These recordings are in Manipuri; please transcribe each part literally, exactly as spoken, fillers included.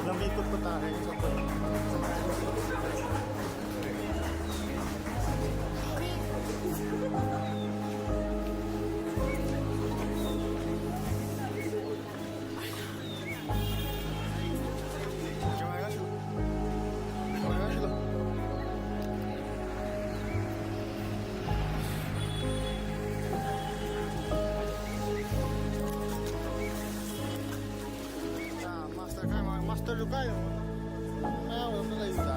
Lambi tukpa tahe. Master kai, master lu kai. Maya wala na lai ta.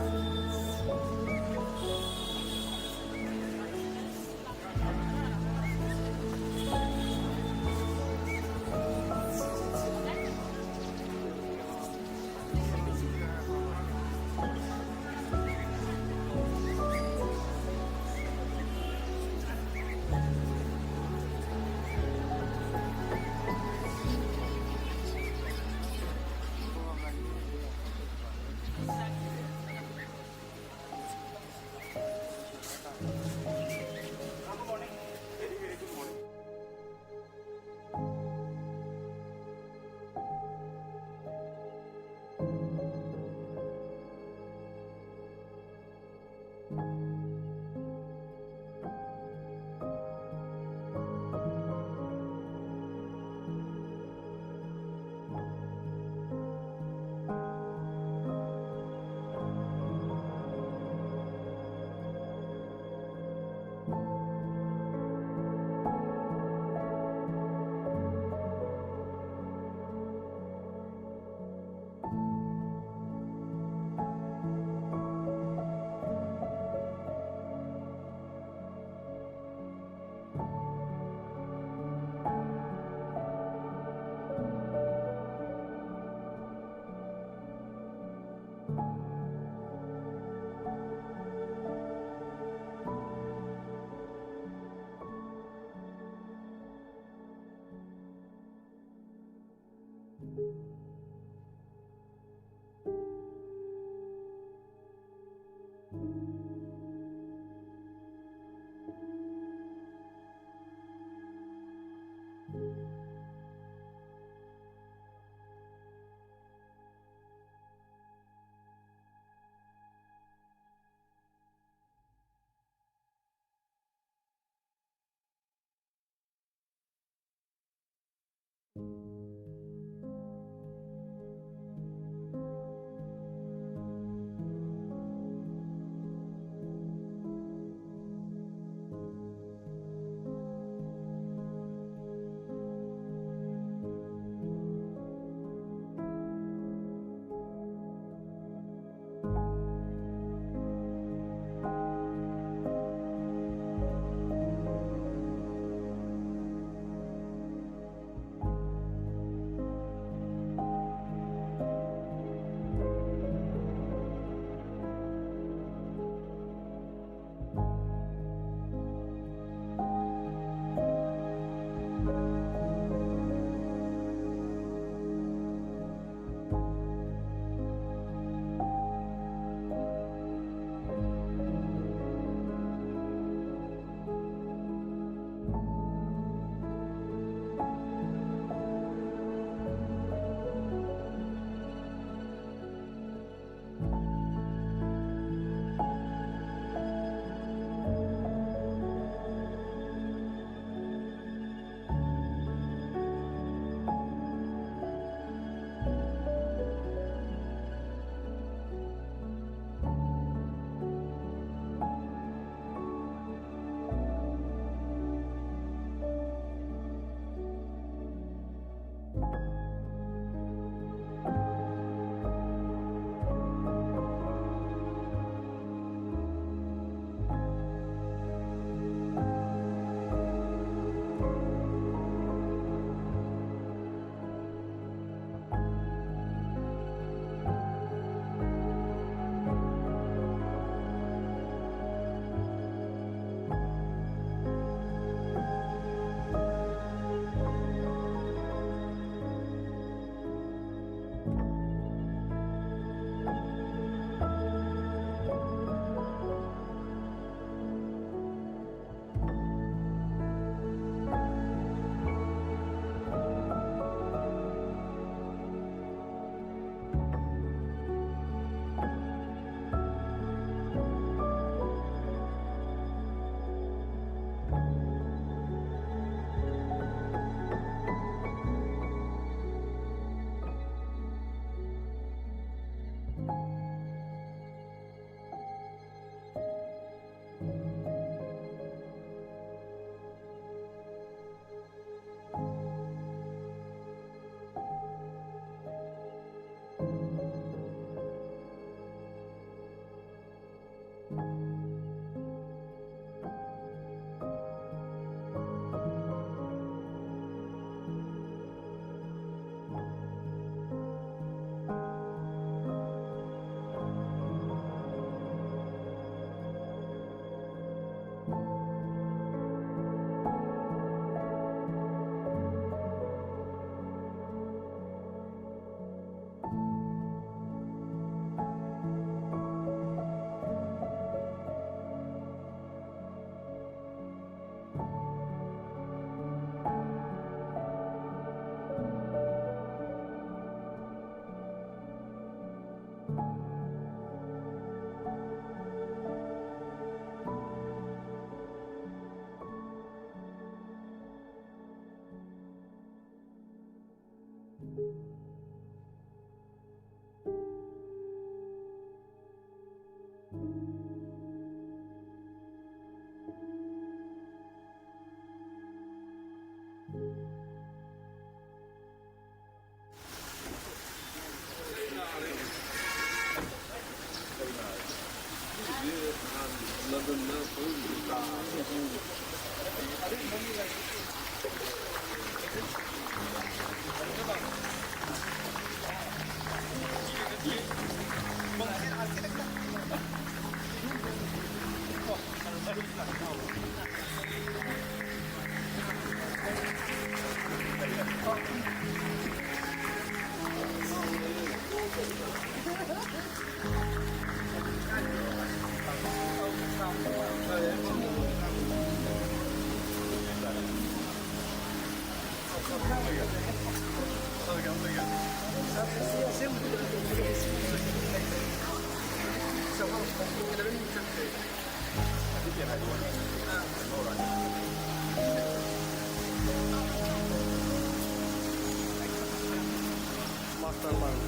Mastermind.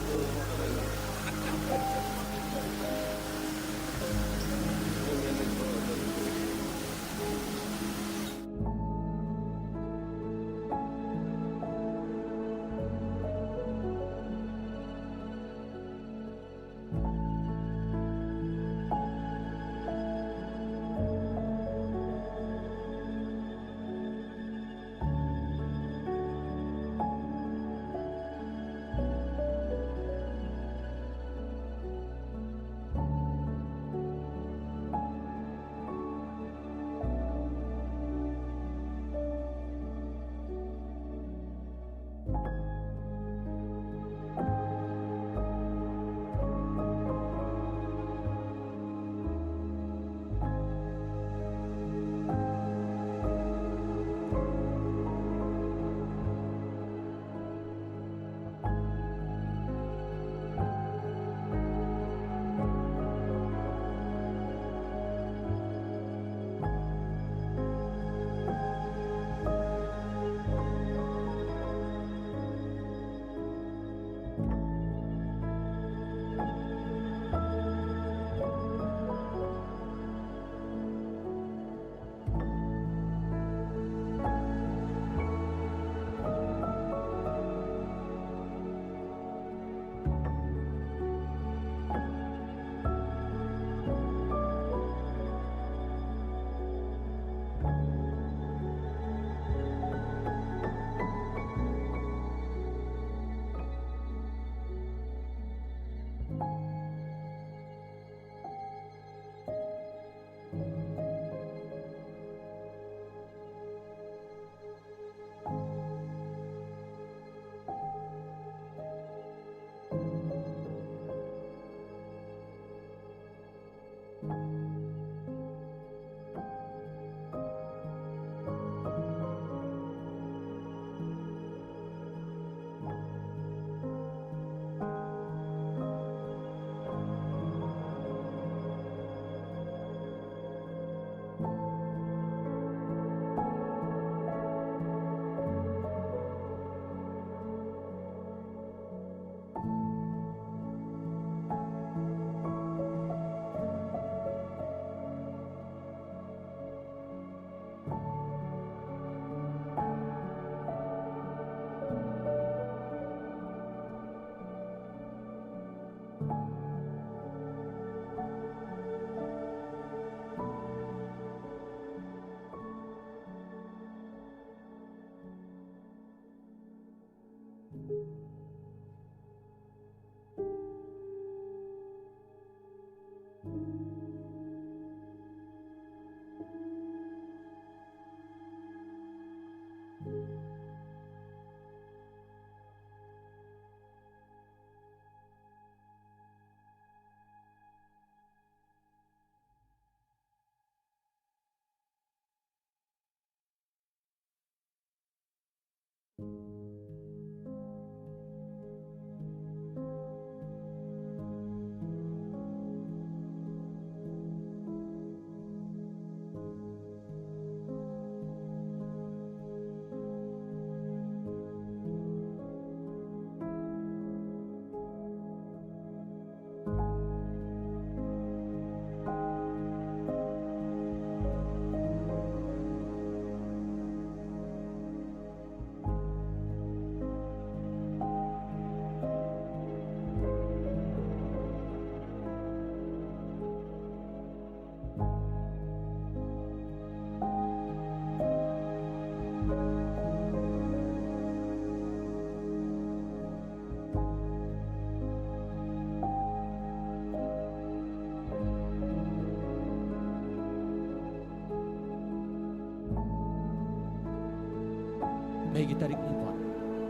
ꯃꯦꯒꯤ ꯇꯥꯔꯤꯛ ꯅꯤꯄꯥꯟ,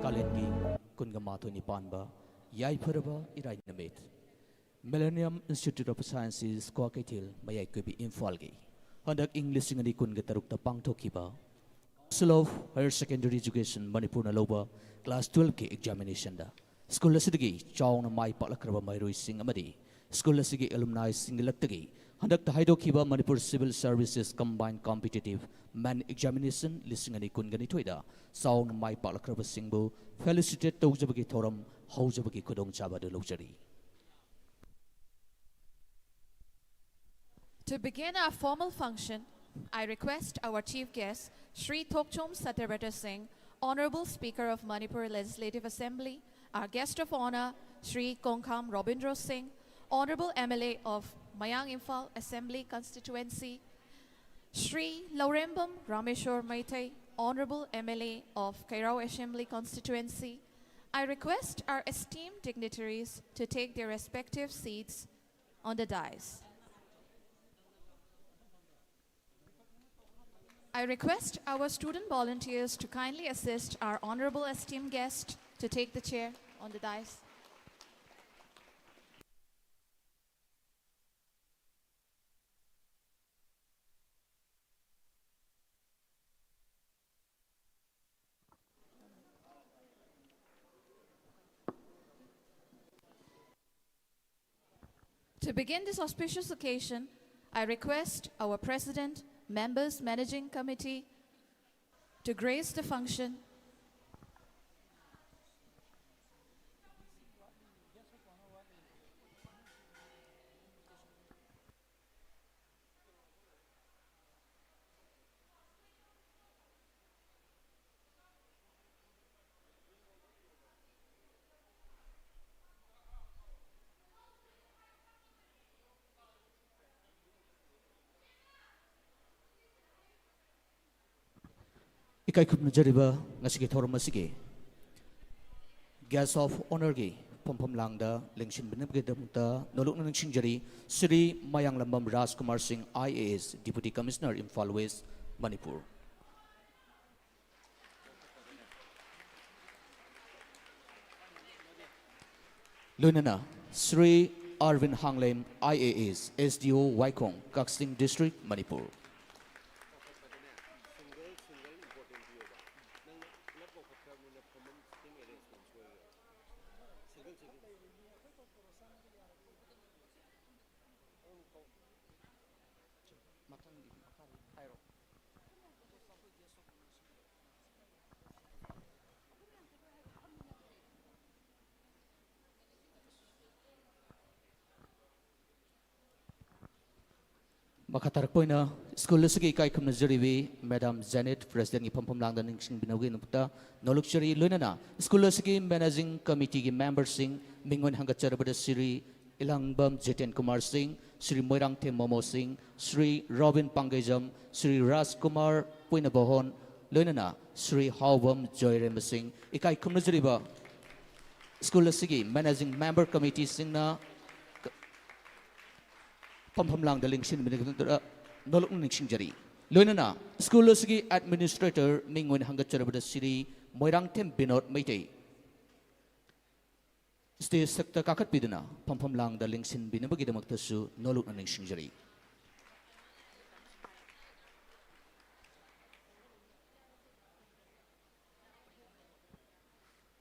ꯀꯥꯂꯦꯟꯒꯤ ꯀꯨꯟꯒ ꯃꯥꯊꯣꯏꯅꯤ ꯄꯥꯟꯕ ꯌꯥꯏꯐꯔꯕ ꯏꯔꯥꯏ ꯅꯨꯃꯤꯠ꯫ Millennium Institute of Sciences, Kwakeithel, ꯃꯌꯥꯏ ꯀꯣꯏꯕꯤ, ꯏꯝꯐꯥꯜꯒꯤ ꯍꯟꯗꯛ ꯏꯪ ꯂꯤꯁꯤꯡ ꯑꯅꯤ ꯀꯨꯟꯒ ꯇꯔꯨꯛꯇ ꯄꯥꯡꯊꯣꯛꯈꯤꯕ Council of Higher Secondary Education ꯃꯅꯤꯄꯨꯔꯅ ꯂꯧꯕ class twelve ꯀꯤ examination ꯗ ꯁ꯭ꯀꯨꯜ ꯑꯁꯤꯗꯒꯤ ꯆꯥꯎꯅ ꯃꯥꯏ ꯄꯥꯛꯂꯛꯈ꯭ꯔꯕ ꯃꯍꯩꯔꯣꯏꯁꯤꯡ ꯑꯃꯗꯤ ꯁ꯭ꯀꯨꯜ ꯑꯁꯤꯒꯤ alumni ꯁꯤꯡꯒꯤ ꯂꯛꯇꯒꯤ ꯍꯟꯗꯛꯇ ꯍꯥꯏꯗꯣꯛꯈꯤꯕ Manipur Civil Services Combined Competitive Men Examination ꯂꯤꯁꯤꯡ ꯑꯅꯤ ꯀꯨꯟꯒ ꯅꯤꯊꯣꯏꯗ ꯆꯥꯎꯅ ꯃꯥꯏ ꯄꯥꯛꯂꯛꯈ꯭ꯔꯕꯁꯤꯡꯕꯨ felicitate ꯇꯧꯖꯕꯒꯤ ꯊꯧꯔꯝ ꯍꯧꯖꯕꯒꯤ ꯈꯨꯗꯣꯡꯆꯥꯕ ꯑꯗꯨ ꯂꯧꯖꯔꯤ꯫ To begin our formal function, I request our chief guest, Shri Thokchom Satyabrata Singh, Honorable Speaker of Manipur Legislative Assembly, our guest of honor, Shri Kongkham Robindro Singh, Honorable M L A of Mayang Imphal Assembly Constituency, Shri Laurembam Rameshwar Meitei, Honorable M L A of Kairao Assembly Constituency. I request our esteemed dignitaries to take their respective seats on the dais. I request our student volunteers to kindly assist our honorable esteemed guest to take the chair on the dais. To begin this auspicious occasion, I request our President, members, Managing Committee to grace the function. ꯏꯀꯥꯏ ꯈꯨꯝꯅꯖꯔꯤꯕ ꯉꯁꯤꯒꯤ ꯊꯧꯔꯝ ꯑꯁꯤꯒꯤ Guest of Honourꯒꯤ ꯐꯝꯐꯝ ꯂꯥꯡꯗ ꯂꯦꯡꯁꯤꯟꯕꯤꯅꯕꯒꯤꯗꯃꯛꯇ ꯅꯣꯂꯨꯛꯅ ꯅꯤꯡꯁꯤꯡꯖꯔꯤ, ꯁ꯭ꯔꯤ ꯃꯌꯥꯡꯂꯝꯕꯝ ꯔꯥꯖꯀꯨꯃꯥꯔ ꯁꯤꯡ, I A S, Deputy Commissioner, Imphal West, Manipur꯫ ꯂꯣꯏꯅꯅ Shri Arbin Hanglem, I A S, S D O Waikhong, Kakching District, Manipur. ꯃꯊꯪꯒꯤ ꯃꯈꯥꯗꯤ ꯍꯥꯏꯔꯣ꯫ ꯃꯈꯥ ꯇꯥꯔꯛꯄ ꯑꯣꯏꯅ ꯁ꯭ꯀꯨꯜ ꯑꯁꯤꯒꯤ ꯏꯀꯥꯏ ꯈꯨꯝꯅꯖꯔꯤꯕꯤ Madam Janet, Presidentꯀꯤ ꯐꯝꯐꯝ ꯂꯥꯡꯗ ꯅꯤꯡꯁꯤꯡꯕꯤꯅꯕꯒꯤꯗꯃꯛꯇ ꯅꯣꯂꯨꯛꯆꯔꯤ꯫ ꯂꯣꯏꯅꯅ ꯁ꯭ꯀꯨꯜ ꯑꯁꯤꯒꯤ Managing Committeeꯒꯤ memberꯁꯤꯡ, ꯃꯤꯡ ꯑꯣꯏꯅ ꯍꯪꯒꯠꯆꯔꯕꯗ ꯁ꯭ꯔꯤ ꯏꯂꯥꯡꯕꯝ ꯖꯤꯇꯦꯟ ꯀꯨꯃꯥꯔ ꯁꯤꯡ, ꯁ꯭ꯔꯤ ꯃꯣꯏꯔꯥꯡꯊꯦꯝ ꯃꯣꯃꯣ ꯁꯤꯡ, ꯁ꯭ꯔꯤ ꯔꯣꯕꯤꯟ ꯄꯥꯡꯒꯩꯖꯝ, ꯁ꯭ꯔꯤ ꯔꯥꯖꯀꯨꯃꯥꯔ ꯄꯨꯏꯅꯕꯍꯣꯟ, ꯂꯣꯏꯅꯅ ꯁ꯭ꯔꯤ ꯍꯥꯎꯕꯝ ꯖꯣꯏꯔꯦꯝꯕ ꯁꯤꯡ, ꯏꯀꯥꯏ ꯈꯨꯝꯅꯖꯔꯤꯕ ꯁ꯭ꯀꯨꯜ ꯑꯁꯤꯒꯤ Managing Member Committeeꯁꯤꯡꯅ ꯀ-, ꯐꯝꯐꯝ ꯂꯥꯡꯗ ꯂꯦꯡꯁꯤꯟꯕꯤꯅꯕꯒꯤꯗꯃꯛꯇ ꯅꯣꯂꯨꯛꯅ ꯅꯤꯡꯁꯤꯡꯖꯔꯤ꯫ ꯂꯣꯏꯅꯅ ꯁ꯭ꯀꯨꯜ ꯑꯁꯤꯒꯤ Administrator, ꯃꯤꯡ ꯑꯣꯏꯅ ꯍꯪꯒꯠꯆꯔꯕꯗ ꯁ꯭ꯔꯤ ꯃꯣꯏꯔꯥꯡꯊꯦꯝ ꯕꯤꯅꯣꯗ ꯃꯩꯇꯩ꯫ Stage ꯊꯛꯇ ꯀꯥꯈꯠꯄꯤꯗꯨꯅ ꯐꯝꯐꯝ ꯂꯥꯡꯗ ꯂꯦꯡꯁꯤꯟꯕꯤꯅꯕꯒꯤꯗꯃꯛꯇꯁꯨ ꯅꯣꯂꯨꯛꯅ ꯅꯤꯡꯁꯤꯡꯖꯔꯤ꯫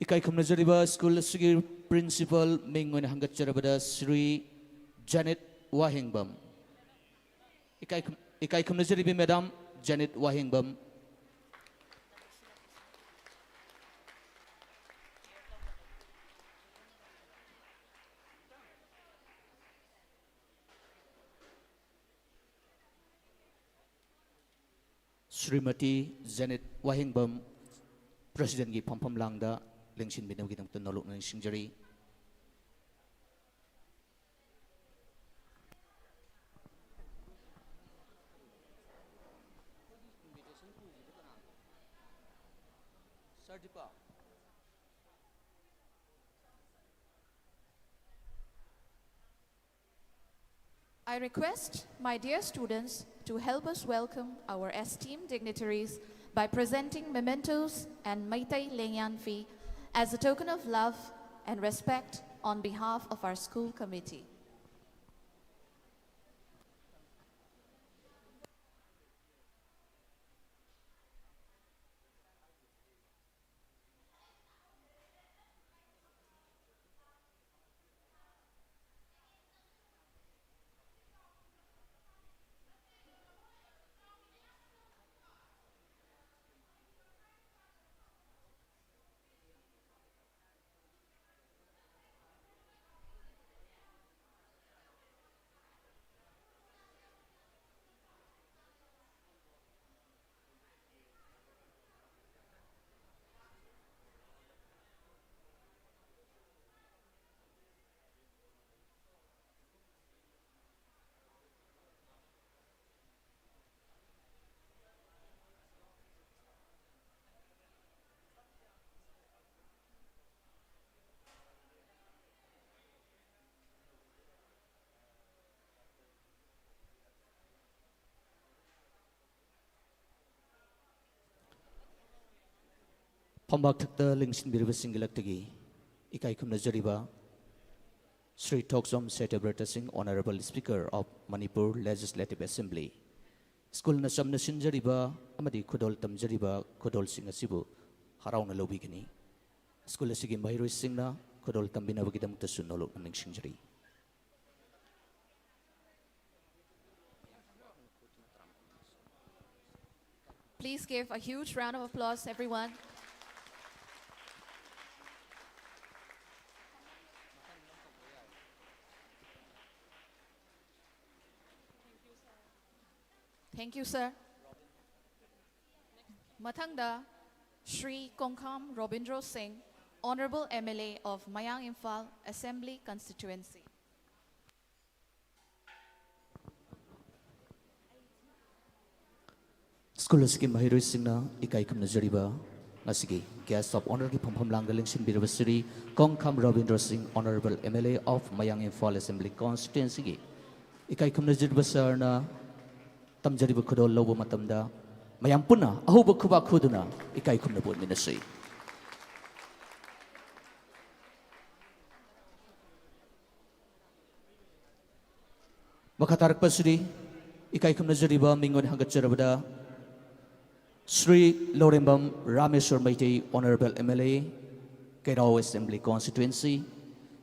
ꯏꯀꯥꯏ ꯈꯨꯝꯅꯖꯔꯤꯕ ꯁ꯭ꯀꯨꯜ ꯑꯁꯤꯒꯤ Principal, ꯃꯤꯡ ꯑꯣꯏꯅ ꯍꯪꯒꯠꯆꯔꯕꯗ ꯁ꯭ꯔꯤ ꯖꯦꯅꯤꯠ ꯋꯥꯍꯦꯡꯕꯝ꯫ ꯏꯀꯥꯏ ꯈꯨꯝ-, ꯏꯀꯥꯏ ꯈꯨꯝꯅꯖꯔꯤꯕꯤ ꯃꯦꯗꯥꯝ ꯖꯦꯅꯤꯠ ꯋꯥꯍꯦꯡꯕꯝ꯫ ꯁ꯭ꯔꯤꯃꯇꯤ ꯖꯦꯅꯤꯠ ꯋꯥꯍꯦꯡꯕꯝ ꯄ꯭ꯔꯦꯁꯤꯗꯦꯟꯒꯤ ꯐꯝꯐꯝ ꯂꯥꯡꯗ ꯂꯦꯡꯁꯤꯟꯕꯤꯅꯕꯒꯤꯗꯃꯛꯇ ꯅꯣꯂꯨꯛꯅ ꯅꯤꯡꯁꯤꯡꯖꯔꯤ꯫ I request my dear students to help us welcome our esteemed dignitaries by presenting mementos and Meitei Lengyanphy as a token of love and respect on behalf of our school committee. ꯐꯝꯕꯥꯛ ꯊꯛꯇ ꯂꯦꯡꯁꯤꯟꯕꯤꯔꯤꯕꯁꯤꯡꯒꯤ ꯂꯛꯇꯒꯤ ꯏꯀꯥꯏ ꯈꯨꯝꯅꯖꯔꯤꯕ ꯁ꯭ꯔꯤ ꯊꯣꯛꯆꯣꯝ ꯁꯇ꯭ꯌꯕ꯭ꯔꯇ ꯁꯤꯡ, Honourable Speaker of Manipur Legislative Assembly, ꯁ꯭ꯀꯨꯜꯅ ꯆꯝꯅ ꯁꯤꯟꯖꯔꯤꯕ ꯑꯃꯗꯤ ꯈꯨꯗꯣꯜ ꯇꯝꯖꯔꯤꯕ ꯈꯨꯗꯣꯜꯁꯤꯡ ꯑꯁꯤꯕꯨ ꯍꯔꯥꯎꯅ ꯂꯧꯕꯤꯒꯅꯤ꯫ ꯁ꯭ꯀꯨꯜ ꯑꯁꯤꯒꯤ ꯃꯍꯩꯔꯣꯏꯁꯤꯡꯅ ꯈꯨꯗꯣꯜ ꯇꯝꯕꯤꯅꯕꯒꯤꯗꯃꯛꯇꯁꯨ ꯅꯣꯂꯨꯛꯅ ꯅꯤꯡꯁꯤꯡꯖꯔꯤ꯫ Please give a huge round of applause, everyone. Thank you, sir. ꯃꯊꯪꯗ, Shri Kongkham Robindro Singh, Honorable M L A of Mayang Imphal Assembly Constituency. School ꯑꯁꯤꯒꯤ ꯃꯍꯩꯔꯣꯏꯁꯤꯡꯅ ꯏꯀꯥꯏ ꯈꯨꯝꯅꯖꯔꯤꯕ ꯉꯁꯤꯒꯤ Guest of Honourꯒꯤ ꯐꯝꯐꯝ ꯂꯥꯡꯗ ꯂꯦꯡꯁꯤꯟꯕꯤꯔꯕ ꯁ꯭ꯔꯤ ꯀꯣꯡꯈꯥꯝ ꯔꯕꯤꯟꯗ꯭ꯔ ꯁꯤꯡ, Honourable M L A of Mayang Imphal Assembly Constituencyꯒꯤ ꯏꯀꯥꯏ ꯈꯨꯝꯅꯖꯔꯤꯕ ꯁꯥꯔꯅ ꯇꯝꯖꯔꯤꯕ ꯈꯨꯗꯣꯜ ꯂꯧꯕ ꯃꯇꯝꯗ, ꯃꯌꯥꯝ ꯄꯨꯟꯅ ꯑꯍꯧꯕ ꯈꯨꯕꯥꯛ ꯈꯨꯗꯨꯅ ꯏꯀꯥꯏ ꯈꯨꯝꯅꯕ ꯎꯠꯃꯤꯟꯅꯁꯤ꯫ ꯃꯈꯥ ꯇꯥꯔꯛꯄꯁꯤꯗꯤ, ꯏꯀꯥꯏ ꯈꯨꯝꯅꯖꯔꯤꯕ ꯃꯤꯡ ꯑꯣꯏꯅ ꯍꯪꯒꯠꯆꯔꯕꯗ, Shri Lourembam Rameshor Meitei, Honourable M L A, ꯀꯩꯔꯥꯎ Assembly Constituency,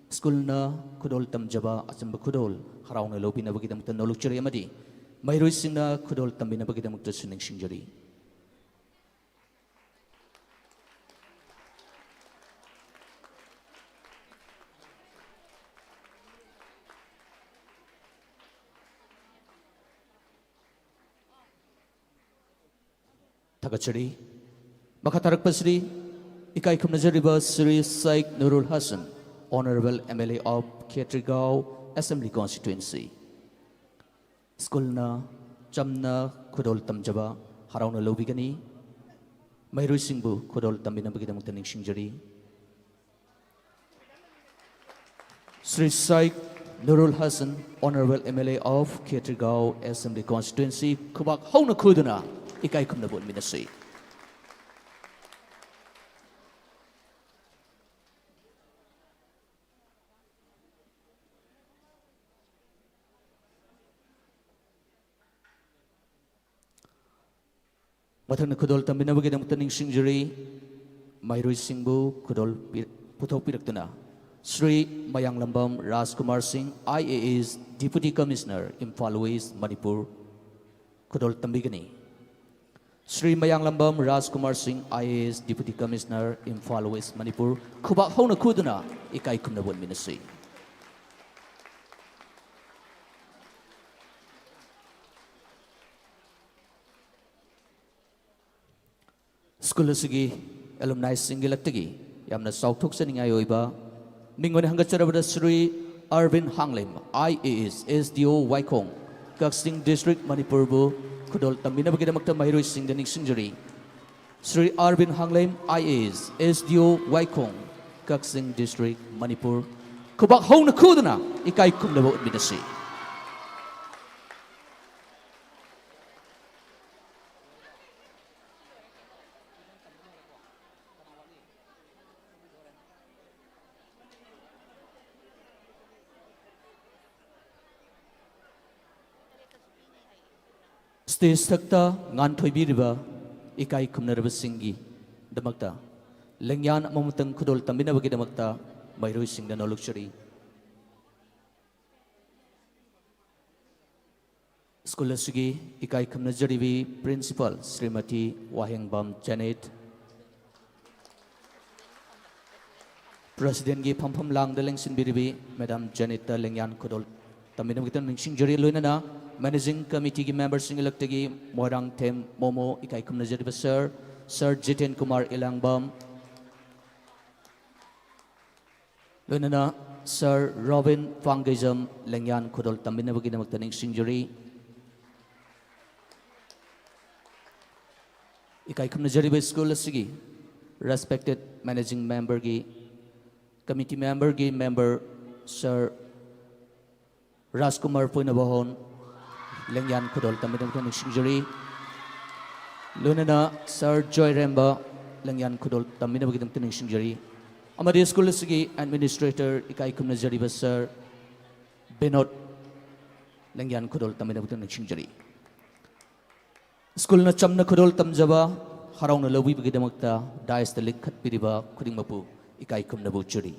ꯁ꯭ꯀꯨꯜꯅ ꯈꯨꯗꯣꯜ ꯇꯝꯖꯕ ꯑꯆꯝꯕ ꯈꯨꯗꯣꯜ ꯍꯔꯥꯎꯅ ꯂꯧꯕꯤꯅꯕꯒꯤꯗꯃꯛꯇ ꯅꯣꯂꯨꯛꯆꯔꯤ ꯑꯃꯗꯤ ꯃꯍꯩꯔꯣꯏꯁꯤꯡꯅ ꯈꯨꯗꯣꯜ ꯇꯝꯕꯤꯅꯕꯒꯤꯗꯃꯛꯇꯁꯨ ꯅꯤꯡꯁꯤꯡꯖꯔꯤ꯫ ꯊꯥꯒꯠꯆꯔꯤ꯫ ꯃꯈꯥ ꯇꯥꯔꯛꯄꯁꯤꯗꯤ, ꯏꯀꯥꯏ ꯈꯨꯝꯅꯖꯔꯤꯕ Shri ꯁꯥꯏꯈ ꯅꯨꯔꯨꯜ Hasan, Honourable M L A of Khetrigao Assembly Constituency꯫ ꯁ꯭ꯀꯨꯜꯅ ꯆꯝꯅ ꯈꯨꯗꯣꯜ ꯇꯝꯖꯕ ꯍꯔꯥꯎꯅ ꯂꯧꯕꯤꯒꯅꯤ꯫ ꯃꯍꯩꯔꯣꯏꯁꯤꯡꯕꯨ ꯈꯨꯗꯣꯜ ꯇꯝꯕꯤꯅꯕꯒꯤꯗꯃꯛꯇ ꯅꯤꯡꯁꯤꯡꯖꯔꯤ꯫ Shri ꯁꯥꯏꯈ ꯅꯨꯔꯨꯜ Hasan, Honourable M L A of Khetrigao Assembly Constituency, ꯈꯨꯕꯥꯛ ꯍꯧꯅ ꯈꯨꯗꯨꯅ ꯏꯀꯥꯏ ꯈꯨꯝꯅꯕ ꯎꯠꯃꯤꯟꯅꯁꯤ꯫ ꯃꯊꯪꯗ ꯈꯨꯗꯣꯜ ꯇꯝꯕꯤꯅꯕꯒꯤꯗꯃꯛꯇ ꯅꯤꯡꯁꯤꯡꯖꯔꯤ꯫ ꯃꯍꯩꯔꯣꯏꯁꯤꯡꯕꯨ ꯈꯨꯗꯣꯜ ꯄꯤ-, ꯄꯨꯊꯣꯛꯄꯤꯔꯛꯇꯨꯅ ꯁ꯭ꯔꯤ ꯃꯌꯥꯡꯂꯝꯕꯝ ꯔꯥꯖꯀꯨꯃꯥꯔ ꯁꯤꯡ, I A S, Deputy Commissioner, Imphal West, Manipur, ꯈꯨꯗꯣꯜ ꯇꯝꯕꯤꯒꯅꯤ꯫ Shri Mayanglambam Rajkumar Singh, I A S, Deputy Commissioner, Imphal west, Manipur, ꯈꯨꯕꯥꯛ ꯍꯧꯅ ꯈꯨꯗꯨꯅ ꯏꯀꯥꯏ ꯈꯨꯝꯅꯕ ꯎꯠꯃꯤꯟꯅꯁꯤ꯫ ꯁ꯭ꯀꯨꯜ ꯑꯁꯤꯒꯤ ꯑꯦꯂꯨꯝꯅꯥꯏꯁꯤꯡꯒꯤ ꯂꯛꯇꯒꯤ ꯌꯥꯝꯅ ꯆꯥꯎꯊꯣꯛꯆꯅꯤꯡꯉꯥꯏ ꯑꯣꯏꯕ ꯃꯤꯡ ꯑꯣꯏꯅ ꯍꯪꯒꯠꯆꯔꯕꯗ ꯁ꯭ꯔꯤ ꯑꯔꯕꯤꯟ ꯍꯥꯡꯂꯦꯝ, ꯑꯥꯏ ꯑꯦ ꯑꯦꯁ, ꯑꯦꯁ ꯗꯤ ꯑꯣ ꯋꯥꯏꯈꯣꯡ, ꯀꯛꯆꯤꯡ ꯗꯤꯁꯇ꯭ꯔꯤꯛ, ꯃꯅꯤꯄꯨꯔꯕꯨ ꯈꯨꯗꯣꯜ ꯇꯝꯕꯤꯅꯕꯒꯤꯗꯃꯛꯇ ꯃꯍꯩꯔꯣꯏꯁꯤꯡꯗ ꯅꯤꯡꯁꯤꯡꯖꯔꯤ꯫ ꯁ꯭ꯔꯤ ꯑꯔꯕꯤꯟ ꯍꯥꯡꯂꯦꯝ, ꯑꯥꯏ ꯑꯦ ꯑꯦꯁ, ꯑꯦꯁ ꯗꯤ ꯑꯣ ꯋꯥꯏꯈꯣꯡ, ꯀꯛꯆꯤꯡ ꯗꯤꯁꯇ꯭ꯔꯤꯛ, ꯃꯅꯤꯄꯨꯔ꯫ ꯈꯨꯕꯥꯛ ꯍꯧꯅ ꯈꯨꯗꯨꯅ ꯏꯀꯥꯏ ꯈꯨꯝꯅꯕ ꯎꯠꯃꯤꯟꯅꯁꯤ꯫ ꯁ꯭ꯇꯦꯖ ꯊꯛꯇ ꯉꯥꯟꯊꯣꯏꯕꯤꯔꯤꯕ ꯏꯀꯥꯏ ꯈꯨꯝꯅꯔꯕꯁꯤꯡꯒꯤꯗꯃꯛꯇ ꯂꯦꯡꯌꯥꯟ ꯑꯃꯃꯝꯇꯪ ꯈꯨꯗꯣꯜ ꯇꯝꯕꯤꯅꯕꯒꯤꯗꯃꯛꯇ ꯃꯍꯩꯔꯣꯏꯁꯤꯡꯗ ꯅꯣꯜꯂꯨꯛꯆꯔꯤ꯫ ꯁ꯭ꯀꯨꯜ ꯑꯁꯤꯒꯤ ꯏꯀꯥꯏ ꯈꯨꯝꯅꯖꯔꯤꯕꯤ ꯄ꯭ꯔꯤꯟꯁꯤꯄꯥꯜ ꯁ꯭ꯔꯤꯃꯇꯤ ꯋꯥꯍꯦꯡꯕꯝ ꯖꯦꯅꯦꯠ, ꯄ꯭ꯔꯁꯤꯗꯦꯟꯒꯤ ꯐꯝꯐꯝ ꯂꯥꯡꯗ ꯂꯦꯡꯁꯤꯟꯕꯤꯔꯤꯕꯤ ꯃꯦꯗꯥꯝ ꯖꯦꯅꯤꯠꯇ ꯂꯦꯡꯌꯥꯟ ꯈꯨꯗꯣꯜ ꯇꯝꯕꯤꯅꯕꯒꯤꯗꯃꯛ ꯅꯤꯡꯁꯤꯡꯖꯔꯤ꯫ ꯂꯣꯏꯅꯅ ꯃꯦꯅꯦꯖꯤꯡ ꯀꯃꯤꯇꯤꯒꯤ ꯃꯦꯝꯕꯔꯁꯤꯡꯒꯤ ꯂꯛꯇꯒꯤ ꯃꯣꯏꯔꯥꯡꯊꯦꯝ ꯃꯣꯃꯣ ꯏꯀꯥꯏ ꯈꯨꯝꯅꯖꯔꯤꯕ ꯁꯥꯔ, ꯁꯥꯔ ꯖꯤꯇꯦꯟ ꯀꯨꯃꯥꯔ ꯏꯂꯥꯡꯕꯝ, ꯂꯣꯏꯅꯅ ꯁꯥꯔ ꯔꯣꯕꯤꯟ ꯄꯥꯡꯒꯩꯖꯝ ꯂꯦꯡꯌꯥꯟ ꯈꯨꯗꯣꯜ ꯇꯝꯕꯤꯅꯕꯒꯤꯗꯃꯛꯇ ꯅꯤꯡꯁꯤꯡꯖꯔꯤ꯫ ꯏꯀꯥꯏ ꯈꯨꯝꯅꯖꯔꯤꯕ ꯁ꯭ꯀꯨꯜ ꯑꯁꯤꯒꯤ ꯔꯦꯁꯄꯦꯛꯇꯦꯠ ꯃꯦꯅꯦꯖꯤꯡ ꯃꯦꯝꯕꯔꯒꯤ, ꯀꯃꯤꯇꯤ ꯃꯦꯝꯕꯔꯒꯤ ꯃꯦꯝꯕꯔ ꯁꯥꯔ ꯔꯥꯖꯀꯨꯃꯥꯔ ꯄꯣꯏꯅꯕꯍꯣꯟ ꯂꯦꯡꯌꯥꯟ ꯈꯨꯗꯣꯜ ꯇꯝꯕꯤꯅꯕꯒꯤꯗꯃꯛꯇ ꯅꯤꯡꯁꯤꯡꯖꯔꯤ꯫ ꯂꯣꯏꯅꯅ ꯁꯥꯔ ꯖꯣꯏꯔꯦꯝꯕ ꯂꯦꯡꯌꯥꯟ ꯈꯨꯗꯣꯜ ꯇꯝꯕꯤꯅꯕꯒꯤꯗꯃꯛꯇ ꯅꯤꯡꯁꯤꯡꯖꯔꯤ꯫ ꯑꯃꯗꯤ ꯁ꯭ꯀꯨꯜ ꯑꯁꯤꯒꯤ ꯑꯦꯗꯃꯤꯅꯤꯁꯇ꯭ꯔꯦꯇꯔ ꯏꯀꯥꯏ ꯈꯨꯝꯅꯖꯔꯤꯕ ꯁꯥꯔ ꯕꯤꯅꯣꯗ ꯂꯦꯡꯌꯥꯟ ꯈꯨꯗꯣꯜ ꯇꯝꯕꯤꯅꯕꯒꯤꯗꯃꯛꯇ ꯅꯤꯡꯁꯤꯡꯖꯔꯤ꯫ ꯁ꯭ꯀꯨꯜꯅ ꯆꯝꯅ ꯈꯨꯗꯣꯜ ꯇꯝꯖꯕ ꯍꯔꯥꯎꯅ ꯂꯧꯕꯤꯕꯒꯤꯗꯃꯛꯇ ꯗꯥꯏꯁꯇ ꯂꯤꯡꯈꯠꯄꯤꯔꯤꯕ ꯈꯨꯗꯤꯡꯃꯛꯄꯨ ꯏꯀꯥꯏ ꯈꯨꯝꯅꯕ ꯎꯠꯆꯔꯤ꯫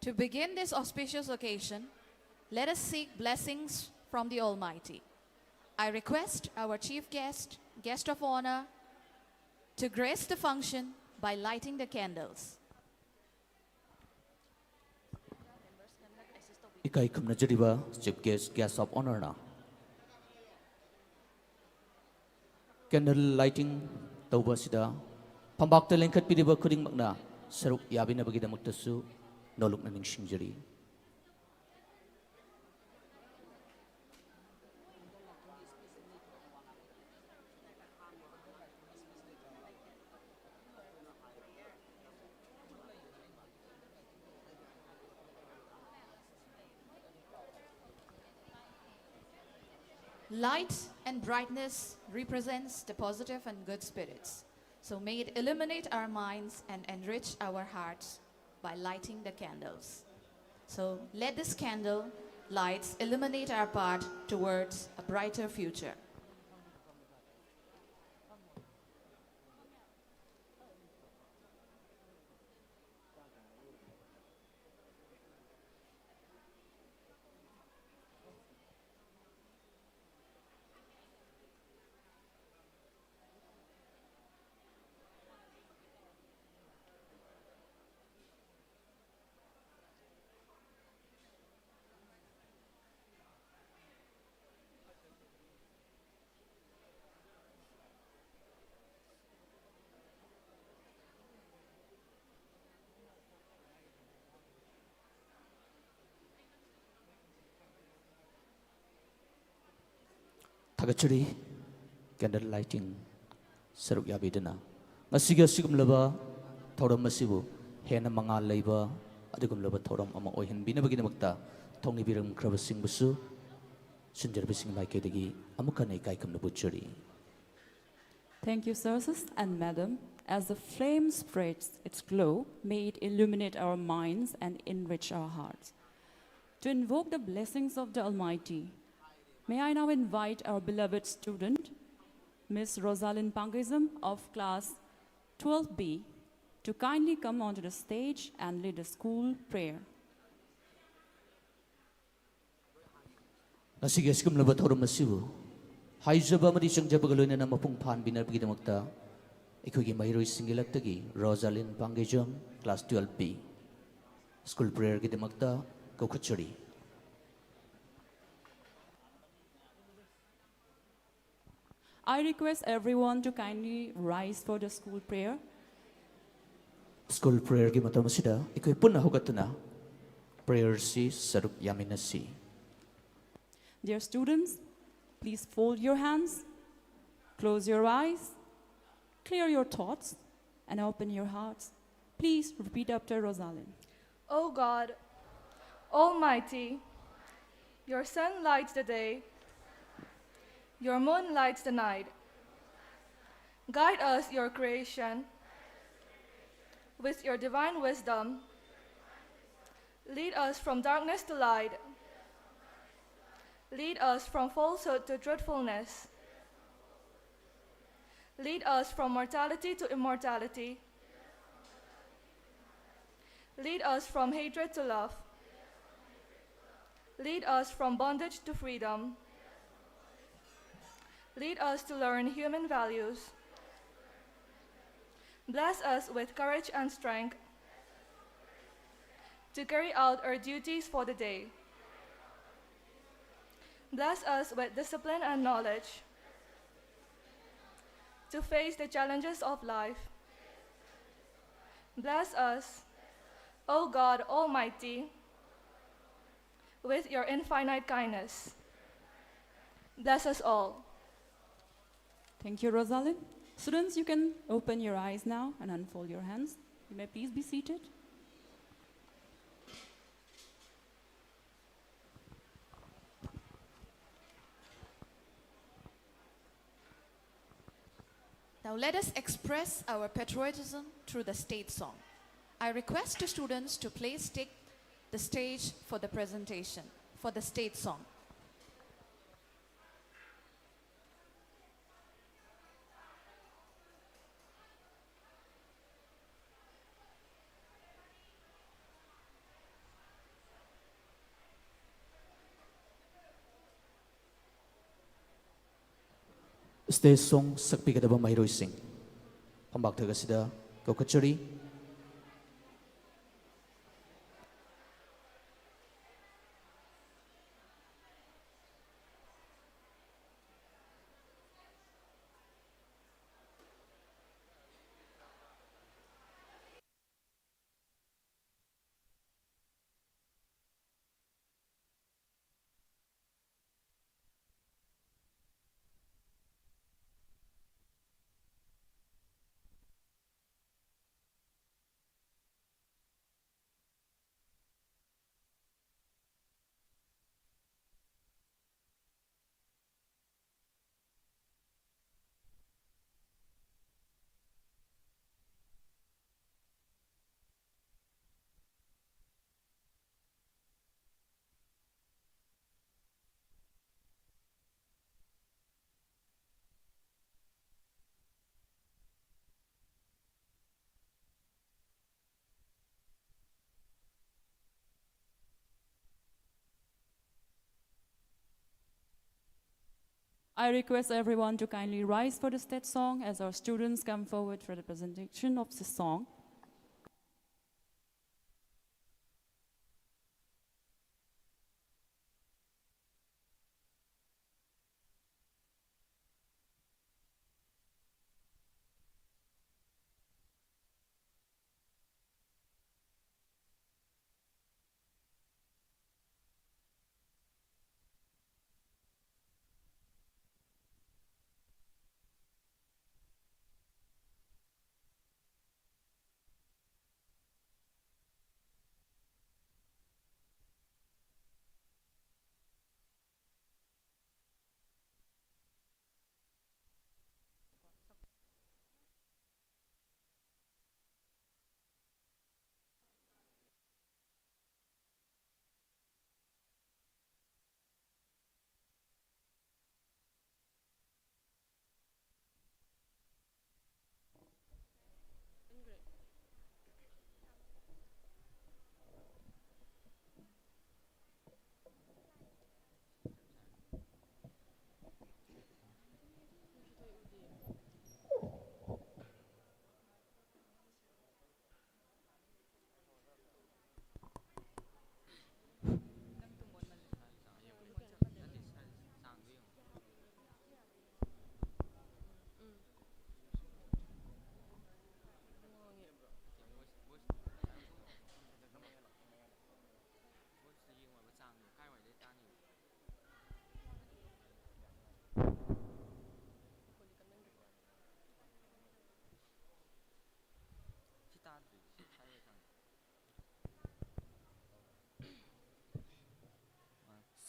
To begin this auspicious occasion, let us seek blessings from the Almighty. I request our chief guest, guest of honor, to grace the function by lighting the candles. ꯏꯀꯥꯏ ꯈꯨꯝꯅꯖꯔꯤꯕ Chief Guest, Guest of Honorꯅ candle lighting ꯇꯧꯕ ꯑꯁꯤꯗ ꯐꯝꯕꯥꯛꯇ ꯂꯦꯡꯈꯠꯄꯤꯔꯤꯕ ꯈꯨꯗꯤꯡꯃꯛꯅ ꯁꯔꯨꯛ ꯌꯥꯕꯤꯅꯕꯒꯤꯗꯃꯛꯇꯁꯨ ꯅꯣꯂꯨꯛꯅ ꯅꯤꯡꯁꯤꯡꯖꯔꯤ꯫ Light and brightness represents the positive and good spirits. So may it illuminate our minds and enrich our hearts by lighting the candles. So let this candle lights illuminate our path towards a brighter future. ꯊꯥꯒꯠꯆꯔꯤ꯫ Candle lighting ꯁꯔꯨꯛ ꯌꯥꯕꯤꯗꯨꯅ ꯉꯁꯤꯒꯤ ꯑꯁꯤꯒꯨꯝꯂꯕ ꯊꯧꯔꯝ ꯑꯁꯤꯕꯨ ꯍꯦꯟꯅ ꯃꯉꯥꯜ ꯂꯩꯕ ꯑꯗꯨꯒꯨꯝꯂꯕ ꯊꯧꯔꯝ ꯑꯃ ꯑꯣꯏꯍꯟꯕꯤꯅꯕꯒꯤꯗꯃꯛꯇ ꯊꯧꯅꯤꯕꯤꯔꯝꯈ꯭ꯔꯕꯁꯤꯡꯕꯨꯁꯨ ꯁꯤꯟꯖꯔꯕꯁꯤꯡ ꯃꯥꯏꯀꯩꯗꯒꯤ ꯑꯃꯨꯛ ꯍꯟꯅ ꯏꯀꯥꯏ ꯈꯨꯝꯅꯕ ꯎꯠꯆꯔꯤ꯫ Thank you, sirs and madam. As the flame spreads its glow, may it illuminate our minds and enrich our hearts. To invoke the blessings of the Almighty, may I now invite our beloved student, Miss Rosalind Pangism of class twelve B, to kindly come onto the stage and lead the school prayer. ꯉꯁꯤꯒꯤ ꯑꯁꯤꯒꯨꯝꯂꯕ ꯊꯧꯔꯝ ꯑꯁꯤꯕꯨ ꯍꯥꯏꯖꯕ ꯑꯃꯗꯤ ꯆꯪꯖꯕꯒ ꯂꯣꯏꯅꯅ ꯃꯄꯨꯡ ꯐꯥꯍꯟꯕꯤꯅꯕꯒꯤꯗꯃꯛꯇ ꯑꯩꯈꯣꯏꯒꯤ ꯃꯍꯩꯔꯣꯏꯁꯤꯡꯒꯤ ꯂꯛꯇꯒꯤ Rosaline ꯄꯥꯡꯒꯩꯖꯝ, class twelve B, school prayer ꯒꯤꯗꯃꯛꯇ ꯀꯧꯈꯠꯆꯔꯤ꯫ I request everyone to kindly rise for the school prayer. School prayer ꯒꯤ ꯃꯇꯝ ꯑꯁꯤꯗ ꯑꯩꯈꯣꯏ ꯄꯨꯟꯅ ꯍꯧꯒꯠꯇꯨꯅ prayer ꯁꯤ ꯁꯔꯨꯛ ꯌꯥꯃꯤꯟꯅꯁꯤ꯫ Dear students, please fold your hands, close your eyes, clear your thoughts, and open your hearts. Please repeat after Rosalind. O God, Almighty, your sun lights the day, your moon lights the night. Guide us, your creation, with your divine wisdom. Lead us from darkness to light. Lead us from falsehood to truthfulness. Lead us from mortality to immortality. Lead us from hatred to love. Lead us from bondage to freedom. Lead us to learn human values. Bless us with courage and strength to carry out our duties for the day. Bless us with discipline and knowledge to face the challenges of life. Bless us, O God Almighty, with your infinite kindness. Bless us all. Thank you, Rosalind. Students, you can open your eyes now and unfold your hands. You may please be seated. Now let us express our patriotism through the state song. I request the students to please take the stage for the presentation, for the state song. Stage song ꯁꯛꯄꯤꯒꯗꯕ ꯃꯍꯩꯔꯣꯏꯁꯤꯡ ꯐꯝꯕꯥꯛꯊꯛ ꯑꯁꯤꯗ ꯀꯧꯈꯠꯆꯔꯤ꯫ I request everyone to kindly rise for the state song as our students come forward for the presentation of the song.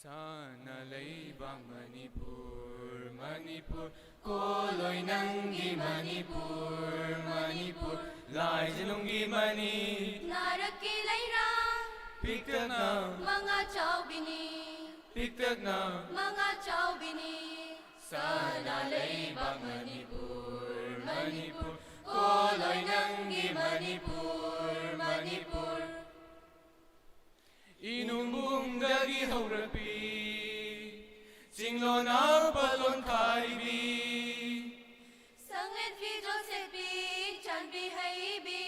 ꯁꯅꯥ ꯂꯩꯕꯥꯛ ꯃꯅꯤꯄꯨꯔ, ꯃꯅꯤꯄꯨꯔ, ꯀꯣꯜꯂꯣꯏ ꯅꯪꯒꯤ ꯃꯅꯤꯄꯨꯔ, ꯃꯅꯤꯄꯨꯔ, ꯂꯥꯏꯖꯅꯨꯡꯒꯤ ꯃꯅꯤ, ꯅꯥꯔꯛꯀꯤ ꯂꯩꯔꯥꯡ, ꯄꯤꯛꯇꯛꯅ, ꯃꯉꯥ ꯆꯥꯎꯕꯤꯅꯤ, ꯄꯤꯛꯇꯛꯅ, ꯃꯉꯥ ꯆꯥꯎꯕꯤꯅꯤ꯫ ꯁꯅꯥ ꯂꯩꯕꯥꯛ ꯃꯅꯤꯄꯨꯔ, ꯃꯅꯤꯄꯨꯔ, ꯀꯣꯜꯂꯣꯏ ꯅꯪꯒꯤ ꯃꯅꯤꯄꯨꯔ, ꯃꯅꯤꯄꯨꯔ꯫ ꯏꯅꯨꯡꯕꯨꯡꯗꯒꯤ ꯍꯧꯔꯛꯄꯤ, ꯆꯤꯡꯂꯣꯟ ꯄꯥꯂꯣꯟ ꯈꯥꯏꯕꯤ, ꯁꯪꯂꯦꯟ ꯐꯤꯖꯣꯜ ꯁꯦꯠꯄꯤ, ꯆꯥꯟꯕꯤ ꯍꯩꯕꯤ,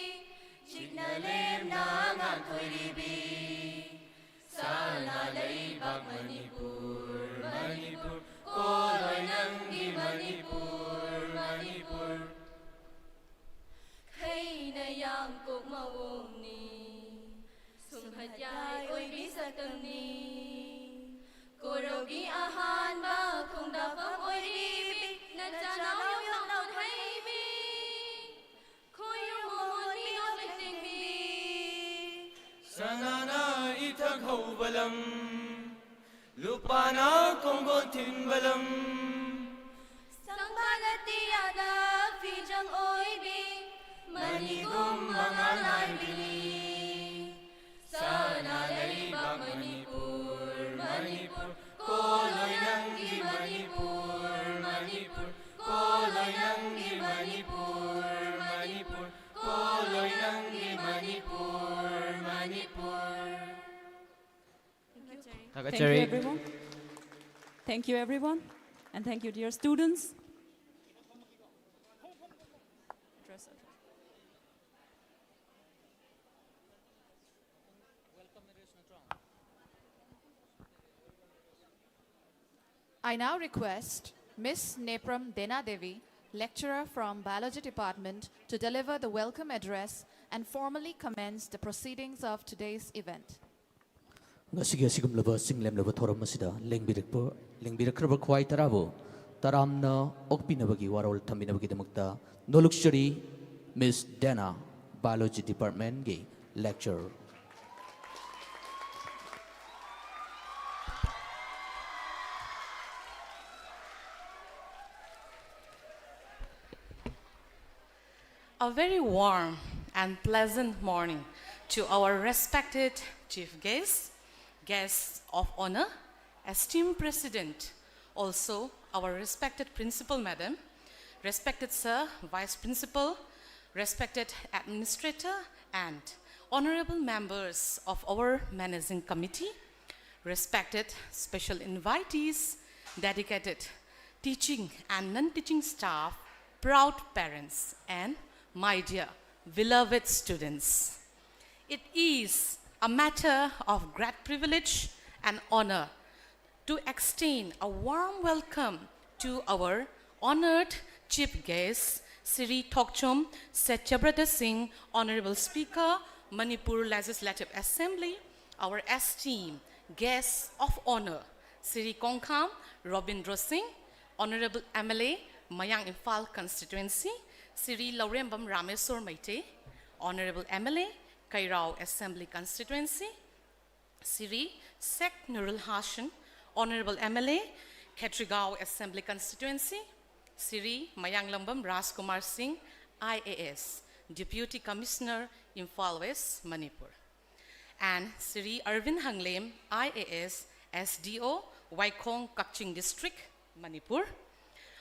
ꯆꯤꯛꯅ ꯂꯦꯝꯅ ꯉꯥꯟꯊꯣꯏꯔꯤꯕꯤ꯫ ꯁꯅꯥ ꯂꯩꯕꯥꯛ ꯃꯅꯤꯄꯨꯔ, ꯃꯅꯤꯄꯨꯔ, ꯀꯣꯜꯂꯣꯏ ꯅꯪꯒꯤ ꯃꯅꯤꯄꯨꯔ, ꯃꯅꯤꯄꯨꯔ꯫ ꯈꯩꯅ ꯌꯥꯡꯀꯣꯛ ꯃꯑꯣꯡꯅꯤ, ꯁꯨꯝꯍꯠ ꯌꯥꯏ ꯑꯣꯏꯕꯤ ꯁꯛꯇꯝꯅꯤ꯫ ꯀꯣꯔꯧꯒꯤ ꯑꯍꯥꯟꯕ ꯈꯣꯡꯗꯥꯐꯝ ꯑꯣꯏꯔꯤꯕꯤ, ꯅꯆꯥꯅꯥꯎ ꯌꯣꯛꯅꯥꯎ ꯍꯩꯕꯤ, ꯈꯣꯏꯌꯨꯝ ꯃꯣꯃꯣꯟ ꯃꯤꯅꯣꯛ ꯂꯩꯇꯦꯡꯕꯤ꯫ ꯁꯅꯥꯅ ꯏꯊꯛ ꯍꯧꯕ ꯂꯝ, ꯂꯨꯄꯥꯅ ꯀꯣꯡꯒꯣꯟ ꯊꯤꯟꯕ ꯂꯝ꯫ ꯁꯪꯕꯥꯂꯇꯤꯌꯥꯅ ꯐꯤꯖꯪ ꯑꯣꯏꯕꯤ, ꯃꯅꯤꯒꯨꯝ ꯃꯉꯥꯜ ꯅꯥꯏꯕꯤꯅꯤ꯫ ꯁꯅꯥ ꯂꯩꯕꯥꯛ ꯃꯅꯤꯄꯨꯔ, ꯃꯅꯤꯄꯨꯔ, ꯀꯣꯜꯂꯣꯏ ꯅꯪꯒꯤ ꯃꯅꯤꯄꯨꯔ, ꯃꯅꯤꯄꯨꯔ, ꯀꯣꯜꯂꯣꯏ ꯅꯪꯒꯤ ꯃꯅꯤꯄꯨꯔ, ꯃꯅꯤꯄꯨꯔ, ꯀꯣꯜꯂꯣꯏ ꯅꯪꯒꯤ ꯃꯅꯤꯄꯨꯔ, ꯃꯅꯤꯄꯨꯔ꯫ Thank you, ꯊꯥꯒꯠꯆꯔꯤ꯫ Everyone. Thank you, everyone. And thank you, dear students. I now request Miss Nepram Dena Devi, lecturer from Biology Department, to deliver the welcome address and formally commence the proceedings of today's event. ꯉꯁꯤꯒꯤ ꯑꯁꯤꯒꯨꯝꯂꯕ ꯆꯤꯡꯂꯦꯝꯂꯕ ꯊꯧꯔꯝ ꯑꯁꯤꯗ ꯂꯦꯡꯕꯤꯔꯛꯄ, ꯂꯦꯡꯕꯤꯔꯛꯈ꯭ꯔꯕ ꯈ꯭ꯋꯥꯏ ꯇꯔꯥꯕꯨ ꯇꯔꯥꯝꯅ ꯑꯣꯛꯄꯤꯅꯕꯒꯤ ꯋꯥꯔꯣꯜ ꯊꯝꯕꯤꯅꯕꯒꯤꯗꯃꯛꯇ ꯅꯣꯂꯨꯛꯆꯔꯤ꯫ Miss Dena, Biology Department ꯀꯤ lecturer꯫ A very warm and pleasant morning to our respected chief guests, guests of honor, esteemed president, also our respected principal madam, respected sir, vice principal, respected administrator, and honorable members of our managing committee, respected special invitees, dedicated teaching and non-teaching staff, proud parents, and my dear beloved students. It is a matter of great privilege and honor to extend a warm welcome to our honored chief guest, Shri Thokchom Satyabrata Singh, Honorable Speaker, Manipur Legislative Assembly, our esteemed guests of honor, Shri Kongkham Robindra Singh, Honorable M L A, Mayang Imphal Constituency, Shri Laurembam Rameswar Meitei, Honorable M L A, Kairao Assembly Constituency, Shri Sheikh Nurul Hassan, Honorable M L A, Khetrigao Assembly Constituency, Shri Mayanglambam Rajkumar Singh, I A S, Deputy Commissioner, Imphal West, Manipur, and Shri Arvind Hanglem, I A S, S D O, Waikhong, Kakching District, Manipur.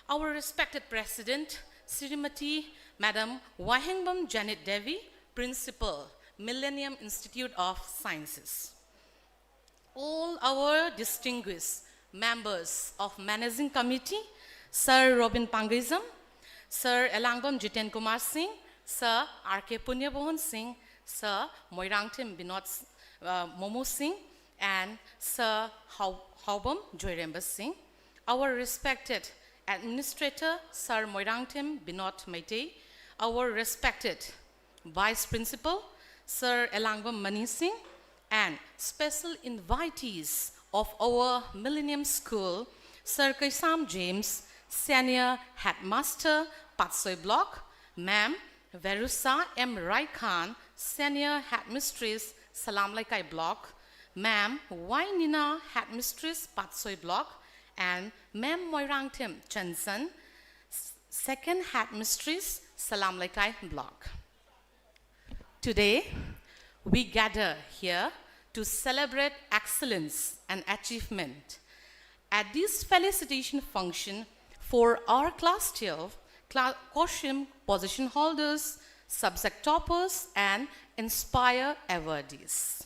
Our respected President, Srimati Madam Wahengbam Janet Devi, Principal, Millennium Institute of Sciences. All our distinguished members of Managing Committee, Sir Robin Pangeijam, Sir Elangbam Jiten Kumar Singh, Sir R K Punyabohon Singh, Sir Moirangthem Binod, uh, Momo Singh, and Sir Hau-, Haubam Joyremba Singh, our respected administrator, Sir Moirangthem Binod Meitei, our respected vice principal, Sir Elangbam Mani Singh, and special invitees of our Millennium School, Sir Kaisam James, Senior Headmaster, Patsoi Block, Ma'am Verusa M Raikhan, Senior Headmistress, Salam Leikai Block, Ma'am Y Nina, Headmistress, Patsoi Block, and Ma'am Moirangthem Chansan, Second Headmistress, Salam Alaikum Block. Today, we gather here to celebrate excellence and achievement. At this felicitation function for our Class twelve, Cla- Koshim position holders, subject toppers, and Inspire awardees.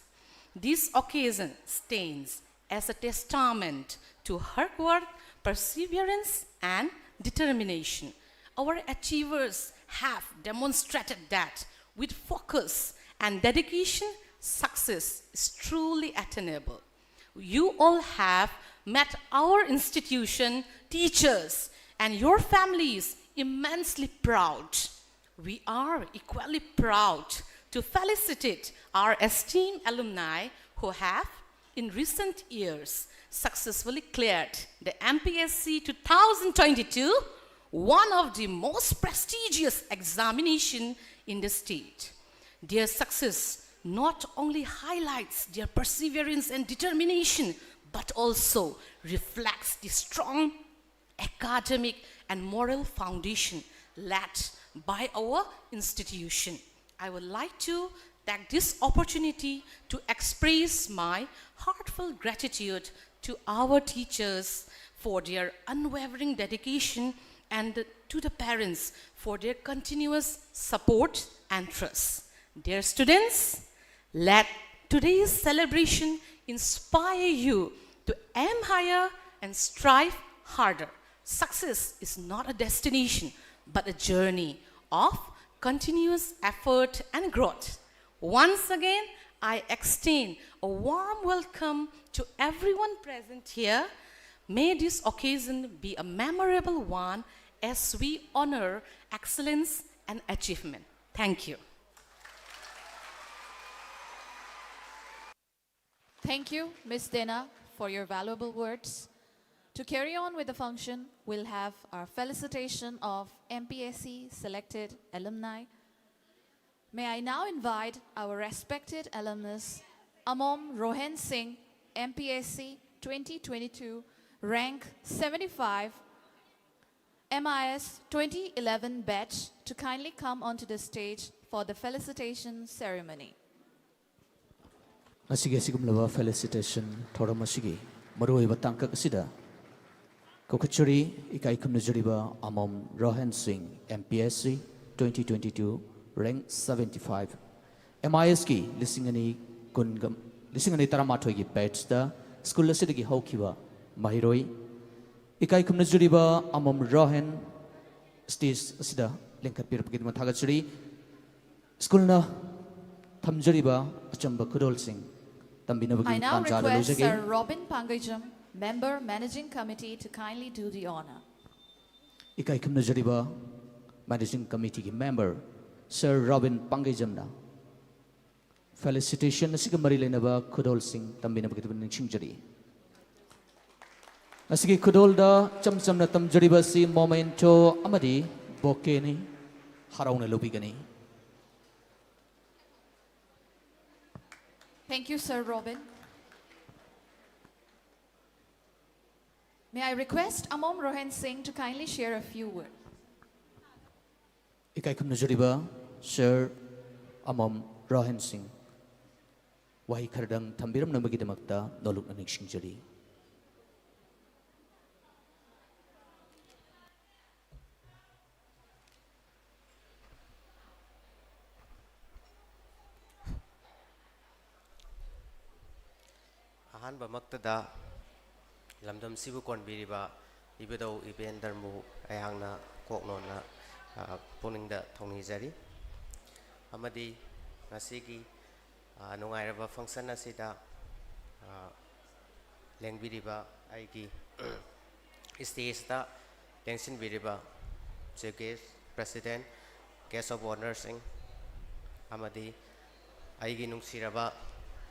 This occasion stands as a testament to her work, perseverance, and determination. Our achievers have demonstrated that with focus and dedication, success is truly attainable. You all have made our institution, teachers, and your families immensely proud. We are equally proud to felicitate our esteemed alumni who have, in recent years, successfully cleared the M P S C twenty twenty-two, one of the most prestigious examination in the state. Their success not only highlights their perseverance and determination, but also reflects the strong academic and moral foundation laid by our institution. I would like to take this opportunity to express my heartfelt gratitude to our teachers for their unwavering dedication and to the parents for their continuous support and trust. Dear students, let today's celebration inspire you to aim higher and strive harder. Success is not a destination, but a journey of continuous effort and growth. Once again, I extend a warm welcome to everyone present here. May this occasion be a memorable one as we honor excellence and achievement. Thank you. Thank you, Miss Dena, for your valuable words. To carry on with the function, we'll have our felicitation of M P S C selected alumni. May I now invite our respected alumnus, Amom Rohan Singh, M P S C twenty twenty-two, rank seventy-five, M I S twenty eleven batch to kindly come onto the stage for the felicitation ceremony. ꯉꯁꯤꯒꯤ ꯑꯁꯤꯒꯨꯝꯂꯕ felicitation ꯊꯧꯔꯝ ꯑꯁꯤꯒꯤ ꯃꯔꯨꯑꯣꯏꯕ ꯇꯥꯡꯀꯛ ꯑꯁꯤꯗ ꯀꯧꯈꯠꯆꯔꯤ, ꯏꯀꯥꯏ ꯈꯨꯝꯅꯖꯔꯤꯕ ꯑꯃꯣꯝ ꯔꯣꯍꯟ ꯁꯤꯡ, M P S C, twenty twenty-two, rank seventy-five, M I S ꯀꯤ ꯂꯤꯁꯤꯡ ꯑꯅꯤ ꯀꯨꯟꯒ, ꯂꯤꯁꯤꯡ ꯑꯅꯤ ꯇꯔꯥꯃꯥꯊꯣꯏꯒꯤ batchꯇ school ꯑꯁꯤꯗꯒꯤ ꯍꯧꯈꯤꯕ ꯃꯍꯩꯔꯣꯏ꯫ ꯏꯀꯥꯏ ꯈꯨꯝꯅꯖꯔꯤꯕ ꯑꯃꯣꯝ ꯔꯣꯍꯟ stage ꯑꯁꯤꯗ ꯂꯤꯡꯈꯠꯄꯤꯔꯛꯄꯒꯤꯗꯃꯛ ꯊꯥꯒꯠꯆꯔꯤ꯫ Schoolꯅ ꯊꯝꯖꯔꯤꯕ ꯑꯆꯝꯕ ꯈꯨꯗꯣꯜꯁꯤꯡ ꯇꯝꯕꯤꯅꯕꯒꯤ I now ꯇꯥꯟꯖꯥꯗ request ꯂꯧꯖꯒꯦ꯫ Sir Robin Pangajam, Member Managing Committee, to kindly do the honor. ꯏꯀꯥꯏ ꯈꯨꯝꯅꯖꯔꯤꯕ Managing Committeeꯒꯤ member Sir Robin ꯄꯥꯡꯒꯩꯖꯝꯅ felicitation ꯑꯁꯤꯒ ꯃꯔꯤ ꯂꯩꯅꯕ ꯈꯨꯗꯣꯜꯁꯤꯡ ꯇꯝꯕꯤꯅꯕꯒꯤꯗꯃꯛ ꯅꯤꯡꯁꯤꯡꯖꯔꯤ꯫ ꯉꯁꯤꯒꯤ ꯈꯨꯗꯣꯜꯗ ꯏꯆꯝ ꯆꯝꯅ ꯇꯝꯖꯔꯤꯕ ꯑꯁꯤ memento ꯑꯃꯗꯤ bouquetꯅꯤ꯫ ꯍꯔꯥꯎꯅ ꯂꯧꯕꯤꯒꯅꯤ꯫ Thank you, Sir Robin. May I request Amom Rohan Singh to kindly share a few words? ꯏꯀꯥꯏ ꯈꯨꯝꯅꯖꯔꯤꯕ Sir ꯑꯃꯣꯝ ꯔꯣꯍꯟ ꯁꯤꯡ ꯋꯥꯍꯩ ꯈꯔꯗꯪ ꯊꯝꯕꯤꯔꯝꯅꯕꯒꯤꯗꯃꯛꯇ ꯅꯣꯂꯨꯛꯅ ꯅꯤꯡꯁꯤꯡꯖꯔꯤ꯫ ꯑꯍꯥꯟꯕꯃꯛꯇꯗ ꯂꯝꯗꯝꯁꯤꯕꯨ ꯀꯣꯟꯕꯤꯔꯤꯕ ꯏꯕꯨꯙꯧ ꯏꯕꯦꯟ ꯙꯔꯃꯕꯨ ꯑꯩꯍꯥꯛꯅ ꯀꯣꯛꯅꯣꯟꯅ, ꯑ, ꯄꯨꯛꯅꯤꯡꯗ ꯊꯧꯅꯤꯖꯔꯤ꯫ ꯑꯃꯗꯤ ꯉꯁꯤꯒꯤ, ꯑ, ꯅꯨꯡꯉꯥꯏꯔꯕ function ꯑꯁꯤꯗ, ꯑ, ꯂꯦꯡꯕꯤꯔꯤꯕ ꯑꯩꯒꯤ stageꯇ ꯂꯦꯡꯁꯤꯟꯕꯤꯔꯤꯕ Chief Guest, President, Guest of Honourꯁꯤꯡ ꯑꯃꯗꯤ ꯑꯩꯒꯤ ꯅꯨꯡꯁꯤꯔꯕ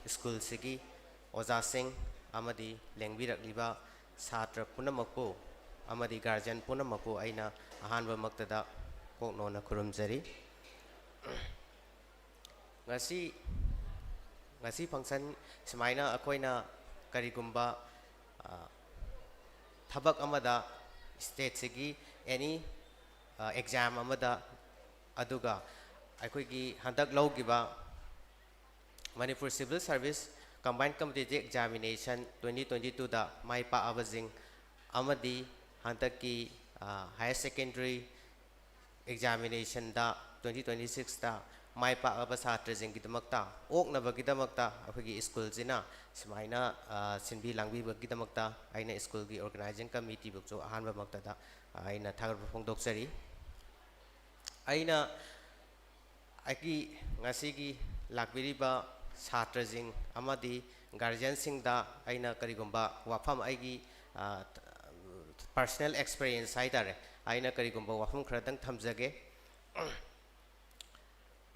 schoolꯁꯤꯒꯤ ꯑꯣꯖꯥꯁꯤꯡ ꯑꯃꯗꯤ ꯂꯦꯡꯕꯤꯔꯛꯂꯤꯕ ꯁꯥꯇ꯭ꯔ ꯄꯨꯝꯅꯃꯛꯄꯨ ꯑꯃꯗꯤ guardian ꯄꯨꯝꯅꯃꯛꯄꯨ ꯑꯩꯅ ꯑꯍꯥꯟꯕꯃꯛꯇꯗ ꯀꯣꯛꯅꯣꯟꯅ ꯈꯨꯔꯨꯝꯖꯔꯤ꯫ ꯉꯁꯤ, ꯉꯁꯤ function ꯁꯨꯃꯥꯏꯅ ꯑꯩꯈꯣꯏꯅ ꯀꯔꯤꯒꯨꯝꯕ, ꯑ, ꯊꯕꯛ ꯑꯃꯗ stateꯁꯤꯒꯤ ꯑꯦꯅꯤ ꯑꯦꯛꯖꯥꯝ ꯑꯃꯗ, ꯑꯗꯨꯒ ꯑꯩꯈꯣꯏꯒꯤ ꯍꯟꯗꯛ ꯂꯧꯈꯤꯕ Manipur civil service combine competitive examination twenty twenty ꯇꯨꯗ ꯃꯥꯏ ꯄꯥꯛꯑꯕꯁꯤꯡ ꯑꯃꯗꯤ ꯍꯟꯗꯛꯀꯤ ꯍꯥꯌꯔ ꯁꯦꯀꯦꯟꯗꯔꯤ ꯑꯦꯛꯖꯥꯃꯤꯅꯦꯁꯟꯗ ꯇ꯭ꯋꯦꯟꯇꯤ ꯇ꯭ꯋꯦꯟꯇꯤ ꯁꯤꯛꯁꯇ ꯃꯥꯏ ꯄꯥꯛꯂꯕ ꯁꯥꯇ꯭ꯔꯁꯤꯡꯒꯤꯗꯃꯛꯇ ꯑꯣꯛꯅꯕꯒꯤꯗꯃꯛꯇ ꯑꯩꯈꯣꯏꯒꯤ ꯁ꯭ꯀꯨꯜꯁꯤꯅ ꯁꯨꯃꯥꯏꯅ ꯁꯤꯟꯕꯤ ꯂꯥꯡꯕꯤꯕꯒꯤꯗꯃꯛꯇ ꯑꯩꯅ ꯁ꯭ꯀꯨꯜꯒꯤ ꯑꯣꯔꯒꯅꯥꯏꯖꯤꯡ ꯀꯃꯤꯇꯤꯕꯨꯁꯨ ꯑꯍꯥꯟꯕꯃꯛꯇꯗ ꯑꯩꯅ ꯊꯥꯒꯠꯄ ꯐꯣꯡꯗꯣꯛꯆꯔꯤ꯫ ꯑꯩꯅ ꯑꯩꯒꯤ ꯉꯁꯤꯒꯤ ꯂꯥꯛꯄꯤꯔꯤꯕ ꯁꯥꯇ꯭ꯔꯁꯤꯡ ꯑꯃꯗꯤ ꯒꯥꯔꯖꯤꯌꯟꯁꯤꯡꯗ ꯑꯩꯅ ꯀꯔꯤꯒꯨꯝꯕ ꯋꯥꯐꯝ, ꯑꯩꯒꯤ ꯄꯔꯁꯅꯦꯜ ꯑꯦꯛꯁꯄꯤꯔꯤꯌꯦꯟꯁ ꯍꯥꯏ ꯇꯥꯔꯦ, ꯑꯩꯅ ꯀꯔꯤꯒꯨꯝꯕ ꯋꯥꯐꯝ ꯈꯔꯗꯪ ꯊꯝꯖꯒꯦ꯫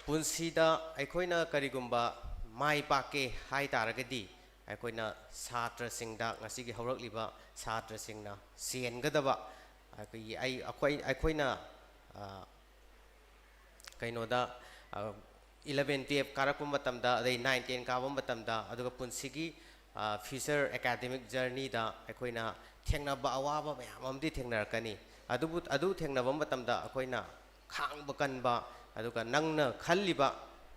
ꯄꯨꯟꯁꯤꯗ ꯑꯩꯈꯣꯏꯅ ꯀꯔꯤꯒꯨꯝꯕ ꯃꯥꯏ ꯄꯥꯛꯀꯦ ꯍꯥꯏ ꯇꯥꯔꯒꯗꯤ, ꯑꯩꯈꯣꯏꯅ ꯁꯥꯇ꯭ꯔꯁꯤꯡꯗ, ꯉꯁꯤꯒꯤ ꯍꯧꯔꯛꯂꯤꯕ ꯁꯥꯇ꯭ꯔꯁꯤꯡꯅ ꯆꯦꯟꯒꯗꯕ, ꯑꯩꯈꯣꯏꯒꯤ, ꯑꯩ, ꯑꯩꯈꯣꯏ, ꯑꯩꯈꯣꯏꯅ ꯀꯩꯅꯣꯗ, ꯏꯂꯚꯦꯟ ꯇꯨꯌꯦꯜꯐ ꯀꯥꯔꯛꯄ ꯃꯇꯝꯗ, ꯑꯗꯩ ꯅꯥꯏꯟ ꯇꯦꯟ ꯀꯥꯕ ꯃꯇꯝꯗ, ꯑꯗꯨꯒ ꯄꯨꯟꯁꯤꯒꯤ ꯐ꯭ꯌꯨꯆꯔ ꯑꯦꯀꯥꯗꯦꯃꯤꯛ ꯖꯔꯅꯤꯗ ꯑꯩꯈꯣꯏꯅ ꯊꯦꯡꯅꯕ ꯑꯋꯥꯕ ꯃꯌꯥꯝ ꯑꯃꯗꯤ ꯊꯦꯡꯅꯔꯛꯀꯅꯤ꯫ ꯑꯗꯨꯕꯨ, ꯑꯗꯨ ꯊꯦꯡꯅꯕ ꯃꯇꯝꯗ ꯑꯩꯈꯣꯏꯅ ꯈꯥꯡꯕ ꯀꯟꯕ, ꯑꯗꯨꯒ ꯅꯪꯅ ꯈꯜꯂꯤꯕ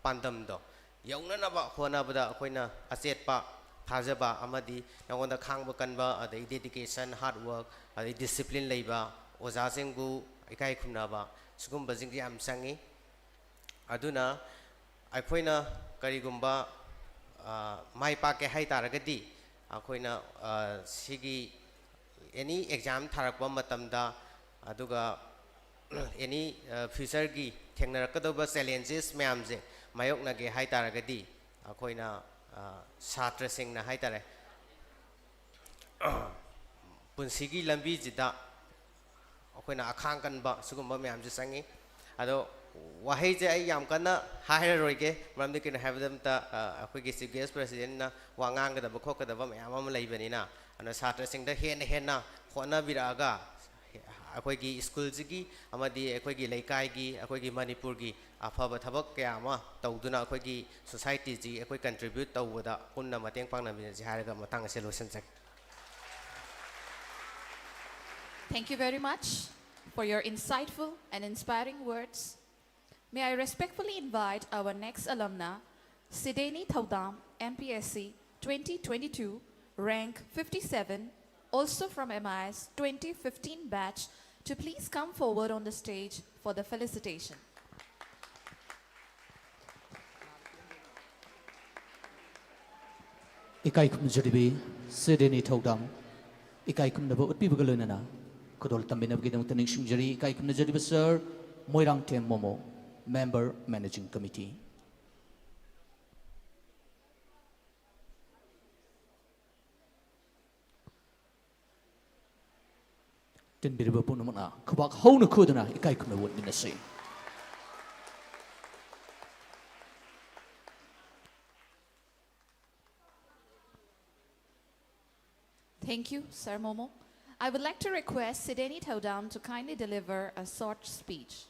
ꯄꯥꯟꯗꯝꯗꯣ ꯌꯧꯅꯅꯕ ꯍꯣꯠꯅꯕꯗ ꯑꯩꯈꯣꯏꯅ ꯑꯆꯦꯠꯄ ꯊꯥꯖꯕ ꯑꯃꯗꯤ ꯅꯉꯣꯟꯗ ꯈꯥꯡꯕ ꯀꯟꯕ, ꯑꯗꯩ dedication, hard work, ꯑꯗꯩ discipline ꯂꯩꯕ ꯑꯣꯖꯥꯁꯤꯡꯕꯨ ꯏꯀꯥꯏ ꯈꯨꯝꯅꯕ, ꯁꯤꯒꯨꯝꯕꯁꯤꯡꯁꯦ ꯌꯥꯝ ꯆꯪꯉꯤ꯫ ꯑꯗꯨꯅ ꯑꯩꯈꯣꯏꯅ ꯀꯔꯤꯒꯨꯝꯕ ꯃꯥꯏ ꯄꯥꯛꯀꯦ ꯍꯥꯏ ꯇꯥꯔꯒꯗꯤ, ꯑꯩꯈꯣꯏꯅ ꯁꯤꯒꯤ ꯑꯦꯅꯤ ꯑꯦꯛꯖꯥꯝ ꯊꯥꯔꯛꯄ ꯃꯇꯝꯗ, ꯑꯗꯨꯒ ꯑꯦꯅꯤ ꯐ꯭ꯌꯨꯆꯔꯒꯤ ꯊꯦꯡꯅꯔꯛꯀꯗꯧꯕ ꯆꯦꯂꯦꯟꯖꯦꯁ ꯃꯌꯥꯝꯁꯦ ꯃꯥꯌꯣꯛꯅꯒꯦ ꯍꯥꯏ ꯇꯥꯔꯒꯗꯤ, ꯑꯩꯈꯣꯏꯅ ꯁꯥꯇ꯭ꯔꯁꯤꯡꯅ ꯍꯥꯏ ꯇꯥꯔꯦ, ꯄꯨꯟꯁꯤꯒꯤ ꯂꯝꯕꯤꯁꯤꯗ ꯑꯩꯈꯣꯏꯅ ꯑꯈꯥꯡ ꯀꯟꯕ ꯁꯤꯒꯨꯝꯕ ꯃꯌꯥꯝꯁꯦ ꯆꯪꯉꯤ꯫ ꯑꯗꯣ ꯋꯥꯍꯩꯁꯦ ꯑꯩ ꯌꯥꯝ ꯀꯟꯅ ꯍꯥꯏꯔꯔꯣꯏꯒꯦ, ꯃꯔꯝꯗꯤ ꯀꯩꯅꯣ ꯍꯥꯏꯕꯗ ꯑꯝꯇ ꯑꯩꯈꯣꯏꯒꯤ ꯆꯤꯐ ꯒꯦꯁ ꯄ꯭ꯔꯁꯤꯗꯦꯟꯅ ꯋꯥ ꯉꯥꯡꯒꯗꯕ ꯈꯣꯠꯀꯗꯕ ꯃꯌꯥꯝ ꯑꯃ ꯂꯩꯕꯅꯤꯅ, ꯑꯗꯨꯅ ꯁꯥꯇ꯭ꯔꯁꯤꯡꯗ ꯍꯦꯟꯅ ꯍꯦꯟꯅ ꯍꯣꯠꯅꯕꯤꯔꯛꯑꯒ ꯑꯩꯈꯣꯏꯒꯤ ꯁ꯭ꯀꯨꯜꯁꯤꯒꯤ ꯑꯃꯗꯤ ꯑꯩꯈꯣꯏꯒꯤ ꯂꯩꯀꯥꯏꯒꯤ, ꯑꯩꯈꯣꯏꯒꯤ ꯃꯅꯤꯄꯨꯔꯒꯤ ꯑꯐꯕ ꯊꯕꯛ ꯀꯌꯥ ꯑꯃ ꯇꯧꯗꯨꯅ ꯑꯩꯈꯣꯏꯒꯤ ꯁꯣꯁꯥꯏꯇꯤꯁꯤ ꯑꯩꯈꯣꯏ ꯀꯟꯇ꯭ꯔꯤꯕ꯭ꯌꯨꯠ ꯇꯧꯕꯗ ꯄꯨꯟꯅ ꯃꯇꯦꯡ ꯄꯥꯡꯅꯃꯤꯟꯅꯁꯤ ꯍꯥꯏꯔꯒ ꯃꯇꯥꯡ ꯑꯁꯤ ꯂꯣꯏꯁꯤꯟꯖꯒꯦ꯫ Thank you very much. for your insightful and inspiring words. May I respectfully invite our next alumna, Sideni Thaudam, M P S C twenty twenty-two, rank fifty-seven, also from M I S twenty fifteen batch, to please come forward on the stage for the felicitation. ꯏꯀꯥꯏ ꯈꯨꯝꯅꯖꯔꯤꯕꯤ ꯁꯤꯗꯦꯅꯤ ꯊꯧꯗꯥꯝ, ꯏꯀꯥꯏ ꯈꯨꯝꯅꯕ ꯎꯠꯄꯤꯕꯒ ꯂꯣꯏꯅꯅ ꯈꯨꯗꯣꯜ ꯇꯝꯕꯤꯅꯕꯒꯤꯗꯃꯛꯇ ꯅꯤꯡꯁꯤꯡꯖꯔꯤ꯫ ꯏꯀꯥꯏ ꯈꯨꯝꯅꯖꯔꯤꯕ ꯁꯥꯔ Moirangthem momo, Member Managing Committee꯫ ꯇꯤꯟꯕꯤꯔꯤꯕ ꯄꯨꯝꯅꯃꯛꯅ ꯈꯨꯕꯥꯛ ꯍꯧꯅ ꯈꯨꯗꯨꯅ ꯏꯀꯥꯏ ꯈꯨꯝꯅꯕ ꯎꯠꯃꯤꯟꯅꯁꯤ꯫ Thank you, Sir Momo. I would like to request Sideni Thaudam to kindly deliver a short speech.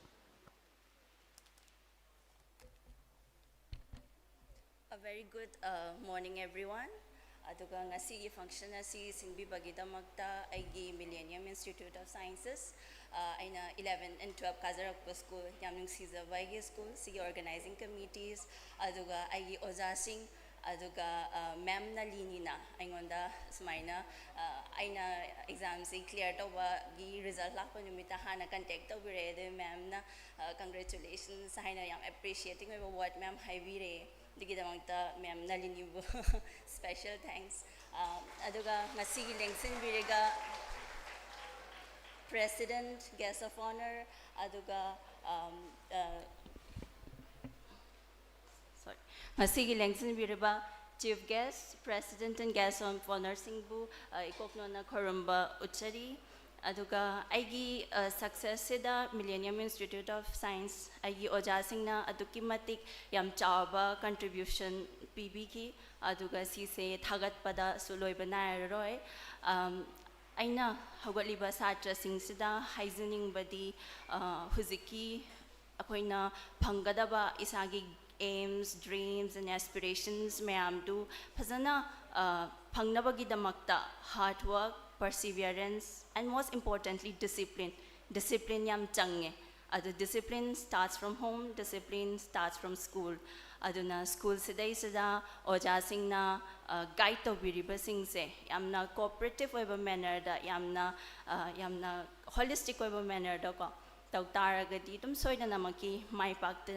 A very good uh, morning, everyone. ꯑꯗꯨꯒ ꯉꯁꯤꯒꯤ function ꯑꯁꯤ ꯁꯤꯟꯕꯤꯕꯒꯤꯗꯃꯛꯇ ꯑꯩꯒꯤ Millennium Institute of Sciences, ꯑ, ꯑꯩꯅ eleven and twelve ꯀꯥꯖꯔꯛꯄ school, ꯌꯥꯝ ꯅꯨꯡꯁꯤꯖꯕ ꯑꯩꯒꯤ school, ꯁꯤꯒꯤ organizing committees, ꯑꯗꯨꯒ ꯑꯩꯒꯤ ꯑꯣꯖꯥꯁꯤꯡ, ꯑꯗꯨꯒ ꯃꯦꯝ ꯅꯂꯤꯅꯤꯅ ꯑꯩꯉꯣꯟꯗ ꯁꯨꯃꯥꯏꯅ, ꯑ, ꯑꯩꯅ examꯁꯤ clear ꯇꯧꯕꯒꯤ result ꯂꯥꯛꯄ ꯅꯨꯃꯤꯠꯇ ꯍꯥꯟꯅ contact ꯇꯧꯕꯤꯔꯛꯑꯦ꯫ ꯑꯗꯨꯒꯤ ꯃꯦꯝꯅ congratulations ꯍꯥꯏꯅ ꯌꯥꯝ appreciating ꯑꯣꯏꯕ word ꯃꯌꯥꯝ ꯍꯥꯏꯕꯤꯔꯛꯑꯦ꯫ ꯑꯗꯨꯒꯤꯗꯃꯛꯇ ꯃꯦꯝ ꯅꯂꯤꯅꯤꯕꯨ special thanks꯫ ꯑ, ꯑꯗꯨꯒ ꯉꯁꯤꯒꯤ ꯂꯦꯡꯁꯤꯟꯕꯤꯔꯒ President, Guest of Honor, ꯑꯗꯨꯒ, ꯑꯝ, ꯑ, sorry, ꯉꯁꯤꯒꯤ ꯂꯦꯡꯁꯤꯟꯕꯤꯔꯤꯕ Chief Guest, President and Guest of Honorꯁꯤꯡꯕꯨ, ꯑ, ꯏꯀꯣꯛꯅꯣꯅ ꯈꯣꯏꯔꯝꯕ ꯎꯠꯆꯔꯤ꯫ ꯑꯗꯨꯒ ꯑꯩꯒꯤ, ꯑ, successꯁꯤꯗ Millennium Institute of Science ꯑꯩꯒꯤ ꯑꯣꯖꯥꯁꯤꯡꯅ ꯑꯗꯨꯛꯀꯤ ꯃꯇꯤꯛ ꯌꯥꯝ ꯆꯥꯎꯕ contribution ꯄꯤꯕꯤꯈꯤ꯫ ꯑꯗꯨꯒ ꯁꯤꯁꯦ ꯊꯥꯒꯠꯄꯗꯁꯨ ꯂꯣꯏꯕ ꯅꯥꯏꯔꯔꯣꯏ꯫ ꯑꯝ, ꯑꯩꯅ ꯍꯧꯒꯠꯂꯤꯕ ꯁꯥꯇ꯭ꯔꯁꯤꯡꯁꯤꯗ ꯍꯥꯏꯖꯅꯤꯡꯕꯗꯤ, ꯑ, ꯍꯧꯖꯤꯛꯀꯤ ꯑꯩꯈꯣꯏꯅ ꯐꯪꯒꯗꯕ ꯏꯁꯥꯒꯤ aims, dreams and aspirations ꯃꯌꯥꯝꯗꯨ ꯐꯖꯅ, ꯑ, ꯐꯪꯅꯕꯒꯤꯗꯃꯛꯇ hard work, perseverance and most importantly discipline discipline ꯌꯥꯝ ꯆꯪꯉꯦ꯫ ꯑꯗꯨ discipline starts from home, discipline starts from school. ꯑꯗꯨꯅ ꯁ꯭ꯀꯨꯜꯁꯤꯗꯩꯁꯤꯗ ꯑꯣꯖꯥꯁꯤꯡꯅ ꯒꯥꯏꯗ ꯇꯧꯕꯤꯔꯤꯕꯁꯤꯡꯁꯦ ꯌꯥꯝꯅ ꯀꯣꯑꯣꯄꯔꯦꯇꯤꯞ ꯑꯣꯏꯕ ꯃꯦꯅꯔꯗ, ꯌꯥꯝꯅ ꯌꯥꯝꯅ ꯍꯣꯂꯤꯁꯇꯤꯛ ꯑꯣꯏꯕ ꯃꯦꯅꯔꯗꯀꯣ ꯇꯧ ꯇꯥꯔꯒꯗꯤ ꯑꯗꯨꯝ ꯁꯣꯏꯗꯅꯃꯛꯀꯤ ꯃꯥꯏ ꯄꯥꯛꯇ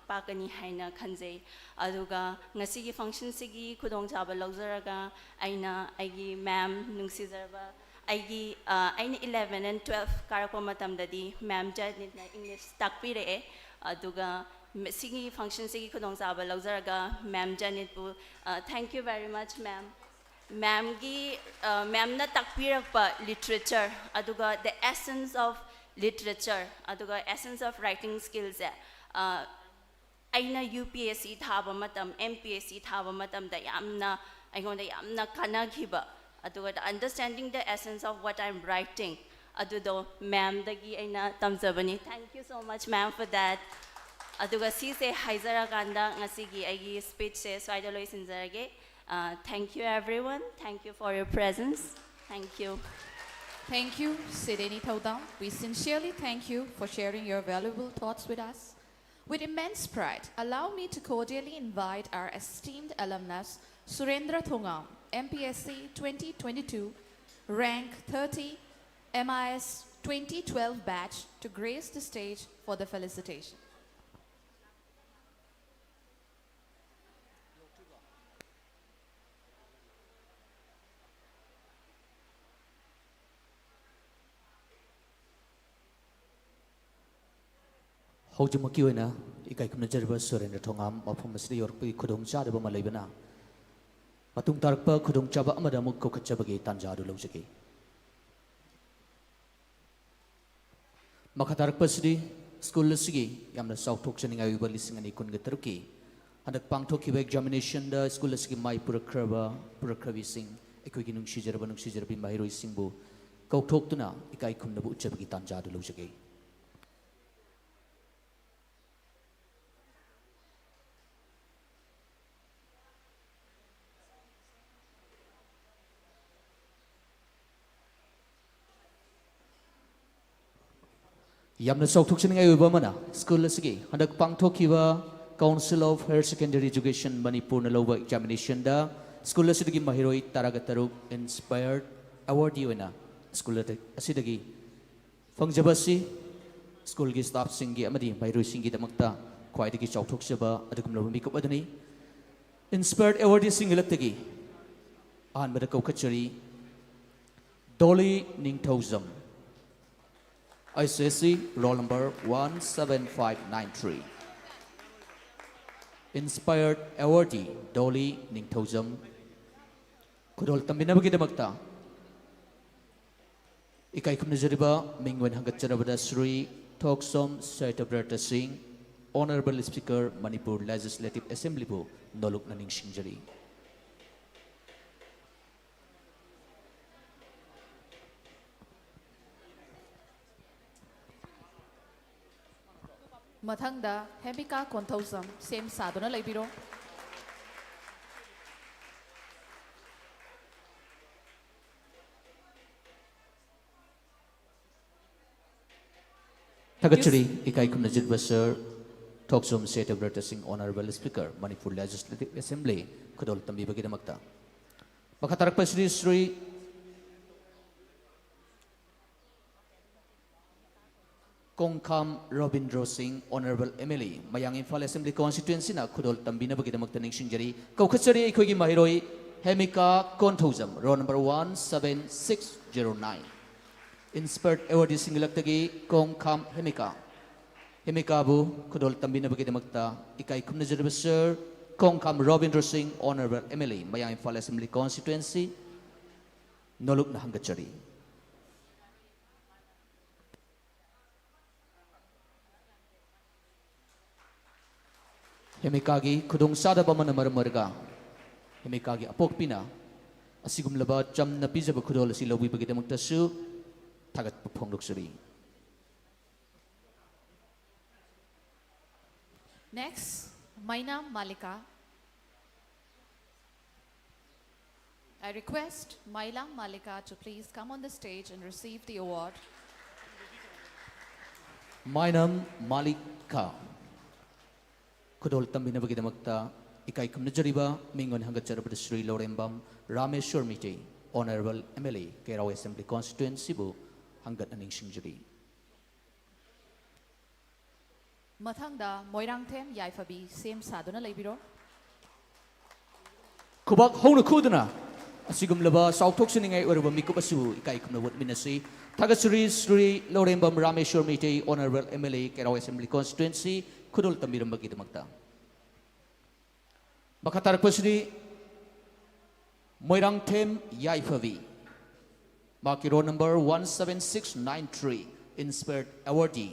ꯄꯥꯛꯀꯅꯤ ꯍꯥꯏꯅ ꯈꯟꯖꯩ꯫ ꯑꯗꯨꯒ ꯉꯁꯤꯒꯤ ꯐꯪꯁꯟꯁꯤꯒꯤ ꯈꯨꯗꯣꯡꯆꯥꯕ ꯂꯧꯖꯔꯒ ꯑꯩꯅ ꯑꯩꯒꯤ ꯃꯦꯝ, ꯅꯨꯡꯁꯤꯖꯔꯕ ꯑꯩꯒꯤ ꯑꯩꯅ eleven and twelve ꯀꯥꯔꯛꯄ ꯃꯇꯝꯗꯗꯤ ꯃꯦꯝ ꯖꯅꯤꯠꯅ ꯏꯪꯂꯤꯁ ꯇꯥꯛꯄꯤꯔꯛꯑꯦ꯫ ꯑꯗꯨꯒ ꯁꯤꯒꯤ ꯐꯪꯁꯟꯁꯤꯒꯤ ꯈꯨꯗꯣꯡꯆꯥꯕ ꯂꯧꯖꯔꯒ ꯃꯦꯝ ꯖꯅꯤꯠꯄꯨ, thank you very much ma'am꯫ ꯃꯦꯝꯒꯤ ꯃꯦꯝꯅ ꯇꯥꯛꯄꯤꯔꯛꯄ ꯂꯤꯇꯔꯦꯆꯔ, ꯑꯗꯨꯒ the essence of literature, ꯑꯗꯨꯒ essence of writing skillꯁꯦ ꯑꯩꯅ ꯌꯨ ꯄꯤ ꯑꯦꯁ ꯁꯤ ꯊꯥꯕ ꯃꯇꯝ, ꯑꯦꯝ ꯄꯤ ꯑꯦꯁ ꯁꯤ ꯊꯥꯕ ꯃꯇꯝꯗ ꯌꯥꯝꯅ ꯑꯩꯉꯣꯟꯗ ꯌꯥꯝꯅ ꯀꯥꯟꯅꯈꯤꯕ, ꯑꯗꯨꯒ the understanding the essence of what I am writing ꯑꯗꯨꯗꯣ ꯃꯦꯝꯗꯒꯤ ꯑꯩꯅ ꯇꯝꯖꯕꯅꯤ꯫ Thank you so much ma'am for that꯫ ꯑꯗꯨꯒ ꯁꯤꯁꯦ ꯍꯥꯏꯖꯔꯀꯥꯟꯗ ꯉꯁꯤꯒꯤ ꯑꯩꯒꯤ ꯁ꯭ꯄꯤꯆꯁꯦ ꯁ꯭ꯋꯥꯏꯗ ꯂꯣꯏꯁꯤꯟꯖꯔꯒꯦ꯫ Thank you everyone, thank you for your presence, thank you. Thank you, Sideni Thaudam. We sincerely thank you for sharing your valuable thoughts with us. With immense pride, allow me to cordially invite our esteemed alumnus, Surendra Thongam, M P S C twenty twenty-two, rank thirty, M I S twenty twelve batch, to grace the stage for the felicitation. ꯍꯧꯖꯤꯛꯃꯛꯀꯤ ꯑꯣꯏꯅ ꯏꯀꯥꯏ ꯈꯨꯝꯅꯖꯔꯤꯕ ꯁꯨꯔꯦꯟꯗ꯭ꯔ ꯊꯣꯉꯥꯝ ꯃꯐꯝ ꯑꯁꯤꯗ ꯌꯧꯔꯛꯄꯒꯤ ꯈꯨꯗꯣꯡꯆꯥꯗꯕ ꯑꯃ ꯂꯩꯕꯅ, ꯃꯇꯨꯡ ꯇꯥꯔꯛꯄ ꯈꯨꯗꯣꯡꯆꯥꯕ ꯑꯃꯗ ꯑꯃꯨꯛ ꯀꯧꯈꯠꯆꯕꯒꯤ ꯇꯥꯟꯖꯥ ꯑꯗꯨ ꯂꯧꯖꯒꯦ꯫ ꯃꯈꯥ ꯇꯥꯔꯛꯄ ꯑꯁꯤꯗꯤ ꯁ꯭ꯀꯨꯜ ꯑꯁꯤꯒꯤ ꯌꯥꯝꯅ ꯆꯥꯎꯊꯣꯛꯆꯅꯤꯡꯉꯥꯏ ꯑꯣꯏꯕ ꯂꯤꯁꯤꯡ ꯑꯅꯤ ꯀꯨꯟꯒ ꯇꯔꯨꯛꯀꯤ ꯍꯟꯗꯛ ꯄꯥꯡꯊꯣꯛꯈꯤꯕ ꯑꯦꯛꯖꯥꯃꯤꯅꯦꯁꯟꯗ ꯁ꯭ꯀꯨꯜ ꯑꯁꯤꯒꯤ ꯃꯥꯏ ꯄꯨꯔꯛꯈ꯭ꯔꯕ ꯄꯨꯔꯛꯈ꯭ꯔꯕꯤꯁꯤꯡ, ꯑꯩꯈꯣꯏꯒꯤ ꯅꯨꯡꯁꯤꯖꯔꯕ ꯅꯨꯡꯁꯤꯖꯔꯕꯤ ꯃꯍꯩꯔꯣꯏꯁꯤꯡꯕꯨ ꯀꯧꯊꯣꯛꯇꯨꯅ ꯏꯀꯥꯏ ꯈꯨꯝꯅꯕ ꯎꯠꯆꯕꯒꯤ ꯇꯥꯟꯖꯥ ꯑꯗꯨ ꯂꯧꯖꯒꯦ꯫ ꯌꯥꯝꯅ ꯆꯥꯎꯊꯣꯛꯆꯅꯤꯡꯉꯥꯏ ꯑꯣꯏꯕ ꯑꯃꯅ, ꯁ꯭ꯀꯨꯜ ꯑꯁꯤꯒꯤ ꯍꯟꯗꯛ ꯄꯥꯡꯊꯣꯛꯈꯤꯕ Council of Higher Secondary Education ꯃꯅꯤꯄꯨꯔꯅ ꯂꯧꯕ examinationꯗ ꯁ꯭ꯀꯨꯜ ꯑꯁꯤꯗꯒꯤ ꯃꯍꯩꯔꯣꯏ ꯇꯔꯥꯒ ꯇꯔꯨꯛ Inspired Awardee ꯑꯣꯏꯅ ꯁ꯭ꯀꯨꯜ ꯑꯗ-, ꯑꯁꯤꯗꯒꯤ ꯐꯪꯖꯕ ꯑꯁꯤ ꯁ꯭ꯀꯨꯜꯒꯤ staffꯁꯤꯡꯒꯤ ꯑꯃꯗꯤ ꯃꯍꯩꯔꯣꯏꯁꯤꯡꯒꯤꯗꯃꯛꯇ ꯈ꯭ꯋꯥꯏꯗꯒꯤ ꯆꯥꯎꯊꯣꯛꯆꯕ ꯑꯗꯨꯒꯨꯝꯂꯕ ꯃꯤꯀꯨꯞ ꯑꯗꯨꯅꯤ꯫ Inspired Awardeeꯁꯤꯡꯒꯤ ꯂꯛꯇꯒꯤ ꯑꯍꯥꯟꯕꯗ ꯀꯧꯈꯠꯆꯔꯤ, ꯗꯣꯂꯤ ꯅꯤꯡꯊꯧꯖꯝ, ICSE roll number one seven five nine three꯫ Inspired Awardee ꯗꯣꯂꯤ ꯅꯤꯡꯊꯧꯖꯝ ꯈꯨꯗꯣꯜ ꯇꯝꯕꯤꯅꯕꯒꯤꯗꯃꯛꯇ ꯏꯀꯥꯏ ꯈꯨꯝꯅꯖꯔꯤꯕ ꯃꯤꯡ ꯑꯣꯏꯅ ꯍꯪꯒꯠꯆꯔꯕꯗ ꯁ꯭ꯔꯤ ꯊꯣꯛꯁꯣꯝ ꯁꯇ꯭ꯌꯕ꯭ꯔꯇ ꯁꯤꯡ, Honourable Speaker, Manipur Legislative Assemblyꯕꯨ ꯅꯣꯂꯨꯛꯅ ꯅꯤꯡꯁꯤꯡꯖꯔꯤ꯫ ꯃꯊꯪꯗ ꯍꯦꯃꯤꯀꯥ ꯀꯣꯟꯊꯧꯖꯝ, ꯁꯦꯝ ꯁꯥꯗꯨꯅ ꯂꯩꯕꯤꯔꯣ꯫ ꯊꯥꯒꯠꯆꯔꯤ, ꯏꯀꯥꯏ ꯈꯨꯝꯅꯖꯔꯤꯕ ꯁꯔ ꯊꯣꯛꯆꯣꯝ ꯁꯇ꯭ꯌꯕ꯭ꯔꯇ ꯁꯤꯡ, Honourable Speaker, Manipur Legislative Assembly, ꯈꯨꯗꯣꯜ ꯇꯝꯕꯤꯕꯒꯤꯗꯃꯛꯇ꯫ ꯃꯈꯥ ꯇꯥꯔꯛꯄꯁꯤꯗꯤ ꯁ꯭ꯔꯤ ꯀꯣꯡꯈꯥꯝ ꯔꯣꯕꯤꯟꯗ꯭ꯔꯣ ꯁꯤꯡ, Honourable MLA, ꯃꯌꯥꯡ ꯏꯝꯐꯥꯜ Assembly Constituencyꯅ ꯈꯨꯗꯣꯜ ꯇꯝꯕꯤꯅꯕꯒꯤꯗꯃꯛꯇ ꯅꯤꯡꯁꯤꯡꯖꯔꯤ꯫ ꯀꯧꯈꯠꯆꯔꯤ ꯑꯩꯈꯣꯏꯒꯤ ꯃꯍꯩꯔꯣꯏ ꯍꯦꯃꯤꯀꯥ Konthoujam, roll number one seven six zero nine꯫ Inspired Awardeeꯁꯤꯡꯒꯤ ꯂꯛꯇꯒꯤ ꯀꯣꯡꯈꯥꯝ ꯍꯦꯃꯤꯀꯥ꯫ ꯍꯦꯃꯤꯀꯥꯕꯨ ꯈꯨꯗꯣꯜ ꯇꯝꯕꯤꯅꯕꯒꯤꯗꯃꯛꯇ ꯏꯀꯥꯏ ꯈꯨꯝꯅꯖꯔꯤꯕ ꯁꯔ ꯀꯣꯡꯈꯥꯝ ꯔꯣꯕꯤꯟꯗ꯭ꯔꯣ ꯁꯤꯡ, Honourable MLA, ꯃꯌꯥꯡ ꯏꯝꯐꯥꯜ Assembly Constituency, ꯅꯣꯂꯨꯛꯅ ꯍꯪꯒꯠꯆꯔꯤ꯫ ꯍꯦꯃꯤꯀꯥꯒꯤ ꯈꯨꯗꯣꯡꯆꯥꯗꯕ ꯑꯃꯅ ꯃꯔꯝ ꯑꯣꯏꯔꯒ ꯍꯦꯃꯤꯀꯥꯒꯤ ꯑꯄꯣꯛꯄꯤꯅ ꯑꯁꯤꯒꯨꯝꯂꯕ ꯆꯝꯅ ꯄꯤꯖꯕ ꯈꯨꯗꯣꯜ ꯑꯁꯤ ꯂꯧꯕꯤꯕꯒꯤꯗꯃꯛꯇꯁꯨ ꯊꯥꯒꯠꯄ ꯐꯣꯡꯗꯣꯛꯆꯔꯤ꯫ Next, Maina Malika. I request Maila Malika to please come on the stage and receive the award. ꯃꯥꯏꯅꯝ Malika. ꯈꯨꯗꯣꯜ ꯇꯝꯕꯤꯅꯕꯒꯤꯗꯃꯛꯇ ꯏꯀꯥꯏ ꯈꯨꯝꯅꯖꯔꯤꯕ ꯃꯤꯡ ꯑꯣꯏꯅ ꯍꯪꯒꯠꯆꯔꯕꯗ Shri Lourembam Rameshor Meitei, Honourable M L A, ꯀꯦꯔꯥꯎ Assembly Constituency ꯕꯨ ꯍꯪꯒꯠꯅ ꯅꯤꯡꯁꯤꯡꯖꯔꯤ꯫ ꯃꯊꯪꯗ ꯃꯣꯏꯔꯥꯡꯊꯦꯝ ꯌꯥꯏꯐꯕꯤ, ꯁꯦꯝ ꯁꯥꯗꯨꯅ ꯂꯩꯕꯤꯔꯣ꯫ ꯈꯨꯕꯥꯛ ꯍꯧꯅ ꯈꯨꯗꯨꯅ ꯑꯁꯤꯒꯨꯝꯂꯕ ꯆꯥꯎꯊꯣꯛꯆꯅꯤꯡꯉꯥꯏ ꯑꯣꯏꯔꯕ ꯃꯤꯀꯨꯞ ꯑꯁꯤꯕꯨ ꯏꯀꯥꯏ ꯈꯨꯝꯅꯕ ꯎꯠꯃꯤꯟꯅꯁꯤ꯫ ꯊꯥꯒꯠꯆꯔꯤ Shri Lourembam Rameshor Meitei, Honourable M L A, ꯀꯦꯔꯥꯎ Assembly Constituency, ꯈꯨꯗꯣꯜ ꯇꯝꯕꯤꯔꯝꯕꯒꯤꯗꯃꯛꯇ꯫ ꯃꯈꯥ ꯇꯥꯔꯛꯄꯁꯤꯗꯤ ꯃꯣꯏꯔꯥꯡꯊꯦꯝ ꯌꯥꯏꯐꯕꯤ, ꯃꯍꯥꯛꯀꯤ roll number one seven six nine three, Inspired Awardee꯫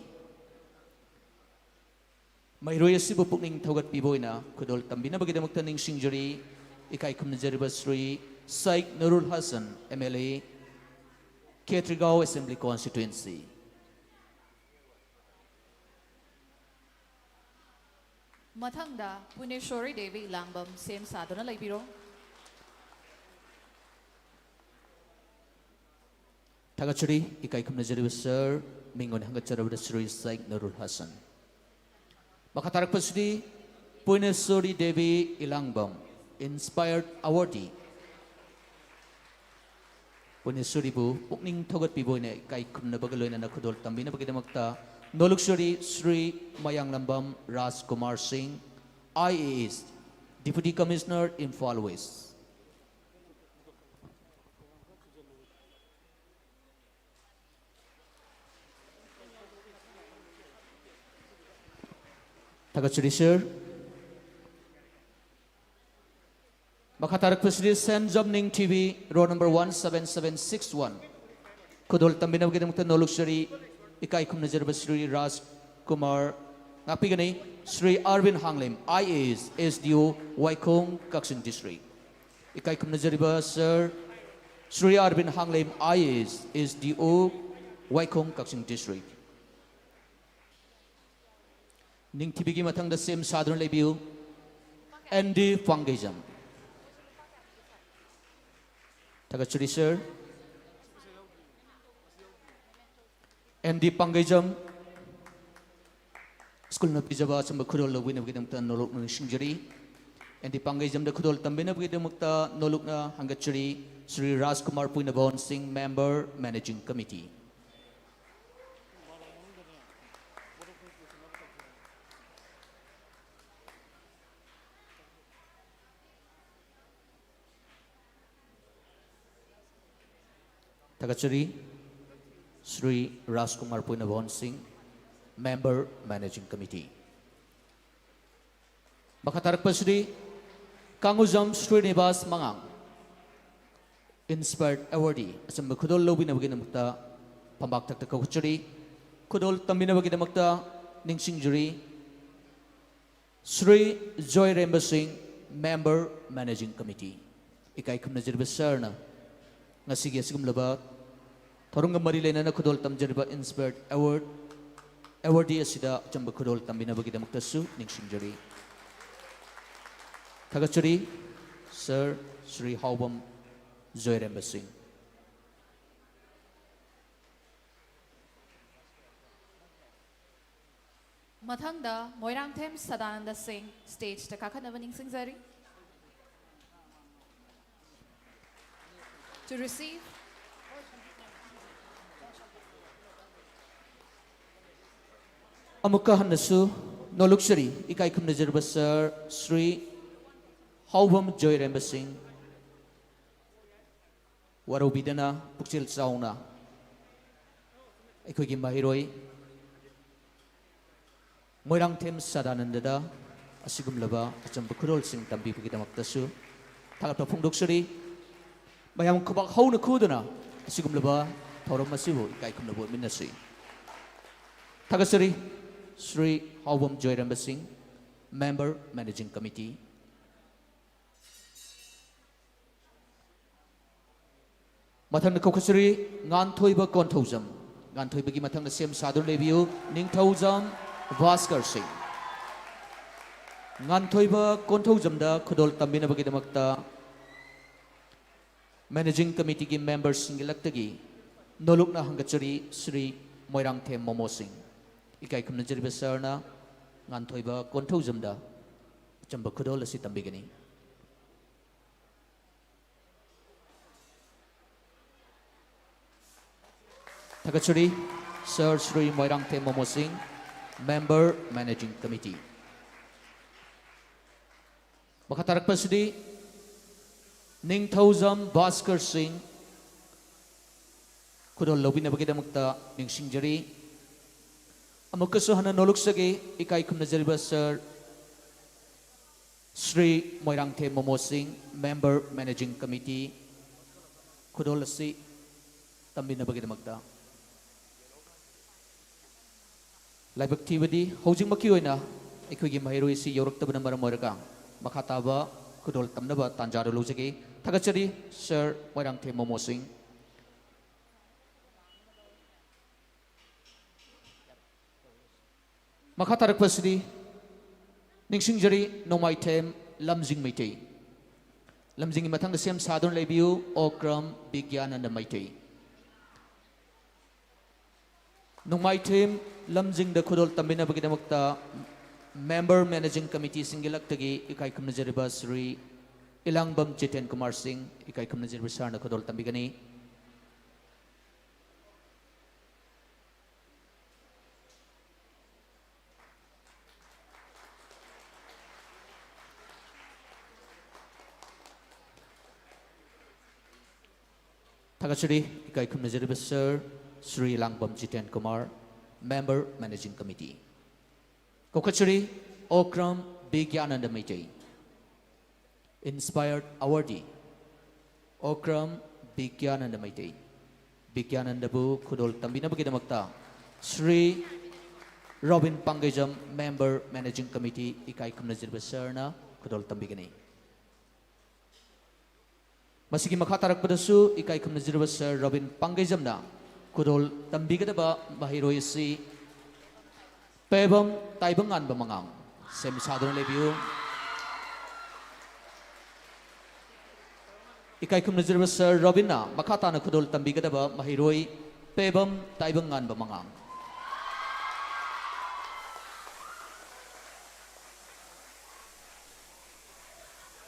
ꯃꯍꯩꯔꯣꯏ ꯑꯁꯤꯕꯨ ꯄꯨꯛꯅꯤꯡ ꯊꯧꯒꯠꯄꯤꯕ ꯑꯣꯏꯅ ꯈꯨꯗꯣꯜ ꯇꯝꯕꯤꯅꯕꯒꯤꯗꯃꯛꯇ ꯅꯤꯡꯁꯤꯡꯖꯔꯤ꯫ ꯏꯀꯥꯏ ꯈꯨꯝꯅꯖꯔꯤꯕ Shri ꯁꯥꯏꯛ ꯅꯨꯔꯨꯜ Hasan, M L A, Khetrigao Assembly Constituency꯫ ꯃꯊꯪꯗ ꯄꯨꯅꯦꯁꯣꯔꯤ ꯗꯦꯕꯤ ꯏꯂꯥꯡꯕꯝ, ꯁꯦꯝ ꯁꯥꯗꯨꯅ ꯂꯩꯕꯤꯔꯣ꯫ ꯊꯥꯒꯠꯆꯔꯤ, ꯏꯀꯥꯏ ꯈꯨꯝꯅꯖꯔꯤꯕ ꯁꯔ, ꯃꯤꯡ ꯑꯣꯏꯅ ꯍꯪꯒꯠꯆꯔꯕꯗ ꯁ꯭ꯔꯤ ꯁꯥꯏꯛ ꯅꯨꯔꯨꯜ ꯍꯁꯟ꯫ ꯃꯈꯥ ꯇꯥꯔꯛꯄꯁꯤꯗꯤ ꯄꯨꯅꯦꯁꯣꯔꯤ ꯗꯦꯕꯤ ꯏꯂꯥꯡꯕꯝ, Inspired Awardee꯫ ꯄꯨꯅꯦꯁꯣꯔꯤꯕꯨ ꯄꯨꯛꯅꯤꯡ ꯊꯧꯒꯠꯄꯤꯕ ꯑꯣꯏꯅ ꯏꯀꯥꯏ ꯈꯨꯝꯅꯕꯒ ꯂꯣꯏꯅꯅ ꯈꯨꯗꯣꯜ ꯇꯝꯕꯤꯅꯕꯒꯤꯗꯃꯛꯇ ꯅꯣꯂꯨꯛꯆꯔꯤ ꯁ꯭ꯔꯤ ꯃꯌꯥꯡꯂꯝꯕꯝ ꯔꯥꯖꯀꯨꯃꯥꯔ ꯁꯤꯡ, I A S, Deputy Commissioner, Imphal West꯫ ꯊꯥꯒꯠꯆꯔꯤ ꯁꯔ꯫ ꯃꯈꯥ ꯇꯥꯔꯛꯄꯁꯤꯗꯤ ꯁꯦꯟ job ꯅꯤꯡꯊꯤꯕꯤ, roll number one seven seven six one꯫ ꯈꯨꯗꯣꯜ ꯇꯝꯕꯤꯅꯕꯒꯤꯗꯃꯛꯇ ꯅꯣꯂꯨꯛꯆꯔꯤ, ꯏꯀꯥꯏ ꯈꯨꯝꯅꯖꯔꯕ ꯁ꯭ꯔꯤ ꯔꯥꯖ Kumar ꯉꯥꯛꯄꯤꯒꯅꯤ꯫ Shri Arbin Hanglem, I A S, S D O, Waikhong, Kakching District꯫ ꯏꯀꯥꯏ ꯈꯨꯝꯅꯖꯔꯤꯕ sir, Shri Arbin Hanglem, I A S, S D O, Waikhong, Kakching District꯫ ꯅꯤꯡꯊꯤꯕꯤꯒꯤ ꯃꯊꯪꯗ ꯁꯦꯝ ꯁꯥꯗꯨꯅ ꯂꯩꯕꯤꯌꯨ, N D ꯄꯥꯡꯒꯩꯖꯝ꯫ ꯊꯥꯒꯠꯆꯔꯤ ꯁꯔ꯫ N D ꯄꯥꯡꯒꯩꯖꯝ, ꯁ꯭ꯀꯨꯜꯅ ꯄꯤꯖꯕ ꯑꯆꯨꯝꯕ ꯈꯨꯗꯣꯜ ꯂꯧꯕꯤꯅꯕꯒꯤꯗꯃꯛꯇ ꯅꯣꯂꯨꯛꯅ ꯅꯤꯡꯁꯤꯡꯖꯔꯤ꯫ ꯑꯦꯟ ꯗꯤ ꯄꯥꯡꯒꯩꯖꯝꯗ ꯈꯨꯗꯣꯜ ꯇꯝꯕꯤꯅꯕꯒꯤꯗꯃꯛꯇ ꯅꯣꯂꯨꯛꯅ ꯍꯪꯒꯠꯆꯔꯤ꯫ ꯁ꯭ꯔꯤ ꯔꯥꯖꯀꯨꯃꯥꯔ ꯄꯨꯏꯅꯕꯣꯟ ꯁꯤꯡ, Member, Managing Committee꯫ ꯊꯥꯒꯠꯆꯔꯤ꯫ ꯁ꯭ꯔꯤ ꯔꯥꯖꯀꯨꯃꯥꯔ ꯄꯨꯏꯅꯕꯣꯟ ꯁꯤꯡ, Member, Managing Committee꯫ ꯃꯈꯥ ꯇꯥꯔꯛꯄꯁꯤꯗꯤ ꯀꯥꯡꯉꯨꯖꯝ ꯁ꯭ꯔꯤꯅꯤꯕꯥꯁ ꯃꯉꯥꯡ, Inspired Awardee, ꯑꯆꯝꯕ ꯈꯨꯗꯣꯜ ꯂꯧꯕꯤꯅꯕꯒꯤꯗꯃꯛꯇ ꯐꯝꯕꯥꯛ ꯊꯛꯇ ꯀꯧꯈꯠꯆꯔꯤ꯫ ꯈꯨꯗꯣꯜ ꯇꯝꯕꯤꯅꯕꯒꯤꯗꯃꯛꯇ ꯅꯤꯡꯁꯤꯡꯖꯔꯤ꯫ ꯁ꯭ꯔꯤ ꯖꯣꯏꯔꯦꯝꯕ ꯁꯤꯡ, Member, Managing Committee꯫ ꯏꯀꯥꯏ ꯈꯨꯝꯅꯖꯔꯤꯕ ꯁꯥꯔꯅ ꯉꯁꯤꯒꯤ ꯑꯁꯤꯒꯨꯝꯂꯕ ꯊꯧꯔꯝꯒ ꯃꯔꯤ ꯂꯩꯅꯅ ꯈꯨꯗꯣꯜ ꯇꯝꯖꯔꯤꯕ Inspired Award, Awardee ꯑꯁꯤꯗ ꯑꯆꯝꯕ ꯈꯨꯗꯣꯜ ꯇꯝꯕꯤꯅꯕꯒꯤꯗꯃꯛꯇꯁꯨ ꯅꯤꯡꯁꯤꯡꯖꯔꯤ꯫ ꯊꯥꯒꯠꯆꯔꯤ, ꯁꯥꯔ ꯁ꯭ꯔꯤ ꯍꯥꯎꯕꯝ ꯖꯣꯏꯔꯦꯝꯕ ꯁꯤꯡ꯫ ꯃꯊꯪꯗ ꯃꯣꯏꯔꯥꯡꯊꯦꯝ ꯁꯗꯥꯅꯟꯗ ꯁꯤꯡ ꯁ꯭ꯇꯦꯖꯇ ꯀꯥꯈꯠꯅꯕ ꯅꯤꯡꯁꯤꯡꯖꯔꯤ꯫ To receive. ꯑꯃꯨꯛꯀ ꯍꯟꯅꯁꯨ ꯅꯣꯂꯨꯛꯆꯔꯤ, ꯏꯀꯥꯏ ꯈꯨꯝꯅꯖꯔꯕ ꯁꯥꯔ ꯁ꯭ꯔꯤ ꯍꯥꯎꯕꯝ ꯖꯣꯏꯔꯦꯝꯕ ꯁꯤꯡ꯫ ꯋꯥꯔꯧꯕꯤꯗꯅ ꯄꯨꯛꯆꯦꯜ ꯆꯥꯎꯅ ꯑꯩꯈꯣꯏꯒꯤ ꯃꯍꯩꯔꯣꯏ ꯃꯣꯏꯔꯥꯡꯊꯦꯝ ꯁꯗꯥꯅꯟꯗꯗ ꯑꯁꯤꯒꯨꯝꯂꯕ ꯑꯆꯝꯕ ꯈꯨꯗꯣꯜꯁꯤꯡ ꯇꯝꯕꯤꯕꯒꯤꯗꯃꯛꯇꯁꯨ ꯊꯥꯒꯠꯄ ꯐꯣꯡꯗꯣꯛꯆꯔꯤ꯫ ꯃꯌꯥꯝ ꯈꯨꯕꯥꯛ ꯍꯧꯅ ꯈꯨꯗꯨꯅ ꯑꯁꯤꯒꯨꯝꯂꯕ ꯊꯧꯔꯝ ꯑꯁꯤꯕꯨ ꯏꯀꯥꯏ ꯈꯨꯝꯅꯕ ꯎꯠꯃꯤꯟꯅꯁꯤ꯫ ꯊꯥꯒꯠꯆꯔꯤ, ꯁ꯭ꯔꯤ ꯍꯥꯎꯕꯝ ꯖꯣꯏꯔꯦꯝꯕ ꯁꯤꯡ, Member, Managing Committee꯫ ꯃꯊꯪꯗ ꯀꯧꯈꯠꯆꯔꯤ, ꯉꯥꯟꯊꯣꯏꯕ ꯀꯣꯟꯊꯧꯖꯝ꯫ ꯉꯥꯟꯊꯣꯏꯕꯒꯤ ꯃꯊꯪꯗ ꯁꯦꯝ ꯁꯥꯗꯨꯅ ꯂꯩꯕꯤꯌꯨ, ꯅꯤꯡꯊꯧꯖꯝ ꯚꯥꯁꯀꯔ ꯁꯤꯡ꯫ ꯉꯥꯟꯊꯣꯏꯕ ꯀꯣꯟꯊꯧꯖꯝꯗ ꯈꯨꯗꯣꯜ ꯇꯝꯕꯤꯅꯕꯒꯤꯗꯃꯛꯇ Managing Committeeꯒꯤ memberꯁꯤꯡꯒꯤ ꯂꯛꯇꯒꯤ ꯅꯣꯂꯨꯛꯅ ꯍꯪꯒꯠꯆꯔꯤ, ꯁ꯭ꯔꯤ ꯃꯣꯏꯔꯥꯡꯊꯦꯝ ꯃꯣꯃꯣ ꯁꯤꯡ꯫ ꯏꯀꯥꯏ ꯈꯨꯝꯅꯖꯔꯤꯕ ꯁꯥꯔꯅ ꯉꯥꯟꯊꯣꯏꯕ ꯀꯣꯟꯊꯧꯖꯝꯗ ꯑꯆꯝꯕ ꯈꯨꯗꯣꯜ ꯑꯁꯤ ꯇꯝꯕꯤꯒꯅꯤ꯫ ꯊꯥꯒꯠꯆꯔꯤ, ꯁꯔ ꯁ꯭ꯔꯤ ꯃꯣꯏꯔꯥꯡꯊꯦꯝ ꯃꯣꯃꯣ ꯁꯤꯡ, Member Managing Committee꯫ ꯃꯈꯥ ꯇꯥꯔꯛꯄꯁꯤꯗꯤ ꯅꯤꯡꯊꯧꯖꯝ ꯚꯥꯁꯀꯔ ꯁꯤꯡ ꯈꯨꯗꯣꯜ ꯂꯧꯕꯤꯅꯕꯒꯤꯗꯃꯛꯇ ꯅꯤꯡꯁꯤꯡꯖꯔꯤ꯫ ꯑꯃꯨꯛꯀꯁꯨ ꯍꯟꯅ ꯅꯣꯂꯨꯛꯆꯒꯦ, ꯏꯀꯥꯏ ꯈꯨꯝꯅꯖꯔꯤꯕ ꯁꯔ ꯁ꯭ꯔꯤ ꯃꯣꯏꯔꯥꯡꯊꯦꯝ ꯃꯣꯃꯣ ꯁꯤꯡ, Member Managing Committee, ꯈꯨꯗꯣꯜ ꯑꯁꯤ ꯇꯝꯕꯤꯅꯕꯒꯤꯗꯃꯛꯇ꯫ ꯂꯥꯏꯕꯛ ꯊꯤꯕꯗꯤ ꯍꯧꯖꯤꯛꯃꯛꯀꯤ ꯑꯣꯏꯅ ꯑꯩꯈꯣꯏꯒꯤ ꯃꯍꯩꯔꯣꯏ ꯑꯁꯤ ꯌꯧꯔꯛꯇꯕꯅ ꯃꯔꯝ ꯑꯣꯏꯔꯒ ꯃꯈꯥ ꯇꯥꯕ ꯈꯨꯗꯣꯜ ꯇꯝꯅꯕ ꯇꯥꯟꯖꯥꯗꯨ ꯂꯧꯖꯒꯦ꯫ ꯊꯥꯒꯠꯆꯔꯤ, ꯁꯔ ꯃꯣꯏꯔꯥꯡꯊꯦꯝ ꯃꯣꯃꯣ ꯁꯤꯡ꯫ ꯃꯈꯥ ꯇꯥꯔꯛꯄꯁꯤꯗꯤ ꯅꯤꯡꯁꯤꯡꯖꯔꯤ, ꯅꯣꯡꯃꯥꯏꯊꯦꯝ ꯂꯝꯖꯤꯡ ꯃꯩꯇꯩ꯫ ꯂꯝꯖꯤꯡꯒꯤ ꯃꯊꯪꯗ ꯁꯦꯝ ꯁꯥꯗꯨꯅ ꯂꯩꯕꯤꯌꯨ, ꯑꯣꯀ꯭ꯔꯝ ꯕꯤꯒ꯭ꯌꯥꯅꯟꯗ ꯃꯩꯇꯩ꯫ ꯅꯣꯡꯃꯥꯏꯊꯦꯝ ꯂꯝꯖꯤꯡꯗ ꯈꯨꯗꯣꯜ ꯇꯝꯕꯤꯅꯕꯒꯤꯗꯃꯛꯇ Member Managing Committeeꯁꯤꯡꯒꯤ ꯂꯛꯇꯒꯤ ꯏꯀꯥꯏ ꯈꯨꯝꯅꯖꯔꯤꯕ ꯁ꯭ꯔꯤ ꯏꯂꯥꯡꯕꯝ ꯖꯤꯇꯦꯟ ꯀꯨꯃꯥꯔ ꯁꯤꯡ, ꯏꯀꯥꯏ ꯈꯨꯝꯅꯖꯔꯤꯕ ꯁꯥꯔꯅ ꯈꯨꯗꯣꯜ ꯇꯝꯕꯤꯒꯅꯤ꯫ ꯊꯥꯒꯠꯆꯔꯤ, ꯏꯀꯥꯏ ꯈꯨꯝꯅꯖꯔꯤꯕ sir Shri Langbam Jiten Kumar, Member Managing Committee꯫ ꯀꯧꯈꯠꯆꯔꯤ, ꯑꯣꯀ꯭ꯔꯝ ꯕꯤꯒ꯭ꯌꯥꯅꯟꯗ ꯃꯩꯇꯩ꯫ Inspired Awardee, Okram Bigyananda Meitei. ꯕꯤꯒ꯭ꯌꯥꯅꯟꯗꯕꯨ ꯈꯨꯗꯣꯜ ꯇꯝꯕꯤꯅꯕꯒꯤꯗꯃꯛꯇ Shri Robin Pangeijam, Member Managing Committee, ꯏꯀꯥꯏ ꯈꯨꯝꯅꯖꯔꯤꯕ ꯁꯔꯅ ꯈꯨꯗꯣꯜ ꯇꯝꯕꯤꯒꯅꯤ꯫ ꯃꯁꯤꯒꯤ ꯃꯈꯥ ꯇꯥꯔꯛꯄꯗꯁꯨ ꯏꯀꯥꯏ ꯈꯨꯝꯅꯖꯔꯤꯕ ꯁꯔ ꯔꯣꯕꯤꯟ ꯄꯥꯡꯒꯩꯖꯝꯅ ꯈꯨꯗꯣꯜ ꯇꯝꯕꯤꯒꯗꯕ ꯃꯍꯩꯔꯣꯏ ꯑꯁꯤ ꯄꯦꯕꯝ ꯇꯥꯏꯕꯪꯉꯥꯟꯕ ꯃꯉꯥꯡ꯫ ꯁꯦꯝ ꯁꯥꯗꯨꯅ ꯂꯩꯕꯤꯌꯨ꯫ ꯏꯀꯥꯏ ꯈꯨꯝꯅꯖꯔꯤꯕ ꯁꯔ ꯔꯣꯕꯤꯟꯅ ꯃꯈꯥ ꯇꯥꯅ ꯈꯨꯗꯣꯜ ꯇꯝꯕꯤꯒꯗꯕ ꯃꯍꯩꯔꯣꯏ ꯄꯦꯕꯝ ꯇꯥꯏꯕꯪꯉꯥꯟꯕ ꯃꯉꯥꯡ꯫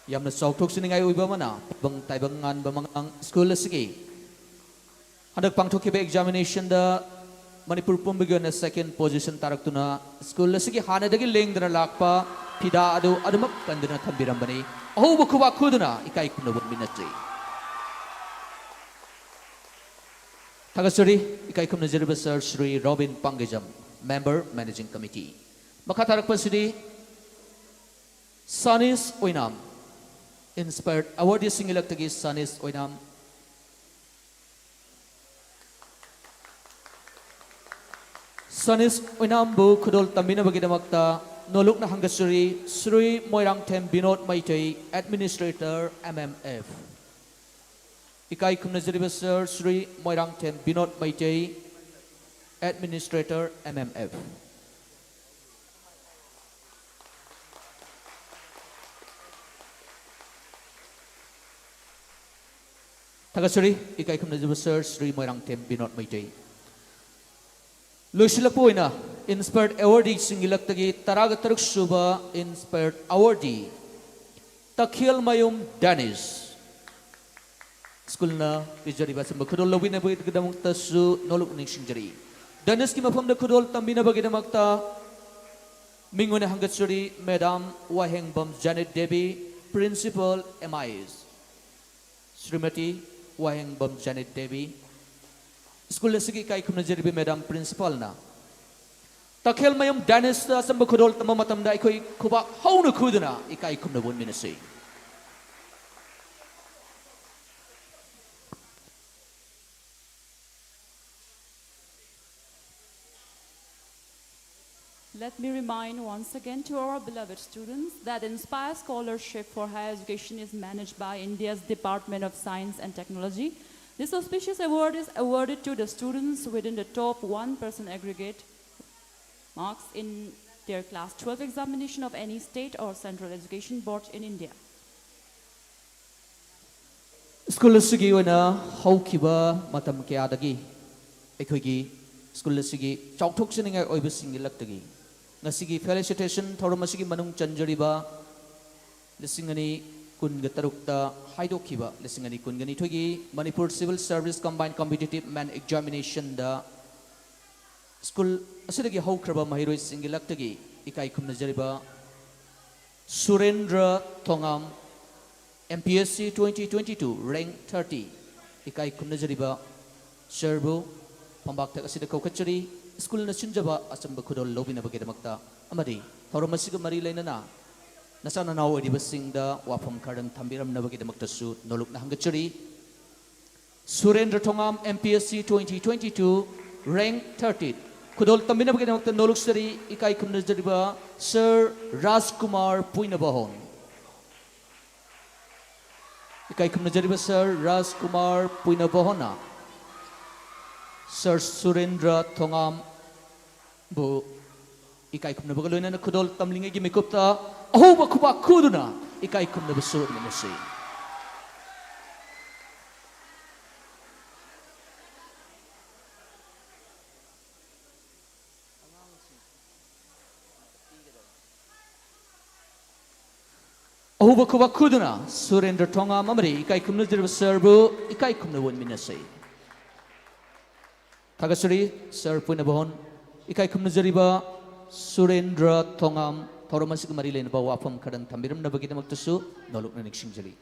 ꯌꯥꯝꯅ ꯆꯥꯎꯊꯣꯛꯆꯅꯤꯡꯉꯥꯏ ꯑꯣꯏꯕ ꯑꯃꯅ, ꯇꯥꯏꯕꯪ, ꯇꯥꯏꯕꯪ ꯉꯥꯟꯕ ꯃꯉꯥꯡ ꯁ꯭ꯀꯨꯜ ꯑꯁꯤꯒꯤ ꯍꯟꯗꯛ ꯄꯥꯡꯊꯣꯛꯈꯤꯕ examination ꯗ ꯃꯅꯤꯄꯨꯔ ꯄꯨꯝꯕꯒꯤ ꯑꯣꯏꯅ second position ꯇꯥꯔꯛꯇꯨꯅ, ꯁ꯭ꯀꯨꯜ ꯑꯁꯤꯒꯤ ꯍꯥꯟꯅꯗꯒꯤ ꯂꯦꯡꯗꯅ ꯂꯥꯛꯄ ꯐꯤꯗꯥ ꯑꯗꯨ ꯑꯗꯨꯃꯛ ꯀꯟꯗꯨꯅ ꯊꯝꯕꯤꯔꯝꯕꯅꯤ꯫ ꯑꯍꯧꯕ ꯈꯨꯕꯥꯛ ꯈꯨꯗꯨꯅ ꯏꯀꯥꯏ ꯈꯨꯝꯅꯕ ꯎꯠꯃꯤꯟꯅꯁꯤ꯫ ꯊꯥꯒꯠꯆꯔꯤ꯫ ꯏꯀꯥꯏ ꯈꯨꯝꯅꯖꯔꯤꯕ sir Shri Robin Pangeijam, Member Managing Committee꯫ ꯃꯈꯥ ꯇꯥꯔꯛꯄꯁꯤꯗꯤ ꯁꯅꯤꯁ ꯑꯣꯏꯅꯥꯝ, Inspired Awardee ꯁꯤꯡꯒꯤ ꯂꯛꯇꯒꯤ ꯁꯅꯤꯁ ꯑꯣꯏꯅꯥꯝ꯫ ꯁꯅꯤꯁ ꯑꯣꯏꯅꯥꯝꯕꯨ ꯈꯨꯗꯣꯜ ꯇꯝꯕꯤꯅꯕꯒꯤꯗꯃꯛꯇ ꯅꯣꯂꯨꯛꯅ ꯍꯪꯒꯠꯆꯔꯤ, Shri Moirangthem Vinod Meitei, Administrator, M M F꯫ ꯏꯀꯥꯏ ꯈꯨꯝꯅꯖꯔꯤꯕ sir Shri Moirangthem Vinod Meitei, Administrator, M M F꯫ ꯊꯥꯒꯠꯆꯔꯤ, ꯏꯀꯥꯏ ꯈꯨꯝꯅꯖꯕ sir ꯁ꯭ꯔꯤ ꯃꯣꯏꯔꯥꯡꯊꯦꯝ ꯕꯤꯅꯣꯗ ꯃꯩꯇꯩ꯫ ꯂꯣꯏꯁꯤꯜꯂꯛꯄ ꯑꯣꯏꯅ Inspired Awardee ꯁꯤꯡꯒꯤ ꯂꯛꯇꯒꯤ ꯇꯔꯥꯒ ꯇꯔꯨꯛ ꯁꯨꯕ Inspired Awardee ꯇꯈꯦꯜꯃꯌꯨꯝ ꯗꯦꯅꯤꯁ꯫ ꯁ꯭ꯀꯨꯜꯅ ꯄꯤꯖꯔꯤꯕ ꯑꯆꯨꯝꯕ ꯈꯨꯗꯣꯜ ꯂꯧꯕꯤꯅꯕꯒꯤꯗꯃꯛꯇꯁꯨ ꯅꯣꯂꯨꯛ ꯅꯤꯡꯁꯤꯡꯖꯔꯤ꯫ ꯗꯦꯅꯤꯁꯀꯤ ꯃꯐꯝꯗ ꯈꯨꯗꯣꯜ ꯇꯝꯕꯤꯅꯕꯒꯤꯗꯃꯛꯇ ꯃꯤꯡ ꯑꯣꯏꯅ ꯍꯪꯒꯠꯆꯔꯤ, Madam Wahengbam Janit Debi, Principal, M I S꯫ Shrimati Wahengbam Janit Debi, school ꯑꯁꯤꯒꯤ ꯏꯀꯥꯏ ꯈꯨꯝꯅꯖꯔꯤꯕ Madam Principal ꯅ ꯇꯈꯦꯜꯃꯌꯨꯝ ꯗꯦꯅꯤꯁꯇ ꯑꯆꯝꯕ ꯈꯨꯗꯣꯜ ꯇꯝꯕ ꯃꯇꯝꯗ ꯑꯩꯈꯣꯏ ꯈꯨꯕꯥꯛ ꯍꯧꯅ ꯈꯨꯗꯨꯅ ꯏꯀꯥꯏ ꯈꯨꯝꯅꯕ ꯎꯠꯃꯤꯟꯅꯁꯤ꯫ Let me remind once again to our beloved students that Inspire Scholarship for Higher Education is managed by India's Department of Science and Technology. This auspicious award is awarded to the students within the top one percent aggregate marks in their class twelve examination of any state or central education board in India. School ꯑꯁꯤꯒꯤ ꯑꯣꯏꯅ ꯍꯧꯈꯤꯕ ꯃꯇꯝ ꯀꯌꯥꯗꯒꯤ ꯑꯩꯈꯣꯏꯒꯤ ꯁ꯭ꯀꯨꯜ ꯑꯁꯤꯒꯤ ꯆꯥꯎꯊꯣꯛꯆꯅꯤꯡꯉꯥꯏ ꯑꯣꯏꯕꯁꯤꯡꯒꯤ ꯂꯛꯇꯒꯤ ꯉꯁꯤꯒꯤ felicitation ꯊꯧꯔꯝ ꯑꯁꯤꯒꯤ ꯃꯅꯨꯡ ꯆꯟꯖꯔꯤꯕ ꯂꯤꯁꯤꯡ ꯑꯅꯤ ꯀꯨꯟꯒ ꯇꯔꯨꯛꯇ ꯍꯥꯏꯗꯣꯛꯈꯤꯕ ꯂꯤꯁꯤꯡ ꯑꯅꯤ ꯀꯨꯟꯒ ꯅꯤꯊꯣꯏꯒꯤ Manipur civil service combined competitive main ꯑꯦꯛꯖꯥꯃꯤꯅꯦꯁꯟꯗ ꯁ꯭ꯀꯨꯜ ꯑꯁꯤꯗꯒꯤ ꯍꯧꯈ꯭ꯔꯕ ꯃꯍꯩꯔꯣꯏꯁꯤꯡꯒꯤ ꯂꯛꯇꯒꯤ ꯏꯀꯥꯏ ꯈꯨꯝꯅꯖꯔꯤꯕ ꯁꯨꯔꯦꯟꯗ꯭ꯔ ꯊꯣꯉꯥꯝ, M P S C twenty twenty two rank thirty, ꯏꯀꯥꯏ ꯈꯨꯝꯅꯖꯔꯤꯕ ꯁꯔꯕꯨ ꯐꯝꯕꯥꯛꯊꯛ ꯑꯁꯤꯗ ꯀꯧꯈꯠꯆꯔꯤ꯫ ꯁ꯭ꯀꯨꯜꯅ ꯁꯤꯟꯖꯕ ꯑꯆꯝꯕ ꯈꯨꯗꯣꯜ ꯂꯧꯕꯤꯅꯕꯒꯤꯗꯃꯛꯇ ꯑꯃꯗꯤ ꯊꯧꯔꯝ ꯑꯁꯤꯒ ꯃꯔꯤ ꯂꯩꯅꯅ ꯅꯆꯥ ꯅꯅꯥꯎ ꯑꯣꯏꯔꯤꯕꯁꯤꯡꯗ ꯋꯥꯐꯝ ꯈꯔꯗꯪ ꯊꯝꯕꯤꯔꯝꯅꯕꯒꯤꯗꯃꯛꯇꯁꯨ ꯅꯣꯂꯨꯛꯅ ꯍꯪꯒꯠꯆꯔꯤ꯫ ꯁꯨꯔꯦꯟꯗ꯭ꯔ ꯊꯣꯉꯥꯝ, M P S C twenty twenty two rank thirty, ꯈꯨꯗꯣꯜ ꯇꯝꯕꯤꯅꯕꯒꯤꯗꯃꯛꯇ ꯅꯣꯂꯨꯛꯆꯔꯤ꯫ ꯏꯀꯥꯏ ꯈꯨꯝꯅꯖꯔꯤꯕ ꯁꯔ ꯔꯥꯖꯀꯨꯃꯥꯔ ꯄꯨꯏꯅꯕꯍꯣꯟ꯫ ꯏꯀꯥꯏ ꯈꯨꯝꯅꯖꯔꯤꯕ ꯁꯔ ꯔꯥꯖꯀꯨꯃꯥꯔ ꯄꯨꯏꯅꯕꯍꯣꯟꯅ ꯁꯔ ꯁꯨꯔꯦꯟꯗ꯭ꯔ ꯊꯣꯉꯥꯝꯕꯨ ꯏꯀꯥꯏ ꯈꯨꯝꯅꯕꯒ ꯂꯣꯏꯅꯅ ꯈꯨꯗꯣꯜ ꯇꯝꯂꯤꯉꯩꯒꯤ ꯃꯤꯀꯨꯞꯇ ꯑꯍꯧꯕ ꯈꯨꯕꯥꯛ ꯈꯨꯗꯨꯅ ꯏꯀꯥꯏ ꯈꯨꯝꯅꯕꯁꯨ ꯎꯠꯃꯤꯟꯅꯁꯤ꯫ ꯑꯍꯧꯕ ꯈꯨꯕꯥꯛ ꯈꯨꯗꯨꯅ ꯁꯨꯔꯦꯟꯗ꯭ꯔ ꯊꯣꯉꯥꯝ ꯑꯃꯗꯤ ꯏꯀꯥꯏ ꯈꯨꯝꯅꯖꯔꯤꯕ ꯁꯔꯕꯨ ꯏꯀꯥꯏ ꯈꯨꯝꯅꯕ ꯎꯠꯃꯤꯟꯅꯁꯤ꯫ ꯊꯥꯒꯠꯆꯔꯤ ꯁꯔ ꯄꯨꯏꯅꯕꯍꯣꯟ꯫ ꯏꯀꯥꯏ ꯈꯨꯝꯅꯖꯔꯤꯕ ꯁꯨꯔꯦꯟꯗ꯭ꯔ ꯊꯣꯉꯥꯝ, ꯊꯧꯔꯝ ꯑꯁꯤꯒ ꯃꯔꯤ ꯂꯩꯅꯕ ꯋꯥꯐꯝ ꯈꯔꯗꯪ ꯊꯝꯕꯤꯔꯝꯅꯕꯒꯤꯗꯃꯛꯇꯁꯨ ꯅꯣꯂꯨꯛꯅ ꯅꯤꯡꯁꯤꯡꯖꯔꯤ꯫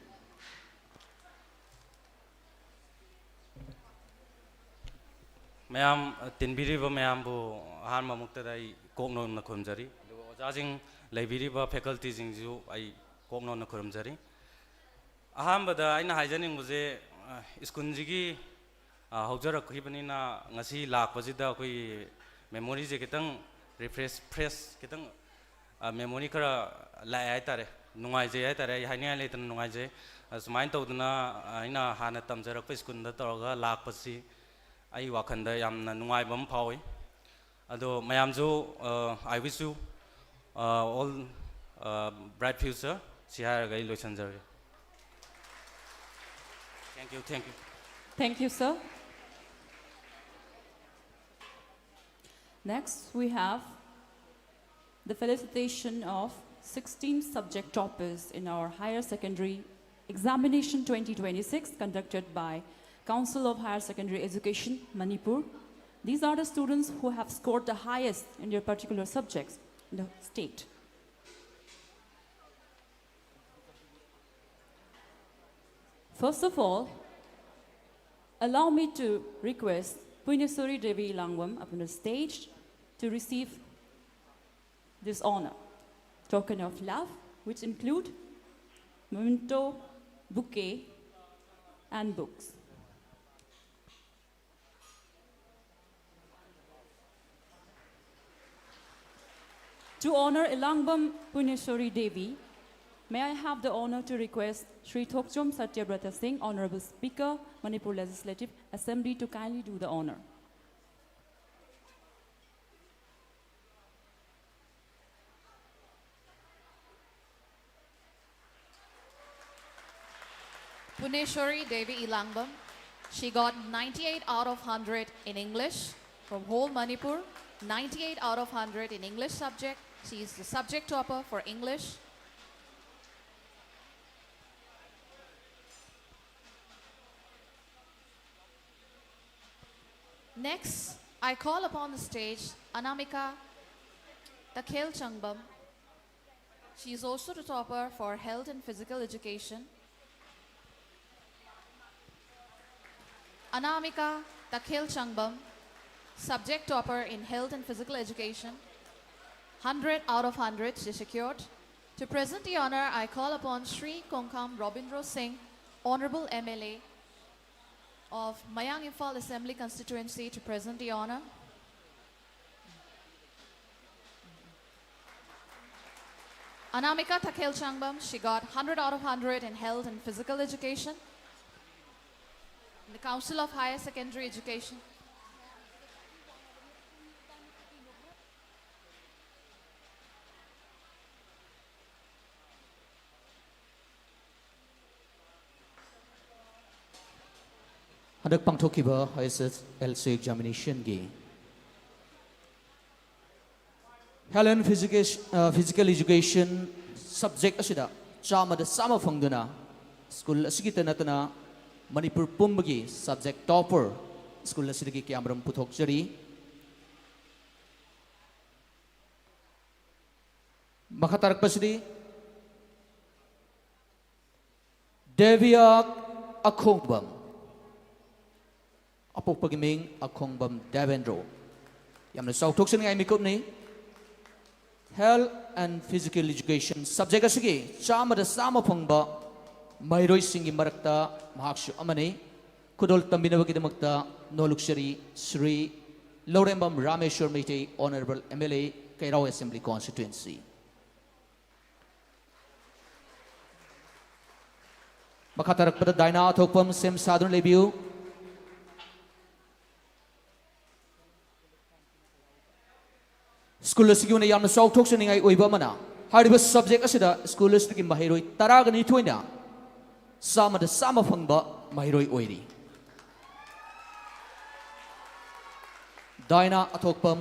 ꯃꯌꯥꯝ, ꯇꯤꯟꯕꯤꯔꯤꯕ ꯃꯌꯥꯝꯕꯨ ꯑꯍꯥꯟꯕ ꯃꯛꯇꯗ ꯑꯩ ꯀꯣꯛ ꯅꯣꯟꯅ ꯈꯨꯔꯨꯝꯖꯔꯤ꯫ ꯑꯗꯨꯒ ꯑꯣꯖꯥꯁꯤꯡ, ꯂꯩꯕꯤꯔꯤꯕ facultyꯁꯤꯡꯁꯨ ꯑꯩ ꯀꯣꯛ ꯅꯣꯟꯅ ꯈꯨꯔꯨꯝꯖꯔꯤ꯫ ꯑꯍꯥꯟꯕꯗ ꯑꯩꯅ ꯍꯥꯏꯖꯅꯤꯡꯕꯁꯦ, ꯑ, ꯁ꯭ꯀꯨꯜꯁꯤꯒꯤ, ꯑ, ꯍꯧꯖꯔꯛꯈꯤꯕꯅꯤꯅ ꯉꯁꯤ ꯂꯥꯛꯄꯁꯤꯗ ꯑꯩꯈꯣꯏꯒꯤ memoryꯁꯦ ꯈꯤꯇꯪ refresh, fresh ꯈꯤꯇꯪ, ꯑ, memory ꯈꯔ ꯂꯥꯛꯑꯦ ꯍꯥꯏꯇꯥꯔꯦ, ꯅꯨꯡꯉꯥꯏꯖꯩ ꯍꯥꯏꯇꯥꯔꯦ, ꯑꯩ ꯍꯥꯏꯅꯤꯡꯉꯥꯏ ꯂꯩꯇꯅ ꯅꯨꯡꯉꯥꯏꯖꯩ꯫ ꯑꯁꯨꯃꯥꯏꯅ ꯇꯧꯗꯅ, ꯑ, ꯑꯩꯅ ꯍꯥꯟꯅ ꯇꯝꯖꯔꯛꯄ ꯁ꯭ꯀꯨꯜꯗ ꯇꯧꯔꯒ ꯂꯥꯛꯄꯁꯤ ꯑꯩ ꯋꯥꯈꯜꯗ ꯌꯥꯝꯅ ꯅꯨꯡꯉꯥꯏꯕ ꯑꯃ ꯐꯥꯎꯏ꯫ ꯑꯗꯣ ꯃꯌꯥꯝꯁꯨ, ꯑ, I wish you, ꯑ, all, ꯑ, bright future ꯁꯤ ꯍꯥꯏꯔꯒ ꯑꯩ ꯂꯣꯏꯁꯤꯟꯖꯔꯒꯦ꯫ Thank you, thank you. Thank you, sir. Next, we have the felicitation of sixteen subject toppers in our higher secondary examination twenty twenty-six, conducted by Council of Higher Secondary Education, Manipur. These are the students who have scored the highest in their particular subjects in the state. First of all, allow me to request Puinesuri Devi Langwam upon the stage to receive this honor. Token of love, which include memento, bouquet, and books. To honor Elangbam Puinesuri Devi, may I have the honor to request Shri Thokchom Satyabrata Singh, Honorable Speaker, Manipur Legislative Assembly, to kindly do the honor. Puinesuri Devi Elangbam. She got ninety-eight out of hundred in English from whole Manipur, ninety-eight out of hundred in English subject. She is the subject topper for English. Next, I call upon the stage Anamika Takhel Changbam. She is also the topper for Health and Physical Education. Anamika Takhel Changbam, subject topper in Health and Physical Education, hundred out of hundred she secured. To present the honor, I call upon Shri Kongkham Robindro Singh, Honorable M L A of Mayang Imphal Assembly Constituency, to present the honor. Anamika Takhel Changbam, she got hundred out of hundred in Health and Physical Education in the Council of Higher Secondary Education. ꯍꯟꯗꯛ ꯄꯥꯡꯊꯣꯛꯈꯤꯕ H S S L C examinationꯒꯤ Health and Physical, uh, Physical Education subject ꯑꯁꯤꯗ ꯆꯥꯝꯃꯗ ꯆꯥꯝꯃ ꯐꯪꯗꯨꯅ school ꯑꯁꯤꯒꯤꯇ ꯅꯠꯇꯅ ꯃꯅꯤꯄꯨꯔ ꯄꯨꯝꯕꯒꯤ subject topper school ꯑꯁꯤꯗꯒꯤ ꯀꯌꯥꯃꯔꯨꯝ ꯄꯨꯊꯣꯛꯆꯔꯤ꯫ ꯃꯈꯥ ꯇꯥꯔꯛꯄꯁꯤꯗꯤ ꯗꯦꯕꯤꯌꯥ ꯑꯈꯣꯡꯕꯝ, ꯑꯄꯣꯛꯄꯒꯤ ꯃꯤꯡ ꯑꯈꯣꯡꯕꯝ ꯗꯦꯕꯦꯟꯗ꯭ꯔꯣ꯫ ꯌꯥꯝꯅ ꯆꯥꯎꯊꯣꯛꯆꯅꯤꯡꯉꯥꯏ ꯃꯤꯀꯨꯞꯅꯤ꯫ Health and Physical Education subject ꯑꯁꯤꯒꯤ ꯆꯥꯝꯃꯗ ꯆꯥꯝꯃ ꯐꯪꯕ ꯃꯍꯩꯔꯣꯏꯁꯤꯡꯒꯤ ꯃꯔꯛꯇ ꯃꯍꯥꯛꯁꯨ ꯑꯃꯅꯤ꯫ ꯈꯨꯗꯣꯜ ꯇꯝꯕꯤꯅꯕꯒꯤꯗꯃꯛꯇ ꯅꯣꯂꯨꯛꯆꯔꯤ ꯁ꯭ꯔꯤ ꯂꯧꯔꯦꯝꯕꯝ ꯔꯥꯃꯦꯁ꯭ꯋꯔ Meitei, Honourable M L A, ꯀꯩꯔꯥꯎ Assembly Constituency꯫ ꯃꯈꯥ ꯇꯥꯔꯛꯄꯗ ꯗꯥꯏꯅꯥ ꯑꯊꯣꯛꯄꯝ ꯁꯦꯝ ꯁꯥꯗꯨꯅ ꯂꯩꯕꯤꯌꯨ꯫ School ꯑꯁꯤꯒꯤ ꯑꯣꯏꯅ ꯌꯥꯝꯅ ꯆꯥꯎꯊꯣꯛꯆꯅꯤꯡꯉꯥꯏ ꯑꯣꯏꯕ ꯑꯃꯅ, ꯍꯥꯏꯔꯤꯕ subject ꯑꯁꯤꯗ school ꯑꯁꯤꯗꯒꯤ ꯃꯍꯩꯔꯣꯏ ꯇꯔꯥꯒ ꯅꯤꯊꯣꯏꯅ ꯆꯥꯝꯃꯗ ꯆꯥꯝꯃ ꯐꯪꯕ ꯃꯍꯩꯔꯣꯏ ꯑꯣꯏꯔꯤ꯫ ꯗꯥꯏꯅꯥ ꯑꯊꯣꯛꯄꯝ꯫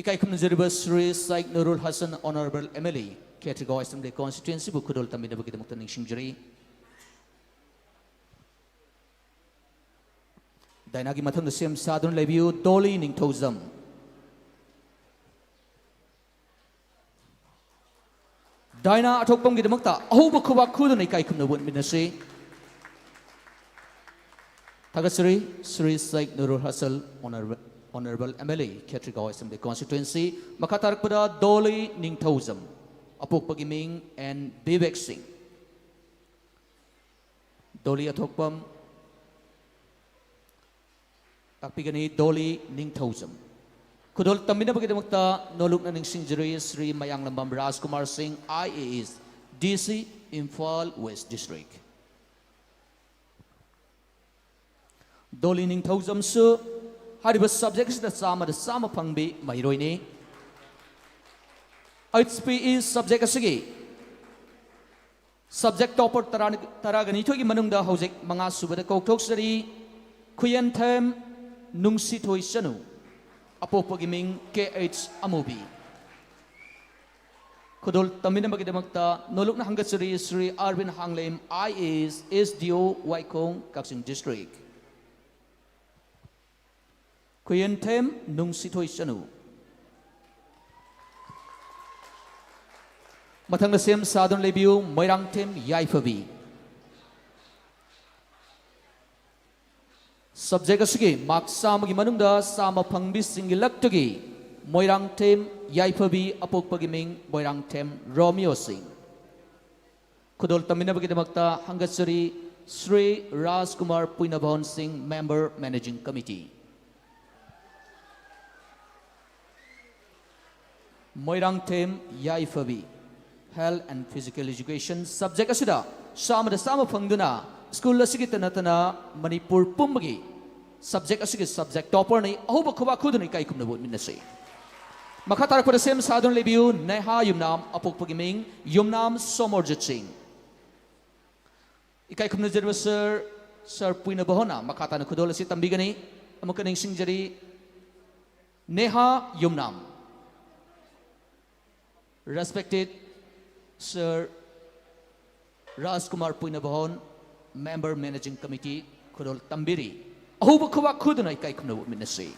ꯏꯀꯥꯏ ꯈꯨꯝꯅꯖꯔꯤꯕ Shri ꯁꯥꯏꯈ ꯅꯨꯔꯨꯜ Hasan, Honourable M L A, Khetrigao Assembly Constituency ꯕꯨ ꯈꯨꯗꯣꯜ ꯇꯝꯕꯤꯅꯕꯒꯤꯗꯃꯛꯇ ꯅꯤꯡꯁꯤꯡꯖꯔꯤ꯫ ꯗꯥꯏꯅꯥꯒꯤ ꯃꯊꯪꯗ ꯁꯦꯝ ꯁꯥꯗꯨꯅ ꯂꯩꯕꯤꯌꯨ ꯗꯣꯂꯤ ꯅꯤꯡꯊꯧꯖꯝ꯫ ꯗꯥꯏꯅꯥ ꯑꯊꯣꯛꯄꯝꯒꯤꯗꯃꯛꯇ ꯑꯍꯧꯕ ꯈꯨꯕꯥꯛ ꯈꯨꯗꯨꯅ ꯏꯀꯥꯏ ꯈꯨꯝꯅꯕ ꯎꯠꯃꯤꯟꯅꯁꯤ꯫ ꯊꯥꯒꯠꯆꯔꯤ Shri ꯁꯥꯏꯈ ꯅꯨꯔꯨꯜ Hasan, Honourable, Honourable M L A, Khetrigao Assembly Constituency꯫ ꯃꯈꯥ ꯇꯥꯔꯛꯄꯗ ꯗꯣꯂꯤ ꯅꯤꯡꯊꯧꯖꯝ, ꯑꯄꯣꯛꯄꯒꯤ ꯃꯤꯡ ꯑꯦꯟ ꯕꯤꯕꯦꯛ ꯁꯤꯡ꯫ ꯗꯣꯂꯤ ꯑꯊꯣꯛꯄꯝ ꯇꯥꯛꯄꯤꯒꯅꯤ꯫ ꯗꯣꯂꯤ ꯅꯤꯡꯊꯧꯖꯝ꯫ ꯈꯨꯗꯣꯜ ꯇꯝꯕꯤꯅꯕꯒꯤꯗꯃꯛꯇ ꯅꯣꯂꯨꯛꯅ ꯅꯤꯡꯁꯤꯡꯖꯔꯤ ꯁ꯭ꯔꯤ ꯃꯌꯥꯡꯂꯝꯕꯝ ꯔꯥꯖꯀꯨꯃꯥꯔ ꯁꯤꯡ, I A S, D C, Imphal West District꯫ ꯗꯣꯂꯤ ꯅꯤꯡꯊꯧꯖꯝꯁꯨ ꯍꯥꯏꯔꯤꯕ subject ꯑꯁꯤꯗ ꯆꯥꯝꯃꯗ ꯆꯥꯝꯃ ꯐꯪꯕꯤ ꯃꯍꯩꯔꯣꯏꯅꯤ꯫ H P E subject ꯑꯁꯤꯒꯤ subject topper ꯇꯔꯥ, ꯇꯔꯥꯒ ꯅꯤꯊꯣꯏꯒꯤ ꯃꯅꯨꯡꯗ ꯍꯧꯖꯤꯛ ꯃꯉꯥ ꯁꯨꯕꯗ ꯀꯧꯊꯣꯛꯆꯔꯤ, ꯈꯨꯌꯦꯟꯊꯦꯝ ꯅꯨꯡꯁꯤꯊꯣꯏ ꯆꯅꯨ꯫ ꯑꯄꯣꯛꯄꯒꯤ ꯃꯤꯡ ꯀꯦ ꯑꯩꯆ ꯑꯃꯨꯕꯤ꯫ ꯈꯨꯗꯣꯜ ꯇꯝꯕꯤꯅꯕꯒꯤꯗꯃꯛꯇ ꯅꯣꯂꯨꯛꯅ ꯍꯪꯒꯠꯆꯔꯤ ꯁ꯭ꯔꯤ ꯑꯥꯔꯕꯤꯟ ꯍꯥꯡꯂꯦꯝ, ꯑꯥꯏ ꯑꯦ ꯑꯦꯁ, ꯑꯦꯁ ꯗꯤ ꯑꯣ, ꯋꯥꯏꯈꯣꯡ, ꯀꯛꯆꯤꯡ ꯗꯤꯁꯇ꯭ꯔꯤꯛ꯫ ꯈꯨꯌꯦꯟꯊꯦꯝ ꯅꯨꯡꯁꯤꯊꯣꯏ ꯆꯅꯨ꯫ ꯃꯊꯪꯗ ꯁꯦꯝ ꯁꯥꯗꯨꯅ ꯂꯩꯕꯤꯌꯨ, ꯃꯣꯏꯔꯥꯡꯊꯦꯝ ꯌꯥꯏꯐꯕꯤ꯫ ꯁꯕꯖꯦꯛ ꯑꯁꯤꯒꯤ ꯃꯥꯔꯛ ꯆꯥꯝꯃꯒꯤ ꯃꯅꯨꯡꯗ ꯆꯥꯝꯃ ꯐꯪꯕꯤꯁꯤꯡꯒꯤ ꯂꯛꯇꯒꯤ ꯃꯣꯏꯔꯥꯡꯊꯦꯝ ꯌꯥꯏꯐꯕꯤ, ꯑꯄꯣꯛꯄꯒꯤ ꯃꯤꯡ ꯃꯣꯏꯔꯥꯡꯊꯦꯝ ꯔꯣꯃꯤꯌꯣ ꯁꯤꯡ꯫ ꯈꯨꯗꯣꯜ ꯇꯝꯕꯤꯅꯕꯒꯤꯗꯃꯛꯇ ꯍꯪꯒꯠꯆꯔꯤ ꯁ꯭ꯔꯤ ꯔꯥꯖꯀꯨꯃꯥꯔ ꯄꯨꯏꯅꯚꯣꯟ ꯁꯤꯡ, Member Managing Committee꯫ Moirangthem Yaiphabi, Health and Physical Education subject ꯑꯁꯤꯗ ꯆꯥꯝꯃꯗ ꯆꯥꯝꯃ ꯐꯪꯗꯨꯅ ꯁ꯭ꯀꯨꯜ ꯑꯁꯤꯒꯤꯇ ꯅꯠꯇꯅ ꯃꯅꯤꯄꯨꯔ ꯄꯨꯝꯕꯒꯤ ꯁꯕꯖꯦꯛ ꯑꯁꯤꯒꯤ ꯁꯕꯖꯦꯛ ꯇꯣꯄꯔꯅꯤ꯫ ꯑꯍꯧꯕ ꯈꯨꯕꯥꯛ ꯈꯨꯗꯨꯅ ꯏꯀꯥꯏ ꯈꯨꯝꯅꯕ ꯎꯠꯃꯤꯟꯅꯁꯤ꯫ ꯃꯈꯥ ꯇꯥꯔꯛꯄꯗ ꯁꯦꯝ ꯁꯥꯗꯨꯅ ꯂꯩꯕꯤꯌꯨ, ꯅꯦꯍꯥ ꯌꯨꯝꯅꯥꯝ, ꯑꯄꯣꯛꯄꯒꯤ ꯃꯤꯡ ꯌꯨꯝꯅꯥꯝ ꯁꯣꯃꯣꯔꯖꯤꯠ ꯁꯤꯡ꯫ ꯏꯀꯥꯏ ꯈꯨꯝꯅꯖꯔꯤꯕ ꯁꯔ, ꯁꯔ ꯄꯨꯏꯅꯕꯍꯣꯟꯅ ꯃꯈꯥ ꯇꯥꯅ ꯈꯨꯗꯣꯜ ꯑꯁꯤ ꯇꯝꯕꯤꯒꯅꯤ꯫ ꯑꯃꯨꯛꯀ ꯅꯤꯡꯁꯤꯡꯖꯔꯤ, ꯅꯦꯍꯥ ꯌꯨꯝꯅꯥꯝ꯫ Respected Sir ꯔꯥꯖꯀꯨꯃꯥꯔ ꯄꯨꯏꯅꯕꯍꯣꯟ, Member Managing Committee, ꯈꯨꯗꯣꯜ ꯇꯝꯕꯤꯔꯤ꯫ ꯑꯍꯧꯕ ꯈꯨꯕꯥꯛ ꯈꯨꯗꯨꯅ ꯏꯀꯥꯏ ꯈꯨꯝꯅꯕ ꯎꯠꯃꯤꯟꯅꯁꯤ꯫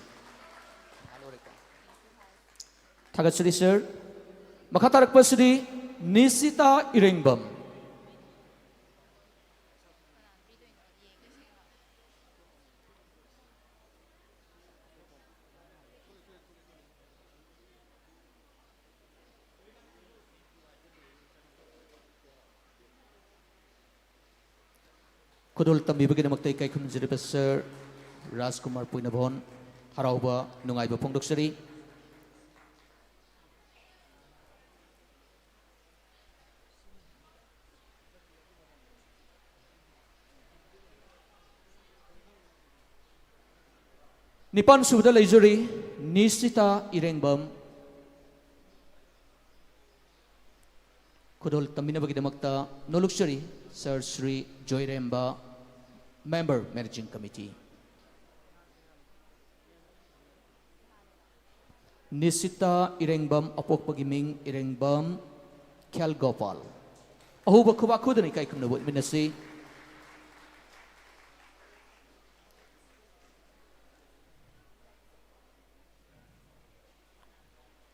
ꯊꯥꯒꯠꯆꯔꯤ ꯁꯔ꯫ ꯃꯈꯥ ꯇꯥꯔꯛꯄꯁꯤꯗꯤ ꯅꯤꯁꯤꯇꯥ ꯏꯔꯦꯡꯕꯝ꯫ ꯈꯨꯗꯣꯜ ꯇꯝꯕꯤꯕꯒꯤꯗꯃꯛꯇ ꯏꯀꯥꯏ ꯈꯨꯝꯅꯖꯔꯤꯕ ꯁꯔ ꯔꯥꯖꯀꯨꯃꯥꯔ ꯄꯨꯏꯅꯚꯣꯟ ꯍꯔꯥꯎꯕ ꯅꯨꯡꯉꯥꯏꯕ ꯐꯣꯡꯗꯣꯛꯆꯔꯤ꯫ ꯅꯤꯄꯥꯟ ꯁꯨꯕꯗ ꯂꯩꯖꯔꯤ ꯅꯤꯁꯤꯇꯥ ꯏꯔꯦꯡꯕꯝ꯫ ꯈꯨꯗꯣꯜ ꯇꯝꯕꯤꯅꯕꯒꯤꯗꯃꯛꯇ ꯅꯣꯂꯨꯛꯆꯔꯤ sir Shri Joiremba, Member Managing Committee꯫ Nisita Irengbam, ꯑꯄꯣꯛꯄꯒꯤ ꯃꯤꯡ ꯏꯔꯦꯡꯕꯝ ꯈ꯭ꯌꯥꯜꯒꯣꯄꯥꯜ꯫ ꯑꯍꯧꯕ ꯈꯨꯕꯥꯛ ꯈꯨꯗꯨꯅ ꯏꯀꯥꯏ ꯈꯨꯝꯅꯕ ꯎꯠꯃꯤꯟꯅꯁꯤ꯫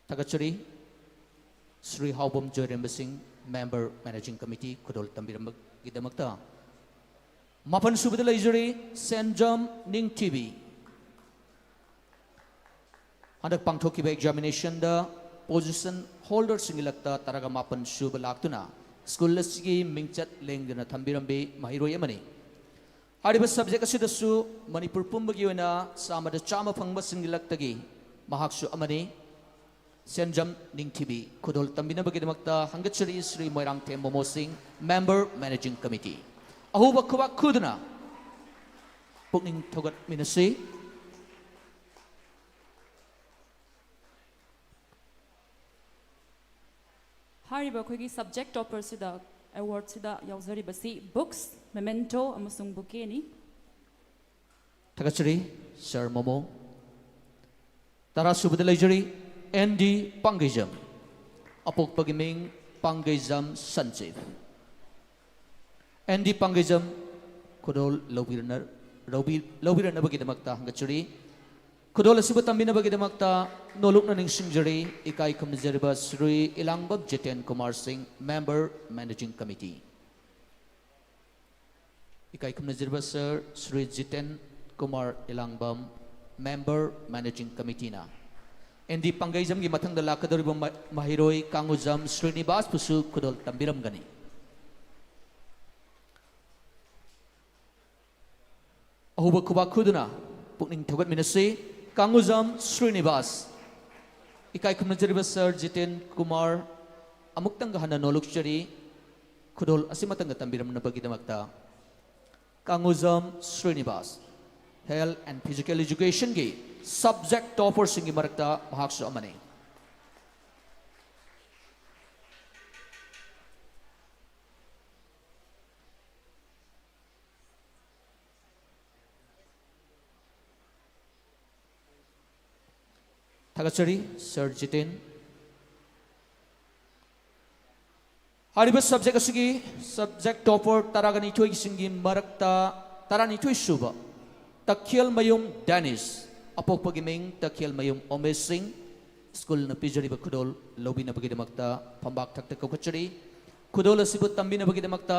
ꯊꯥꯒꯠꯆꯔꯤ꯫ ꯁ꯭ꯔꯤ ꯍꯥꯎꯕꯝ ꯖꯣꯏꯔꯦꯝꯕ ꯁꯤꯡ, Member Managing Committee, ꯈꯨꯗꯣꯜ ꯇꯝꯕꯤꯔꯝꯕꯒꯤꯗꯃꯛꯇ꯫ ꯃꯥꯄꯟ ꯁꯨꯕꯗ ꯂꯩꯖꯔꯤ ꯁꯦꯟꯖꯝ ꯅꯤꯡꯊꯤꯕꯤ꯫ ꯍꯟꯗꯛ ꯄꯥꯡꯊꯣꯛꯈꯤꯕ examination ꯗ position holder ꯁꯤꯡꯒꯤ ꯂꯛꯇ ꯇꯔꯥꯒ ꯃꯥꯄꯟ ꯁꯨꯕ ꯂꯥꯛꯇꯨꯅ school ꯑꯁꯤꯒꯤ ꯃꯤꯡꯆꯠ ꯂꯦꯡꯗꯅ ꯊꯝꯕꯤꯔꯝꯕꯤ ꯃꯍꯩꯔꯣꯏ ꯑꯃꯅꯤ꯫ ꯍꯥꯏꯔꯤꯕ subject ꯑꯁꯤꯗꯁꯨ ꯃꯅꯤꯄꯨꯔ ꯄꯨꯝꯕꯒꯤ ꯑꯣꯏꯅ ꯆꯥꯝꯃꯗ ꯆꯥꯝꯃ ꯐꯪꯕꯁꯤꯡꯒꯤ ꯂꯛꯇꯒꯤ ꯃꯍꯥꯛꯁꯨ ꯑꯃꯅꯤ꯫ ꯁꯦꯟꯖꯝ ꯅꯤꯡꯊꯤꯕꯤ ꯈꯨꯗꯣꯜ ꯇꯝꯕꯤꯅꯕꯒꯤꯗꯃꯛꯇ ꯍꯪꯒꯠꯆꯔꯤ ꯁ꯭ꯔꯤ ꯃꯣꯏꯔꯥꯡꯊꯦꯝ ꯃꯣꯃꯣ ꯁꯤꯡ, Member Managing Committee꯫ ꯑꯍꯧꯕ ꯈꯨꯕꯥꯛ ꯈꯨꯗꯨꯅ ꯄꯨꯛꯅꯤꯡ ꯊꯧꯒꯠꯃꯤꯟꯅꯁꯤ꯫ ꯍꯥꯏꯔꯤꯕ ꯑꯩꯈꯣꯏꯒꯤ subject topper ꯁꯤꯗ award ꯁꯤꯗ ꯌꯥꯎꯖꯔꯤꯕꯁꯤ books, memento ꯑꯃꯁꯨꯡ bouquet ꯅꯤ꯫ ꯊꯥꯒꯠꯆꯔꯤ ꯁꯥꯔ ꯃꯣꯃꯣ꯫ ꯇꯔꯥ ꯁꯨꯕꯗ ꯂꯩꯖꯔꯤ ꯑꯦꯟ ꯗꯤ ꯄꯥꯡꯒꯩꯖꯝ, ꯑꯄꯣꯛꯄꯒꯤ ꯃꯤꯡ ꯄꯥꯡꯒꯩꯖꯝ ꯁꯟꯖꯤꯞ꯫ ꯑꯦꯟ ꯗꯤ ꯄꯥꯡꯒꯩꯖꯝ ꯈꯨꯗꯣꯜ ꯂꯧꯕꯤꯔꯅ-, ꯂꯧꯕꯤ-, ꯂꯧꯕꯤꯔꯅꯕꯒꯤꯗꯃꯛꯇ ꯍꯪꯒꯠꯆꯔꯤ꯫ ꯈꯨꯗꯣꯜ ꯑꯁꯤꯕꯨ ꯇꯝꯕꯤꯅꯕꯒꯤꯗꯃꯛꯇ ꯅꯣꯂꯨꯛꯅ ꯅꯤꯡꯁꯤꯡꯖꯔꯤ ꯏꯀꯥꯏ ꯈꯨꯝꯅꯖꯔꯤꯕ ꯁ꯭ꯔꯤ ꯏꯂꯥꯡꯕꯝ ꯖꯤꯇꯦꯟ ꯀꯨꯃꯥꯔ ꯁꯤꯡ, Member Managing Committee꯫ ꯏꯀꯥꯏ ꯈꯨꯝꯅꯖꯔꯤꯕ sir Shri Jiten Kumar Ilangbam, Member Managing Committee ꯅ ꯑꯦꯟ ꯗꯤ ꯄꯥꯡꯒꯩꯖꯝꯒꯤ ꯃꯊꯪꯗ ꯂꯥꯛꯀꯗꯧꯔꯤꯕ ꯃ-, ꯃꯍꯩꯔꯣꯏ ꯀꯥꯡꯉꯨꯖꯝ ꯁ꯭ꯔꯤꯅꯤꯕꯥꯁꯄꯨꯁꯨ ꯈꯨꯗꯣꯜ ꯇꯝꯕꯤꯔꯝꯒꯅꯤ꯫ ꯑꯍꯧꯕ ꯈꯨꯕꯥꯛ ꯈꯨꯗꯨꯅ ꯄꯨꯛꯅꯤꯡ ꯊꯧꯒꯠꯃꯤꯟꯅꯁꯤ꯫ ꯀꯥꯡꯉꯨꯖꯝ ꯁ꯭ꯔꯤꯅꯤꯕꯥꯁ꯫ ꯏꯀꯥꯏ ꯈꯨꯝꯅꯖꯔꯤꯕ ꯁꯥꯔ ꯖꯤꯇꯦꯟ ꯀꯨꯃꯥꯔ ꯑꯃꯨꯛꯇꯪꯒ ꯍꯟꯅ ꯅꯣꯂꯨꯛꯆꯔꯤ꯫ ꯈꯨꯗꯣꯜ ꯑꯁꯤꯃꯇꯪꯒ ꯇꯝꯕꯤꯔꯝꯅꯕꯒꯤꯗꯃꯛꯇ꯫ ꯀꯥꯡꯉꯨꯖꯝ Srinivas, Health and Physical Education ꯒꯤ subject topper ꯁꯤꯡꯒꯤ ꯃꯔꯛꯇ ꯃꯍꯥꯛꯁꯨ ꯑꯃꯅꯤ꯫ ꯊꯥꯒꯠꯆꯔꯤ, ꯁꯔ ꯖꯤꯇꯦꯟ꯫ ꯍꯥꯏꯔꯤꯕ subject ꯑꯁꯤꯒꯤ subject topper ꯇꯔꯥꯒ ꯅꯤꯊꯣꯏꯁꯤꯡꯒꯤ ꯃꯔꯛꯇ ꯇꯔꯥꯅꯤꯊꯣꯏ ꯁꯨꯕ ꯇꯈꯦꯜꯃꯌꯨꯝ ꯗꯦꯅꯤꯁ, ꯑꯄꯣꯛꯄꯒꯤ ꯃꯤꯡ ꯇꯈꯦꯜꯃꯌꯨꯝ ꯎꯃꯦꯁ ꯁꯤꯡ, ꯁ꯭ꯀꯨꯜꯅ ꯄꯤꯖꯔꯤꯕ ꯈꯨꯗꯣꯜ ꯂꯧꯕꯤꯅꯕꯒꯤꯗꯃꯛꯇ ꯐꯝꯕꯥꯛ ꯊꯛꯇ ꯀꯧꯈꯠꯆꯔꯤ꯫ ꯈꯨꯗꯣꯜ ꯑꯁꯤꯕꯨ ꯇꯝꯕꯤꯅꯕꯒꯤꯗꯃꯛꯇ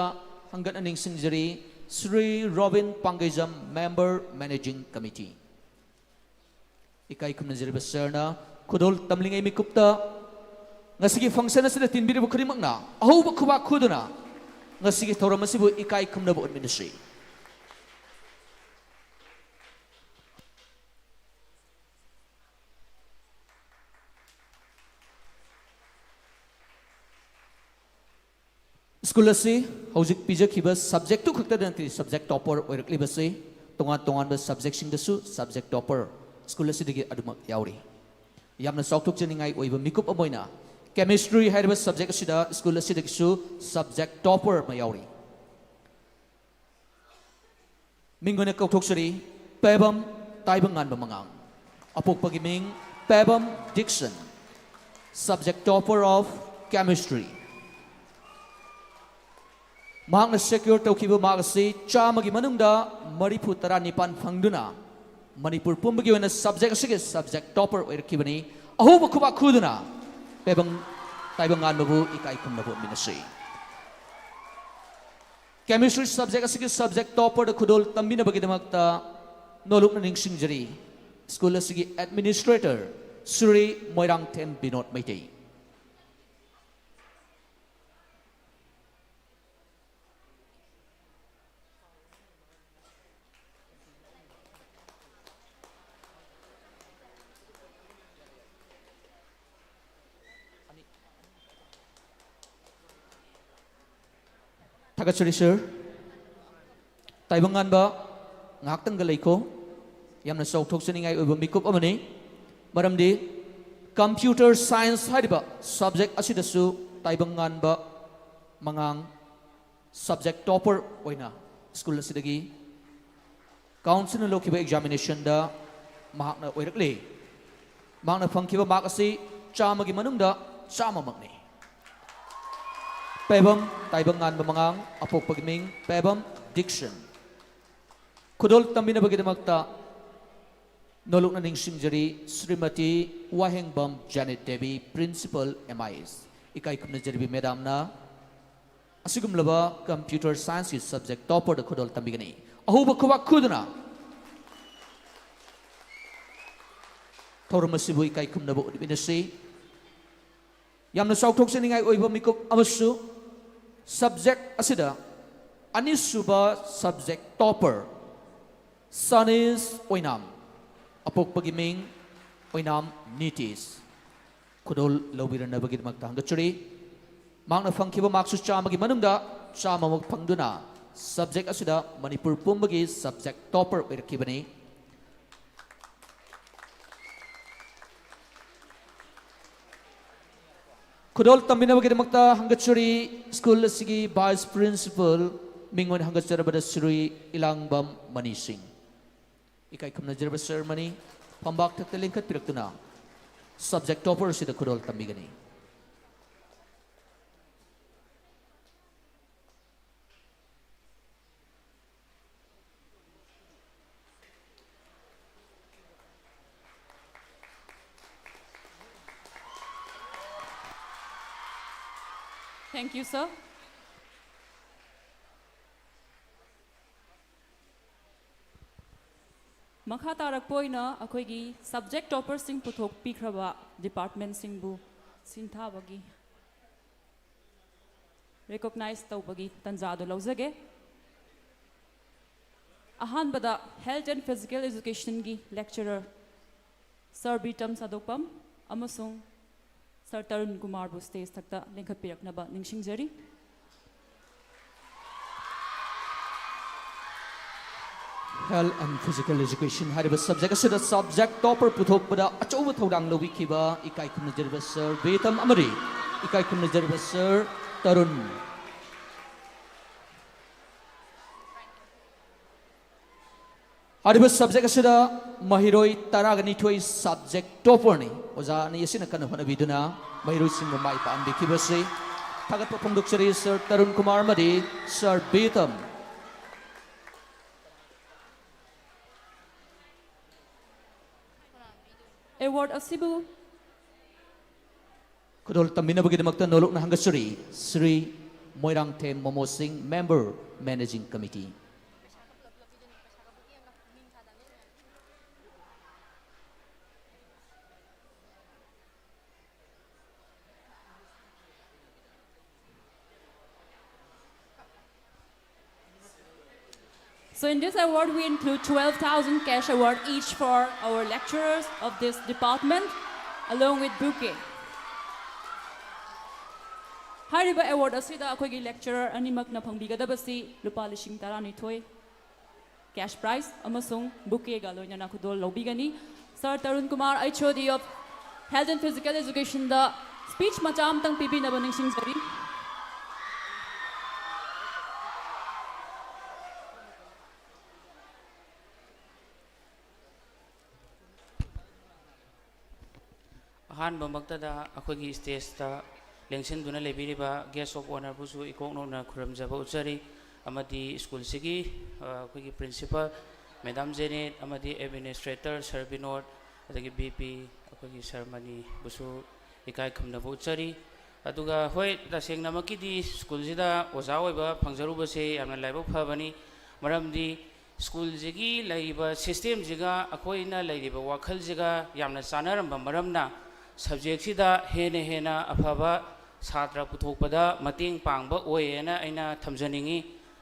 ꯍꯪꯒꯠꯅ ꯅꯤꯡꯁꯤꯡꯖꯔꯤ Shri Robin Pangeijam, Member Managing Committee꯫ ꯏꯀꯥꯏ ꯈꯨꯝꯅꯖꯔꯤꯕ ꯁꯔꯅ ꯈꯨꯗꯣꯜ ꯇꯝꯂꯤꯉꯩ ꯃꯤꯀꯨꯞꯇ ꯉꯁꯤꯒꯤ function ꯑꯁꯤꯗ ꯇꯤꯟꯕꯤꯔꯤꯕ ꯈꯨꯗꯤꯡꯃꯛꯅ ꯑꯍꯧꯕ ꯈꯨꯕꯥꯛ ꯈꯨꯗꯨꯅ ꯉꯁꯤꯒꯤ ꯊꯧꯔꯝ ꯑꯁꯤꯕꯨ ꯏꯀꯥꯏ ꯈꯨꯝꯅꯕ ꯎꯠꯃꯤꯟꯅꯁꯤ꯫ ꯁ꯭ꯀꯨꯜ ꯑꯁꯤ ꯍꯧꯖꯤꯛ ꯄꯤꯖꯈꯤꯕ subject ꯇꯨ ꯈꯛꯇꯗ ꯅꯠꯇꯦ subject topper ꯑꯣꯏꯔꯛꯂꯤꯕꯁꯤ, ꯇꯣꯉꯥꯟ ꯇꯣꯉꯥꯟꯕ subject ꯁꯤꯡꯗꯁꯨ subject topper ꯁ꯭ꯀꯨꯜ ꯑꯁꯤꯗꯒꯤ ꯑꯗꯨꯃꯛ ꯌꯥꯎꯔꯤ꯫ ꯌꯥꯝꯅ ꯆꯥꯎꯊꯣꯛꯆꯅꯤꯡꯉꯥꯏ ꯑꯣꯏꯕ ꯃꯤꯀꯨꯞ ꯑꯃ ꯑꯣꯏꯅ chemistry ꯍꯥꯏꯔꯤꯕ subject ꯑꯁꯤꯗ ꯁ꯭ꯀꯨꯜ ꯑꯁꯤꯗꯒꯤꯁꯨ subject topper ꯑꯃ ꯌꯥꯎꯔꯤ꯫ ꯃꯤꯡ ꯑꯣꯏꯅ ꯀꯧꯊꯣꯛꯆꯔꯤ, ꯄꯦꯕꯝ ꯇꯥꯏꯕꯪꯉꯥꯟꯕ ꯃꯉꯥꯡ꯫ ꯑꯄꯣꯛꯄꯒꯤ ꯃꯤꯡ Pebam Dixon, subject topper of chemistry꯫ ꯃꯍꯥꯛꯅ secure ꯇꯧꯈꯤꯕ mark ꯑꯁꯤ ꯆꯥꯝꯃꯒꯤ ꯃꯅꯨꯡꯗ ꯃꯔꯤꯐꯨ ꯇꯔꯥꯅꯤꯄꯥꯟ ꯐꯪꯗꯨꯅ ꯃꯅꯤꯄꯨꯔ ꯄꯨꯝꯕꯒꯤ ꯑꯣꯏꯅ subject ꯑꯁꯤꯒꯤ subject topper ꯑꯣꯏꯔꯛꯈꯤꯕꯅꯤ꯫ ꯑꯍꯧꯕ ꯈꯨꯕꯥꯛ ꯈꯨꯗꯨꯅ ꯄꯦꯕꯝ ꯇꯥꯏꯕꯪꯉꯥꯟꯕꯕꯨ ꯏꯀꯥꯏ ꯈꯨꯝꯅꯕ ꯎꯠꯃꯤꯟꯅꯁꯤ꯫ Chemistry subject ꯑꯁꯤꯒꯤ subject topperꯗ ꯈꯨꯗꯣꯜ ꯇꯝꯕꯤꯅꯕꯒꯤꯗꯃꯛꯇ ꯅꯣꯂꯨꯛꯅ ꯅꯤꯡꯁꯤꯡꯖꯔꯤ ꯁ꯭ꯀꯨꯜ ꯑꯁꯤꯒꯤ administrator ꯁ꯭ꯔꯤ ꯃꯣꯏꯔꯥꯡꯊꯦꯝ ꯕꯤꯅꯣꯗ ꯃꯩꯇꯩ꯫ ꯊꯥꯒꯠꯆꯔꯤ ꯁꯔ꯫ ꯇꯥꯏꯕꯪꯉꯥꯟꯕ, ꯉꯥꯏꯍꯥꯛꯇꯪꯒ ꯂꯩꯈꯣ꯫ ꯌꯥꯝꯅ ꯆꯥꯎꯊꯣꯛꯆꯅꯤꯡꯉꯥꯏ ꯑꯣꯏꯕ ꯃꯤꯀꯨꯞ ꯑꯃꯅꯤ꯫ ꯃꯔꯝꯗꯤ computer science ꯍꯥꯏꯔꯤꯕ subject ꯑꯁꯤꯗꯁꯨ ꯇꯥꯏꯕꯪꯉꯥꯟꯕ ꯃꯉꯥꯡ subject topper ꯑꯣꯏꯅ ꯁ꯭ꯀꯨꯜ ꯑꯁꯤꯗꯒꯤ councilꯅ ꯂꯧꯈꯤꯕ examinationꯗ ꯃꯍꯥꯛꯅ ꯑꯣꯏꯔꯛꯂꯤ꯫ ꯃꯍꯥꯛꯅ ꯐꯪꯈꯤꯕ ꯃꯥꯔꯛ ꯑꯁꯤ ꯆꯥꯝꯃꯒꯤ ꯃꯅꯨꯡꯗ ꯆꯥꯝꯃꯃꯛꯅꯤ꯫ ꯄꯥꯏꯕꯝ ꯇꯥꯏꯕꯪꯉꯥꯟꯕ ꯃꯉꯥꯡ, ꯑꯄꯣꯛꯄꯒꯤ ꯃꯤꯡ ꯄꯥꯏꯕꯝ ꯗꯤꯛꯁꯟ꯫ ꯈꯨꯗꯣꯜ ꯇꯝꯕꯤꯅꯕꯒꯤꯗꯃꯛꯇ ꯅꯣꯂꯨꯛꯅ ꯅꯤꯡꯁꯤꯡꯖꯔꯤ Shrimati Wahengbam Janit Debi, Principal, M I S꯫ ꯏꯀꯥꯏ ꯈꯨꯝꯅꯖꯔꯤꯕꯤ ꯃꯦꯗꯥꯝꯅ ꯑꯁꯤꯒꯨꯝꯂꯕ computer scienceꯀꯤ subject topperꯗ ꯈꯨꯗꯣꯜ ꯇꯝꯕꯤꯒꯅꯤ꯫ ꯑꯍꯧꯕ ꯈꯨꯕꯥꯛ ꯈꯨꯗꯨꯅ ꯊꯧꯔꯝ ꯑꯁꯤꯕꯨ ꯏꯀꯥꯏ ꯈꯨꯝꯅꯕ ꯎꯠꯃꯤꯟꯅꯁꯤ꯫ ꯌꯥꯝꯅ ꯆꯥꯎꯊꯣꯛꯆꯅꯤꯡꯉꯥꯏ ꯑꯣꯏꯕ ꯃꯤꯀꯨꯞ ꯑꯃꯁꯨ, subject ꯑꯁꯤꯗ ꯑꯅꯤꯁꯨꯕ subject topper ꯁꯅꯤꯁ ꯑꯣꯏꯅꯥꯝ, ꯑꯄꯣꯛꯄꯒꯤ ꯃꯤꯡ ꯑꯣꯏꯅꯥꯝ ꯅꯤꯇꯤꯁ꯫ ꯈꯨꯗꯣꯜ ꯂꯧꯕꯤꯔꯅꯕꯒꯤꯗꯃꯛꯇ ꯍꯪꯒꯠꯆꯔꯤ꯫ ꯃꯍꯥꯛꯅ ꯐꯪꯈꯤꯕ ꯃꯥꯔꯛꯁꯨ ꯆꯥꯝꯃꯒꯤ ꯃꯅꯨꯡꯗ ꯆꯥꯝꯃꯃꯨꯛ ꯐꯪꯗꯨꯅ subject ꯑꯁꯤꯗ ꯃꯅꯤꯄꯨꯔ ꯄꯨꯝꯕꯒꯤ subject topper ꯑꯣꯏꯔꯛꯈꯤꯕꯅꯤ꯫ ꯈꯨꯗꯣꯜ ꯇꯝꯕꯤꯅꯕꯒꯤꯗꯃꯛꯇ ꯍꯪꯒꯠꯆꯔꯤ ꯁ꯭ꯀꯨꯜ ꯑꯁꯤꯒꯤ Vice Principal, ꯃꯤꯡ ꯑꯣꯏꯅ ꯍꯪꯒꯠꯆꯔꯕꯗ ꯁ꯭ꯔꯤ ꯏꯂꯥꯡꯕꯝ ꯃꯅꯤ ꯁꯤꯡ꯫ ꯏꯀꯥꯏ ꯈꯨꯝꯅꯖꯔꯕ ꯁꯔ ꯃꯅꯤ ꯐꯝꯕꯥꯛ ꯊꯛꯇ ꯂꯦꯡꯈꯠꯄꯤꯔꯛꯇꯨꯅ subject topper ꯑꯁꯤꯗ ꯈꯨꯗꯣꯜ ꯇꯝꯕꯤꯒꯅꯤ꯫ Thank you, sir. ꯃꯈꯥ ꯇꯥꯔꯛꯄ ꯑꯣꯏꯅ ꯑꯩꯈꯣꯏꯒꯤ subject topperꯁꯤꯡ ꯄꯨꯊꯣꯛꯄꯤꯈ꯭ꯔꯕ departmentꯁꯤꯡꯕꯨ ꯁꯤꯟꯊꯥꯕꯒꯤ recognize ꯇꯧꯕꯒꯤ ꯇꯟꯖꯥꯗꯨ ꯂꯧꯖꯒꯦ꯫ ꯑꯍꯥꯟꯕꯗ Health and Physical Educationꯒꯤ lecturer Sir ꯕꯤꯇꯝ ꯁꯥꯗꯣꯛꯄꯝ ꯑꯃꯁꯨꯡ Sir ꯇꯔꯨꯟ ꯀꯨꯃꯥꯔꯕꯨ stage ꯊꯛꯇ ꯂꯦꯡꯈꯠꯄꯤꯔꯛꯅꯕ ꯅꯤꯡꯁꯤꯡꯖꯔꯤ꯫ Health and Physical Education ꯍꯥꯏꯔꯤꯕ subject ꯑꯁꯤꯗ subject topper ꯄꯨꯊꯣꯛꯄꯗ ꯑꯆꯧꯕ ꯊꯧꯗꯥꯡ ꯂꯧꯕꯤꯈꯤꯕ ꯏꯀꯥꯏ ꯈꯨꯝꯅꯖꯔꯤꯕ Sir ꯕꯤꯇꯝ ꯑꯃꯗꯤ ꯏꯀꯥꯏ ꯈꯨꯝꯅꯖꯔꯤꯕ Sir ꯇꯔꯨꯟ꯫ ꯍꯥꯏꯔꯤꯕ ꯁꯕꯖꯦꯛ ꯑꯁꯤꯗ ꯃꯍꯩꯔꯣꯏ ꯇꯔꯥꯒ ꯅꯤꯊꯣꯏ ꯁꯕꯖꯦꯛ ꯇꯣꯄꯔꯅꯤ꯫ ꯑꯣꯖꯥ ꯑꯅꯤ ꯑꯁꯤꯅ ꯀꯟꯅ ꯍꯣꯠꯅꯕꯤꯗꯨꯅ ꯃꯍꯩꯔꯣꯏꯁꯤꯡꯕꯨ ꯃꯥꯏ ꯄꯥꯛꯍꯟꯕꯤꯈꯤꯕꯁꯤ ꯊꯥꯒꯠꯄ ꯐꯣꯡꯗꯣꯛꯆꯔꯤ꯫ ꯁꯔ ꯇꯔꯨꯟ ꯀꯨꯃꯥꯔ ꯑꯃꯗꯤ ꯁꯔ ꯕꯤꯇꯝ꯫ ꯑꯦꯋꯥꯔꯗ ꯑꯁꯤꯕꯨ ꯈꯨꯗꯣꯜ ꯇꯝꯕꯤꯅꯕꯒꯤꯗꯃꯛꯇ ꯅꯣꯂꯨꯛꯅ ꯍꯪꯒꯠꯆꯔꯤ꯫ ꯁ꯭ꯔꯤ ꯃꯣꯏꯔꯥꯡꯊꯦꯝ ꯃꯣꯃꯣ ꯁꯤꯡ, member, managing committee. So in this award, we include twelve thousand cash award each for our lecturers of this department, along with bouquet. ꯍꯥꯏꯔꯤꯕ ꯑꯦꯋꯥꯔꯗ ꯑꯁꯤꯗ ꯑꯩꯈꯣꯏꯒꯤ ꯂꯦꯛꯆꯔꯔ ꯑꯅꯤꯃꯛꯅ ꯐꯪꯕꯤꯒꯗꯕꯁꯤ ꯂꯨꯄꯥ ꯂꯤꯁꯤꯡ ꯇꯔꯥꯅꯤꯊꯣꯏ ꯀꯦꯁ ꯄ꯭ꯔꯥꯏꯖ ꯑꯃꯁꯨꯡ ꯕꯨꯀꯦꯒ ꯂꯣꯏꯅꯅ ꯈꯨꯗꯣꯜ ꯂꯧꯕꯤꯒꯅꯤ꯫ Sir Tarun Kumar, H O D of Health and Physical Educationꯗ ꯁ꯭ꯄꯤꯆ ꯃꯆꯥ ꯑꯃꯇꯪ ꯄꯤꯕꯤꯅꯕ ꯅꯤꯡꯁꯤꯡꯖꯔꯤ꯫ ꯑꯍꯥꯟꯕꯃꯛꯇꯗ ꯑꯩꯈꯣꯏꯒꯤ ꯁ꯭ꯇꯦꯖꯇ ꯂꯦꯡꯁꯤꯟꯗꯨꯅ ꯂꯩꯕꯤꯔꯤꯕ ꯒꯦꯁ ꯑꯣꯐ ꯑꯣꯅꯔꯕꯨꯁꯨ ꯏꯀꯣꯛ ꯅꯧꯅ ꯈꯨꯔꯨꯝꯖꯕ ꯎꯠꯆꯔꯤ, ꯑꯃꯗꯤ ꯁ꯭ꯀꯨꯜꯁꯤꯒꯤ, ꯑ, ꯑꯩꯈꯣꯏꯒꯤ ꯄ꯭ꯔꯤꯟꯁꯤꯄꯜ ꯃꯦꯗꯥꯝ ꯖꯦꯅꯦꯠ ꯑꯃꯗꯤ ꯑꯦꯗꯃꯤꯅꯤꯁꯇ꯭ꯔꯦꯇꯔ ꯁꯔ ꯕꯤꯅꯣꯗ, ꯑꯗꯒꯤ ꯕꯤ ꯄꯤ ꯑꯩꯈꯣꯏꯒꯤ ꯁꯔ ꯃꯅꯤꯕꯨꯁꯨ ꯏꯀꯥꯏ ꯈꯨꯝꯅꯕ ꯎꯠꯆꯔꯤ꯫ ꯑꯗꯨꯒ ꯍꯣꯏ, ꯇꯁꯦꯡꯅꯃꯛꯀꯤꯗꯤ ꯁ꯭ꯀꯨꯜꯁꯤꯗ ꯑꯣꯖꯥ ꯑꯣꯏꯕ ꯐꯪꯖꯔꯨꯕꯁꯦ ꯌꯥꯝꯅ ꯂꯥꯏꯕꯛ ꯐꯕꯅꯤ, ꯃꯔꯝꯗꯤ ꯁ꯭ꯀꯨꯜꯁꯤꯒꯤ ꯂꯩꯔꯤꯕ ꯁꯤꯁꯇꯦꯝꯁꯤꯒ ꯑꯩꯈꯣꯏꯅ ꯂꯩꯔꯤꯕ ꯋꯥꯈꯜꯁꯤꯒ ꯌꯥꯝꯅ ꯆꯥꯟꯅꯔꯝꯕ ꯃꯔꯝꯅ ꯁꯕꯖꯦꯛꯁꯤꯗ ꯍꯦꯟꯅ ꯍꯦꯟꯅ ꯑꯐꯕ ꯁꯥꯇ꯭ꯔ ꯄꯨꯊꯣꯛꯄꯗ ꯃꯇꯦꯡ ꯄꯥꯡꯕ ꯑꯣꯏꯌꯦꯅ ꯑꯩꯅ ꯊꯝꯖꯅꯤꯡꯉꯤ꯫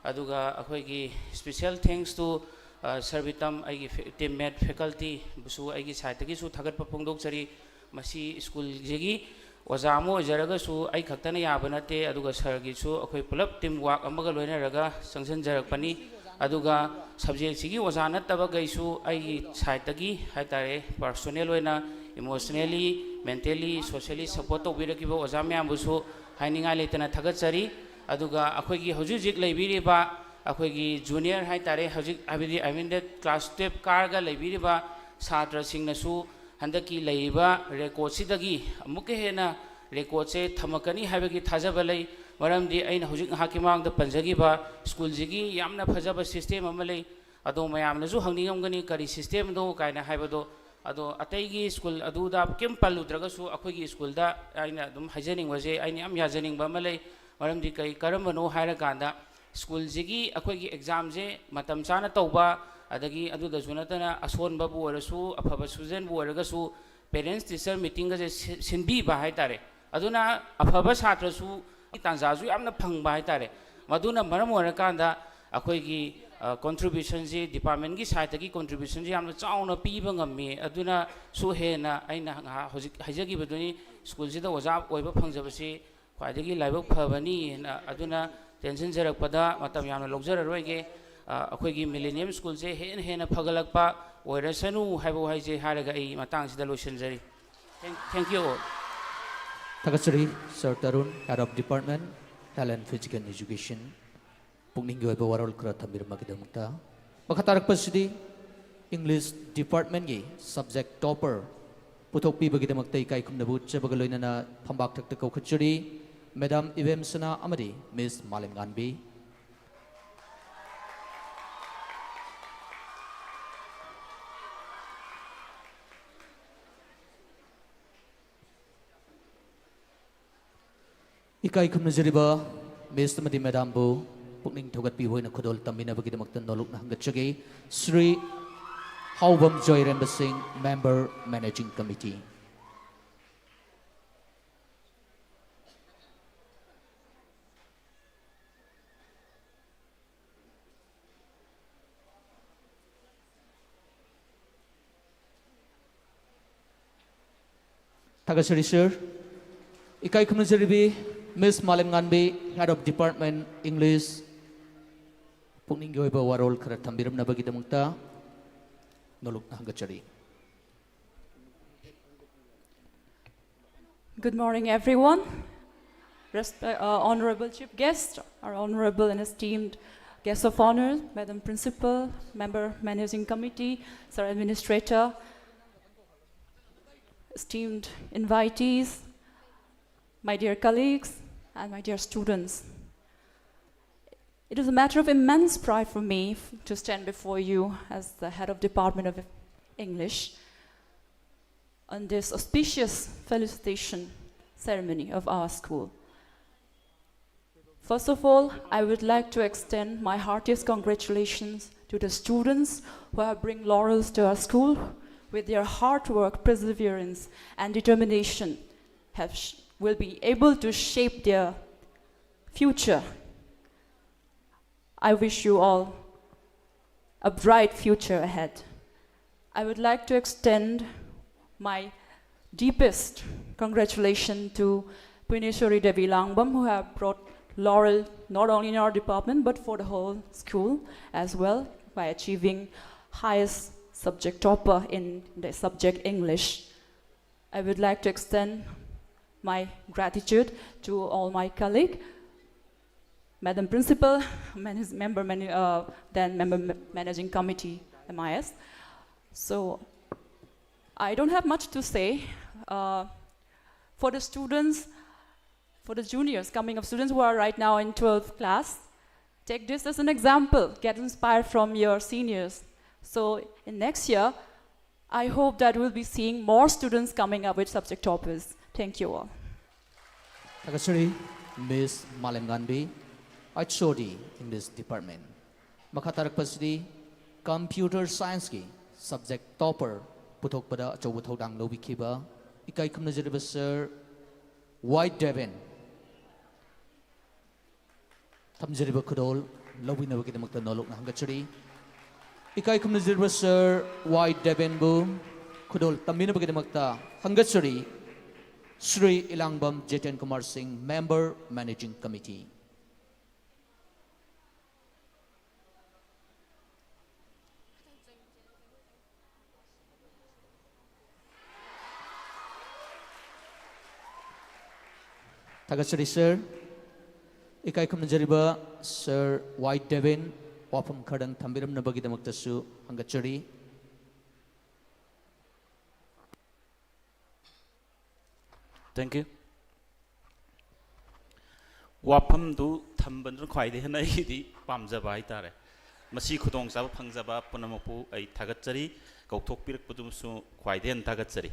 ꯑꯗꯨꯒ ꯑꯩꯈꯣꯏꯒꯤ special thanks to, ꯑ, ꯁꯔ ꯕꯤꯇꯝ, ꯑꯩꯒꯤ ꯐꯦ-, teammate facultyꯕꯨꯁꯨ ꯑꯩꯒꯤ ꯁꯥꯏꯠꯇꯒꯤꯁꯨ ꯊꯥꯒꯠꯄ ꯐꯣꯡꯗꯣꯛꯆꯔꯤ꯫ ꯃꯁꯤ ꯁ꯭ꯀꯨꯜꯁꯤꯒꯤ ꯑꯣꯖꯥ ꯑꯃ ꯑꯣꯏꯖꯔꯒꯁꯨ ꯑꯩ ꯈꯛꯇꯅ ꯌꯥꯕ ꯅꯠꯇꯦ, ꯑꯗꯨꯒ ꯁꯔꯒꯤꯁꯨ ꯑꯩꯈꯣꯏ ꯄꯨꯂꯞ team work ꯑꯃꯒ ꯂꯣꯏꯅꯔꯒ ꯆꯪꯁꯤꯟꯖꯔꯛꯄꯅꯤ꯫ ꯑꯗꯨꯒ ꯁꯕꯖꯦꯛꯁꯤꯒꯤ ꯑꯣꯖꯥ ꯅꯠꯇꯕꯈꯩꯁꯨ ꯑꯩꯒꯤ ꯁꯥꯏꯠꯇꯒꯤ ꯍꯥꯏ ꯇꯥꯔꯦ, personal ꯑꯣꯏꯅ emotionally, mentally, socially support ꯇꯧꯕꯤꯔꯛꯈꯤꯕ ꯑꯣꯖꯥ ꯃꯌꯥꯝꯕꯨꯁꯨ ꯍꯥꯏꯅꯤꯡꯉꯥꯏ ꯂꯩꯇꯅ ꯊꯥꯒꯠꯆꯔꯤ꯫ ꯑꯗꯨꯒ ꯑꯩꯈꯣꯏꯒꯤ ꯍꯧꯖꯤꯛ ꯍꯧꯖꯤꯛ ꯂꯩꯕꯤꯔꯤꯕ ꯑꯩꯈꯣꯏꯒꯤ ꯖꯨꯅꯤꯌꯔ ꯍꯥꯏ ꯇꯥꯔꯦ, ꯍꯧꯖꯤꯛ ꯍꯥꯏꯕꯗꯤ ꯑꯥꯏ ꯃꯤꯟ ꯗꯦꯠ ꯀ꯭ꯂꯥꯁ ꯇꯨꯌꯦꯜꯞ ꯀꯥꯔꯒ ꯂꯩꯕꯤꯔꯤꯕ ꯁꯥꯇ꯭ꯔꯁꯤꯡꯅꯁꯨ ꯍꯟꯗꯛꯀꯤ ꯂꯩꯔꯤꯕ ꯔꯦꯀꯣꯔꯠꯁꯤꯗꯒꯤ ꯑꯃꯨꯛꯀ ꯍꯦꯟꯅ ꯔꯦꯀꯣꯔꯠꯁꯦ ꯊꯝꯃꯛꯀꯅꯤ ꯍꯥꯏꯕꯒꯤ ꯊꯥꯖꯕ ꯂꯩ꯫ ꯃꯔꯝꯗꯤ ꯑꯩꯅ ꯍꯧꯖꯤꯛ ꯉꯥꯏꯍꯥꯛꯀꯤ ꯃꯃꯥꯡꯗ ꯄꯟꯖꯈꯤꯕ ꯁ꯭ꯀꯨꯜꯁꯤꯒꯤ ꯌꯥꯝꯅ ꯐꯖꯕ ꯁꯤꯁꯇꯦꯝ ꯑꯃ ꯂꯩ꯫ ꯑꯗꯣ ꯃꯌꯥꯝꯅꯁꯨ ꯍꯪꯅꯤꯡꯉꯝꯒꯅꯤ, ꯀꯔꯤ ꯁꯤꯁꯇꯦꯝꯅꯣ ꯀꯥꯏꯅ ꯍꯥꯏꯕꯗꯣ꯫ ꯑꯗꯣ ꯑꯇꯩꯒꯤ ꯁ꯭ꯀꯨꯜ ꯑꯗꯨꯗ ꯀꯩꯝ ꯄꯜꯂꯨꯗ꯭ꯔꯒꯁꯨ, ꯑꯩꯈꯣꯏꯒꯤ ꯁ꯭ꯀꯨꯜꯗ ꯑꯩꯅ ꯑꯗꯨꯝ ꯍꯥꯏꯖꯅꯤꯡꯕꯁꯦ, ꯑꯩꯅ ꯌꯥꯝ ꯌꯥꯖꯅꯤꯡꯕ ꯑꯃ ꯂꯩ꯫ ꯃꯔꯝꯗꯤ ꯀꯔꯤ, ꯀꯔꯝꯕꯅꯣ ꯍꯥꯏꯔꯀꯥꯟꯗ, ꯁ꯭ꯀꯨꯜꯁꯤꯒꯤ ꯑꯩꯈꯣꯏꯒꯤ ꯑꯦꯛꯖꯥꯝꯁꯦ ꯃꯇꯝ ꯆꯥꯅ ꯇꯧꯕ, ꯑꯗꯒꯤ ꯑꯗꯨꯗꯁꯨ ꯅꯠꯇꯅ ꯑꯁꯣꯟꯕꯕꯨ ꯑꯣꯏꯔꯁꯨ, ꯑꯐꯕ ꯁ꯭ꯇꯨꯗꯦꯟꯕꯨ ꯑꯣꯏꯔꯒꯁꯨ, ꯄꯦꯔꯦꯟꯁ ꯇꯤꯆꯔ ꯃꯤꯇꯤꯡꯒꯁꯦ ꯁꯤ-, ꯁꯤꯟꯕꯤꯕ ꯍꯥꯏ ꯇꯥꯔꯦ꯫ ꯑꯗꯨꯅ ꯑꯐꯕ ꯁꯥꯇ꯭ꯔꯁꯨ ꯇꯥꯟꯖꯥꯁꯨ ꯌꯥꯝꯅ ꯐꯪꯕ ꯍꯥꯏ ꯇꯥꯔꯦ꯫ ꯃꯗꯨꯅ ꯃꯔꯝ ꯑꯣꯏꯔꯀꯥꯟꯗ ꯑꯩꯈꯣꯏꯒꯤ, ꯑ, ꯀꯣꯟꯇ꯭ꯔꯤꯕ꯭ꯌꯨꯁꯟꯁꯤ, ꯗꯤꯄꯥꯔꯠꯃꯦꯟꯒꯤ ꯁꯥꯏꯠꯇꯒꯤ ꯀꯣꯟꯇ꯭ꯔꯤꯕ꯭ꯌꯨꯁꯟꯁꯤ ꯌꯥꯝꯅ ꯆꯥꯎꯅ ꯄꯤꯕ ꯉꯝꯃꯤ꯫ ꯑꯗꯨꯅꯁꯨ ꯍꯦꯟꯅ ꯑꯩꯅ ꯉꯥꯏꯍꯥꯛ ꯍꯧꯖꯤꯛ ꯍꯥꯏꯖꯈꯤꯕꯗꯨꯅꯤ, ꯁ꯭ꯀꯨꯜꯁꯤꯗ ꯑꯣꯖꯥ ꯑꯣꯏꯕ ꯐꯪꯖꯕꯁꯤ ꯈ꯭ꯋꯥꯏꯗꯒꯤ ꯂꯥꯏꯕꯛ ꯐꯕꯅꯤ ꯍꯥꯏꯅ꯫ ꯑꯗꯨꯅ ꯇꯦꯟꯁꯤꯟꯖꯔꯛꯄꯗ ꯃꯇꯝ ꯌꯥꯝꯅ ꯂꯧꯖꯔꯔꯣꯏꯒꯦ꯫ ꯑ, ꯑꯩꯈꯣꯏꯒꯤ ꯃꯤꯂꯦꯅꯤꯌꯝ ꯁ꯭ꯀꯨꯜꯁꯦ ꯍꯦꯟꯅ ꯍꯦꯟꯅ ꯐꯒꯠꯂꯛꯄ ꯑꯣꯏꯔꯁꯅꯨ ꯍꯥꯏꯕ ꯋꯥꯍꯩꯁꯦ ꯍꯥꯏꯔꯒ ꯑꯩ ꯃꯇꯥꯡꯁꯤꯗ ꯂꯣꯏꯁꯤꯟꯖꯔꯤ꯫ Thank, thank you all. ꯊꯥꯒꯠꯆꯔꯤ, sir Tarun, Head of Department, Health and Physical Education, ꯄꯨꯛꯅꯤꯡꯒꯤ ꯑꯣꯏꯕ ꯋꯥꯔꯣꯜ ꯈꯔ ꯊꯝꯕꯤꯔꯝꯕꯒꯤꯗꯃꯛꯇ꯫ ꯃꯈꯥ ꯇꯥꯔꯛꯄꯁꯤꯗꯤ English Departmentꯀꯤ subject topper ꯄꯨꯊꯣꯛꯄꯤꯕꯒꯤꯗꯃꯛꯇ ꯏꯀꯥꯏ ꯈꯨꯝꯅꯕ ꯎꯠꯆꯕꯒ ꯂꯣꯏꯅꯅ ꯐꯝꯕꯥꯛ ꯊꯛꯇ ꯀꯧꯈꯠꯆꯔꯤ꯫ Madam ꯏꯕꯦꯝꯁꯅꯥ ꯑꯃꯗꯤ Miss ꯃꯥꯂꯦꯝꯉꯥꯟꯕꯤ꯫ ꯏꯀꯥꯏ ꯈꯨꯝꯅꯖꯔꯤꯕ Miss ꯑꯃꯗꯤ Madamꯕꯨ ꯄꯨꯛꯅꯤꯡ ꯊꯧꯒꯠꯄꯤꯕ ꯑꯣꯏꯅ ꯈꯨꯗꯣꯜ ꯇꯝꯕꯤꯅꯕꯒꯤꯗꯃꯛꯇ ꯅꯣꯂꯨꯛꯅ ꯍꯪꯒꯠꯆꯒꯦ꯫ ꯁ꯭ꯔꯤ ꯍꯥꯎꯕꯝ ꯖꯣꯏꯔꯦꯝꯕ ꯁꯤꯡ, Member Managing Committee꯫ ꯊꯥꯒꯠꯆꯔꯤ, ꯁꯔ꯫ ꯏꯀꯥꯏ ꯈꯨꯝꯅꯖꯔꯤꯕꯤ Miss ꯃꯥꯂꯦꯝꯉꯥꯟꯕꯤ, Head of Department English, ꯄꯨꯛꯅꯤꯡꯒꯤ ꯑꯣꯏꯕ ꯋꯥꯔꯣꯜ ꯈꯔ ꯊꯝꯕꯤꯔꯝꯅꯕꯒꯤꯗꯃꯛꯇ ꯅꯣꯂꯨꯛꯅ ꯍꯪꯒꯠꯆꯔꯤ꯫ Good morning, everyone. Respe- uh, Honorable Chief Guest, our honorable and esteemed Guest of honor, Madam Principal, Member Managing Committee, Sir Administrator, esteemed invitees, my dear colleagues, and my dear students. It is a matter of immense pride for me f- to stand before you as the head of Department of English on this auspicious felicitation ceremony of our school. First of all, I would like to extend my heartiest congratulations to the students who have bring laurels to our school with their hard work, perseverance, and determination have sh- will be able to shape their future. I wish you all a bright future ahead. I would like to extend my deepest congratulations to Puineshwari Devi Langbam, who have brought laurel not only in our department but for the whole school as well by achieving highest subject topper in the subject English. I would like to extend my gratitude to all my colleague, Madam Principal, manage, member, manu- uh, then member ma- managing committee, M I S. So I don't have much to say. Uh, for the students, for the juniors coming up, students who are right now in twelfth class, take this as an example. Get inspired from your seniors. So in next year, I hope that we'll be seeing more students coming up with subject toppers. Thank you all. ꯊꯥꯒꯠꯆꯔꯤ, Miss ꯃꯥꯂꯦꯝꯉꯥꯟꯕꯤ, H O D, English Department꯫ ꯃꯈꯥ ꯇꯥꯔꯛꯄꯁꯤꯗꯤ Computer Science ꯀꯤ subject topper ꯄꯨꯊꯣꯛꯄꯗ ꯑꯆꯧꯕ ꯊꯧꯗꯥꯡ ꯂꯧꯕꯤꯈꯤꯕ ꯏꯀꯥꯏ ꯈꯨꯝꯅꯖꯔꯤꯕ Sir Y Devin꯫ ꯊꯝꯖꯔꯤꯕ ꯈꯨꯗꯣꯜ ꯂꯧꯕꯤꯅꯕꯒꯤꯗꯃꯛꯇ ꯅꯣꯂꯨꯛꯅ ꯍꯪꯒꯠꯆꯔꯤ꯫ ꯏꯀꯥꯏ ꯈꯨꯝꯅꯖꯔꯤꯕ Sir Y Devin ꯕꯨ ꯈꯨꯗꯣꯜ ꯇꯝꯕꯤꯅꯕꯒꯤꯗꯃꯛꯇ ꯍꯪꯒꯠꯆꯔꯤ꯫ Shri Ilangbam Jiten Kumar Singh, Member, Managing Committee꯫ ꯊꯥꯒꯠꯆꯔꯤ, Sir꯫ ꯏꯀꯥꯏ ꯈꯨꯝꯅꯖꯔꯤꯕ ꯁꯔ ꯋꯥꯏ ꯗꯦꯕꯤꯟ, ꯋꯥꯐꯝ ꯈꯔꯗꯪ ꯊꯝꯕꯤꯔꯝꯅꯕꯒꯤꯗꯃꯛꯇꯁꯨ ꯍꯪꯒꯠꯆꯔꯤ꯫ Thank you. ꯋꯥꯐꯝꯗꯨ ꯊꯝꯕꯗꯨꯅ ꯈ꯭ꯋꯥꯏꯗꯒꯤ ꯍꯦꯟꯅ ꯑꯩꯒꯤꯗꯤ ꯄꯥꯝꯖꯕ ꯍꯥꯏꯇꯥꯔꯦ꯫ ꯃꯁꯤ ꯈꯨꯗꯣꯡꯆꯥꯕ ꯐꯪꯖꯕ ꯄꯨꯝꯅꯃꯛꯄꯨ ꯑꯩ ꯊꯥꯒꯠꯆꯔꯤ꯫ ꯀꯧꯊꯣꯛꯄꯤꯔꯛꯄꯗꯨꯃꯁꯨ ꯈ꯭ꯋꯥꯏꯗꯒꯤ ꯍꯦꯟꯅ ꯊꯥꯒꯠꯆꯔꯤ꯫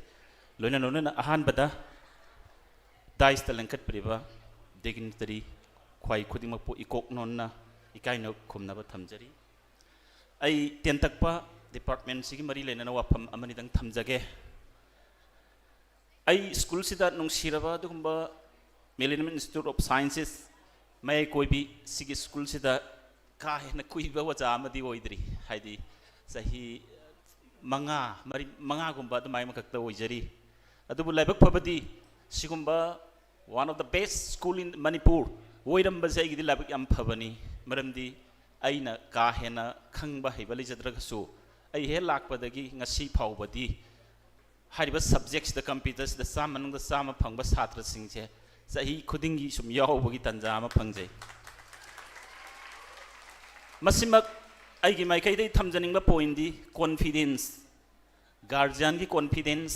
ꯂꯣꯏꯅ ꯂꯣꯏꯅꯅ ꯑꯍꯥꯟꯕꯗ dais ꯇ ꯂꯦꯡꯈꯠꯄꯤꯔꯤꯕ dignitary ꯈ꯭ꯋꯥꯏ ꯈꯨꯗꯤꯡꯃꯛꯄꯨ ꯏꯀꯣꯛ ꯅꯣꯟꯅ ꯏꯀꯥꯏꯅ ꯈꯨꯝꯅꯕ ꯊꯝꯖꯔꯤ꯫ ꯑꯩ ꯇꯦꯟꯇꯛꯄ department ꯁꯤꯒꯤ ꯃꯔꯤ ꯂꯩꯅꯅ ꯋꯥꯐꯝ ꯑꯃꯅꯤꯗꯪ ꯊꯝꯖꯒꯦ꯫ ꯑꯩ ꯁ꯭ꯀꯨꯜꯁꯤꯗ ꯅꯨꯡꯁꯤꯔꯕ ꯑꯗꯨꯒꯨꯝꯕ Millennium Institute of Sciences ꯃꯌꯥꯏ ꯀꯣꯏꯕꯤ ꯁꯤꯒꯤ ꯁ꯭ꯀꯨꯜꯁꯤꯗ ꯀꯥ ꯍꯦꯟꯅ ꯀꯨꯏꯕ ꯑꯣꯖꯥ ꯑꯃꯗꯤ ꯑꯣꯏꯗ꯭ꯔꯤ꯫ ꯍꯥꯏꯗꯤ ꯆꯍꯤ ꯃꯉꯥ, ꯃꯔꯤ, ꯃꯉꯥꯒꯨꯝꯕ ꯑꯗꯨꯃꯥꯏꯅ ꯈꯛꯇ ꯑꯣꯏꯖꯔꯤ꯫ ꯑꯗꯨꯕꯨ ꯂꯥꯏꯕꯛ ꯐꯕꯗꯤ ꯁꯤꯒꯨꯝꯕ one of the best school in Manipur ꯑꯣꯏꯔꯝꯕꯁꯦ ꯑꯩꯒꯤꯗꯤ ꯂꯥꯏꯕꯛ ꯌꯥꯝ ꯐꯕꯅꯤ꯫ ꯃꯔꯝꯗꯤ ꯑꯩꯅ ꯀꯥ ꯍꯦꯟꯅ ꯈꯪꯕ ꯍꯩꯕ ꯂꯩꯖꯗ꯭ꯔꯒꯁꯨ, ꯑꯩ ꯍꯦꯛ ꯂꯥꯛꯄꯗꯒꯤ ꯉꯁꯤ ꯐꯥꯎꯕꯗꯤ ꯍꯥꯏꯔꯤꯕ subject ꯁꯤꯗ, computer ꯁꯤꯗ ꯆꯥꯝꯃ ꯃꯅꯨꯡꯗ ꯆꯥꯝꯃ ꯐꯪꯕ ꯁꯥꯇ꯭ꯔꯁꯤꯡꯁꯦ ꯆꯍꯤ ꯈꯨꯗꯤꯡꯒꯤ ꯁꯨꯝ ꯌꯥꯎꯕꯒꯤ ꯇꯥꯟꯖꯥ ꯑꯃ ꯐꯪꯖꯩ꯫ ꯃꯁꯤꯃꯛ ꯑꯩꯒꯤ ꯃꯥꯏꯀꯩꯗꯒꯤ ꯊꯝꯖꯅꯤꯡꯕ point ꯗꯤ confidence, guardian ꯒꯤ confidence,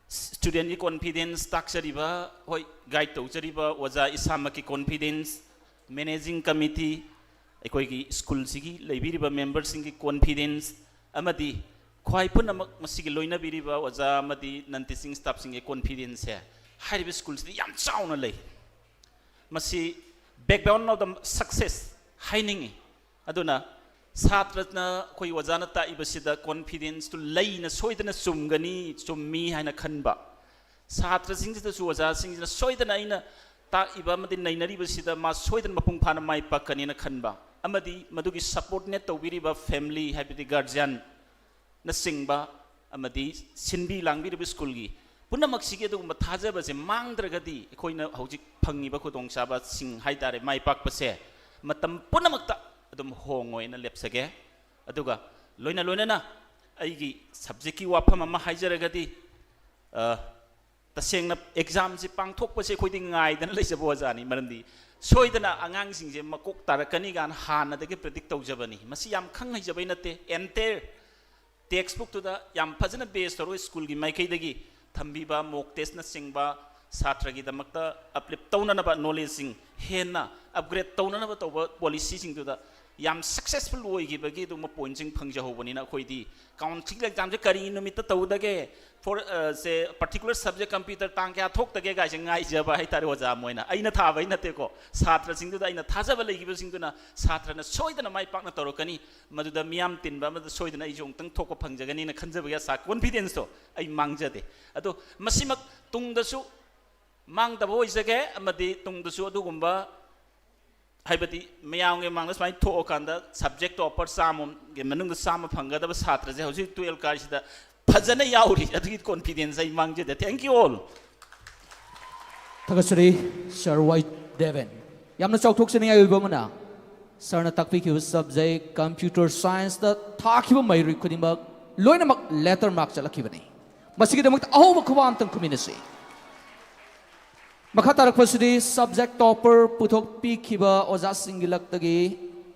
student ꯀꯤ confidence, ꯇꯥꯛꯆꯔꯤꯕ, ꯍꯣꯏ, guide ꯇꯧꯖꯔꯤꯕ ꯑꯣꯖꯥ ꯏꯁꯥꯃꯛꯀꯤ confidence, managing committee, ꯑꯩꯈꯣꯏꯒꯤ ꯁ꯭ꯀꯨꯜꯁꯤꯒꯤ ꯂꯩꯕꯤꯔꯤꯕ member ꯁꯤꯡꯒꯤ confidence, ꯑꯃꯗꯤ ꯈ꯭ꯋꯥꯏ ꯄꯨꯝꯅꯃꯛ ꯃꯁꯤꯒꯤ ꯂꯣꯏꯅꯕꯤꯔꯤꯕ ꯑꯣꯖꯥ ꯑꯃꯗꯤ non teaching staff ꯁꯤꯡꯒꯤ confidence ꯁꯦ ꯍꯥꯏꯔꯤꯕ ꯁ꯭ꯀꯨꯜꯁꯤꯗ ꯌꯥꯝ ꯆꯥꯎꯅ ꯂꯩ꯫ ꯃꯁꯤ backbone of the success ꯍꯥꯏꯅꯤꯡꯏ꯫ ꯑꯗꯨꯅ ꯁꯥꯇ꯭ꯔꯅ, ꯑꯩꯈꯣꯏ ꯑꯣꯖꯥꯅ ꯇꯥꯛꯏꯕꯁꯤꯗ confidence ꯇꯨ ꯂꯩꯅ ꯁꯣꯏꯗꯅ ꯆꯨꯝꯒꯅꯤ, ꯆꯨꯝꯃꯤ ꯍꯥꯏꯅ ꯈꯟꯕ, ꯁꯥꯇ꯭ꯔꯁꯤꯡꯁꯤꯗꯁꯨ ꯑꯣꯖꯥꯁꯤꯡꯁꯤꯅ ꯁꯣꯏꯗꯅ ꯑꯩꯅ ꯇꯥꯛꯏꯕ ꯑꯃꯗꯤ ꯅꯩꯅꯔꯤꯕꯁꯤꯗ ꯃꯥ ꯁꯣꯏꯗꯅ ꯃꯄꯨꯡ ꯐꯥꯅ ꯃꯥꯏ ꯄꯥꯛꯀꯅꯤꯅ ꯈꯟꯕ, ꯑꯃꯗꯤ ꯃꯗꯨꯒꯤ subordinate ꯇꯧꯕꯤꯔꯤꯕ family, ꯍꯥꯏꯕꯗꯤ guardian ꯅꯆꯤꯡꯕ, ꯑꯃꯗꯤ ꯁꯤꯟꯕꯤ ꯂꯥꯡꯕꯤꯔꯤꯕ ꯁ꯭ꯀꯨꯜꯒꯤ ꯄꯨꯝꯅꯃꯛꯁꯤꯒꯤ ꯑꯗꯨꯒꯨꯝꯕ ꯊꯥꯖꯕꯁꯦ ꯃꯥꯡꯗ꯭ꯔꯒꯗꯤ ꯑꯩꯈꯣꯏꯅ ꯍꯧꯖꯤꯛ ꯐꯪꯉꯤꯕ ꯈꯨꯗꯣꯡꯆꯥꯕꯁꯤꯡ ꯍꯥꯏꯇꯥꯔꯦ, ꯃꯥꯏ ꯄꯥꯛꯄꯁꯦ ꯃꯇꯝ ꯄꯨꯝꯅꯃꯛꯇ ꯑꯗꯨꯝ ꯍꯣꯡꯉꯣꯏꯅ ꯂꯦꯞꯆꯒꯦ꯫ ꯑꯗꯨꯒ ꯂꯣꯏꯅ ꯂꯣꯏꯅꯅ ꯑꯩꯒꯤ subject ꯀꯤ ꯋꯥꯐꯝ ꯑꯃ ꯍꯥꯏꯖꯔꯒꯗꯤ, ꯑ, ꯇꯁꯦꯡꯅ ꯑꯦꯛꯖꯥꯝꯁꯤ ꯄꯥꯡꯊꯣꯛꯄꯁꯦ ꯑꯩꯈꯣꯏꯗꯤ ꯉꯥꯏꯗꯅ ꯂꯩꯖꯕ ꯑꯣꯖꯥꯅꯤ꯫ ꯃꯔꯝꯗꯤ ꯁꯣꯏꯗꯅ ꯑꯉꯥꯡꯁꯤꯡꯁꯦ ꯃꯀꯣꯛ ꯇꯥꯔꯛꯀꯅꯤ ꯀꯥꯏꯅ ꯍꯥꯟꯅꯗꯒꯤ ꯄ꯭ꯔꯤꯗꯤꯛ ꯇꯧꯖꯕꯅꯤ꯫ ꯃꯁꯤ ꯌꯥꯝ ꯈꯪ ꯍꯩꯖꯕꯩ ꯅꯠꯇꯦ꯫ ꯑꯦꯟꯇꯦꯌꯔ ꯇꯦꯛꯁ ꯕꯨꯛꯇꯨꯗ ꯌꯥꯝ ꯐꯖꯅ ꯕꯦꯁ ꯇꯧꯔꯒ ꯁ꯭ꯀꯨꯜꯒꯤ ꯃꯥꯏꯀꯩꯗꯒꯤ ꯊꯝꯕꯤꯕ, ꯃꯣꯛ ꯇꯦꯁꯅꯆꯤꯡꯕ, ꯁꯥꯇ꯭ꯔꯒꯤꯗꯃꯛꯇ ꯑꯞꯂꯤꯞ ꯇꯧꯅꯅꯕ ꯅꯣꯂꯦꯖꯁꯤꯡ ꯍꯦꯟꯅ ꯑꯞꯒ꯭ꯔꯦꯗ ꯇꯧꯅꯅꯕ ꯇꯧꯕ ꯄꯣꯂꯤꯁꯤꯁꯤꯡꯗꯨꯗ ꯌꯥꯝ ꯁꯛꯁꯦꯁꯐꯨꯜ ꯑꯣꯏꯈꯤꯕꯒꯤ ꯑꯗꯨꯒꯨꯝꯕ ꯄꯣꯏꯟꯠꯁꯤꯡ ꯐꯪꯖꯍꯧꯕꯅꯤꯅ ꯑꯩꯈꯣꯏꯗꯤ ꯀꯥꯎꯟꯁꯤꯜ ꯑꯦꯛꯖꯥꯝꯁꯦ ꯀꯔꯤ ꯅꯨꯃꯤꯠꯇ ꯇꯧꯗꯒꯦ, ꯐꯣꯔ ꯁꯦ ꯄꯥꯔꯇꯤꯀꯨꯂꯔ ꯁꯕꯖꯦꯛ ꯀꯝꯄ꯭ꯌꯨꯇꯔ ꯇꯥꯡ ꯀꯌꯥ ꯊꯣꯛꯇꯒꯦ ꯀꯥꯏꯁꯦ ꯉꯥꯏꯖꯕ ꯍꯥꯏꯇꯥꯔꯦ ꯑꯣꯖꯥ꯫ ꯃꯣꯏꯅ, ꯑꯩꯅ ꯊꯥꯕꯩ ꯅꯠꯇꯦꯀꯣ, ꯁꯥꯇ꯭ꯔꯁꯤꯡꯗꯨꯗ ꯑꯩꯅ ꯊꯥꯖꯕ ꯂꯩꯈꯤꯕꯁꯤꯡꯗꯨꯅ ꯁꯥꯇ꯭ꯔꯅ ꯁꯣꯏꯗꯅ ꯃꯥꯏ ꯄꯥꯛꯅ ꯇꯧꯔꯛꯀꯅꯤ꯫ ꯃꯗꯨꯗ ꯃꯤꯌꯥꯝ ꯇꯤꯟꯕ ꯑꯃꯗ ꯁꯣꯏꯗꯅ ꯑꯩꯁꯨ ꯑꯃꯨꯛꯇꯪ ꯊꯣꯛꯄ ꯐꯪꯖꯒꯅꯤꯅ ꯈꯟꯖꯕꯒꯤ ꯑꯁꯥ, ꯀꯣꯟꯐꯤꯗꯦꯟꯁꯇꯣ ꯑꯩ ꯃꯥꯡꯖꯗꯦ꯫ ꯑꯗꯣ ꯃꯁꯤꯃꯛ ꯇꯨꯡꯗꯁꯨ ꯃꯥꯡꯗꯕ ꯑꯣꯏꯖꯒꯦ, ꯑꯃꯗꯤ ꯇꯨꯡꯗꯁꯨ ꯑꯗꯨꯒꯨꯝꯕ, ꯍꯥꯏꯕꯗꯤ ꯃꯌꯥꯝꯒꯤ ꯃꯃꯥꯡꯗ ꯁꯨꯃꯥꯏꯅ ꯊꯣꯛꯑꯀꯥꯟꯗ ꯁꯕꯖꯦꯛ ꯇꯣꯄꯔ ꯆꯥꯝꯃꯒꯤ ꯃꯅꯨꯡꯗ ꯆꯥꯝꯃ ꯐꯪꯒꯗꯕ ꯁꯥꯇ꯭ꯔꯁꯦ ꯍꯧꯖꯤꯛ ꯇꯨꯌꯦꯜꯞ ꯀꯥꯔꯤꯁꯤꯗ ꯐꯖꯅ ꯌꯥꯎꯔꯤ꯫ ꯑꯗꯨꯒꯤ ꯀꯣꯟꯐꯤꯗꯦꯟꯁ ꯑꯩ ꯃꯥꯡꯖꯗꯦ꯫ Thank you all. ꯊꯥꯒꯠꯆꯔꯤ ꯁꯥꯔ ꯋꯥꯏ ꯗꯦꯕꯦꯟ꯫ ꯌꯥꯝꯅ ꯆꯥꯎꯊꯣꯛꯆꯅꯤꯡꯉꯥꯏ ꯑꯣꯏꯕ ꯑꯃꯅ, ꯁꯥꯔꯅ ꯇꯥꯛꯄꯤꯈꯤꯕ ꯁꯕꯖꯦꯛ ꯀꯝꯄ꯭ꯌꯨꯇꯔ ꯁꯥꯏꯟꯁꯇ ꯊꯥꯈꯤꯕ ꯃꯍꯩꯔꯣꯏ ꯈꯨꯗꯤꯡꯃꯛ ꯂꯣꯏꯅꯃꯛ ꯂꯦꯇꯔ ꯃꯥꯔꯛ ꯆꯠꯂꯛꯈꯤꯕꯅꯤ꯫ ꯃꯁꯤꯒꯤꯗꯃꯛꯇ ꯑꯍꯧꯕ ꯈꯨꯕꯥꯛ ꯑꯃꯇꯪ ꯈꯨꯝꯃꯤꯟꯅꯁꯤ꯫ ꯃꯈꯥ ꯇꯥꯔꯛꯄꯁꯤꯗꯤ ꯁꯕꯖꯦꯛ ꯇꯣꯄꯔ ꯄꯨꯊꯣꯛꯄꯤꯈꯤꯕ ꯑꯣꯖꯥꯁꯤꯡꯒꯤ ꯂꯛꯇꯒꯤ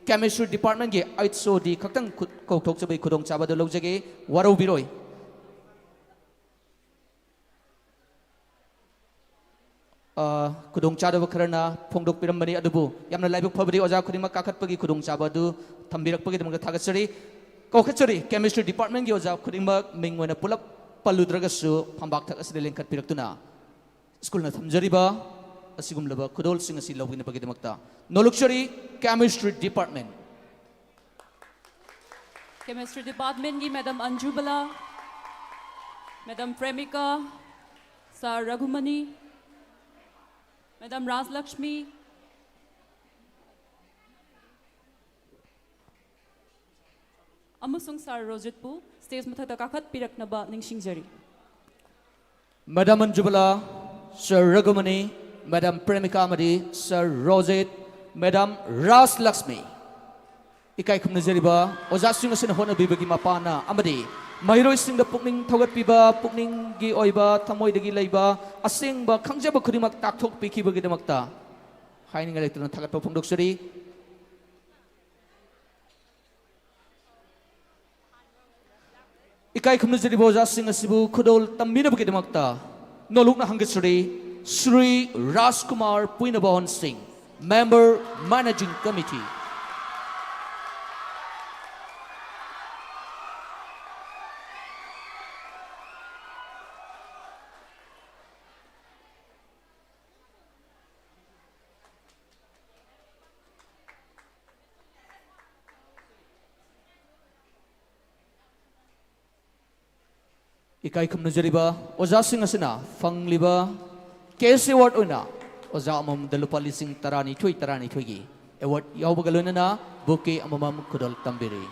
ꯀꯦꯃꯤꯁꯇ꯭ꯔꯤ ꯗꯤꯄꯥꯔꯠꯃꯦꯟꯒꯤ ꯑꯩꯆ ꯑꯣ ꯗꯤ ꯈꯛꯇꯪ ꯈꯨ-, ꯀꯧꯊꯣꯛꯆꯕꯒꯤ ꯈꯨꯗꯣꯡꯆꯥꯕ ꯑꯗꯨ ꯂꯧꯖꯒꯦ꯫ ꯋꯥꯔꯧꯕꯤꯔꯣꯏ꯫ ꯑ, ꯈꯨꯗꯣꯡꯆꯥꯗꯕ ꯈꯔꯅ ꯐꯣꯡꯗꯣꯛꯄꯤꯔꯝꯕꯅꯤ, ꯑꯗꯨꯕꯨ ꯌꯥꯝꯅ ꯂꯥꯏꯕꯛ ꯐꯕꯗꯤ ꯑꯣꯖꯥ ꯈꯨꯗꯤꯡꯃꯛ ꯀꯥꯈꯠꯄꯒꯤ ꯈꯨꯗꯣꯡꯆꯥꯕ ꯑꯗꯨ ꯊꯝꯕꯤꯔꯛꯄꯒꯤꯗꯃꯛꯇ ꯊꯥꯒꯠꯆꯔꯤ꯫ ꯀꯧꯈꯠꯆꯔꯤ ꯀꯦꯃꯤꯁꯇ꯭ꯔꯤ ꯗꯤꯄꯥꯔꯠꯃꯦꯟꯒꯤ ꯑꯣꯖꯥ ꯈꯨꯗꯤꯡꯃꯛ ꯃꯤꯡ ꯑꯣꯏꯅ ꯄꯨꯂꯞ ꯄꯜꯂꯨꯗ꯭ꯔꯒꯁꯨ ꯐꯝꯕꯥꯛ ꯊꯛ ꯑꯁꯤꯗ ꯂꯦꯡꯈꯠꯄꯤꯔꯛꯇꯨꯅ ꯁ꯭ꯀꯨꯜꯅ ꯊꯝꯖꯔꯤꯕ ꯑꯁꯤꯒꯨꯝꯂꯕ ꯈꯨꯗꯣꯜꯁꯤꯡ ꯑꯁꯤ ꯂꯧꯕꯤꯅꯕꯒꯤꯗꯃꯛꯇ ꯅꯣꯂꯨꯛꯆꯔꯤ ꯀꯦꯃꯤꯁꯇ꯭ꯔꯤ ꯗꯤꯄꯥꯔꯠꯃꯦꯟ꯫ ꯀꯦꯃꯤꯁꯇ꯭ꯔꯤ ꯗꯤꯄꯥꯔꯠꯃꯦꯟꯒꯤ ꯃꯦꯗꯥꯝ ꯑꯟꯖꯨꯕꯂꯥ, ꯃꯦꯗꯥꯝ ꯄ꯭ꯔꯦꯃꯤꯀꯥ, ꯁꯥꯔ ꯔꯘꯨꯃꯅꯤ, ꯃꯦꯗꯥꯝ ꯔꯥꯖꯂꯛꯁꯃꯤ ꯑꯃꯁꯨꯡ ꯁꯥꯔ ꯔꯣꯖꯤꯠꯄꯨ ꯁ꯭ꯇꯦꯖ ꯃꯊꯛꯇ ꯀꯥꯈꯠꯄꯤꯔꯛꯅꯕ ꯅꯤꯡꯁꯤꯡꯖꯔꯤ꯫ ꯃꯦꯗꯥꯝ ꯑꯟꯖꯨꯕꯂꯥ, ꯁꯥꯔ ꯔꯘꯨꯃꯅꯤ, ꯃꯦꯗꯥꯝ ꯄ꯭ꯔꯦꯃꯤꯀꯥ ꯑꯃꯗꯤ ꯁꯥꯔ ꯔꯣꯖꯤꯠ, ꯃꯦꯗꯥꯝ ꯔꯥꯖꯂꯛꯁꯃꯤ꯫ ꯏꯀꯥꯏ ꯈꯨꯝꯅꯖꯔꯤꯕ ꯑꯣꯖꯥꯁꯤꯡ ꯑꯁꯤꯅ ꯍꯣꯠꯅꯕꯤꯕꯒꯤ ꯃꯄꯥꯟꯅ ꯑꯃꯗꯤ ꯃꯍꯩꯔꯣꯏꯁꯤꯡꯗ ꯄꯨꯛꯅꯤꯡ ꯊꯧꯒꯠꯄꯤꯕ, ꯄꯨꯛꯅꯤꯡꯒꯤ ꯑꯣꯏꯕ, ꯊꯃꯣꯏꯗꯒꯤ ꯂꯩꯕ ꯑꯁꯦꯡꯕ ꯈꯪꯖꯕ ꯈꯨꯗꯤꯡꯃꯛ ꯇꯥꯛꯊꯣꯛꯄꯤꯈꯤꯕꯒꯤꯗꯃꯛꯇ ꯍꯥꯏꯅꯤꯡꯉꯥꯏ ꯂꯩꯇꯅ ꯊꯥꯒꯠꯄ ꯐꯣꯡꯗꯣꯛꯆꯔꯤ꯫ ꯏꯀꯥꯏ ꯈꯨꯝꯅꯖꯔꯤꯕ ꯑꯣꯖꯥꯁꯤꯡ ꯑꯁꯤꯕꯨ ꯈꯨꯗꯣꯜ ꯇꯝꯕꯤꯅꯕꯒꯤꯗꯃꯛꯇ ꯅꯣꯂꯨꯛꯅ ꯍꯪꯒꯠꯆꯔꯤ, ꯁ꯭ꯔꯤ ꯔꯥꯖꯀꯨꯃꯥꯔ ꯄꯨꯏꯅꯕꯣꯟ ꯁꯤꯡ, Member, Managing Committee꯫ ꯏꯀꯥꯏ ꯈꯨꯝꯅꯖꯔꯤꯕ ꯑꯣꯖꯥꯁꯤꯡ ꯑꯁꯤꯅ ꯐꯪꯂꯤꯕ cash award ꯑꯣꯏꯅ ꯑꯣꯖꯥ ꯑꯃꯃꯝꯗ ꯂꯨꯄꯥ ꯂꯤꯁꯤꯡ ꯇꯔꯥꯅꯤꯊꯣꯏ, ꯇꯔꯥꯅꯤꯊꯣꯏꯒꯤ award ꯌꯥꯎꯕꯒ ꯂꯣꯏꯅꯅ bouquet ꯑꯃꯃꯝ ꯈꯨꯗꯣꯜ ꯇꯝꯕꯤꯔꯤ꯫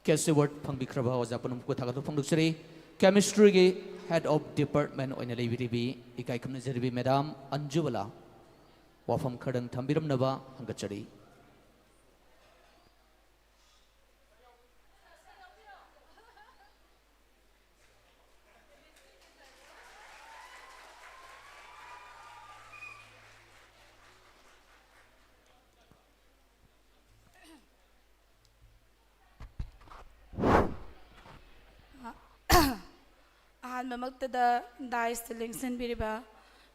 Cash award ꯐꯪꯕꯤꯈ꯭ꯔꯕ ꯑꯣꯖꯥ ꯄꯨꯝꯅꯃꯛꯄꯨ ꯊꯥꯒꯠꯄ ꯐꯣꯡꯗꯣꯛꯆꯔꯤ꯫ Chemistryꯒꯤ Head of Department ꯑꯣꯏꯅ ꯂꯩꯕꯤꯔꯤꯕꯤ ꯏꯀꯥꯏ ꯈꯨꯝꯅꯖꯔꯤꯕꯤ Madam ꯑꯟꯖꯨꯕꯂꯥ ꯋꯥꯐꯝ ꯈꯔꯗꯪ ꯊꯝꯕꯤꯔꯝꯅꯕ ꯍꯪꯒꯠꯆꯔꯤ꯫ ꯑꯍꯥꯟꯕꯃꯛꯇꯗ dais ꯇ ꯂꯦꯡꯁꯤꯟꯕꯤꯔꯤꯕ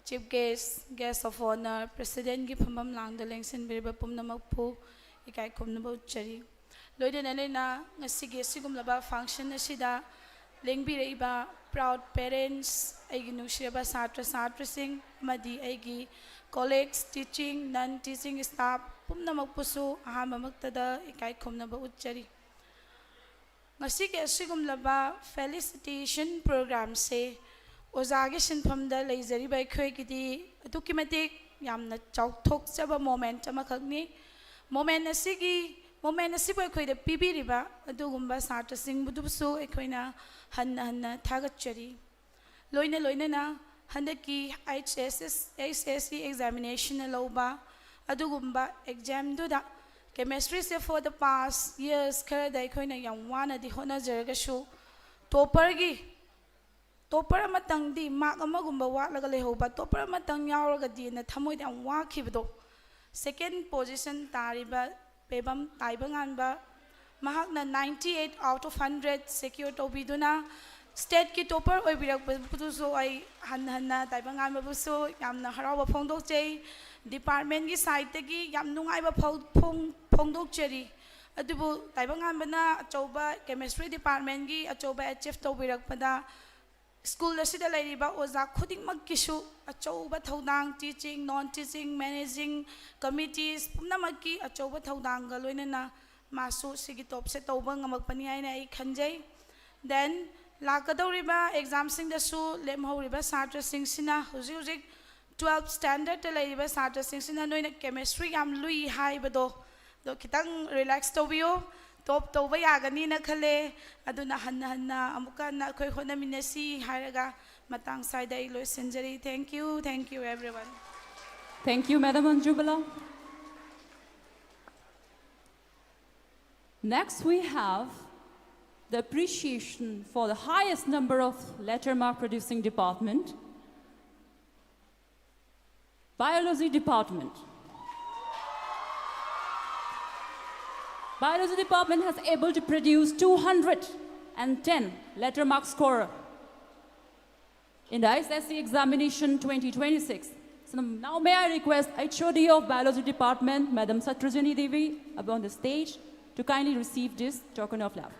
Chief Guest, Guest of Honour, President ꯀꯤ ꯐꯝꯐꯝ ꯂꯥꯡꯗ ꯂꯦꯡꯁꯤꯟꯕꯤꯔꯤꯕ ꯄꯨꯝꯅꯃꯛꯄꯨ ꯏꯀꯥꯏ ꯈꯨꯝꯅꯕ ꯎꯠꯆꯔꯤ꯫ ꯂꯣꯏꯅꯅ ꯂꯣꯏꯅꯅ ꯉꯁꯤꯒꯤ ꯑꯁꯤꯒꯨꯝꯂꯕ function ꯑꯁꯤꯗ ꯂꯦꯡꯕꯤꯔꯛꯏꯕ proud parents, ꯑꯩꯒꯤ ꯅꯨꯡꯁꯤꯔꯕ ꯁꯥꯇ꯭ꯔ ꯁꯥꯇ꯭ꯔꯤꯁꯤꯡ ꯑꯃꯗꯤ ꯑꯩꯒꯤ colleagues, teaching, non teaching staff ꯄꯨꯝꯅꯃꯛꯄꯨꯁꯨ ꯑꯍꯥꯟꯕꯃꯛꯇꯗ ꯏꯀꯥꯏ ꯈꯨꯝꯅꯕ ꯎꯠꯆꯔꯤ꯫ ꯉꯁꯤꯒꯤ ꯑꯁꯤꯒꯨꯝꯂꯕ felicitation program ꯁꯦ ꯑꯣꯖꯥꯒꯤ ꯁꯤꯟꯐꯝꯗ ꯂꯩꯖꯔꯤꯕ ꯑꯩꯈꯣꯏꯒꯤꯗꯤ ꯑꯗꯨꯛꯀꯤ ꯃꯇꯤꯛ ꯌꯥꯝꯅ ꯆꯥꯎꯊꯣꯛꯆꯕ moment ꯑꯃꯈꯛꯅꯤ꯫ ꯃꯣꯃꯦꯟ ꯑꯁꯤꯒꯤ ꯃꯣꯃꯦꯟ ꯑꯁꯤꯕꯨ ꯑꯩꯈꯣꯏꯗ ꯄꯤꯕꯤꯔꯤꯕ ꯑꯗꯨꯒꯨꯝꯕ ꯁꯥꯇ꯭ꯔꯁꯤꯡꯕꯨꯗꯨꯁꯨ ꯑꯩꯈꯣꯏꯅ ꯍꯟꯅ ꯍꯟꯅ ꯊꯥꯒꯠꯆꯔꯤ꯫ ꯂꯣꯏꯅ ꯂꯣꯏꯅꯅ ꯍꯟꯗꯛꯀꯤ H S S, H S C examination ꯂꯧꯕ ꯑꯗꯨꯒꯨꯝꯕ examꯗꯨꯗ chemistryꯁꯦ for the past years ꯈꯔꯗ ꯑꯩꯈꯣꯏꯅ ꯌꯥꯝ ꯋꯥꯅꯗꯤ ꯍꯣꯠꯅꯖꯔꯒꯁꯨ topperꯒꯤ topper ꯑꯃꯇꯪꯗꯤ mark ꯑꯃꯒꯨꯝꯕ ꯋꯥꯠꯂꯒ ꯂꯩꯍꯧꯕ, topper ꯑꯃꯇꯪ ꯌꯥꯎꯔꯒꯗꯤꯅ ꯊꯃꯣꯏꯗ ꯌꯥꯝ ꯋꯥꯈꯤꯕꯗꯣ, second position ꯇꯥꯔꯤꯕ ꯄꯦꯕꯝ ꯇꯥꯏꯕꯉꯥꯟꯕ, ꯃꯍꯥꯛꯅ ninety eight out of hundred secure ꯇꯧꯕꯤꯗꯨꯅ stateꯀꯤ topper ꯑꯣꯏꯕꯤꯔꯛꯄꯗꯨꯁꯨ ꯑꯩ ꯍꯟꯅ ꯍꯟꯅ ꯇꯥꯏꯕꯪꯉꯥꯟꯕꯕꯨꯁꯨ ꯌꯥꯝꯅ ꯍꯔꯥꯎꯕ ꯐꯣꯡꯗꯣꯛꯆꯩ꯫ Departmentꯀꯤ sideꯇꯒꯤ ꯌꯥꯝ ꯅꯨꯡꯉꯥꯏꯕ ꯐꯣꯡ- ꯐꯣꯡ- ꯐꯣꯡꯗꯣꯛꯆꯔꯤ꯫ ꯑꯗꯨꯕꯨ ꯇꯥꯏꯕꯪꯉꯥꯟꯕꯅ ꯑꯆꯧꯕ chemistry departmentꯀꯤ ꯑꯆꯧꯕ achieve ꯇꯧꯕꯤꯔꯛꯄꯗ school ꯑꯁꯤꯗ ꯂꯩꯔꯤꯕ ꯑꯣꯖꯥ ꯈꯨꯗꯤꯡꯃꯛꯀꯤꯁꯨ ꯑꯆꯧꯕ ꯊꯧꯗꯥꯡ, teaching, non teaching, managing committees ꯄꯨꯝꯅꯃꯛꯀꯤ ꯑꯆꯧꯕ ꯊꯧꯗꯥꯡꯒ ꯂꯣꯏꯅꯅ ꯃꯥꯁꯨ ꯁꯤꯒꯤ topꯁꯦ ꯇꯧꯕ ꯉꯝꯃꯛꯄꯅꯤ ꯍꯥꯏꯅ ꯑꯩ ꯈꯟꯖꯩ꯫ Then ꯂꯥꯛꯀꯗꯧꯔꯤꯕ examꯁꯤꯡꯗꯁꯨ ꯂꯦꯝꯍꯧꯔꯤꯕ ꯁꯥꯇ꯭ꯔꯁꯤꯡꯁꯤꯅ ꯍꯧꯖꯤꯛ ꯍꯧꯖꯤꯛ twelfth standardꯇ ꯂꯩꯔꯤꯕ ꯁꯥꯇ꯭ꯔꯁꯤꯡꯁꯤꯅ ꯅꯣꯏꯅ chemistry ꯌꯥꯝ ꯂꯨꯏ ꯍꯥꯏꯕꯗꯣ ꯑꯗꯣ ꯈꯤꯇꯪ relax ꯇꯧꯕꯤꯌꯨ꯫ Top ꯇꯧꯕ ꯌꯥꯒꯅꯤꯅ ꯈꯜꯂꯦ꯫ ꯑꯗꯨꯅ ꯍꯟꯅ ꯍꯟꯅ ꯑꯃꯨꯛꯀ ꯍꯟꯅ ꯑꯩꯈꯣꯏ ꯍꯣꯠꯅꯃꯤꯟꯅꯁꯤ ꯍꯥꯏꯔꯒ ꯃꯇꯥꯡ ꯁ꯭ꯋꯥꯏꯗ ꯑꯩ ꯂꯣꯏꯁꯤꯟꯖꯔꯤ꯫ Thank you, thank you everyone. Thank you, Madam Anjubala. Next, we have the appreciation for the highest number of letter mark producing department, Biology department. Biology department has able to produce two hundred and ten letter mark scorer in the H S C examination twenty twenty-six. So now may I request H O D of Biology department, Madam Satrajani Devi, upon the stage to kindly receive this token of love.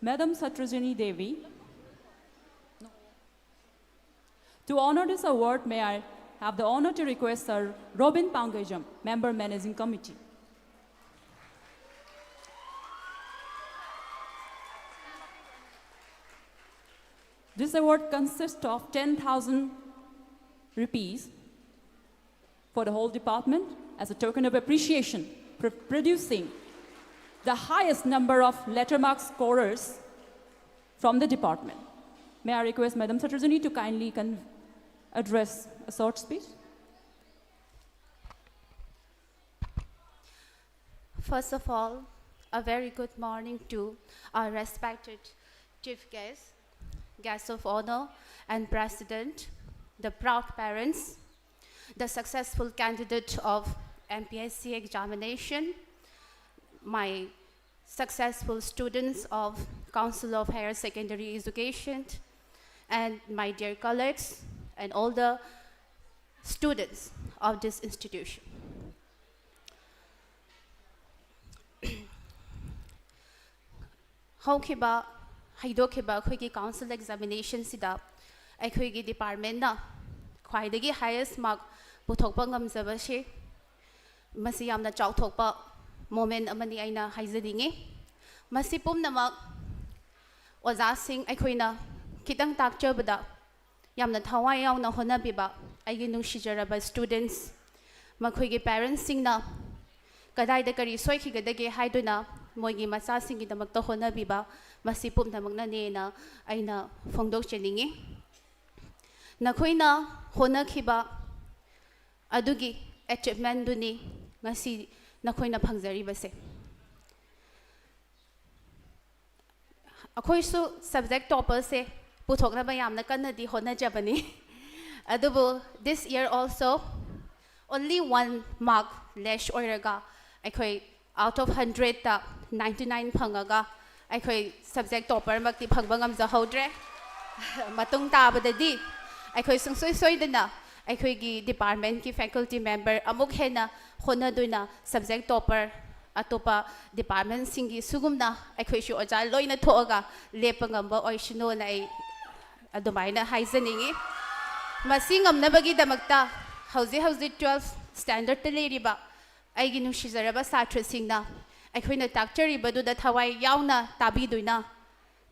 Madam Satrajani Devi. To honor this award, may I have the honor to request Sir Robin Pangejam, Member Managing Committee. This award consists of ten thousand rupees for the whole department as a token of appreciation for producing the highest number of letter mark scorers from the department. May I request Madam Satrajani to kindly con- address a short speech? First of all, a very good morning to our respected chief guests, guests of honor, and president, the proud parents, the successful candidate of M P S C examination, my successful students of Council of Higher Secondary Education, and my dear colleagues, and all the students of this institution. ꯍꯧꯈꯤꯕ ꯍꯩꯗꯣꯛꯈꯤꯕ ꯑꯩꯈꯣꯏꯒꯤ council examination ꯁꯤꯗ ꯑꯩꯈꯣꯏꯒꯤ department ꯅ ꯈ꯭ꯋꯥꯏꯗꯒꯤ highest mark ꯄꯨꯊꯣꯛꯄ ꯉꯝꯖꯕꯁꯤ, ꯃꯁꯤ ꯌꯥꯝꯅ ꯆꯥꯎꯊꯣꯛꯄ moment ꯑꯃꯅꯤ ꯑꯩꯅ ꯍꯥꯏꯖꯅꯤꯡꯉꯤ꯫ ꯃꯁꯤ ꯄꯨꯝꯅꯃꯛ ꯑꯣꯖꯥꯁꯤꯡ ꯑꯩꯈꯣꯏꯅ ꯈꯤꯇꯪ ꯇꯥꯛꯆꯕꯗ ꯌꯥꯝꯅ ꯊꯋꯥꯏ ꯌꯥꯎꯅ ꯍꯣꯠꯅꯕꯤꯕ ꯑꯩꯒꯤ ꯅꯨꯡꯁꯤꯖꯔꯕ students, ꯃꯈꯣꯏꯒꯤ parents ꯁꯤꯡꯅ ꯀꯗꯥꯏꯗ ꯀꯔꯤ ꯁꯣꯏꯈꯤꯒꯗꯒꯦ ꯍꯥꯏꯗꯨꯅ ꯃꯣꯏꯒꯤ ꯃꯆꯥꯁꯤꯡꯒꯤꯗꯃꯛꯇ ꯍꯣꯠꯅꯕꯤꯕ, ꯃꯁꯤ ꯄꯨꯝꯅꯃꯛꯅꯅꯦꯅ ꯑꯩꯅ ꯐꯣꯡꯗꯣꯛꯆꯅꯤꯡꯉꯤ꯫ ꯅꯈꯣꯏꯅ ꯍꯣꯠꯅꯈꯤꯕ ꯑꯗꯨꯒꯤ achievement ꯗꯨꯅꯤ ꯉꯁꯤ ꯅꯈꯣꯏꯅ ꯐꯪꯖꯔꯤꯕꯁꯦ꯫ ꯑꯩꯈꯣꯏꯁꯨ subject topper ꯁꯦ ꯄꯨꯊꯣꯛꯅꯕ ꯌꯥꯝꯅ ꯀꯟꯅꯗꯤ ꯍꯣꯠꯅꯖꯕꯅꯤ꯫ ꯑꯗꯨꯕꯨ this year also only one mark less ꯑꯣꯏꯔꯒ ꯑꯩꯈꯣꯏ out of hundred ꯇ ninety nine ꯐꯪꯉꯒ ꯑꯩꯈꯣꯏ subject topper ꯃꯛꯇꯤ ꯐꯪꯕ ꯉꯝꯖꯍꯧꯗ꯭ꯔꯦ꯫ ꯃꯇꯨꯡ ꯇꯥꯕꯗꯗꯤ ꯑꯩꯈꯣꯏ ꯁꯨꯡꯁꯣꯏ ꯁꯣꯏꯗꯅ ꯑꯩꯈꯣꯏꯒꯤ department ꯀꯤ faculty member ꯑꯃꯨꯛ ꯍꯦꯟꯅ ꯍꯣꯠꯅꯗꯨꯅ subject topper ꯑꯇꯣꯞꯄ department ꯁꯤꯡꯒꯤ ꯁꯤꯒꯨꯝꯅ ꯑꯩꯈꯣꯏꯁꯨ ꯑꯣꯖꯥ ꯂꯣꯏꯅ ꯊꯣꯛꯑꯒ ꯂꯦꯞꯄ ꯉꯝꯕ ꯑꯣꯏꯁꯅꯨꯅ ꯑꯩ ꯑꯗꯨꯃꯥꯏꯅ ꯍꯥꯏꯖꯅꯤꯡꯉꯤ꯫ ꯃꯁꯤ ꯉꯝꯅꯕꯒꯤꯗꯃꯛꯇ ꯍꯧꯖꯤꯛ ꯍꯧꯖꯤꯛ twelfth standard ꯇ ꯂꯩꯔꯤꯕ ꯑꯩꯒꯤ ꯅꯨꯡꯁꯤꯖꯔꯕ ꯁꯥꯇ꯭ꯔꯁꯤꯡꯅ ꯑꯩꯈꯣꯏꯅ ꯇꯥꯛꯆꯔꯤꯕꯗꯨꯗ ꯊꯋꯥꯏ ꯌꯥꯎꯅ ꯇꯥꯕꯤꯗꯨꯅ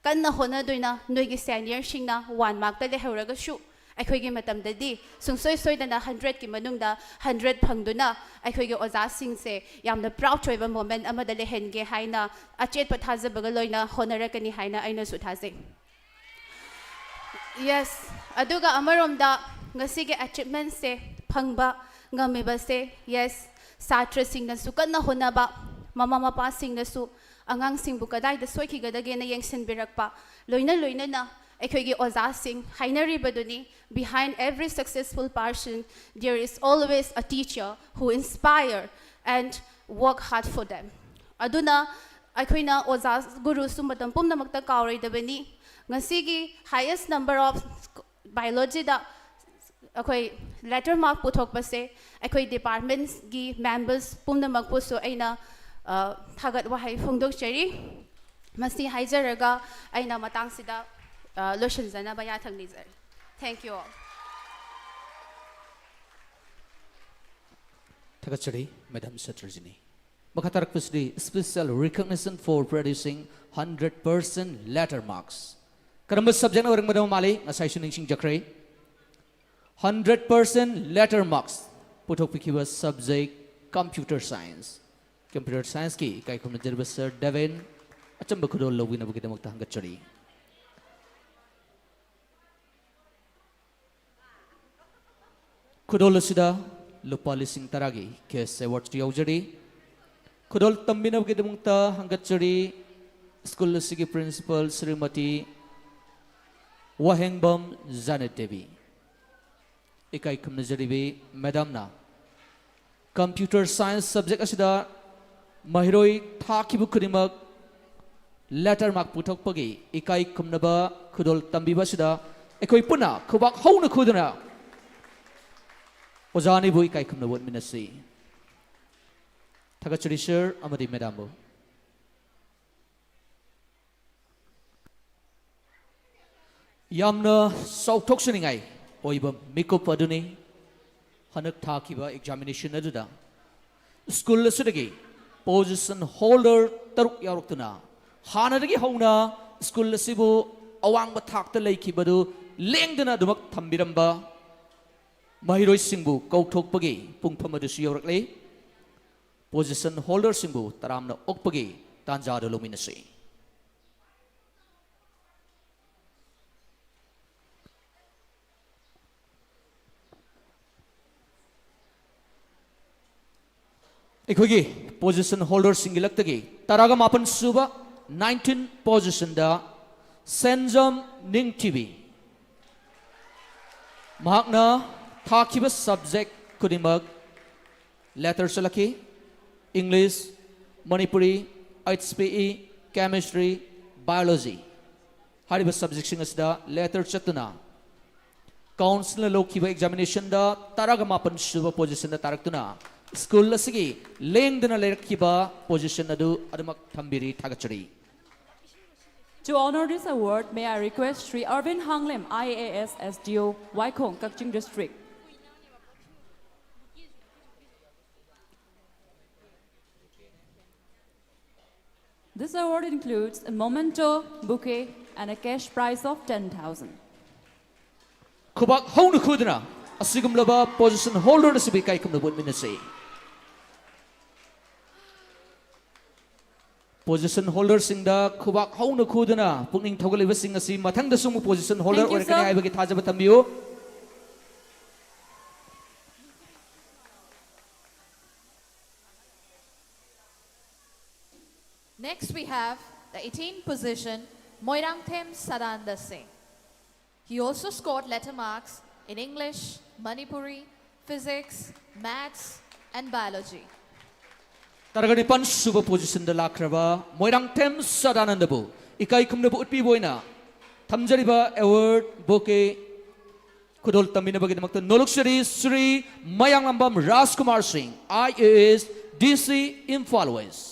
ꯀꯟꯅ ꯍꯣꯠꯅꯗꯨꯅ ꯅꯣꯏꯒꯤ ꯁꯦꯅꯤꯌꯔꯁꯤꯡꯅ ꯋꯥꯟ ꯃꯥꯔꯛꯇ ꯂꯩꯍꯧꯔꯒꯁꯨ, ꯑꯩꯈꯣꯏꯒꯤ ꯃꯇꯝꯗꯗꯤ ꯁꯨꯡꯁꯣꯏ ꯁꯣꯏꯗꯅ ꯍꯟꯗ꯭ꯔꯦꯠꯀꯤ ꯃꯅꯨꯡꯗ ꯍꯟꯗ꯭ꯔꯦꯠ ꯐꯪꯗꯨꯅ ꯑꯩꯈꯣꯏꯒꯤ ꯑꯣꯖꯥꯁꯤꯡꯁꯦ ꯌꯥꯝꯅ ꯄ꯭ꯔꯥꯎꯗ ꯑꯣꯏꯕ ꯃꯣꯃꯦꯟ ꯑꯃꯗ ꯂꯩꯍꯟꯒꯦ ꯍꯥꯏꯅ ꯑꯆꯦꯠꯄ ꯊꯥꯖꯕꯒ ꯂꯣꯏꯅ ꯍꯣꯠꯅꯔꯛꯀꯅꯤ ꯍꯥꯏꯅ ꯑꯩꯅꯁꯨ ꯊꯥꯖꯩ꯫ ꯌꯦꯁ, ꯑꯗꯨꯒ ꯑꯃꯔꯣꯝꯗ ꯉꯁꯤꯒꯤ ꯑꯦꯆꯤꯞꯃꯦꯟꯁꯦ ꯐꯪꯕ ꯉꯝꯃꯤꯕꯁꯦ, ꯌꯦꯁ, ꯁꯥꯇ꯭ꯔꯁꯤꯡꯅꯁꯨ ꯀꯟꯅ ꯍꯣꯠꯅꯕ, ꯃꯃꯥ ꯃꯄꯥꯁꯤꯡꯅꯁꯨ ꯑꯉꯥꯡꯁꯤꯡꯕꯨ ꯀꯗꯥꯏꯗ ꯁꯣꯏꯈꯤꯒꯗꯒꯦꯅ ꯌꯦꯡꯁꯤꯟꯕꯤꯔꯛꯄ, ꯂꯣꯏꯅ ꯂꯣꯏꯅꯅ ꯑꯩꯈꯣꯏꯒꯤ ꯑꯣꯖꯥꯁꯤꯡ ꯍꯥꯏꯅꯔꯤꯕꯗꯨꯅꯤ, "Behind every successful person, there is always a teacher who inspire and work hard for them." ꯑꯗꯨꯅ ꯑꯩꯈꯣꯏꯅ ꯑꯣꯖꯥ ꯒꯨꯔꯨꯁꯨ ꯃꯇꯝ ꯄꯨꯝꯅꯃꯛꯇ ꯀꯥꯎꯔꯣꯏꯗꯕꯅꯤ꯫ ꯉꯁꯤꯒꯤ highest number of biologyꯗ ꯑꯩꯈꯣꯏ letter mark ꯄꯨꯊꯣꯛꯄꯁꯦ ꯑꯩꯈꯣꯏ ꯗꯤꯄꯥꯔꯠꯃꯦꯟꯒꯤ ꯃꯦꯝꯕꯔꯁ ꯄꯨꯝꯅꯃꯛꯄꯨꯁꯨ ꯑꯩꯅ, ꯑ, ꯊꯥꯒꯠ ꯋꯥꯍꯩ ꯐꯣꯡꯗꯣꯛꯆꯔꯤ꯫ ꯃꯁꯤ ꯍꯥꯏꯖꯔꯒ ꯑꯩꯅ ꯃꯇꯥꯡꯁꯤꯗ, ꯑ, ꯂꯣꯏꯁꯤꯟꯖꯅꯕ ꯌꯥꯊꯪ ꯅꯤꯖꯔꯤ꯫ Thank you all. ꯊꯥꯒꯠꯆꯔꯤ, ꯃꯦꯗꯥꯝ ꯁꯇ꯭ꯔꯖꯤꯅꯤ꯫ ꯃꯈꯥ ꯇꯥꯔꯛꯄꯁꯤꯗꯤ special recognition for producing hundred percent letter marks꯫ ꯀꯔꯝꯕ subjectꯅ ꯑꯣꯏꯔꯝꯒꯗꯕ ꯃꯥꯜꯂꯤ? ꯉꯁꯥꯏꯁꯨ ꯅꯤꯡꯁꯤꯡꯖꯈ꯭ꯔꯦ꯫ Hundred percent letter marks ꯄꯨꯊꯣꯛꯄꯤꯈꯤꯕ subject computer science꯫ Computer scienceꯀꯤ ꯏꯀꯥꯏ ꯈꯨꯝꯅꯖꯔꯤꯕ ꯁꯔ ꯗꯦꯕꯦꯟ ꯑꯆꯝꯕ ꯈꯨꯗꯣꯜ ꯂꯧꯕꯤꯅꯕꯒꯤꯗꯃꯛꯇ ꯍꯪꯒꯠꯆꯔꯤ꯫ ꯈꯨꯗꯣꯜ ꯑꯁꯤꯗ ꯂꯨꯄꯥ ꯂꯤꯁꯤꯡ ꯇꯔꯥꯒꯤ cash award ꯌꯥꯎꯖꯔꯤ꯫ ꯈꯨꯗꯣꯜ ꯇꯝꯕꯤꯅꯕꯒꯤꯗꯃꯛꯇ ꯍꯪꯒꯠꯆꯔꯤ ꯁ꯭ꯀꯨꯜ ꯑꯁꯤꯒꯤ principal ꯁ꯭ꯔꯤꯃꯇꯤ ꯋꯥꯍꯦꯡꯕꯝ ꯖꯥꯅꯦꯠ ꯗꯦꯕꯤ꯫ ꯏꯀꯥꯏ ꯈꯨꯝꯅꯖꯔꯤꯕꯤ ꯃꯦꯗꯥꯝꯅ computer science subject ꯑꯁꯤꯗ ꯃꯍꯩꯔꯣꯏ ꯊꯥꯈꯤꯕ ꯈꯨꯗꯤꯡꯃꯛ letter mark ꯄꯨꯊꯣꯛꯄꯒꯤ ꯏꯀꯥꯏ ꯈꯨꯝꯅꯕ ꯈꯨꯗꯣꯜ ꯇꯝꯕꯤꯕ ꯑꯁꯤꯗ ꯑꯩꯈꯣꯏ ꯄꯨꯟꯅ ꯈꯨꯕꯥꯛ ꯍꯧꯅ ꯈꯨꯗꯨꯅ ꯑꯣꯖꯥ ꯑꯅꯤꯕꯨ ꯏꯀꯥꯏ ꯈꯨꯝꯅꯕ ꯎꯠꯃꯤꯟꯅꯁꯤ꯫ ꯊꯥꯒꯠꯆꯔꯤ ꯁꯔ ꯑꯃꯗꯤ ꯃꯦꯗꯥꯝꯕꯨ꯫ ꯌꯥꯝꯅ ꯆꯥꯎꯊꯣꯛꯆꯅꯤꯡꯉꯥꯏ ꯑꯣꯏꯕ ꯃꯤꯀꯨꯞ ꯑꯗꯨꯅꯤ꯫ ꯍꯟꯗꯛ ꯊꯥꯈꯤꯕ examination ꯑꯗꯨꯗ ꯁ꯭ꯀꯨꯜ ꯑꯁꯤꯗꯒꯤ position holder ꯇꯔꯨꯛ ꯌꯥꯎꯔꯛꯇꯨꯅ ꯍꯥꯟꯅꯗꯒꯤ ꯍꯧꯅ ꯁ꯭ꯀꯨꯜ ꯑꯁꯤꯕꯨ ꯑꯋꯥꯡꯕ ꯊꯥꯛꯇ ꯂꯩꯈꯤꯕꯗꯨ ꯂꯦꯡꯗꯅ ꯑꯗꯨꯃꯛ ꯊꯝꯕꯤꯔꯝꯕ ꯃꯍꯩꯔꯣꯏꯁꯤꯡꯕꯨ ꯀꯧꯊꯣꯛꯄꯒꯤ ꯄꯨꯡꯐꯝ ꯑꯗꯨꯁꯨ ꯌꯧꯔꯛꯂꯦ꯫ ꯄꯣꯖꯤꯁꯟ ꯍꯣꯜꯗꯔꯁꯤꯡꯕꯨ ꯇꯔꯥꯝꯅ ꯑꯣꯛꯄꯒꯤ ꯇꯥꯟꯖꯥ ꯑꯗꯨ ꯂꯧꯃꯤꯟꯅꯁꯤ꯫ ꯑꯩꯈꯣꯏꯒꯤ ꯄꯣꯖꯤꯁꯟ ꯍꯣꯜꯗꯔꯁꯤꯡꯒꯤ ꯂꯛꯇꯒꯤ ꯇꯔꯥꯒ ꯃꯥꯄꯟ ꯁꯨꯕ, ꯅꯥꯏꯟꯇꯤꯟ ꯄꯣꯖꯤꯁꯟꯗ ꯁꯦꯟꯖꯝ ꯅꯤꯡꯊꯤꯕꯤ꯫ ꯃꯍꯥꯛꯅ ꯊꯥꯈꯤꯕ ꯁꯕꯖꯦꯛ ꯈꯨꯗꯤꯡꯃꯛ ꯂꯦꯇꯔ ꯆꯠꯂꯛꯈꯤ: English, Manipuri, H P E, chemistry, biology. ꯍꯥꯏꯔꯤꯕ ꯁꯕꯖꯦꯛꯁꯤꯡ ꯑꯁꯤꯗ ꯂꯦꯇꯔ ꯆꯠꯇꯨꯅ ꯀꯥꯎꯟꯁꯤꯜꯅ ꯂꯧꯈꯤꯕ ꯑꯦꯛꯖꯥꯃꯤꯅꯦꯁꯟꯗ ꯇꯔꯥꯒ ꯃꯥꯄꯟ ꯁꯨꯕ ꯄꯣꯖꯤꯁꯟꯗ ꯇꯥꯔꯛꯇꯨꯅ ꯁ꯭ꯀꯨꯜ ꯑꯁꯤꯒꯤ ꯂꯦꯡꯗꯅ ꯂꯩꯔꯛꯈꯤꯕ ꯄꯣꯖꯤꯁꯟ ꯑꯗꯨ ꯑꯗꯨꯃꯛ ꯊꯝꯕꯤꯔꯤ꯫ ꯊꯥꯒꯠꯆꯔꯤ꯫ To honor this award, may I request Shri Arvind Hanglem, I A S, S D O, Waikhong, Kakching District. This award includes a memento, bouquet, and a cash prize of ten thousand. ꯈꯨꯕꯥꯛ ꯍꯧꯅ ꯈꯨꯗꯨꯅ ꯑꯁꯤꯒꯨꯝꯂꯕ ꯄꯣꯖꯤꯁꯟ ꯍꯣꯜꯗꯔ ꯑꯁꯤꯕꯨ ꯏꯀꯥꯏ ꯈꯨꯝꯅꯕ ꯎꯠꯃꯤꯟꯅꯁꯤ꯫ ꯄꯣꯖꯤꯁꯟ ꯍꯣꯜꯗꯔꯁꯤꯡꯗ ꯈꯨꯕꯥꯛ ꯍꯧꯅ ꯈꯨꯗꯨꯅ ꯄꯨꯛꯅꯤꯡ ꯊꯧꯒꯠꯂꯤꯕꯁꯤꯡ ꯑꯁꯤ ꯃꯊꯪꯗꯁꯨ ꯑꯃꯨꯛ ꯄꯣꯖꯤꯁꯟ ꯍꯣꯜꯗꯔ Thank you, ꯑꯣꯏꯔꯛꯀꯅꯤ sir. ꯍꯥꯏꯕꯒꯤ ꯊꯥꯖꯕ ꯊꯝꯕꯤꯌꯨ꯫ Next, we have the eighteenth position, Moirangthem Sadananda Singh. He also scored letter marks in English, Manipuri, physics, maths, and biology. ꯇꯔꯥꯒ ꯅꯤꯄꯥꯟ ꯁꯨꯕ ꯄꯣꯖꯤꯁꯟꯗ ꯂꯥꯛꯈ꯭ꯔꯕ ꯃꯣꯏꯔꯥꯡꯊꯦꯝ ꯁꯗꯥꯅꯟꯗꯕꯨ ꯏꯀꯥꯏ ꯈꯨꯝꯅꯕ ꯎꯠꯄꯤꯕ ꯑꯣꯏꯅ ꯊꯝꯖꯔꯤꯕ ꯑꯦꯋꯥꯔꯗ ꯕꯣꯀꯦ ꯈꯨꯗꯣꯜ ꯇꯝꯕꯤꯅꯕꯒꯤꯗꯃꯛꯇ ꯅꯣꯂꯨꯛꯆꯔꯤ ꯁ꯭ꯔꯤ ꯃꯌꯥꯡꯂꯝꯕꯝ ꯔꯥꯖꯀꯨꯃꯥꯔ ꯁꯤꯡ, ꯑꯥꯏ ꯑꯦ ꯑꯦꯁ, ꯗꯤ ꯁꯤ, ꯏꯝꯐꯥꯜ ꯋꯦꯁ꯫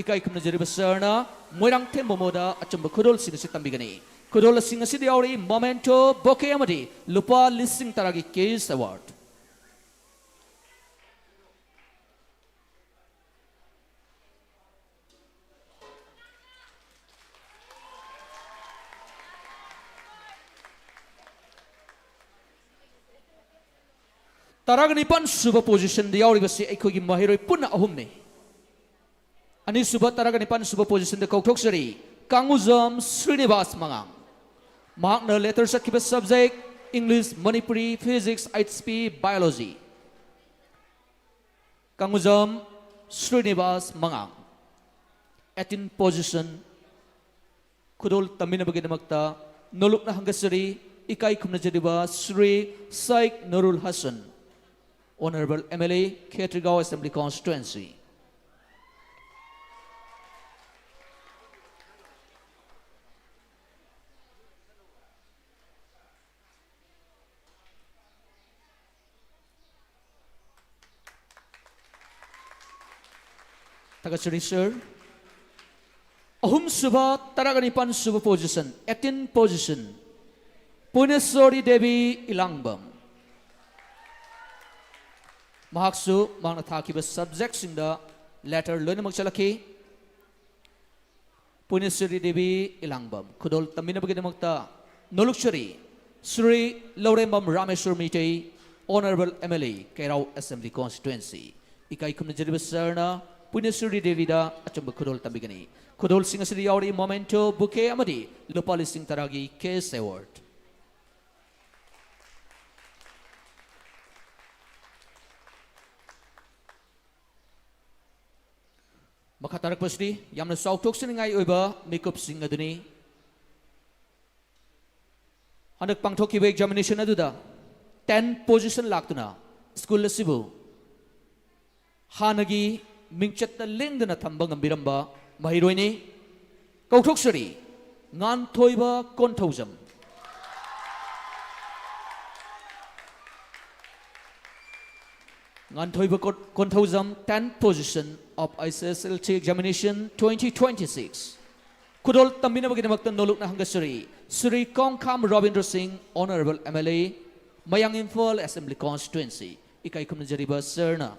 ꯏꯀꯥꯏ ꯈꯨꯝꯅꯖꯔꯤꯕ ꯁꯔꯅ ꯃꯣꯏꯔꯥꯡꯊꯦꯝ ꯃꯣꯃꯣꯗ ꯑꯆꯨꯝꯕ ꯈꯨꯗꯣꯜꯁꯤꯡ ꯑꯁꯤ ꯇꯝꯕꯤꯒꯅꯤ꯫ ꯈꯨꯗꯣꯜꯁꯤꯡ ꯑꯁꯤꯗ ꯌꯥꯎꯔꯤ ꯃꯣꯃꯦꯟꯇꯣ, ꯕꯣꯀꯦ ꯑꯃꯗꯤ ꯂꯨꯄꯥ ꯂꯤꯁꯤꯡ ꯇꯔꯥꯒꯤ ꯀꯦꯁ ꯑꯦꯋꯥꯔꯗ꯫ ꯇꯔꯥꯒ ꯅꯤꯄꯥꯟ ꯁꯨꯕ positionꯗ ꯌꯥꯎꯔꯤꯕꯁꯤ ꯑꯩꯈꯣꯏꯒꯤ ꯃꯍꯩꯔꯣꯏ ꯄꯨꯟꯅ ꯑꯍꯨꯝꯅꯤ꯫ ꯑꯅꯤꯁꯨꯕ ꯇꯔꯥꯒ ꯅꯤꯄꯥꯟ ꯁꯨꯕ positionꯗ ꯀꯧꯊꯣꯛꯆꯔꯤ ꯀꯥꯡꯉꯨꯖꯝ ꯁ꯭ꯔꯤꯅꯤꯕꯥꯁ ꯃꯉꯥꯡ꯫ ꯃꯍꯥꯛꯅ letter ꯆꯠꯈꯤꯕ subject English, Manipuri, Physics, H P, Biology꯫ ꯀꯥꯡꯉꯨꯖꯝ Srinivas ꯃꯉꯥꯡ, eighteen position꯫ ꯈꯨꯗꯣꯜ ꯇꯝꯕꯤꯅꯕꯒꯤꯗꯃꯛꯇ ꯅꯣꯂꯨꯛꯅ ꯍꯪꯒꯠꯆꯔꯤ ꯏꯀꯥꯏ ꯈꯨꯝꯅꯖꯔꯤꯕ Shri ꯁꯥꯏꯛ ꯅꯨꯔꯨꯜ Hasan, Honourable M L A, Khetrigao Assembly Constituency꯫ ꯊꯥꯒꯠꯆꯔꯤ, sir꯫ ꯑꯍꯨꯝꯁꯨꯕ, ꯇꯔꯥꯒ ꯅꯤꯄꯥꯟ ꯁꯨꯕ position, eighteen position, ꯄꯨꯅꯦꯁꯣꯔꯤ ꯗꯦꯕꯤ ꯏꯂꯥꯡꯕꯝ꯫ ꯃꯍꯥꯛꯁꯨ ꯃꯍꯥꯛꯅ ꯊꯥꯈꯤꯕ subjectꯁꯤꯡꯗ letter ꯂꯣꯏꯅꯃꯛ ꯆꯠꯂꯛꯈꯤ꯫ ꯄꯨꯅꯦꯁ꯭ꯔꯤ ꯗꯦꯕꯤ ꯏꯂꯥꯡꯕꯝ ꯈꯨꯗꯣꯜ ꯇꯝꯕꯤꯅꯕꯒꯤꯗꯃꯛꯇ ꯅꯣꯂꯨꯛꯆꯔꯤ ꯁ꯭ꯔꯤ ꯂꯧꯔꯦꯝꯕꯝ ꯔꯥꯃꯦꯁ꯭ꯋꯔ Meitei, Honourable M L A, ꯀꯩꯔꯥꯎ Assembly Constituency꯫ ꯏꯀꯥꯏ ꯈꯨꯝꯅꯖꯔꯤꯕ sirꯅ ꯄꯨꯅꯦꯁ꯭ꯔꯤ ꯗꯦꯕꯤꯗ ꯑꯆꯨꯝꯕ ꯈꯨꯗꯣꯜ ꯇꯝꯕꯤꯒꯅꯤ꯫ ꯈꯨꯗꯣꯜꯁꯤꯡ ꯑꯁꯤꯗ ꯌꯥꯎꯔꯤ memento, bouquet ꯑꯃꯗꯤ ꯂꯨꯄꯥ ꯂꯤꯁꯤꯡ ꯇꯔꯥꯒꯤ cash award꯫ ꯃꯈꯥ ꯇꯥꯔꯛꯄꯁꯤꯗꯤ ꯌꯥꯝꯅ ꯆꯥꯎꯊꯣꯛꯆꯅꯤꯡꯉꯥꯏ ꯑꯣꯏꯕ ꯃꯤꯀꯨꯞꯁꯤꯡ ꯑꯗꯨꯅꯤ꯫ ꯍꯟꯗꯛ ꯄꯥꯡꯊꯣꯛꯈꯤꯕ examination ꯑꯗꯨꯗ ten position ꯂꯥꯛꯇꯨꯅ school ꯑꯁꯤꯕꯨ ꯍꯥꯟꯅꯒꯤ ꯃꯤꯡꯆꯠꯇ ꯂꯦꯡꯗꯅ ꯊꯝꯕ ꯉꯝꯕꯤꯔꯝꯕ ꯃꯍꯩꯔꯣꯏꯅꯤ꯫ ꯀꯧꯊꯣꯛꯆꯔꯤ, ꯉꯥꯟꯊꯣꯏꯕ ꯀꯣꯟꯊꯧꯖꯝ꯫ ꯉꯥꯟꯊꯣꯏꯕ ꯀꯣ-, Konthoujam, ten position of H S S L C examination twenty twenty-six꯫ ꯈꯨꯗꯣꯜ ꯇꯝꯕꯤꯅꯕꯒꯤꯗꯃꯛꯇ ꯅꯣꯂꯨꯛꯅ ꯍꯪꯒꯠꯆꯔꯤ ꯁ꯭ꯔꯤ ꯀꯣꯡꯈꯥꯝ ꯔꯕꯤꯟꯗ꯭ꯔ ꯁꯤꯡ, Honourable M L A, ꯃꯌꯥꯡ ꯏꯝꯐꯥꯜ Assembly Constituency꯫ ꯏꯀꯥꯏ ꯈꯨꯝꯅꯖꯔꯤꯕ sirꯅ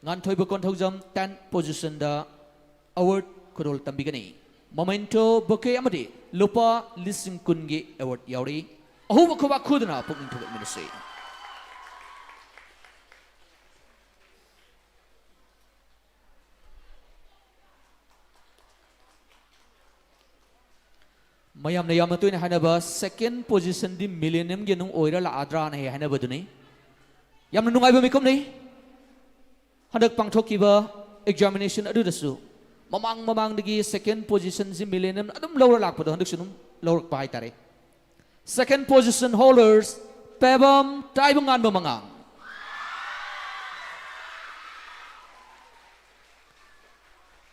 ꯉꯥꯟꯊꯣꯏꯕ ꯀꯣꯟꯊꯧꯖꯝ ten positionꯗ award ꯈꯨꯗꯣꯜ ꯇꯝꯕꯤꯒꯅꯤ꯫ Memento, bouquet ꯑꯃꯗꯤ ꯂꯨꯄꯥ ꯂꯤꯁꯤꯡ ꯀꯨꯟꯒꯤ award ꯌꯥꯎꯔꯤ꯫ ꯑꯍꯧꯕ ꯈꯨꯕꯥꯛ ꯈꯨꯗꯨꯅ ꯄꯨꯛꯅꯤꯡ ꯊꯧꯒꯠꯃꯤꯟꯅꯁꯤ꯫ ꯃꯌꯥꯝꯅ ꯌꯥꯝꯅ ꯇꯣꯏꯅ ꯍꯥꯏꯅꯕ second positionꯗꯤ millenniumꯒꯤ ꯅꯨꯡ ꯑꯣꯏꯔ ꯂꯥꯛꯑꯗ꯭ꯔꯥꯅ ꯍꯦꯛ ꯍꯥꯏꯅꯕꯗꯨꯅꯤ꯫ ꯌꯥꯝꯅ ꯅꯨꯡꯉꯥꯏꯕ ꯃꯤꯀꯨꯞꯅꯤ꯫ ꯍꯟꯗꯛ ꯄꯥꯡꯊꯣꯛꯈꯤꯕ examination ꯑꯗꯨꯗꯁꯨ ꯃꯃꯥꯡ ꯃꯃꯥꯡꯗꯒꯤ second positionꯁꯤ millennium ꯑꯗꯨꯝ ꯂꯧꯔ ꯂꯥꯛꯄꯗꯣ ꯍꯟꯗꯛꯁꯨ ꯑꯗꯨꯝ ꯂꯧꯔꯛꯄ ꯍꯥꯏꯇꯥꯔꯦ꯫ Second position holders, Pebam ꯇꯥꯏꯕꯉꯥꯟꯕ ꯃꯉꯥꯡ꯫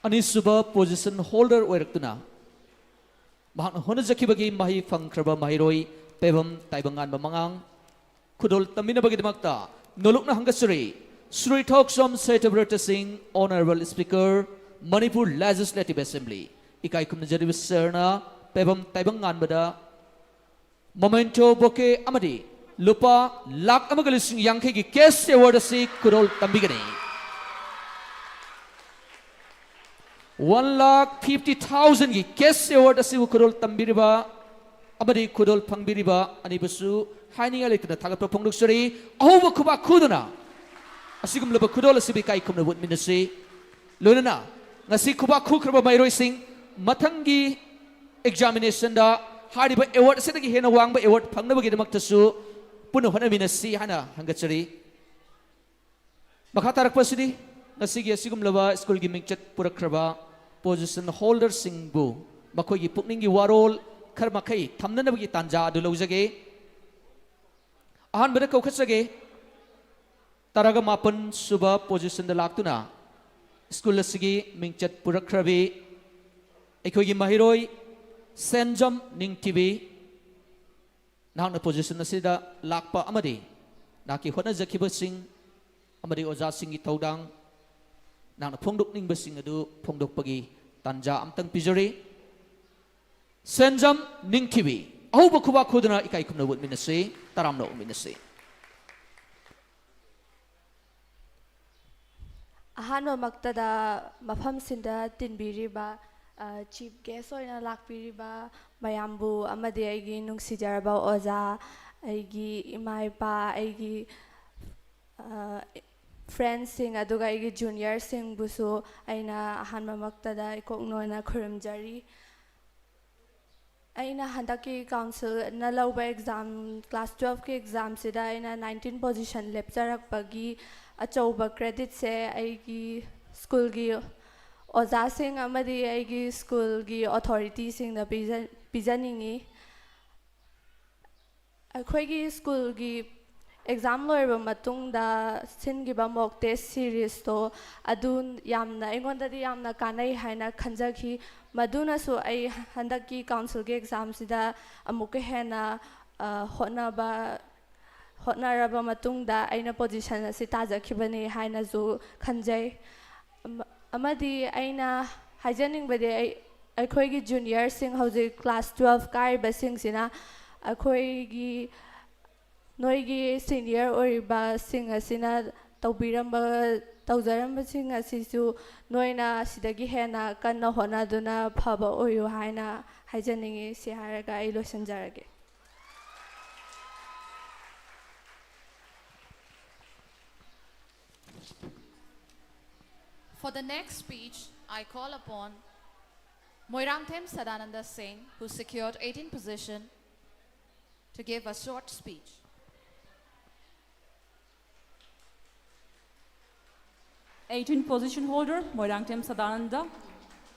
ꯑꯅꯤꯁꯨꯕ position holder ꯑꯣꯏꯔꯛꯇꯨꯅ ꯃꯍꯥꯛꯅ ꯍꯣꯠꯅꯖꯈꯤꯕꯒꯤ ꯃꯍꯩ ꯐꯪꯈ꯭ꯔꯕ ꯃꯍꯩꯔꯣꯏ ꯄꯦꯕꯝ ꯇꯥꯏꯕꯉꯥꯟꯕ ꯃꯉꯥꯡ ꯈꯨꯗꯣꯜ ꯇꯝꯕꯤꯅꯕꯒꯤꯗꯃꯛꯇ ꯅꯣꯂꯨꯛꯅ ꯍꯪꯒꯠꯆꯔꯤ꯫ ꯁ꯭ꯔꯤ ꯊꯣꯛꯆꯣꯝ ꯁꯇ꯭ꯌꯕ꯭ꯔꯇ ꯁꯤꯡ, Honourable Speaker, Manipur Legislative Assembly, ꯏꯀꯥꯏ ꯈꯨꯝꯅꯖꯔꯤꯕ ꯁꯔꯅ ꯄꯦꯕꯝ ꯇꯥꯏꯕꯪ ꯉꯥꯟꯕꯗ memento bouquet ꯑꯃꯗꯤ ꯂꯨꯄꯥ ꯂꯥꯈ ꯑꯃꯒ ꯂꯤꯁꯤꯡ ꯌꯥꯡꯈꯩꯒꯤ cash award ꯑꯁꯤ ꯈꯨꯗꯣꯜ ꯇꯝꯕꯤꯒꯅꯤ꯫ One lakh fifty thousandꯒꯤ cash award ꯑꯁꯤꯕꯨ ꯈꯨꯗꯣꯜ ꯇꯝꯕꯤꯔꯤꯕ ꯑꯃꯗꯤ ꯈꯨꯗꯣꯜ ꯐꯪꯕꯤꯔꯤꯕ ꯑꯅꯤꯕꯨꯁꯨ ꯍꯥꯏꯅꯤꯡꯉꯥꯏ ꯂꯩꯇꯅ ꯊꯥꯒꯠꯄ ꯐꯣꯡꯗꯣꯛꯆꯔꯤ꯫ ꯑꯍꯧꯕ ꯈꯨꯕꯥꯛ ꯈꯨꯗꯨꯅ ꯑꯁꯤꯒꯨꯝꯂꯕ ꯈꯨꯗꯣꯜ ꯑꯁꯤꯕꯨ ꯏꯀꯥꯏ ꯈꯨꯝꯅꯕ ꯎꯠꯃꯤꯟꯅꯁꯤ꯫ ꯂꯣꯏꯅꯅ ꯉꯁꯤ ꯈꯨꯕꯥꯛ ꯈꯨꯈ꯭ꯔꯕ ꯃꯍꯩꯔꯣꯏꯁꯤꯡ ꯃꯊꯪꯒꯤ examinationꯗ ꯍꯥꯏꯔꯤꯕ award ꯑꯁꯤꯗꯒꯤ ꯍꯦꯟꯅ ꯋꯥꯡꯕ award ꯐꯪꯅꯕꯒꯤꯗꯃꯛꯇꯁꯨ ꯄꯨꯟꯅ ꯍꯣꯠꯅꯃꯤꯟꯅꯁꯤ ꯍꯥꯏꯅ ꯍꯪꯒꯠꯆꯔꯤ꯫ ꯃꯈꯥ ꯇꯥꯔꯛꯄꯁꯤꯗꯤ ꯉꯁꯤꯒꯤ ꯑꯁꯤꯒꯨꯝꯂꯕ ꯁ꯭ꯀꯨꯜꯒꯤ ꯃꯤꯡꯆꯠ ꯄꯨꯔꯛꯈ꯭ꯔꯕ position holderꯁꯤꯡꯕꯨ ꯃꯈꯣꯏꯒꯤ ꯄꯨꯛꯅꯤꯡꯒꯤ ꯋꯥꯔꯣꯜ ꯈꯔ ꯃꯈꯩ ꯊꯝꯅꯅꯕꯒꯤ ꯇꯥꯟꯖꯥ ꯑꯗꯨ ꯂꯧꯖꯒꯦ꯫ ꯑꯍꯥꯟꯕꯗ ꯀꯧꯈꯠꯆꯒꯦ, ꯇꯔꯥꯒ ꯃꯥꯄꯟ ꯁꯨꯕ positionꯗ ꯂꯥꯛꯇꯨꯅ ꯁ꯭ꯀꯨꯜ ꯑꯁꯤꯒꯤ ꯃꯤꯡꯆꯠ ꯄꯨꯔꯛꯈ꯭ꯔꯕꯤ ꯑꯩꯈꯣꯏꯒꯤ ꯃꯍꯩꯔꯣꯏ ꯁꯦꯟꯖꯝ ꯅꯤꯡꯊꯤꯕꯤ꯫ ꯅꯍꯥꯛꯅ position ꯑꯁꯤꯗ ꯂꯥꯛꯄ ꯑꯃꯗꯤ ꯅꯍꯥꯛꯀꯤ ꯍꯣꯠꯅꯖꯈꯤꯕꯁꯤꯡ ꯑꯃꯗꯤ ꯑꯣꯖꯥꯁꯤꯡꯒꯤ ꯊꯧꯗꯥꯡ, ꯅꯍꯥꯛꯅ ꯐꯣꯡꯗꯣꯛꯅꯤꯡꯕꯁꯤꯡ ꯑꯗꯨ ꯐꯣꯡꯗꯣꯛꯄꯒꯤ ꯇꯥꯟꯖꯥ ꯑꯃꯇꯪ ꯄꯤꯖꯔꯤ꯫ ꯁꯦꯟꯖꯝ ꯅꯤꯡꯊꯤꯕꯤ, ꯑꯍꯧꯕ ꯈꯨꯕꯥꯛ ꯈꯨꯗꯨꯅ ꯏꯀꯥꯏ ꯈꯨꯝꯅꯕ ꯎꯠꯃꯤꯟꯅꯁꯤ, ꯇꯔꯥꯝꯅ ꯑꯣꯛꯃꯤꯟꯅꯁꯤ꯫ ꯑꯍꯥꯟꯕꯃꯛꯇꯗ ꯃꯐꯝꯁꯤꯗ ꯇꯤꯟꯕꯤꯔꯤꯕ, ꯑ, chief guest ꯑꯣꯏꯅ ꯂꯥꯛꯄꯤꯔꯤꯕ ꯃꯌꯥꯝꯕꯨ ꯑꯃꯗꯤ ꯑꯩꯒꯤ ꯅꯨꯡꯁꯤꯖꯔꯕ ꯑꯣꯖꯥ, ꯑꯩꯒꯤ ꯏꯃꯥ ꯏꯄꯥ, ꯑꯩꯒꯤ, ꯑ, friendꯁꯤꯡ, ꯑꯗꯨꯒ ꯑꯩꯒꯤ juniorꯁꯤꯡꯕꯨꯁꯨ ꯑꯩꯅ ꯑꯍꯥꯟꯕꯃꯛꯇꯗ ꯏꯀꯣꯛ ꯅꯣꯟꯅ ꯈꯨꯔꯨꯝꯖꯔꯤ꯫ ꯑꯩꯅ ꯍꯟꯗꯛꯀꯤ ꯀꯥꯎꯟꯁꯤꯜꯅ ꯂꯧꯕ ꯑꯦꯛꯖꯥꯝ, ꯀ꯭ꯂꯥꯁ ꯇꯨꯌꯦꯜꯐꯀꯤ ꯑꯦꯛꯖꯥꯝꯁꯤꯗ ꯑꯩꯅ ꯅꯥꯏꯟꯇꯤꯟ ꯄꯣꯖꯤꯁꯟ ꯂꯦꯞꯆꯔꯛꯄꯒꯤ ꯑꯆꯧꯕ ꯀ꯭ꯔꯦꯗꯤꯠꯁꯦ ꯑꯩꯒꯤ ꯁ꯭ꯀꯨꯜꯒꯤ ꯑꯣꯖꯥꯁꯤꯡ ꯑꯃꯗꯤ ꯑꯩꯒꯤ ꯁ꯭ꯀꯨꯜꯒꯤ ꯑꯣꯊꯣꯔꯤꯇꯤꯁꯤꯡꯗ ꯄꯤꯖ-, ꯄꯤꯖꯅꯤꯡꯏ꯫ ꯑꯩꯈꯣꯏꯒꯤ ꯁ꯭ꯀꯨꯜꯒꯤ ꯑꯦꯛꯖꯥꯝ ꯂꯣꯏꯔꯕ ꯃꯇꯨꯡꯗ ꯁꯤꯟꯈꯤꯕ ꯃꯣꯛ ꯇꯦꯁ ꯁꯤꯔꯤꯁꯇꯣ ꯑꯗꯨ ꯌꯥꯝꯅ, ꯑꯩꯉꯣꯟꯗꯗꯤ ꯌꯥꯝꯅ ꯀꯥꯟꯅꯩ ꯍꯥꯏꯅ ꯈꯟꯖꯈꯤ꯫ ꯃꯗꯨꯅꯁꯨ ꯑꯩ ꯍꯟꯗꯛꯀꯤ ꯀꯥꯎꯟꯁꯤꯜꯒꯤ ꯑꯦꯛꯖꯥꯝꯁꯤꯗ ꯑꯃꯨꯛꯀ ꯍꯦꯟꯅ, ꯑ, ꯍꯣꯠꯅꯕ, ꯍꯣꯠꯅꯔꯕ ꯃꯇꯨꯡꯗ ꯑꯩꯅ ꯄꯣꯖꯤꯁꯟ ꯑꯁꯤ ꯇꯥꯖꯈꯤꯕꯅꯤ ꯍꯥꯏꯅꯁꯨ ꯈꯟꯖꯩ꯫ ꯑꯃ-, ꯑꯃꯗꯤ ꯑꯩꯅ ꯍꯥꯏꯖꯅꯤꯡꯕꯗꯤ, ꯑꯩ, ꯑꯩꯈꯣꯏꯒꯤ ꯖꯨꯅꯤꯌꯔꯁꯤꯡ, ꯍꯧꯖꯤꯛ ꯀ꯭ꯂꯥꯁ ꯇꯨꯌꯦꯜꯐ ꯀꯥꯔꯤꯕꯁꯤꯡꯁꯤꯅ ꯑꯩꯈꯣꯏꯒꯤ, ꯅꯣꯏꯒꯤ ꯁꯤꯅꯤꯌꯔ ꯑꯣꯏꯔꯤꯕꯁꯤꯡ ꯑꯁꯤꯅ ꯇꯧꯕꯤꯔꯝꯕ, ꯇꯧꯖꯔꯝꯕꯁꯤꯡ ꯑꯁꯤꯁꯨ ꯅꯣꯏꯅ ꯁꯤꯗꯒꯤ ꯍꯦꯟꯅ ꯀꯟꯅ ꯍꯣꯠꯅꯗꯨꯅ ꯐꯕ ꯑꯣꯏꯌꯨ ꯍꯥꯏꯅ ꯍꯥꯏꯖꯅꯤꯡꯉꯤ꯫ ꯁꯤ ꯍꯥꯏꯔꯒ ꯑꯩ ꯂꯣꯏꯁꯤꯟꯖꯔꯒꯦ꯫ For the next speech, I call upon Moirangthem Sadananda Singh, who secured eighteenth position, to give a short speech. Eighteenth position holder, Moirangthem Sadananda,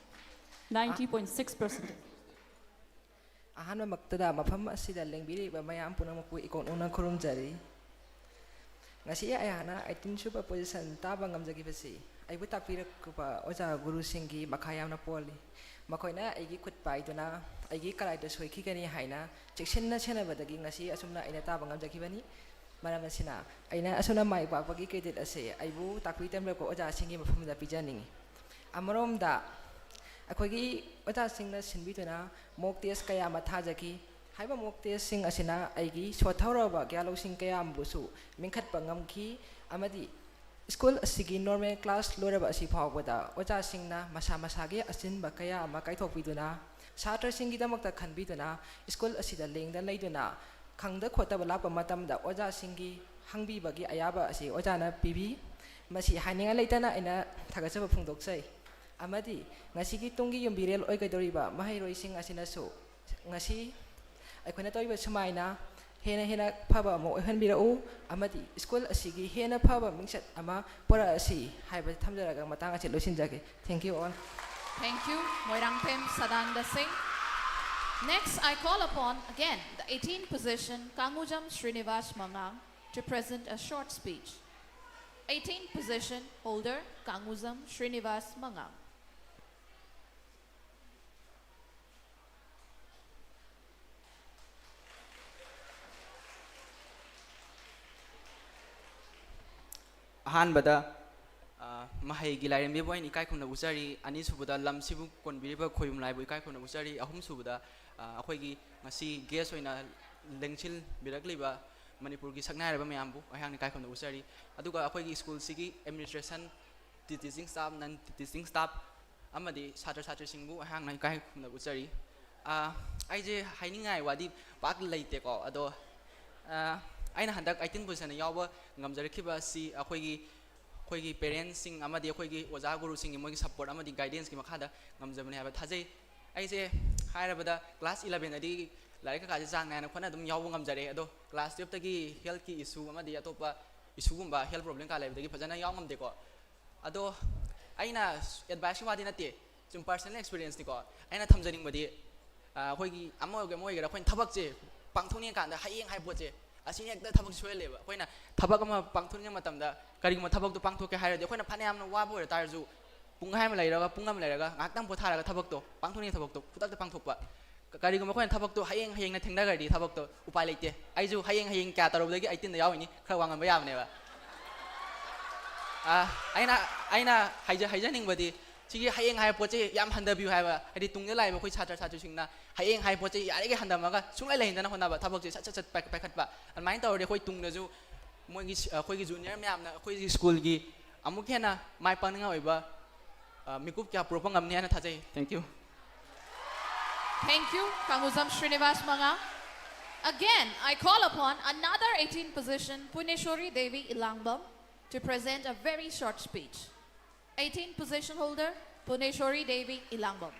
ninety point six percent. ꯑꯍꯥꯟꯕꯃꯛꯇꯗ ꯃꯐꯝ ꯑꯁꯤꯗ ꯂꯦꯡꯕꯤꯔꯤꯕ ꯃꯌꯥꯝ ꯄꯨꯝꯅꯃꯛꯄꯨ ꯏꯀꯣꯛ ꯅꯧꯅ ꯈꯨꯔꯨꯝꯖꯔꯤ꯫ ꯉꯁꯤ ꯑꯩꯍꯥꯛꯅ ꯑꯩꯠꯇꯤꯟ ꯁꯨꯕ ꯄꯣꯖꯤꯁꯟ ꯇꯥꯕ ꯉꯝꯖꯈꯤꯕꯁꯤ ꯑꯩꯕꯨ ꯇꯥꯛꯄꯤꯔꯛꯄ ꯑꯣꯖꯥ ꯒꯨꯔꯨꯁꯤꯡꯒꯤ ꯃꯈꯥ ꯌꯥꯝꯅ ꯄꯣꯜꯂꯤ꯫ ꯃꯈꯣꯏꯅ ꯑꯩꯒꯤ ꯈꯨꯠ ꯄꯥꯏꯗꯨꯅ ꯑꯩꯒꯤ ꯀꯗꯥꯏꯗ ꯁꯣꯏꯈꯤꯒꯅꯤ ꯍꯥꯏꯅ ꯆꯦꯛꯁꯤꯟꯅ ꯁꯦꯟꯅꯕꯗꯒꯤ ꯉꯁꯤ ꯑꯁꯨꯝꯅ ꯑꯩꯅ ꯇꯥꯕ ꯉꯝꯖꯈꯤꯕꯅꯤ꯫ ꯃꯔꯝ ꯑꯁꯤꯅ, ꯑꯩꯅ ꯑꯁꯨꯝꯅ ꯃꯥꯏ ꯄꯥꯛꯄꯒꯤ ꯀ꯭ꯔꯦꯗꯤꯠ ꯑꯁꯤ ꯑꯩꯕꯨ ꯇꯥꯛꯄꯤ ꯇꯝꯕꯤꯔꯛꯄ ꯑꯣꯖꯥꯁꯤꯡꯒꯤ ꯃꯐꯝꯗ ꯄꯤꯖꯅꯤꯡꯏ꯫ ꯑꯃꯔꯣꯝꯗ, ꯑꯩꯈꯣꯏꯒꯤ ꯑꯣꯖꯥꯁꯤꯡꯅ ꯁꯤꯟꯕꯤꯗꯨꯅ ꯃꯣꯛ ꯇꯦꯁ ꯀꯌꯥ ꯑꯃ ꯊꯥꯖꯈꯤ꯫ ꯍꯥꯏꯔꯤꯕ ꯃꯣꯛ ꯇꯦꯁꯁꯤꯡ ꯑꯁꯤꯅ ꯑꯩꯒꯤ ꯁꯣꯠꯊꯍꯧꯔꯕ ꯒ꯭ꯌꯥꯟ ꯂꯧꯁꯤꯡ ꯀꯌꯥ ꯑꯃꯕꯨꯁꯨ ꯃꯦꯟꯈꯠꯄ ꯉꯝꯈꯤ, ꯑꯃꯗꯤ ꯁ꯭ꯀꯨꯜ ꯑꯁꯤꯒꯤ ꯅꯣꯔꯃꯦꯜ ꯀ꯭ꯂꯥꯁ ꯂꯣꯏꯔꯕ ꯑꯁꯤ ꯐꯥꯎꯕꯗ ꯑꯣꯖꯥꯁꯤꯡꯅ ꯃꯁꯥ ꯃꯁꯥꯒꯤ ꯑꯆꯤꯟꯕ ꯀꯌꯥ ꯑꯃ ꯀꯥꯏꯊꯣꯛꯄꯤꯗꯨꯅ, ꯁꯥꯇ꯭ꯔꯁꯤꯡꯒꯤꯗꯃꯛꯇ ꯈꯟꯕꯤꯗꯨꯅ, ꯁ꯭ꯀꯨꯜ ꯑꯁꯤꯗ ꯂꯦꯡꯗꯅ ꯂꯩꯗꯨꯅ, ꯈꯪꯗ ꯈꯣꯠꯇꯕ ꯂꯥꯛꯄ ꯃꯇꯝꯗ ꯑꯣꯖꯥꯁꯤꯡꯒꯤ ꯍꯪꯕꯤꯕꯒꯤ ꯑꯌꯥꯕ ꯑꯁꯤ ꯑꯣꯖꯥꯅ ꯄꯤꯕꯤ꯫ ꯃꯁꯤ ꯍꯥꯏꯅꯤꯡꯉꯥꯏ ꯂꯩꯇꯅ ꯑꯩꯅ ꯊꯥꯒꯠꯆꯕ ꯐꯣꯡꯗꯣꯛꯆꯩ꯫ ꯑꯃꯗꯤ ꯉꯁꯤꯒꯤ ꯇꯨꯡꯒꯤ ꯌꯨꯝꯕꯤꯔꯦꯜ ꯑꯣꯏꯒꯗꯧꯔꯤꯕ ꯃꯍꯩꯔꯣꯏꯁꯤꯡ ꯑꯁꯤꯅꯁꯨ ꯉꯁꯤ ꯑꯩꯈꯣꯏꯅ ꯇꯧꯔꯤꯕ ꯁꯨꯃꯥꯏꯅ ꯍꯦꯟꯅ ꯍꯦꯟꯅ ꯐꯕ ꯑꯃ ꯑꯣꯏꯍꯟꯕꯤꯔꯛꯎ, ꯑꯃꯗꯤ ꯁ꯭ꯀꯨꯜ ꯑꯁꯤꯒꯤ ꯍꯦꯟꯅ ꯐꯕ ꯃꯤꯡꯆꯠ ꯑꯃ ꯄꯨꯔꯛꯑꯁꯤ ꯍꯥꯏꯕ ꯊꯝꯖꯔꯒ ꯃꯇꯥꯡ ꯑꯁꯤ ꯂꯣꯏꯁꯤꯟꯖꯒꯦ꯫ Thank you all. Thank you, Moirangthem Sadanda Singh. Next, I call upon again the eighteenth position, Kangujam Srinivas Mangang, to present a short speech. eighteenth position holder, Kangujam Srinivas Mangang. ꯑꯍꯥꯟꯕꯗ, ꯑ, ꯃꯍꯩꯒꯤ ꯂꯥꯏꯔꯦꯝꯕꯤꯕꯨ ꯑꯩꯅ ꯏꯀꯥꯏ ꯈꯨꯝꯅꯕ ꯎꯠꯆꯔꯤ꯫ ꯑꯅꯤꯁꯨꯕꯗ, ꯂꯝꯁꯤꯕꯨ ꯀꯣꯟꯕꯤꯔꯤꯕ ꯈꯣꯌꯨꯝ ꯂꯥꯏꯕꯨ ꯏꯀꯥꯏ ꯈꯨꯝꯅꯕ ꯎꯠꯆꯔꯤ꯫ ꯑꯍꯨꯝꯁꯨꯕꯗ, ꯑ, ꯑꯩꯈꯣꯏꯒꯤ ꯉꯁꯤ guest ꯑꯣꯏꯅ ꯂꯦꯡꯁꯤꯟꯕꯤꯔꯛꯂꯤꯕ ꯃꯅꯤꯄꯨꯔꯒꯤ ꯁꯛꯅꯥꯏꯔꯕ ꯃꯌꯥꯝꯕꯨ ꯑꯩꯍꯥꯛꯅ ꯏꯀꯥꯏ ꯈꯨꯝꯅꯕ ꯎꯠꯆꯔꯤ꯫ ꯑꯗꯨꯒ ꯑꯩꯈꯣꯏꯒꯤ ꯁ꯭ꯀꯨꯜꯁꯤꯒꯤ administration, teaching staff, non teaching staff ꯑꯃꯗꯤ ꯁꯥꯇ꯭ꯔ ꯁꯥꯇ꯭ꯔꯤꯁꯤꯡꯕꯨ ꯑꯩꯍꯥꯛꯅ ꯏꯀꯥꯏ ꯈꯨꯝꯅꯕ ꯎꯠꯆꯔꯤ꯫ ꯑ, ꯑꯩꯁꯦ ꯍꯥꯏꯅꯤꯡꯉꯥꯏ ꯋꯥꯗꯤ ꯄꯥꯛ ꯂꯩꯇꯦꯀꯣ, ꯑꯗꯣ, ꯑ, ꯑꯩꯅ ꯍꯟꯗꯛ eighteenth position ꯌꯥꯎꯕ ꯉꯝꯖꯔꯛꯈꯤꯕ ꯑꯁꯤ ꯑꯩꯈꯣꯏꯒꯤ, ꯑꯩꯈꯣꯏꯒꯤ parentsꯁꯤꯡ ꯑꯃꯗꯤ ꯑꯩꯈꯣꯏꯒꯤ ꯑꯣꯖꯥ ꯒꯨꯔꯨꯁꯤꯡꯒꯤ ꯃꯣꯏꯒꯤ support ꯑꯃꯗꯤ guidanceꯀꯤ ꯃꯈꯥꯗ ꯉꯝꯖꯕꯅꯤ ꯍꯥꯏꯕ ꯊꯥꯖꯩ꯫ ꯑꯩꯁꯦ ꯍꯥꯏꯔꯕꯗ class elevenꯗꯗꯤ ꯂꯥꯏꯔꯤꯛ ꯀꯩꯀꯥꯁꯦ ꯆꯥꯡ ꯅꯥꯏꯅ ꯈꯣꯠꯅ ꯑꯗꯨꯝ ꯌꯥꯎꯕ ꯉꯝꯖꯔꯦ, ꯑꯗꯣ class twelveꯇꯒꯤ healthꯀꯤ issue ꯑꯃꯗꯤ ꯑꯇꯣꯞꯄ issueꯒꯨꯝꯕ, health problem ꯀꯥ ꯂꯩꯕꯗꯒꯤ ꯐꯖꯅ ꯌꯥꯎ ꯉꯝꯗꯦꯀꯣ꯫ ꯑꯗꯣ ꯑꯩꯅ adviceꯀꯤ ꯋꯥꯗꯤ ꯅꯠꯇꯦ, ꯁꯨꯝ personal experienceꯅꯤꯀꯣ꯫ ꯑꯩꯅ ꯊꯝꯖꯅꯤꯡꯕꯗꯤ, ꯑ, ꯑꯩꯈꯣꯏꯒꯤ ꯑꯃ ꯑꯣꯏꯒꯦꯔꯥ ꯑꯃ ꯑꯣꯏꯒꯦꯔꯥ, ꯑꯩꯈꯣꯏꯅ ꯊꯕꯛꯁꯦ ꯄꯥꯡꯊꯣꯛꯅꯤꯡꯉꯀꯥꯟꯗ ꯍꯌꯦꯡ ꯍꯥꯏꯕ ꯄꯣꯠꯁꯦ, ꯑꯁꯤꯅ ꯍꯦꯛꯇ ꯊꯕꯛ ꯁꯣꯏꯍꯜꯂꯦꯕ꯫ ꯑꯩꯈꯣꯏꯅ ꯊꯕꯛ ꯑꯃ ꯄꯥꯡꯊꯣꯛꯅꯤꯡꯕ ꯃꯇꯝꯗ, ꯀꯔꯤꯒꯨꯝꯕ ꯊꯕꯛꯇꯣ ꯄꯥꯡꯊꯣꯛꯀꯦ ꯍꯥꯏꯔꯗꯤ, ꯑꯩꯈꯣꯏꯅ ꯐꯅꯌꯥꯝꯅ ꯋꯥꯕ ꯑꯣꯏꯔ ꯇꯥꯔꯁꯨ, ꯄꯨꯡꯈꯥꯏ ꯑꯃ ꯂꯩꯔꯒ, ꯄꯨꯡ ꯑꯃ ꯂꯩꯔꯒ, ꯉꯥꯏꯍꯥꯛꯇꯪ ꯄꯣꯊꯥꯔꯒ ꯊꯕꯛꯇꯣ, ꯄꯥꯡꯊꯣꯛꯅꯤꯡꯉꯤ ꯊꯕꯛꯇꯣ ꯈꯨꯗꯛꯇ ꯄꯥꯡꯊꯣꯛꯄ꯫ ꯀ-, ꯀꯔꯤꯒꯨꯝꯕ ꯑꯩꯈꯣꯏꯅ ꯊꯕꯛꯇꯣ ꯍꯌꯦꯡ ꯍꯌꯦꯡꯅ ꯊꯦꯡꯅꯈ꯭ꯔꯗꯤ, ꯊꯕꯛꯇꯣ ꯎꯄꯥꯏ ꯂꯩꯇꯦ꯫ ꯑꯩꯁꯨ ꯍꯌꯦꯡ ꯍꯌꯦꯡ ꯀꯌꯥ ꯇꯧꯔꯨꯕꯗꯒꯤ eighteenꯗ ꯌꯥꯎꯔꯤꯅꯤ, ꯈꯔ ꯋꯥ ꯉꯥꯡꯕ ꯌꯥꯕꯅꯦꯕ꯫ ꯑ, ꯑꯩꯅ, ꯑꯩꯅ ꯍꯥꯏꯖ-, ꯍꯥꯏꯖꯅꯤꯡꯕꯗꯤ, ꯁꯤꯒꯤ ꯍꯌꯦꯡ ꯍꯥꯏꯕ ꯄꯣꯠꯁꯦ ꯌꯥꯝ ꯍꯟꯊꯕꯤꯌꯨ ꯍꯥꯏꯕ, ꯍꯥꯏꯗꯤ ꯇꯨꯡꯗ ꯂꯥꯛꯏꯕ ꯑꯩꯈꯣꯏ ꯁꯥꯇ꯭ꯔ ꯁꯥꯇ꯭ꯔꯤꯁꯤꯡꯅ ꯍꯌꯦꯡ ꯍꯥꯏꯕ ꯄꯣꯠꯁꯦ ꯌꯥꯔꯤꯈꯩ ꯍꯟꯊꯃꯒ ꯁꯨꯡꯂꯩ ꯂꯩꯍꯟꯗꯅ ꯍꯣꯠꯅꯕ, ꯊꯕꯛꯁꯦ ꯁꯠ ꯁꯠ ꯁꯠ ꯄꯥꯏ-, ꯄꯥꯏꯈꯠꯄ꯫ ꯑꯗꯨꯃꯥꯏꯅ ꯇꯧꯔꯗꯤ ꯑꯩꯈꯣꯏ ꯇꯨꯡꯗꯁꯨ ꯃꯣꯏꯒꯤ ꯁ-, ꯑꯩꯈꯣꯏꯒꯤ junior ꯃꯌꯥꯝꯅ ꯑꯩꯈꯣꯏꯒꯤ ꯁ꯭ꯀꯨꯜꯒꯤ ꯑꯃꯨꯛꯀ ꯍꯦꯟꯅ ꯃꯥꯏ ꯄꯥꯛꯅꯤꯡꯉꯥꯏ ꯑꯣꯏꯕ, ꯑ, ꯃꯤꯀꯨꯞ ꯀꯌꯥ ꯄꯨꯔꯛꯄ ꯉꯝꯅꯤ ꯍꯥꯏꯅ ꯊꯥꯖꯩ꯫ Thank you. Thank you, Kangujam Srinivas Mangang. Again, I call upon another eighteenth position, Puneshwari Devi Ilangbam, to present a very short speech. eighteenth position holder, Puneshwari Devi Ilangbam.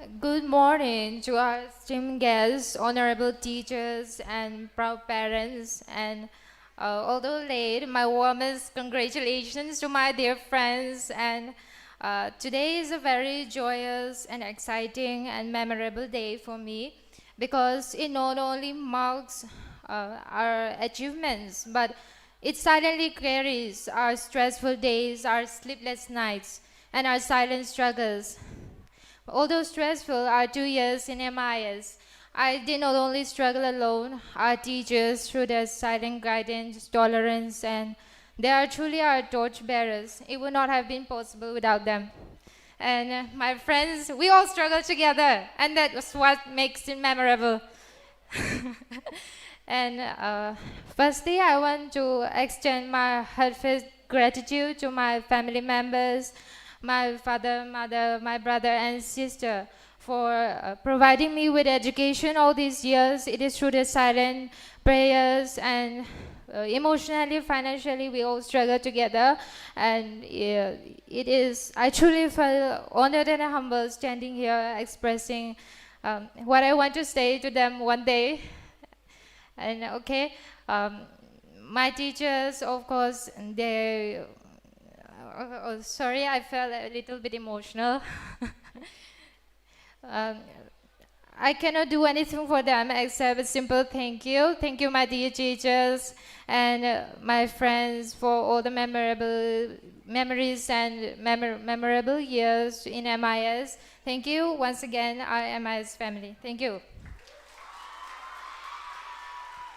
Good morning to our esteemed guests, honorable teachers, and proud parents. And uh, although late, my warmest congratulations to my dear friends. And uh, today is a very joyous and exciting and memorable day for me because it not only marks uh, our achievements, but it silently carries our stressful days, our sleepless nights, and our silent struggles. Although stressful, our two years in M I S, I did not only struggle alone. Our teachers, through their silent guidance, tolerance, and they are truly our torch bearers. It would not have been possible without them. And uh, my friends, we all struggle together, and that was what makes it memorable. And uh, firstly, I want to extend my heartfelt gratitude to my family members, my father, mother, my brother, and sister for uh, providing me with education all these years. It is through the silent prayers and uh, emotionally, financially, we all struggle together. And uh, it is, I truly feel honored and humble standing here expressing um, what I want to say to them one day. And okay, um, my teachers, of course, they. Oh, oh, sorry, I felt a little bit emotional. Um, I cannot do anything for them except a simple thank you. Thank you, my dear teachers and uh, my friends, for all the memorable memories and memor- memorable years in M I S. Thank you once again, our M I S family. Thank you.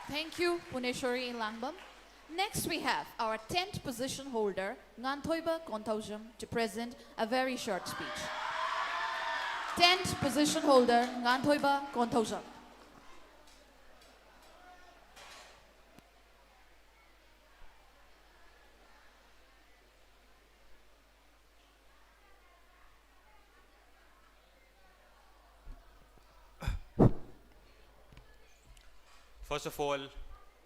Thank you, Puneshwari Langbam. Next, we have our tenth position holder, Nganthoiba Konthaujam, to present a very short speech. Tenth position holder, Nganthoiba Konthaujam. First of all,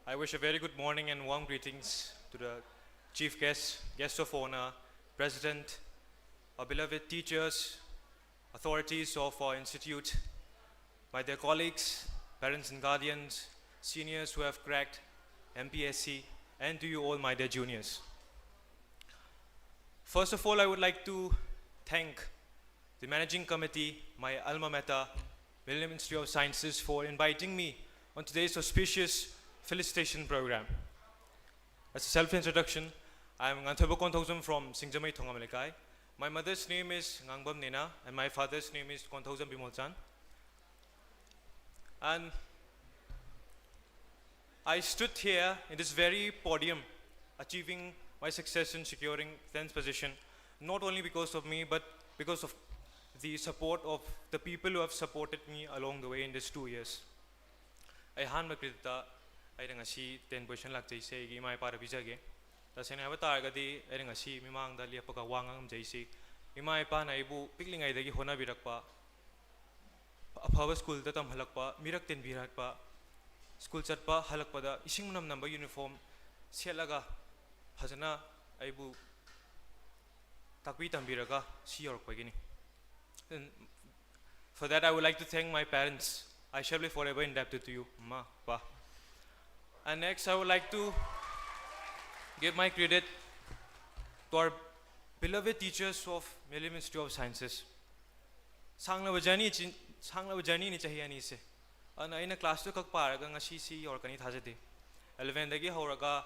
I wish a very good morning and warm greetings to the chief guests, guests of honor, president, our beloved teachers, authorities of our institute, my dear colleagues, parents and guardians, seniors who have cracked M P S C, and to you all, my dear juniors. First of all, I would like to thank the managing committee, my alma mater, Millennium Institute of Sciences, for inviting me on today's auspicious felicitation program. As a self-introduction, I am Nganthoiba Konthoujam from Singjamei Thongam Lekai. My mother's name is Ngangbam Nena and my father's name is Konthoujam Bimolchan. And I stood here in this very podium, achieving my success in securing tenth position, not only because of me, but because of the support of the people who have supported me along the way in these two years. ꯑꯩ ꯑꯍꯥꯟꯕ creditꯇ ꯑꯩꯅ ꯉꯁꯤ ten position ꯂꯥꯛꯆꯩꯁꯦ ꯑꯩꯒꯤ ꯏꯃꯥ ꯏꯄꯥꯗ ꯄꯤꯖꯒꯦ꯫ ꯇꯁꯦꯡꯅ ꯍꯥꯏꯕ ꯇꯥꯔꯒꯗꯤ ꯑꯩꯅ ꯉꯁꯤ ꯃꯤꯃꯥꯡꯗ ꯂꯦꯞꯄꯒ ꯋꯥ ꯉꯥꯡꯉꯝꯖꯩꯁꯦ ꯏꯃꯥ ꯏꯄꯥꯅ ꯑꯩꯕꯨ ꯄꯤꯛꯂꯤꯉꯩꯗꯒꯤ ꯍꯣꯠꯅꯕꯤꯔꯛꯄ, ꯑꯐꯕ ꯁ꯭ꯀꯨꯜꯗ ꯇꯝꯍꯜꯂꯛꯄ, ꯃꯤꯔꯛ ꯇꯤꯟꯕꯤꯔꯛꯄ, ꯁ꯭ꯀꯨꯜ ꯆꯠꯄ ꯍꯜꯂꯛꯄꯗ ꯏꯁꯤꯡ ꯃꯅꯝ ꯅꯝꯕ uniform ꯁꯦꯠꯂꯒ ꯐꯖꯅ ꯑꯩꯕꯨ ꯇꯥꯛꯄꯤ ꯇꯝꯕꯤꯔꯒ ꯁꯤ ꯌꯧꯔꯛꯄꯒꯤꯅꯤ꯫ And for that, I would like to thank my parents. I shall be forever indebted to you, Ma, Pa. And next, I would like to give my credit to our beloved teachers of Millennium Institute of Sciences. ꯁꯥꯡꯂꯕ journey ꯁꯥꯡꯂꯕ journeyꯅꯤ ꯆꯍꯤ ꯑꯅꯤꯁꯦ꯫ ꯑꯗꯨꯅ ꯑꯩꯅ class twelve ꯈꯛ ꯄꯥꯔꯒ ꯉꯁꯤ ꯁꯤ ꯌꯧꯔꯛꯀꯅꯤ ꯊꯥꯖꯗꯦ꯫ Elevenꯗꯒꯤ ꯍꯧꯔꯒ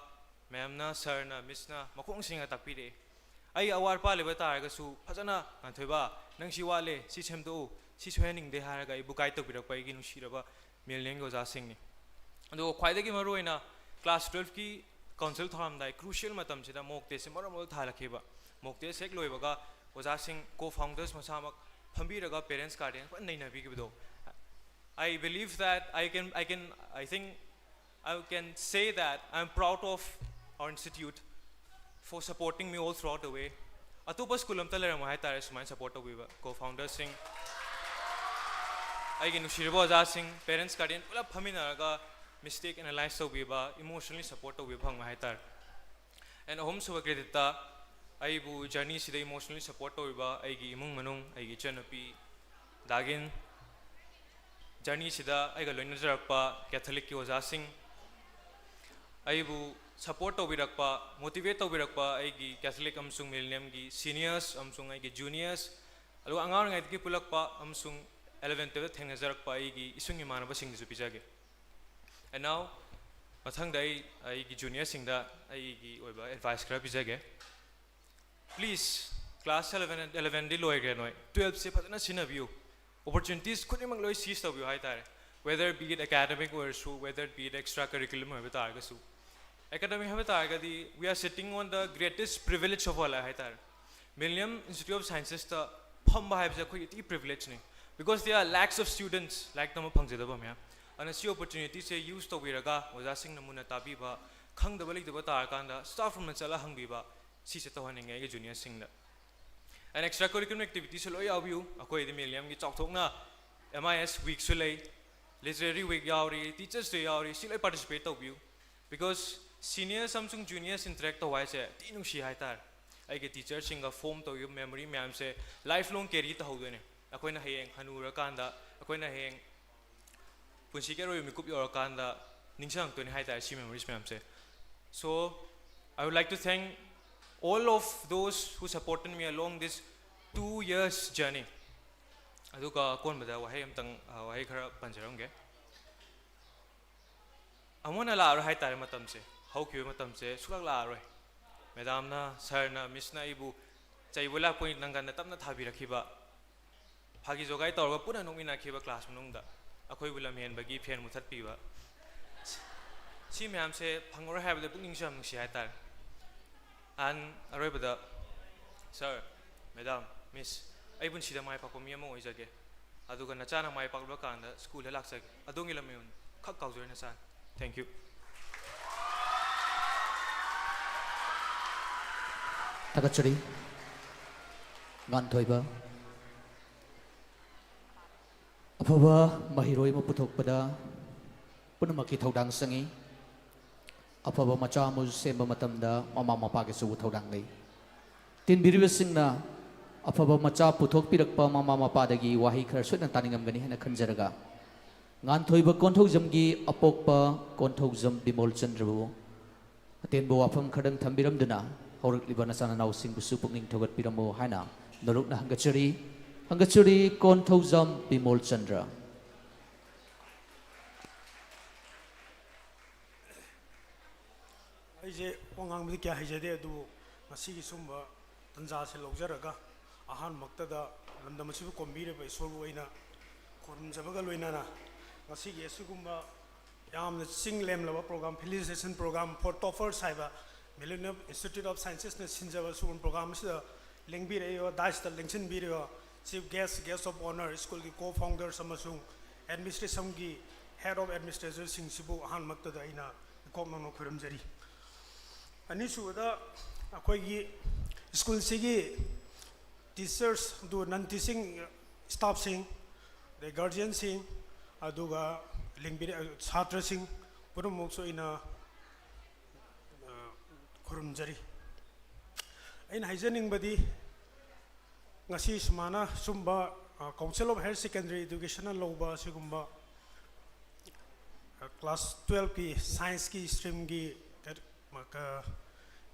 ma'amꯅ, sirꯅ, missꯅ ꯃꯈꯣꯡ ꯁꯦꯡꯅ ꯇꯥꯛꯄꯤꯔꯛꯑꯦ꯫ ꯑꯩ ꯑꯋꯥꯠ ꯑꯄꯥ ꯂꯩꯕ ꯇꯥꯔꯒꯁꯨ ꯐꯖꯅ, "ꯉꯥꯟꯊꯣꯏꯕ, ꯅꯪ ꯁꯤ ꯋꯥꯠꯂꯦ, ꯁꯤ ꯁꯦꯝꯗꯣꯛꯎ, ꯁꯤ ꯁꯣꯏꯍꯟꯅꯤꯡꯗꯦ" ꯍꯥꯏꯔꯒ ꯑꯩꯕꯨ guide ꯇꯧꯕꯤꯔꯛꯄ ꯑꯩꯒꯤ ꯅꯨꯡꯁꯤꯔꯕ Millenniumꯒꯤ ꯑꯣꯖꯥꯁꯤꯡꯅꯤ꯫ ꯑꯗꯨꯒ ꯈ꯭ꯋꯥꯏꯗꯒꯤ ꯃꯔꯨꯑꯣꯏꯅ class twelveꯀꯤ council ꯊꯥꯔꯝꯗꯥꯏ crucial ꯃꯇꯝꯁꯤꯗ mock testꯁꯦ ꯃꯔꯛ ꯃꯔꯛ ꯊꯥꯍꯜꯂꯛꯈꯤꯕ꯫ Mock test ꯍꯦꯛ ꯂꯣꯏꯕꯒ ꯑꯣꯖꯥꯁꯤꯡ, co-founders ꯃꯁꯥꯃꯛ ꯐꯝꯕꯤꯔꯒ parents guardian ꯐꯖꯅ ꯅꯩꯅꯕꯤꯈꯤꯕꯗꯣ, I believe that I can, I can, I think I can say that I am proud of our institute for supporting me all throughout the way. ꯑꯇꯣꯞꯄ ꯁ꯭ꯀꯨꯜ ꯑꯝꯇ ꯂꯩꯔꯝꯃꯣꯏ ꯍꯥꯏꯇꯥꯔꯦ ꯁꯨꯃꯥꯏꯅ support ꯇꯧꯕꯤꯕ co-founderꯁꯤꯡ, ꯑꯩꯒꯤ ꯅꯨꯡꯁꯤꯔꯕ ꯑꯣꯖꯥꯁꯤꯡ, parents guardian ꯄꯨꯂꯞ ꯐꯝꯃꯤꯟꯅꯔꯒ mistake analyze ꯇꯧꯕꯤꯕ, emotionally support ꯇꯧꯕꯤꯕ ꯐꯪꯕ ꯍꯥꯏꯇꯥꯔꯦ꯫ And ꯑꯍꯨꯝꯁꯨꯕ creditꯇ ꯑꯩꯕꯨ ꯖꯔꯅꯤꯁꯤꯗ ꯏꯃꯣꯁꯅꯦꯜꯂꯤ ꯁꯄꯣꯔꯠ ꯇꯧꯔꯤꯕ ꯑꯩꯒꯤ ꯏꯃꯨꯡ ꯃꯅꯨꯡ, ꯑꯩꯒꯤ ꯏꯆꯟꯅꯨꯄꯤ ꯗꯥꯒꯤꯟ, ꯖꯔꯅꯤꯁꯤꯗ ꯑꯩꯒ ꯂꯣꯏꯅꯖꯔꯛꯄ ꯀꯦꯊꯣꯂꯤꯛꯀꯤ ꯑꯣꯖꯥꯁꯤꯡ, ꯑꯩꯕꯨ ꯁꯄꯣꯔꯠ ꯇꯧꯕꯤꯔꯛꯄ, ꯃꯣꯇꯤꯚꯦꯠ ꯇꯧꯕꯤꯔꯛꯄ ꯑꯩꯒꯤ ꯀꯦꯊꯣꯂꯤꯛ ꯑꯃꯁꯨꯡ ꯃꯤꯂꯦꯅꯤꯌꯝꯒꯤ ꯁꯤꯅꯤꯌꯔꯁ ꯑꯃꯁꯨꯡ ꯑꯩꯒꯤ ꯖꯨꯅꯤꯌꯔꯁ, ꯑꯗꯨꯒ ꯑꯉꯥꯡ ꯑꯣꯏꯔꯤꯉꯩꯗꯒꯤ ꯄꯨꯜꯂꯛꯄ ꯑꯃꯁꯨꯡ ꯑꯦꯂꯚꯦꯟ ꯇꯨꯌꯦꯜꯞꯇ ꯊꯦꯡꯅꯖꯔꯛꯄ ꯑꯩꯒꯤ ꯏꯁꯨꯡ ꯏꯃꯥꯟꯅꯕꯁꯤꯡꯗꯁꯨ ꯄꯤꯖꯒꯦ꯫ And now, ꯃꯊꯪꯗ ꯑꯩ ꯑꯩꯒꯤ ꯖꯨꯅꯤꯌꯔꯁꯤꯡꯗ ꯑꯩꯒꯤ ꯑꯣꯏꯕ ꯑꯦꯗꯚꯥꯏꯁ ꯈꯔ ꯄꯤꯖꯒꯦ꯫ Please, class eleven, elevenꯗꯤ ꯂꯣꯏꯈ꯭ꯔꯦ ꯅꯣꯏ, ꯇꯨꯌꯦꯜꯞꯁꯦ ꯐꯖꯅ ꯁꯤꯖꯤꯟꯅꯕꯤꯌꯨ꯫ ꯑꯣꯄꯣꯔꯆꯨꯅꯤꯇꯤꯁ ꯈꯨꯗꯤꯡꯃꯛ ꯂꯣꯏ ꯁꯤꯖ ꯇꯧꯕꯤꯌꯨ ꯍꯥꯏꯇꯥꯔꯦ꯫ Whether be it academic ꯑꯣꯏꯔꯁꯨ, whether be it extra curriculum ꯑꯣꯏꯕ ꯇꯥꯔꯒꯁꯨ꯫ ꯑꯦꯀꯥꯗꯃꯤꯛ ꯍꯥꯏꯕ ꯇꯥꯔꯒꯗꯤ, we are sitting on the greatest privilege of all ꯍꯥꯏꯇꯥꯔꯦ꯫ ꯃꯤꯂꯦꯅꯤꯌꯝ ꯏꯟꯁꯇꯤꯇ꯭ꯌꯨꯠ ꯑꯣꯐ ꯁꯥꯏꯟꯁꯦꯁꯇ ꯐꯝꯕ ꯍꯥꯏꯕꯁꯦ ꯑꯩꯈꯣꯏꯒꯤ ꯊꯤ ꯄ꯭ꯔꯤꯚꯤꯂꯦꯖꯅꯤ꯫ Because there are lakhs of students, ꯂꯥꯏꯔꯤꯛ ꯇꯝꯕ ꯐꯪꯖꯗꯕ ꯃꯌꯥꯝ꯫ ꯑꯗꯨꯅ ꯁꯤ ꯑꯣꯄꯣꯔꯆꯨꯅꯤꯇꯤꯁꯦ ꯌꯨꯁ ꯇꯧꯕꯤꯔꯒ ꯑꯣꯖꯥꯁꯤꯡꯅ ꯃꯨꯟꯅ ꯇꯥꯕꯤꯕ, ꯈꯪꯗꯕ ꯂꯩꯇꯕ ꯇꯥꯔꯀꯥꯟꯗ ꯁ꯭ꯇꯥꯐ ꯔꯨꯝꯗ ꯆꯠꯂ ꯍꯪꯕꯤꯕ, ꯁꯤꯁꯦ ꯇꯧꯍꯟꯅꯤꯡꯉꯦ ꯑꯩꯒꯤ ꯖꯨꯅꯤꯌꯔꯁꯤꯡꯗ꯫ And extra curriculum activitiesꯁꯨ ꯂꯣꯏ ꯌꯥꯎꯕꯤꯌꯨ꯫ ꯑꯩꯈꯣꯏꯗꯤ ꯃꯤꯂꯦꯅꯤꯌꯝꯒꯤ ꯆꯥꯎꯊꯣꯛꯅ M I S weekꯁꯨ ꯂꯩ, literary week ꯌꯥꯎꯔꯤ, teachers day ꯌꯥꯎꯔꯤ, ꯁꯤ ꯂꯣꯏ participate ꯇꯧꯕꯤꯌꯨ꯫ Because seniors ꯑꯃꯁꯨꯡ juniors interact ꯇꯧꯕ ꯍꯥꯏꯁꯦ ꯊꯤ ꯅꯨꯡꯁꯤ ꯍꯥꯏꯇꯥꯔꯦ꯫ ꯑꯩꯒꯤ ꯇꯤꯆꯔꯁꯤꯡꯒ ꯐꯣꯝ ꯇꯧꯈꯤꯕ ꯃꯦꯃꯣꯔꯤ ꯃꯌꯥꯝꯁꯦ life long carry ꯇꯧꯍꯧꯗꯣꯏꯅꯦ꯫ ꯑꯩꯈꯣꯏꯅ ꯍꯌꯦꯡ ꯍꯅꯨꯔꯀꯥꯟꯗ, ꯑꯩꯈꯣꯏꯅ ꯍꯌꯦꯡ ꯄꯨꯟꯁꯤꯒꯤ ꯑꯔꯣꯏꯕ ꯃꯤꯀꯨꯞ ꯌꯧꯔꯀꯥꯟꯗ ꯅꯤꯡꯁꯤꯡꯉꯛꯇꯣꯏꯅꯦ ꯍꯥꯏꯇꯥꯔꯦ ꯁꯤ ꯃꯦꯃꯣꯔꯤꯁ ꯃꯌꯥꯝꯁꯦ꯫ So, I would like to thank all of those who supported me along this two years journey. ꯑꯗꯨꯒ ꯑꯀꯣꯟꯕꯗ ꯋꯥꯍꯩ ꯑꯝꯇꯪ, ꯑ, ꯋꯥꯍꯩ ꯈꯔ ꯄꯟꯖꯔꯝꯒꯦ꯫ ꯑꯃꯨꯛ ꯍꯟꯅ ꯂꯥꯛꯑꯔꯣꯏ ꯍꯥꯏꯇꯥꯔꯦ ꯃꯇꯝꯁꯦ, ꯍꯧꯈꯤꯕ ꯃꯇꯝꯁꯦ ꯁꯨꯡꯂꯥꯛ ꯂꯥꯛꯑꯔꯣꯏ꯫ ꯃꯦꯗꯥꯝꯅ, ꯁꯥꯔꯅ, ꯃꯤꯁꯅ ꯑꯩꯕꯨ ꯆꯩꯕꯣꯏ ꯂꯥꯛꯄꯣꯏ ꯅꯪꯒꯟꯗ ꯇꯞꯅ ꯊꯥꯕꯤꯔꯛꯈꯤꯕ, ꯐꯥꯒꯤ ꯖꯣꯒꯥꯏ ꯇꯧꯔꯒ ꯄꯨꯟꯅ ꯅꯣꯛꯃꯤꯟꯅꯈꯤꯕ ꯀ꯭ꯂꯥꯁ ꯃꯅꯨꯡꯗ, ꯑꯩꯈꯣꯏꯕꯨ ꯂꯝꯍꯦꯟꯕꯒꯤ ꯐꯦꯟ ꯃꯨꯊꯠꯄꯤꯕ, ꯁꯤ ꯃꯌꯥꯝꯁꯦ ꯐꯪꯉꯔꯣꯏ ꯍꯥꯏꯕꯗ ꯄꯨꯛꯅꯤꯡꯁꯨ ꯌꯥꯝ ꯅꯨꯡꯁꯤ ꯍꯥꯏꯇꯥꯔꯦ꯫ And ꯑꯔꯣꯏꯕꯗ, ꯁꯥꯔ, ꯃꯦꯗꯥꯝ, ꯃꯤꯁ, ꯑꯩ ꯄꯨꯟꯁꯤꯗ ꯃꯥꯏ ꯄꯥꯛꯄ ꯃꯤ ꯑꯃ ꯑꯣꯏꯖꯒꯦ, ꯑꯗꯨꯒ ꯅꯆꯥꯅ ꯃꯥꯏ ꯄꯥꯛꯂꯕ ꯀꯥꯟꯗ ꯁ꯭ꯀꯨꯜꯗ ꯂꯥꯛꯆꯒꯦ꯫ ꯑꯗꯣꯝꯒꯤ ꯂꯃꯟ ꯈꯛ ꯀꯥꯎꯖꯔꯣꯏ ꯅꯆꯥꯅ꯫ Thank you. ꯊꯥꯒꯠꯆꯔꯤ꯫ ꯉꯥꯟꯊꯣꯏꯕ꯫ ꯑꯐꯕ ꯃꯍꯩꯔꯣꯏ ꯑꯃ ꯄꯨꯊꯣꯛꯄꯗ ꯄꯨꯝꯅꯃꯛꯀꯤ ꯊꯧꯗꯥꯡ ꯆꯪꯏ꯫ ꯑꯐꯕ ꯃꯆꯥ ꯑꯃ ꯁꯦꯝꯕ ꯃꯇꯝꯗ ꯃꯃꯥ ꯃꯄꯥꯒꯤꯁꯨ ꯊꯧꯗꯥꯡ ꯂꯩ꯫ ꯇꯤꯟꯕꯤꯔꯤꯕꯁꯤꯡꯅ ꯑꯐꯕ ꯃꯆꯥ ꯄꯨꯊꯣꯛꯄꯤꯔꯛꯄ ꯃꯃꯥ ꯃꯄꯥꯗꯒꯤ ꯋꯥꯍꯩ ꯈꯔ ꯁꯣꯏꯗꯅ ꯇꯥꯅꯤꯡꯉꯝꯒꯅꯤ ꯍꯥꯏꯅ ꯈꯟꯖꯔꯒ, ꯉꯥꯟꯊꯣꯏꯕ ꯀꯣꯟꯊꯧꯖꯝꯒꯤ ꯑꯄꯣꯛꯄ ꯀꯣꯟꯊꯧꯖꯝ ꯕꯤꯃꯣꯜ ꯆꯟꯗ꯭ꯔꯕꯨ ꯑꯇꯦꯟꯕ ꯋꯥꯐꯝ ꯈꯔꯗꯪ ꯊꯝꯕꯤꯔꯝꯗꯨꯅ ꯍꯧꯔꯛꯂꯤꯕ ꯅꯆꯥ ꯅꯅꯥꯎꯁꯤꯡꯕꯨꯁꯨ ꯄꯨꯛꯅꯤꯡ ꯊꯧꯒꯠꯄꯤꯔꯝꯃꯨ ꯍꯥꯏꯅ ꯅꯣꯂꯨꯛꯅ ꯍꯪꯒꯠꯆꯔꯤ꯫ ꯍꯪꯒꯠꯆꯔꯤ, ꯀꯣꯟꯊꯧꯖꯝ ꯕꯤꯃꯣꯜ ꯆꯟꯗ꯭ꯔ꯫ ꯑꯩꯁꯦ ꯋꯥ ꯉꯥꯡꯕꯗꯤ ꯀꯌꯥ ꯍꯩꯖꯗꯦ, ꯑꯗꯨꯕꯨ ꯉꯁꯤꯒꯤ ꯁꯨꯝꯕ ꯇꯟꯖꯥꯁꯦ ꯂꯧꯖꯔꯒ, ꯑꯍꯥꯟꯕꯃꯛꯇꯗ ꯂꯝꯗꯝ ꯑꯁꯤꯕꯨ ꯀꯣꯝꯕꯤꯔꯤꯕ ꯏꯁꯣꯔꯕꯨ ꯑꯩꯅ ꯈꯨꯔꯨꯝꯖꯕꯒ ꯂꯣꯏꯅꯅ, ꯉꯁꯤꯒꯤ ꯑꯁꯤꯒꯨꯝꯕ ꯌꯥꯝꯅ ꯆꯤꯡ ꯂꯦꯝꯂꯕ program, felicitation program for toppers ꯍꯥꯏꯕ Millennium Institute of Sciences ꯅ ꯁꯤꯟꯖꯕ ꯁꯤꯒꯨꯝꯕ program ꯑꯁꯤꯗ ꯂꯦꯡꯕꯤꯔꯛꯏꯕ, dais ꯇ ꯂꯦꯡꯁꯤꯟꯕꯤꯔꯤꯕ chief guest, guest of honour, ꯁ꯭ꯀꯨꯜꯒꯤ co-founders ꯑꯃꯁꯨꯡ administration ꯒꯤ head of administration ꯁꯤꯡꯁꯤꯕꯨ ꯑꯍꯥꯟꯕꯃꯛꯇꯗ ꯑꯩꯅ ꯏꯀꯣꯛ ꯅꯧꯅ ꯈꯨꯔꯨꯝꯖꯔꯤ꯫ ꯑꯅꯤꯁꯨꯕꯗ, ꯑꯩꯈꯣꯏꯒꯤ ꯁ꯭ꯀꯨꯜꯁꯤꯒꯤ teachers, ꯑꯗꯨ non teaching staff ꯁꯤꯡ, ꯑꯗꯩ guardian ꯁꯤꯡ, ꯑꯗꯨꯒ ꯂꯤꯡꯕꯤꯔ-, ꯁꯥꯇ꯭ꯔꯁꯤꯡ ꯄꯨꯝꯅꯃꯛꯁꯨ ꯑꯩꯅ, ꯑ, ꯈꯨꯔꯨꯝꯖꯔꯤ꯫ ꯑꯩꯅ ꯍꯥꯏꯖꯅꯤꯡꯕꯗꯤ, ꯉꯁꯤ ꯁꯨꯃꯥꯏꯅ ꯁꯨꯝꯕ, ꯑ, Council of Higher Secondary Education ꯅ ꯂꯧꯕ ꯑꯁꯤꯒꯨꯝꯕ, ꯑ, class twelve ꯀꯤ science ꯀꯤ stream ꯒꯤ ꯀ-, ꯀ-,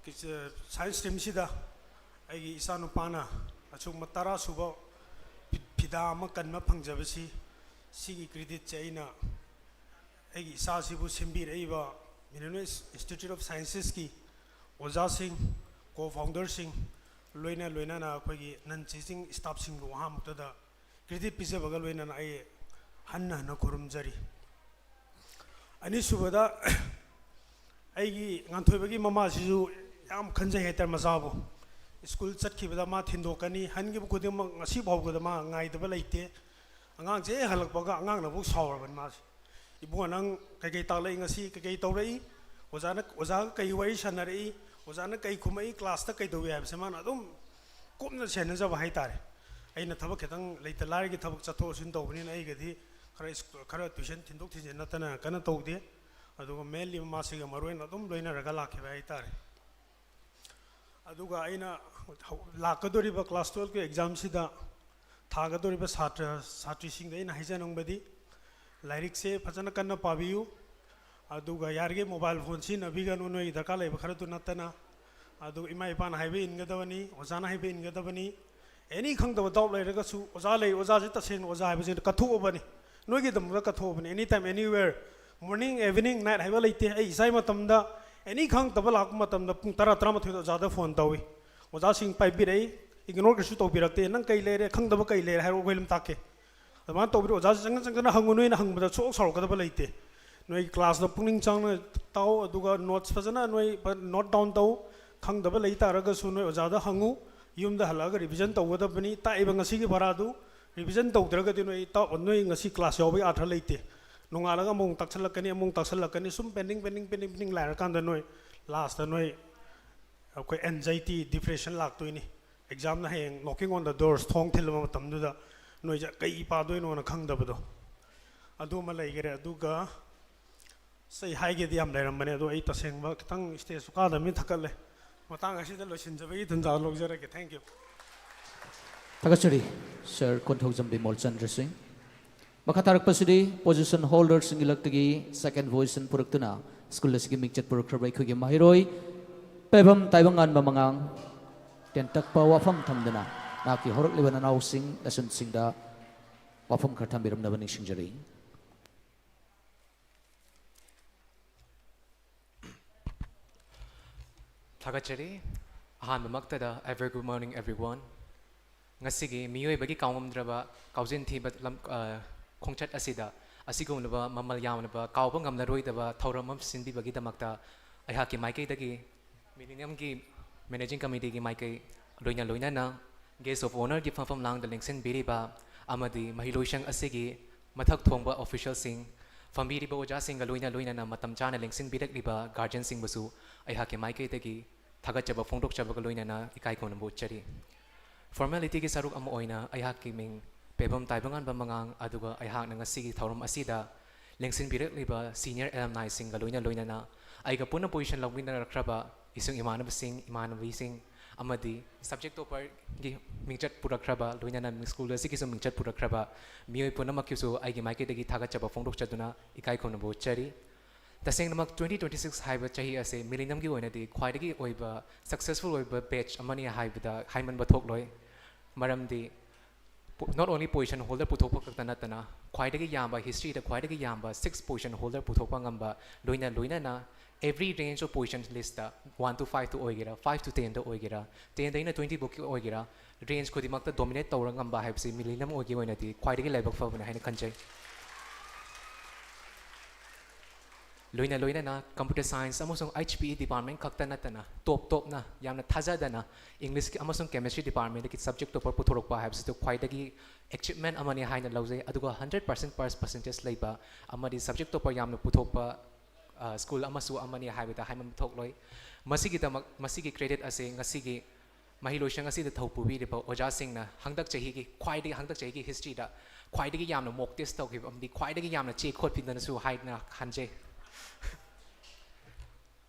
science stream ꯁꯤꯗ ꯑꯩꯒꯤ ꯏꯆꯥꯅꯨꯄꯥꯅ ꯑꯁꯤꯒꯨꯝꯕ ꯇꯔꯥ ꯁꯨꯕ ꯐꯤ-, ꯐꯤꯗꯥ ꯑꯃ ꯀꯟꯕ ꯐꯪꯖꯕꯁꯤ, ꯁꯤꯒꯤ credit ꯁꯦ ꯑꯩꯅ ꯑꯩꯒꯤ ꯏꯆꯥꯁꯤꯕꯨ ꯁꯦꯝꯕꯤꯔꯛꯏꯕ Millennium Institute of Sciences ꯀꯤ ꯑꯣꯖꯥꯁꯤꯡ, co-founder ꯁꯤꯡ, ꯂꯣꯏꯅ ꯂꯣꯏꯅꯅ ꯑꯩꯈꯣꯏꯒꯤ non teaching staff ꯁꯤꯡꯕꯨ ꯑꯍꯥꯟꯕꯗ credit ꯄꯤꯖꯕꯒ ꯂꯣꯏꯅꯅ ꯑꯩ ꯍꯟꯅ ꯍꯟꯅ ꯈꯨꯔꯨꯝꯖꯔꯤ꯫ ꯑꯅꯤꯁꯨꯕꯗ, ꯑꯩꯒꯤ ꯉꯥꯟꯊꯣꯏꯕꯒꯤ ꯃꯃꯥꯁꯤꯁꯨ ꯌꯥꯝ ꯈꯟꯖꯩ ꯍꯥꯏꯇꯥꯔꯦ꯫ ꯃꯆꯥꯕꯨ ꯁ꯭ꯀꯨꯜ ꯆꯠꯈꯤꯕꯗ ꯃꯥ ꯊꯤꯟꯗꯣꯛꯀꯅꯤ, ꯍꯟꯈꯤꯕ ꯈꯨꯗꯤꯡꯃꯛ ꯉꯁꯤ ꯐꯥꯎꯕꯗ ꯃꯥ ꯉꯥꯏꯗꯕ ꯂꯩꯇꯦ꯫ ꯑꯉꯥꯡꯁꯦ ꯍꯦꯛ ꯍꯜꯂꯛꯄꯒ ꯑꯉꯥꯡꯅꯐꯥꯎ ꯁꯥꯎꯔꯕꯅꯤ ꯃꯥꯁꯦ꯫ "ꯏꯕꯨꯡꯉꯣ, ꯅꯪ ꯀꯩꯀꯩ ꯇꯥꯛꯂꯛꯏ ꯉꯁꯤ? ꯀꯩꯀꯩ ꯇꯧꯔꯛꯏ? ꯑꯣꯖꯥꯅ, ꯑꯣꯖꯥꯒ ꯀꯩ ꯋꯥꯔꯤ ꯁꯥꯟꯅꯔꯛꯏ? ꯑꯣꯖꯥꯅ ꯀꯩ ꯈꯨꯝꯃꯛꯏ? ꯀ꯭ꯂꯥꯁꯇ ꯀꯩꯗꯧꯏ?" ꯍꯥꯏꯕꯁꯦ ꯃꯥꯅ ꯑꯗꯨꯝ ꯀꯨꯞꯅ ꯁꯦꯟꯅꯖꯕ ꯍꯥꯏꯇꯥꯔꯦ꯫ ꯑꯩꯅ ꯊꯕꯛ ꯈꯤꯇꯪ ꯂꯩꯇ ꯂꯥꯏꯔꯒꯤ ꯊꯕꯛ ꯆꯠꯊꯣꯛ ꯆꯠꯁꯤꯟ ꯇꯧꯕꯅꯤꯅ ꯑꯩꯒꯗꯤ ꯈꯔ ꯏꯁ-, ꯈꯔ tuition ꯊꯤꯟꯗꯣꯛ ꯊꯤꯟꯖꯤꯟ ꯅꯠꯇꯅ ꯀꯟꯅ ꯇꯧꯗꯦ꯫ ꯑꯗꯨꯒ mainly ꯃꯥꯁꯤꯒ ꯃꯔꯨ ꯑꯣꯏꯅ ꯑꯗꯨꯝ ꯂꯣꯏꯅꯔꯒ ꯂꯥꯛꯈꯤꯕ ꯍꯥꯏꯇꯥꯔꯦ꯫ ꯑꯗꯨꯒ ꯑꯩꯅ ꯂꯥꯛꯀꯗꯧꯔꯤꯕ class twelve ꯀꯤ exam ꯁꯤꯗ ꯊꯥꯒꯗꯧꯔꯤꯕ ꯁꯥꯇ꯭ꯔ ꯁꯥꯇ꯭ꯔꯤꯁꯤꯡꯗ ꯑꯩꯅ ꯍꯥꯏꯖꯅꯤꯡꯕꯗꯤ, ꯂꯥꯏꯔꯤꯛꯁꯦ ꯐꯖꯅ ꯀꯟꯅ ꯄꯥꯕꯤꯌꯨ꯫ ꯑꯗꯨꯒ ꯌꯥꯔꯤꯈꯩ mobile phone ꯁꯤꯖꯤꯟꯅꯕꯤꯒꯅꯨ, ꯅꯣꯏꯒꯤ ꯗꯔꯀꯥꯔ ꯂꯩꯕ ꯈꯔꯗꯨ ꯅꯠꯇꯅ꯫ ꯑꯗꯨꯒ ꯏꯃꯥ ꯏꯄꯥꯅ ꯍꯥꯏꯕ ꯏꯟꯒꯗꯕꯅꯤ, ꯑꯣꯖꯥꯅ ꯍꯥꯏꯕ ꯏꯟꯒꯗꯕꯅꯤ꯫ Any ꯈꯪꯗꯕ doubt ꯂꯩꯔꯒꯁꯨ ꯑꯣꯖꯥ ꯂꯩ, ꯑꯣꯖꯥꯁꯦ ꯇꯁꯦꯡꯅ ꯑꯣꯖꯥ ꯍꯥꯏꯕꯁꯤꯅ ꯀꯠꯊꯣꯛꯑꯕꯅꯤ, ꯅꯣꯏꯒꯤꯗꯃꯛꯇ ꯀꯠꯊꯣꯛꯑꯕꯅꯤ꯫ Anytime, anywhere, morning, evening, night ꯍꯥꯏꯕ ꯂꯩꯇꯦ꯫ ꯑꯩ ꯏꯆꯥꯒꯤ ꯃꯇꯝꯗ any ꯈꯪꯗꯕ ꯂꯥꯛꯄ ꯃꯇꯝꯗ ꯄꯨꯡ ꯇꯔꯥ, ꯇꯔꯥꯃꯥꯊꯣꯏꯗ ꯑꯣꯖꯥꯗ phone ꯇꯧꯏ꯫ ꯑꯣꯖꯥꯁꯤꯡ ꯄꯥꯏꯕꯤꯔꯛꯏ, ignore ꯀꯩꯁꯨ ꯇꯧꯕꯤꯔꯛꯇꯦ꯫ "ꯅꯪ ꯀꯩ ꯂꯩꯔꯦ, ꯈꯪꯗꯕ ꯀꯩ ꯂꯩꯔꯦ ꯍꯥꯏꯔꯣ, ꯑꯩꯈꯣꯏ ꯑꯗꯨꯝ ꯇꯥꯛꯀꯦ"꯫ ꯑꯗꯨꯃꯥꯏꯅ ꯇꯧꯕꯤꯔꯣ꯫ ꯑꯣꯖꯥꯁꯤ ꯆꯪꯁꯤꯟ ꯆꯪꯁꯤꯟꯅ ꯍꯪꯉꯨ, ꯅꯣꯏꯅ ꯍꯪꯕꯗ ꯁꯨꯡꯁꯥꯎ ꯁꯥꯎꯔꯛꯀꯗꯕ ꯂꯩꯇꯦ꯫ ꯅꯣꯏ class ꯇ ꯄꯨꯛꯅꯤꯡ ꯆꯪꯅ ꯇꯥꯎ, ꯑꯗꯨꯒ notes ꯐꯖꯅ ꯅꯣꯏ note down ꯇꯧ꯫ ꯈꯪꯗꯕ ꯂꯩ ꯇꯥꯔꯒꯁꯨ ꯅꯣꯏ ꯑꯣꯖꯥꯗ ꯍꯪꯉꯨ꯫ ꯌꯨꯝꯗ ꯍꯜꯂꯛꯑꯒ revision ꯇꯧꯒꯗꯕꯅꯤ꯫ ꯇꯥꯛꯏꯕ ꯉꯁꯤꯒꯤ ꯄꯔꯥꯗꯨ revision ꯇꯧꯗ꯭ꯔꯒꯗꯤ ꯅꯣꯏ ꯇꯥꯛ-, ꯅꯣꯏ ꯉꯁꯤ class ꯌꯥꯎꯕꯒꯤ ꯑꯥꯔꯊ ꯂꯩꯇꯦ꯫ ꯅꯣꯡꯉꯥꯜꯂꯒ ꯑꯃꯨꯛ ꯇꯥꯛꯁꯜꯂꯛꯀꯅꯤ, ꯑꯃꯨꯛ ꯇꯥꯛꯁꯜꯂꯛꯀꯅꯤ, ꯁꯨꯝ pending, pending, pending, pending ꯂꯩꯔꯀꯥꯟꯗ ꯅꯣꯏ last ꯇ ꯅꯣꯏ ꯑꯩꯈꯣꯏ anxiety, depression ꯂꯥꯛꯇꯣꯏꯅꯤ꯫ Exam ꯅ ꯍꯌꯦꯡ knocking on the doors, ꯊꯣꯡ ꯊꯤꯜꯂꯕ ꯃꯇꯝꯗꯨꯗ ꯅꯣꯏꯁꯦ ꯀꯩ ꯄꯥꯗꯣꯏꯅꯣꯅ ꯈꯪꯗꯕꯗꯣ, ꯑꯗꯨꯃ ꯂꯩꯈꯔꯦ꯫ ꯑꯗꯨꯒ ꯑꯁ, ꯑꯩ ꯍꯥꯏꯒꯦꯗꯤ ꯌꯥꯝ ꯂꯩꯔꯝꯕꯅꯦ, ꯑꯗꯣ ꯑꯩ ꯇꯁꯦꯡꯕ ꯈꯤꯇꯪ stage ꯁꯨ ꯀꯥꯗꯕꯅꯤꯅ ꯊꯛꯀꯠꯂꯦ꯫ ꯃꯇꯥꯡ ꯑꯁꯤꯗ ꯂꯣꯏꯁꯤꯟꯖꯕꯒꯤ ꯇꯟꯖꯥ ꯂꯧꯖꯔꯒꯦ꯫ Thank you꯫ ꯊꯥꯒꯠꯆꯔꯤ Sir ꯀꯣꯟꯊꯧꯖꯝ ꯕꯤꯃꯣꯜ ꯆꯟꯗ꯭ꯔ ꯁꯤꯡ꯫ ꯃꯈꯥ ꯇꯥꯔꯛꯄꯁꯤꯗꯤ position holder ꯁꯤꯡꯒꯤ ꯂꯛꯇꯒꯤ second position ꯄꯨꯔꯛꯇꯨꯅ school ꯑꯁꯤꯒꯤ ꯃꯤꯡꯆꯠ ꯄꯨꯔꯛꯈ꯭ꯔꯕ ꯑꯩꯈꯣꯏꯒꯤ ꯃꯍꯩꯔꯣꯏ ꯄꯦꯕꯝ ꯇꯥꯏꯕꯪꯉꯥꯟꯕ ꯃꯉꯥꯡ꯫ ꯇꯦꯟꯇꯛꯄ ꯋꯥꯐꯝ ꯊꯝꯗꯨꯅ ꯃꯍꯥꯛꯀꯤ ꯍꯧꯔꯛꯂꯤꯕ ꯅꯅꯥꯎꯁꯤꯡ ꯅꯆꯟꯁꯤꯡꯗ ꯋꯥꯐꯝ ꯈꯔ ꯊꯝꯕꯤꯔꯝꯅꯕ ꯅꯤꯡꯁꯤꯡꯖꯔꯤ꯫ ꯊꯥꯒꯠꯆꯔꯤ꯫ ꯑꯍꯥꯟꯕꯃꯛꯇꯗ a very good morning everyone꯫ ꯉꯁꯤꯒꯤ ꯃꯤꯑꯣꯏꯕꯒꯤ ꯀꯥꯎꯉꯝꯗ꯭ꯔꯕ ꯀꯥꯎꯖꯤꯟ ꯊꯤꯕ ꯂꯝ-, ꯑ, ꯈꯣꯡꯆꯠ ꯑꯁꯤꯗ ꯑꯁꯤꯒꯨꯝꯂꯕ ꯃꯃꯜ ꯌꯥꯝꯂꯕ ꯀꯥꯎꯕ ꯉꯝꯂꯔꯣꯏꯗꯕ ꯊꯧꯔꯝ ꯑꯃ ꯁꯤꯟꯕꯤꯕꯒꯤꯗꯃꯛꯇ ꯑꯩꯍꯥꯛꯀꯤ ꯃꯥꯏꯀꯩꯗꯒꯤ Millennium ꯒꯤ Managing Committee ꯒꯤ ꯃꯥꯏꯀꯩ ꯂꯣꯏꯅ ꯂꯣꯏꯅꯅ Guest of Honour ꯒꯤ ꯐꯝꯐꯝ ꯂꯥꯡꯗ ꯂꯦꯡꯁꯤꯟꯕꯤꯔꯤꯕ ꯑꯃꯗꯤ ꯃꯍꯩꯂꯣꯏꯁꯪ ꯑꯁꯤꯒꯤ ꯃꯊꯛ ꯊꯣꯡꯕ official ꯁꯤꯡ, ꯐꯝꯕꯤꯔꯤꯕ ꯑꯣꯖꯥꯁꯤꯡꯒ ꯂꯣꯏꯅ ꯂꯣꯏꯅꯅ ꯃꯇꯝ ꯆꯥꯅ ꯂꯦꯡꯁꯤꯟꯕꯤꯔꯛꯂꯤꯕ guardian ꯁꯤꯡꯕꯨꯁꯨ ꯑꯩꯍꯥꯛꯀꯤ ꯃꯥꯏꯀꯩꯗꯒꯤ ꯊꯥꯒꯠꯆꯕ ꯐꯣꯡꯗꯣꯛꯆꯕꯒ ꯂꯣꯏꯅꯅ ꯏꯀꯥꯏ ꯈꯨꯝꯅꯕ ꯎꯠꯆꯔꯤ꯫ Formality ꯒꯤ ꯁꯔꯨꯛ ꯑꯃ ꯑꯣꯏꯅ ꯑꯩꯍꯥꯛꯀꯤ ꯃꯤꯡ ꯄꯦꯕꯝ ꯇꯥꯏꯕꯉꯥꯟꯕ ꯃꯉꯥꯡ, ꯑꯗꯨꯒ ꯑꯩꯍꯥꯛꯅ ꯉꯁꯤꯒꯤ ꯊꯧꯔꯝ ꯑꯁꯤꯗ ꯂꯦꯡꯁꯤꯟꯕꯤꯔꯛꯂꯤꯕ senior alumni ꯁꯤꯡꯒ ꯂꯣꯏꯅ ꯂꯣꯏꯅꯅ ꯑꯩꯒ ꯄꯨꯟꯅ position ꯂꯧꯃꯤꯟꯅꯔꯛꯈ꯭ꯔꯕ ꯏꯁꯨꯡ ꯏꯃꯥꯟꯅꯕꯁꯤꯡ, ꯏꯃꯥꯟꯅꯕꯤꯁꯤꯡ ꯑꯃꯗꯤ subject topperꯒꯤ ꯃꯤꯡꯆꯠ ꯄꯨꯔꯛꯈ꯭ꯔꯕ, ꯂꯣꯏꯅꯅ school ꯑꯁꯤꯒꯤꯁꯨ ꯃꯤꯡꯆꯠ ꯄꯨꯔꯛꯈ꯭ꯔꯕ ꯃꯤꯑꯣꯏ ꯄꯨꯝꯅꯃꯛꯀꯤꯁꯨ ꯑꯩꯒꯤ ꯃꯥꯏꯀꯩꯗꯒꯤ ꯊꯥꯒꯠꯆꯕ ꯐꯣꯡꯗꯣꯛꯆꯗꯨꯅ ꯏꯀꯥꯏ ꯈꯨꯝꯅꯕ ꯎꯠꯆꯔꯤ꯫ ꯇꯁꯦꯡꯅꯃꯛ twenty twenty six ꯍꯥꯏꯕ ꯆꯍꯤ ꯑꯁꯦ millenniumꯒꯤ ꯑꯣꯏꯅꯗꯤ ꯈ꯭ꯋꯥꯏꯗꯒꯤ ꯑꯣꯏꯕ successful ꯑꯣꯏꯕ batch ꯑꯃꯅꯤ ꯍꯥꯏꯕꯗ ꯍꯥꯏꯃꯟꯕ ꯊꯣꯛꯂꯣꯏ꯫ ꯃꯔꯝꯗꯤ not only position holder ꯄꯨꯊꯣꯛꯄ ꯈꯛꯇ ꯅꯠꯇꯅ ꯈ꯭ꯋꯥꯏꯗꯒꯤ ꯌꯥꯝꯕ, historyꯗ ꯈ꯭ꯋꯥꯏꯗꯒꯤ ꯌꯥꯝꯕ six position holder ꯄꯨꯊꯣꯛꯄ ꯉꯝꯕ, ꯂꯣꯏꯅ ꯂꯣꯏꯅꯅ every range of position listꯇ one to fiveꯇ ꯑꯣꯏꯒꯦꯔꯥ, five to tenꯗ ꯑꯣꯏꯒꯦꯔꯥ, tenꯗꯩꯅ twenty ꯐꯥꯎꯀꯤ ꯑꯣꯏꯒꯦꯔꯥ, range ꯈꯨꯗꯤꯡꯃꯛꯇ dominate ꯇꯧꯔ ꯉꯝꯕ ꯍꯥꯏꯕꯁꯤ millennium ꯑꯣꯏꯒꯤ ꯑꯣꯏꯅꯗꯤ ꯈ꯭ꯋꯥꯏꯗꯒꯤ ꯂꯥꯏꯕꯛ ꯐꯕꯅꯤ ꯍꯥꯏꯅ ꯈꯟꯖꯩ꯫ ꯂꯣꯏꯅ ꯂꯣꯏꯅꯅ computer science ꯑꯃꯁꯨꯡ H P E department ꯈꯛꯇ ꯅꯠꯇꯅ top topꯅ ꯌꯥꯝꯅ ꯊꯥꯖꯗꯅ English ꯑꯃꯁꯨꯡ chemistry departmentꯀꯤ subject topper ꯄꯨꯊꯣꯔꯛꯄ ꯍꯥꯏꯕꯁꯤꯗ ꯈ꯭ꯋꯥꯏꯗꯒꯤ achievement ꯑꯃꯅꯤ ꯍꯥꯏꯅ ꯂꯧꯖꯩ꯫ ꯑꯗꯨꯒ hundred percent pass percentage ꯂꯩꯕ ꯑꯃꯗꯤ subject topper ꯌꯥꯝꯅ ꯄꯨꯊꯣꯛꯄ school ꯑꯃꯁꯨ ꯑꯃꯅꯤ ꯍꯥꯏꯕꯗ ꯍꯥꯏꯃꯟꯕ ꯊꯣꯛꯂꯣꯏ꯫ ꯃꯁꯤꯒꯤꯗꯃꯛ ꯃꯁꯤꯒꯤ credit ꯑꯁꯤ ꯉꯁꯤꯒꯤ ꯃꯍꯩꯂꯣꯏꯁꯪ ꯑꯁꯤꯗ ꯊꯧ ꯄꯨꯕꯤꯔꯤꯕ ꯑꯣꯖꯥꯁꯤꯡꯅ ꯍꯟꯗꯛ ꯆꯍꯤꯒꯤ ꯈ꯭ꯋꯥꯏꯗꯒꯤ, ꯍꯟꯗꯛ ꯆꯍꯤꯒꯤ historyꯗ ꯈ꯭ꯋꯥꯏꯗꯒꯤ ꯌꯥꯝꯅ mock test ꯇꯧꯈꯤꯕ ꯑꯃꯗꯤ ꯈ꯭ꯋꯥꯏꯗꯒꯤ ꯌꯥꯝꯅ ꯆꯦ ꯈꯣꯠꯄꯤꯗꯅꯁꯨ ꯍꯥꯏꯅ ꯈꯟꯖꯩ꯫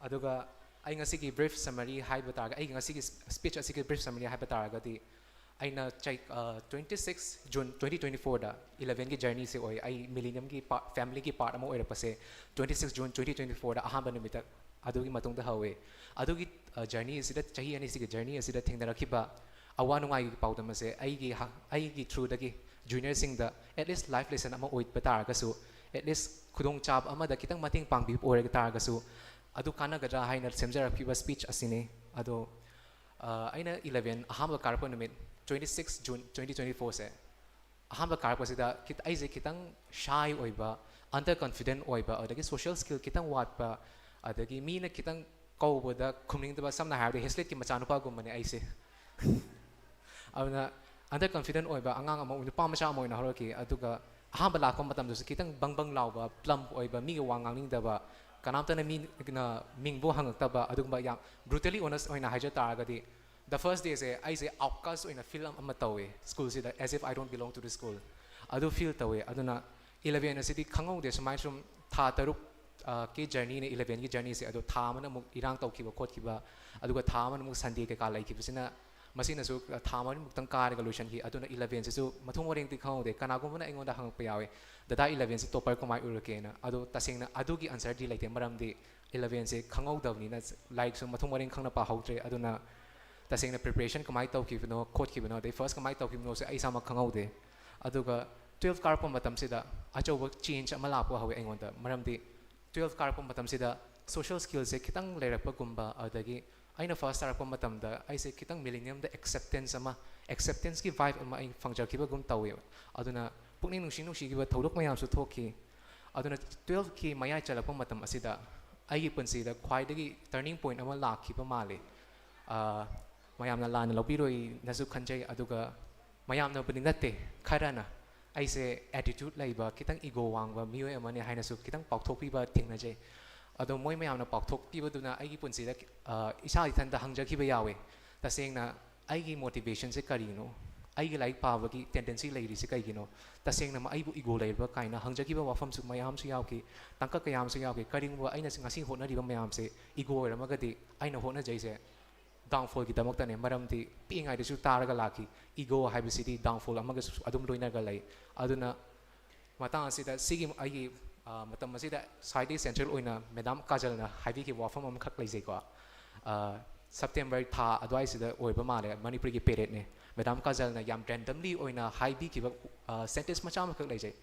ꯑꯗꯨꯒ ꯑꯩ ꯉꯁꯤꯒꯤ brief summary ꯍꯥꯏꯕ ꯇꯥꯔꯒ, ꯑꯩꯒꯤ ꯉꯁꯤꯒꯤ speech ꯑꯁꯤꯒꯤ brief summary ꯍꯥꯏꯕ ꯇꯥꯔꯒꯗꯤ, ꯑꯩꯅ ꯆꯍꯤ twenty six June twenty twenty fourꯗ elevenꯒꯤ journeyꯁꯦ ꯑꯣꯏ꯫ ꯑꯩ millenniumꯒꯤ ꯐꯦꯃꯤꯂꯤꯒꯤ part ꯑꯃ ꯑꯣꯏꯔꯛꯄꯁꯦ twenty six June twenty twenty fourꯗ ꯑꯍꯥꯟꯕ ꯅꯨꯃꯤꯠꯇ ꯑꯗꯨꯒꯤ ꯃꯇꯨꯡꯗ ꯍꯧꯋꯦ꯫ ꯑꯗꯨꯒꯤ journey ꯑꯁꯤꯗ, ꯆꯍꯤ ꯑꯅꯤꯁꯤꯒꯤ journey ꯑꯁꯤꯗ ꯊꯦꯡꯅꯔꯛꯈꯤꯕ ꯑꯋꯥ ꯅꯨꯡꯉꯥꯏꯒꯤ ꯄꯥꯎꯗꯝ ꯑꯁꯦ ꯑꯩꯒꯤ ꯑꯩꯒꯤ throughꯗꯒꯤ juniorꯁꯤꯡꯗ at least life lesson ꯑꯃ ꯑꯣꯏꯕ ꯇꯥꯔꯒꯁꯨ, at least ꯈꯨꯗꯣꯡꯆꯥꯕ ꯑꯃꯗ ꯈꯤꯇꯪ ꯃꯇꯦꯡ ꯄꯥꯡꯕꯤꯕ ꯑꯣꯏꯔꯒ ꯇꯥꯔꯒꯁꯨ, ꯑꯗꯨ ꯀꯥꯟꯅꯒꯗ꯭ꯔꯥ ꯍꯥꯏꯅ ꯁꯦꯝꯖꯔꯛꯈꯤꯕ speech ꯑꯁꯤꯅꯤ꯫ ꯑꯗꯣ ꯑꯩꯅ eleven ꯑꯍꯥꯟꯕ ꯀꯥꯔꯛꯄ ꯅꯨꯃꯤꯠ twenty six June twenty twenty fourꯁꯦ ꯑꯍꯥꯟꯕ ꯀꯥꯔꯛꯄꯁꯤꯗ ꯑꯩꯁꯦ ꯈꯤꯇꯪ shy ꯑꯣꯏꯕ, under confident ꯑꯣꯏꯕ, ꯑꯗꯒꯤ social skill ꯈꯤꯇꯪ ꯋꯥꯠꯄ, ꯑꯗꯒꯤ ꯃꯤꯅ ꯈꯤꯇꯪ ꯀꯧꯕꯗ ꯈꯨꯝꯅꯤꯡꯗꯕ, ꯁꯝꯅ ꯍꯥꯏꯔꯕꯗ ꯍꯦꯁꯂꯦꯠꯀꯤ ꯃꯆꯥꯅꯨꯄꯥꯒꯨꯝꯕꯅꯦ ꯑꯩꯁꯦ꯫ ꯑꯗꯨꯅ under confident ꯑꯣꯏꯕ ꯑꯉꯥꯡ ꯑꯃ, ꯅꯨꯄꯥ ꯃꯆꯥ ꯑꯃ ꯑꯣꯏꯅ ꯍꯧꯔꯛꯈꯤ꯫ ꯑꯗꯨꯒ ꯑꯍꯥꯟꯕ ꯂꯥꯛꯄ ꯃꯇꯝꯗꯁꯨ ꯈꯤꯇꯪ ꯕꯪ ꯕꯪ ꯂꯥꯎꯕ, plump ꯑꯣꯏꯕ, ꯃꯤꯒ ꯋꯥ ꯉꯥꯡꯅꯤꯡꯗꯕ, ꯀꯅꯥꯝꯇꯅ ꯃꯤꯅ ꯃꯤꯡꯕꯨ ꯍꯪꯉꯛꯇꯕ, ꯑꯗꯨꯒꯨꯝꯕ ꯌꯥꯝ brutally honest ꯑꯣꯏꯅ ꯍꯥꯏꯖ ꯇꯥꯔꯒꯗꯤ, the first dayꯁꯦ ꯑꯩꯁꯦ outcast ꯑꯣꯏꯅ feel ꯑꯃ ꯇꯧꯋꯦ schoolꯁꯤꯗ, as if I don't belong to the school꯫ ꯑꯗꯨ feel ꯇꯧꯋꯦ꯫ ꯑꯗꯨꯅ eleven ꯑꯁꯤꯗꯤ ꯈꯪꯍꯧꯗꯦ, ꯁꯨꯃꯥꯏꯅ ꯁꯨꯝ ꯊꯥ ꯇꯔꯨꯛ ꯀꯤ ꯖꯔꯅꯤꯅ ꯏꯂꯚꯦꯟꯒꯤ ꯖꯔꯅꯤꯁꯦ ꯑꯗꯣ ꯊꯥ ꯑꯃꯅ ꯑꯃꯨꯛ ꯏꯔꯥꯡ ꯇꯧꯈꯤꯕ ꯈꯣꯠꯈꯤꯕ, ꯑꯗꯨꯒ ꯊꯥ ꯑꯃꯅ ꯑꯃꯨꯛ ꯁꯟꯗꯦ ꯀꯩꯀꯥ ꯂꯩꯈꯤꯕꯁꯤꯅ, ꯃꯁꯤꯅꯁꯨ ꯊꯥ ꯃꯔꯤꯃꯨꯛꯇꯪ ꯀꯥꯔꯒ ꯂꯣꯏꯁꯤꯟꯈꯤ꯫ ꯑꯗꯨꯅ ꯏꯂꯚꯦꯟꯁꯤꯁꯨ ꯃꯊꯣꯡ ꯃꯔꯦꯡꯗꯤ ꯈꯪꯍꯧꯗꯦ꯫ ꯀꯅꯥꯒꯨꯝꯕꯅ ꯑꯩꯉꯣꯟꯗ ꯍꯪꯉꯛꯄ ꯌꯥꯎꯋꯦ, "ꯗꯗꯥ, ꯏꯂꯚꯦꯟꯁꯤ ꯇꯣꯄꯔ ꯀꯃꯥꯏꯅ ꯑꯣꯏꯔꯛꯀꯦꯅ?" ꯑꯗꯣ ꯇꯁꯦꯡꯅ ꯑꯗꯨꯒꯤ ꯑꯟꯁꯔꯗꯤ ꯂꯩꯇꯦ, ꯃꯔꯝꯗꯤ ꯏꯂꯚꯦꯟꯁꯦ ꯈꯪꯍꯧꯗꯕꯅꯤꯅ ꯂꯥꯏꯔꯤꯛꯁꯨ ꯃꯊꯣꯡ ꯃꯔꯦꯡ ꯈꯪꯅ ꯄꯥꯍꯧꯗ꯭ꯔꯦ꯫ ꯑꯗꯨꯅ ꯇꯁꯦꯡꯅ ꯄ꯭ꯔꯤꯄꯦꯔꯦꯁꯟ ꯀꯃꯥꯏꯅ ꯇꯧꯈꯤꯕꯅꯣ ꯈꯣꯠꯈꯤꯕꯅꯣ, ꯑꯗꯩ ꯐꯥꯔꯁ ꯀꯃꯥꯏꯅ ꯇꯧꯈꯤꯕꯅꯣꯁꯦ ꯑꯩ ꯏꯁꯥꯃꯛ ꯈꯪꯍꯧꯗꯦ꯫ ꯑꯗꯨꯒ ꯇꯨꯌꯦꯜꯐ ꯀꯥꯔꯛꯄ ꯃꯇꯝꯁꯤꯗ ꯑꯆꯧꯕ ꯆꯦꯟꯖ ꯑꯃ ꯂꯥꯛꯄ ꯍꯧꯋꯦ ꯑꯩꯉꯣꯟꯗ, ꯃꯔꯝꯗꯤ ꯇꯨꯌꯦꯜꯐ ꯀꯥꯔꯛꯄ ꯃꯇꯝꯁꯤꯗ ꯁꯣꯁꯤꯌꯦꯜ ꯁ꯭ꯀꯤꯜꯁꯦ ꯈꯤꯇꯪ ꯂꯩꯔꯛꯄꯒꯨꯝꯕ, ꯑꯗꯒꯤ ꯑꯩꯅ ꯐꯥꯔꯁ ꯇꯥꯔꯛꯄ ꯃꯇꯝꯗ ꯑꯩꯁꯦ ꯈꯤꯇꯪ ꯃꯤꯂꯤꯅꯤꯌꯝꯗ ꯑꯦꯛꯁꯦꯞꯇꯦꯟꯁ ꯑꯃ, ꯑꯦꯛꯁꯦꯞꯇꯦꯟꯁꯀꯤ ꯚꯥꯏꯕ ꯑꯃ ꯑꯩ ꯐꯪꯖꯈꯤꯕꯒꯨꯝ ꯇꯧꯋꯦꯕ꯫ ꯑꯗꯨꯅ ꯄꯨꯛꯅꯤꯡ ꯅꯨꯡꯁꯤ ꯅꯨꯡꯁꯤꯈꯤꯕ ꯊꯧꯗꯣꯛ ꯃꯌꯥꯝꯁꯨ ꯊꯣꯛꯈꯤ꯫ ꯑꯗꯨꯅ ꯇꯨꯌꯦꯜꯐꯀꯤ ꯃꯌꯥꯏ ꯆꯜꯂꯛꯄ ꯃꯇꯝ ꯑꯁꯤꯗ ꯑꯩꯒꯤ ꯄꯨꯟꯁꯤꯗ ꯈ꯭ꯋꯥꯏꯗꯒꯤ ꯇꯔꯅꯤꯡ ꯄꯣꯏꯟ ꯑꯃ ꯂꯥꯛꯈꯤꯕ ꯃꯥꯜꯂꯤ꯫ ꯑ, ꯃꯌꯥꯝꯅ ꯂꯥꯟꯅ ꯂꯧꯕꯤꯔꯣꯏꯅꯁꯨ ꯈꯟꯖꯩ, ꯑꯗꯨꯒ ꯃꯌꯥꯝꯅꯕꯨꯗꯤ ꯅꯠꯇꯦ, ꯈꯔꯅ ꯑꯩꯁꯦ ꯑꯦꯇꯤꯇ꯭ꯌꯨꯠ ꯂꯩꯕ, ꯈꯤꯇꯪ ꯏꯒꯣ ꯋꯥꯡꯕ ꯃꯤꯑꯣꯏ ꯑꯃꯅꯤ ꯍꯥꯏꯅꯁꯨ ꯈꯤꯇꯪ ꯄꯥꯎꯊꯣꯛꯄꯤꯕ ꯊꯦꯡꯅꯖꯩ꯫ ꯑꯗꯣ ꯃꯣꯏ ꯃꯌꯥꯝꯅ ꯄꯥꯎꯊꯣꯛꯄꯤꯕꯗꯨꯅ ꯑꯩꯒꯤ ꯄꯨꯟꯁꯤꯗ, ꯑ, ꯏꯁꯥ ꯏꯊꯟꯇ ꯍꯪꯖꯈꯤꯕ ꯌꯥꯎꯋꯦ, ꯇꯁꯦꯡꯅ ꯑꯩꯒꯤ ꯃꯣꯇꯤꯚꯦꯁꯟꯁꯦ ꯀꯔꯤꯅꯣ? ꯑꯩꯒꯤ ꯂꯥꯏꯔꯤꯛ ꯄꯥꯕꯒꯤ ꯇꯦꯟꯗꯦꯟꯁꯤ ꯂꯩꯔꯤꯁꯤ ꯀꯩꯒꯤꯅꯣ? ꯇꯁꯦꯡꯅ ꯑꯩꯕꯨ ꯏꯒꯣ ꯂꯩꯔꯤꯕ ꯀꯥꯏꯅ ꯍꯪꯖꯈꯤꯕ ꯋꯥꯐꯝꯁꯨ ꯃꯌꯥꯝꯁꯨ ꯌꯥꯎꯈꯤ, ꯇꯥꯡꯀꯛ ꯀꯌꯥ ꯑꯃꯁꯨ ꯌꯥꯎꯈꯤ꯫ ꯀꯔꯤꯒꯨꯝꯕ ꯑꯩꯅ ꯉꯁꯤ ꯍꯣꯠꯅꯔꯤꯕ ꯃꯌꯥꯝꯁꯦ ꯏꯒꯣ ꯑꯣꯏꯔꯝꯃꯒꯗꯤ ꯑꯩꯅ ꯍꯣꯠꯅꯖꯩꯁꯦ ꯗꯥꯎꯟꯐꯣꯜꯒꯤꯗꯃꯛꯇꯅꯦ, ꯃꯔꯝꯗꯤ ꯄꯤꯛꯏꯉꯩꯗꯁꯨ ꯇꯥꯔꯒ ꯂꯥꯛꯈꯤ, ꯏꯒꯣ ꯍꯥꯏꯕꯁꯤꯗꯤ ꯗꯥꯎꯟꯐꯣꯜ ꯑꯃꯒꯁꯨ ꯑꯗꯨꯝ ꯂꯣꯏꯅꯔꯒ ꯂꯩ꯫ ꯑꯗꯨꯅ ꯃꯇꯥꯡ ꯑꯁꯤꯗ ꯁꯤꯒꯤ ꯑꯩꯒꯤ, ꯑ, ꯃꯇꯝ ꯑꯁꯤꯗ ꯁ꯭ꯋꯥꯏꯗꯒꯤ ꯁꯦꯟꯇ꯭ꯔꯦꯜ ꯑꯣꯏꯅ ꯃꯦꯗꯥꯝ ꯀꯥꯖꯜꯅ ꯍꯥꯏꯕꯤꯈꯤꯕ ꯋꯥꯐꯝ ꯑꯃꯈꯛ ꯂꯩꯖꯩꯀꯣ꯫ ꯑ, ꯁꯦꯞꯇꯦꯝꯕꯔ ꯊꯥ ꯑꯗꯨꯋꯥꯏꯁꯤꯗ ꯑꯣꯏꯕ ꯃꯥꯜꯂꯦ, ꯃꯅꯤꯄꯨꯔꯒꯤ ꯄꯦꯔꯦꯠꯅꯦ꯫ ꯃꯦꯗꯥꯝ ꯀꯥꯖꯜꯅ ꯌꯥꯝ ꯔꯦꯟꯗꯝꯂꯤ ꯑꯣꯏꯅ ꯍꯥꯏꯕꯤꯈꯤꯕ, ꯑ, ꯁꯦꯟꯇꯦꯟꯁ ꯃꯆꯥ ꯑꯃꯈꯛ ꯂꯩꯖꯩ꯫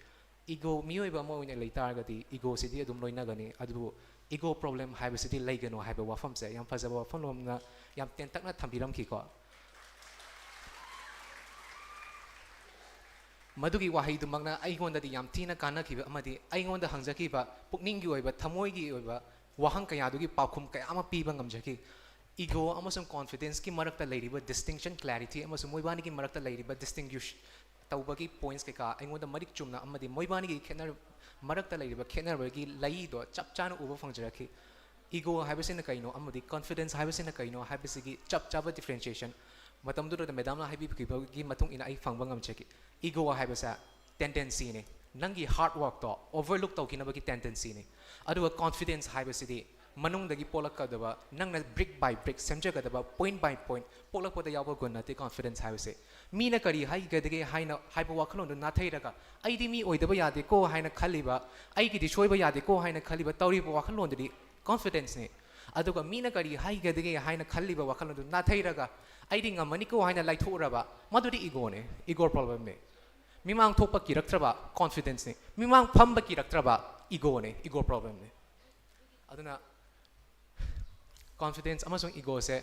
ꯏꯒꯣ, ꯃꯤꯑꯣꯏꯕ ꯑꯃ ꯑꯣꯏꯅ ꯂꯩ ꯇꯥꯔꯒꯗꯤ ꯏꯒꯣꯁꯤꯗꯤ ꯑꯗꯨꯝ ꯂꯣꯏꯅꯒꯅꯤ, ꯑꯗꯨꯕꯨ ꯏꯒꯣ ꯄ꯭ꯔꯣꯕ꯭ꯂꯦꯝ ꯍꯥꯏꯕꯁꯤꯗꯤ ꯂꯩꯒꯅꯨ ꯍꯥꯏꯕ ꯋꯥꯐꯝꯁꯦ ꯌꯥꯝ ꯐꯖꯕ ꯋꯥꯐꯝꯂꯣꯝꯅ ꯌꯥꯝ ꯇꯦꯟꯇꯛꯅ ꯊꯝꯕꯤꯔꯝꯈꯤꯀꯣ꯫ ꯃꯗꯨꯒꯤ ꯋꯥꯍꯩꯗꯨꯃꯛꯅ ꯑꯩꯉꯣꯟꯗꯗꯤ ꯌꯥꯝ ꯊꯤꯅ ꯀꯥꯟꯅꯈꯤꯕ ꯑꯃꯗꯤ ꯑꯩꯉꯣꯟꯗ ꯍꯪꯖꯈꯤꯕ ꯄꯨꯛꯅꯤꯡꯒꯤ ꯑꯣꯏꯕ, ꯊꯃꯣꯏꯒꯤ ꯑꯣꯏꯕ ꯋꯥꯍꯪ ꯀꯌꯥꯗꯨꯒꯤ ꯄꯥꯎꯈꯨꯝ ꯀꯌꯥ ꯑꯃ ꯄꯤꯕ ꯉꯝꯖꯈꯤ꯫ ꯏꯒꯣ ꯑꯃꯁꯨꯡ ꯀꯣꯟꯐꯤꯗꯦꯟꯁꯀꯤ ꯃꯔꯛꯇ ꯂꯩꯔꯤꯕ ꯗꯤꯁꯇꯤꯡꯁꯟ, ꯀ꯭ꯂꯦꯔꯤꯇꯤ ꯑꯃꯁꯨꯡ ꯃꯣꯏꯕꯥꯅꯤꯒꯤ ꯃꯔꯛꯇ ꯂꯩꯔꯤꯕ ꯗꯤꯁꯇꯤꯡꯒ꯭ꯋꯤꯁ ꯇꯧꯕꯒꯤ ꯄꯣꯏꯟꯠꯁ ꯀꯩꯀꯥ ꯑꯩꯉꯣꯟꯗ ꯃꯔꯤꯛ ꯆꯨꯝꯅ ꯑꯃꯗꯤ ꯃꯣꯏꯕꯥꯅꯤꯒꯤ ꯈꯦꯠꯅ-, ꯃꯔꯛꯇ ꯂꯩꯔꯤꯕ ꯈꯦꯠꯅꯕꯒꯤ ꯂꯩꯗꯣ ꯆꯞ ꯆꯥꯅ ꯎꯕ ꯐꯪꯖꯔꯛꯈꯤ꯫ ꯏꯒꯣ ꯍꯥꯏꯕꯁꯤꯅ ꯀꯩꯅꯣ ꯑꯃꯗꯤ ꯀꯣꯟꯐꯤꯗꯦꯟꯁ ꯍꯥꯏꯕꯁꯤꯅ ꯀꯩꯅꯣ ꯍꯥꯏꯕꯁꯤꯒꯤ ꯆꯞ ꯆꯥꯕ ꯗꯤꯐ꯭ꯔꯦꯟꯁꯤꯌꯦꯁꯟ ꯃꯇꯝꯗꯨꯗ ꯃꯦꯗꯥꯝꯅ ꯍꯥꯏꯕꯤꯈꯤꯕꯒꯤ ꯃꯇꯨꯡ ꯏꯟꯅ ꯑꯩ ꯐꯪꯕ ꯉꯝꯖꯈꯤ꯫ ꯏꯒꯣ ꯍꯥꯏꯕꯁꯦ ꯇꯦꯟꯗꯦꯟꯁꯤꯅꯤ꯫ ꯅꯪꯒꯤ ꯍꯥꯔꯗ ꯋꯥꯔꯛꯇꯣ ꯑꯣꯚꯔꯂꯨꯛ ꯇꯧꯈꯤꯅꯕꯒꯤ ꯇꯦꯟꯗꯦꯟꯁꯤꯅꯤ꯫ ꯑꯗꯨꯒ ꯀꯣꯟꯐꯤꯗꯦꯟꯁ ꯍꯥꯏꯕꯁꯤꯗꯤ ꯃꯅꯨꯡꯗꯒꯤ ꯄꯣꯛꯂꯛꯀꯗꯕ, ꯅꯪꯅ ꯕ꯭ꯔꯤꯛ ꯕꯥꯏ ꯕ꯭ꯔꯤꯛ ꯁꯦꯝꯖꯒꯗꯕ, ꯄꯣꯏꯟꯠ ꯕꯥꯏ ꯄꯣꯏꯟꯠ ꯄꯣꯛꯂꯛꯄꯗ ꯌꯥꯎꯕ ꯒꯨꯟ ꯅꯠꯇꯦ ꯀꯣꯟꯐꯤꯗꯦꯟꯁ ꯍꯥꯏꯕꯁꯦ꯫ ꯃꯤꯅ ꯀꯔꯤ ꯍꯥꯏꯒꯗꯒꯦ ꯍꯥꯏꯅ ꯍꯥꯏꯕ ꯋꯥꯈꯜꯂꯣꯟꯗꯨ ꯅꯥꯊꯩꯔꯒ, ꯑꯩꯗꯤ ꯃꯤ ꯑꯣꯏꯗꯕ ꯌꯥꯗꯦꯀꯣ ꯍꯥꯏꯅ ꯈꯜꯂꯤꯕ, ꯑꯩꯒꯤꯗꯤ ꯁꯣꯏꯕ ꯌꯥꯗꯦꯀꯣ ꯍꯥꯏꯅ ꯈꯜꯂꯤꯕ ꯇꯧꯔꯤꯕ ꯋꯥꯈꯜꯂꯣꯟꯗꯨꯗꯤ ꯀꯣꯟꯐꯤꯗꯦꯟꯁꯅꯤ꯫ ꯑꯗꯨꯒ ꯃꯤꯅ ꯀꯔꯤ ꯍꯥꯏꯒꯗꯒꯦ ꯍꯥꯏꯅ ꯈꯜꯂꯤꯕ ꯋꯥꯈꯜꯂꯣꯟꯗꯨ ꯅꯥꯊꯩꯔꯒ, ꯑꯩꯗꯤ ꯉꯝꯃꯅꯤꯀꯣ ꯍꯥꯏꯅ ꯂꯥꯏꯊꯣꯛꯎꯔꯕ, ꯃꯗꯨꯗꯤ ꯏꯒꯣꯅꯦ, ꯏꯒꯣ ꯄ꯭ꯔꯣꯕ꯭ꯂꯦꯝꯅꯦ꯫ ꯃꯤꯃꯥꯡ ꯊꯣꯛꯄ ꯀꯤꯔꯛꯇ꯭ꯔꯕ ꯀꯣꯟꯐꯤꯗꯦꯟꯁꯅꯤ꯫ ꯃꯤꯃꯥꯡ ꯐꯝꯕ ꯀꯤꯔꯛꯇ꯭ꯔꯕ ꯏꯒꯣꯅꯦ, ꯏꯒꯣ ꯄ꯭ꯔꯣꯕ꯭ꯂꯦꯝꯅꯦ꯫ ꯑꯗꯨꯅ ꯀꯣꯟꯐꯤꯗꯦꯟꯁ ꯑꯃꯁꯨꯡ ꯏꯒꯣꯁꯦ,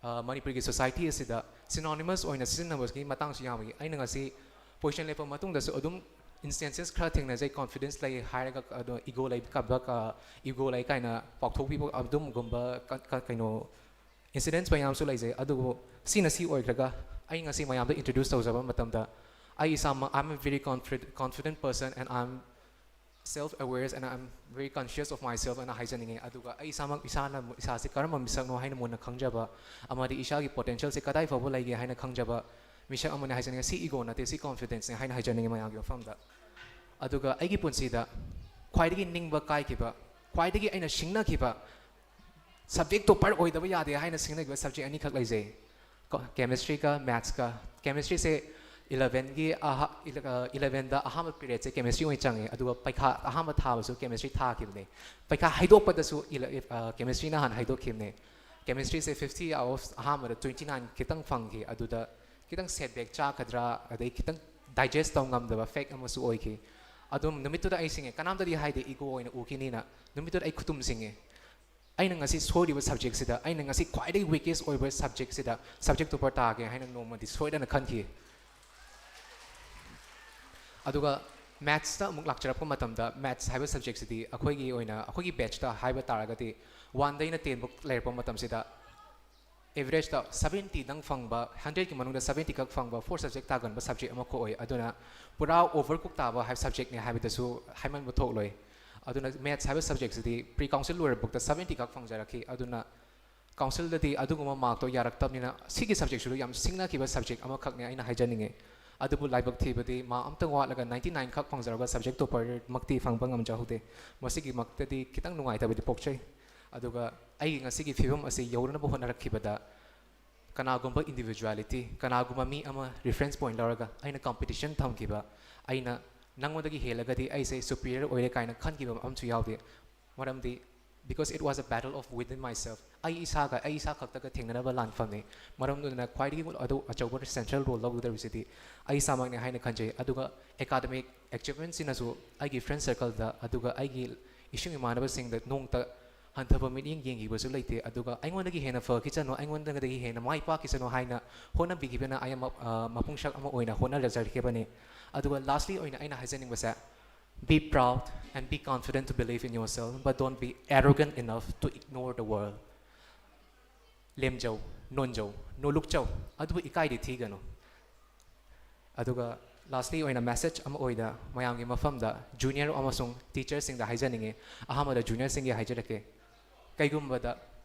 ꯑ, ꯃꯅꯤꯄꯨꯔꯒꯤ ꯁꯣꯁꯥꯏꯇꯤ ꯑꯁꯤꯗ ꯁꯤꯅꯣꯅꯤꯃꯁ ꯑꯣꯏꯅ ꯁꯤꯖꯤꯟꯅꯕꯒꯤ ꯃꯇꯥꯡꯁꯨ ꯌꯥꯝꯃꯤ꯫ ꯑꯩꯅ ꯉꯁꯤ ꯄꯣꯖꯤꯁꯟ ꯂꯦꯞꯄ ꯃꯇꯨꯡꯗꯁꯨ ꯑꯗꯨꯝ ꯏꯟꯁꯇꯦꯟꯁꯦꯁ ꯈꯔ ꯊꯦꯡꯅꯖꯩ, ꯀꯣꯟꯐꯤꯗꯦꯟꯁ ꯂꯩ ꯍꯥꯏꯔꯒ ꯑꯗꯣ ꯏꯒꯣ ꯂꯩ ꯀꯕꯛ, ꯑ, ꯏꯒꯣ ꯂꯩ ꯀꯥꯏꯅ ꯄꯥꯎꯊꯣꯛꯄꯤꯕ ꯑꯗꯨꯝꯒꯨꯝꯕ ꯀ-, ꯀ-, ꯀꯩꯅꯣ ꯏꯟꯁꯤꯗꯦꯟꯁ ꯃꯌꯥꯝꯁꯨ ꯂꯩꯖꯩ꯫ ꯑꯗꯨꯕꯨ ꯁꯤꯅ ꯁꯤ ꯑꯣꯏꯈ꯭ꯔꯒ, ꯑꯩ ꯉꯁꯤ ꯃꯌꯥꯝꯗ ꯏꯟꯇ꯭ꯔꯣꯗ꯭ꯌꯨꯁ ꯇꯧꯖꯕ ꯃꯇꯝꯗ, ꯑꯩ ꯏꯁꯥꯃꯛ, I am a very confid-, confident person and I am self aware and I am very conscious of myself ꯑꯅ ꯍꯥꯏꯖꯅꯤꯡꯉꯤ꯫ ꯑꯗꯨꯒ ꯑꯩ ꯏꯁꯥꯃꯛ, ꯏꯁꯥꯅ ꯏꯁꯥꯁꯦ ꯀꯔꯝꯕ ꯃꯤꯁꯛꯅꯣ ꯍꯥꯏꯅ ꯃꯨꯟꯅ ꯈꯪꯖꯕ ꯑꯃꯗꯤ ꯏꯁꯥꯒꯤ ꯄꯣꯇꯦꯟꯁꯤꯌꯦꯜꯁꯦ ꯀꯗꯥꯏ ꯐꯥꯎꯕ ꯂꯩꯒꯦ ꯍꯥꯏꯅ ꯈꯪꯖꯕ ꯃꯤꯁꯛ ꯑꯃꯅꯤ ꯍꯥꯏꯖꯅꯤꯡꯉꯤ꯫ ꯁꯤ ꯏꯒꯣ ꯅꯠꯇꯦ, ꯁꯤ ꯀꯣꯟꯐꯤꯗꯦꯟꯁꯅꯤ ꯍꯥꯏꯅ ꯍꯥꯏꯖꯅꯤꯡꯉꯤ ꯃꯌꯥꯝꯒꯤ ꯃꯐꯝꯗ꯫ ꯑꯗꯨꯒ ꯑꯩꯒꯤ ꯄꯨꯟꯁꯤꯗ ꯈ꯭ꯋꯥꯏꯗꯒꯤ ꯅꯤꯡꯕ ꯀꯥꯏꯈꯤꯕ, ꯈ꯭ꯋꯥꯏꯗꯒꯤ ꯑꯩꯅ ꯁꯤꯡꯅꯈꯤꯕ, ꯁꯕꯖꯦꯛ ꯇꯣꯄꯔ ꯑꯣꯏꯗꯕ ꯌꯥꯗꯦ ꯍꯥꯏꯅ ꯁꯤꯡꯅꯈꯤꯕ ꯁꯕꯖꯦꯛ ꯑꯅꯤꯈꯛ ꯂꯩꯖꯩ, ꯀꯣ, ꯀꯦꯃꯤꯁꯇ꯭ꯔꯤꯒ ꯃꯦꯠꯁꯀ꯫ ꯀꯦꯃꯤꯁꯇ꯭ꯔꯤꯁꯦ ꯏꯂꯚꯦꯟꯒꯤ ꯑꯍꯥ-, ꯏꯂ-, ꯑ, ꯏꯂꯚꯦꯟꯗ ꯑꯍꯥꯟꯕ ꯄꯤꯔꯦꯠꯁꯦ ꯀꯦꯃꯤꯁꯇ꯭ꯔꯤ ꯑꯣꯏꯅ ꯆꯪꯉꯦ, ꯑꯗꯨꯒ ꯄꯩꯈꯥ ꯑꯍꯥꯟꯕ ꯊꯥꯕꯁꯨ ꯀꯦꯃꯤꯁꯇ꯭ꯔꯤ ꯊꯥꯈꯤꯕꯅꯦ꯫ ꯄꯩꯈꯥ ꯍꯥꯏꯗꯣꯛꯄꯗꯁꯨ ꯏꯂ-, ꯑ, ꯀꯦꯃꯤꯁꯇ꯭ꯔꯤꯅ ꯍꯥꯟꯅ ꯍꯥꯏꯗꯣꯛꯈꯤꯕꯅꯦ꯫ ꯀꯦꯃꯤꯁꯇ꯭ꯔꯤꯁꯦ ꯐꯤꯐꯇꯤ ꯑꯥꯎꯠ ꯑꯣꯐ ꯑꯍꯥꯟꯕꯗ ꯇ꯭ꯋꯦꯟꯇꯤ ꯅꯥꯏꯟ ꯈꯤꯇꯪ ꯐꯪꯈꯤ꯫ ꯑꯗꯨꯗ ꯈꯤꯇꯪ ꯁꯦꯠꯕꯦꯛ ꯆꯥꯒꯗ꯭ꯔꯥ, ꯑꯗꯩ ꯈꯤꯇꯪ ꯗꯥꯏꯖꯦꯁ ꯇꯧ ꯉꯝꯗꯕ ꯐꯦꯛ ꯑꯃꯁꯨ ꯑꯣꯏꯈꯤ꯫ ꯑꯗꯨꯝ ꯅꯨꯃꯤꯠꯇꯨꯗ ꯑꯩ ꯁꯤꯡꯉꯦ, ꯀꯅꯥꯝꯇꯗꯤ ꯍꯥꯏꯗꯦ, ꯏꯒꯣ ꯑꯣꯏꯅ ꯎꯈꯤꯅꯤꯅ꯫ ꯅꯨꯃꯤꯠꯇꯨꯗ ꯑꯩ ꯈꯨꯇꯨꯝ ꯁꯤꯡꯉꯦ꯫ ꯑꯩꯅ ꯉꯁꯤ ꯁꯣꯏꯔꯤꯕ ꯁꯕꯖꯦꯛꯁꯤꯗ, ꯑꯩꯅ ꯉꯁꯤ ꯈ꯭ꯋꯥꯏꯗꯒꯤ ꯋꯤꯀꯦꯁ ꯑꯣꯏꯕ ꯁꯕꯖꯦꯛꯁꯤꯗ ꯁꯕꯖꯦꯛ ꯇꯣꯄꯔ ꯇꯥꯒꯦ ꯍꯥꯏꯅ ꯅꯣꯡꯃꯗꯤ ꯁꯣꯏꯗꯅ ꯈꯟꯈꯤ꯫ ꯑꯗꯨꯒ ꯃꯦꯠꯁꯇ ꯑꯃꯨꯛ ꯂꯥꯛꯆꯔꯛꯄ ꯃꯇꯝꯗ, ꯃꯦꯠꯁ ꯍꯥꯏꯕ ꯁꯕꯖꯦꯛꯁꯤꯗꯤ ꯑꯩꯈꯣꯏꯒꯤ ꯑꯣꯏꯅ, ꯑꯩꯈꯣꯏꯒꯤ ꯕꯦꯠꯁꯇ ꯍꯥꯏꯕ ꯇꯥꯔꯒꯗꯤ, ꯋꯥꯟꯗꯩꯅ ꯇꯦꯟꯕꯨꯛ ꯂꯩꯔꯛꯄ ꯃꯇꯝꯁꯤꯗ, ꯑꯦꯚꯔꯦꯖꯇ ꯁꯕꯦꯟꯇꯤꯗꯪ ꯐꯪꯕ, ꯍꯟꯗ꯭ꯔꯦꯠꯀꯤ ꯃꯅꯨꯡꯗ ꯁꯕꯦꯟꯇꯤ ꯈꯛ ꯐꯪꯕ, ꯐꯣꯔ ꯁꯕꯖꯦꯛ ꯇꯥꯒꯟꯕ ꯁꯕꯖꯦꯛ ꯑꯃꯈꯛ ꯑꯣꯏ꯫ ꯑꯗꯨꯅ ꯄꯨꯔꯥ ꯑꯣꯚꯔ ꯀꯨꯛ ꯇꯥꯕ ꯍꯥꯏꯕ ꯁꯕꯖꯦꯛꯅꯤ ꯍꯥꯏꯕꯗꯁꯨ ꯍꯥꯏꯃꯟꯕ ꯊꯣꯛꯂꯣꯏ꯫ ꯑꯗꯨꯅ ꯃꯦꯠꯁ ꯍꯥꯏꯕ ꯁꯕꯖꯦꯛꯁꯤꯗꯤ ꯄ꯭ꯔꯤ ꯀꯥꯎꯟꯁꯤꯜ ꯂꯣꯏꯔꯕꯨꯛꯇ ꯁꯕꯦꯟꯇꯤ ꯈꯛ ꯐꯪꯖꯔꯛꯈꯤ꯫ ꯑꯗꯨꯅ ꯀꯥꯎꯟꯁꯤꯜꯗꯗꯤ ꯑꯗꯨꯒꯨꯝꯕ ꯃꯥꯔꯛꯇꯣ ꯌꯥꯔꯛꯇꯕꯅꯤꯅ, ꯁꯤꯒꯤ ꯁꯕꯖꯦꯛꯁꯤꯁꯨ ꯌꯥꯝ ꯁꯤꯡꯅꯈꯤꯕ ꯁꯕꯖꯦꯛ ꯑꯃꯈꯛꯅꯤ ꯑꯩꯅ ꯍꯥꯏꯖꯅꯤꯡꯉꯤ꯫ ꯑꯗꯨꯕꯨ ꯂꯥꯏꯕꯛ ꯊꯤꯕꯗꯤ ꯃꯥ ꯑꯝꯇꯪ ꯋꯥꯠꯂꯒ ninety nine ꯈꯛ ꯐꯪꯖꯔꯒ subject topper ꯃꯛꯇꯤ ꯐꯪꯕ ꯉꯝꯖꯍꯧꯗꯦ꯫ ꯃꯁꯤꯒꯤꯃꯛꯇꯗꯤ ꯈꯤꯇꯪ ꯅꯨꯡꯉꯥꯏꯇꯕꯗꯤ ꯄꯣꯛꯆꯩ꯫ ꯑꯗꯨꯒ ꯑꯩꯒꯤ ꯉꯁꯤꯒꯤ ꯐꯤꯕꯝ ꯑꯁꯤ ꯌꯧꯅꯅꯕ ꯍꯣꯠꯅꯔꯛꯈꯤꯕꯗ ꯀꯅꯥꯒꯨꯝꯕ individuality, ꯀꯅꯥꯒꯨꯝꯕ ꯃꯤ ꯑꯃ reference point ꯂꯧꯔꯒ ꯑꯩꯅ competition ꯊꯝꯈꯤꯕ, ꯑꯩꯅ ꯅꯪꯉꯣꯟꯗꯒꯤ ꯍꯦꯜꯂꯒꯗꯤ ꯑꯩꯁꯦ superior ꯑꯣꯏꯔꯦ ꯀꯥꯏꯅ ꯈꯟꯈꯤꯕ ꯑꯃꯁꯨ ꯌꯥꯎꯗꯦ꯫ ꯃꯔꯝꯗꯤ because it was a battle of within myself. ꯑꯩ ꯏꯁꯥꯒ, ꯑꯩ ꯏꯁꯥ ꯈꯛꯇꯒ ꯊꯦꯡꯅꯅꯕ ꯂꯥꯟꯐꯝꯅꯤ꯫ ꯃꯔꯝ ꯑꯗꯨꯅ ꯈ꯭ꯋꯥꯏꯗꯒꯤ ꯑꯗꯨ ꯑꯆꯧꯕ central role ꯂꯧꯒꯗꯧꯔꯤꯁꯤꯗꯤ ꯑꯩ ꯏꯁꯥꯃꯛꯅꯤ ꯍꯥꯏꯅ ꯈꯟꯖꯩ꯫ ꯑꯗꯨꯒ academic achievementꯁꯤꯅꯁꯨ ꯑꯩꯒꯤ friend circleꯗ, ꯑꯗꯨꯒ ꯑꯩꯒꯤ ꯏꯁꯨꯡ ꯏꯃꯥꯟꯅꯕꯁꯤꯡꯗ ꯅꯣꯡꯇ ꯍꯟꯊꯕ ꯃꯤꯠꯌꯦꯡ ꯌꯦꯡꯈꯤꯕꯁꯨ ꯂꯩꯇꯦ꯫ ꯑꯗꯨꯒ ꯑꯩꯉꯣꯟꯗꯒꯤ ꯍꯦꯟꯅ ꯐꯈꯤꯁꯅꯨ, ꯑꯩꯉꯣꯟꯗꯒꯤ ꯍꯦꯟꯅ ꯃꯥꯏ ꯄꯥꯛꯈꯤꯁꯅꯨ ꯍꯥꯏꯅ ꯍꯣꯠꯅꯕꯤꯈꯤꯕꯅ ꯑꯩ ꯑꯃ, ꯑ, ꯃꯄꯨꯡꯁꯛ ꯑꯃ ꯑꯣꯏꯅ ꯍꯣꯠꯅꯖꯔꯛꯈꯤꯕꯅꯤ꯫ ꯑꯗꯨꯒ lastly ꯑꯣꯏꯅ ꯑꯩꯅ ꯍꯥꯏꯖꯅꯤꯡꯕꯁꯦ, be proud and be confident to believe in yourself, but don't be arrogant enough to ignore the world. ꯂꯦꯝꯖꯧ, ꯅꯣꯟꯖꯧ, ꯅꯣꯂꯨꯛꯆꯧ, ꯑꯗꯨꯕꯨ ꯏꯀꯥꯏꯗꯤ ꯊꯤꯒꯅꯨ꯫ ꯑꯗꯨꯒ lastly ꯑꯣꯏꯅ message ꯑꯃ ꯑꯣꯏꯅ ꯃꯌꯥꯝꯒꯤ ꯃꯐꯝꯗ junior ꯑꯃꯁꯨꯡ teacherꯁꯤꯡꯗ ꯍꯥꯏꯖꯅꯤꯡꯉꯤ꯫ ꯑꯍꯥꯟꯕꯗ juniorꯁꯤꯡꯒꯤ ꯍꯥꯏꯖꯔꯛꯀꯦ꯫ ꯀꯩꯒꯨꯝꯕꯗ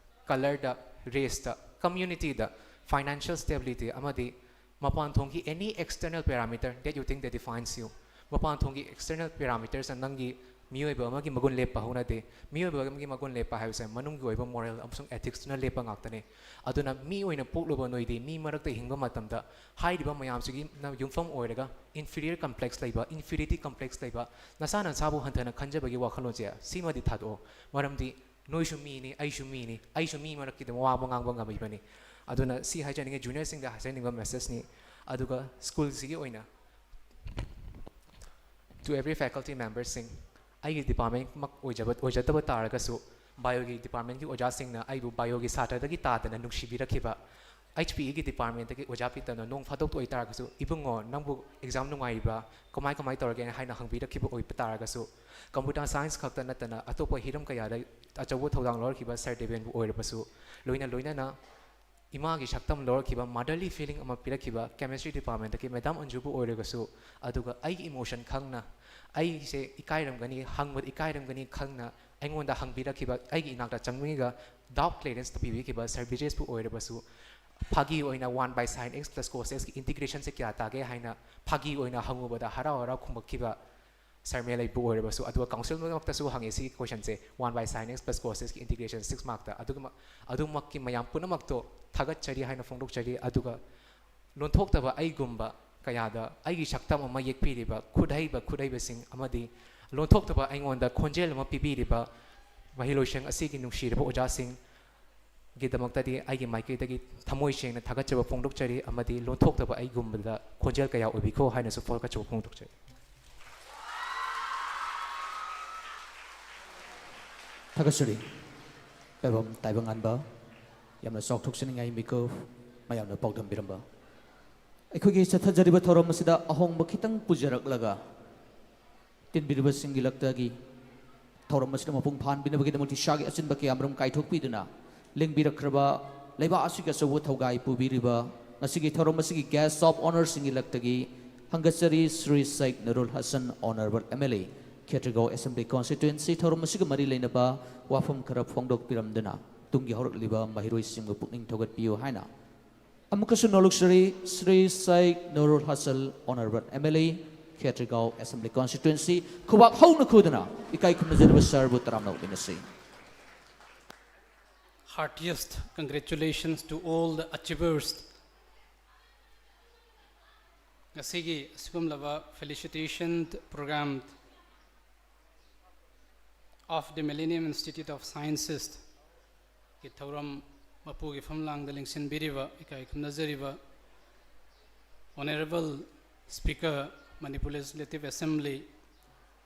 colourꯗ, raceꯇ, communityꯗ, financial stability ꯑꯃꯗꯤ ꯃꯄꯥꯟ ꯊꯣꯡꯒꯤ any external parameter that you think that defines you, ꯃꯄꯥꯟ ꯊꯣꯡꯒꯤ external parametersꯅ ꯅꯪꯒꯤ ꯃꯤꯑꯣꯏꯕ ꯑꯃꯒꯤ ꯃꯒꯨꯟ ꯂꯦꯞꯄ ꯍꯧꯅꯗꯦ꯫ ꯃꯤꯑꯣꯏꯕ ꯑꯃꯒꯤ ꯃꯒꯨꯟ ꯂꯦꯞꯄ ꯍꯥꯏꯕꯁꯦ ꯃꯅꯨꯡꯒꯤ ꯑꯣꯏꯕ moral ꯑꯃꯁꯨꯡ ethicsꯇꯨꯅ ꯂꯦꯞꯄ ꯉꯥꯛꯇꯅꯤ꯫ ꯑꯗꯨꯅ ꯃꯤ ꯑꯣꯏꯅ ꯄꯣꯛꯂꯨꯕ ꯅꯣꯏꯗꯤ ꯃꯤ ꯃꯔꯛꯇ ꯍꯤꯡꯕ ꯃꯇꯝꯗ ꯍꯥꯏꯔꯤꯕ ꯃꯌꯥꯝꯁꯤꯒꯤꯅ ꯌꯨꯝꯐꯝ ꯑꯣꯏꯔꯒ inferior complex ꯂꯩꯕ, inferiority complex ꯂꯩꯕ, ꯅꯁꯥ ꯅꯁꯥꯕꯨ ꯍꯟꯊꯅ ꯈꯟꯖꯕꯒꯤ ꯋꯥꯈꯜꯂꯣꯟꯁꯦ ꯁꯤꯃꯗꯤ ꯊꯥꯗꯣꯛꯑꯣ꯫ ꯃꯔꯝꯗꯤ ꯅꯣꯏꯁꯨ ꯃꯤꯅꯤ, ꯑꯩꯁꯨ ꯃꯤꯅꯤ, ꯑꯩꯁꯨ ꯃꯤ ꯃꯔꯛꯀꯤꯗ ꯋꯥ ꯑꯃ ꯉꯥꯡꯕ ꯉꯝꯃꯤꯕꯅꯤ꯫ ꯑꯗꯨꯅ ꯁꯤ ꯍꯥꯏꯖꯅꯤꯡꯉꯤ, juniorꯁꯤꯡꯗ ꯍꯥꯏꯖꯅꯤꯡꯕ messageꯅꯤ꯫ ꯑꯗꯨꯒ schoolꯁꯤꯒꯤ ꯑꯣꯏꯅ to every faculty memberꯁꯤꯡ, ꯑꯩꯒꯤ departmentꯃꯛ ꯑꯣꯏꯖꯕ, ꯑꯣꯏꯖꯗꯕ ꯇꯥꯔꯒꯁꯨ bioꯒꯤ departmentꯀꯤ ꯑꯣꯖꯥꯁꯤꯡꯅ ꯑꯩꯕꯨ bioꯒꯤ ꯁꯥꯇ꯭ꯔꯗꯒꯤ ꯇꯥꯗꯅ ꯅꯨꯡꯁꯤꯕꯤꯔꯛꯈꯤꯕ, HPEꯒꯤ departmentꯇꯒꯤ ꯑꯣꯖꯥ ꯄꯤꯇꯅ ꯅꯣꯡ ꯐꯥꯗꯣꯛꯇ ꯑꯣꯏꯇꯥꯔꯒꯁꯨ, "ꯏꯕꯨꯡꯉꯣ, ꯅꯪꯕꯨ exam ꯅꯨꯡꯉꯥꯏꯔꯤꯕ꯭ꯔꯥ? ꯀꯃꯥꯏ ꯀꯃꯥꯏ ꯇꯧꯔꯒꯦꯅ?" ꯍꯥꯏꯅ ꯍꯪꯕꯤꯔꯛꯈꯤꯕ ꯑꯣꯏꯕ ꯇꯥꯔꯒꯁꯨ, computer science ꯈꯛꯇ ꯅꯠꯇꯅ ꯑꯇꯣꯞꯄ ꯍꯤꯔꯝ ꯀꯌꯥꯗ ꯑꯆꯧꯕ ꯊꯧꯗꯥꯡ ꯂꯧꯔꯛꯈꯤꯕ sir ꯗꯦꯕꯦꯟꯕꯨ ꯑꯣꯏꯔꯕꯁꯨ, ꯂꯣꯏꯅ ꯂꯣꯏꯅꯅ ꯏꯃꯥꯒꯤ ꯁꯛꯇꯝ ꯂꯧꯔꯛꯈꯤꯕ, motherly feeling ꯑꯃ ꯄꯤꯔꯛꯈꯤꯕ chemistry departmentꯇꯒꯤ madam ꯑꯟꯖꯨꯕꯨ ꯑꯣꯏꯔꯒꯁꯨ, ꯑꯗꯨꯒ ꯑꯩꯒꯤ emotion ꯈꯪꯅ, ꯑꯩꯁꯦ ꯏꯀꯥꯏꯔꯝꯒꯅꯤ, ꯍꯪꯕꯗ ꯏꯀꯥꯏꯔꯝꯒꯅꯤ ꯈꯪꯅ, ꯑꯩꯉꯣꯟꯗ ꯍꯪꯕꯤꯔꯛꯈꯤꯕ, ꯑꯩꯒꯤ ꯏꯅꯥꯛꯇ ꯆꯪꯕꯤꯒ ꯗꯥꯎꯠ ꯀ꯭ꯂꯤꯌꯔꯦꯟꯁ ꯄꯤꯕꯤꯈꯤꯕ ꯁꯥꯔ ꯕꯤꯖꯦꯁꯄꯨ ꯑꯣꯏꯔꯕꯁꯨ, ꯐꯥꯒꯤ ꯑꯣꯏꯅ ꯋꯥꯟ ꯕꯥꯏ ꯁꯥꯏꯟ ꯑꯦꯛꯁ ꯄ꯭ꯂꯁ ꯀꯣꯁ ꯑꯦꯛꯁꯀꯤ ꯏꯟꯇꯤꯒ꯭ꯔꯦꯁꯟꯁꯦ ꯀꯌꯥ ꯇꯥꯒꯦ ꯍꯥꯏꯅ ꯐꯥꯒꯤ ꯑꯣꯏꯅ ꯍꯪꯉꯨꯕꯗ ꯍꯔꯥꯎ ꯍꯔꯥꯎ ꯈꯨꯝꯃꯛꯈꯤꯕ ꯁꯥꯔ ꯃꯦꯂꯩꯕꯨ ꯑꯣꯏꯔꯕꯁꯨ, ꯑꯗꯨꯒ ꯀꯥꯎꯟꯁꯤꯜꯃꯛꯇꯁꯨ ꯍꯪꯉꯦ ꯁꯤꯒꯤ ꯀꯣꯏꯁꯟꯁꯦ, ꯋꯥꯟ ꯕꯥꯏ ꯁꯥꯏꯟ ꯑꯦꯛꯁ ꯄ꯭ꯂꯁ ꯀꯣꯁ ꯑꯦꯛꯁꯀꯤ ꯏꯟꯇꯤꯒ꯭ꯔꯦꯁꯟ ꯁꯤꯛꯁ ꯃꯥꯔꯛꯇ꯫ ꯑꯗꯨꯒ ꯑꯗꯨꯃꯛꯀꯤ ꯃꯌꯥꯝ ꯄꯨꯝꯅꯃꯛꯇꯣ ꯊꯥꯒꯠꯆꯔꯤ ꯍꯥꯏꯅ ꯐꯣꯡꯗꯣꯛꯆꯔꯤ꯫ ꯑꯗꯨꯒ ꯂꯣꯟꯊꯣꯛꯇꯕ ꯑꯩꯒꯨꯝꯕ ꯀꯌꯥꯗ ꯑꯩꯒꯤ ꯁꯛꯇꯝ ꯑꯃ ꯌꯦꯛꯄꯤꯔꯤꯕ ꯈꯨꯠꯍꯩꯕ ꯈꯨꯠꯍꯩꯕꯁꯤꯡ ꯑꯃꯗꯤ ꯂꯣꯟꯊꯣꯛꯇꯕ ꯑꯩꯉꯣꯟꯗ ꯈꯣꯟꯖꯦꯜ ꯑꯃ ꯄꯤꯕꯤꯔꯤꯕ ꯃꯍꯩꯂꯣꯏꯁꯪ ꯑꯁꯤꯒꯤ ꯅꯨꯡꯁꯤꯔꯕ ꯑꯣꯖꯥꯁꯤꯡꯒꯤꯗꯃꯛꯇꯗꯤ ꯑꯩꯒꯤ ꯃꯥꯏꯀꯩꯗꯒꯤ ꯊꯃꯣꯏ ꯁꯦꯡꯅ ꯊꯥꯒꯠꯆꯕ ꯐꯣꯡꯗꯣꯛꯆꯔꯤ ꯑꯃꯗꯤ ꯂꯣꯟꯊꯣꯛꯇꯕ ꯑꯩꯒꯨꯝꯕꯗ ꯈꯣꯟꯖꯦꯜ ꯀꯌꯥ ꯑꯣꯏꯕꯤꯈꯣ ꯍꯥꯏꯅꯁꯨ ꯐꯣꯡꯀꯠꯆꯕ ꯐꯣꯡꯗꯣꯛꯆꯔꯤ꯫ ꯊꯥꯒꯠꯆꯔꯤ꯫ ꯄꯥꯏꯕꯝ ꯇꯥꯏꯕꯪꯉꯥꯟꯕ, ꯌꯥꯝꯅ ꯆꯥꯎꯊꯣꯛꯆꯅꯤꯡꯉꯥꯏ ꯃꯤꯀꯨꯞ ꯃꯌꯥꯝꯅ ꯄꯥꯎꯗꯝꯕꯤꯔꯝꯕ꯫ ꯑꯩꯈꯣꯏꯒꯤ ꯆꯠꯊꯖꯔꯤꯕ ꯊꯧꯔꯝ ꯑꯁꯤꯗ ꯑꯍꯣꯡꯕ ꯈꯤꯇꯪ ꯄꯨꯖꯔꯛꯂꯒ, ꯇꯤꯟꯕꯤꯔꯤꯕꯁꯤꯡꯒꯤ ꯂꯛꯇꯒꯤ ꯊꯧꯔꯝ ꯑꯁꯤꯗ ꯃꯄꯨꯡ ꯐꯥꯍꯟꯕꯤꯅꯕꯒꯤꯗꯃꯛ ꯏꯁꯥꯒꯤ ꯑꯆꯤꯟꯕ ꯀꯌꯥꯃꯔꯨꯝ ꯀꯥꯏꯊꯣꯛꯄꯤꯗꯨꯅ ꯂꯦꯡꯕꯤꯔꯛꯈ꯭ꯔꯕ ꯂꯩꯕꯥꯛ ꯑꯁꯤꯒꯤ ꯑꯆꯧꯕ ꯊꯧꯒꯥꯏ ꯄꯨꯕꯤꯔꯤꯕ ꯉꯁꯤꯒꯤ ꯊꯧꯔꯝ ꯑꯁꯤꯒꯤ guest of honourꯁꯤꯡꯒꯤ ꯂꯛꯇꯒꯤ ꯍꯪꯒꯠꯆꯔꯤ Shri Sheikh ꯅꯨꯔꯨꯜ Hasan, Honourable M L A, Khetrigao Assembly Constituency, ꯊꯧꯔꯝ ꯑꯁꯤꯒ ꯃꯔꯤ ꯂꯩꯅꯕ ꯋꯥꯐꯝ ꯈꯔ ꯐꯣꯡꯗꯣꯛꯄꯤꯔꯝꯗꯨꯅ ꯇꯨꯡꯒꯤ ꯍꯧꯔꯛꯂꯤꯕ ꯃꯍꯩꯔꯣꯏꯁꯤꯡꯕꯨ ꯄꯨꯛꯅꯤꯡ ꯊꯧꯒꯠꯄꯤꯌꯨ ꯍꯥꯏꯅ ꯑꯃꯨꯛꯀꯁꯨ ꯅꯣꯂꯨꯛꯆꯔꯤ Shri Sheikh ꯅꯨꯔꯨꯜ Hasan, Honourable M L A, Khetrigao Assembly Constituency꯫ ꯈꯨꯕꯥꯛ ꯍꯧꯅ ꯈꯨꯗꯨꯅ ꯏꯀꯥꯏ ꯈꯨꯝꯅꯖꯔꯤꯕ ꯁꯥꯔꯕꯨ ꯇꯔꯥꯝꯅ ꯑꯣꯛꯃꯤꯟꯅꯁꯤ꯫ Heartiest congratulations to all the achievers. ꯉꯁꯤꯒꯤ ꯑꯁꯤꯒꯨꯝꯂꯕ felicitation program of the Millennium Institute of Sciences ꯒꯤ ꯊꯧꯔꯝ ꯃꯄꯨꯒꯤ ꯐꯝꯂꯥꯡꯗ ꯂꯦꯡꯁꯤꯟꯕꯤꯔꯤꯕ ꯏꯀꯥꯏ ꯈꯨꯝꯅꯖꯔꯤꯕ Honourable Speaker, Manipur Legislative Assembly,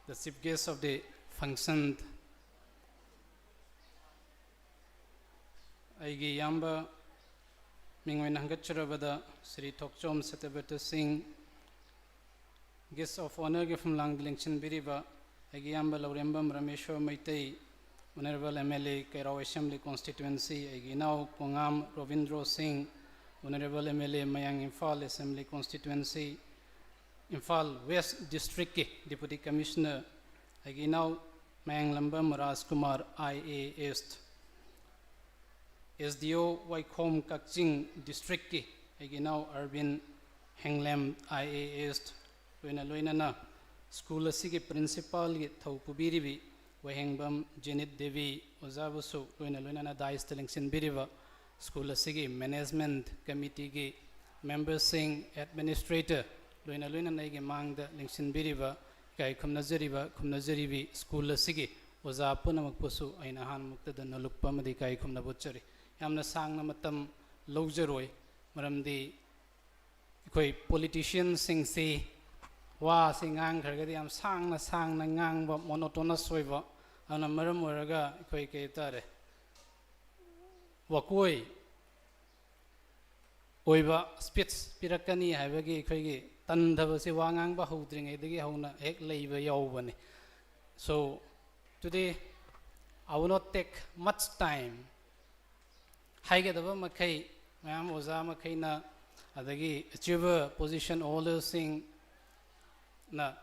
the chief guest of the function, ꯑꯩꯒꯤ ꯏꯌꯥꯝꯕ ꯃꯤꯡ ꯑꯣꯏꯅ ꯍꯪꯒꯠꯆꯔꯕꯗ ꯁ꯭ꯔꯤ ꯊꯣꯛꯆꯣꯝ ꯁꯇ꯭ꯌꯕ꯭ꯔꯇ ꯁꯤꯡ, guest of honourꯒꯤ ꯐꯝꯂꯥꯡꯗ ꯂꯦꯡꯁꯤꯟꯕꯤꯔꯤꯕ ꯑꯩꯒꯤ ꯏꯌꯥꯝꯕ ꯂꯧꯔꯦꯝꯕꯝ ꯔꯃꯦꯁꯣꯔ Meitei, Honourable M L A, ꯀꯩꯔꯥꯎ Assembly Constituency, ꯑꯩꯒꯤ ꯏꯅꯥꯎ ꯀꯣꯉꯥꯝ ꯔꯣꯕꯤꯟꯗ꯭ꯔꯣ ꯁꯤꯡ, Honourable M L A, ꯃꯌꯥꯡ Imphal Assembly Constituency, Imphal West Districtꯀꯤ Deputy Commissioner, ꯑꯩꯒꯤ ꯏꯅꯥꯎ ꯃꯌꯥꯡꯂꯝꯕꯝ ꯔꯥꯖꯀꯨꯃꯥꯔ, ꯑꯥꯏ ꯑꯦ ꯑꯦꯁ, ꯑꯦꯁ ꯗꯤ ꯑꯣ ꯋꯥꯏꯈꯣꯝ ꯀꯛꯆꯤꯡ ꯗꯤꯁꯇ꯭ꯔꯤꯛꯀꯤ ꯑꯩꯒꯤ ꯏꯅꯥꯎ ꯑꯔꯕꯤꯟ ꯍꯦꯡꯂꯦꯝ, ꯑꯥꯏ ꯑꯦ ꯑꯦꯁ, ꯂꯣꯏꯅ ꯂꯣꯏꯅꯅ ꯁ꯭ꯀꯨꯜ ꯑꯁꯤꯒꯤ ꯄ꯭ꯔꯤꯟꯁꯤꯄꯥꯜꯒꯤ ꯊꯧ ꯄꯨꯕꯤꯔꯤꯕꯤ ꯋꯥꯍꯦꯡꯕꯝ ꯖꯦꯅꯤꯠ ꯗꯦꯕꯤ ꯑꯣꯖꯥꯕꯨꯁꯨ ꯂꯣꯏꯅ ꯂꯣꯏꯅꯅ ꯗꯥꯏꯁꯇ ꯂꯦꯡꯁꯤꯟꯕꯤꯔꯤꯕ ꯁ꯭ꯀꯨꯜ ꯑꯁꯤꯒꯤ ꯃꯦꯅꯦꯖꯃꯦꯟꯠ ꯀꯃꯤꯇꯤꯒꯤ ꯃꯦꯝꯕꯔꯁꯤꯡ, ꯑꯦꯗꯃꯤꯅꯤꯁꯇ꯭ꯔꯦꯇꯔ, ꯂꯣꯏꯅ ꯂꯣꯏꯅꯅ ꯑꯩꯒꯤ ꯃꯥꯡꯗ ꯂꯦꯡꯁꯤꯟꯕꯤꯔꯤꯕ, ꯏꯀꯥꯏ ꯈꯨꯝꯅꯖꯔꯤꯕ, ꯈꯨꯝꯅꯖꯔꯤꯕꯤ ꯁ꯭ꯀꯨꯜ ꯑꯁꯤꯒꯤ ꯑꯣꯖꯥ ꯄꯨꯝꯅꯃꯛꯄꯨꯁꯨ ꯑꯩꯅ ꯑꯍꯥꯟꯕꯃꯛꯇꯗ ꯅꯣꯂꯨꯛꯄ ꯑꯃꯗꯤ ꯏꯀꯥꯏ ꯈꯨꯝꯅꯕ ꯎꯠꯆꯔꯤ꯫ ꯌꯥꯝꯅ ꯁꯥꯡꯅ ꯃꯇꯝ ꯂꯧꯖꯔꯣꯏ, ꯃꯔꯝꯗꯤ ꯑꯩꯈꯣꯏ ꯄꯣꯂꯤꯇꯤꯁꯤꯌꯟꯁꯤꯡꯁꯤ ꯋꯥꯁꯤ ꯉꯥꯡꯈ꯭ꯔꯒꯗꯤ ꯌꯥꯝ ꯁꯥꯡꯅ ꯁꯥꯡꯅ ꯉꯥꯡꯕ, ꯃꯣꯅꯣꯇꯣꯅꯁ ꯑꯣꯏꯕ, ꯑꯗꯨꯅ ꯃꯔꯝ ꯑꯣꯏꯔꯒ ꯑꯩꯈꯣꯏ ꯀꯩ ꯍꯥꯏꯇꯥꯔꯦ, ꯋꯥꯀꯣꯏ ꯑꯣꯏꯕ ꯁ꯭ꯄꯤꯆ ꯄꯤꯔꯛꯀꯅꯤ ꯍꯥꯏꯕꯒꯤ ꯑꯩꯈꯣꯏꯒꯤ ꯇꯟꯗꯕꯁꯤ ꯋꯥ ꯉꯥꯡꯕ ꯍꯧꯗ꯭ꯔꯤꯉꯩꯗꯒꯤ ꯍꯧꯅ ꯍꯦꯛ ꯂꯩꯕ ꯌꯥꯎꯕꯅꯤ꯫ So today I will not take much time. ꯍꯥꯏꯒꯗꯕ ꯃꯈꯩ ꯃꯌꯥꯝ ꯑꯣꯖꯥ ꯃꯈꯩꯅ, ꯑꯗꯒꯤ ꯑꯆꯤꯚꯔ ꯄꯣꯖꯤꯁꯟ ꯍꯣꯜꯗꯔꯁꯤꯡꯅ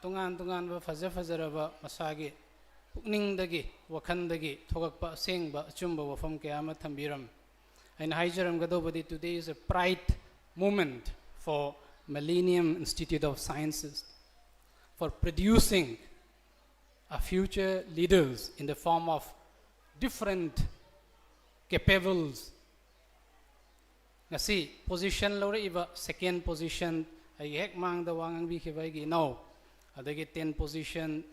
ꯇꯣꯉꯥꯟ ꯇꯣꯉꯥꯟꯕ ꯐꯖ ꯐꯖꯔꯕ ꯃꯁꯥꯒꯤ ꯄꯨꯛꯅꯤꯡꯗꯒꯤ, ꯋꯥꯈꯜꯗꯒꯤ ꯊꯣꯛꯂꯛꯄ ꯑꯁꯦꯡꯕ ꯑꯆꯨꯝꯕ ꯋꯥꯐꯝ ꯀꯌꯥ ꯑꯃ ꯊꯝꯕꯤꯔꯝꯃꯤ꯫ ꯑꯩꯅ ꯍꯥꯏꯖꯔꯝꯒꯗꯧꯕꯗꯤ, today is a pride moment for Millennium Institute of Sciences for producing a future leaders in the form of different capables. ꯉꯁꯤ ꯄꯣꯖꯤꯁꯟ ꯂꯧꯔꯛꯏꯕ, ꯁꯦꯀꯦꯟ ꯄꯣꯖꯤꯁꯟ, ꯑꯩꯒꯤ ꯍꯦꯛ ꯃꯥꯡꯗ ꯋꯥ ꯉꯥꯡꯕꯤꯈꯤꯕ ꯑꯩꯒꯤ ꯏꯅꯥꯎ, ꯑꯗꯒꯤ ꯇꯦꯟ ꯄꯣꯖꯤꯁꯟ,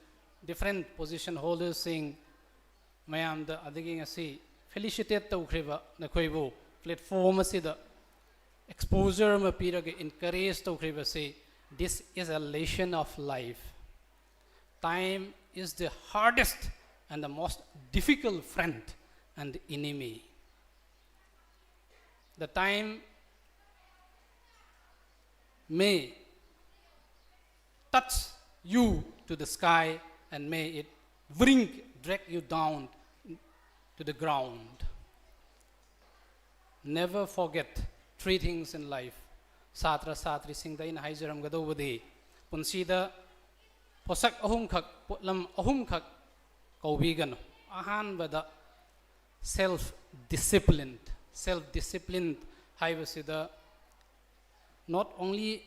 ꯗꯤꯐ꯭ꯔꯦꯟꯠ ꯄꯣꯖꯤꯁꯟ ꯍꯣꯜꯗꯔꯁꯤꯡ ꯃꯌꯥꯝꯗ, ꯑꯗꯒꯤ ꯉꯁꯤ ꯐꯦꯂꯤꯁꯤꯇꯦꯠ ꯇꯧꯈ꯭ꯔꯤꯕ ꯅꯈꯣꯏꯕꯨ ꯄ꯭ꯂꯦꯠꯐꯣꯝ ꯑꯁꯤꯗ ꯑꯦꯛꯁꯄꯣꯖꯔ ꯑꯃ ꯄꯤꯔꯒ encourage ꯇꯧꯈ꯭ꯔꯤꯕꯁꯤ, this is a lesson of life. Time is the hardest and the most difficult friend and enemy. The time may touch you to the sky and may it bring, drag you down to the ground. Never forget three things in life. ꯁꯥꯇ꯭ꯔ ꯁꯥꯇ꯭ꯔꯤꯁꯤꯡꯗ ꯑꯩꯅ ꯍꯥꯏꯖꯔꯝꯒꯗꯧꯕꯗꯤ, ꯄꯨꯟꯁꯤꯗ ꯄꯣꯠꯁꯛ ꯑꯍꯨꯝꯈꯛ, ꯄꯣꯠꯂꯝ ꯑꯍꯨꯝꯈꯛ ꯇꯧꯕꯤꯒꯅꯨ꯫ ꯑꯍꯥꯟꯕꯗ self discipline, self discipline ꯍꯥꯏꯕꯁꯤꯗ not only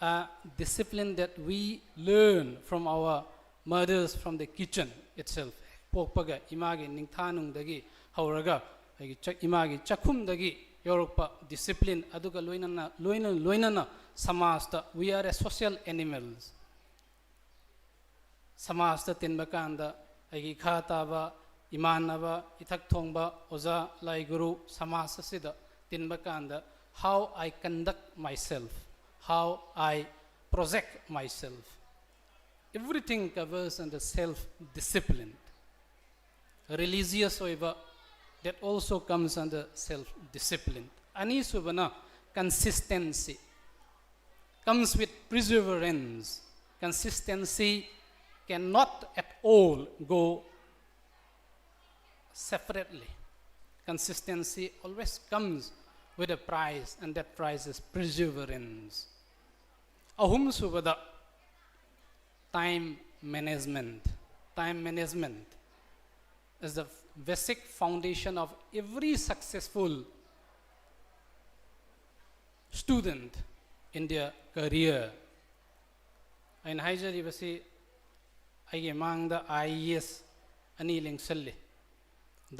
a discipline that we learn from our mothers, from the kitchen itself, ꯄꯣꯛꯄꯒ ꯏꯃꯥꯒꯤ ꯅꯤꯡꯊꯥꯅꯨꯡꯗꯒꯤ ꯍꯧꯔꯒ ꯑꯩꯒꯤ ꯆꯥꯛ- ꯏꯃꯥꯒꯤ ꯆꯥꯛꯈꯨꯝꯗꯒꯤ ꯌꯧꯔꯛꯄ discipline ꯑꯗꯨꯒ ꯂꯣꯏꯅꯅ ꯂꯣꯏꯅ ꯂꯣꯏꯅꯅ ꯁꯃꯥꯖꯇ, we are a social animals꯫ ꯁꯃꯥꯖꯇ ꯇꯤꯟꯕ ꯀꯥꯟꯗ ꯑꯩꯒꯤ ꯏꯈꯥ ꯇꯥꯕ, ꯏꯃꯥꯟꯅꯕ, ꯏꯊꯛ ꯊꯣꯡꯕ, ꯑꯣꯖꯥ, ꯂꯥꯏ ꯒꯨꯔꯨ, ꯁꯃꯥꯖ ꯑꯁꯤꯗ ꯇꯤꯟꯕ ꯀꯥꯟꯗ how I conduct myself, how I project myself, everything covers under self discipline꯫ Religious ꯑꯣꯏꯕ, that also comes under self discipline꯫ ꯑꯅꯤꯁꯨꯕꯅ consistency, comes with perseverance꯫ Consistency cannot at all go separately. Consistency always comes with a price, and that price is perseverance. ꯑꯍꯨꯝꯁꯨꯕꯗ time management꯫ Time management is the basic foundation of every successful student in their career꯫ ꯑꯩꯅ ꯍꯥꯏꯖꯔꯤꯕꯁꯤ ꯑꯩꯒꯤ ꯃꯥꯡꯗ I A S ꯑꯅꯤ ꯂꯦꯡꯁꯜꯂꯤ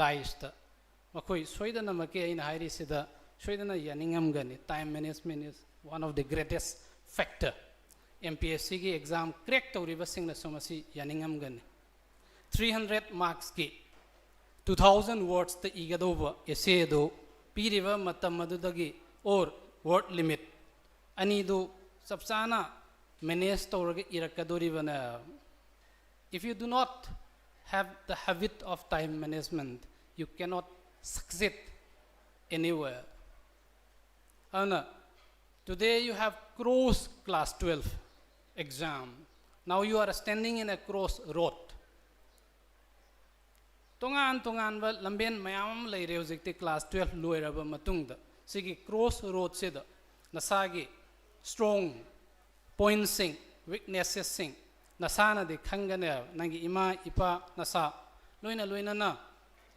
ꯗꯥꯏꯁꯇ꯫ ꯃꯈꯣꯏ ꯁꯣꯏꯗꯅꯃꯛꯀꯤ ꯑꯩꯅ ꯍꯥꯏꯔꯤꯁꯤꯗ ꯁꯣꯏꯗꯅ ꯌꯥꯅꯤꯡꯉꯝꯒꯅꯤ꯫ Time management is one of the greatest factor꯫ M P S C ꯒꯤ exam crack ꯇꯧꯔꯤꯕꯁꯤꯡꯅꯁꯨ ꯃꯁꯤ ꯌꯥꯅꯤꯡꯉꯝꯒꯅꯤ꯫ Three hundred marksꯀꯤ two thousand wordsꯇ ꯏꯒꯗꯧꯕ essayꯗꯨ ꯄꯤꯔꯤꯕ ꯃꯇꯝ ꯑꯗꯨꯗꯒꯤ or word limit ꯑꯅꯤꯗꯨ ꯆꯞ ꯆꯥꯅ manage ꯇꯧꯔꯒ ꯏꯔꯛꯀꯗꯣꯔꯤꯕꯅ꯫ If you do not have the habit of time management, you cannot succeed anywhere. ꯑꯗꯨꯅ today you have crossed class twelve exam. Now you are standing in a crossroad. ꯇꯣꯉꯥꯟ ꯇꯣꯉꯥꯟꯕ ꯂꯝꯕꯦꯟ ꯃꯌꯥꯝ ꯑꯃ ꯂꯩꯔꯦ ꯍꯧꯖꯤꯛꯇꯤ class twelve ꯂꯣꯏꯔꯕ ꯃꯇꯨꯡꯗ꯫ ꯁꯤꯒꯤ crossroadꯁꯤꯗ ꯅꯁꯥꯒꯤ strong pointsꯁꯤꯡ, weaknessꯁꯤꯡ, ꯅꯁꯥꯅꯗꯤ ꯈꯪꯒꯅꯦꯕ, ꯅꯪꯒꯤ ꯏꯃꯥ ꯏꯄꯥ ꯅꯁꯥ ꯂꯣꯏꯅ ꯂꯣꯏꯅꯅ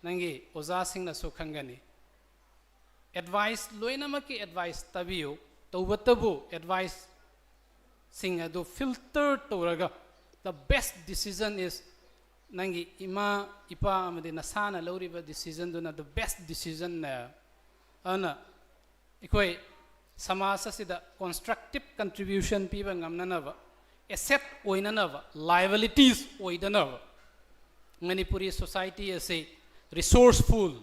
ꯅꯪꯒꯤ ꯑꯣꯖꯥꯁꯤꯡꯅꯁꯨ ꯈꯪꯒꯅꯤ꯫ ꯑꯦꯗꯚꯥꯏꯁ, ꯂꯣꯏꯅꯃꯛꯀꯤ ꯑꯦꯗꯚꯥꯏꯁ ꯇꯥꯕꯤꯌꯨ, ꯇꯧꯕꯇꯕꯨ ꯑꯦꯗꯚꯥꯏꯁꯁꯤꯡ ꯑꯗꯨ ꯐꯤꯜꯇꯔ ꯇꯧꯔꯒ, the best decision is, ꯅꯪꯒꯤ ꯏꯃꯥ ꯏꯄꯥ ꯑꯃꯗꯤ ꯅꯁꯥꯅ ꯂꯧꯔꯤꯕ ꯗꯤꯁꯤꯖꯟꯗꯨꯅ the best decisionꯅꯦ꯫ ꯑꯗꯨꯅ ꯑꯩꯈꯣꯏ ꯁꯃꯥꯖ ꯑꯁꯤꯗ ꯀꯣꯟꯁꯇ꯭ꯔꯛꯇꯤꯞ ꯀꯟꯇ꯭ꯔꯤꯕ꯭ꯌꯨꯁꯟ ꯄꯤꯕ ꯉꯝꯅꯅꯕ, ꯑꯦꯁꯦꯠ ꯑꯣꯏꯅꯅꯕ, ꯂꯥꯏꯕꯤꯂꯤꯇꯤꯁ ꯑꯣꯏꯗꯅꯕ, ꯃꯅꯤꯄꯨꯔꯤ ꯁꯣꯁꯥꯏꯇꯤ ꯑꯁꯤ ꯔꯤꯁꯣꯔꯁꯐꯨꯜ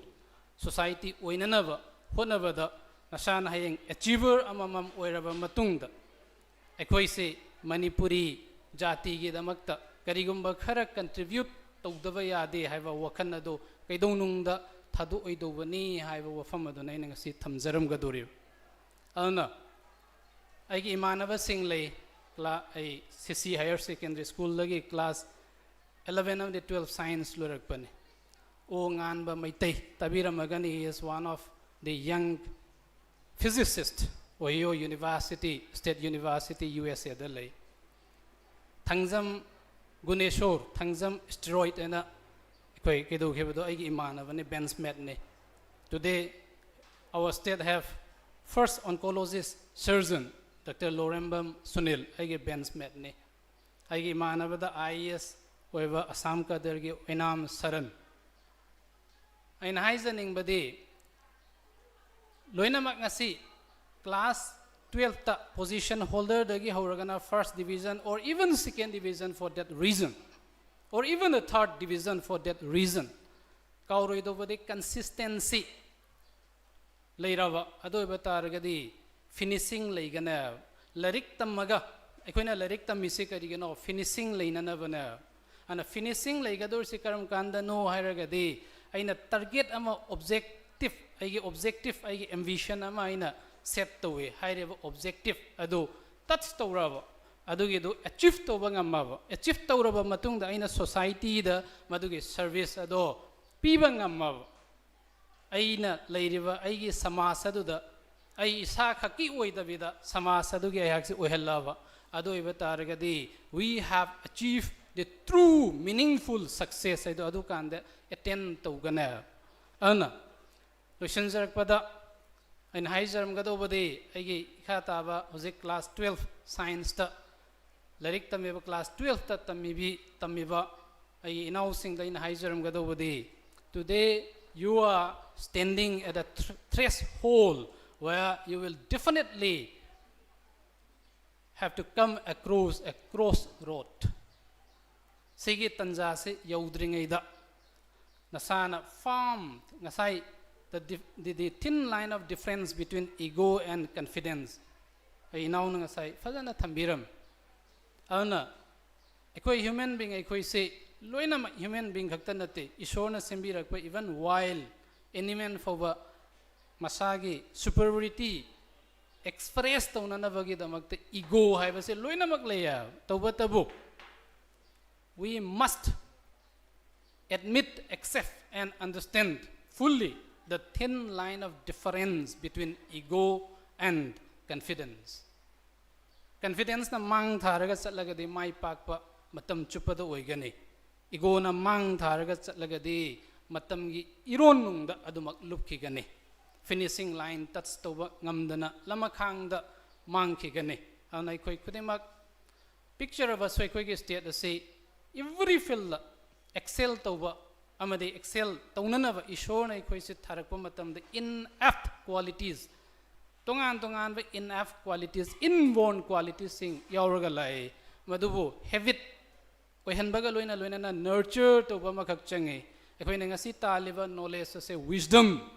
ꯁꯣꯁꯥꯏꯇꯤ ꯑꯣꯏꯅꯅꯕ ꯍꯣꯠꯅꯕꯗ, ꯅꯁꯥꯅ ꯍꯌꯦꯡ ꯑꯦꯆꯤꯚꯔ ꯑꯃꯃꯝ ꯑꯣꯏꯔꯕ ꯃꯇꯨꯡꯗ, ꯑꯩꯈꯣꯏꯁꯤ ꯃꯅꯤꯄꯨꯔꯤ ꯖꯥꯇꯤꯒꯤꯗꯃꯛꯇ ꯀꯔꯤꯒꯨꯝꯕ ꯈꯔ ꯀꯟꯇ꯭ꯔꯤꯕ꯭ꯌꯨꯠ ꯇꯧꯗꯕ ꯌꯥꯗꯦ ꯍꯥꯏꯕ ꯋꯥꯈꯜ ꯑꯗꯨ ꯀꯩꯗꯧꯅꯨꯡꯗ ꯊꯥꯗꯣꯛꯑꯣꯏꯗꯧꯕꯅꯤ ꯍꯥꯏꯕ ꯋꯥꯐꯝ ꯑꯗꯨꯅ ꯑꯩꯅ ꯉꯁꯤ ꯊꯝꯖꯔꯝꯒꯗꯧꯔꯤꯕ꯫ ꯑꯗꯨꯅ ꯑꯩꯒꯤ ꯏꯃꯥꯟꯅꯕꯁꯤꯡ ꯂꯩ, ꯀ꯭ꯂꯥ-, ꯑꯩ ꯁꯤ ꯁꯤ ꯍꯥꯌꯔ ꯁꯦꯀꯦꯟꯗꯔꯤ ꯁ꯭ꯀꯨꯜꯗꯒꯤ ꯀ꯭ꯂꯥꯁ ꯏꯂꯚꯦꯟ ꯑꯃꯗꯤ ꯇꯨꯋꯦꯜꯐ ꯁꯥꯏꯟꯁ ꯂꯣꯏꯔꯛꯄꯅꯤ꯫ ꯑꯣ ꯉꯥꯟꯕ Meitei ꯇꯥꯕꯤꯔꯝꯃꯒꯅꯤ, he is one of the young physicist, Ohio University, State University, U S ꯑꯦꯗ ꯂꯩ꯫ ꯊꯥꯡꯖꯝ ꯒꯨꯅꯦꯁꯣꯔ, ꯊꯥꯡꯖꯝ ꯁ꯭ꯇꯦꯔꯣꯏꯗ ꯍꯥꯏꯅ ꯑꯩꯈꯣꯏ ꯀꯩꯗꯧꯈꯤꯕꯗꯣ ꯑꯩꯒꯤ ꯏꯃꯥꯟꯅꯕꯅꯤ, ꯕꯦꯟꯁꯃꯦꯠꯅꯤ꯫ Today, our state have first oncologist surgeon, doctor Lorembam Sunil, ꯑꯩꯒꯤ ꯕꯦꯟꯁꯃꯦꯠꯅꯤ꯫ ꯑꯩꯒꯤ ꯏꯃꯥꯟꯅꯕꯗ ꯑꯥꯏ ꯑꯦ ꯑꯦꯁ ꯑꯣꯏꯕ ꯑꯁꯥꯝ ꯀꯗꯔꯒꯤ ꯑꯣꯏꯅꯥꯝ ꯁꯔꯟ꯫ ꯑꯩꯅ ꯍꯥꯏꯖꯅꯤꯡꯕꯗꯤ, ꯂꯣꯏꯅꯃꯛ ꯉꯁꯤ class twelfth position holderꯗꯒꯤ ꯍꯧꯔꯒꯅ first division or even second division for that reason, or even a third division for that reason, ꯀꯥꯎꯔꯣꯏꯗꯧꯕꯗꯤ ꯀꯟꯁꯤꯁꯇꯦꯟꯁꯤ ꯂꯩꯔꯕ ꯑꯗꯨ ꯑꯣꯏꯕ ꯇꯥꯔꯒꯗꯤ ꯐꯤꯅꯤꯁꯤꯡ ꯂꯩꯒꯅꯦꯕ꯫ ꯂꯥꯏꯔꯤꯛ ꯇꯝꯃꯒ ꯑꯩꯈꯣꯏꯅ ꯂꯥꯏꯔꯤꯛ ꯇꯝꯃꯤꯁꯤ ꯀꯔꯤꯒꯤꯅꯣ? ꯐꯤꯅꯤꯁꯤꯡ ꯂꯩꯅꯅꯕꯅꯦꯕ꯫ ꯑꯗꯨꯅ ꯐꯤꯅꯤꯁꯤꯡ ꯂꯩꯒꯗꯧꯔꯤꯁꯤ ꯀꯔꯝ ꯀꯥꯟꯗꯅꯣ ꯍꯥꯏꯔꯒꯗꯤ, ꯑꯩꯅ ꯇꯥꯔꯒꯦꯠ ꯑꯃ, ꯑꯣꯕꯖꯦꯛꯇꯤꯞ, ꯑꯩꯒꯤ ꯑꯣꯕꯖꯦꯛꯇꯤꯞ, ꯑꯩꯒꯤ ꯑꯦꯝꯕꯤꯁꯟ ꯑꯃ ꯑꯩꯅ ꯁꯦꯠ ꯇꯧꯏ꯫ ꯍꯥꯏꯔꯤꯕ ꯑꯣꯕꯖꯦꯛꯇꯤꯞ ꯑꯗꯨ ꯇꯆ ꯇꯧꯔꯕ, ꯑꯗꯨꯒꯤꯗꯨ ꯑꯦꯆꯤꯞ ꯇꯧꯕ ꯉꯝꯃꯕ, ꯑꯦꯆꯤꯞ ꯇꯧꯔꯕ ꯃꯇꯨꯡꯗ ꯑꯩꯅ ꯁꯣꯁꯥꯏꯇꯤꯗ ꯃꯗꯨꯒꯤ ꯁꯔꯚꯤꯁ ꯑꯗꯣ ꯄꯤꯕ ꯉꯝꯃꯕ, ꯑꯩꯅ ꯂꯩꯔꯤꯕ ꯑꯩꯒꯤ ꯁꯃꯥꯖ ꯑꯗꯨꯗ ꯑꯩ ꯏꯁꯥ ꯈꯛꯀꯤ ꯑꯣꯏꯗꯕꯤꯗ ꯁꯃꯥꯖ ꯑꯗꯨꯒꯤ ꯑꯩꯍꯥꯛꯁꯤ ꯑꯣꯏꯍꯜꯂꯕ, ꯑꯗꯨ ꯑꯣꯏꯕ ꯇꯥꯔꯒꯗꯤ we have achieved the true meaningful success ꯍꯥꯏꯗꯣ ꯑꯗꯨꯀꯥꯟꯗ attain ꯇꯧꯒꯅꯦ꯫ ꯑꯗꯨꯅ ꯂꯣꯏꯁꯤꯟꯖꯔꯛꯄꯗ ꯑꯩꯅ ꯍꯥꯏꯖꯔꯝꯒꯗꯧꯕꯗꯤ ꯑꯩꯒꯤ ꯏꯈꯥ ꯇꯥꯕ ꯍꯧꯖꯤꯛ class twelve scienceꯇ ꯂꯥꯏꯔꯤꯛ ꯇꯝꯃꯤꯕ class twelveꯇ ꯇꯝꯃꯤꯕꯤ ꯇꯝꯃꯤꯕ ꯑꯩꯒꯤ ꯏꯅꯥꯎꯁꯤꯡꯗ ꯑꯩꯅ ꯍꯥꯏꯖꯔꯝꯒꯗꯧꯕꯗꯤ today you are standing at a threshold where you will definitely have to come across a crossroad. ꯁꯤꯒꯤ ꯇꯟꯖꯥꯁꯤ ꯌꯧꯗ꯭ꯔꯤꯉꯩꯗ ꯅꯁꯥꯅ firm ꯉꯁꯥꯏ the, the, the thin line of difference between ego and confidence ꯑꯩ ꯏꯅꯥꯎꯅ ꯉꯁꯥꯏ ꯐꯖꯅ ꯊꯝꯕꯤꯔꯝꯃꯤ꯫ ꯑꯗꯨꯅ ꯑꯩꯈꯣꯏ human being ꯑꯩꯈꯣꯏꯁꯤ ꯂꯣꯏꯅꯃꯛ human being ꯈꯛꯇ ꯅꯠꯇꯦ, ꯏꯁꯣꯔꯅ ꯁꯦꯝꯕꯤꯔꯛꯄ even wild animal ꯐꯥꯎꯕ ꯃꯁꯥꯒꯤ superiority express ꯇꯧꯅꯅꯕꯒꯤꯗꯃꯛꯇ ego ꯍꯥꯏꯕꯁꯦ ꯂꯣꯏꯅꯃꯛ ꯂꯩꯌꯦ꯫ ꯇꯧꯕꯇꯕꯨ we must admit, accept and understand fully the thin line of difference between ego and confidence. Confidenceꯅ ꯃꯥꯡ ꯊꯥꯔꯒ ꯆꯠꯂꯒꯗꯤ ꯃꯥꯏ ꯄꯥꯛꯄ ꯃꯇꯝ ꯆꯨꯞꯄꯗ ꯑꯣꯏꯒꯅꯤ꯫ Egoꯅ ꯃꯥꯡ ꯊꯥꯔꯒ ꯆꯠꯂꯒꯗꯤ ꯃꯇꯝꯒꯤ ꯏꯔꯣꯟꯅꯨꯡꯗ ꯑꯗꯨꯃꯛ ꯂꯨꯞꯈꯤꯒꯅꯤ꯫ Finishing line touch ꯇꯧꯕ ꯉꯝꯗꯅ ꯂꯃꯈꯥꯡꯗ ꯃꯥꯡꯈꯤꯒꯅꯤ꯫ ꯑꯗꯨꯅ ꯑꯩꯈꯣꯏ ꯈꯨꯗꯤꯡꯃꯛ picture of us ꯑꯩꯈꯣꯏꯒꯤ state ꯑꯁꯤ every field excel ꯇꯧꯕ ꯑꯃꯗꯤ excel ꯇꯧꯅꯅꯕ ꯏꯁꯣꯔꯅ ꯑꯩꯈꯣꯏꯁꯤ ꯊꯥꯔꯛꯄ ꯃꯇꯝꯗ inapt qualities, ꯇꯣꯉꯥꯟ ꯇꯣꯉꯥꯟꯕ inapt qualities, inborn qualitiesꯁꯤꯡ ꯌꯥꯎꯔꯒ ꯂꯥꯛꯏ꯫ ꯃꯗꯨꯕꯨ habit ꯑꯣꯏꯍꯟꯕꯒ ꯂꯣꯏꯅ ꯂꯣꯏꯅꯅ nurture ꯇꯧꯕ ꯑꯃꯈꯛ ꯆꯪꯉꯤ꯫ ꯑꯩꯈꯣꯏꯅ ꯉꯁꯤ ꯇꯥꯜꯂꯤꯕ knowledge ꯑꯁꯦ wisdom,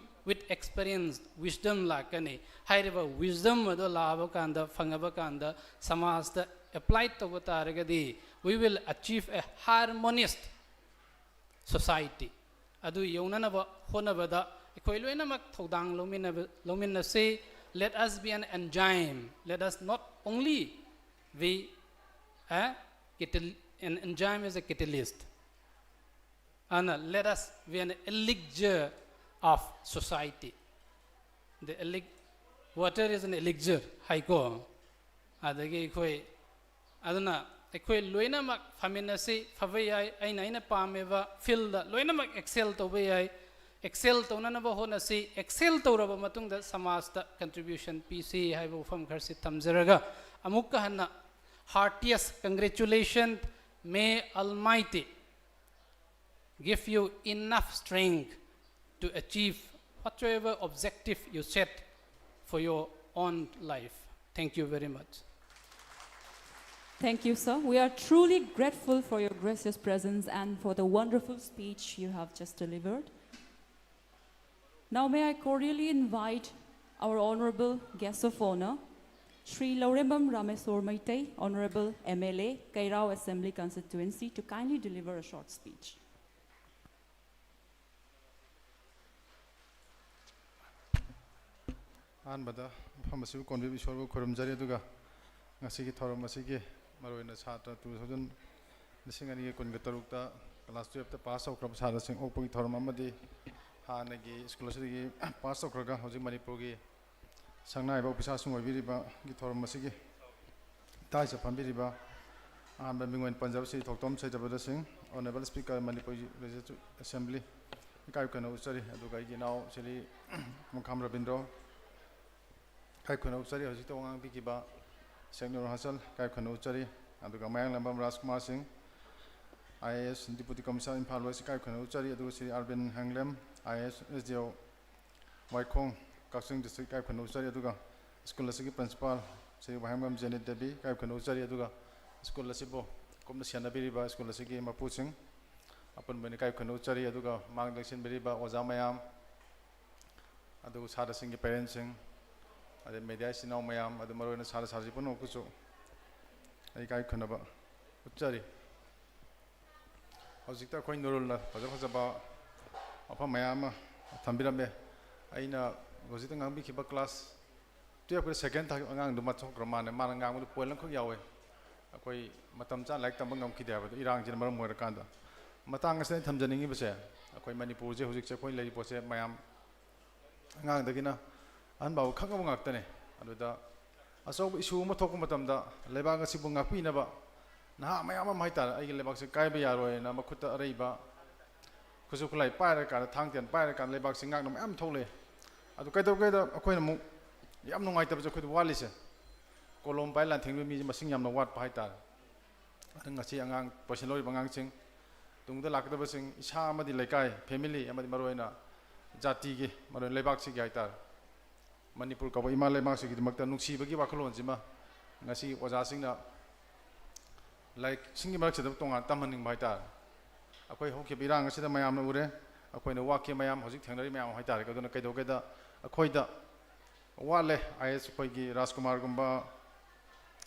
with experience wisdom ꯂꯥꯛꯀꯅꯤ꯫ ꯍꯥꯏꯔꯤꯕ wisdom ꯑꯗꯣ ꯂꯥꯛꯑꯕ ꯀꯥꯟꯗ, ꯐꯪꯉꯕ ꯀꯥꯟꯗ ꯁꯃꯥꯖꯇ apply ꯇꯧꯕ ꯇꯥꯔꯒꯗꯤ we will achieve a harmonious society꯫ ꯑꯗꯨ ꯌꯧꯅꯅꯕ ꯍꯣꯠꯅꯕꯗ ꯑꯩꯈꯣꯏ ꯂꯣꯏꯅꯃꯛ ꯊꯧꯗꯥꯡ ꯂꯧꯃꯤꯟꯅꯕ, ꯂꯧꯃꯤꯟꯅꯁꯤ꯫ Let us be an enzyme. Let us not only be a catal-, an enzyme is a catalyst. And let us be an elixir of society. The elix-, water is an elixir ꯍꯥꯏꯀꯣ꯫ ꯑꯗꯒꯤ ꯑꯩꯈꯣꯏ ꯑꯗꯨꯅ ꯑꯩꯈꯣꯏ ꯂꯣꯏꯅꯃꯛ ꯐꯝꯃꯤꯟꯅꯁꯤ, ꯐꯕ ꯌꯥꯏ, ꯑꯩꯅ ꯑꯩꯅ ꯄꯥꯝꯃꯤꯕ ꯐꯤꯜꯗ ꯂꯣꯏꯅꯃꯛ ꯑꯦꯛꯁꯦꯜ ꯇꯧꯕ ꯌꯥꯏ꯫ ꯑꯦꯛꯁꯦꯜ ꯇꯧꯅꯅꯕ ꯍꯣꯠꯅꯁꯤ꯫ ꯑꯦꯛꯁꯦꯜ ꯇꯧꯔꯕ ꯃꯇꯨꯡꯗ ꯁꯃꯥꯖꯇ ꯀꯟꯇ꯭ꯔꯤꯕ꯭ꯌꯨꯁꯟ ꯄꯤꯁꯤ ꯍꯥꯏꯕ ꯋꯥꯐꯝ ꯈꯔꯁꯤ ꯊꯝꯖꯔꯒ, ꯑꯃꯨꯛꯀ ꯍꯟꯅ heartiest congratulation, may Almighty give you enough strength to achieve whatsoever objective you set for your own life. Thank you very much. Thank you, sir. We are truly grateful for your gracious presence and for the wonderful speech you have just delivered. Now, may I cordially invite our Honorable Guest of Honor, Shri Laurembam Rameswar Meitei, Honorable M L A, Kairao Assembly Constituency, to kindly deliver a short speech. ꯑꯍꯥꯟꯕꯗ ꯃꯐꯝ ꯑꯁꯤꯕꯨ ꯀꯣꯟꯕꯤꯕ ꯏꯁꯣꯔꯕꯨ ꯈꯨꯔꯨꯝꯖꯔꯤ, ꯑꯗꯨꯒ ꯉꯁꯤꯒꯤ ꯊꯧꯔꯝ ꯑꯁꯤꯒꯤ ꯃꯔꯨꯑꯣꯏꯅ ꯁꯥꯇ꯭ꯔ two thousand, ꯂꯤꯁꯤꯡ ꯑꯅꯤꯒ ꯀꯨꯟꯒ ꯇꯔꯨꯛꯇ class twelfth pass ꯇꯧꯈ꯭ꯔꯕ ꯁꯥꯇ꯭ꯔꯁꯤꯡ ꯑꯣꯛꯄꯒꯤ ꯊꯧꯔꯝ ꯑꯃꯗꯤ ꯍꯥꯟꯅꯒꯤ school ꯑꯁꯤꯗꯒꯤ pass ꯇꯧꯈ꯭ꯔꯒ ꯍꯧꯖꯤꯛ ꯃꯅꯤꯄꯨꯔꯒꯤ ꯁꯪꯅꯥꯏꯕ officerꯁꯤꯡ ꯑꯣꯏꯕꯤꯔꯤꯕꯒꯤ ꯊꯧꯔꯝ ꯑꯁꯤꯒꯤ ꯇꯥꯏꯁ ꯐꯝꯕꯤꯔꯤꯕ ꯑꯍꯥꯟꯕ ꯃꯤꯡ ꯑꯣꯏꯅ ꯄꯟꯖꯕ ꯁ꯭ꯔꯤ ꯊꯣꯛꯇꯣꯝ ꯁꯩꯇꯕꯗ ꯁꯤꯡ, Honorable Speaker, Manipur Legislative Assembly, ꯏꯀꯥꯏ ꯈꯨꯝꯅꯕ ꯎꯠꯆꯔꯤ꯫ ꯑꯗꯨꯒ ꯑꯩꯒꯤ ꯏꯅꯥꯎ ꯁ꯭ꯔꯤ ꯃꯈꯥꯝ ꯔꯕꯤꯟꯗ꯭ꯔꯣ, ꯏꯀꯥꯏ ꯈꯨꯝꯅꯕ ꯎꯠꯆꯔꯤ꯫ ꯍꯧꯖꯤꯛꯇ ꯋꯥ ꯉꯥꯡꯕꯤꯈꯤꯕ ꯁꯦꯛꯅꯨꯔ ꯍꯥꯁꯜ, ꯏꯀꯥꯏ ꯈꯨꯝꯅꯕ ꯎꯠꯆꯔꯤ꯫ ꯑꯗꯨꯒ ꯃꯌꯥꯡꯂꯝꯕꯝ ꯔꯥꯖꯀꯨꯃꯥꯔ ꯁꯤꯡ, IAS, Deputy Commissioner, Imphal West, ꯏꯀꯥꯏ ꯈꯨꯝꯅꯕ ꯎꯠꯆꯔꯤ꯫ ꯑꯗꯨꯒ ꯁ꯭ꯔꯤ ꯑꯥꯔꯕꯤꯟ ꯍꯦꯡꯂꯦꯝ, IAS, SDO, ꯋꯥꯏꯈꯣꯡ, ꯀꯛꯆꯤꯡ district, ꯏꯀꯥꯏ ꯈꯨꯝꯅꯕ ꯎꯠꯆꯔꯤ꯫ ꯑꯗꯨꯒ school ꯑꯁꯤꯒꯤ principal ꯁ꯭ꯔꯤ ꯋꯥꯍꯦꯡꯕꯝ ꯖꯦꯅꯤꯠ ꯗꯦꯕꯤ, ꯏꯀꯥꯏ ꯈꯨꯝꯅꯕ ꯎꯠꯆꯔꯤ꯫ ꯑꯗꯨꯒ school ꯑꯁꯤꯕꯨ ꯀꯨꯞꯅ ꯁꯦꯟꯅꯕꯤꯔꯤꯕ school ꯑꯁꯤꯒꯤ ꯃꯄꯨꯁꯤꯡ, ꯑꯄꯨꯟꯕ ꯑꯣꯏꯅ ꯏꯀꯥꯏ ꯈꯨꯝꯅꯕ ꯎꯠꯆꯔꯤ꯫ ꯑꯗꯨꯒ ꯃꯥꯡꯗ ꯂꯦꯡꯁꯤꯟꯕꯤꯔꯤꯕ ꯑꯣꯖꯥ ꯃꯌꯥꯝ, ꯑꯗꯨꯒ ꯁꯥꯇ꯭ꯔꯁꯤꯡꯒꯤ parentꯁꯤꯡ, ꯑꯗꯩ media ꯏꯆꯤꯟ ꯏꯅꯥꯎ ꯃꯌꯥꯝ, ꯑꯗꯨ ꯃꯔꯨꯑꯣꯏꯅ ꯁꯥꯇ꯭ꯔ ꯁꯥꯇ꯭ꯔꯤ ꯄꯨꯝꯅꯃꯛꯄꯨꯁꯨ ꯑꯩ ꯏꯀꯥꯏ ꯈꯨꯝꯅꯕ ꯎꯠꯆꯔꯤ꯫ ꯍꯧꯖꯤꯛꯇ ꯑꯩꯈꯣꯏ ꯅꯨꯔꯨꯜꯅ ꯐꯖ ꯐꯖꯕ ꯋꯥꯐꯝ ꯃꯌꯥꯝ ꯑꯃ ꯊꯝꯕꯤꯔꯝꯃꯦ꯫ ꯑꯩꯅ ꯍꯧꯖꯤꯛꯇ ꯉꯥꯡꯕꯤꯈꯤꯕ class twelfthꯀꯤ second ꯊꯥꯛꯀꯤ ꯑꯉꯥꯡꯗꯨ ꯃꯊꯣꯛꯈ꯭ꯔ ꯃꯥꯜꯂꯦ꯫ ꯃꯥꯅ ꯉꯥꯡꯕꯗꯨ point ꯑꯃꯈꯛ ꯌꯥꯎꯋꯦ, ꯑꯩꯈꯣꯏ ꯃꯇꯝ ꯆꯥꯅ ꯂꯥꯏꯔꯤꯛ ꯇꯝꯕ ꯉꯝꯈꯤꯗꯦ ꯍꯥꯏꯕꯗꯣ, ꯏꯔꯥꯡꯁꯤꯅ ꯃꯔꯝ ꯑꯣꯏꯔꯀꯥꯟꯗ꯫ ꯃꯇꯥꯡ ꯑꯁꯤꯗ ꯑꯩꯅ ꯊꯝꯖꯅꯤꯡꯉꯤꯕꯁꯦ, ꯑꯩꯈꯣꯏ ꯃꯅꯤꯄꯨꯔꯁꯦ ꯍꯧꯖꯤꯛꯁꯦ ꯑꯩꯈꯣꯏ ꯂꯩꯔꯤꯕ ꯄꯣꯠꯁꯦ ꯃꯌꯥꯝ ꯑꯉꯥꯡꯗꯒꯤꯅ ꯑꯍꯟ ꯐꯥꯎꯕ ꯈꯪꯉꯕ ꯉꯥꯛꯇꯅꯦ꯫ ꯑꯗꯨꯗ ꯑꯆꯧꯕ ꯏꯁꯨ ꯑꯃ ꯊꯣꯛꯄ ꯃꯇꯝꯗ ꯂꯩꯕꯥꯛ ꯑꯁꯤꯕꯨ ꯉꯥꯛꯄꯤꯅꯕ ꯅꯍꯥ ꯃꯌꯥꯝ ꯑꯃ ꯍꯥꯏꯇꯥꯔꯦ, ꯑꯩꯒꯤ ꯂꯩꯕꯥꯛꯁꯦ ꯀꯥꯏꯕ ꯌꯥꯔꯣꯏꯅ ꯃꯈꯨꯠꯇ ꯑꯔꯩꯕ ꯈꯨꯠꯁꯨ ꯈꯨꯠꯂꯥꯏ ꯄꯥꯏꯔꯀꯥꯟꯗ, ꯊꯥꯡ ꯇꯦꯟ ꯄꯥꯏꯔꯀꯥꯟꯗ ꯂꯩꯕꯥꯛꯁꯦ ꯉꯥꯛꯅ ꯃꯌꯥꯝ ꯊꯣꯛꯂꯛꯑꯦ꯫ ꯑꯗꯨ ꯀꯩꯗꯧꯒꯦꯗ ꯑꯩꯈꯣꯏꯅ ꯑꯃꯨꯛ ꯌꯥꯝ ꯅꯨꯡꯉꯥꯏꯇꯕꯁꯦ, ꯑꯩꯈꯣꯏꯗ ꯋꯥꯠꯂꯤꯁꯦ ꯀꯣꯂꯣꯝ ꯄꯥꯏ ꯂꯥꯟꯊꯦꯡꯕ ꯃꯤꯁꯦ ꯃꯁꯤꯡ ꯌꯥꯝꯅ ꯋꯥꯠꯄ ꯍꯥꯏꯇꯥꯔꯦ꯫ ꯑꯗꯨ ꯉꯁꯤ ꯑꯉꯥꯡ ꯄꯣꯖꯤꯁꯟ ꯂꯧꯔꯤꯕ ꯑꯉꯥꯡꯁꯤꯡ, ꯇꯨꯡꯗ ꯂꯥꯛꯀꯗꯕꯁꯤꯡ, ꯏꯁꯥ ꯑꯃꯗꯤ ꯂꯩꯀꯥꯏ, ꯐꯦꯃꯤꯂꯤ ꯑꯃꯗꯤ ꯃꯔꯨꯑꯣꯏꯅ ꯖꯥꯇꯤꯒꯤ, ꯃꯔꯨꯑꯣꯏꯅ ꯂꯩꯕꯥꯛꯁꯤꯒꯤ ꯍꯥꯏꯇꯥꯔꯦ, ꯃꯅꯤꯄꯨꯔ ꯀꯧꯕ ꯏꯃꯥ ꯂꯩꯕꯥꯛꯁꯤꯒꯤꯗꯃꯛꯇ ꯅꯨꯡꯁꯤꯕꯒꯤ ꯋꯥꯈꯜꯂꯣꯟꯁꯤꯃ ꯉꯁꯤ ꯑꯣꯖꯥꯁꯤꯡꯅ ꯂꯥꯏꯔꯤꯛꯁꯤꯡꯒꯤ ꯃꯔꯛꯁꯤꯗ ꯇꯣꯉꯥꯟ ꯇꯝꯍꯟꯅꯤꯡꯕ ꯍꯥꯏꯇꯥꯔꯦ꯫ ꯑꯩꯈꯣꯏ ꯍꯧꯈꯤꯕ ꯏꯔꯥꯡ ꯑꯁꯤꯗ ꯃꯌꯥꯝꯅ ꯎꯔꯦ, ꯑꯩꯈꯣꯏꯅ ꯋꯥꯈꯤ ꯃꯌꯥꯝ, ꯍꯧꯖꯤꯛ ꯊꯦꯡꯅꯔꯤ ꯃꯌꯥꯝ ꯍꯥꯏꯇꯥꯔꯦ꯫ ꯑꯗꯨꯅ ꯀꯩꯗꯧꯒꯦꯗ ꯑꯩꯈꯣꯏꯗ ꯋꯥꯠꯂꯦ꯫ ꯑꯥꯏ ꯑꯦꯁ ꯑꯩꯈꯣꯏꯒꯤ ꯔꯥꯖꯀꯨꯃꯥꯔꯒꯨꯝꯕ,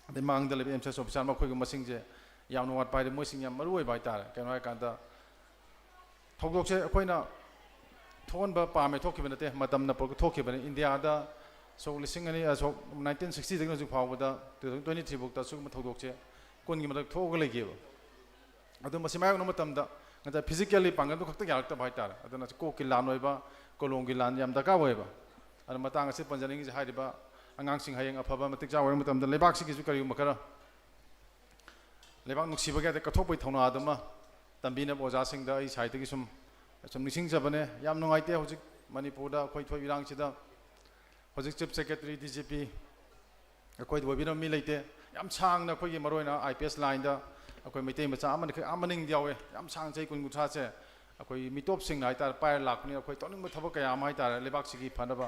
ꯑꯗꯩ ꯃꯥꯡꯗ ꯂꯩꯕ ꯑꯦꯝ ꯁꯤ ꯑꯦꯁ ꯑꯣꯐꯤꯁꯥꯔ ꯃꯈꯣꯏꯒꯨꯝꯕꯁꯤꯡꯁꯦ ꯌꯥꯝꯅ ꯋꯥꯠꯄ ꯍꯥꯏꯗꯤ ꯃꯣꯏꯁꯤꯡ ꯌꯥꯝ ꯃꯔꯨ ꯑꯣꯏꯕ ꯍꯥꯏꯇꯥꯔꯦ꯫ ꯀꯩꯅꯣ ꯍꯥꯏꯀꯥꯟꯗ ꯊꯧꯗꯣꯛꯁꯦ ꯑꯩꯈꯣꯏꯅ ꯊꯣꯛꯍꯟꯕ ꯄꯥꯝꯃꯦ ꯊꯣꯛꯈꯤꯕ ꯅꯠꯇꯦ, ꯃꯇꯝꯅ ꯄꯨꯔꯛ-, ꯊꯣꯛꯈꯤꯕꯅꯤ꯫ ꯏꯟꯗꯤꯌꯥꯗ ꯁꯣꯛ ꯂꯤꯁꯤꯡ ꯑꯅꯤ, ꯑ, ꯁꯣꯛ ꯅꯥꯏꯟꯇꯤꯟ ꯁꯤꯛꯁꯇꯤꯗꯒꯤꯅ ꯍꯧꯖꯤꯛ ꯐꯥꯎꯕꯗ ꯇꯨ ꯊꯥꯎꯖꯟ ꯇ꯭ꯋꯦꯟꯇꯤ ꯊ꯭ꯔꯤ ꯐꯥꯎꯗ ꯁꯤꯒꯨꯝꯕ ꯊꯧꯗꯣꯛꯁꯦ ꯀꯨꯟꯒꯤ ꯃꯊꯛ ꯊꯣꯛꯑꯒ ꯂꯩꯈꯤꯑꯕ꯫ ꯑꯗꯣ ꯃꯁꯤ ꯃꯥꯌꯣꯛꯅꯕ ꯃꯇꯝꯗ ꯉꯁꯥꯏ ꯐꯤꯖꯤꯀꯦꯜꯂꯤ ꯄꯥꯡꯒꯜꯗꯨ ꯈꯛꯇ ꯌꯥꯔꯛꯇꯕ ꯍꯥꯏꯇꯥꯔꯦ꯫ ꯑꯗꯨꯅ ꯀꯣꯛꯀꯤ ꯂꯥꯟ ꯑꯣꯏꯕ, ꯀꯣꯂꯣꯝꯒꯤ ꯂꯥꯟ ꯌꯥꯝ ꯗꯔꯀꯥꯔ ꯑꯣꯏꯌꯦꯕ꯫ ꯑꯗꯨꯅ ꯃꯇꯥꯡ ꯑꯁꯤ ꯄꯟꯖꯅꯤꯡꯉꯤꯁꯦ ꯍꯥꯏꯔꯤꯕ ꯑꯉꯥꯡꯁꯤꯡ ꯍꯌꯦꯡ ꯑꯐꯕ ꯃꯇꯤꯛ ꯆꯥꯕ ꯑꯣꯏꯔꯕ ꯃꯇꯝꯗ ꯂꯩꯕꯥꯛꯁꯤꯒꯤꯁꯨ ꯀꯔꯤꯒꯨꯝꯕ ꯈꯔ ꯂꯩꯕꯥꯛ ꯅꯨꯡꯁꯤꯕꯒꯤ ꯍꯥꯏꯗꯤ ꯀꯠꯊꯣꯛꯄꯒꯤ ꯊꯧꯅꯥꯗꯨꯃ ꯇꯝꯕꯤꯅꯕ ꯑꯣꯖꯥꯁꯤꯡꯗ ꯑꯩ ꯁꯥꯏꯠꯇꯒꯤ ꯁꯨꯝ, ꯁꯨꯝ ꯅꯤꯡꯁꯤꯡꯖꯕꯅꯦ꯫ ꯌꯥꯝ ꯅꯨꯡꯉꯥꯏꯇꯦ ꯍꯧꯖꯤꯛ ꯃꯅꯤꯄꯨꯔꯗ ꯑꯩꯈꯣꯏ ꯊꯣꯛꯏ ꯏꯔꯥꯡꯁꯤꯗ ꯍꯧꯖꯤꯛ chief secretary, D G P, ꯑꯩꯈꯣꯏꯗ ꯑꯣꯏꯕꯤꯅꯕ ꯃꯤ ꯂꯩꯇꯦ꯫ ꯌꯥꯝ ꯁꯥꯡꯅ ꯑꯩꯈꯣꯏꯒꯤ ꯃꯔꯨꯑꯣꯏꯅ ꯑꯥꯏ ꯄꯤ ꯑꯦꯁ ꯂꯥꯏꯟꯗ ꯑꯩꯈꯣꯏ ꯃꯩꯇꯩ ꯃꯆꯥ ꯑꯃꯅꯤ ꯈꯛ ꯑꯥ ꯃꯅꯤꯡꯗ ꯌꯥꯎꯋꯦ꯫ ꯌꯥꯝ ꯁꯥꯡꯅ ꯆꯍꯤ ꯀꯨꯟ ꯀꯨꯟꯊ꯭ꯔꯥꯁꯦ ꯑꯩꯈꯣꯏ ꯃꯤꯇꯣꯞꯁꯤꯡꯅ ꯍꯥꯏꯇꯥꯔꯦ ꯄꯥꯏꯔ ꯂꯥꯛꯄꯅꯤꯅ ꯑꯩꯈꯣꯏ ꯇꯧꯅꯤꯡꯕ ꯊꯕꯛ ꯀꯌꯥ ꯑꯃ ꯍꯥꯏꯇꯥꯔꯦ ꯂꯩꯕꯥꯛꯁꯤꯒꯤ ꯐꯅꯕ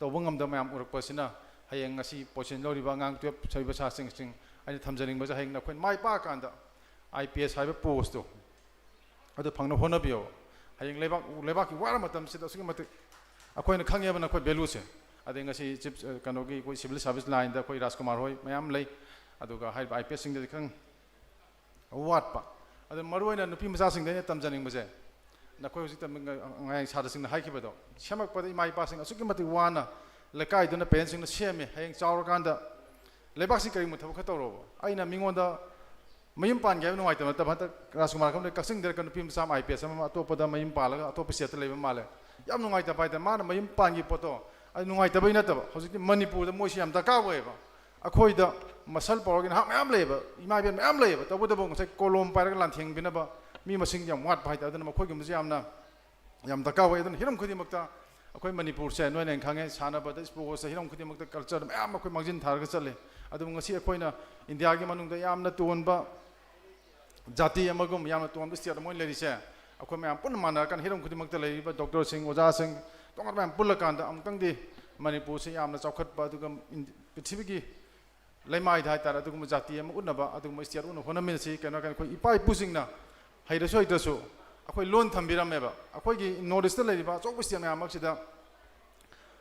ꯇꯧꯕ ꯉꯝꯗꯕ ꯃꯌꯥꯝ ꯎꯔꯛꯄꯁꯤꯅ ꯍꯌꯦꯡ ꯉꯁꯤ ꯄꯣꯖꯤꯁꯟ ꯂꯧꯔꯤꯕ ꯑꯉꯥꯡ ꯇꯨꯌꯦꯜꯞ ꯁꯣꯏꯕ ꯁꯥꯁꯤꯡꯁꯤꯡ ꯑꯩꯅ ꯊꯝꯖꯅꯤꯡꯕꯁꯦ ꯍꯌꯦꯡ ꯅꯈꯣꯏ ꯃꯥꯏ ꯄꯥꯛꯑꯀꯥꯟꯗ ꯑꯥꯏ ꯄꯤ ꯑꯦꯁ ꯍꯥꯏꯕ ꯄꯣꯁꯇꯣ ꯑꯗꯨ ꯐꯪꯅꯕ ꯍꯣꯠꯅꯕꯤꯌꯣ꯫ ꯍꯌꯦꯡ ꯂꯩꯕꯥꯛ, ꯂꯩꯕꯥꯛꯀꯤ ꯋꯥꯔ ꯃꯇꯝꯁꯤꯗ ꯑꯁꯨꯛꯀꯤ ꯃꯇꯤꯛ ꯑꯩꯈꯣꯏꯅ ꯈꯪꯉꯦꯕ ꯅꯈꯣꯏ ꯚꯦꯂꯨꯁꯦ꯫ ꯑꯗꯩ ꯉꯁꯤ ꯆꯤꯞ, ꯑ, ꯀꯩꯅꯣꯒꯤ ꯑꯩꯈꯣꯏ ꯁꯤꯚꯤꯜ ꯁꯥꯔꯚꯤꯁ ꯂꯥꯏꯟꯗ ꯑꯩꯈꯣꯏ ꯔꯥꯖꯀꯨꯃꯥꯔ ꯍꯣꯏ ꯃꯌꯥꯝ ꯂꯩ꯫ ꯑꯗꯨꯒ ꯍꯥꯏꯔꯤꯕ ꯑꯥꯏ ꯄꯤ ꯑꯦꯁꯁꯤꯡꯗꯗꯤ ꯈꯤꯇꯪ ꯋꯥꯠꯄ꯫ ꯑꯗꯨ ꯃꯔꯨꯑꯣꯏꯅ ꯅꯨꯄꯤ ꯃꯆꯥꯁꯤꯡꯗ ꯑꯩꯅ ꯇꯝꯖꯅꯤꯡꯕꯁꯦ, ꯅꯈꯣꯏ ꯍꯧꯖꯤꯛ ꯇꯝ-, ꯉ-, ꯉꯔꯥꯡ ꯁꯥꯇ꯭ꯔꯁꯤꯡꯅ ꯍꯥꯏꯈꯤꯕꯗꯣ, ꯁꯦꯝꯃꯛꯄꯗ ꯏꯃꯥ ꯏꯄꯥꯁꯤꯡ ꯑꯁꯨꯛꯀꯤ ꯃꯇꯤꯛ ꯋꯥꯅ ꯂꯩꯀꯥꯏꯗꯨꯅ ꯄꯦꯔꯦꯟꯁꯁꯤꯡꯅ ꯁꯦꯝꯃꯦ꯫ ꯍꯌꯦꯡ ꯆꯥꯎꯔꯀꯥꯟꯗ ꯂꯩꯕꯥꯛꯁꯤ ꯀꯔꯤꯒꯨꯝꯕ ꯊꯕꯛ ꯈꯔ ꯇꯧꯔꯣꯕ꯫ ꯑꯩꯅ ꯃꯤꯉꯣꯟꯗ ꯃꯌꯨꯝ ꯄꯥꯟꯒꯦ ꯍꯥꯏꯕ ꯅꯨꯡꯉꯥꯏꯇꯕ ꯅꯠꯇꯕ, ꯍꯟꯗꯛ ꯔꯥꯖꯀꯨꯃꯥꯔ ꯈꯪꯗꯦ, ꯀꯛꯆꯤꯡꯗ ꯅꯨꯄꯤ ꯃꯆꯥ ꯑꯃ ꯑꯥꯏ ꯄꯤ ꯑꯦꯁ ꯑꯃ ꯑꯇꯣꯞꯄꯗ ꯃꯌꯨꯝ ꯄꯥꯜꯂꯒ ꯑꯇꯣꯞꯄ ꯁ꯭ꯇꯦꯠꯇ ꯂꯩꯕ ꯃꯥꯜꯂꯦ꯫ ꯌꯥꯝ ꯅꯨꯡꯉꯥꯏꯇꯕ ꯍꯥꯏꯇꯥꯔꯦ꯫ ꯃꯥꯅ ꯃꯌꯨꯝ ꯄꯥꯟꯈꯤꯕ ꯄꯣꯠꯇꯣ ꯑꯗꯨ ꯅꯨꯡꯉꯥꯏꯇꯕꯩ ꯅꯠꯇꯕ, ꯍꯧꯖꯤꯛꯇꯤ ꯃꯅꯤꯄꯨꯔꯗ ꯃꯣꯏꯁꯤ ꯌꯥꯝ ꯗꯔꯀꯥꯔ ꯑꯣꯏꯌꯦꯕ꯫ ꯑꯩꯈꯣꯏꯗ ꯃꯁꯜ ꯄꯥꯋꯔꯒꯤ ꯅꯍꯥ ꯃꯌꯥꯝ ꯂꯩꯌꯦꯕ, ꯏꯃꯥ ꯏꯕꯦꯟ ꯃꯌꯥꯝ ꯂꯩꯌꯦꯕ, ꯇꯧꯕꯇꯕꯨ ꯉꯁꯥꯏ ꯀꯣꯂꯣꯝ ꯄꯥꯏꯔꯒ ꯂꯥꯟꯊꯦꯡꯕꯤꯅꯕ ꯃꯤ ꯃꯁꯤꯡ ꯌꯥꯝ ꯋꯥꯠꯄ ꯍꯥꯏꯇꯥꯔꯦ꯫ ꯑꯗꯨꯅ ꯃꯈꯣꯏꯒꯨꯝꯕꯁꯦ ꯌꯥꯝꯅ, ꯌꯥꯝ ꯗꯔꯀꯥꯔ ꯑꯣꯏ꯫ ꯑꯗꯨꯅ ꯍꯤꯔꯝ ꯈꯨꯗꯤꯡꯃꯛꯇ ꯑꯩꯈꯣꯏ ꯃꯅꯤꯄꯨꯔꯁꯦ ꯅꯣꯏꯅ ꯍꯦꯟꯅ ꯈꯪꯉꯦ, ꯁꯥꯟꯅꯕꯗ, ꯏꯁꯄꯣꯔꯠꯁꯇ, ꯍꯤꯔꯝ ꯈꯨꯗꯤꯡꯃꯛꯇ ꯀꯜꯆꯔ ꯃꯌꯥꯝ ꯑꯩꯈꯣꯏ ꯃꯥꯡꯖꯤꯟ ꯊꯥꯔꯒ ꯆꯠꯂꯤ꯫ ꯑꯗꯨꯕꯨ ꯉꯁꯤ ꯑꯩꯈꯣꯏꯅ ꯏꯟꯗꯤꯌꯥꯒꯤ ꯃꯅꯨꯡꯗ ꯌꯥꯝꯅ ꯇꯣꯟꯕ ꯖꯥꯇꯤ ꯑꯃꯒꯨꯝ, ꯌꯥꯝꯅ ꯇꯣꯟꯕ ꯁ꯭ꯇꯦꯠ ꯑꯃ ꯑꯣꯏꯅ ꯂꯩꯔꯤꯁꯦ, ꯑꯩꯈꯣꯏ ꯃꯌꯥꯝ ꯄꯨꯟꯅ ꯃꯥꯟꯅꯔꯀꯥꯟꯗ ꯍꯤꯔꯝ ꯈꯨꯗꯤꯡꯃꯛꯇ ꯂꯩꯔꯤꯕ ꯗꯣꯛꯇꯔꯁꯤꯡ, ꯑꯣꯖꯥꯁꯤꯡ, ꯇꯣꯉꯥꯟꯕ ꯃꯌꯥꯝ ꯄꯨꯜꯂꯀꯥꯟꯗ ꯑꯃꯨꯛꯇꯪꯗꯤ ꯃꯅꯤꯄꯨꯔꯁꯦ ꯌꯥꯝꯅ ꯆꯥꯎꯈꯠꯄ, ꯑꯗꯨꯒ ꯏꯟ-, ꯄ꯭ꯔꯤꯊꯤꯕꯤꯒꯤ ꯂꯩꯃꯥꯏꯗ ꯍꯥꯏꯇꯥꯔꯦ, ꯑꯗꯨꯒꯨꯝꯕ ꯖꯥꯇꯤ ꯑꯃ ꯎꯠꯅꯕ, ꯑꯗꯨꯒꯨꯝꯕ ꯁ꯭ꯇꯦꯠ ꯎꯠꯅꯕ ꯍꯣꯠꯅꯃꯤꯟꯅꯁꯤ꯫ ꯀꯩꯅꯣ ꯍꯥꯏꯔꯀꯥꯟꯗ ꯑꯩꯈꯣꯏ ꯏꯄꯥ ꯏꯄꯨꯁꯤꯡꯅ ꯍꯩꯔꯁꯨ ꯍꯩꯇ꯭ꯔꯁꯨ ꯑꯩꯈꯣꯏ ꯂꯣꯟ ꯊꯝꯕꯤꯔꯝꯃꯦꯕ꯫ ꯑꯩꯈꯣꯏꯒꯤ ꯅꯣꯔꯠ ꯏꯁꯇ ꯂꯩꯔꯤꯕ ꯑꯆꯧꯕ ꯁ꯭ꯇꯦꯠ ꯃꯌꯥꯝ ꯑꯁꯤꯗ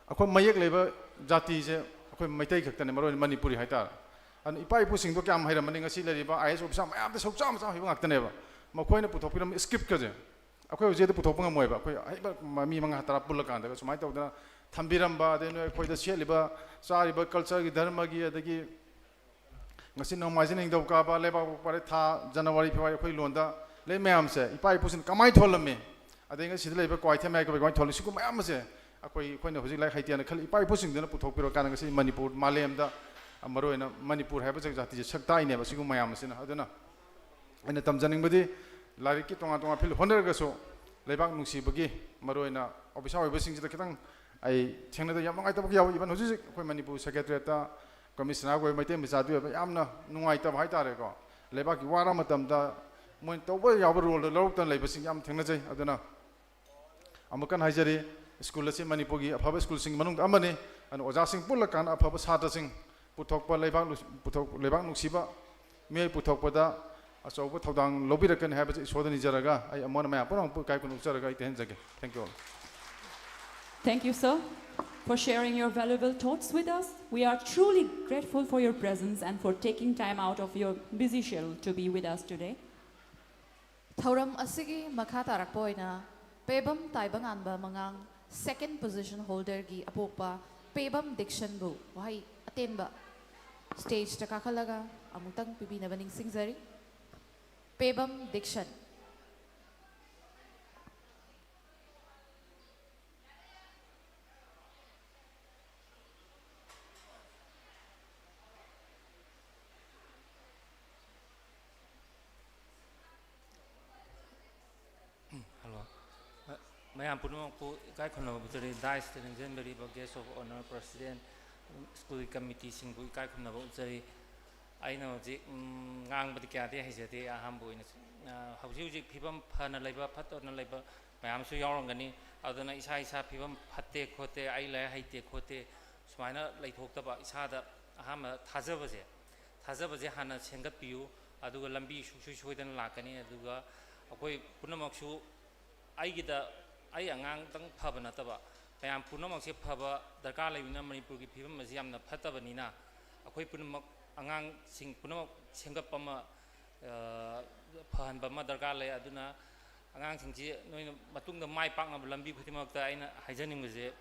ꯑꯩꯈꯣꯏ ꯃꯌꯦꯛ ꯂꯩꯕ ꯖꯥꯇꯤꯁꯦ ꯑꯩꯈꯣꯏ ꯃꯩꯇꯩ ꯈꯛꯇꯅꯦ, ꯃꯔꯨ ꯑꯣꯏꯅ ꯃꯅꯤꯄꯨꯔꯤ ꯍꯥꯏꯇꯥꯔꯦ꯫ ꯑꯗꯨꯅ ꯏꯄꯥ ꯏꯄꯨꯁꯤꯡꯗꯣ ꯀꯌꯥꯝ ꯍꯩꯔꯝꯃꯅꯤ, ꯉꯁꯤ ꯂꯩꯔꯤꯕ ꯑꯥꯏ ꯑꯦꯁ ꯑꯣꯐꯤꯁꯥꯔ ꯃꯌꯥꯝꯗ ꯁꯔꯨꯛ ꯆꯥꯝꯃ ꯆꯥꯝꯃ ꯍꯩꯕ ꯉꯥꯛꯇꯅꯦꯕ꯫ ꯃꯈꯣꯏꯅ ꯄꯨꯊꯣꯛꯄꯤꯔꯝꯕ ꯁ꯭ꯀ꯭ꯔꯤꯞꯀꯁꯦ ꯑꯩꯈꯣꯏ ꯍꯧꯖꯤꯛ ꯑꯗꯨ ꯄꯨꯊꯣꯛꯄ ꯉꯝꯃꯣꯏꯕ꯫ ꯑꯩꯈꯣꯏ ꯑꯍꯩꯕ ꯃ-, ꯃꯤ ꯃꯉꯥ ꯇꯔꯥ ꯄꯨꯜꯂꯀꯥꯟꯗꯒ ꯁꯨꯃꯥꯏꯅ ꯇꯧꯗꯅ ꯊꯝꯕꯤꯔꯝꯕ, ꯑꯗꯩ ꯅꯣꯏ ꯑꯩꯈꯣꯏꯗ ꯁꯦꯠꯂꯤꯕ, ꯆꯥꯔꯤꯕ, ꯀꯜꯆꯔꯒꯤ, ꯙꯔꯃꯒꯤ, ꯑꯗꯒꯤ ꯉꯁꯤ ꯅꯣꯡꯃꯥꯏꯖꯤꯡ, ꯅꯤꯡꯊꯧꯀꯥꯕ, ꯂꯩꯕꯥꯛꯄꯣꯛꯄ, ꯑꯗꯩ ꯊꯥ, ꯖꯅꯋꯥꯔꯤ, ꯐꯦꯕ꯭ꯔꯨꯋꯥꯔꯤ, ꯑꯩꯈꯣꯏ ꯂꯣꯟꯗ ꯂꯩ ꯃꯌꯥꯝꯁꯦ ꯏꯄꯥ ꯏꯄꯨꯁꯤꯡꯅ ꯀꯃꯥꯏꯅ ꯊꯣꯜꯂꯝꯃꯤ, ꯑꯗꯩ ꯉꯁꯤꯗ ꯂꯩꯕ ꯀ꯭ꯋꯥꯏꯊꯦꯝ ꯃꯌꯥꯏ ꯀꯃꯥꯏꯅ ꯊꯣꯜꯂꯤ, ꯁꯤꯒꯨꯝꯕ ꯃꯌꯥꯝ ꯑꯁꯦ ꯑꯩꯈꯣꯏ, ꯑꯩꯈꯣꯏꯅ ꯍꯧꯖꯤꯛ ꯂꯥꯏꯔꯤꯛ ꯍꯩꯇꯦꯅ ꯈꯜꯂꯤ, ꯏꯄꯥ ꯏꯄꯨꯁꯤꯡꯗꯨꯅ ꯄꯨꯊꯣꯛꯄꯤꯔꯀꯥꯟꯗ ꯉꯁꯤ ꯃꯅꯤꯄꯨꯔ ꯃꯥꯂꯦꯝꯗ, ꯃꯔꯨꯑꯣꯏꯅ ꯃꯅꯤꯄꯨꯔ ꯍꯥꯏꯕ ꯖꯥꯇꯤꯁꯦ ꯁꯛ ꯇꯥꯛꯏꯅꯦꯕ ꯁꯤꯒꯨꯝꯕ ꯃꯌꯥꯝ ꯑꯁꯤꯅ꯫ ꯑꯗꯨꯅ ꯑꯩꯅ ꯇꯝꯖꯅꯤꯡꯕꯗꯤ ꯂꯥꯏꯔꯤꯛꯀꯤ ꯇꯣꯉꯥꯟ ꯇꯣꯉꯥꯟ ꯐꯤꯜ ꯍꯣꯠꯅꯔꯒꯁꯨ ꯂꯩꯕꯥꯛ ꯅꯨꯡꯁꯤꯕꯒꯤ, ꯃꯔꯨꯑꯣꯏꯅ ꯑꯣꯐꯤꯁꯥꯔ ꯑꯣꯏꯕꯁꯤꯡꯁꯤꯗ ꯈꯤꯇꯪ ꯑꯩ ꯊꯦꯡꯅꯗꯕ ꯌꯥꯝ ꯅꯨꯡꯉꯥꯏꯇꯕ ꯌꯥꯎꯏ꯫ ꯏꯚꯟ ꯍꯧꯖꯤꯛ ꯍꯧꯖꯤꯛ ꯑꯩꯈꯣꯏ ꯃꯅꯤꯄꯨꯔ ꯁꯦꯀ꯭ꯔꯦꯇꯔꯤꯌꯦꯠꯇ ꯀꯃꯤꯁꯅꯔꯒ ꯑꯣꯏꯕ ꯃꯩꯇꯩ ꯃꯆꯥꯗꯨ ꯑꯣꯏꯕ ꯌꯥꯝꯅ ꯅꯨꯡꯉꯥꯏꯇꯕ ꯍꯥꯏꯇꯥꯔꯦꯀꯣ꯫ ꯂꯩꯕꯥꯛꯀꯤ ꯋꯥꯔ ꯃꯇꯝꯗ ꯃꯣꯏꯅ ꯇꯧꯕ ꯌꯥꯕ ꯔꯣꯜꯗꯣ ꯂꯧꯔꯛꯇꯅ ꯂꯩꯕꯁꯤꯡ ꯌꯥꯝ ꯊꯦꯡꯅꯖꯩ꯫ ꯑꯗꯨꯅ ꯑꯃꯨꯛ ꯀꯟꯅ ꯍꯥꯏꯖꯔꯤ, ꯁ꯭ꯀꯨꯜ ꯑꯁꯤ ꯃꯅꯤꯄꯨꯔꯒꯤ ꯑꯐꯕ ꯁ꯭ꯀꯨꯜꯁꯤꯡꯒꯤ ꯃꯅꯨꯡꯗ ꯑꯃꯅꯤ꯫ ꯑꯗꯨꯅ ꯑꯣꯖꯥꯁꯤꯡ ꯄꯨꯜꯂꯀꯥꯟꯗ ꯑꯐꯕ ꯁꯥꯇ꯭ꯔꯁꯤꯡ ꯄꯨꯊꯣꯛꯄ, ꯂꯩꯕꯥꯛ ꯅꯨꯡꯁꯤ-, ꯄꯨꯊꯣꯛ-, ꯂꯩꯕꯥꯛ ꯅꯨꯡꯁꯤꯕ ꯃꯤꯑꯣꯏ ꯄꯨꯊꯣꯛꯄꯗ ꯑꯆꯧꯕ ꯊꯧꯗꯥꯡ ꯂꯧꯕꯤꯔꯛꯀꯅꯤ ꯍꯥꯏꯕꯁꯤ ꯏꯁꯣꯔꯗ ꯅꯤꯖꯔꯒ, ꯑꯩ ꯑꯃꯨꯛ ꯍꯟꯅ ꯃꯌꯥꯝ ꯄꯨꯝꯅꯃꯛꯄꯨ ꯏꯀꯥꯏ ꯈꯨꯝꯅꯕ ꯎꯠꯆꯔꯒ ꯑꯩ ꯇꯦꯟꯖꯒꯦ꯫ Thank you all. Thank you, sir, for sharing your valuable thoughts with us. We are truly grateful for your presence and for taking time out of your busy schedule to be with us today. ꯊꯧꯔꯝ ꯑꯁꯤꯒꯤ ꯃꯈꯥ ꯇꯥꯔꯛꯄ ꯑꯣꯏꯅ ꯄꯦꯕꯝ ꯇꯥꯏꯕꯉꯥꯟꯕ ꯃꯉꯥꯡ, ꯁꯦꯀꯦꯟ ꯄꯣꯖꯤꯁꯟ ꯍꯣꯜꯗꯔꯒꯤ ꯑꯄꯣꯛꯄ ꯄꯦꯕꯝ ꯗꯤꯛꯁꯟꯕꯨ ꯋꯥꯍꯩ ꯑꯇꯦꯟꯕ ꯁ꯭ꯇꯦꯖꯇ ꯀꯥꯈꯠꯂꯒ ꯑꯃꯨꯛꯇꯪ ꯄꯤꯕꯤꯅꯕ ꯅꯤꯡꯁꯤꯡꯖꯔꯤ꯫ ꯄꯦꯕꯝ ꯗꯤꯛꯁꯟ꯫ ꯃꯌꯥꯝ ꯄꯨꯝꯅꯃꯛꯄꯨ ꯏꯀꯥꯏ ꯈꯨꯝꯅꯕ ꯎꯠꯆꯔꯤ꯫ ꯗꯥꯏꯁꯇ ꯂꯦꯡꯖꯟꯕꯤꯔꯤꯕ guest of honour, president, ꯁ꯭ꯀꯨꯜꯒꯤ ꯀꯃꯤꯇꯤꯁꯤꯡꯕꯨ ꯏꯀꯥꯏ ꯈꯨꯝꯅꯕ ꯎꯠꯆꯔꯤ꯫ ꯑꯩꯅ ꯍꯧꯖꯤꯛ, ꯎꯝ, ꯉꯥꯡꯕꯗꯤ ꯀꯌꯥꯗꯤ ꯍꯩꯖꯗꯦ꯫ ꯑꯍꯥꯟꯕ ꯑꯣꯏꯅ, ꯑ, ꯍꯧꯖꯤꯛ ꯍꯧꯖꯤꯛ ꯐꯤꯕꯝ ꯐꯅ ꯂꯩꯕ, ꯐꯠꯇꯅ ꯂꯩꯕ ꯃꯌꯥꯝꯁꯨ ꯌꯥꯎꯔꯝꯒꯅꯤ꯫ ꯑꯗꯨꯅ ꯏꯁꯥ ꯏꯁꯥ ꯐꯤꯕꯝ ꯐꯠꯇꯦ ꯈꯣꯠꯇꯦ, ꯑꯩ ꯂꯥꯏꯔꯤꯛ ꯍꯩꯇꯦ ꯈꯣꯠꯇꯦ, ꯁꯨꯃꯥꯏꯅ ꯂꯩꯊꯣꯛꯇꯕ, ꯏꯁꯥꯗ ꯑꯍꯥꯟꯕ ꯊꯥꯖꯕꯁꯦ, ꯊꯥꯖꯕꯁꯦ ꯍꯥꯟꯅ ꯁꯦꯝꯒꯠꯄꯤꯌꯨ꯫ ꯑꯗꯨꯒ ꯂꯝꯕꯤ ꯁꯨꯡꯁꯣꯏ ꯁꯣꯏꯗꯅ ꯂꯥꯛꯀꯅꯤ꯫ ꯑꯗꯨꯒ ꯑꯩꯈꯣꯏ ꯄꯨꯝꯅꯃꯛꯁꯨ ꯑꯩꯒꯤꯗ, ꯑꯩ ꯑꯉꯥꯡꯇꯪ ꯐꯕ ꯅꯠꯇꯕ, ꯃꯌꯥꯝ ꯄꯨꯝꯅꯃꯛꯁꯦ ꯐꯕ ꯗꯔꯀꯥꯔ ꯂꯩꯕꯅꯤꯅ, ꯃꯅꯤꯄꯨꯔꯒꯤ ꯐꯤꯕꯝ ꯑꯁꯤ ꯌꯥꯝꯅ ꯐꯠꯇꯕꯅꯤꯅ, ꯑꯩꯈꯣꯏ ꯄꯨꯝꯅꯃꯛ, ꯑꯉꯥꯡꯁꯤꯡ ꯄꯨꯝꯅꯃꯛ ꯁꯦꯝꯒꯠꯄ ꯑꯃ, ꯑ, ꯐꯍꯟꯕ ꯑꯃ ꯗꯔꯀꯥꯔ ꯂꯩ꯫ ꯑꯗꯨꯅ ꯑꯉꯥꯡꯁꯤꯡꯁꯤ ꯅꯣꯏꯅ ꯃꯇꯨꯡꯗ ꯃꯥꯏ ꯄꯥꯛꯅꯕ ꯂꯝꯕꯤ ꯈꯨꯗꯤꯡꯃꯛꯇ ꯑꯩꯅ ꯍꯥꯏꯖꯅꯤꯡꯕꯁꯦ,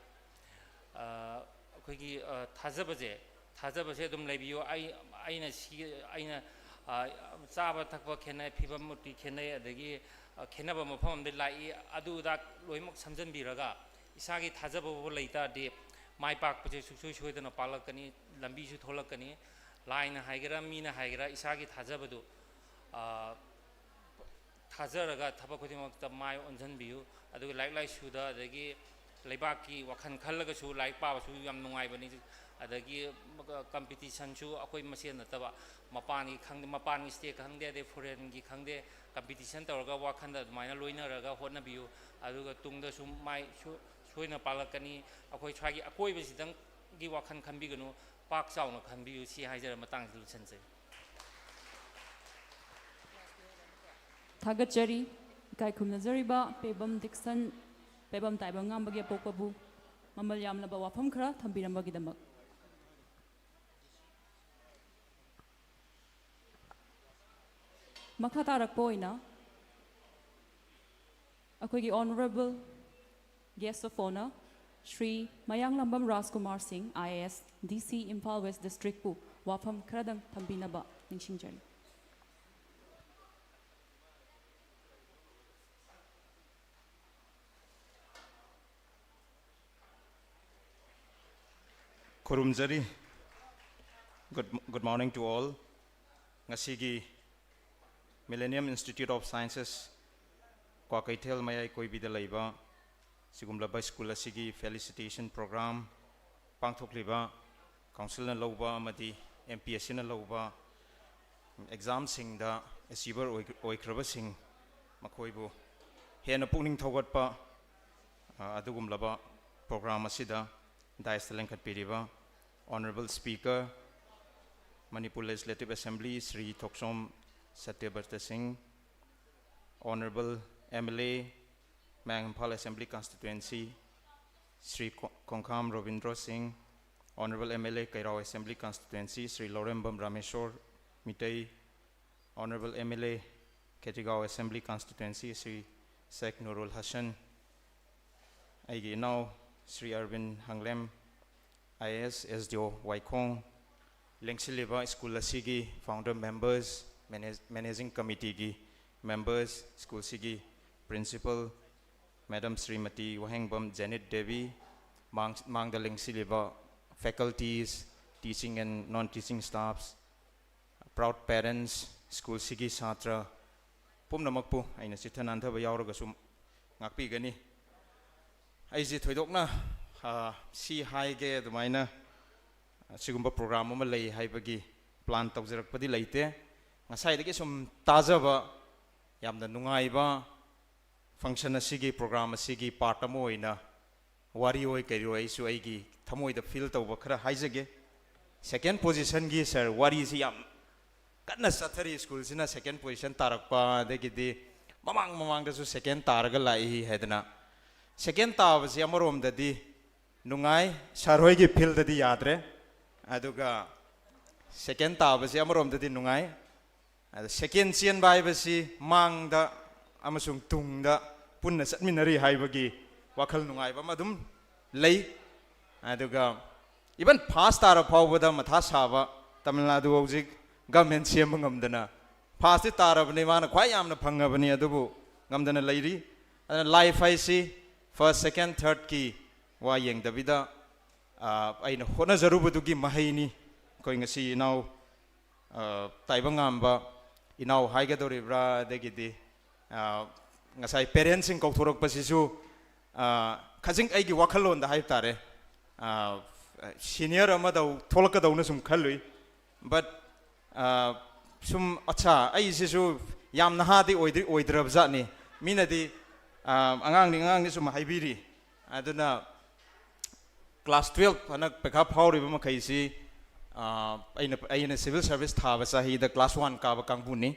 ꯑ, ꯑꯩꯈꯣꯏꯒꯤ, ꯑ, ꯊꯥꯖꯕꯁꯦ, ꯊꯥꯖꯕꯁꯦ ꯑꯗꯨꯝ ꯂꯩꯕꯤꯌꯨ꯫ ꯑꯩ, ꯑꯩꯅ ꯁꯤ, ꯑꯩꯅ, ꯑ, ꯆꯥꯕ ꯊꯛꯄ ꯈꯦꯠꯅꯩ, ꯐꯤꯕꯝ ꯃꯨꯔꯇꯤ ꯈꯦꯠꯅꯩ, ꯑꯗꯒꯤ, ꯑ, ꯈꯦꯠꯅꯕ ꯃꯐꯝ ꯑꯃꯗꯒꯤ ꯂꯥꯛꯏ, ꯑꯗꯨ ꯑꯗꯥ ꯂꯣꯏꯅꯃꯛ ꯁꯝꯖꯟꯕꯤꯔꯒ ꯏꯁꯥꯒꯤ ꯊꯥꯖꯕꯕꯨ ꯂꯩ ꯇꯥꯔꯗꯤ ꯃꯥꯏ ꯄꯥꯛꯄꯁꯦ ꯁꯨꯡꯁꯣꯏ ꯁꯣꯏꯗꯅ ꯄꯥꯛꯂꯛꯀꯅꯤ, ꯂꯝꯕꯤꯁꯨ ꯊꯣꯛꯂꯛꯀꯅꯤ꯫ ꯂꯥꯏꯅ ꯍꯥꯏꯒꯦꯔꯥ, ꯃꯤꯅ ꯍꯥꯏꯒꯦꯔꯥ, ꯏꯁꯥꯒꯤ ꯊꯥꯖꯕꯗꯨ, ꯑ, ꯊꯥꯖꯔꯒ ꯊꯕꯛ ꯈꯨꯗꯤꯡꯃꯛꯇ ꯃꯥꯏ ꯑꯣꯟꯁꯤꯟꯕꯤꯌꯨ꯫ ꯑꯗꯨꯒ ꯂꯥꯏꯔꯤꯛ ꯂꯥꯏꯁꯨꯗ, ꯑꯗꯒꯤ ꯂꯩꯕꯥꯛꯀꯤ ꯋꯥꯈꯜ ꯈꯜꯂꯒꯁꯨ ꯂꯥꯏꯔꯤꯛ ꯄꯥꯕꯁꯨ ꯌꯥꯝ ꯅꯨꯡꯉꯥꯏꯕꯅꯤ꯫ ꯑꯗꯒꯤ ꯀꯝꯄꯤꯇꯤꯁꯟꯁꯨ ꯑꯩꯈꯣꯏ ꯃꯁꯦꯟ ꯅꯠꯇꯕ, ꯃꯄꯥꯟꯒꯤ ꯈꯪꯗꯦ, ꯃꯄꯥꯟꯒꯤ ꯁ꯭ꯇꯦꯠ ꯈꯪꯗꯦ, ꯑꯗꯩ ꯐꯣꯔꯦꯟꯒꯤ ꯈꯪꯗꯦ, ꯀꯝꯄꯤꯇꯤꯁꯟ ꯇꯧꯔꯒ ꯋꯥꯈꯜꯗ ꯑꯗꯨꯃꯥꯏꯅ ꯂꯣꯏꯅꯔꯒ ꯍꯣꯠꯅꯕꯤꯌꯨ꯫ ꯑꯗꯨꯒ ꯇꯨꯡꯗꯁꯨ ꯃꯥꯏ ꯁꯣ-, ꯁꯣꯏꯗꯅ ꯄꯥꯛꯂꯛꯀꯅꯤ꯫ ꯑꯩꯈꯣꯏ ꯁ꯭ꯋꯥꯏꯒꯤ ꯑꯀꯣꯏꯕꯁꯤꯗꯪꯒꯤ ꯋꯥꯈꯜ ꯈꯟꯕꯤꯒꯅꯨ, ꯄꯥꯛ ꯆꯥꯎꯅ ꯈꯟꯕꯤꯌꯨ꯫ ꯁꯤ ꯍꯥꯏꯖꯔ ꯃꯇꯥꯡꯁꯤꯗ ꯂꯣꯏꯁꯤꯟꯖꯒꯦ꯫ ꯊꯥꯒꯠꯆꯔꯤ꯫ ꯏꯀꯥꯏ ꯈꯨꯝꯅꯖꯔꯤꯕ ꯄꯦꯕꯝ ꯗꯤꯛꯁꯟ, ꯄꯦꯕꯝ ꯇꯥꯏꯕꯪꯉꯥꯟꯕꯒꯤ ꯑꯄꯣꯛꯄꯕꯨ ꯃꯃꯜ ꯌꯥꯝꯂꯕ ꯋꯥꯐꯝ ꯈꯔ ꯊꯝꯕꯤꯔꯝꯕꯒꯤꯗꯃꯛ꯫ ꯃꯈꯥ ꯇꯥꯔꯛꯄ ꯑꯣꯏꯅ ꯑꯩꯈꯣꯏꯒꯤ Honourable Guest of Honour Shri Mayanglambam Rajkumar Singh, I A ꯑꯦꯁ, ꯗꯤ ꯁꯤ, ꯏꯝꯐꯥꯜ ꯋꯦꯁ ꯗꯤꯁꯇ꯭ꯔꯤꯛꯄꯨ ꯋꯥꯐꯝ ꯈꯔꯗꯪ ꯊꯝꯕꯤꯅꯕ ꯅꯤꯡꯁꯤꯡꯖꯔꯤ꯫ ꯈꯨꯔꯨꯝꯖꯔꯤ꯫ Good, good morning to all. ꯉꯁꯤꯒꯤ Millennium Institute of Sciences Kwakeithel ꯃꯌꯥꯏ ꯀꯣꯏꯕꯤꯗ ꯂꯩꯕ ꯁꯤꯒꯨꯝꯂꯕ ꯁ꯭ꯀꯨꯜ ꯑꯁꯤꯒꯤ ꯐꯦꯂꯤꯁꯤꯇꯦꯁꯟ ꯄ꯭ꯔꯣꯒ꯭ꯔꯥꯝ ꯄꯥꯡꯊꯣꯛꯂꯤꯕ, ꯀꯥꯎꯟꯁꯤꯜꯅ ꯂꯧꯕ ꯑꯃꯗꯤ ꯑꯦꯝ ꯄꯤ ꯑꯦꯁ ꯁꯤꯅ ꯂꯧꯕ ꯑꯦꯛꯖꯥꯝꯁꯤꯡꯗ ꯑꯦꯆꯤꯚꯔ ꯑꯣꯏꯈ꯭ꯔꯕꯁꯤꯡ, ꯃꯈꯣꯏꯕꯨ ꯍꯦꯟꯅ ꯄꯨꯛꯅꯤꯡ ꯊꯧꯒꯠꯄ, ꯑ, ꯑꯗꯨꯒꯨꯝꯂꯕ ꯄ꯭ꯔꯣꯒ꯭ꯔꯥꯝ ꯑꯁꯤꯗ ꯗꯥꯏꯁꯇ ꯂꯦꯡꯈꯠꯄꯤꯔꯤꯕ Honourable Speaker, Manipur Legislative Assembly, Shri ꯊꯣꯛꯆꯣꯝ ꯁꯇ꯭ꯌꯕ꯭ꯔꯇ ꯁꯤꯡ, Honourable M L A, ꯃꯌꯥꯡ ꯏꯝꯐꯥꯜ Assembly Constituency, ꯁ꯭ꯔꯤ ꯀꯣ-, ꯀꯣꯡꯈꯥꯝ ꯔꯣꯕꯤꯟꯗ꯭ꯔꯣ ꯁꯤꯡ, Honourable M L A, ꯀꯩꯔꯥꯎ Assembly Constituency, Shri Lourembam Rameshwor Meitei, Honourable M L A, Khetrigao Assembly Constituency, Shri ꯁꯦꯈ ꯅꯨꯔꯨꯜ ꯍꯁꯟ, ꯑꯩꯒꯤ ꯏꯅꯥꯎ Shri Arbin Hanglem, I A S, S D O Waikhong, ꯂꯦꯡꯁꯤꯜꯂꯤꯕ ꯁ꯭ꯀꯨꯜ ꯑꯁꯤꯒꯤ founder members, manage-, managing committeeꯒꯤ members, ꯁ꯭ꯀꯨꯜꯁꯤꯒꯤ principal, Madam ꯁ꯭ꯔꯤꯃꯇꯤ ꯋꯥꯍꯦꯡꯕꯝ ꯖꯦꯅꯤꯠ ꯗꯦꯕꯤ, ꯃꯥꯡ-, ꯃꯥꯡꯗ ꯂꯦꯡꯁꯤꯜꯂꯤꯕ faculties, teaching and non-teaching staffs, proud parents, ꯁ꯭ꯀꯨꯜꯁꯤꯒꯤ ꯁꯥꯇ꯭ꯔ ꯄꯨꯝꯅꯃꯛꯄꯨ ꯑꯩꯅ ꯆꯤꯠꯊ ꯅꯥꯟꯊꯕ ꯌꯥꯎꯔꯒꯁꯨ ꯉꯥꯛꯄꯤꯒꯅꯤ꯫ ꯑꯩꯁꯦ ꯊꯣꯏꯗꯣꯛꯅ, ꯑ, ꯁꯤ ꯍꯥꯏꯒꯦ ꯑꯗꯨꯃꯥꯏꯅ ꯑꯁꯤꯒꯨꯝꯕ ꯄ꯭ꯔꯣꯒ꯭ꯔꯥꯝ ꯑꯃ ꯂꯩ ꯍꯥꯏꯕꯒꯤ plan ꯇꯧꯖꯔꯛꯄꯗꯤ ꯂꯩꯇꯦ꯫ ꯉꯁꯥꯏꯗꯒꯤ ꯁꯨꯝ ꯇꯥꯖꯕ ꯌꯥꯝꯅ ꯅꯨꯡꯉꯥꯏꯕ function ꯑꯁꯤꯒꯤ, ꯄ꯭ꯔꯣꯒ꯭ꯔꯥꯝ ꯑꯁꯤꯒꯤ part ꯑꯃ ꯑꯣꯏꯅ ꯋꯥꯔꯤ ꯑꯣꯏ ꯀꯔꯤ ꯑꯣꯏ ꯑꯩꯁꯨ ꯑꯩꯒꯤ ꯊꯃꯣꯏꯗ feel ꯇꯧꯕ ꯈꯔ ꯍꯥꯏꯖꯒꯦ꯫ Second positionꯒꯤ, sir, ꯋꯥꯔꯤꯁꯤ ꯌꯥꯝ ꯀꯟꯅ ꯆꯠꯊꯔꯤ꯫ ꯁ꯭ꯀꯨꯜꯁꯤꯅ second position ꯇꯥꯔꯛꯄ, ꯑꯗꯒꯤꯗꯤ ꯃꯃꯥꯡ ꯃꯃꯥꯡꯗꯁꯨ second ꯇꯥꯔꯒ ꯂꯥꯛꯏ ꯍꯥꯏꯗꯅ꯫ Second ꯇꯥꯕꯁꯤ ꯑꯃꯔꯣꯝꯗꯗꯤ ꯅꯨꯡꯉꯥꯏ, sir ꯍꯣꯏꯒꯤ fieldꯗꯤ ꯌꯥꯗ꯭ꯔꯦ꯫ ꯑꯗꯨꯒ second ꯇꯥꯕꯁꯤ ꯑꯃꯔꯣꯝꯗꯗꯤ ꯅꯨꯡꯉꯥꯏ꯫ ꯑꯗ second ꯆꯦꯟꯕ ꯍꯥꯏꯕꯁꯤ ꯃꯥꯡꯗ ꯑꯃꯁꯨꯡ ꯇꯨꯡꯗ ꯄꯨꯟꯅ ꯆꯠꯃꯤꯟꯅꯔꯤ ꯍꯥꯏꯕꯒꯤ ꯋꯥꯈꯜ ꯅꯨꯡꯉꯥꯏꯕ ꯑꯃ ꯑꯗꯨꯝ ꯂꯩ꯫ ꯑꯗꯨꯒ even first ꯇꯥꯔ ꯐꯥꯎꯕꯗ ꯃꯊꯥ ꯁꯥꯕ, ꯇꯥꯃꯤꯜ ꯅꯥꯗꯨ ꯍꯧꯖꯤꯛ government ꯁꯦꯝꯕ ꯉꯝꯗꯅ, firstꯇꯤ ꯇꯥꯔꯕꯅꯤ, ꯃꯥꯅ ꯈ꯭ꯋꯥꯏ ꯌꯥꯝꯅ ꯐꯪꯉꯕꯅꯤ, ꯑꯗꯨꯕꯨ ꯉꯝꯗꯅ ꯂꯩꯔꯤ꯫ ꯑꯗꯨꯅ life ꯍꯥꯏꯁꯤ first, second, thirdꯀꯤ ꯋꯥ ꯌꯦꯡꯗꯕꯤꯗ, ꯑ, ꯑꯩꯅ ꯍꯣꯠꯅꯖꯔꯨꯕꯗꯨꯒꯤ ꯃꯍꯩꯅꯤ꯫ ꯑꯩꯈꯣꯏ ꯉꯁꯤ ꯏꯅꯥꯎ, ꯑ, ꯇꯥꯏꯕꯪꯉꯥꯟꯕ ꯏꯅꯥꯎ ꯍꯥꯏꯒꯗꯧꯔꯤꯕ꯭ꯔꯥ, ꯑꯗꯒꯤꯗꯤ, ꯑ, ꯉꯁꯥꯏ parentsꯁꯤꯡ ꯀꯧꯊꯣꯔꯛꯄꯁꯤꯁꯨ ꯑ, ꯈꯖꯤꯛ ꯑꯩꯒꯤ ꯋꯥꯈꯜꯂꯣꯟꯗ ꯍꯥꯏꯕ ꯇꯥꯔꯦ, ꯁꯤꯅꯤꯌꯔ ꯑꯃꯗ ꯊꯣꯛꯂꯛꯀꯗꯧꯅ ꯁꯨꯝ ꯈꯜꯂꯨꯏ꯫ ꯕꯠ ꯁꯨꯝ ꯑꯠꯁꯥ, ꯑꯩꯁꯤꯁꯨ ꯌꯥꯝ ꯅꯍꯥꯗꯤ ꯑꯣꯏꯗ꯭ꯔꯤ ꯑꯣꯏꯗ꯭ꯔꯕ ꯖꯥꯠꯅꯤ꯫ ꯃꯤꯅꯗꯤ ꯑ, ꯑꯉꯥꯡꯅꯤ ꯑꯉꯥꯡꯅꯤ ꯁꯨꯝ ꯍꯥꯏꯕꯤꯔꯤ꯫ ꯑꯗꯨꯅ ꯀ꯭ꯂꯥꯁ ꯇꯨꯌꯦꯜꯞ ꯍꯟꯗꯛ ꯄꯩꯈꯥ ꯐꯥꯎꯔꯤꯕ ꯃꯈꯩꯁꯤ, ꯑ, ꯑꯩꯅ ꯑꯩꯅ ꯁꯤꯚꯤꯜ ꯁꯥꯔꯚꯤꯁ ꯊꯥꯕ ꯆꯍꯤꯗ ꯀ꯭ꯂꯥꯁ ꯋꯥꯟ ꯀꯥꯕ ꯀꯥꯡꯕꯨꯅꯤ꯫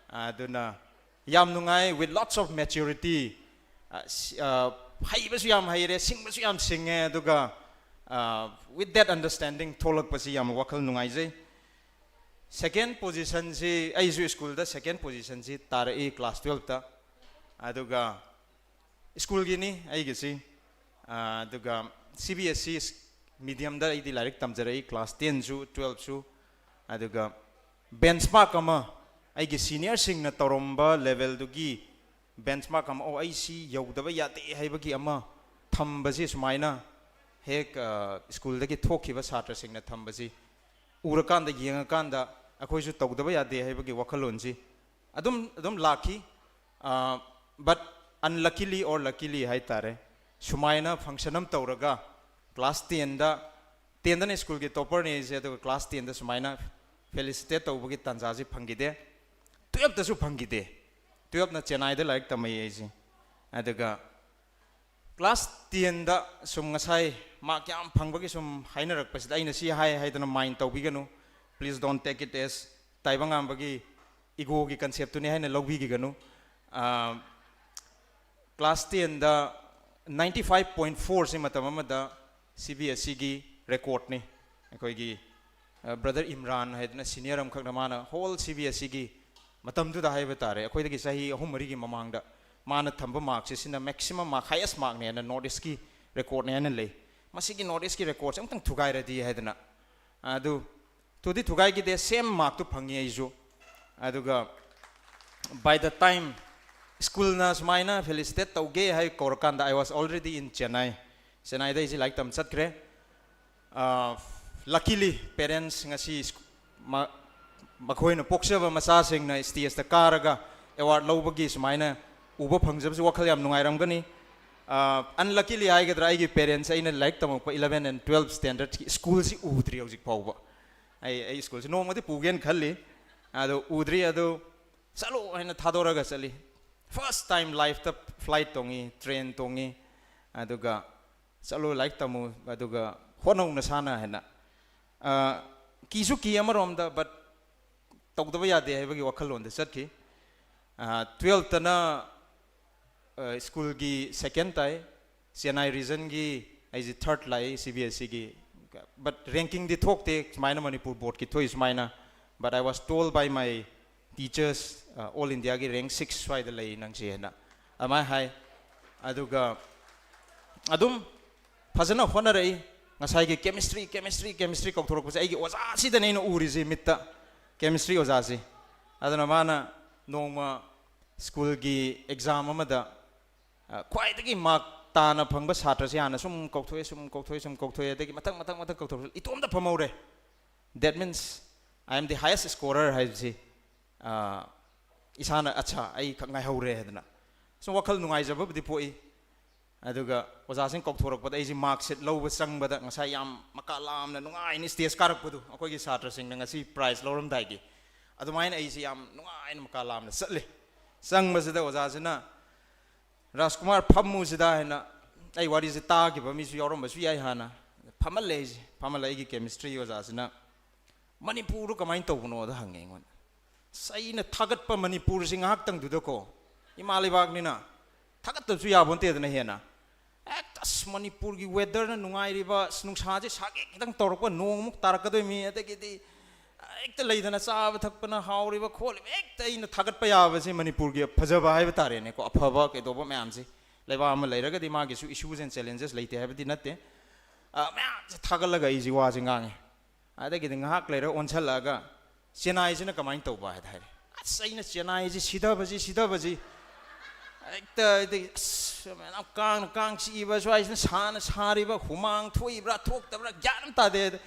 ꯑꯗꯨꯅ ꯌꯥꯝ ꯅꯨꯡꯉꯥꯏ, with lots of maturity꯫ ꯑ, ꯁꯤ-, ꯑ, ꯍꯩꯕꯁꯨ ꯌꯥꯝ ꯍꯩꯔꯦ, ꯁꯤꯡꯕꯁꯨ ꯌꯥꯝ ꯁꯤꯡꯉꯦ꯫ ꯑꯗꯨꯒ ꯑ, with that understanding ꯊꯣꯛꯂꯛꯄꯁꯤ ꯌꯥꯝ ꯋꯥꯈꯜ ꯅꯨꯡꯉꯥꯏꯖꯩ꯫ ꯁꯦꯀꯦꯟ ꯄꯣꯖꯤꯁꯟꯁꯤ, ꯑꯩꯁꯨ ꯁ꯭ꯀꯨꯜꯗ ꯁꯦꯀꯦꯟ ꯄꯣꯖꯤꯁꯟꯁꯤ ꯇꯥꯔꯛꯏ ꯀ꯭ꯂꯥꯁ ꯇꯨꯌꯦꯜꯞꯇ꯫ ꯑꯗꯨꯒ ꯁ꯭ꯀꯨꯜꯒꯤꯅꯤ ꯑꯩꯒꯤꯁꯤ꯫ ꯑ, ꯑꯗꯨꯒ ꯁꯤ ꯕꯤ ꯑꯦꯁ ꯁꯤ ꯃꯤꯗꯤꯌꯝꯗ ꯑꯩꯗꯤ ꯂꯥꯏꯔꯤꯛ ꯇꯝꯖꯔꯛꯏ, ꯀ꯭ꯂꯥꯁ ꯇꯦꯟꯁꯨ ꯇꯨꯌꯦꯜꯞꯁꯨ꯫ ꯑꯗꯨꯒ ꯕꯦꯟꯆꯃꯥꯔꯛ ꯑꯃ, ꯑꯩꯒꯤ ꯁꯤꯅꯤꯌꯔꯁꯤꯡꯅ ꯇꯧꯔꯝꯕ ꯂꯦꯚꯦꯜꯗꯨꯒꯤ ꯕꯦꯟꯆꯃꯥꯔꯛ ꯑꯃ, "ꯑꯣ, ꯑꯩ ꯁꯤ ꯌꯧꯗꯕ ꯌꯥꯗꯦ" ꯍꯥꯏꯕꯒꯤ ꯑꯃ ꯊꯝꯕꯁꯤ, ꯁꯨꯃꯥꯏꯅ ꯍꯦꯛ, ꯑ, ꯁ꯭ꯀꯨꯜꯗꯒꯤ ꯊꯣꯛꯈꯤꯕ ꯁꯥꯇ꯭ꯔꯁꯤꯡꯅ ꯊꯝꯕꯁꯤ ꯎꯔꯀꯥꯟꯗ, ꯌꯦꯡꯉꯀꯥꯟꯗ ꯑꯩꯈꯣꯏꯁꯨ ꯇꯧꯗꯕ ꯌꯥꯗꯦ ꯍꯥꯏꯕꯒꯤ ꯋꯥꯈꯜꯂꯣꯟꯁꯤ ꯑꯗꯨꯝ ꯑꯗꯨꯝ ꯂꯥꯛꯈꯤ꯫ ꯕꯠ ꯑꯟꯂꯛꯀꯤꯂꯤ ꯑꯣꯔ ꯂꯛꯀꯤꯂꯤ ꯍꯥꯏ ꯇꯥꯔꯦ, ꯁꯨꯃꯥꯏꯅ ꯐꯪꯁꯟ ꯑꯃ ꯇꯧꯔꯒ ꯀ꯭ꯂꯥꯁ ꯇꯦꯟꯗ, ꯇꯦꯟꯗꯅ ꯁ꯭ꯀꯨꯜꯒꯤ ꯇꯣꯄꯔꯅꯤ ꯑꯩꯁꯦ, ꯑꯗꯨꯒ ꯀ꯭ꯂꯥꯁ ꯇꯦꯟꯗ ꯁꯨꯃꯥꯏꯅ ꯐꯦꯂꯤꯁꯤꯇꯦꯠ ꯇꯧꯕꯒꯤ ꯇꯥꯟꯖꯥꯁꯤ ꯐꯪꯈꯤꯗꯦ꯫ ꯇꯨꯌꯦꯜꯞꯇꯁꯨ ꯐꯪꯈꯤꯗꯦ꯫ ꯇꯨꯌꯦꯜꯞꯅ ꯆꯦꯟꯅꯥꯏꯗ ꯂꯥꯏꯔꯤꯛ ꯇꯝꯃꯛꯏ ꯑꯩꯁꯦ꯫ ꯑꯗꯨꯒ ꯀ꯭ꯂꯥꯁ ꯇꯦꯟꯗ ꯁꯨꯝ ꯉꯁꯥꯏ ꯃꯥꯔꯛ ꯌꯥꯝ ꯐꯪꯕꯒꯤ ꯁꯨꯝ ꯍꯥꯏꯅꯔꯛꯄꯁꯤꯗ ꯑꯩꯅ ꯁꯤ ꯍꯥꯏ ꯍꯥꯏꯗꯅ ꯃꯥꯏꯟ ꯇꯧꯕꯤꯒꯅꯨ꯫ Please don't take it as ꯇꯥꯏꯕꯪꯉꯥꯟꯕꯒꯤ ꯏꯒꯣꯒꯤ ꯀꯟꯁꯦꯞꯇꯨꯅꯤ ꯍꯥꯏꯅ ꯂꯧꯕꯤꯈꯤꯒꯅꯨ꯫ ꯑ, ꯀ꯭ꯂꯥꯁ ꯇꯦꯟꯗ ninety five point four ꯁꯤ ꯃꯇꯝ ꯑꯃꯗ ꯁꯤ ꯕꯤ ꯑꯦꯁ ꯁꯤꯒꯤ ꯔꯦꯀꯣꯔꯠꯅꯤ꯫ ꯑꯩꯈꯣꯏꯒꯤ, ꯑ, ꯕ꯭ꯔꯗꯔ ꯏꯝꯔꯥꯟ ꯍꯥꯏꯗꯅ ꯁꯤꯅꯤꯌꯔ ꯑꯃꯈꯛꯅ, ꯃꯥꯅ ꯍꯣꯜ ꯁꯤ ꯕꯤ ꯑꯦꯁ ꯁꯤꯒꯤ ꯃꯇꯝꯗꯨꯗ ꯍꯥꯏꯕ ꯇꯥꯔꯦ, ꯑꯩꯈꯣꯏꯗꯒꯤ ꯆꯍꯤ ꯑꯍꯨꯝ ꯃꯔꯤꯒꯤ ꯃꯃꯥꯡꯗ ꯃꯥꯅ ꯊꯝꯕ ꯃꯥꯔꯛꯁꯦ, ꯁꯤꯅ ꯃꯦꯛꯁꯤꯃꯝ ꯃꯥꯔꯛ, ꯍꯥꯏꯌꯦꯁ ꯃꯥꯔꯛꯅꯦꯅ ꯅꯣꯔꯠ ꯏꯁꯀꯤ ꯔꯦꯀꯣꯔꯠꯅꯦ ꯍꯥꯏꯅ ꯂꯩ꯫ ꯃꯁꯤꯒꯤ ꯅꯣꯔꯠ ꯏꯁꯀꯤ ꯔꯦꯀꯣꯔꯠꯁꯦ ꯑꯃꯨꯛꯇꯪ ꯊꯨꯒꯥꯏꯔꯗꯤ ꯍꯥꯏꯗꯅ꯫ ꯑꯗꯨ ꯊꯨꯗꯤ ꯊꯨꯒꯥꯏꯈꯤꯗꯦ, ꯁꯦꯝ ꯃꯥꯔꯛꯇꯨ ꯐꯪꯉꯤ ꯑꯩꯁꯨ꯫ ꯑꯗꯨꯒ by the time ꯁ꯭ꯀꯨꯜꯅ ꯁꯨꯃꯥꯏꯅ ꯐꯦꯂꯤꯁꯤꯇꯦꯠ ꯇꯧꯒꯦ ꯍꯥꯏ ꯀꯧꯔꯀꯥꯟꯗ, I was already in Chennai꯫ ꯆꯦꯟꯅꯥꯏꯗ ꯑꯩꯁꯦ ꯂꯥꯏꯔꯤꯛ ꯇꯝ ꯆꯠꯈ꯭ꯔꯦ꯫ ꯂꯛꯀꯤꯂꯤ, ꯄꯦꯔꯦꯟꯁ ꯉꯁꯤ ꯁ꯭ꯀꯨ-, ꯃ-, ꯃꯈꯣꯏꯅ ꯄꯣꯛꯆꯕ ꯃꯆꯥꯁꯤꯡꯅ ꯁ꯭ꯇꯦꯖꯇ ꯀꯥꯔꯒ ꯑꯦꯋꯥꯔꯗ ꯂꯧꯕꯒꯤ ꯁꯨꯃꯥꯏꯅ ꯎꯕ ꯐꯪꯖꯕꯁꯤ ꯋꯥꯈꯜ ꯌꯥꯝ ꯅꯨꯡꯉꯥꯏꯔꯝꯒꯅꯤ꯫ ꯑꯟꯂꯛꯀꯤꯂꯤ ꯍꯥꯏꯒꯗ꯭ꯔꯥ, ꯑꯩꯒꯤ ꯄꯦꯔꯦꯟꯁ ꯑꯩꯅ ꯂꯥꯏꯔꯤꯛ ꯇꯝꯃꯛꯄ eleven and twelve standardꯀꯤ ꯁ꯭ꯀꯨꯜꯁꯤ ꯎꯗ꯭ꯔꯤ ꯍꯧꯖꯤꯛ ꯐꯥꯎꯕ꯫ ꯑꯩ ꯑꯩ ꯁ꯭ꯀꯨꯜꯁꯤ ꯅꯣꯡꯃꯗꯤ ꯄꯨꯒꯦꯅ ꯈꯜꯂꯤ, ꯑꯗꯣ ꯎꯗ꯭ꯔꯤ꯫ ꯑꯗꯨ ꯆꯠꯂꯣ ꯍꯥꯏꯅ ꯊꯥꯗꯣꯔꯒ ꯆꯠꯂꯤ꯫ First time lifeꯇ flight ꯇꯣꯡꯉꯤ, ꯇ꯭ꯔꯦꯟ ꯇꯣꯡꯉꯤ, ꯑꯗꯨꯒ ꯆꯠꯂꯣ ꯂꯥꯏꯔꯤꯛ ꯇꯝꯃꯨ, ꯑꯗꯨꯒ ꯍꯣꯠꯅꯧ ꯅꯁꯥꯅ ꯍꯥꯏꯅ꯫ ꯑ, ꯀꯤꯁꯨ ꯀꯤ ꯑꯃꯔꯣꯝꯗ, but ꯇꯧꯗꯕ ꯌꯥꯗꯦ ꯍꯥꯏꯕꯒꯤ ꯋꯥꯈꯜꯂꯣꯟꯗ ꯆꯠꯈꯤ꯫ ꯇꯨꯌꯦꯜꯞꯇꯅ ꯁ꯭ꯀꯨꯜꯒꯤ ꯁꯦꯀꯦꯟ ꯇꯥꯏ, ꯆꯦꯟꯅꯥꯏ ꯔꯤꯖꯟꯒꯤ ꯑꯩꯁꯦ ꯊꯥꯔꯠ ꯂꯥꯛꯏ ꯁꯤ ꯕꯤ ꯑꯦꯁ ꯁꯤꯒꯤ꯫ But ꯔꯦꯡꯀꯤꯡꯗꯤ ꯊꯣꯛꯇꯦ ꯁꯨꯃꯥꯏꯅ ꯃꯅꯤꯄꯨꯔ ꯕꯣꯔꯗꯀꯤ ꯊꯣꯛꯏ ꯁꯨꯃꯥꯏꯅ, but I was told by my teachers, all Indiaꯒꯤ ꯔꯦꯡ ꯁꯤꯛꯁ ꯁ꯭ꯋꯥꯏꯗ ꯂꯩ ꯅꯪꯁꯦ ꯍꯥꯏꯅ ꯑꯗꯨꯃꯥꯏꯅ ꯍꯥꯏ꯫ ꯑꯗꯨꯒ ꯑꯗꯨꯝ ꯐꯖꯅ ꯍꯣꯠꯅꯔꯛꯏ꯫ ꯉꯁꯥꯏꯒꯤ ꯀꯦꯃꯤꯁꯇ꯭ꯔꯤ ꯀꯦꯃꯤꯁꯇ꯭ꯔꯤ ꯀꯦꯃꯤꯁꯇ꯭ꯔꯤ ꯀꯧꯊꯣꯔꯛꯄꯁꯦ ꯑꯩꯒꯤ ꯑꯣꯖꯥꯁꯤꯗꯅꯦ ꯑꯩꯅ ꯎꯔꯤꯁꯦ ꯃꯤꯠꯇ, ꯀꯦꯃꯤꯁꯇ꯭ꯔꯤ ꯑꯣꯖꯥꯁꯤ꯫ ꯑꯗꯨꯅ ꯃꯥꯅ ꯅꯣꯡꯃ ꯁ꯭ꯀꯨꯜꯒꯤ ꯑꯦꯛꯖꯥꯝ ꯑꯃꯗ ꯑ, ꯈ꯭ꯋꯥꯏꯗꯒꯤ ꯃꯥꯔꯛ ꯇꯥꯅ ꯐꯪꯕ ꯁꯥꯇ꯭ꯔꯁꯦ ꯍꯥꯟꯅ ꯁꯨꯝ ꯀꯧꯊꯣꯛꯑꯦ, ꯁꯨꯝ ꯀꯧꯊꯣꯛꯑꯦ, ꯁꯨꯝ ꯀꯧꯊꯣꯛꯑꯦ, ꯑꯗꯒꯤ ꯃꯊꯪ ꯃꯊꯪ ꯃꯊꯪ ꯀꯧꯊꯣꯛꯑꯦ, ꯏꯇꯣꯝꯇ ꯐꯝꯍꯧꯔꯦ꯫ That means I am the highest scorer ꯍꯥꯏꯕꯁꯤ, ꯑ, ꯏꯁꯥꯅ ꯑꯠꯁꯥ ꯑꯩ ꯈꯛ ꯉꯥꯏꯍꯧꯔꯦ ꯍꯥꯏꯗꯅ ꯁꯨꯝ ꯋꯥꯈꯜ ꯅꯨꯡꯉꯥꯏꯖꯕꯕꯨꯗꯤ ꯄꯣꯛꯏ꯫ ꯑꯗꯨꯒ ꯑꯣꯖꯥꯁꯤꯡ ꯀꯧꯊꯣꯔꯛꯄꯗ ꯑꯩꯁꯦ ꯃꯥꯔꯛ ꯁꯤꯠ ꯂꯧꯕ ꯆꯪꯕꯗ ꯉꯁꯥꯏ ꯌꯥꯝ ꯃꯀꯥ ꯂꯥꯝꯅ ꯅꯨꯡꯉꯥꯏꯅ ꯁ꯭ꯇꯦꯖ ꯀꯥꯔꯛꯄꯗꯣ ꯑꯩꯈꯣꯏꯒꯤ ꯁꯥꯇ꯭ꯔꯁꯤꯡꯅ ꯉꯁꯤ ꯄ꯭ꯔꯥꯏꯖ ꯂꯧꯔꯝꯗꯥꯏꯒꯤ, ꯑꯗꯨꯃꯥꯏꯅ ꯑꯩꯁꯦ ꯌꯥꯝ ꯅꯨꯡꯉꯥꯏꯅ ꯃꯀꯥ ꯂꯥꯝꯅ ꯆꯠꯂꯦ꯫ ꯆꯪꯕꯁꯤꯗ ꯑꯣꯖꯥꯁꯤꯅ "ꯔꯥꯖꯀꯨꯃꯥꯔ ꯐꯝꯃꯨꯁꯤꯗ" ꯍꯥꯏꯅ, ꯑꯩ ꯋꯥꯔꯤꯁꯦ ꯇꯥꯈꯤꯕ ꯃꯤꯁꯨ ꯌꯥꯎꯔꯝꯕꯁꯨ ꯌꯥꯏ ꯍꯥꯟꯅ꯫ ꯐꯝꯍꯜꯂꯦ ꯑꯩꯁꯦ꯫ ꯐꯝꯍꯜꯂꯦ꯫ ꯑꯩꯒꯤ ꯀꯦꯃꯤꯁꯇ꯭ꯔꯤ ꯑꯣꯖꯥꯁꯤꯅ "ꯃꯅꯤꯄꯨꯔꯗꯨ ꯀꯃꯥꯏꯅ ꯇꯧꯕꯅꯣꯗ" ꯍꯪꯉꯦ ꯑꯩꯉꯣꯟꯗ꯫ ꯑꯁ, ꯑꯩꯅ ꯊꯥꯒꯠꯄ ꯃꯅꯤꯄꯨꯔꯁꯤ ꯉꯥꯏꯍꯥꯛꯇꯪꯗꯨꯗꯀꯣ, ꯏꯃꯥ ꯂꯩꯕꯥꯛꯅꯤꯅ ꯊꯥꯒꯠꯇꯕꯁꯨ ꯌꯥꯕ ꯅꯠꯇꯦꯗꯅ ꯍꯦꯟꯅ꯫ ꯍꯦꯛꯇ ꯑꯁ ꯃꯅꯤꯄꯨꯔꯒꯤ ꯋꯦꯗꯔꯅ ꯅꯨꯡꯉꯥꯏꯔꯤꯕ, ꯑꯁ ꯅꯨꯡꯁꯥꯁꯦ ꯁꯥꯒꯦ ꯈꯤꯇꯪ ꯇꯧꯔꯛꯄ, ꯅꯣꯡ ꯑꯃꯨꯛ ꯇꯥꯔꯛꯀꯗꯣꯏꯃꯤ, ꯑꯗꯒꯤꯗꯤ ꯍꯦꯛꯇ ꯂꯩꯗꯅ ꯆꯥꯕ ꯊꯛꯄꯅ ꯍꯥꯎꯔꯤꯕ ꯈꯣꯠꯂꯤꯕ, ꯍꯦꯛꯇ ꯑꯩꯅ ꯊꯥꯒꯠꯄ ꯌꯥꯕꯁꯦ ꯃꯅꯤꯄꯨꯔꯒꯤ ꯐꯖꯕ ꯍꯥꯏꯕ ꯇꯥꯔꯦꯅꯦꯀꯣ, ꯑꯐꯕ ꯀꯩꯗꯧꯕ ꯃꯌꯥꯝꯁꯦ꯫ ꯂꯩꯕꯥꯛ ꯑꯃ ꯂꯩꯔꯒꯗꯤ ꯃꯥꯒꯤꯁꯨ issues and challenges ꯂꯩꯇꯦ ꯍꯥꯏꯕꯗꯤ ꯅꯠꯇꯦ꯫ ꯑ, ꯃꯌꯥꯝꯁꯦ ꯊꯥꯒꯠꯂꯒ ꯑꯩꯁꯦ ꯋꯥꯁꯦ ꯉꯥꯡꯉꯦ꯫ ꯑꯗꯒꯤꯗꯤ ꯉꯥꯏꯍꯥꯛ ꯂꯩꯔꯒ ꯑꯣꯟꯁꯜꯂꯛꯑꯒ "ꯆꯦꯟꯅꯥꯏꯁꯤꯅ ꯀꯃꯥꯏꯅ ꯇꯧꯕ?" ꯍꯥꯏꯗ ꯍꯥꯏꯔꯦ꯫ ꯑꯁ, ꯑꯩꯅ ꯆꯦꯟꯅꯥꯏꯁꯤ ꯁꯤꯊꯕꯁꯤ ꯁꯤꯊꯕꯁꯤ꯫ ꯍꯦꯛꯇ ꯑꯗꯒꯤ ꯑꯁ ꯃꯌꯥꯝ ꯀꯥꯡꯅ ꯀꯥꯡ ꯆꯤꯛꯏꯕ, ꯁ꯭ꯋꯥꯏꯁꯤꯅ ꯁꯥꯅ ꯁꯥꯔꯤꯕ, ꯍꯨꯃꯥꯡ ꯊꯣꯛꯏꯕ꯭ꯔꯥ ꯊꯣꯛꯇꯕ꯭ꯔꯥ ꯒ꯭ꯌꯥꯟ ꯑꯃ ꯇꯥꯗꯦ꯫ ꯑꯗ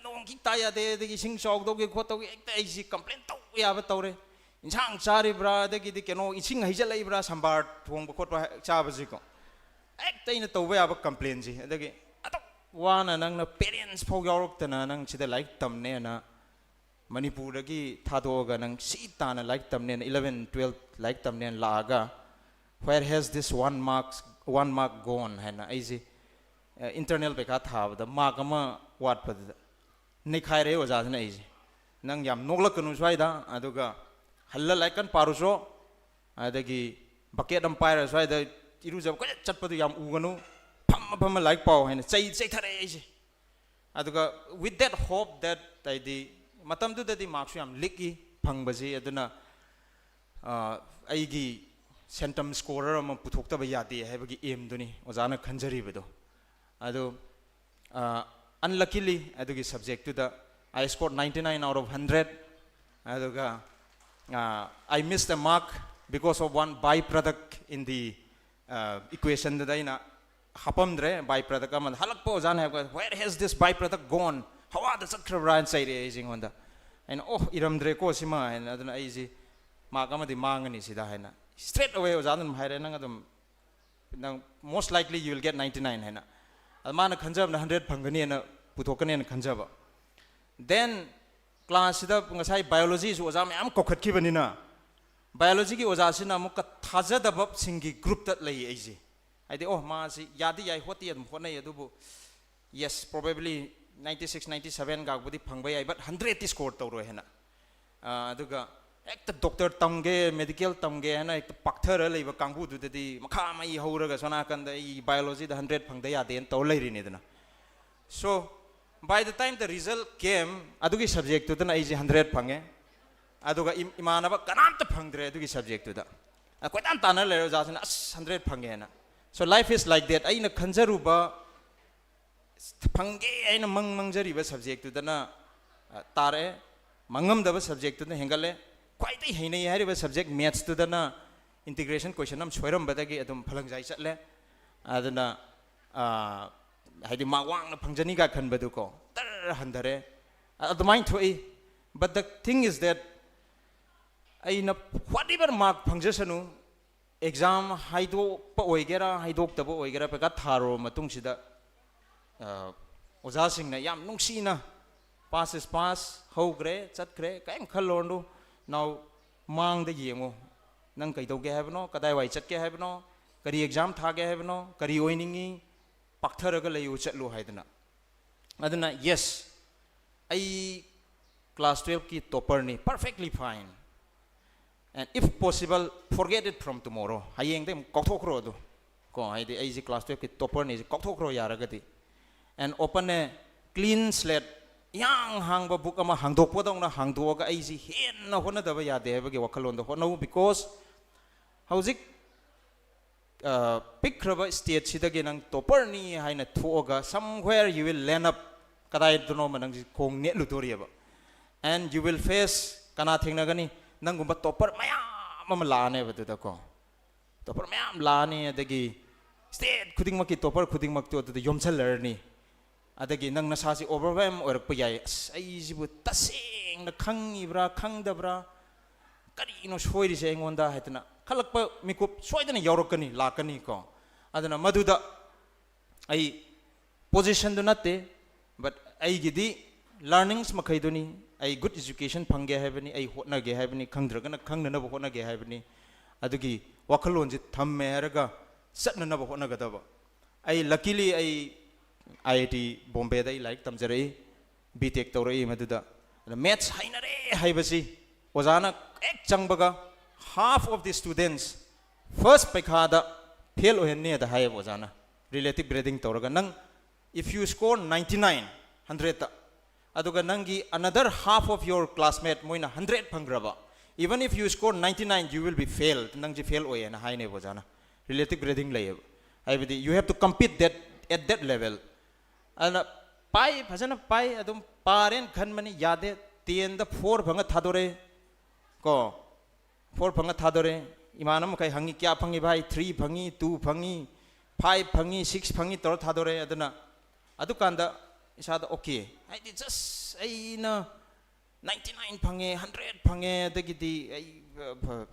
ꯅꯣꯡ ꯈꯤꯛ ꯇꯥ ꯌꯥꯗꯦ, ꯑꯗꯒꯤ ꯏꯁꯤꯡ ꯆꯥꯎꯗꯧꯒꯤ ꯈꯣꯠꯇꯧꯒꯤ, ꯍꯦꯛꯇ ꯑꯩꯁꯤ complain ꯇꯧꯕ ꯌꯥꯕ ꯇꯧꯔꯦ꯫ ꯏꯟꯁꯥꯡ ꯆꯥꯔꯤꯕ꯭ꯔꯥ, ꯑꯗꯒꯤꯗꯤ ꯀꯩꯅꯣ ꯏꯁꯤꯡ ꯍꯩꯖꯤꯜꯂꯛꯏꯕ꯭ꯔꯥ, ꯁꯝꯕꯥꯔ ꯊꯣꯡꯕ ꯈꯣꯠꯄ ꯆꯥꯕꯁꯤꯀꯣ꯫ ꯍꯦꯛꯇ ꯑꯩꯅ ꯇꯧꯕ ꯌꯥꯕ ꯀꯝꯄ꯭ꯂꯦꯟꯁꯤ꯫ ꯑꯗꯒꯤ ꯑꯗꯨꯛ ꯋꯥꯅ ꯅꯪꯅ ꯄꯦꯔꯦꯟꯁ ꯐꯥꯎ ꯌꯥꯎꯔꯛꯇꯅ ꯅꯪ ꯁꯤꯗ ꯂꯥꯏꯔꯤꯛ ꯇꯝꯅꯦꯅ, ꯃꯅꯤꯄꯨꯔꯗꯒꯤ ꯊꯥꯗꯣꯛꯑꯒ ꯅꯪ ꯁꯤ ꯇꯥꯅ ꯂꯥꯏꯔꯤꯛ ꯇꯝꯅꯦꯅ, ꯏꯂꯚꯦꯟ ꯇꯨꯋꯦꯜꯐ ꯂꯥꯏꯔꯤꯛ ꯇꯝꯅꯦꯅ ꯂꯥꯛꯑꯒ, "Where has this one marks, one mark gone?" ꯍꯥꯏꯅ ꯑꯩꯁꯦ ꯏꯟꯇꯔꯅꯦꯜ ꯄꯩꯈꯥ ꯊꯥꯕꯗ ꯃꯥꯔꯛ ꯑꯃ ꯋꯥꯠꯄꯗꯨꯗ ꯅꯩꯈꯥꯏꯔꯛꯑꯦ ꯑꯣꯖꯥꯁꯤꯅ ꯑꯩꯁꯦ꯫ "ꯅꯪ ꯌꯥꯝ ꯅꯣꯛꯂꯛꯀꯅꯨ ꯁ꯭ꯋꯥꯏꯗ, ꯑꯗꯨꯒ ꯍꯜꯂ ꯂꯥꯏꯔꯤꯛ ꯀꯟꯅ ꯄꯥꯔꯨꯆꯣ, ꯑꯗꯒꯤ ꯕꯀꯦꯠ ꯑꯃ ꯄꯥꯏꯔ ꯁ꯭ꯋꯥꯏꯗ ꯏꯔꯨꯖꯕ ꯀꯣꯏꯆꯠ ꯆꯠꯄꯗꯨ ꯌꯥꯝ ꯎꯒꯅꯨ, ꯐꯝꯃ ꯐꯝꯃ ꯂꯥꯏꯔꯤꯛ ꯄꯥꯎ" ꯍꯥꯏꯅ ꯆꯩ ꯆꯩꯊꯔꯛꯑꯦ ꯑꯩꯁꯦ꯫ ꯑꯗꯨꯒ with that hope that, ꯍꯥꯏꯗꯤ ꯃꯇꯝꯗꯨꯗꯗꯤ ꯃꯥꯔꯛꯁꯨ ꯌꯥꯝ ꯂꯤꯛꯏ ꯐꯪꯕꯁꯤ, ꯑꯗꯨꯅ ꯑ, ꯑꯩꯒꯤ ꯁꯦꯟꯇꯝ ꯁ꯭ꯀꯣꯔꯔ ꯑꯃ ꯄꯨꯊꯣꯛꯇꯕ ꯌꯥꯗꯦ ꯍꯥꯏꯕꯒꯤ ꯑꯦꯝꯗꯨꯅꯤ ꯑꯣꯖꯥꯅ ꯈꯟꯖꯔꯤꯕꯗꯣ꯫ ꯑꯗꯨ ꯑꯟꯂꯛꯀꯤꯂꯤ ꯑꯗꯨꯒꯤ ꯁꯕꯖꯦꯛꯇꯨꯗ I scored ninety nine out of hundred, ꯑꯗꯨꯒ I missed a mark because of one by product in the equationꯗꯨꯗ ꯑꯩꯅ ꯍꯥꯄꯝꯗ꯭ꯔꯦ꯫ By product ꯑꯃꯗ ꯍꯜꯂꯛꯄ ꯑꯣꯖꯥꯅ ꯍꯥꯏꯕ, "Where has this by product gone?" ꯍꯋꯥꯗ ꯆꯠꯈ꯭ꯔꯕ꯭ꯔꯥ ꯍꯥꯏꯅ ꯆꯩꯔꯛꯑꯦ ꯑꯩꯁꯦ ꯑꯩꯉꯣꯟꯗ꯫ ꯑꯩꯅ, "ꯑꯣ, ꯏꯔꯝꯗ꯭ꯔꯦꯀꯣ ꯁꯤꯃ" ꯍꯥꯏꯅ꯫ ꯑꯗꯨꯅ ꯑꯩꯁꯦ ꯃꯥꯔꯛ ꯑꯃꯗꯤ ꯃꯥꯡꯉꯅꯤ ꯁꯤꯗ ꯍꯥꯏꯅ straight away ꯑꯣꯖꯥꯅ ꯑꯗꯨꯝ ꯍꯥꯏꯔꯦ, "ꯅꯪ ꯑꯗꯨꯝ, ꯅꯪ most likely you will get ninety nine" ꯍꯥꯏꯅ꯫ ꯑꯗ ꯃꯥꯅ ꯈꯟꯖꯕꯅ ꯍꯟꯗ꯭ꯔꯦꯠ ꯐꯪꯒꯅꯤꯅ ꯄꯨꯊꯣꯛꯀꯅꯤꯅ ꯈꯟꯖꯕ꯫ Then ꯀ꯭ꯂꯥꯁꯁꯤꯗ ꯉꯁꯥꯏ ꯕꯥꯏꯑꯣꯂꯣꯖꯤꯁꯨ ꯑꯣꯖꯥ ꯃꯌꯥꯝ ꯀꯧꯈꯠꯈꯤꯕꯅꯤꯅ, ꯕꯥꯏꯑꯣꯂꯣꯖꯤꯒꯤ ꯑꯣꯖꯥꯁꯤꯅ ꯑꯃꯨꯛꯀ ꯊꯥꯖꯗꯕꯁꯤꯡꯒꯤ ꯒ꯭ꯔꯨꯞꯇ ꯂꯩ ꯑꯩꯁꯦ꯫ ꯍꯥꯏꯗꯤ, "ꯑꯣ, ꯃꯥꯁꯤ ꯌꯥꯗꯤ ꯌꯥꯏ, ꯍꯣꯠꯇꯤ ꯑꯗꯨꯝ ꯍꯣꯠꯅꯩ, ꯑꯗꯨꯕꯨ yes, probably ninety six, ninety seven ꯒꯥꯛꯕꯨꯗꯤ ꯐꯪꯕ ꯌꯥꯏ, but ꯍꯟꯗ꯭ꯔꯦꯠꯇꯤ ꯁ꯭ꯀꯣꯔ ꯇꯧꯔꯣꯏ" ꯍꯥꯏꯅ꯫ ꯑ, ꯑꯗꯨꯒ ꯍꯦꯛꯇ ꯗꯣꯛꯇꯔ ꯇꯝꯒꯦ, ꯃꯦꯗꯤꯀꯦꯜ ꯇꯝꯒꯦ ꯍꯥꯏꯅ ꯍꯦꯛꯇ ꯄꯥꯛꯊꯔ ꯂꯩꯕ ꯀꯥꯡꯕꯨꯗꯨꯗꯗꯤ ꯃꯈꯥ ꯃꯩ ꯍꯧꯔꯒ ꯁꯣꯝ ꯅꯥꯀꯟꯗ ꯑꯩ ꯕꯥꯏꯑꯣꯂꯣꯖꯤꯗ ꯍꯟꯗ꯭ꯔꯦꯠ ꯐꯪꯗ ꯌꯥꯗꯦꯅ ꯇꯧꯔ ꯂꯩꯔꯤꯅꯤꯗꯅ꯫ So, by the time the result came, ꯑꯗꯨꯒꯤ ꯁꯕꯖꯦꯛꯇꯨꯗꯅ ꯑꯩꯁꯦ ꯍꯟꯗ꯭ꯔꯦꯠ ꯐꯪꯉꯦ꯫ ꯑꯗꯨꯒ ꯏꯝ-, ꯏꯃꯥꯟꯅꯕ ꯀꯅꯥꯝꯇ ꯐꯪꯗ꯭ꯔꯦ ꯑꯗꯨꯒꯤ ꯁꯕꯖꯦꯛꯇꯨꯗ꯫ ꯑ, ꯀꯣꯏꯇꯥꯟ ꯇꯥꯟꯅ ꯂꯩꯔꯦ ꯑꯣꯖꯥꯁꯤꯅ, "ꯑꯁ, hundred ꯐꯪꯉꯦꯅ"꯫ So life is like that. ꯑꯩꯅ ꯈꯟꯖꯔꯨꯕ, ꯐꯪꯒꯦ ꯍꯥꯏꯅ ꯃꯪ ꯃꯪꯖꯔꯤꯕ ꯁꯕꯖꯦꯛꯇꯨꯗꯅ, ꯑ, ꯇꯥꯔꯛꯑꯦ, ꯃꯪꯉꯝꯗꯕ ꯁꯕꯖꯦꯛꯇꯨꯅ ꯍꯦꯟꯒꯠꯂꯦ꯫ ꯈ꯭ꯋꯥꯏꯗꯒꯤ ꯍꯩꯅꯩ ꯍꯥꯏꯔꯤꯕ ꯁꯕꯖꯦꯛ ꯃꯦꯠꯁꯇꯨꯗꯅ ꯏꯟꯇꯤꯒ꯭ꯔꯦꯁꯟ ꯀꯣꯏꯁꯟ ꯑꯃ ꯁꯣꯏꯔꯝꯕꯗꯒꯤ ꯑꯗꯨꯝ ꯐꯂꯪꯖꯥꯏ ꯆꯠꯂꯦ꯫ ꯑꯗꯨꯅ, ꯑ, ꯍꯥꯏꯗꯤ ꯃꯥꯔꯛ ꯋꯥꯡꯅ ꯐꯪꯖꯅꯤꯒ ꯈꯟꯕꯗꯨꯀꯣ, ꯇꯔ ꯍꯟꯊꯔꯦ꯫ ꯑ-, ꯑꯗꯨꯃꯥꯏꯅ ꯊꯣꯛꯏ꯫ But the thing is that ꯑꯩꯅ whatever mark ꯐꯪꯖꯁꯅꯨ, ꯑꯦꯛꯖꯥꯝ ꯍꯥꯏꯗꯣꯛꯄ ꯑꯣꯏꯒꯦꯔꯥ ꯍꯥꯏꯗꯣꯛꯇꯕ ꯑꯣꯏꯒꯦꯔꯥ, ꯄꯩꯈꯥ ꯊꯥꯔꯨꯔꯕ ꯃꯇꯨꯡꯁꯤꯗ ꯑꯣꯖꯥꯁꯤꯡꯅ ꯌꯥꯝ ꯅꯨꯡꯁꯤꯅ, "Pass is pass, ꯍꯧꯈ꯭ꯔꯦ, ꯆꯠꯈ꯭ꯔꯦ, ꯀꯔꯤꯝ ꯈꯜꯂꯨꯔꯅꯨ꯫ Now ꯃꯥꯡꯗ ꯌꯦꯡꯉꯨ꯫ ꯅꯪ ꯀꯩꯗꯧꯒꯦ ꯍꯥꯏꯕꯅꯣ? ꯀꯗꯥꯏꯋꯥꯏ ꯆꯠꯀꯦ ꯍꯥꯏꯕꯅꯣ? ꯀꯔꯤ ꯑꯦꯛꯖꯥꯝ ꯊꯥꯒꯦ ꯍꯥꯏꯕꯅꯣ? ꯀꯔꯤ ꯑꯣꯏꯅꯤꯡꯉꯤ? ꯄꯥꯛꯊꯔꯒ ꯂꯩꯌꯨ, ꯆꯠꯂꯨ" ꯍꯥꯏꯗꯅ꯫ ꯑꯗꯨꯅ, yes, ꯑꯩ class twelve ꯀꯤ topper ꯅꯤ, perfectly fine. And if possible, forget it from tomorrow. ꯍꯌꯦꯡꯗꯩ ꯑꯃꯨꯛ ꯀꯥꯎꯊꯣꯛꯈ꯭ꯔꯣ ꯑꯗꯨ꯫ ꯀꯣ, ꯍꯥꯏꯗꯤ ꯑꯩꯁꯦ class twelve ꯀꯤ topper ꯅꯤꯁꯦ ꯀꯥꯎꯊꯣꯛꯈ꯭ꯔꯣ ꯌꯥꯔꯒꯗꯤ꯫ And open a clean slate, ꯏꯍꯥꯡ ꯍꯥꯡꯕ book ꯑꯃ ꯍꯥꯡꯗꯣꯛꯄꯗꯧꯅ ꯍꯥꯡꯗꯣꯛꯑꯒ ꯑꯩꯁꯦ ꯍꯦꯟꯅ ꯍꯣꯠꯅꯗꯕ ꯌꯥꯗꯦ ꯍꯥꯏꯕꯒꯤ ꯋꯥꯈꯜꯂꯣꯟꯗ ꯍꯣꯠꯅꯧ, because ꯍꯧꯖꯤꯛ, ꯑ, ꯄꯤꯛꯈ꯭ꯔꯕ stage ꯁꯤꯗꯒꯤ ꯅꯪ topper ꯅꯤ ꯍꯥꯏꯅ ꯊꯣꯛꯑꯒ, somewhere you will land up, ꯀꯗꯥꯏꯗꯅꯣꯃ ꯅꯪꯁꯤ ꯈꯣꯡ ꯅꯦꯠꯂꯨꯗꯣꯔꯤꯑꯕ꯫ And you will face, ꯀꯅꯥ ꯊꯦꯡꯅꯒꯅꯤ? ꯅꯪꯒꯨꯝꯕ topper ꯃꯌꯥꯝ ꯑꯃ ꯂꯥꯛꯑꯅꯦꯕ ꯑꯗꯨꯗꯀꯣ꯫ Topper ꯃꯌꯥꯝ ꯂꯥꯛꯑꯅꯤ, ꯑꯗꯒꯤ state ꯈꯨꯗꯤꯡꯃꯛꯀꯤ topper ꯈꯨꯗꯤꯡꯃꯛꯇꯨ ꯑꯗꯨꯗ ꯌꯣꯝꯁꯜꯂꯔꯅꯤ꯫ ꯑꯗꯒꯤ ꯅꯪ ꯅꯁꯥꯁꯤ overwhelm ꯑꯣꯏꯔꯛꯄ ꯌꯥꯏ꯫ "ꯑꯁ, ꯑꯩꯁꯤꯕꯨ ꯇꯁꯦꯡꯅ ꯈꯪꯉꯤꯕ꯭ꯔꯥ, ꯈꯪꯗꯕ꯭ꯔꯥ? ꯀꯔꯤꯅꯣ ꯁꯣꯏꯔꯤꯁꯦ ꯑꯩꯉꯣꯟꯗ?" ꯍꯥꯏꯗꯅ ꯈꯜꯂꯛꯄ ꯃꯤꯀꯨꯞ ꯁꯣꯏꯗꯅ ꯌꯥꯎꯔꯛꯀꯅꯤ, ꯂꯥꯛꯀꯅꯤ ꯀꯣ꯫ ꯑꯗꯨꯅ ꯃꯗꯨꯗ ꯑꯩ position ꯗꯨ ꯅꯠꯇꯦ, but ꯑꯩꯒꯤꯗꯤ learnings ꯃꯈꯩꯗꯨꯅꯤ꯫ ꯑꯩ good education ꯐꯪꯒꯦ ꯍꯥꯏꯕꯅꯤ, ꯑꯩ ꯍꯣꯠꯅꯒꯦ ꯍꯥꯏꯕꯅꯤ, ꯈꯪꯗ꯭ꯔꯒꯅ ꯈꯪꯅꯅꯕ ꯍꯣꯠꯅꯒꯦ ꯍꯥꯏꯕꯅꯤ꯫ ꯑꯗꯨꯒꯤ ꯋꯥꯈꯜꯂꯣꯟꯁꯤ ꯊꯝꯃꯦ ꯍꯥꯏꯔꯒ ꯆꯠꯅꯅꯕ ꯍꯣꯠꯅꯒꯗꯕ꯫ ꯑꯩ luckily ꯑꯩ I I T Bombay ꯗ ꯑꯩ ꯂꯥꯏꯔꯤꯛ ꯇꯝꯖꯔꯛꯏ, B Tech ꯇꯧꯔꯛꯏ ꯃꯗꯨꯗ꯫ ꯑꯗ maths ꯍꯩꯅꯔꯦ ꯍꯥꯏꯕꯁꯤ ꯑꯣꯖꯥꯅ ꯍꯦꯛ ꯆꯪꯕꯒ, half of the students first ꯄꯩꯈꯥꯗ fail ꯑꯣꯏꯍꯟꯅꯤ ꯑꯗ ꯍꯥꯏꯌꯦꯕ ꯑꯣꯖꯥꯅ, relative grading ꯇꯧꯔꯒ꯫ ꯅꯪ, if you score ninety nine, hundred ꯇ, ꯑꯗꯨꯒ ꯅꯪꯒꯤ another half of your classmate ꯃꯣꯏꯅ hundred ꯐꯪꯈ꯭ꯔꯕ, even if you score ninety nine, you will be failed, ꯅꯪꯁꯦ fail ꯑꯣꯏꯌꯦꯅ ꯍꯥꯏꯅꯦꯕ ꯑꯣꯖꯥꯅ꯫ Relative grading ꯂꯩꯌꯦꯕ, ꯍꯥꯏꯕꯗꯤ you have to compete that, at that level. ꯑꯗꯨꯅ ꯄꯥꯏ, ꯐꯖꯅ ꯄꯥꯏ, ꯑꯗꯨꯝ ꯄꯥꯔꯦꯅ ꯈꯟꯕꯅꯤ, ꯌꯥꯗꯦ꯫ Ten ꯗ four ꯐꯪꯉ ꯊꯥꯗꯣꯔꯛꯑꯦ ꯀꯣ꯫ Four ꯐꯪꯉ ꯊꯥꯗꯣꯔꯛꯑꯦ꯫ ꯏꯃꯥꯟꯅꯕ ꯃꯈꯩ ꯍꯪꯉꯤ, "ꯀꯌꯥ ꯐꯪꯉꯤ ꯚꯥꯏ?" "Three ꯐꯪꯉꯤ, two ꯐꯪꯉꯤ, five ꯐꯪꯉꯤ, six ꯐꯪꯉꯤ" ꯇꯧꯔ ꯊꯥꯗꯣꯔꯛꯑꯦ꯫ ꯑꯗꯨꯅ ꯑꯗꯨꯀꯥꯟꯗ ꯏꯁꯥꯗ okay, ꯍꯥꯏꯗꯤ just ꯑꯩꯅ ninety nine ꯐꯪꯉꯦ, hundred ꯐꯪꯉꯦ, ꯑꯗꯒꯤꯗꯤ ꯑꯩ, ꯑ, ꯐ-,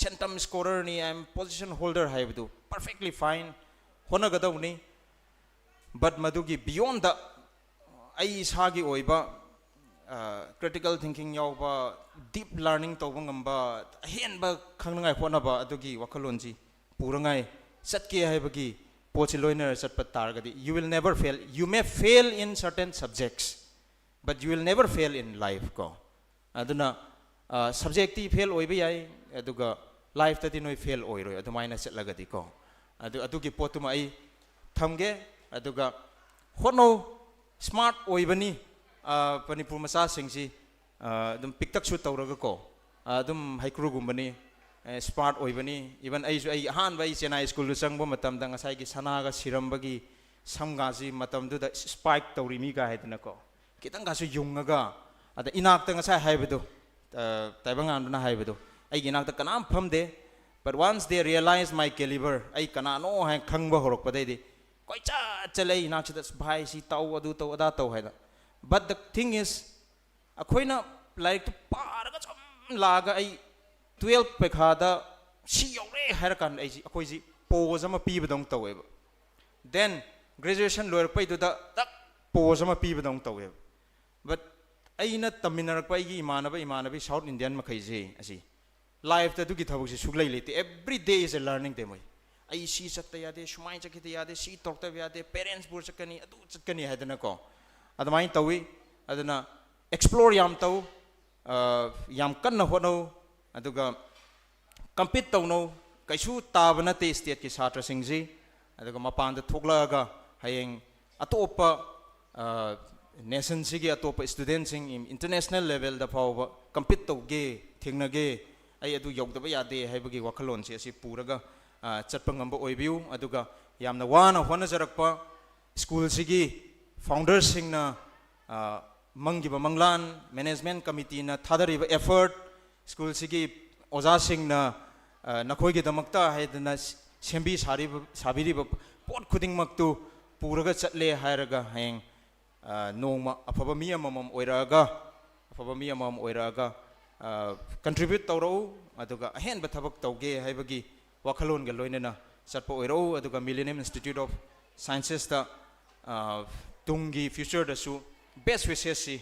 ꯁꯦꯟꯇꯝ ꯁ꯭ꯀꯣꯔꯔꯅꯤ, I am position holder ꯍꯥꯏꯕꯗꯨ perfectly fine, ꯍꯣꯠꯅꯒꯗꯧꯕꯅꯤ꯫ But ꯃꯗꯨꯒꯤ beyond the ꯑꯩ ꯏꯁꯥꯒꯤ ꯑꯣꯏꯕ critical thinking ꯌꯥꯎꯕ, deep learning ꯇꯧꯕ ꯉꯝꯕ, ꯑꯍꯦꯟꯕ ꯈꯪꯅꯉꯥꯏ ꯍꯣꯠꯅꯕ, ꯑꯗꯨꯒꯤ ꯋꯥꯈꯜꯂꯣꯟꯁꯤ ꯄꯨꯔꯉꯥꯏ ꯆꯠꯀꯦ ꯍꯥꯏꯕꯒꯤ ꯄꯣꯠꯁꯤ ꯂꯣꯏꯅꯔ ꯆꯠꯄ ꯇꯥꯔꯒꯗꯤ, you will never fail. You may fail in certain subjects, but you will never fail in life ꯀꯣ꯫ ꯑꯗꯨꯅ ꯁꯕꯖꯦꯛꯇꯤ ꯐꯦꯜ ꯑꯣꯏꯕ ꯌꯥꯏ, ꯑꯗꯨꯒ ꯂꯥꯏꯐꯇꯗꯤ ꯅꯣꯏ ꯐꯦꯜ ꯑꯣꯏꯔꯣꯏ, ꯑꯗꯨꯃꯥꯏꯅ ꯆꯠꯂꯒꯗꯤꯀꯣ꯫ ꯑꯗꯨ, ꯑꯗꯨꯒꯤ ꯄꯣꯠꯇꯨꯃ ꯑꯩ ꯊꯝꯒꯦ꯫ ꯑꯗꯨꯒ ꯍꯣꯠꯅꯧ, ꯁ꯭ꯃꯥꯔꯠ ꯑꯣꯏꯕꯅꯤ꯫ ꯃꯅꯤꯄꯨꯔ ꯃꯆꯥꯁꯤꯡꯁꯤ ꯑꯗꯨꯝ ꯄꯤꯛꯇꯛꯁꯨ ꯇꯧꯔꯒꯀꯣ, ꯑꯗꯨꯝ ꯍꯩꯀ꯭ꯔꯨꯒꯨꯝꯕꯅꯤ, ꯁ꯭ꯃꯥꯔꯠ ꯑꯣꯏꯕꯅꯤ꯫ Even ꯑꯩꯁꯨ, ꯑꯩ ꯑꯍꯥꯟꯕ ꯑꯩ ꯆꯦꯟꯅꯥꯏ ꯁ꯭ꯀꯨꯜꯗ ꯆꯪꯕ ꯃꯇꯝꯗ ꯉꯁꯥꯏꯒꯤ ꯁꯅꯥꯒ ꯁꯤꯔꯝꯕꯒꯤ ꯁꯝꯒꯥꯁꯤ ꯃꯇꯝꯗꯨꯗ ꯁ꯭ꯄꯥꯏꯛ ꯇꯧꯔꯤ ꯃꯤꯒ ꯍꯥꯏꯗꯅꯀꯣ, ꯈꯤꯇꯪꯒꯁꯨ ꯌꯨꯡꯉꯒ, ꯑꯗ ꯏꯅꯥꯛꯇ ꯉꯁꯥꯏ ꯍꯥꯏꯕꯗꯣ, ꯇꯥꯏꯕꯪꯉꯥꯟꯕꯅ ꯍꯥꯏꯕꯗꯣ, ꯑꯩꯒꯤ ꯏꯅꯥꯛꯇ ꯀꯅꯥꯝ ꯐꯝꯗꯦ꯫ But once they realize my caliber, ꯑꯩ ꯀꯅꯥꯅꯣ ꯍꯥꯏꯅ ꯈꯪꯕ ꯍꯧꯔꯛꯄꯗꯩꯗꯤ ꯀꯣꯏꯆꯠ ꯆꯠꯂꯦ ꯑꯩ ꯏꯅꯥꯛꯁꯤꯗ, "ꯚꯥꯏ, ꯁꯤ ꯇꯧ, ꯑꯗꯨ ꯇꯧ, ꯑꯗꯥ ꯇꯧ" ꯍꯥꯏꯅ꯫ But the thing is, ꯑꯩꯈꯣꯏꯅ ꯂꯥꯏꯔꯤꯛꯇꯨ ꯄꯥꯔꯒ ꯁꯨꯝ ꯂꯥꯛꯑꯒ ꯑꯩ ꯇꯨꯌꯦꯜꯐ ꯄꯩꯈꯥꯗ ꯁꯤ ꯌꯧꯔꯦ ꯍꯥꯏꯔꯀꯥꯟꯗ ꯑꯩꯁꯤ, ꯑꯩꯈꯣꯏꯁꯤ ꯄꯣꯖ ꯑꯃ ꯄꯤꯕꯗꯧꯅ ꯇꯧꯋꯦꯕ꯫ Then graduation ꯂꯣꯏꯔꯛꯄꯩꯗꯨꯗ ꯇꯛ ꯄꯣꯖ ꯑꯃ ꯄꯤꯕꯗꯧꯅ ꯇꯧꯋꯦꯕ꯫ But ꯑꯩꯅ ꯇꯝꯃꯤꯟꯅꯔꯛꯄ ꯑꯩꯒꯤ ꯏꯃꯥꯟꯅꯕ ꯏꯃꯥꯟꯅꯕꯤ ꯁꯥꯎꯠ ꯏꯟꯗꯤꯌꯟ ꯃꯈꯩꯁꯤ ꯑꯁꯤ ꯂꯥꯏꯐꯇ ꯑꯗꯨꯒꯤ ꯊꯕꯛꯁꯤ ꯁꯨꯛꯂꯩ ꯂꯩꯇꯦ꯫ Every day is a learning day ꯃꯣꯏ꯫ ꯑꯩ ꯁꯤ ꯆꯠꯇ ꯌꯥꯗꯦ, ꯁꯨꯃꯥꯏꯅ ꯆꯠꯈꯤꯗ ꯌꯥꯗꯦ, ꯁꯤ ꯇꯧꯔꯛꯇꯕ ꯌꯥꯗꯦ, ꯄꯦꯔꯦꯟꯁ ꯄꯨꯔ ꯆꯠꯀꯅꯤ, ꯑꯗꯨ ꯆꯠꯀꯅꯤ ꯍꯥꯏꯗꯅꯀꯣ, ꯑꯗꯨꯃꯥꯏꯅ ꯇꯧꯏ꯫ ꯑꯗꯨꯅ ꯑꯦꯛꯁꯄ꯭ꯂꯣꯔ ꯌꯥꯝ ꯇꯧ, ꯌꯥꯝ ꯀꯟꯅ ꯍꯣꯠꯅꯧ, ꯑꯗꯨꯒ ꯀꯝꯄꯤꯠ ꯇꯧꯅꯧ꯫ ꯀꯩꯁꯨ ꯇꯥꯕ ꯅꯠꯇꯦ ꯁ꯭ꯇꯦꯠꯀꯤ ꯁꯥꯇ꯭ꯔꯁꯤꯡꯁꯤ꯫ ꯑꯗꯨꯒ ꯃꯄꯥꯟꯗ ꯊꯣꯛꯂꯛꯑꯒ ꯍꯌꯦꯡ ꯑꯇꯣꯞꯄ ꯅꯦꯁꯟꯁꯤꯒꯤ ꯑꯇꯣꯞꯄ ꯁ꯭ꯇꯨꯗꯦꯟꯁꯤꯡ ꯏꯟꯇꯔꯅꯦꯁꯅꯦꯜ ꯂꯦꯚꯦꯜꯗ ꯐꯥꯎꯕ ꯀꯝꯄꯤꯠ ꯇꯧꯒꯦ, ꯊꯦꯡꯅꯒꯦ, ꯑꯩ ꯑꯗꯨ ꯌꯧꯗꯕ ꯌꯥꯗꯦ ꯍꯥꯏꯕꯒꯤ ꯋꯥꯈꯜꯂꯣꯟꯁꯤ ꯑꯁꯤ ꯄꯨꯔꯒ ꯆꯠꯄ ꯉꯝꯕ ꯑꯣꯏꯕꯤꯌꯨ꯫ ꯑꯗꯨꯒ ꯌꯥꯝꯅ ꯋꯥꯅ ꯍꯣꯠꯅꯖꯔꯛꯄ ꯁ꯭ꯀꯨꯜꯁꯤꯒꯤ ꯐꯥꯎꯟꯗꯔꯁꯤꯡꯅ ꯃꯪꯈꯤꯕ ꯃꯪꯂꯥꯟ, ꯃꯦꯅꯦꯖꯃꯦꯟ ꯀꯃꯤꯇꯤꯅ ꯊꯥꯗꯔꯤꯕ ꯑꯦꯐꯔꯠ, ꯁ꯭ꯀꯨꯜꯁꯤꯒꯤ ꯑꯣꯖꯥꯁꯤꯡꯅ ꯅꯈꯣꯏꯒꯤꯗꯃꯛꯇ ꯍꯥꯏꯗꯅ ꯁꯦꯝꯕꯤ ꯁꯥꯔꯤꯕ, ꯁꯥꯕꯤꯔꯤꯕ ꯄꯣꯠ ꯈꯨꯗꯤꯡꯃꯛꯇꯨ ꯄꯨꯔꯒ ꯆꯠꯂꯦ ꯍꯥꯏꯔꯒ ꯍꯌꯦꯡ ꯅꯣꯡꯃ ꯑꯐꯕ ꯃꯤ ꯑꯃꯃꯝ ꯑꯣꯏꯔꯛꯑꯒ, ꯑꯐꯕ ꯃꯤ ꯑꯃꯃꯝ ꯑꯣꯏꯔꯛꯑꯒ ꯀꯟꯇ꯭ꯔꯤꯕ꯭ꯌꯨꯠ ꯇꯧꯔꯛꯎ, ꯑꯗꯨꯒ ꯑꯍꯦꯟꯕ ꯊꯕꯛ ꯇꯧꯒꯦ ꯍꯥꯏꯕꯒꯤ ꯋꯥꯈꯜꯂꯣꯟꯒ ꯂꯣꯏꯅꯅ ꯆꯠꯄ ꯑꯣꯏꯔꯛꯎ꯫ ꯑꯗꯨꯒ Millennium Institute of Sciences ꯇ ꯇꯨꯡꯒꯤ ꯐ꯭ꯌꯨꯆꯔꯗꯁꯨ ꯕꯦꯁ ꯋꯤꯁꯦꯁꯁꯤ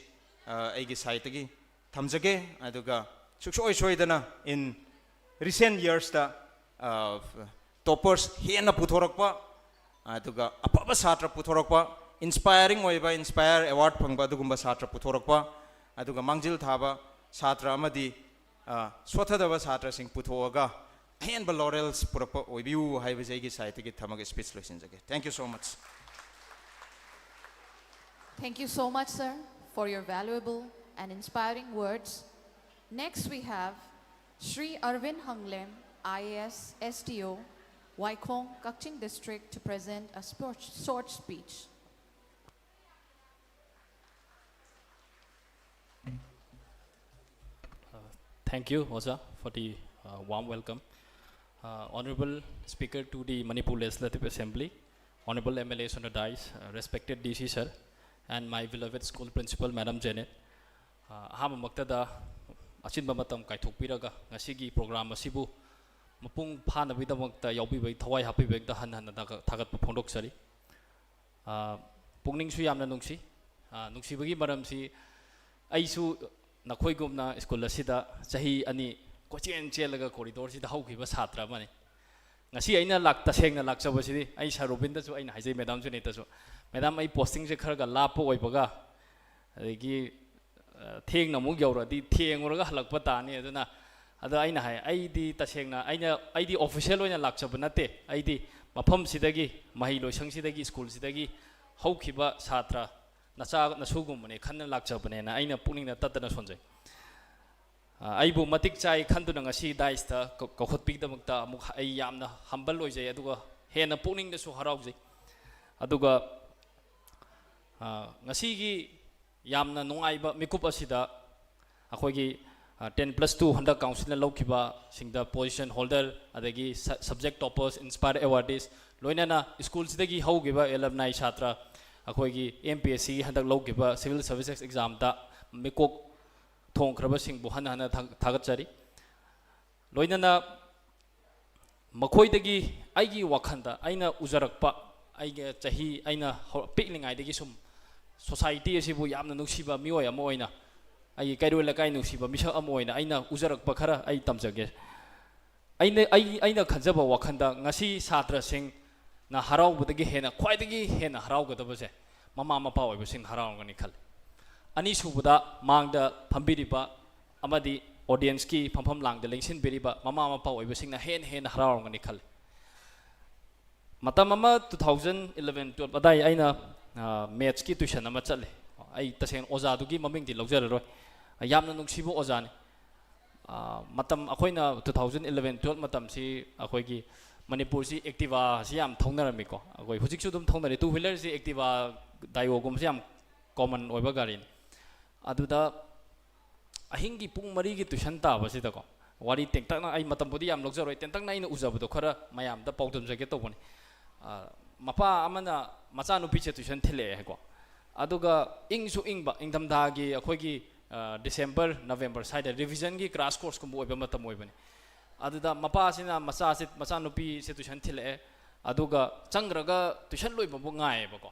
ꯑꯩꯒꯤ ꯁꯥꯏꯠꯇꯒꯤ ꯊꯝꯖꯒꯦ꯫ ꯑꯗꯨꯒ ꯁꯨꯡꯁꯣꯏ ꯁꯣꯏꯗꯅ in recent years ꯇ ꯇꯣꯄꯔꯁ ꯍꯦꯟꯅ ꯄꯨꯊꯣꯔꯛꯄ, ꯑꯗꯨꯒ ꯑꯐꯕ ꯁꯥꯇ꯭ꯔ ꯄꯨꯊꯣꯔꯛꯄ, ꯏꯟꯁꯄꯥꯏꯔꯤꯡ ꯑꯣꯏꯕ, ꯏꯟꯁꯄꯥꯌꯔ ꯑꯦꯋꯥꯔꯗ ꯐꯪꯕ ꯑꯗꯨꯒꯨꯝꯕ ꯁꯥꯇ꯭ꯔ ꯄꯨꯊꯣꯔꯛꯄ, ꯑꯗꯨꯒ ꯃꯥꯡꯖꯤꯜ ꯊꯥꯕ ꯁꯥꯇ꯭ꯔ ꯑꯃꯗꯤ ꯁꯣꯊꯗꯕ ꯁꯥꯇ꯭ꯔꯁꯤꯡ ꯄꯨꯊꯣꯛꯑꯒ ꯑꯍꯦꯟꯕ ꯂꯣꯔꯦꯜꯁ ꯄꯨꯔꯛꯄ ꯑꯣꯏꯕꯤꯌꯨ ꯍꯥꯏꯕꯁꯦ ꯑꯩꯒꯤ ꯁꯥꯏꯠꯇꯒꯤ ꯊꯝꯃꯒ ꯁ꯭ꯄꯤꯆ ꯂꯣꯏꯁꯤꯟꯖꯒꯦ꯫ Thank you so much. Thank you so much, sir, for your valuable and inspiring words. Next, we have Shri Arvind Hanglem, I A S, S D O, Waikhong, Kakching District, to present a short speech. Thank you, Oja, for the uh, warm welcome. Uh, Honorable Speaker to the Manipur Legislative Assembly, Honorable M L As on the dais, uh, respected D C sir, and my beloved school principal, Madam Janet. Uh, ꯑꯍꯥꯟꯕꯃꯛꯇꯗ ꯑꯆꯤꯟꯕ ꯃꯇꯝ ꯀꯥꯏꯊꯣꯛꯄꯤꯔꯒ ꯉꯁꯤꯒꯤ ꯄ꯭ꯔꯣꯒ꯭ꯔꯥꯝ ꯑꯁꯤꯕꯨ ꯃꯄꯨꯡ ꯐꯥꯅꯕꯒꯤꯗꯃꯛꯇ ꯌꯥꯎꯕꯤꯕꯒꯤ ꯊꯋꯥꯏ ꯍꯥꯞꯄꯤꯕꯒꯤꯗꯃꯛꯇ ꯍꯟꯅ ꯍꯟꯅ ꯊꯥꯒꯠ- ꯊꯥꯒꯠꯄ ꯐꯣꯡꯗꯣꯛꯆꯔꯤ꯫ ꯑ, ꯄꯨꯛꯅꯤꯡꯁꯨ ꯌꯥꯝꯅ ꯅꯨꯡꯁꯤ꯫ ꯑ, ꯅꯨꯡꯁꯤꯕꯒꯤ ꯃꯔꯝꯁꯤ ꯑꯩꯁꯨ ꯅꯈꯣꯏꯒꯨꯝꯅ ꯁ꯭ꯀꯨꯜ ꯑꯁꯤꯗ ꯆꯍꯤ ꯑꯅꯤ ꯀꯣꯏꯆꯦꯟ ꯆꯦꯜꯂꯒ ꯀꯣꯔꯤꯗꯣꯔꯁꯤꯗ ꯍꯧꯈꯤꯕ ꯁꯥꯇ꯭ꯔ ꯑꯃꯅꯤ꯫ ꯉꯁꯤ ꯑꯩꯅ ꯂꯥꯛ- ꯇꯁꯦꯡꯅ ꯂꯥꯛꯆꯕꯁꯤꯗꯤ ꯑꯩ ꯁꯥꯔ ꯔꯣꯕꯤꯟꯗꯁꯨ ꯑꯩꯅ ꯍꯥꯏꯖꯩ, ꯃꯦꯗꯥꯝ ꯖꯨꯅꯤꯇꯁꯨ, "ꯃꯦꯗꯥꯝ, ꯑꯩ ꯄꯣꯁꯇꯤꯡꯁꯦ ꯈꯔꯒ ꯂꯥꯞꯄ ꯑꯣꯏꯕꯒ ꯑꯗꯒꯤ ꯑ, ꯊꯦꯡꯅ ꯑꯃꯨꯛ ꯌꯧꯔꯗꯤ ꯊꯦꯡꯉꯨꯔꯒ ꯍꯜꯂꯛꯄ ꯇꯥꯅꯤ꯫ ꯑꯗꯨꯅ ꯑꯗꯣ ꯑꯩꯅ ꯍꯥꯏ, ꯑꯩꯗꯤ ꯇꯁꯦꯡꯅ ꯑꯩꯅ ꯑꯩꯗꯤ ꯑꯣꯐꯤꯁꯤꯌꯦꯜ ꯑꯣꯏꯅ ꯂꯥꯛꯆꯕ ꯅꯠꯇꯦ꯫ ꯑꯩꯗꯤ ꯃꯐꯝꯁꯤꯗꯒꯤ, ꯃꯍꯩ ꯂꯣꯏꯁꯪꯁꯤꯗꯒꯤ, ꯁ꯭ꯀꯨꯜꯁꯤꯗꯒꯤ ꯍꯧꯈꯤꯕ ꯁꯥꯇ꯭ꯔ ꯅꯆꯥ ꯅꯁꯨꯒꯨꯝꯕꯅꯦ ꯈꯟꯅ ꯂꯥꯛꯆꯕꯅꯦꯅ ꯑꯩꯅ ꯄꯨꯛꯅꯤꯡꯗ ꯇꯠꯇꯅ ꯁꯣꯟꯖꯩ꯫ ꯑ, ꯑꯩꯕꯨ ꯃꯇꯤꯛ ꯆꯥꯏ ꯈꯟꯗꯨꯅ ꯉꯁꯤ ꯗꯥꯏꯁꯇ ꯀꯧ- ꯀꯧꯈꯠꯄꯤꯒꯤꯗꯃꯛꯇ ꯑꯃꯨꯛ ꯑꯩ ꯌꯥꯝꯅ ꯍꯝꯕꯜ ꯑꯣꯏꯖꯩ, ꯑꯗꯨꯒ ꯍꯦꯟꯅ ꯄꯨꯛꯅꯤꯡꯗꯁꯨ ꯍꯔꯥꯎꯖꯩ꯫ ꯑꯗꯨꯒ ꯑ, ꯉꯁꯤꯒꯤ ꯌꯥꯝꯅ ꯅꯨꯡꯉꯥꯏꯕ ꯃꯤꯀꯨꯞ ꯑꯁꯤꯗ ꯑꯩꯈꯣꯏꯒꯤ ten plus two ꯍꯟꯗꯛ ꯀꯥꯎꯟꯁꯤꯜꯅ ꯂꯧꯈꯤꯕꯁꯤꯡꯗ position holder, ꯑꯗꯒꯤ subject toppers, inspire awardees, ꯂꯣꯏꯅꯅ ꯁ꯭ꯀꯨꯜꯁꯤꯗꯒꯤ ꯍꯧꯈꯤꯕ alumni ꯁꯥꯇ꯭ꯔ ꯑꯩꯈꯣꯏꯒꯤ M P S C ꯒꯤ ꯍꯟꯗꯛ ꯂꯧꯈꯤꯕ civil services exam ꯗ ꯃꯤꯀꯣꯛ ꯊꯣꯡꯈ꯭ꯔꯕꯁꯤꯡꯕꯨ ꯍꯟꯅ ꯍꯟꯅ ꯊꯥ- ꯊꯥꯒꯠꯆꯔꯤ꯫ ꯂꯣꯏꯅꯅ ꯃꯈꯣꯏꯗꯒꯤ ꯑꯩꯒꯤ ꯋꯥꯈꯜꯗ ꯑꯩꯅ ꯎꯖꯔꯛꯄ, ꯑꯩꯒꯤ ꯆꯍꯤ ꯑꯩꯅ ꯍꯧ- ꯄꯤꯛꯂꯤꯉꯩꯗꯒꯤ ꯁꯨꯝ ꯁꯣꯁꯥꯏꯇꯤ ꯑꯁꯤꯕꯨ ꯌꯥꯝꯅ ꯅꯨꯡꯁꯤꯕ ꯃꯤꯑꯣꯏ ꯑꯃ ꯑꯣꯏꯅ, ꯑꯩꯒꯤ ꯀꯩꯔꯣꯏ ꯂꯩꯀꯥꯏ ꯅꯨꯡꯁꯤꯕ ꯃꯤꯁꯛ ꯑꯃ ꯑꯣꯏꯅ ꯑꯩꯅ ꯎꯖꯔꯛꯄ ꯈꯔ ꯑꯩ ꯇꯝꯖꯒꯦ꯫ ꯑꯩꯅ ꯑꯩ ꯑꯩꯅ ꯈꯟꯖꯕ ꯋꯥꯈꯜꯗ ꯉꯁꯤ ꯁꯥꯇ꯭ꯔꯁꯤꯡꯅ ꯍꯔꯥꯎꯕꯗꯒꯤ ꯍꯦꯟꯅ, ꯈ꯭ꯋꯥꯏꯗꯒꯤ ꯍꯦꯟꯅ ꯍꯔꯥꯎꯒꯗꯕꯁꯦ ꯃꯃꯥ ꯃꯄꯥ ꯑꯣꯏꯕꯁꯤꯡ ꯍꯔꯥꯎꯔꯝꯒꯅꯤ ꯈꯜꯂꯤ꯫ ꯑꯅꯤꯁꯨꯕꯗ, ꯃꯥꯡꯗ ꯐꯝꯕꯤꯔꯤꯕ ꯑꯃꯗꯤ ꯑꯣꯗꯤꯌꯦꯟꯁꯀꯤ ꯐꯝꯐꯝ ꯂꯥꯡꯗ ꯂꯦꯡꯁꯤꯟꯕꯤꯔꯤꯕ ꯃꯃꯥ ꯃꯄꯥ ꯑꯣꯏꯕꯁꯤꯡꯅ ꯍꯦꯟꯅ ꯍꯦꯟꯅ ꯍꯔꯥꯎꯔꯝꯒꯅꯤ ꯈꯜꯂꯤ꯫ ꯃꯇꯝ ꯑꯃ, two thousand eleven twelve ꯑꯗꯥꯏ, ꯑꯩꯅ ꯃꯦꯠꯁꯀꯤ ꯇ꯭ꯌꯨꯁꯟ ꯑꯃ ꯆꯠꯂꯦ꯫ ꯑꯩ ꯇꯁꯦꯡꯅ ꯑꯣꯖꯥꯗꯨꯒꯤ ꯃꯃꯤꯡꯗꯤ ꯂꯧꯖꯔꯔꯣꯏ꯫ ꯌꯥꯝꯅ ꯅꯨꯡꯁꯤꯕ ꯑꯣꯖꯥꯅꯤ꯫ ꯑ, ꯃꯇꯝ, ꯑꯩꯈꯣꯏꯅ two thousand eleven twelve ꯃꯇꯝꯁꯤ ꯑꯩꯈꯣꯏꯒꯤ ꯃꯅꯤꯄꯨꯔꯁꯤ ꯑꯦꯛꯇꯤꯚꯥꯁꯤ ꯌꯥꯝ ꯊꯧꯅꯔꯝꯃꯤꯀꯣ꯫ ꯑꯩꯈꯣꯏ ꯍꯧꯖꯤꯛꯁꯨ ꯑꯗꯨꯝ ꯊꯧꯅꯔꯤ꯫ ꯇꯨ ꯋꯤꯂꯔꯁꯤ ꯑꯦꯛꯇꯤꯚꯥ, ꯗꯥꯏꯑꯣꯒꯨꯝꯕꯁꯤ ꯌꯥꯝ ꯀꯣꯃꯟ ꯑꯣꯏꯕ ꯒꯥꯔꯤꯅꯤ꯫ ꯑꯗꯨꯗ ꯑꯍꯤꯡꯒꯤ ꯄꯨꯡ ꯃꯔꯤꯒꯤ ꯇ꯭ꯌꯨꯁꯟ ꯇꯥꯕꯁꯤꯗꯀꯣ, ꯋꯥꯔꯤ ꯇꯦꯟꯇꯛꯅ, ꯑꯩ ꯃꯇꯝꯕꯨꯗꯤ ꯌꯥꯝ ꯂꯧꯖꯔꯣꯏ, ꯇꯦꯟꯇꯛꯅ ꯑꯩꯅ ꯎꯖꯕꯗꯣ ꯈꯔ ꯃꯌꯥꯝꯗ ꯄꯥꯎꯗꯝꯖꯒꯦ ꯇꯧꯕꯅꯤ꯫ ꯑ, ꯃꯄꯥ ꯑꯃꯅ ꯃꯆꯥꯅꯨꯄꯤꯁꯦ ꯇ꯭ꯌꯨꯁꯟ ꯊꯤꯜꯂꯛꯑꯦ ꯍꯥꯏꯀꯣ꯫ ꯑꯗꯨꯒ ꯏꯪꯁꯨ ꯏꯪꯕ, ꯏꯪꯊꯝꯊꯥꯒꯤ ꯑꯩꯈꯣꯏꯒꯤ, ꯑ, ꯗꯤꯁꯦꯝꯕꯔ, ꯅꯕꯦꯝꯕꯔ ꯁ꯭ꯋꯥꯏꯗ ꯔꯤꯚꯤꯖꯟꯒꯤ ꯀ꯭ꯂꯥꯁ ꯀꯣꯔꯁꯀꯨꯝꯕ ꯑꯣꯏꯕ ꯃꯇꯝ ꯑꯣꯏꯕꯅꯤ꯫ ꯑꯗꯨꯗ ꯃꯄꯥꯁꯤꯅ ꯃꯆꯥꯁꯦ, ꯃꯆꯥꯅꯨꯄꯤꯁꯦ ꯇ꯭ꯌꯨꯁꯟ ꯊꯤꯜꯂꯛꯑꯦ꯫ ꯑꯗꯨꯒ ꯆꯪꯈ꯭ꯔꯒ ꯇ꯭ꯌꯨꯁꯟ ꯂꯣꯏꯕꯕꯨ ꯉꯥꯏꯌꯦꯕꯀꯣ꯫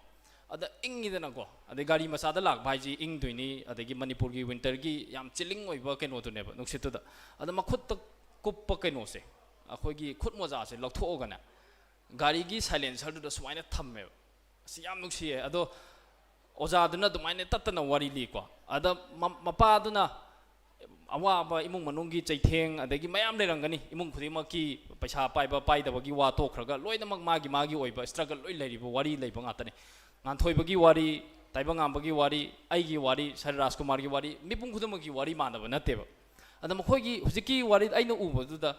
ꯑꯗ ꯏꯪꯉꯤꯗꯅꯀꯣ, ꯑꯗꯩ ꯒꯥꯔꯤ ꯃꯆꯥꯗ ꯂꯥꯛꯄ ꯍꯥꯏꯁꯤ ꯏꯪꯗꯣꯏꯅꯤ, ꯑꯗꯒꯤ ꯃꯅꯤꯄꯨꯔꯒꯤ ꯋꯤꯟꯇꯔꯒꯤ ꯌꯥꯝ ꯆꯤꯂꯤꯡ ꯑꯣꯏꯕ ꯀꯩꯅꯣꯗꯨꯅꯦꯕ, ꯅꯨꯡꯁꯤꯠꯇꯨꯗ꯫ ꯑꯗ ꯃꯈꯨꯠꯇ ꯀꯨꯞꯄ ꯀꯩꯅꯣꯁꯦ, ꯑꯩꯈꯣꯏꯒꯤ ꯈꯨꯠ ꯃꯣꯖꯥꯁꯦ ꯂꯧꯊꯣꯛꯑꯒꯅꯦ, ꯒꯥꯔꯤꯒꯤ ꯁꯥꯏꯂꯦꯟꯁꯔꯗꯨꯗ ꯁꯨꯃꯥꯏꯅ ꯊꯝꯃꯦꯕ꯫ ꯑꯁ, ꯌꯥꯝ ꯅꯨꯡꯁꯤꯌꯦ꯫ ꯑꯗꯣ ꯑꯣꯖꯥꯗꯨꯅ ꯑꯗꯨꯃꯥꯏꯅ ꯇꯠꯇꯅ ꯋꯥꯔꯤ ꯂꯤꯀꯣ꯫ ꯑꯗ ꯃ-, ꯃꯄꯥꯗꯨꯅ ꯑꯋꯥꯕ, ꯏꯃꯨꯡ ꯃꯅꯨꯡꯒꯤ ꯆꯩꯊꯦꯡ, ꯑꯗꯒꯤ ꯃꯌꯥꯝ ꯂꯩꯔꯝꯒꯅꯤ꯫ ꯏꯃꯨꯡ ꯈꯨꯗꯤꯡꯃꯛꯀꯤ ꯄꯩꯁꯥ ꯄꯥꯏꯕ ꯄꯥꯏꯗꯕꯒꯤ ꯋꯥ ꯇꯣꯛꯈ꯭ꯔꯒ, ꯂꯣꯏꯅꯃꯛ ꯃꯥꯒꯤ ꯃꯥꯒꯤ ꯑꯣꯏꯕ ꯁ꯭ꯇ꯭ꯔꯒꯜ ꯂꯣꯏ ꯂꯩꯔꯤꯕ ꯋꯥꯔꯤ ꯂꯩꯕ ꯉꯥꯛꯇꯅꯤ꯫ ꯉꯥꯟꯊꯣꯏꯕꯒꯤ ꯋꯥꯔꯤ, ꯇꯥꯏꯕꯪꯉꯥꯟꯕꯒꯤ ꯋꯥꯔꯤ, ꯑꯩꯒꯤ ꯋꯥꯔꯤ, ꯁꯔ ꯔꯥꯖꯀꯨꯃꯥꯔꯒꯤ ꯋꯥꯔꯤ, ꯃꯤꯄꯨꯝ ꯈꯨꯗꯤꯡꯃꯛꯀꯤ ꯋꯥꯔꯤ ꯃꯥꯟꯅꯕ ꯅꯠꯇꯦꯕ꯫ ꯑꯗ ꯃꯈꯣꯏꯒꯤ ꯍꯧꯖꯤꯛꯀꯤ ꯋꯥꯔꯤ ꯑꯩꯅ ꯎꯕꯗꯨꯗ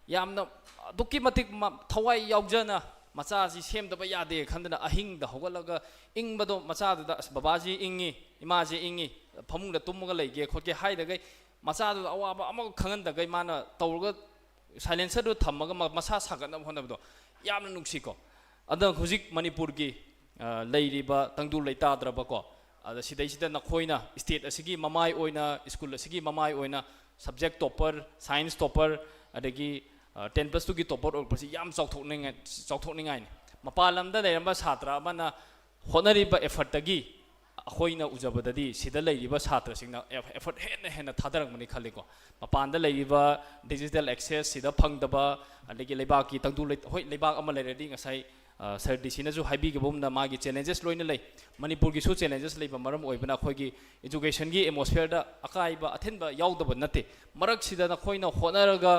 ꯌꯥꯝꯅ ꯑꯗꯨꯛꯀꯤ ꯃꯇꯤꯛ ꯃ-, ꯊꯋꯥꯏ ꯌꯥꯎꯖꯅ ꯃꯆꯥꯁꯤ ꯁꯦꯝꯗꯕ ꯌꯥꯗꯦ ꯈꯟꯗꯅ ꯑꯍꯤꯡꯗ ꯍꯧꯒꯠꯂꯒ ꯏꯪꯕꯗꯣ ꯃꯆꯥꯗꯨꯗ, "ꯑꯁ, ꯕꯕꯥꯁꯤ ꯏꯪꯉꯤ, ꯏꯃꯥꯁꯤ ꯏꯪꯉꯤ, ꯐꯃꯨꯡꯗ ꯇꯨꯝꯃꯒ ꯂꯩꯒꯦ ꯈꯣꯠꯀꯦ" ꯍꯥꯏꯗꯒꯩ, ꯃꯆꯥꯗꯨꯗ ꯑꯋꯥꯕ ꯑꯃꯒ ꯈꯪꯍꯟꯗꯒꯩ ꯃꯥꯅ ꯇꯧꯔꯒ ꯁꯥꯏꯂꯦꯟꯁꯔꯗꯨ ꯊꯝꯃꯒ ꯃ-, ꯃꯁꯥ ꯁꯥꯒꯠꯅꯕ ꯍꯣꯠꯅꯕꯗꯣ ꯌꯥꯝꯅ ꯅꯨꯡꯁꯤꯀꯣ꯫ ꯑꯗ ꯍꯧꯖꯤꯛ ꯃꯅꯤꯄꯨꯔꯒꯤ, ꯑ, ꯂꯩꯔꯤꯕ ꯇꯪꯗꯨ ꯂꯩꯇꯥꯗ꯭ꯔꯕꯀꯣ, ꯑꯗ ꯁꯤꯗꯩꯁꯤꯗ ꯅꯈꯣꯏꯅ state ꯑꯁꯤꯒꯤ ꯃꯃꯥꯏ ꯑꯣꯏꯅ, school ꯑꯁꯤꯒꯤ ꯃꯃꯥꯏ ꯑꯣꯏꯅ subject topper, science topper, ꯑꯗꯒꯤ ten plus twoꯒꯤ topper ꯑꯣꯏꯔꯛꯄꯁꯤ ꯌꯥꯝ ꯆꯥꯎꯊꯣꯛꯅꯤꯡꯉꯥꯏ, ꯆꯥꯎꯊꯣꯛꯅꯤꯡꯉꯥꯏꯅꯤ꯫ ꯃꯄꯥꯟ ꯂꯝꯗ ꯂꯩꯔꯝꯕ ꯁꯥꯇ꯭ꯔ ꯑꯃꯅ ꯍꯣꯠꯅꯔꯤꯕ effortꯇꯒꯤ ꯑꯩꯈꯣꯏꯅ ꯎꯖꯕꯗꯗꯤ ꯁꯤꯗ ꯂꯩꯔꯤꯕ ꯁꯥꯇ꯭ꯔꯁꯤꯡꯅ effort ꯍꯦꯟꯅ ꯍꯦꯟꯅ ꯊꯥꯗꯔꯝꯒꯅꯤ ꯈꯜꯂꯤꯀꯣ꯫ ꯃꯄꯥꯟꯗ ꯂꯩꯔꯤꯕ digital access ꯁꯤꯗ ꯐꯪꯗꯕ, ꯑꯗꯒꯤ ꯂꯩꯕꯥꯛꯀꯤ ꯇꯪꯗꯨ ꯂꯩ-, ꯍꯣꯏ, ꯂꯩꯕꯥꯛ ꯑꯃ ꯂꯩꯔꯗꯤ ꯉꯁꯥꯏ, ꯑ, Sir DC ꯅꯁꯨ ꯍꯥꯏꯕꯤꯈꯤꯕꯒꯨꯝꯅ ꯃꯥꯒꯤ challenges ꯂꯣꯏꯅ ꯂꯩ꯫ ꯃꯅꯤꯄꯨꯔꯒꯤꯁꯨ challenges ꯂꯩꯕ ꯃꯔꯝ ꯑꯣꯏꯕꯅ ꯑꯩꯈꯣꯏꯒꯤ educationꯒꯤ atmosphereꯗ ꯑꯀꯥꯏꯕ ꯑꯊꯤꯟꯕ ꯌꯥꯎꯗꯕ ꯅꯠꯇꯦ꯫ ꯃꯔꯛꯁꯤꯗ ꯅꯈꯣꯏꯅ ꯍꯣꯠꯅꯔꯒ,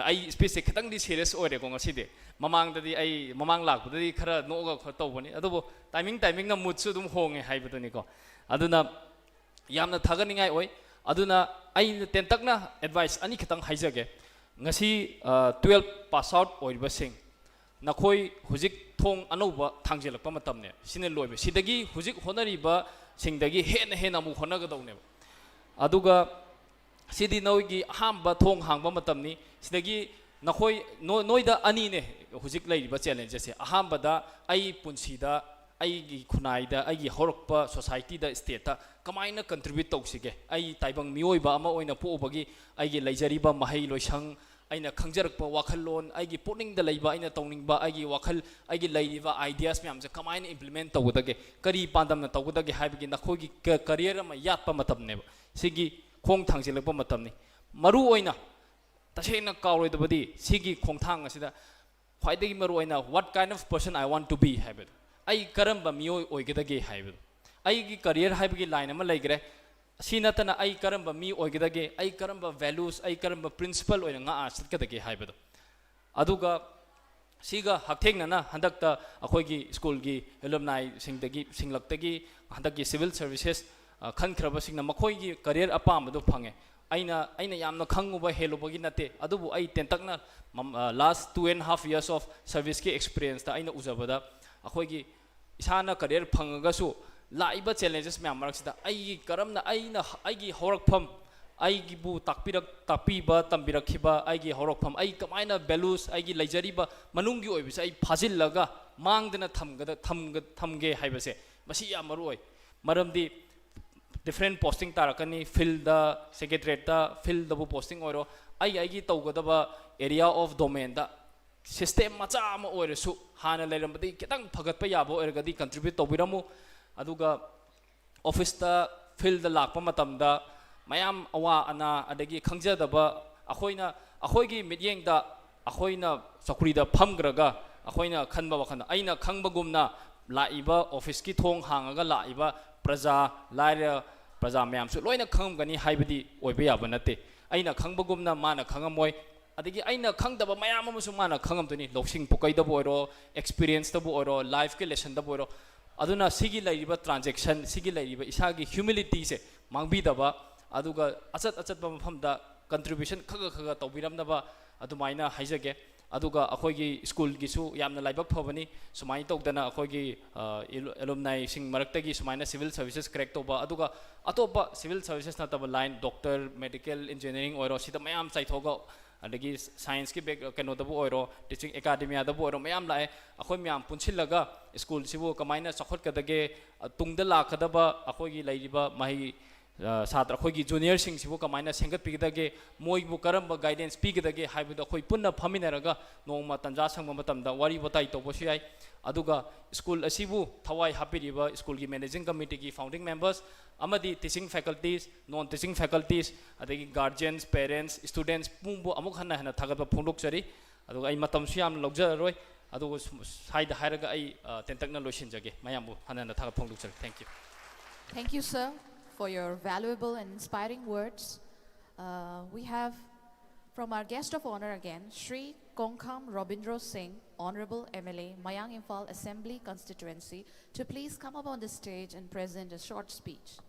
ꯑꯩ speechꯁꯦ ꯈꯤꯇꯪꯗꯤ serious ꯑꯣꯏꯔꯦꯀꯣ ꯉꯁꯤꯗꯤ꯫ ꯃꯃꯥꯡꯗꯗꯤ ꯑꯩ, ꯃꯃꯥꯡ ꯂꯥꯛꯄꯗꯗꯤ ꯈꯔ ꯅꯣꯛꯑꯒ ꯈꯔ ꯇꯧꯕꯅꯤ, ꯑꯗꯨꯕꯨ timing timingꯅ moodꯁꯨ ꯑꯗꯨꯝ ꯍꯣꯡꯉꯦ ꯍꯥꯏꯕꯗꯨꯅꯤꯀꯣ꯫ ꯑꯗꯨꯅ ꯌꯥꯝꯅ ꯊꯥꯒꯠꯅꯤꯡꯉꯥꯏ ꯑꯣꯏ꯫ ꯑꯗꯨꯅ ꯑꯩꯅ ꯇꯦꯟꯇꯛꯅ advice ꯑꯅꯤꯈꯛꯇꯪ ꯍꯥꯏꯖꯒꯦ꯫ ꯉꯁꯤ, ꯑ, twelve pass out ꯑꯣꯏꯔꯤꯕꯁꯤꯡ, ꯅꯈꯣꯏ ꯍꯧꯖꯤꯛ ꯊꯣꯡ ꯑꯅꯧꯕ ꯊꯥꯡꯖꯤꯜꯂꯛꯄ ꯃꯇꯝꯅꯦ꯫ ꯁꯤꯅ ꯂꯣꯏꯕ꯫ ꯁꯤꯗꯒꯤ ꯍꯧꯖꯤꯛ ꯍꯣꯠꯅꯔꯤꯕꯁꯤꯡꯗꯒꯤ ꯍꯦꯟꯅ ꯍꯦꯟꯅ ꯑꯃꯨꯛ ꯍꯣꯠꯅꯒꯗꯧꯅꯦꯕ꯫ ꯑꯗꯨꯒ ꯁꯤꯗꯤ ꯅꯣꯏꯒꯤ ꯑꯍꯥꯟꯕ ꯊꯣꯡ ꯍꯥꯡꯕ ꯃꯇꯝꯅꯤ꯫ ꯁꯤꯗꯒꯤ ꯅꯈꯣꯏ, ꯅꯣ-, ꯅꯣꯏꯗ ꯑꯅꯤꯅꯦ ꯍꯧꯖꯤꯛ ꯂꯩꯔꯤꯕ challengesꯁꯦ꯫ ꯑꯍꯥꯟꯕꯗ ꯑꯩ ꯄꯨꯟꯁꯤꯗ, ꯑꯩꯒꯤ ꯈꯨꯟꯅꯥꯏꯗ, ꯑꯩꯒꯤ ꯍꯧꯔꯛꯄ societyꯗ, stateꯇ ꯀꯃꯥꯏꯅ contribute ꯇꯧꯁꯤꯒꯦ? ꯑꯩ ꯇꯥꯏꯕꯪ ꯃꯤꯑꯣꯏꯕ ꯑꯃ ꯑꯣꯏꯅ ꯄꯣꯛꯎꯕꯒꯤ ꯑꯩꯒꯤ ꯂꯩꯖꯔꯤꯕ ꯃꯍꯩ ꯂꯣꯏꯁꯪ, ꯑꯩꯅ ꯈꯪꯖꯔꯛꯄ ꯋꯥꯈꯜꯂꯣꯟ, ꯑꯩꯒꯤ ꯄꯨꯛꯅꯤꯡꯗ ꯂꯩꯕ, ꯑꯩꯅ ꯇꯧꯅꯤꯡꯕ, ꯑꯩꯒꯤ ꯋꯥꯈꯜ, ꯑꯩꯒꯤ ꯂꯩꯔꯤꯕ ideas ꯃꯌꯥꯝꯁꯦ ꯀꯃꯥꯏꯅ implement ꯇꯧꯒꯗꯒꯦ, ꯀꯔꯤ ꯄꯥꯟꯗꯝꯅ ꯇꯧꯒꯗꯒꯦ ꯍꯥꯏꯕꯒꯤ ꯅꯈꯣꯏꯒꯤ ꯀ-, career ꯑꯃ ꯌꯥꯠꯄ ꯃꯇꯝꯅꯦꯕ꯫ ꯁꯤꯒꯤ ꯈꯣꯡ ꯊꯥꯡꯖꯤꯜꯂꯛꯄ ꯃꯇꯝꯅꯤ꯫ ꯃꯔꯨ ꯑꯣꯏꯅ ꯇꯁꯦꯡꯅ ꯀꯥꯎꯔꯣꯏꯗꯕꯗꯤ ꯁꯤꯒꯤ ꯈꯣꯡꯊꯥꯡ ꯑꯁꯤꯗ ꯈ꯭ꯋꯥꯏꯗꯒꯤ ꯃꯔꯨ ꯑꯣꯏꯅ, "What kind of person I want to be?" ꯍꯥꯏꯕꯗꯣ, ꯑꯩ ꯀꯔꯝꯕ ꯃꯤꯑꯣꯏ ꯑꯣꯏꯒꯗꯒꯦ ꯍꯥꯏꯕꯗꯣ꯫ ꯑꯩꯒꯤ career ꯍꯥꯏꯕꯒꯤ line ꯑꯃ ꯂꯩꯈ꯭ꯔꯦ꯫ ꯑꯁꯤ ꯅꯠꯇꯅ ꯑꯩ ꯀꯔꯝꯕ ꯃꯤ ꯑꯣꯏꯒꯗꯒꯦ, ꯑꯩ ꯀꯔꯝꯕ values, ꯑꯩ ꯀꯔꯝꯕ principle ꯑꯣꯏꯅ ꯉꯥꯛꯑ ꯆꯠꯀꯗꯒꯦ ꯍꯥꯏꯕꯗꯣ꯫ ꯑꯗꯨꯒ ꯁꯤꯒ ꯍꯛꯊꯦꯡꯅꯅ ꯍꯟꯗꯛꯇ ꯑꯩꯈꯣꯏꯒꯤ schoolꯒꯤ alumniꯁꯤꯡꯗꯒꯤ, ꯁꯤꯡꯂꯛꯇꯒꯤ ꯍꯟꯗꯛꯀꯤ civil services, ꯑ, ꯈꯟꯈ꯭ꯔꯕꯁꯤꯡꯅ ꯃꯈꯣꯏꯒꯤ career ꯑꯄꯥꯝꯕꯗꯨ ꯐꯪꯉꯦ꯫ ꯑꯩꯅ, ꯑꯩꯅ ꯌꯥꯝꯅ ꯈꯪꯉꯨꯕ ꯍꯦꯜꯂꯨꯕꯒꯤ ꯅꯠꯇꯦ, ꯑꯗꯨꯕꯨ ꯑꯩ ꯇꯦꯟꯇꯛꯅ ꯃꯝ-, ꯑ, last two and half years of serviceꯀꯤ experienceꯇ ꯑꯩꯅ ꯎꯖꯕꯗ, ꯑꯩꯈꯣꯏꯒꯤ ꯏꯁꯥꯅ career ꯐꯪꯉꯒꯁꯨ ꯂꯥꯛꯏꯕ challenges ꯃꯌꯥꯝ ꯃꯔꯛꯁꯤꯗ ꯑꯩꯒꯤ ꯀꯔꯝꯅ, ꯑꯩꯅ, ꯑꯩꯒꯤ ꯍꯧꯔꯛꯐꯝ, ꯑꯩꯒꯤꯕꯨ ꯇꯥꯛꯄꯤꯔꯛ-, ꯇꯥꯛꯄꯤꯕ, ꯇꯝꯕꯤꯔꯛꯈꯤꯕ ꯑꯩꯒꯤ ꯍꯧꯔꯛꯐꯝ, ꯑꯩ ꯀꯃꯥꯏꯅ values, ꯑꯩꯒꯤ ꯂꯩꯖꯔꯤꯕ ꯃꯅꯨꯡꯒꯤ ꯑꯣꯏꯕꯁꯦ ꯑꯩ ꯐꯥꯖꯤꯜꯂꯒ ꯃꯥꯡꯗꯅ ꯊꯝꯒꯗ-, ꯊꯝꯒ-, ꯊꯝꯒꯦ ꯍꯥꯏꯕꯁꯦ ꯃꯁꯤ ꯌꯥꯝ ꯃꯔꯨ ꯑꯣꯏ꯫ ꯃꯔꯝꯗꯤ different posting ꯇꯥꯔꯛꯀꯅꯤ, field ꯗ, secretariat ꯇ, field ꯗꯕꯨ posting ꯑꯣꯏꯔꯣ, ꯑꯩ ꯑꯩꯒꯤ ꯇꯧꯒꯗꯕ area of domain the system ꯃꯆꯥ ꯑꯃ ꯑꯣꯏꯔꯁꯨ ꯍꯥꯟꯅ ꯂꯩꯔꯝꯕꯗꯒꯤ ꯈꯤꯇꯪ ꯐꯒꯠꯄ ꯌꯥꯕ ꯑꯣꯏꯔꯒꯗꯤ contribute ꯇꯧꯕꯤꯔꯝꯃꯨ꯫ ꯑꯗꯨꯒ office ꯇ, field ꯗ ꯂꯥꯛꯄ ꯃꯇꯝꯗ ꯃꯌꯥꯝ ꯑꯋꯥ ꯑꯅꯥ ꯑꯗꯒꯤ ꯈꯪꯖꯗꯕ ꯑꯩꯈꯣꯏꯅ, ꯑꯩꯈꯣꯏꯒꯤ ꯃꯤꯠꯌꯦꯡꯗ ꯑꯩꯈꯣꯏꯅ ꯆꯧꯀ꯭ꯔꯤꯗ ꯐꯝꯈ꯭ꯔꯒ ꯑꯩꯈꯣꯏꯅ ꯈꯟꯕ ꯋꯥꯈꯜꯗ ꯑꯩꯅ ꯈꯪꯕꯒꯨꯝꯅ ꯂꯥꯛꯏꯕ office ꯀꯤ ꯊꯣꯡ ꯍꯥꯡꯉꯒ ꯂꯥꯛꯏꯕ ꯄ꯭ꯔꯖꯥ, ꯂꯥꯏꯔ ꯄ꯭ꯔꯖꯥ ꯃꯌꯥꯝꯁꯨ ꯂꯣꯏꯅ ꯈꯪꯉꯝꯒꯅꯤ ꯍꯥꯏꯕꯗꯤ ꯑꯣꯏꯕ ꯌꯥꯕ ꯅꯠꯇꯦ꯫ ꯑꯩꯅ ꯈꯪꯕꯒꯨꯝꯅ ꯃꯥꯅ ꯈꯪꯉꯝꯃꯣꯏ, ꯑꯗꯒꯤ ꯑꯩꯅ ꯈꯪꯗꯕ ꯃꯌꯥꯝ ꯑꯃꯁꯨ ꯃꯥꯅ ꯈꯪꯉꯝꯗꯣꯏꯅꯤ꯫ ꯂꯧꯁꯤꯡ ꯄꯨꯀꯩꯗꯕꯨ ꯑꯣꯏꯔꯣ, experience ꯇꯕꯨ ꯑꯣꯏꯔꯣ, life ꯀꯤ lesson ꯗꯕꯨ ꯑꯣꯏꯔꯣ꯫ ꯑꯗꯨꯅ ꯁꯤꯒꯤ ꯂꯩꯔꯤꯕ transaction, ꯁꯤꯒꯤ ꯂꯩꯔꯤꯕ ꯏꯁꯥꯒꯤ humility ꯁꯦ ꯃꯥꯡꯕꯤꯗꯕ, ꯑꯗꯨꯒ ꯑꯆꯠ ꯑꯆꯠꯄ ꯃꯐꯝꯗ contribution ꯈꯔ ꯈꯔ ꯈꯔ ꯇꯧꯕꯤꯔꯝꯅꯕ ꯑꯗꯨꯃꯥꯏꯅ ꯍꯥꯏꯖꯒꯦ꯫ ꯑꯗꯨꯒ ꯑꯩꯈꯣꯏꯒꯤ school ꯒꯤꯁꯨ ꯌꯥꯝꯅ ꯂꯥꯏꯕꯛ ꯐꯕꯅꯤ, ꯁꯨꯃꯥꯏꯅ ꯇꯧꯗꯅ ꯑꯩꯈꯣꯏꯒꯤ, ꯑ, ꯑꯦꯂꯨ-, alumni ꯁꯤꯡ ꯃꯔꯛꯇꯒꯤ ꯁꯨꯃꯥꯏꯅ civil services crack ꯇꯧꯕ, ꯑꯗꯨꯒ ꯑꯇꯣꯞꯄ civil services ꯅꯠꯇꯕ line, doctor, medical, engineering ꯑꯣꯏꯔꯣ, ꯁꯤꯗ ꯃꯌꯥꯝ ꯆꯥꯏꯊꯣꯛꯑꯒ, ꯑꯗꯒꯤ science ꯀꯤ back-, ꯀꯩꯅꯣꯗꯕꯨ ꯑꯣꯏꯔꯣ, teaching academia ꯗꯕꯨ ꯑꯣꯏꯔꯣ, ꯃꯌꯥꯝ ꯂꯥꯛꯑꯦ꯫ ꯑꯩꯈꯣꯏ ꯃꯌꯥꯝ ꯄꯨꯟꯁꯤꯜꯂꯒ school ꯁꯤꯕꯨ ꯀꯃꯥꯏꯅ ꯆꯥꯎꯈꯠꯀꯗꯒꯦ, ꯑ, ꯇꯨꯡꯗ ꯂꯥꯛꯀꯗꯕ ꯑꯩꯈꯣꯏꯒꯤ ꯂꯩꯔꯤꯕ ꯃꯍꯩ, ꯑ, ꯁꯥꯇ꯭ꯔ ꯑꯩꯈꯣꯏꯒꯤ junior ꯁꯤꯡꯁꯤꯕꯨ ꯀꯃꯥꯏꯅ ꯁꯦꯝꯒꯠꯄꯤꯒꯗꯒꯦ, ꯃꯣꯏꯕꯨ ꯀꯔꯝꯕ guidance ꯄꯤꯒꯗꯒꯦ ꯍꯥꯏꯕꯗꯨ ꯑꯩꯈꯣꯏ ꯄꯨꯟꯅ ꯐꯝꯃꯤꯟꯅꯔꯒ ꯅꯣꯡꯃ ꯇꯟꯖꯥ ꯁꯪꯕ ꯃꯇꯝꯗ ꯋꯥꯔꯤ ꯋꯥꯇꯥꯏ ꯇꯧꯕꯁꯨ ꯌꯥꯏ꯫ ꯑꯗꯨꯒ school ꯑꯁꯤꯕꯨ ꯊꯋꯥꯏ ꯍꯥꯞꯄꯤꯔꯤꯕ school ꯒꯤ managing committee ꯒꯤ founding members ꯑꯃꯗꯤ teaching faculties, non teaching faculties, ꯑꯗꯒꯤ guardians, parents, students ꯄꯨꯝꯕꯨ ꯑꯃꯨꯛ ꯍꯟꯅ ꯍꯟꯅ ꯊꯥꯒꯠꯄ ꯐꯣꯡꯗꯣꯛꯆꯔꯤ꯫ ꯑꯗꯨꯒ ꯑꯩ ꯃꯇꯝꯁꯨ ꯌꯥꯝꯅ ꯂꯧꯖꯔꯔꯣꯏ꯫ ꯑꯗꯨꯒ ꯁꯨꯝ-, ꯁ꯭ꯋꯥꯏꯗ ꯍꯥꯏꯔꯒ ꯑꯩ, ꯑ, ꯇꯦꯟꯇꯛꯅ ꯂꯣꯏꯁꯤꯟꯖꯒꯦ꯫ ꯃꯌꯥꯝꯕꯨ ꯍꯟꯅ ꯍꯟꯅ ꯊꯥꯒꯠ ꯐꯣꯡꯗꯣꯛꯆꯔꯤ꯫ Thank you꯫ Thank you, sir, for your valuable and inspiring words. Uh, we have from our guest of honor again, Shri Kongkham Robindro Singh, Honorable M L A, Mayang Imphal Assembly Constituency, to please come up on the stage and present a short speech.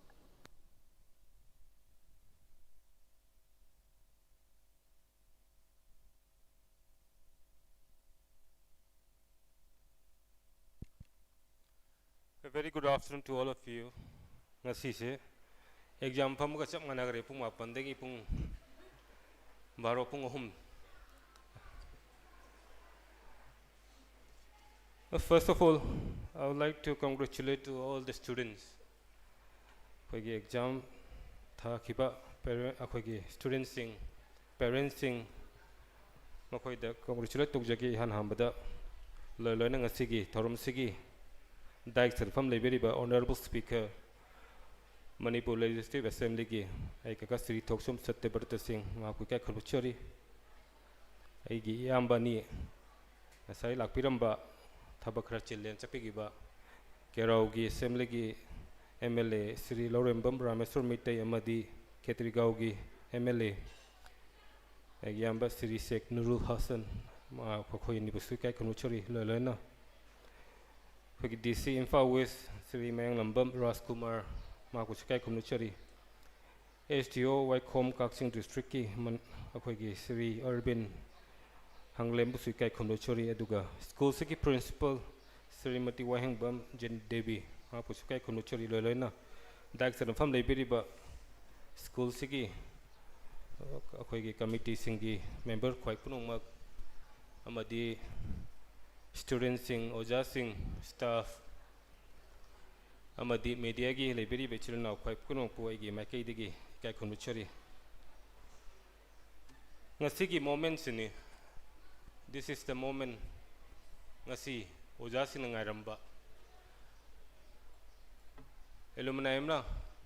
A very good afternoon to all of you. ꯉꯁꯤꯁꯦ exam ꯐꯝꯕꯒ ꯆꯞ ꯃꯥꯟꯅꯈ꯭ꯔꯦ, ꯄꯨꯡ ꯃꯥꯄꯟꯗꯒꯤ ꯄꯨꯡ ꯕꯥꯔꯣ, ꯄꯨꯡ ꯑꯍꯨꯝ꯫ First of all, I would like to congratulate to all the students ꯑꯩꯈꯣꯏꯒꯤ ꯑꯦꯛꯖꯥꯝ ꯊꯥꯈꯤꯕ parent, ꯑꯩꯈꯣꯏꯒꯤ ꯁ꯭ꯇꯨꯗꯦꯟꯁꯤꯡ, ꯄꯦꯔꯦꯟꯁꯁꯤꯡ, ꯃꯈꯣꯏꯗ ꯀꯣꯡꯒ꯭ꯔꯦꯆꯨꯂꯦꯠ ꯇꯧꯖꯒꯦ꯫ ꯏꯍꯥꯟ ꯍꯥꯟꯕꯗ ꯂꯣꯏ ꯂꯣꯏꯅ ꯉꯁꯤꯒꯤ ꯊꯧꯔꯝꯁꯤꯒꯤ ꯗꯥꯏꯛ ꯁꯤꯟꯐꯝ ꯂꯩꯕꯤꯔꯤꯕ ꯑꯣꯅꯔꯦꯕꯜ ꯁ꯭ꯄꯤꯀꯔ, ꯃꯅꯤꯄꯨꯔ ꯂꯦꯖꯤꯁꯂꯦꯇꯤꯚ ꯑꯦꯁꯦꯝꯕ꯭ꯂꯤꯒꯤ ꯑꯩ ꯀꯀꯥ ꯁ꯭ꯔꯤ ꯊꯣꯛꯆꯣꯝ ꯁꯇ꯭ꯌꯕ꯭ꯔꯇ ꯁꯤꯡ, ꯃꯍꯥꯛꯄꯨ ꯏꯀꯥꯏ ꯈꯨꯝꯅꯖꯔꯤ꯫ ꯑꯩꯒꯤ ꯏꯌꯥꯝꯕ ꯑꯅꯤ ꯉꯁꯥꯏ ꯂꯥꯛꯄꯤꯔꯝꯕ, ꯊꯕꯛ ꯈꯔ ꯆꯤꯜꯂꯦꯅ ꯆꯠꯄꯤꯈꯤꯕ, ꯀꯦꯔꯥꯎꯒꯤ ꯑꯦꯁꯦꯝꯕ꯭ꯂꯤꯒꯤ M L A Shri Lourembam Rameshor Meitei ꯑꯃꯗꯤ ꯈꯦꯇ꯭ꯔꯤꯒꯥꯎꯒꯤ ꯑꯦꯝ ꯑꯦꯜ ꯑꯦ ꯑꯩꯒꯤ ꯏꯌꯥꯝꯕ ꯁ꯭ꯔꯤ ꯁꯦꯈ ꯅꯨꯔꯨꯜ ꯍꯁꯟ, ꯃꯈꯣꯏ ꯑꯅꯤꯕꯨꯁꯨ ꯏꯀꯥꯏ ꯈꯨꯝꯅꯖꯔꯤ꯫ ꯂꯣꯏ ꯂꯣꯏꯅ ꯑꯩꯈꯣꯏꯒꯤ ꯗꯤ ꯁꯤ ꯏꯝꯐꯥꯜ ꯋꯦꯁ ꯁ꯭ꯔꯤ ꯃꯌꯥꯡꯂꯝꯕꯝ ꯔꯥꯖꯀꯨꯃꯥꯔ, ꯃꯍꯥꯛꯄꯨꯁꯨ ꯏꯀꯥꯏ ꯈꯨꯝꯅꯖꯔꯤ꯫ ꯑꯦꯁ ꯗꯤ ꯑꯣ ꯋꯥꯏꯈꯣꯝ ꯀꯛꯆꯤꯡ ꯗꯤꯁꯇ꯭ꯔꯤꯛꯀꯤ ꯃꯟ-, ꯑꯩꯈꯣꯏꯒꯤ ꯁ꯭ꯔꯤ ꯑꯔꯕꯤꯟ ꯍꯪꯂꯦꯝꯕꯨꯁꯨ ꯏꯀꯥꯏ ꯈꯨꯝꯅꯖꯔꯤ꯫ ꯑꯗꯨꯒ ꯁ꯭ꯀꯨꯜꯁꯤꯒꯤ ꯄ꯭ꯔꯤꯟꯁꯤꯄꯜ ꯁ꯭ꯔꯤꯃꯇꯤ ꯋꯥꯍꯦꯡꯕꯝ ꯖꯦꯟ ꯗꯦꯕꯤ, ꯃꯍꯥꯛꯄꯨꯁꯨ ꯏꯀꯥꯏ ꯈꯨꯝꯅꯖꯔꯤ꯫ ꯂꯣꯏ ꯂꯣꯏꯅ ꯗꯥꯏꯛ ꯁꯤꯟꯐꯝ ꯂꯩꯕꯤꯔꯤꯕ ꯁ꯭ꯀꯨꯜꯁꯤꯒꯤ ꯑꯩꯈꯣꯏꯒꯤ ꯀꯃꯤꯇꯤꯁꯤꯡꯒꯤ ꯃꯦꯝꯕꯔ ꯈ꯭ꯋꯥꯏ ꯄꯨꯝꯅꯃꯛ, ꯑꯃꯗꯤ ꯁ꯭ꯇꯨꯗꯦꯟꯁꯤꯡ, ꯑꯣꯖꯥꯁꯤꯡ, ꯁ꯭ꯇꯥꯐ, ꯑꯃꯗꯤ ꯃꯦꯗꯤꯌꯥꯒꯤ ꯂꯩꯕꯤꯔꯤꯕ ꯏꯆꯤꯜ ꯏꯅꯥꯎ ꯈ꯭ꯋꯥꯏ ꯄꯨꯝꯅꯃꯛꯄꯨ ꯑꯩꯒꯤ ꯃꯥꯏꯀꯩꯗꯒꯤ ꯏꯀꯥꯏ ꯈꯨꯝꯅꯖꯔꯤ꯫ ꯉꯁꯤꯒꯤ ꯃꯣꯃꯦꯟꯁꯤꯅꯤ, this is the moment, ꯉꯁꯤ ꯑꯣꯖꯥꯁꯤꯡꯅ ꯉꯥꯏꯔꯝꯕ꯫ ꯑꯦꯂꯨꯃꯅꯥꯏ ꯑꯃꯅ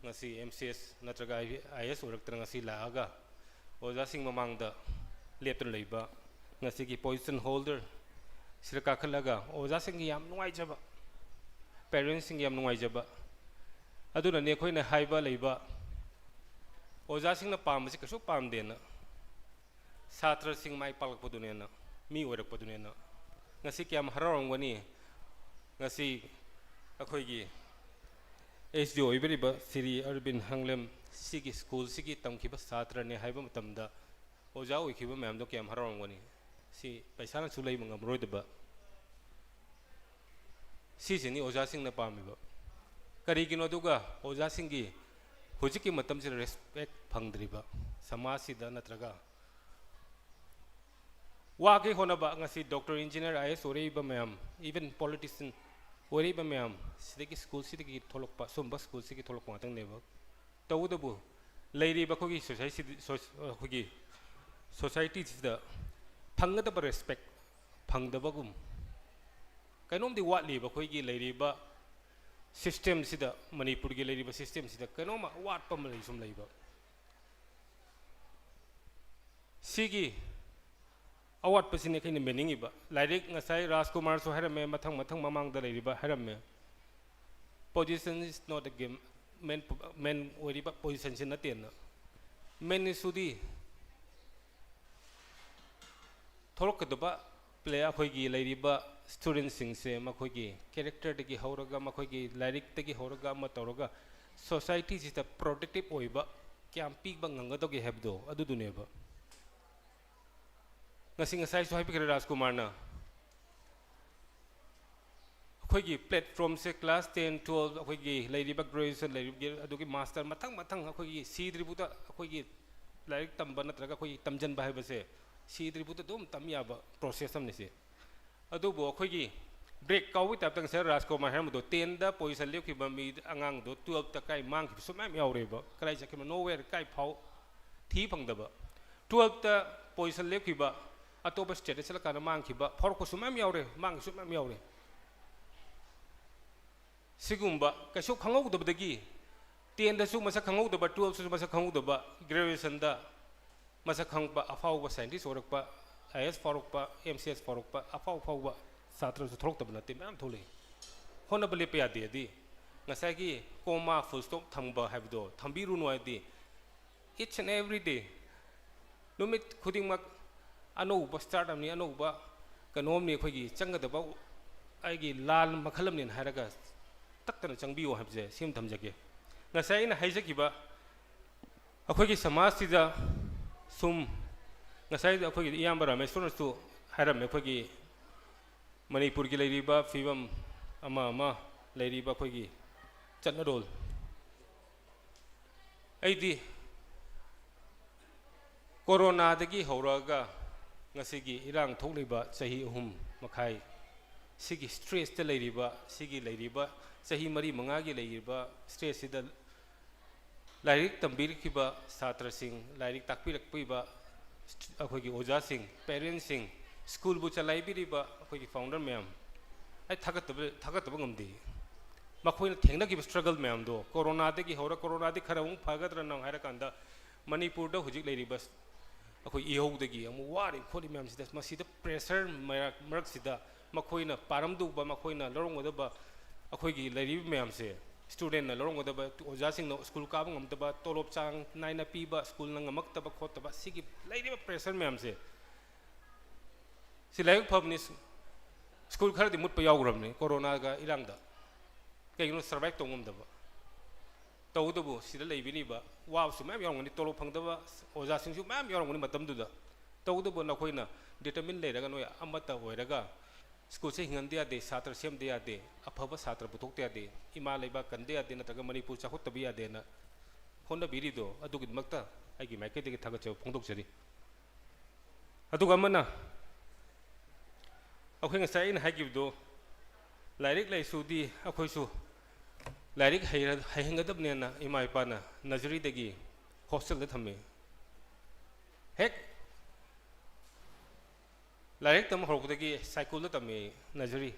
ꯉꯁꯤ ꯑꯦꯝ ꯁꯤ ꯑꯦꯁ ꯅꯠꯇ꯭ꯔꯒ ꯑꯥꯏ ꯑꯦ ꯑꯦꯁ ꯑꯣꯏꯔꯛꯇꯅ ꯉꯁꯤ ꯂꯥꯛꯑꯒ ꯑꯣꯖꯥꯁꯤꯡ ꯃꯃꯥꯡꯗ ꯂꯦꯞꯇꯨꯅ ꯂꯩꯕ, ꯉꯁꯤꯒꯤ ꯄꯣꯖꯤꯁꯟ ꯍꯣꯜꯗꯔ ꯁꯤꯗ ꯀꯥꯈꯠꯂꯒ ꯑꯣꯖꯥꯁꯤꯡꯒꯤ ꯌꯥꯝ ꯅꯨꯡꯉꯥꯏꯖꯕ, ꯄꯦꯔꯦꯟꯁꯁꯤꯡꯒꯤ ꯌꯥꯝ ꯅꯨꯡꯉꯥꯏꯖꯕ꯫ ꯑꯗꯨꯅꯅꯤ ꯑꯩꯈꯣꯏꯅ ꯍꯥꯏꯕ ꯂꯩꯕ, ꯑꯣꯖꯥꯁꯤꯡꯅ ꯄꯥꯝꯕꯁꯤ ꯀꯩꯁꯨ ꯄꯥꯝꯗꯦꯅ, ꯁꯥꯇ꯭ꯔꯁꯤꯡ ꯃꯥꯏ ꯄꯥꯛꯂꯛꯄꯗꯨꯅꯦꯅ, ꯃꯤ ꯑꯣꯏꯔꯛꯄꯗꯨꯅꯦꯅ꯫ ꯉꯁꯤ ꯀꯌꯥꯝ ꯍꯔꯥꯎꯔꯝꯒꯅꯤ, ꯉꯁꯤ ꯑꯩꯈꯣꯏꯒꯤ ꯑꯦꯁ ꯗꯤ ꯑꯣ ꯑꯣꯏꯕꯤꯔꯤꯕ ꯁ꯭ꯔꯤ ꯑꯔꯕꯤꯟ ꯍꯪꯂꯦꯝ ꯁꯤꯒꯤ ꯁ꯭ꯀꯨꯜꯁꯤꯒꯤ ꯇꯝꯈꯤꯕ ꯁꯥꯇ꯭ꯔꯅꯦ ꯍꯥꯏꯕ ꯃꯇꯝꯗ ꯑꯣꯖꯥ ꯑꯣꯏꯈꯤꯕ ꯃꯌꯥꯝꯗꯣ ꯀꯌꯥꯝ ꯍꯔꯥꯎꯔꯝꯒꯅꯤ꯫ ꯁꯤ ꯄꯩꯁꯥꯅꯁꯨ ꯂꯩꯕ ꯉꯝꯃꯔꯣꯏꯗꯕ꯫ ꯁꯤꯁꯤꯅꯤ ꯑꯣꯖꯥꯁꯤꯡꯅ ꯄꯥꯝꯃꯤꯕ꯫ ꯀꯔꯤꯒꯤꯅꯣ ꯑꯗꯨꯒ ꯑꯣꯖꯥꯁꯤꯡꯒꯤ ꯍꯧꯖꯤꯛꯀꯤ ꯃꯇꯝꯁꯤꯗ ꯔꯦꯁꯄꯦꯛ ꯐꯪꯗ꯭ꯔꯤꯕ ꯁꯃꯥꯖꯁꯤꯗ? ꯅꯠꯇ꯭ꯔꯒ ꯋꯥꯒꯦ ꯍꯣꯠꯅꯕ, ꯉꯁꯤ ꯗꯣꯛꯇꯔ, ꯏꯟꯖꯤꯅꯤꯌꯥꯔ, ꯑꯥꯏ ꯑꯦꯁ ꯑꯣꯏꯔꯛꯏꯕ ꯃꯌꯥꯝ, even ꯄꯣꯂꯤꯇꯤꯁꯤꯌꯟ, ꯑꯣꯏꯔꯛꯏꯕ ꯃꯌꯥꯝ ꯁꯤꯗꯒꯤ, ꯁ꯭ꯀꯨꯜꯁꯤꯗꯒꯤ ꯊꯣꯛꯂꯛꯄ, ꯁꯨꯝꯕ ꯁ꯭ꯀꯨꯜꯁꯤꯒꯤ ꯊꯣꯛꯂꯛꯄ ꯉꯥꯛꯇꯪꯅꯦꯕ꯫ ꯇꯧꯕꯇꯕꯨ ꯂꯩꯔꯤꯕ ꯑꯩꯈꯣꯏꯒꯤ ꯁꯣꯁꯥꯏꯇꯤ, ꯁꯣꯁ-, ꯑꯩꯈꯣꯏꯒꯤ ꯁꯣꯁꯥꯏꯇꯤꯁꯤꯗ ꯐꯪꯒꯗꯕ ꯔꯦꯁꯄꯦꯛ ꯐꯪꯗꯕꯒꯨꯝ, ꯀꯩꯅꯣꯝꯗꯤ ꯋꯥꯠꯂꯤꯕ ꯑꯩꯈꯣꯏꯒꯤ ꯂꯩꯔꯤꯕ ꯁꯤꯁꯇꯦꯝꯁꯤꯗ, ꯃꯅꯤꯄꯨꯔꯒꯤ ꯂꯩꯔꯤꯕ ꯁꯤꯁꯇꯦꯝꯁꯤꯗ ꯀꯩꯅꯣꯝꯃ ꯑꯋꯥꯠꯄ ꯑꯃ ꯂꯩ, ꯁꯨꯝ ꯂꯩꯕ꯫ ꯁꯤꯒꯤ ꯑꯋꯥꯠꯄꯁꯤꯅꯤ ꯑꯩꯈꯣꯏꯅ ꯃꯦꯟꯅꯤꯡꯉꯤꯕ꯫ ꯂꯥꯏꯔꯤꯛ ꯉꯁꯥꯏ ꯔꯥꯖꯀꯨꯃꯥꯔꯁꯨ ꯍꯥꯏꯔꯝꯃꯦ, ꯃꯊꯪ ꯃꯊꯪ ꯃꯃꯥꯡꯗ ꯂꯩꯔꯤꯕ ꯍꯥꯏꯔꯝꯃꯦ, "Position is not a game", ꯃꯦꯟ, ꯃꯦꯟ ꯑꯣꯏꯔꯤꯕ ꯄꯣꯖꯤꯁꯟꯁꯤ ꯅꯠꯇꯦꯅ꯫ ꯃꯦꯟ ꯏꯁꯨꯗꯤ ꯊꯣꯛꯂꯛꯀꯗꯕ ꯄ꯭ꯂꯦ, ꯑꯩꯈꯣꯏꯒꯤ ꯂꯩꯔꯤꯕ ꯁ꯭ꯇꯨꯗꯦꯟꯁꯤꯡꯁꯦ ꯃꯈꯣꯏꯒꯤ ꯀꯦꯔꯦꯛꯇꯔꯗꯒꯤ ꯍꯧꯔꯒ, ꯃꯈꯣꯏꯒꯤ ꯂꯥꯏꯔꯤꯛꯇꯒꯤ ꯍꯧꯔꯒ ꯑꯃ ꯇꯧꯔꯒ ꯁꯣꯁꯥꯏꯇꯤꯁꯤꯗ ꯄ꯭ꯔꯣꯗꯛꯇꯤꯞ ꯑꯣꯏꯕ ꯀꯌꯥꯝ ꯄꯤꯕ ꯉꯝꯒꯗꯒꯦ ꯍꯥꯏꯕꯗꯣ ꯑꯗꯨꯗꯨꯅꯦꯕ꯫ ꯉꯁꯤ, ꯉꯁꯥꯏꯁꯨ ꯍꯥꯏꯕꯤꯈ꯭ꯔꯦ ꯔꯥꯖꯀꯨꯃꯥꯔꯅ, ꯑꯩꯈꯣꯏꯒꯤ ꯄ꯭ꯂꯦꯠꯐꯣꯝꯁꯦ class ten, twelve, ꯑꯩꯈꯣꯏꯒꯤ ꯂꯩꯔꯤꯕ graduation, ꯂꯩꯔꯤꯕ, ꯑꯗꯨꯒꯤ master, ꯃꯊꯪ ꯃꯊꯪ ꯑꯩꯈꯣꯏꯒꯤ ꯁꯤꯗ꯭ꯔꯤꯕꯨꯗ ꯑꯩꯈꯣꯏꯒꯤ ꯂꯥꯏꯔꯤꯛ ꯇꯝꯕ ꯅꯠꯇ꯭ꯔꯒ ꯑꯩꯈꯣꯏꯒꯤ ꯇꯝꯖꯟꯕ ꯍꯥꯏꯕꯁꯦ ꯁꯤꯗ꯭ꯔꯤꯕꯨꯗ ꯑꯗꯨꯝ ꯇꯝ ꯌꯥꯕ process ꯑꯃꯅꯤ ꯁꯤ꯫ ꯑꯗꯨꯕꯨ ꯑꯩꯈꯣꯏꯒꯤ ꯕ꯭ꯔꯦꯛ ꯀꯥꯎꯕꯒꯤ ꯇꯥꯏꯞꯇ ꯉꯁꯥꯏ ꯔꯥꯖꯀꯨꯃꯥꯔ ꯍꯥꯏꯔꯝꯕꯗꯣ, ꯇꯦꯟꯗ ꯄꯣꯖꯤꯁꯟ ꯂꯦꯞꯈꯤꯕ ꯃꯤ ꯑꯉꯥꯡꯗꯣ ꯇꯨꯋꯦꯜꯐꯇ ꯀꯥꯏ ꯃꯥꯡꯈꯤꯕꯁꯨ ꯃꯌꯥꯝ ꯌꯥꯎꯔꯦꯕ꯫ ꯀꯗꯥꯏ ꯆꯠꯈꯤꯕꯅꯣ? Nowhere, ꯀꯥꯏ ꯐꯥꯎ ꯊꯤ ꯐꯪꯗꯕ꯫ ꯇꯨꯋꯦꯜꯐꯇ ꯄꯣꯖꯤꯁꯟ ꯂꯦꯞꯈꯤꯕ, ꯑꯇꯣꯞꯄ ꯁ꯭ꯇꯦꯠꯇ ꯆꯠꯂꯀꯥꯟꯗ ꯃꯥꯡꯈꯤꯕ, ꯐꯥꯎꯔꯛꯄꯁꯨ ꯃꯌꯥꯝ ꯌꯥꯎꯔꯦ, ꯃꯥꯡꯈꯤꯕꯁꯨ ꯃꯌꯥꯝ ꯌꯥꯎꯔꯦ꯫ ꯁꯤꯒꯨꯝꯕ ꯀꯩꯁꯨ ꯈꯪꯍꯧꯗꯕꯗꯒꯤ, ꯇꯦꯟꯗꯁꯨ ꯃꯁꯛ ꯈꯪꯍꯧꯗꯕ, ꯇꯨꯋꯦꯜꯐꯇꯁꯨ ꯃꯁꯛ ꯈꯪꯍꯧꯗꯕ, ꯒ꯭ꯔꯦꯖꯨꯑꯦꯁꯟꯗ ꯃꯁꯛ ꯈꯪꯕ, ꯑꯐꯥꯎꯕ ꯁꯥꯏꯟꯇꯤꯁ ꯑꯣꯏꯔꯛꯄ, ꯑꯥꯏ ꯑꯦ ꯑꯦꯁ ꯐꯥꯎꯔꯛꯄ, ꯑꯦꯝ ꯁꯤ ꯑꯦꯁ ꯐꯥꯎꯔꯛꯄ, ꯑꯐꯥꯎ ꯑꯐꯥꯎꯕ ꯁꯥꯇ꯭ꯔꯁꯨ ꯊꯣꯛꯂꯛꯇꯕ ꯅꯠꯇꯦ, ꯃꯌꯥꯝ ꯊꯣꯛꯂꯛꯏ꯫ ꯍꯣꯠꯅꯕ ꯂꯦꯞꯄ ꯌꯥꯗꯦ꯫ ꯑꯗꯤ ꯉꯁꯥꯏꯒꯤ ꯀꯣꯃꯥ, ꯐꯨꯜ ꯁ꯭ꯇꯣꯞ ꯊꯝꯕ ꯍꯥꯏꯕꯗꯣ ꯊꯝꯕꯤꯔꯨꯅꯨ ꯍꯥꯏꯗꯤ, each and every day, ꯅꯨꯃꯤꯠ ꯈꯨꯗꯤꯡꯃꯛ ꯑꯅꯧꯕ ꯁ꯭ꯇꯥꯔꯠ ꯑꯃꯅꯤ, ꯑꯅꯧꯕ ꯀꯩꯅꯣꯝꯅꯤ, ꯑꯩꯈꯣꯏꯒꯤ ꯆꯪꯒꯗꯕ ꯑꯩꯒꯤ ꯂꯥꯟ ꯃꯈꯜ ꯑꯃꯅꯤꯅ ꯍꯥꯏꯔꯒ ꯇꯠꯇꯅ ꯆꯪꯕꯤꯌꯨ ꯍꯥꯏꯕꯁꯦ ꯁꯤꯃ ꯊꯝꯖꯒꯦ꯫ ꯉꯁꯥꯏ ꯑꯩꯅ ꯍꯥꯏꯖꯈꯤꯕ ꯑꯩꯈꯣꯏꯒꯤ ꯁꯃꯥꯖꯁꯤꯗ ꯁꯨꯝ, ꯉꯁꯥꯏ ꯑꯩꯈꯣꯏꯒꯤ ꯏꯌꯥꯝꯕ ꯔꯥꯃꯦꯁꯣꯔꯅꯁꯨ ꯍꯥꯏꯔꯝꯃꯦ, ꯑꯩꯈꯣꯏꯒꯤ ꯃꯅꯤꯄꯨꯔꯒꯤ ꯂꯩꯔꯤꯕ ꯐꯤꯕꯝ, ꯑꯃ ꯑꯃ ꯂꯩꯔꯤꯕ ꯑꯩꯈꯣꯏꯒꯤ ꯆꯠꯅꯔꯣꯜ, ꯑꯩꯗꯤ ꯀꯣꯔꯣꯅꯥꯗꯒꯤ ꯍꯧꯔꯛꯑꯒ ꯉꯁꯤꯒꯤ ꯏꯔꯥꯡ ꯊꯣꯛꯂꯤꯕ ꯆꯍꯤ ꯑꯍꯨꯝ ꯃꯈꯥꯏ, ꯁꯤꯒꯤ ꯁ꯭ꯇ꯭ꯔꯦꯁꯇ ꯂꯩꯔꯤꯕ, ꯁꯤꯒꯤ ꯂꯩꯔꯤꯕ ꯆꯍꯤ ꯃꯔꯤ ꯃꯉꯥꯒꯤ ꯂꯩꯔꯤꯕ ꯁ꯭ꯇ꯭ꯔꯦꯁꯁꯤꯗ ꯂꯥꯏꯔꯤꯛ ꯇꯝꯕꯤꯔꯛꯈꯤꯕ ꯁꯥꯇ꯭ꯔꯁꯤꯡ, ꯂꯥꯏꯔꯤꯛ ꯇꯥꯛꯄꯤꯔꯛꯄꯤꯕ ꯑꯩꯈꯣꯏꯒꯤ ꯑꯣꯖꯥꯁꯤꯡ, ꯄꯦꯔꯦꯟꯁꯁꯤꯡ, ꯁ꯭ꯀꯨꯜꯕꯨ ꯆꯂꯥꯏꯕꯤꯔꯤꯕ ꯑꯩꯈꯣꯏꯒꯤ ꯐꯥꯎꯟꯗꯔ ꯃꯌꯥꯝ, ꯑꯩ ꯊꯥꯒꯠꯇꯕ, ꯊꯥꯒꯠꯇꯕ ꯉꯝꯗꯦ꯫ ꯃꯈꯣꯏꯅ ꯊꯦꯡꯅꯈꯤꯕ ꯁ꯭ꯇ꯭ꯔꯒꯜ ꯃꯌꯥꯝꯗꯣ, ꯀꯣꯔꯣꯅꯥꯗꯒꯤ ꯍꯧꯔ, ꯀꯣꯔꯣꯅꯥꯗꯤ ꯈꯔ ꯑꯃꯨꯛ ꯐꯒꯗ꯭ꯔꯅ ꯍꯥꯏꯔꯀꯥꯟꯗ, ꯃꯅꯤꯄꯨꯔꯗ ꯍꯧꯖꯤꯛ ꯂꯩꯔꯤꯕ ꯑꯩꯈꯣꯏ ꯏꯍꯧꯗꯒꯤ ꯑꯃꯨꯛ ꯋꯥꯔꯤ ꯈꯣꯠꯂꯤ ꯃꯌꯥꯝꯁꯤꯗ, ꯃꯁꯤꯗ ꯄ꯭ꯔꯦꯁꯔ ꯃꯔꯛ-, ꯃꯔꯛꯁꯤꯗ ꯃꯈꯣꯏꯅ ꯄꯥꯔꯝꯗꯧꯕ, ꯃꯈꯣꯏꯅ ꯂꯧꯔꯝꯒꯗꯕ, ꯑꯩꯈꯣꯏꯒꯤ ꯂꯩꯔꯤꯕ ꯃꯌꯥꯝꯁꯦ, ꯁ꯭ꯇꯨꯗꯦꯟꯅ ꯂꯧꯔꯝꯒꯗꯕ, ꯑꯣꯖꯥꯁꯤꯡꯅ ꯁ꯭ꯀꯨꯜ ꯀꯥꯕ ꯉꯝꯗꯕ, ꯇꯣꯂꯣꯞ ꯆꯥꯡ ꯅꯥꯏꯅ ꯄꯤꯕ, ꯁ꯭ꯀꯨꯜꯅ ꯉꯝꯃꯛꯇꯕ ꯈꯣꯠꯇꯕ, ꯁꯤꯒꯤ ꯂꯩꯔꯤꯕ ꯄ꯭ꯔꯦꯁꯔ ꯃꯌꯥꯝꯁꯦ, ꯁꯤ ꯂꯥꯏꯕꯛ ꯐꯕꯅꯤ, ꯁ꯭ꯀꯨꯜ ꯈꯔꯗꯤ ꯃꯨꯠꯄ ꯌꯥꯎꯈ꯭ꯔꯕꯅꯤ ꯀꯣꯔꯣꯅꯥꯒ ꯏꯔꯥꯡꯗ꯫ ꯀꯩꯒꯤꯅꯣ? ꯁꯔꯚꯥꯏꯚ ꯇꯧ ꯉꯝꯗꯕ꯫ ꯇꯧꯕꯇꯕꯨ ꯁꯤꯗ ꯂꯩꯕꯤꯔꯤꯕ ꯋꯥꯕꯁꯨ ꯃꯌꯥꯝ ꯌꯥꯎꯔꯝꯒꯅꯤ, ꯇꯣꯂꯣꯞ ꯐꯪꯗꯕ ꯑꯣꯖꯥꯁꯤꯡꯁꯨ ꯃꯌꯥꯝ ꯌꯥꯎꯔꯝꯒꯅꯤ ꯃꯇꯝꯗꯨꯗ꯫ ꯇꯧꯕꯇꯕꯨ ꯅꯈꯣꯏꯅ ꯗꯤꯇꯔꯃꯤꯟ ꯂꯩꯔꯒ ꯅꯣꯏ ꯑꯃꯠꯇ ꯑꯣꯏꯔꯒ ꯁ꯭ꯀꯨꯜꯁꯦ ꯍꯤꯡꯍꯟꯗ ꯌꯥꯗꯦ, ꯁꯥꯇ꯭ꯔ ꯁꯦꯝꯗ ꯌꯥꯗꯦ, ꯑꯐꯕ ꯁꯥꯇ꯭ꯔ ꯄꯨꯊꯣꯛꯇ ꯌꯥꯗꯦ, ꯏꯃꯥ ꯂꯩꯕꯥꯛ ꯀꯟꯗ ꯌꯥꯗꯦ, ꯅꯠꯇ꯭ꯔꯒ ꯃꯅꯤꯄꯨꯔ ꯆꯥꯎꯈꯠꯇꯕ ꯌꯥꯗꯦꯅ ꯍꯣꯠꯅꯕꯤꯔꯤꯗꯣ, ꯑꯗꯨꯒꯤꯗꯃꯛꯇ ꯑꯩꯒꯤ ꯃꯥꯏꯀꯩꯗꯒꯤ ꯊꯥꯒꯠꯆꯕ ꯐꯣꯡꯗꯣꯛꯆꯔꯤ꯫ ꯑꯗꯨꯒ ꯑꯃꯅ, ꯑꯩꯈꯣꯏ ꯉꯁꯥꯏ ꯑꯩꯅ ꯍꯥꯏꯈꯤꯕꯗꯣ, ꯂꯥꯏꯔꯤꯛ ꯂꯥꯏꯁꯨꯗꯤ ꯑꯩꯈꯣꯏꯁꯨ ꯂꯥꯏꯔꯤꯛ ꯍꯩꯔ-, ꯍꯩꯍꯟꯒꯗꯕꯅꯦꯅ ꯏꯃꯥ ꯏꯄꯥꯅ ꯅꯖꯔꯤꯗꯒꯤ ꯍꯣꯁꯇꯦꯜꯗ ꯊꯝꯃꯤ꯫ ꯍꯦꯛ ꯂꯥꯏꯔꯤꯛ ꯇꯝꯕ ꯍꯧꯔꯛꯄꯗꯒꯤ ꯁꯥꯏꯀꯨꯜꯗ ꯇꯝꯃꯤ, ꯅꯖꯔꯤ꯫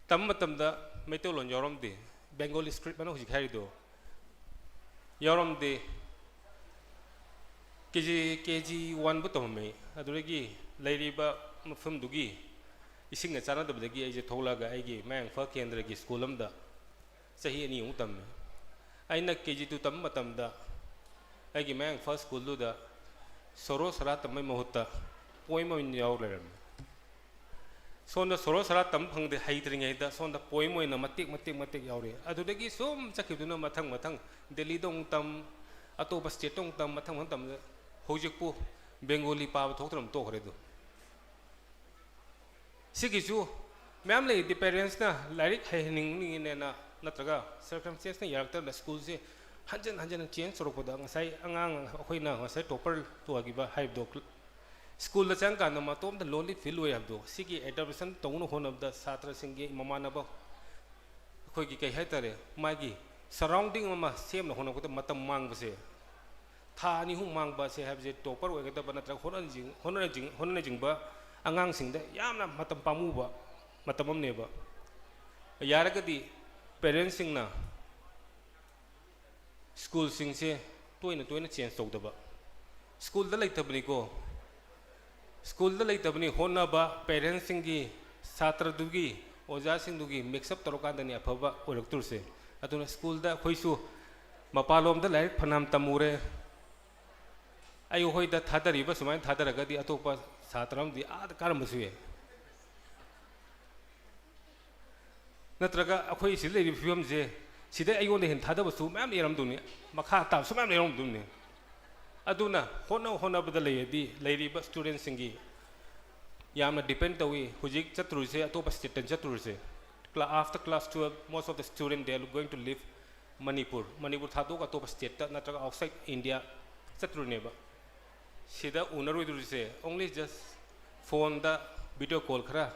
ꯇꯝꯕ ꯃꯇꯝꯗ ꯃꯩꯇꯩꯂꯣꯟ ꯌꯥꯎꯔꯝꯗꯦ, ꯕꯦꯡꯒꯣꯂꯤ ꯁ꯭ꯀ꯭ꯔꯤꯞ ꯑꯅ ꯍꯧꯖꯤꯛ ꯍꯥꯏꯔꯤꯗꯣ ꯌꯥꯎꯔꯝꯗꯦ꯫ ꯀꯦ ꯖꯤ, ꯀꯦ ꯖꯤ ꯋꯥꯟꯕꯨ ꯇꯝꯃꯝꯃꯤ꯫ ꯑꯗꯨꯗꯒꯤ ꯂꯩꯔꯤꯕ ꯃꯐꯝꯗꯨꯒꯤ ꯏꯁꯤꯡꯒ ꯆꯥꯟꯅꯗꯕꯗꯒꯤ ꯑꯩꯁꯦ ꯊꯣꯛꯂꯛꯑꯒ ꯑꯩꯒꯤ ꯃꯌꯥꯡ ꯏꯝꯐꯥꯜ ꯀꯦꯟꯗ꯭ꯔꯒꯤ ꯁ꯭ꯀꯨꯜ ꯑꯃꯗ ꯆꯍꯤ ꯑꯅꯤꯃꯨꯛ ꯇꯝꯃꯤ꯫ ꯑꯩꯅ ꯀꯦ ꯖꯤ ꯇꯨ ꯇꯝꯕ ꯃꯇꯝꯗ ꯑꯩꯒꯤ ꯃꯌꯥꯡ ꯏꯝꯐꯥꯜ ꯁ꯭ꯀꯨꯜꯗꯨꯗ ꯁꯣꯔꯣ ꯁꯔꯥ ꯇꯝꯕꯩ ꯃꯍꯨꯠꯇ ꯄꯣꯏꯝ ꯑꯣꯏꯅ ꯌꯥꯎ ꯂꯩꯔꯝꯃꯤ꯫ ꯁꯣꯝꯗ ꯁꯣꯔꯣ ꯁꯔꯥ ꯇꯝ ꯐꯪꯗꯦ, ꯍꯩꯇ꯭ꯔꯤꯉꯩꯗ ꯁꯣꯝꯗ ꯄꯣꯏꯝ ꯑꯣꯏꯅ ꯃꯇꯦꯛ ꯃꯇꯦꯛ ꯃꯇꯦꯛ ꯌꯥꯎꯔꯤ꯫ ꯑꯗꯨꯗꯒꯤ ꯁꯨꯝ ꯆꯠꯈꯤꯕꯗꯨꯅ ꯃꯊꯪ ꯃꯊꯪ ꯗꯦꯜꯂꯤꯗ ꯑꯃꯨꯛ ꯇꯝ, ꯑꯇꯣꯞꯄ ꯁ꯭ꯇꯦꯠꯇ ꯑꯃꯨꯛ ꯇꯝ, ꯃꯊꯪ ꯃꯊꯪ ꯇꯝꯗ ꯍꯧꯖꯤꯛꯄꯨ ꯕꯦꯡꯒꯣꯂꯤ ꯄꯥꯕ ꯊꯣꯛꯇꯅ ꯑꯗꯨꯝ ꯇꯣꯛꯈ꯭ꯔꯦ꯫ ꯑꯗꯨ ꯁꯤꯒꯤꯁꯨ ꯃꯌꯥꯝ ꯂꯩꯔꯤꯗꯤ, ꯄꯦꯔꯦꯟꯁꯅ ꯂꯥꯏꯔꯤꯛ ꯍꯩꯍꯟꯅꯤꯡꯉꯤꯅꯦꯅ ꯅꯠꯇ꯭ꯔꯒ ꯁꯔꯀꯝꯁ꯭ꯇꯦꯟꯁꯅ ꯌꯥꯔꯛꯇꯕꯗ ꯁ꯭ꯀꯨꯜꯁꯦ ꯍꯟꯖꯟ ꯍꯟꯖꯟꯅ ꯆꯦꯟꯖ ꯇꯧꯔꯛꯄꯗ, ꯉꯁꯥꯏ ꯑꯉꯥꯡ ꯑꯩꯈꯣꯏꯅ ꯉꯁꯥꯏ ꯇꯣꯄꯔ ꯇꯣꯈꯤꯕ ꯍꯥꯏꯕꯗꯣ, ꯁ꯭ꯀꯨꯜꯗ ꯆꯪꯀꯥꯟꯗ ꯃꯇꯣꯝꯇ ꯂꯣꯟꯂꯤ ꯐꯤꯜ ꯑꯣꯏ ꯍꯥꯏꯕꯗꯣ, ꯁꯤꯒꯤ ꯑꯦꯗꯥꯞꯇꯦꯁꯟ ꯇꯧꯅ ꯍꯣꯠꯅꯕꯗ ꯁꯥꯇ꯭ꯔꯁꯤꯡꯒꯤ ꯃꯃꯥꯟꯅꯕ, ꯑꯩꯈꯣꯏꯒꯤ ꯀꯩ ꯍꯥꯏꯇꯥꯔꯦ, ꯃꯥꯒꯤ ꯁꯔꯥꯎꯟꯗꯤꯡ ꯑꯃ ꯁꯦꯝꯅ ꯍꯣꯠꯅꯕꯗ ꯃꯇꯝ ꯃꯥꯡꯕꯁꯦ, ꯊꯥ ꯑꯅꯤ ꯑꯍꯨꯝ ꯃꯥꯡꯕꯁꯦ ꯍꯥꯏꯕꯁꯦ, ꯇꯣꯄꯔ ꯑꯣꯏꯒꯗꯕ ꯅꯠꯇ꯭ꯔꯒ ꯍꯣꯠꯅꯖꯤꯡ-, ꯍꯣꯠꯅꯖꯤꯡ-, ꯍꯣꯠꯅꯖꯤꯡꯕ ꯑꯉꯥꯡꯁꯤꯡꯗ ꯌꯥꯝꯅ ꯃꯇꯝ ꯄꯥꯝꯃꯨꯕ ꯃꯇꯝ ꯑꯃꯅꯦꯕ꯫ ꯌꯥꯔꯒꯗꯤ ꯄꯦꯔꯦꯟꯁꯁꯤꯡꯅ ꯁ꯭ꯀꯨꯜꯁꯤꯡꯁꯦ ꯇꯣꯏꯅ ꯇꯣꯏꯅ ꯆꯦꯟꯖ ꯇꯧꯗꯕ, ꯁ꯭ꯀꯨꯜꯗ ꯂꯩꯇꯕꯅꯤꯀꯣ, ꯁ꯭ꯀꯨꯜꯗ ꯂꯩꯇꯕꯅꯤ ꯍꯣꯠꯅꯕ ꯄꯦꯔꯦꯟꯁꯁꯤꯡꯒꯤ, ꯁꯥꯇ꯭ꯔꯗꯨꯒꯤ, ꯑꯣꯖꯥꯁꯤꯡꯗꯨꯒꯤ ꯃꯤꯛꯁꯑꯞ ꯇꯧꯔꯀꯥꯟꯗꯅꯤ ꯑꯐꯕ ꯑꯣꯏꯔꯛꯇꯣꯏꯁꯦ꯫ ꯑꯗꯨꯅ ꯁ꯭ꯀꯨꯜꯗ ꯑꯩꯈꯣꯏꯁꯨ ꯃꯄꯥꯟꯂꯣꯝꯗ ꯂꯥꯏꯔꯤꯛ ꯐꯅꯌꯥꯝ ꯇꯝꯃꯨꯔꯦ, ꯑꯩ ꯍꯣꯏꯗ ꯊꯥꯗꯔꯤꯕ ꯁꯨꯃꯥꯏꯅ ꯊꯥꯗꯔꯒꯗꯤ ꯑꯇꯣꯞꯄ ꯁꯥꯇ꯭ꯔ ꯑꯃꯗꯤ ꯑꯥꯗ ꯀꯥꯔꯝꯕꯁꯨ ꯌꯥꯏ꯫ ꯅꯠꯇ꯭ꯔꯒ ꯑꯩꯈꯣꯏ ꯁꯤꯗ ꯂꯩꯔꯤꯕ ꯐꯤꯕꯝꯁꯦ, ꯁꯤꯗ ꯑꯩꯉꯣꯟꯗ ꯍꯦꯟꯅ ꯊꯥꯗꯕꯁꯨ ꯃꯌꯥꯝ ꯂꯩꯔꯝꯗꯣꯏꯅꯤ, ꯃꯈꯥ ꯇꯥꯕꯁꯨ ꯃꯌꯥꯝ ꯂꯩꯔꯝꯗꯣꯏꯅꯤ꯫ ꯑꯗꯨꯅ ꯍꯣꯠꯅ ꯍꯣꯠꯅꯕꯗ ꯂꯩꯔꯗꯤ ꯂꯩꯔꯤꯕ ꯁ꯭ꯇꯨꯗꯦꯟꯁꯤꯡꯒꯤ ꯌꯥꯝꯅ ꯗꯤꯄꯦꯟ ꯇꯧꯏ꯫ ꯍꯧꯖꯤꯛ ꯆꯠꯇꯣꯔꯤꯁꯦ ꯑꯇꯣꯞꯄ ꯁ꯭ꯇꯦꯠꯇꯅꯤ ꯆꯠꯇꯣꯔꯤꯁꯦ꯫ Cla-, after class twelve, most of the student, they are going to leave Manipur. Manipur ꯊꯥꯗꯣꯛꯑꯒ ꯑꯇꯣꯞꯄ ꯁ꯭ꯇꯦꯠꯇ ꯅꯠꯇ꯭ꯔꯒ ꯑꯥꯎꯠꯁꯥꯏꯠ ꯏꯟꯗꯤꯌꯥ ꯆꯠꯇꯣꯔꯤꯅꯦꯕ꯫ ꯁꯤꯗ ꯎꯅꯔꯣꯏꯗꯣꯔꯤꯁꯦ only just ꯐꯣꯟꯗ ꯚꯤꯗꯤꯑꯣ ꯀꯣꯜ ꯈꯔ,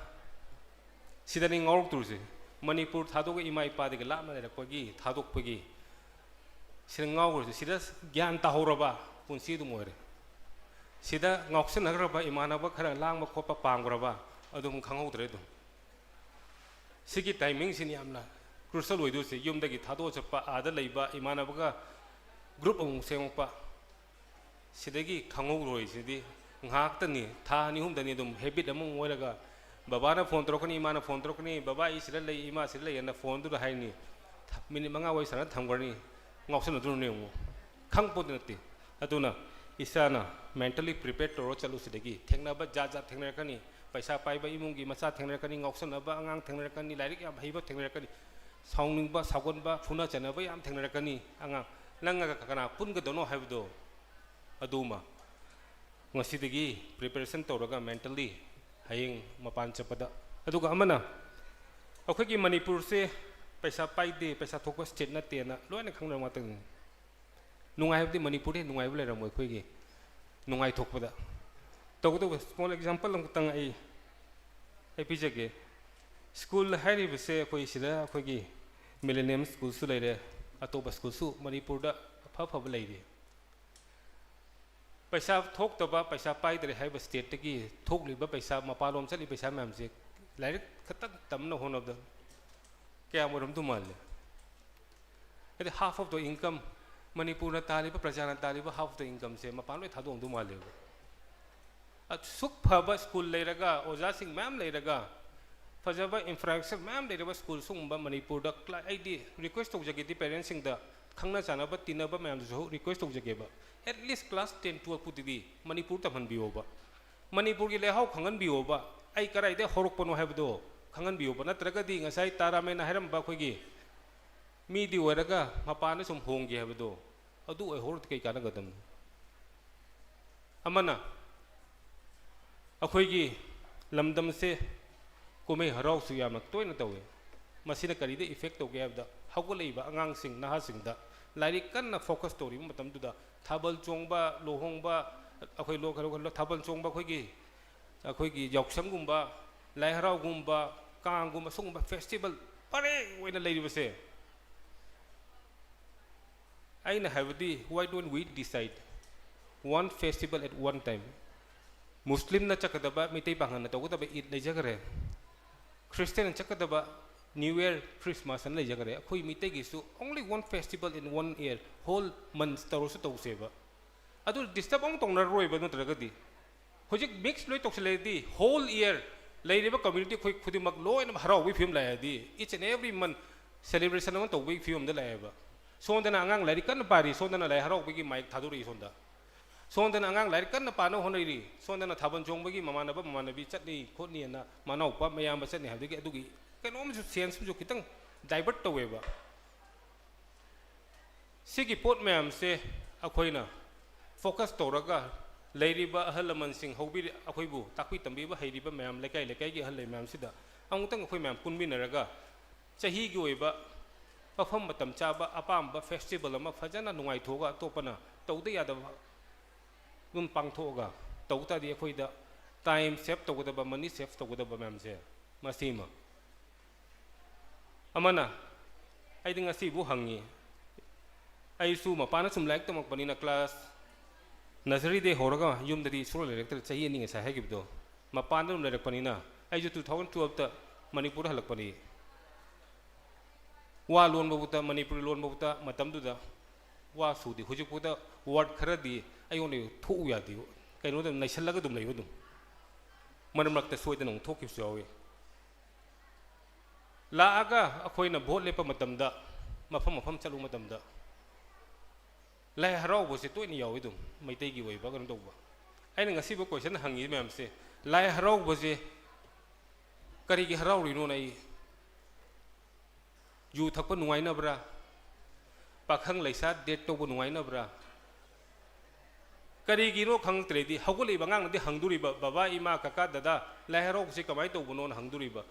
ꯁꯤꯗꯅꯤ ꯉꯥꯎꯔꯛꯇꯣꯔꯤꯁꯦ꯫ ꯃꯅꯤꯄꯨꯔ ꯊꯥꯗꯣꯛꯑꯒ ꯏꯃꯥ ꯏꯄꯥꯗꯒꯤ ꯂꯥꯞꯅ ꯂꯩꯔꯛꯄꯒꯤ ꯊꯥꯗꯣꯛꯄꯒꯤ ꯁꯤꯗ ꯉꯥꯎꯈ꯭ꯔꯤꯁꯦ꯫ ꯁꯤꯗ ꯒ꯭ꯌꯥꯟ ꯇꯥꯍꯧꯔꯕ ꯄꯨꯟꯁꯤ ꯑꯗꯨꯝ ꯑꯣꯏꯔꯦ꯫ ꯁꯤꯗ ꯉꯥꯎꯁꯟꯅꯈ꯭ꯔꯕ ꯏꯃꯥꯟꯅꯕ ꯈꯔ ꯂꯥꯡꯕ ꯈꯣꯠꯄ ꯄꯥꯝꯈ꯭ꯔꯕ ꯑꯗꯨꯝ ꯈꯪꯍꯧꯗ꯭ꯔꯦ ꯑꯗꯨꯝ꯫ ꯁꯤꯒꯤ ꯇꯥꯏꯃꯤꯡꯁꯤꯅꯤ ꯌꯥꯝꯅ ꯀ꯭ꯔꯨꯁꯜ ꯑꯣꯏꯗꯣꯏꯁꯦ꯫ ꯌꯨꯝꯗꯒꯤ ꯊꯥꯗꯣꯛꯑ ꯆꯠꯄ, ꯑꯥꯗ ꯂꯩꯕ ꯏꯃꯥꯟꯅꯕꯒ ꯒ꯭ꯔꯨꯞ ꯑꯃꯨꯛ ꯁꯦꯝꯃꯛꯄ, ꯁꯤꯗꯒꯤ ꯈꯪꯍꯧꯔꯣꯏꯁꯤꯗꯤ ꯉꯥꯏꯍꯥꯛꯇꯅꯤ, ꯊꯥ ꯑꯅꯤ ꯑꯍꯨꯝꯗꯅꯤ ꯑꯗꯨꯝ ꯍꯦꯕꯤꯠ ꯑꯃ ꯑꯣꯏꯔꯒ ꯕꯕꯥꯅ ꯐꯣꯟ ꯇꯧꯔꯛꯀꯅꯤ, ꯏꯃꯥꯅ ꯐꯣꯟ ꯇꯧꯔꯛꯀꯅꯤ, "ꯕꯕꯥ ꯑꯩ ꯁꯤꯗ ꯂꯩ, ꯏꯃꯥ ꯁꯤꯗ ꯂꯩ" ꯑꯅ ꯐꯣꯟꯗꯨꯗ ꯍꯥꯏꯅꯤ꯫ ꯊ-, ꯃꯤꯅꯤꯠ ꯃꯉꯥ ꯋꯥꯔꯤ ꯁꯥꯟꯅ ꯊꯝꯈ꯭ꯔꯅꯤ, ꯉꯥꯎꯁꯟꯅꯗꯣꯏꯅꯦ ꯑꯃꯨꯛ꯫ ꯈꯪꯄꯣꯠꯇꯦ ꯅꯠꯇꯦ꯫ ꯑꯗꯨꯅ ꯏꯁꯥꯅ ꯃꯦꯟꯇꯦꯜꯂꯤ ꯄ꯭ꯔꯤꯄꯦꯌꯔ ꯇꯧꯔꯒ ꯆꯠꯂꯨ꯫ ꯁꯤꯗꯒꯤ ꯊꯦꯡꯅꯕ ꯖꯥꯠ ꯖꯥꯠ ꯊꯦꯡꯅꯔꯛꯀꯅꯤ꯫ ꯄꯩꯁꯥ ꯄꯥꯏꯕ ꯏꯃꯨꯡꯒꯤ ꯃꯆꯥ ꯊꯦꯡꯅꯔꯛꯀꯅꯤ, ꯉꯥꯎꯁꯟꯅꯕ ꯑꯉꯥꯡ ꯊꯦꯡꯅꯔꯛꯀꯅꯤ, ꯂꯥꯏꯔꯤꯛ ꯌꯥꯝ ꯍꯩꯕ ꯊꯦꯡꯅꯔꯛꯀꯅꯤ, ꯁꯥꯎꯅꯤꯡꯕ, ꯁꯥꯎꯒꯟꯕ, ꯐꯨꯅ ꯆꯩꯅꯕ ꯌꯥꯝ ꯊꯦꯡꯅꯔꯛꯀꯅꯤ꯫ ꯑꯉꯥꯡ ꯅꯪꯒ ꯀꯅꯥ ꯄꯨꯟꯒꯗꯣꯏꯅꯣ ꯍꯥꯏꯕꯗꯣ ꯑꯗꯨꯃ ꯉꯁꯤꯗꯒꯤ ꯄ꯭ꯔꯤꯄꯦꯔꯦꯁꯟ ꯇꯧꯔꯒ ꯃꯦꯟꯇꯦꯜꯂꯤ ꯍꯌꯦꯡ ꯃꯄꯥꯟ ꯆꯠꯄꯗ꯫ ꯑꯗꯨꯒ ꯑꯃꯅ, ꯑꯩꯈꯣꯏꯒꯤ ꯃꯅꯤꯄꯨꯔꯁꯦ ꯄꯩꯁꯥ ꯄꯥꯏꯗꯦ, ꯄꯩꯁꯥ ꯊꯣꯛꯄ ꯁ꯭ꯇꯦꯠ ꯅꯠꯇꯦꯅ ꯂꯣꯏꯅ ꯈꯪꯅꯔꯕ ꯉꯥꯛꯇꯅꯤ꯫ ꯅꯨꯡꯉꯥꯏꯕꯗꯤ ꯃꯅꯤꯄꯨꯔꯗ ꯍꯦꯟꯅ ꯅꯨꯡꯉꯥꯏꯕ ꯂꯩꯔꯝꯃꯣꯏ ꯑꯩꯈꯣꯏꯒꯤ ꯅꯨꯡꯉꯥꯏꯊꯣꯛꯄꯗ꯫ ꯇꯧꯒꯗꯧꯕ small example ꯑꯃꯈꯛꯇꯪ ꯑꯩ ꯑꯩ ꯄꯤꯖꯒꯦ꯫ ꯁ꯭ꯀꯨꯜ ꯍꯥꯏꯔꯤꯕꯁꯦ ꯑꯩꯈꯣꯏ ꯁꯤꯗ ꯑꯩꯈꯣꯏꯒꯤ Millennium ꯁ꯭ꯀꯨꯜꯁꯨ ꯂꯩꯔꯦ, ꯑꯇꯣꯞꯄ ꯁ꯭ꯀꯨꯜꯁꯨ ꯃꯅꯤꯄꯨꯔꯗ ꯑꯐ ꯑꯐꯕ ꯂꯩꯔꯤ꯫ ꯄꯩꯁꯥ ꯊꯣꯛꯇꯕ, ꯄꯩꯁꯥ ꯄꯥꯏꯗ꯭ꯔꯦ ꯍꯥꯏꯕ stateꯇꯒꯤ ꯊꯣꯛꯂꯤꯕ ꯄꯩꯁꯥ, ꯃꯄꯥꯟꯂꯣꯝ ꯆꯠꯂꯤꯕ ꯄꯩꯁꯥ ꯃꯌꯥꯝꯁꯦ ꯂꯥꯏꯔꯤꯛ ꯈꯛꯇꯪ ꯇꯝꯅ ꯍꯣꯠꯅꯕꯗ ꯀꯌꯥꯝ ꯑꯣꯏꯔꯝꯗꯧ ꯃꯥꯜꯂꯦ? ꯍꯥꯏꯗꯤ half of the income, ꯃꯅꯤꯄꯨꯔꯅ ꯇꯥꯜꯂꯤꯕ, ꯄ꯭ꯔꯖꯥꯅ ꯇꯥꯜꯂꯤꯕ half of the incomeꯁꯦ ꯃꯄꯥꯟ ꯂꯣꯏ ꯊꯥꯗꯣꯛꯑꯝꯗꯧ ꯃꯥꯜꯂꯦꯕ꯫ ꯑꯁꯨꯛ ꯐꯕ ꯁ꯭ꯀꯨꯜ ꯂꯩꯔꯒ, ꯑꯣꯖꯥꯁꯤꯡ ꯃꯌꯥꯝ ꯂꯩꯔꯒ, ꯐꯖꯕ infrastructure ꯃꯌꯥꯝ ꯂꯩꯔꯕ ꯁ꯭ꯀꯨꯜ ꯁꯤꯒꯨꯝꯕ ꯃꯅꯤꯄꯨꯔꯗ ꯀ꯭ꯂꯥ-, ꯑꯩꯗꯤ request ꯇꯧꯖꯒꯦ parentꯁꯤꯡꯗ, ꯈꯪꯅ ꯆꯥꯟꯅꯕ ꯇꯤꯟꯅꯕ ꯃꯌꯥꯝꯗꯁꯨ request ꯇꯧꯖꯒꯦꯕ, at least class ten twelve ꯄꯨꯗꯤ ꯃꯅꯤꯄꯨꯔ ꯇꯝꯍꯟꯕꯤꯌꯣꯕ꯫ ꯃꯅꯤꯄꯨꯔꯒꯤ ꯂꯩꯍꯥꯎ ꯈꯪꯍꯟꯕꯤꯌꯣꯕ, ꯑꯩ ꯀꯗꯥꯏꯗ ꯍꯧꯔꯛꯄꯅꯣ ꯍꯥꯏꯕꯗꯣ ꯈꯪꯍꯟꯕꯤꯌꯣꯕ꯫ ꯅꯠꯇ꯭ꯔꯒꯗꯤ ꯉꯁꯥꯏ ꯇꯥꯔꯥꯃꯦꯟꯅ ꯍꯥꯏꯔꯝꯕ ꯑꯩꯈꯣꯏꯒꯤ ꯃꯤꯗꯤ ꯑꯣꯏꯔꯒ ꯃꯄꯥꯟꯗ ꯁꯨꯝ ꯍꯣꯡꯒꯦ ꯍꯥꯏꯕꯗꯣ, ꯑꯗꯨ ꯑꯣꯏꯍꯧꯔꯗꯤ ꯀꯩ ꯀꯥꯟꯅꯒꯗꯕꯅꯣ? ꯑꯃꯅ, ꯑꯩꯈꯣꯏꯒꯤ ꯂꯝꯗꯝꯁꯦ ꯀꯨꯝꯍꯩ ꯍꯔꯥꯎꯁꯨ ꯌꯥꯝꯅ ꯇꯣꯏꯅ ꯇꯧꯏ꯫ ꯃꯁꯤꯅ ꯀꯔꯤꯗ effect ꯇꯧꯒꯦ ꯍꯥꯏꯕꯗ, ꯍꯧꯒꯠꯂꯛꯏꯕ ꯑꯉꯥꯡꯁꯤꯡ, ꯅꯍꯥꯁꯤꯡꯗ ꯂꯥꯏꯔꯤꯛ ꯀꯟꯅ focus ꯇꯧꯔꯤꯕ ꯃꯇꯝꯗꯨꯗ ꯊꯥꯕꯜ ꯆꯣꯡꯕ, ꯂꯨꯍꯣꯡꯕ, ꯑꯩꯈꯣꯏ ꯂꯣ-, ꯀꯩꯅꯣ, ꯊꯥꯕꯜ ꯆꯣꯡꯕ, ꯑꯩꯈꯣꯏꯒꯤ, ꯑꯩꯈꯣꯏꯒꯤ ꯌꯥꯎꯁꯪꯒꯨꯝꯕ, ꯂꯥꯏ ꯍꯔꯥꯎꯒꯨꯝꯕ, ꯀꯥꯡꯒꯨꯝꯕ, ꯁꯤꯒꯨꯝꯕ festival ꯄꯔꯦꯡ ꯑꯣꯏꯅ ꯂꯩꯔꯤꯕꯁꯦ, ꯑꯩꯅ ꯍꯥꯏꯕꯗꯤ, why don't we decide one festival at one time? ꯃꯨꯁꯂꯤꯝꯅ ꯆꯠꯀꯗꯕ, ꯃꯩꯇꯩ ꯄꯥꯉꯜꯅ ꯇꯧꯒꯗꯕ ꯏꯗ ꯂꯩꯖꯈ꯭ꯔꯦ, ꯈ꯭ꯔꯤꯁꯇꯤꯌꯥꯟꯅ ꯆꯠꯀꯗꯕ New Year, Christmas ꯑꯅ ꯂꯩꯖꯈ꯭ꯔꯦ꯫ ꯑꯩꯈꯣꯏ ꯃꯤꯇꯩꯒꯤꯁꯨ only one festival in one year, whole month ꯇꯧꯔꯁꯨ ꯇꯧꯁꯦꯕ꯫ ꯑꯗꯨ disturb ꯑꯃꯨꯛ ꯇꯧꯅꯔꯔꯣꯏꯕ꯫ ꯅꯠꯇ꯭ꯔꯒꯗꯤ ꯍꯧꯖꯤꯛ mix ꯂꯣꯏ ꯇꯧꯁꯤꯜꯂꯛꯑꯗꯤ, whole year ꯂꯩꯔꯤꯕ community ꯑꯩꯈꯣꯏ ꯈꯨꯗꯤꯡꯃꯛ ꯂꯣꯏꯅꯃꯛ ꯍꯔꯥꯎꯕꯒꯤ ꯐꯤꯕꯝ ꯂꯥꯛꯑꯗꯤ, each and every month celebration ꯑꯃ ꯇꯧꯕꯒꯤ ꯐꯤꯕꯝꯗ ꯂꯥꯛꯑꯦꯕ꯫ ꯁꯣꯝꯗꯅ ꯑꯉꯥꯡ ꯂꯥꯏꯔꯤꯛ ꯀꯟꯅ ꯄꯥꯔꯤ, ꯁꯣꯝꯗꯅ ꯂꯥꯏ ꯍꯔꯥꯎꯕꯒꯤ ꯃꯥꯏꯛ ꯊꯥꯗꯣꯔꯛꯏ ꯁꯣꯝꯗ꯫ ꯁꯣꯝꯗꯅ ꯑꯉꯥꯡ ꯂꯥꯏꯔꯤꯛ ꯀꯟꯅ ꯄꯥꯅꯕ ꯍꯣꯠꯅꯔꯤ, ꯁꯣꯝꯗꯅ ꯊꯥꯕꯜ ꯆꯣꯡꯕꯒꯤ ꯃꯃꯥꯟꯅꯕ ꯃꯃꯥꯟꯅꯕꯤ ꯆꯠꯅꯤ ꯈꯣꯠꯅꯤꯅ, ꯃꯅꯥꯎꯄꯥ ꯃꯌꯥꯝꯕ ꯆꯠꯅꯤ ꯍꯥꯏꯕꯗꯒꯤ ꯑꯗꯨꯒꯤ ꯀꯩꯅꯣꯝꯁꯨ sense ꯑꯃꯁꯨ ꯈꯤꯇꯪ divert ꯇꯧꯋꯦꯕ꯫ ꯁꯤꯒꯤ ꯄꯣꯠ ꯃꯌꯥꯝꯁꯦ ꯑꯩꯈꯣꯏꯅ focus ꯇꯧꯔꯒ, ꯂꯩꯔꯤꯕ ꯑꯍꯜ ꯂꯃꯟꯁꯤꯡ ꯍꯧꯕꯤꯔꯤ-, ꯑꯩꯈꯣꯏꯕꯨ ꯇꯥꯛꯄꯤ ꯇꯝꯕꯤꯕ ꯍꯩꯔꯤꯕ ꯃꯌꯥꯝ, ꯂꯩꯀꯥꯏ ꯂꯩꯀꯥꯏꯒꯤ ꯑꯍꯜ ꯂꯩ ꯃꯌꯥꯝꯁꯤꯗ ꯑꯃꯨꯛꯇꯪ ꯑꯩꯈꯣꯏ ꯃꯌꯥꯝ ꯄꯨꯟꯃꯤꯟꯅꯔꯒ, ꯆꯍꯤꯒꯤ ꯑꯣꯏꯕ ꯃꯐꯝ ꯃꯇꯝ ꯆꯥꯕ ꯑꯄꯥꯝꯕ festival ꯑꯃ ꯐꯖꯅ ꯅꯨꯡꯉꯥꯏꯊꯣꯛꯑꯒ, ꯑꯇꯣꯞꯄꯅ ꯇꯧꯗ ꯌꯥꯗꯕ ꯑꯗꯨꯝ ꯄꯥꯡꯊꯣꯛꯑꯒ, ꯇꯧ ꯇꯥꯔꯗꯤ ꯑꯩꯈꯣꯏꯗ time save ꯇꯧꯒꯗꯕ, money save ꯇꯧꯒꯗꯕ ꯃꯌꯥꯝꯁꯦ ꯃꯁꯤꯃ꯫ ꯑꯃꯅ, ꯑꯩꯗꯤ ꯉꯁꯤꯕꯨ ꯍꯪꯉꯤ, ꯑꯩꯁꯨ ꯃꯄꯥꯟꯗ ꯁꯨꯝ ꯂꯥꯏꯔꯤꯛ ꯇꯝꯃꯛꯄꯅꯤꯅ class nurseryꯗꯩ ꯍꯧꯔꯒ ꯌꯨꯝꯗꯗꯤ ꯁꯨꯡꯂꯩ ꯂꯩꯔꯛꯇ꯭ꯔꯦ, ꯆꯍꯤ ꯑꯅꯤ ꯉꯁꯥꯏ ꯍꯥꯏꯈꯤꯕꯗꯣ, ꯃꯄꯥꯟꯗ ꯑꯗꯨꯝ ꯂꯩꯔꯛꯄꯅꯤꯅ꯫ ꯑꯩꯁꯨ two thousand twelveꯇ ꯃꯅꯤꯄꯨꯔꯗ ꯍꯜꯂꯛꯄꯅꯤ꯫ ꯋꯥ ꯂꯣꯟꯕꯕꯨꯛꯇ, ꯃꯅꯤꯄꯨꯔꯤ ꯂꯣꯟꯕꯕꯨꯛꯇ ꯃꯇꯝꯗꯨꯗ ꯋꯥ ꯁꯨꯗꯦ꯫ ꯍꯧꯖꯤꯛꯐꯥꯎꯗ word ꯈꯔꯗꯤ ꯑꯩꯉꯣꯟꯗ ꯊꯣꯛꯎ ꯌꯥꯗꯦ꯫ ꯀꯩꯅꯣꯗ ꯅꯩꯁꯜꯂꯒ ꯑꯗꯨꯝ ꯂꯩꯕ ꯑꯗꯨꯝ꯫ ꯃꯔꯛ ꯃꯔꯛꯇ ꯁꯣꯏꯗꯅ ꯑꯃꯨꯛ ꯊꯣꯛꯈꯤꯕꯁꯨ ꯌꯥꯎꯏ꯫ ꯂꯥꯛꯑꯒ ꯑꯩꯈꯣꯏꯅ vote ꯂꯦꯞꯄ ꯃꯇꯝꯗ, ꯃꯐꯝ ꯃꯐꯝ ꯆꯠꯂꯨ ꯃꯇꯝꯗ, ꯂꯥꯏ ꯍꯔꯥꯎꯕꯁꯦ ꯇꯣꯏꯅ ꯌꯥꯎꯏ ꯑꯗꯨꯝ, ꯃꯩꯇꯩꯒꯤ ꯑꯣꯏꯕ ꯀꯩꯅꯣ ꯇꯧꯕ꯫ ꯑꯩꯅ ꯉꯁꯤꯕꯨ question ꯍꯪꯉꯤ ꯃꯌꯥꯝꯁꯦ, ꯂꯥꯏ ꯍꯔꯥꯎꯕꯁꯦ ꯀꯔꯤꯒꯤ ꯍꯔꯥꯎꯔꯤꯅꯣꯅ ꯑꯩ, ꯌꯨ ꯊꯛꯄ ꯅꯨꯡꯉꯥꯏꯅꯕ꯭ꯔꯥ? ꯄꯥꯈꯪ ꯂꯩꯁꯥ date ꯇꯧꯕ ꯅꯨꯡꯉꯥꯏꯅꯕ꯭ꯔꯥ? ꯀꯔꯤꯒꯤꯅꯣ ꯈꯪꯉꯛꯇ꯭ꯔꯦꯗꯤ, ꯍꯧꯒꯠꯂꯛꯏꯕ ꯑꯉꯥꯡꯅꯗꯤ ꯍꯪꯗꯣꯔꯤꯕ, "ꯕꯕꯥ, ꯏꯃꯥ, ꯀꯀꯥ, ꯗꯗꯥ, ꯂꯥꯏ ꯍꯔꯥꯎꯕꯁꯤ ꯀꯃꯥꯏꯅ ꯇꯧꯕꯅꯣꯅ?" ꯍꯪꯗꯣꯔꯤꯕ꯫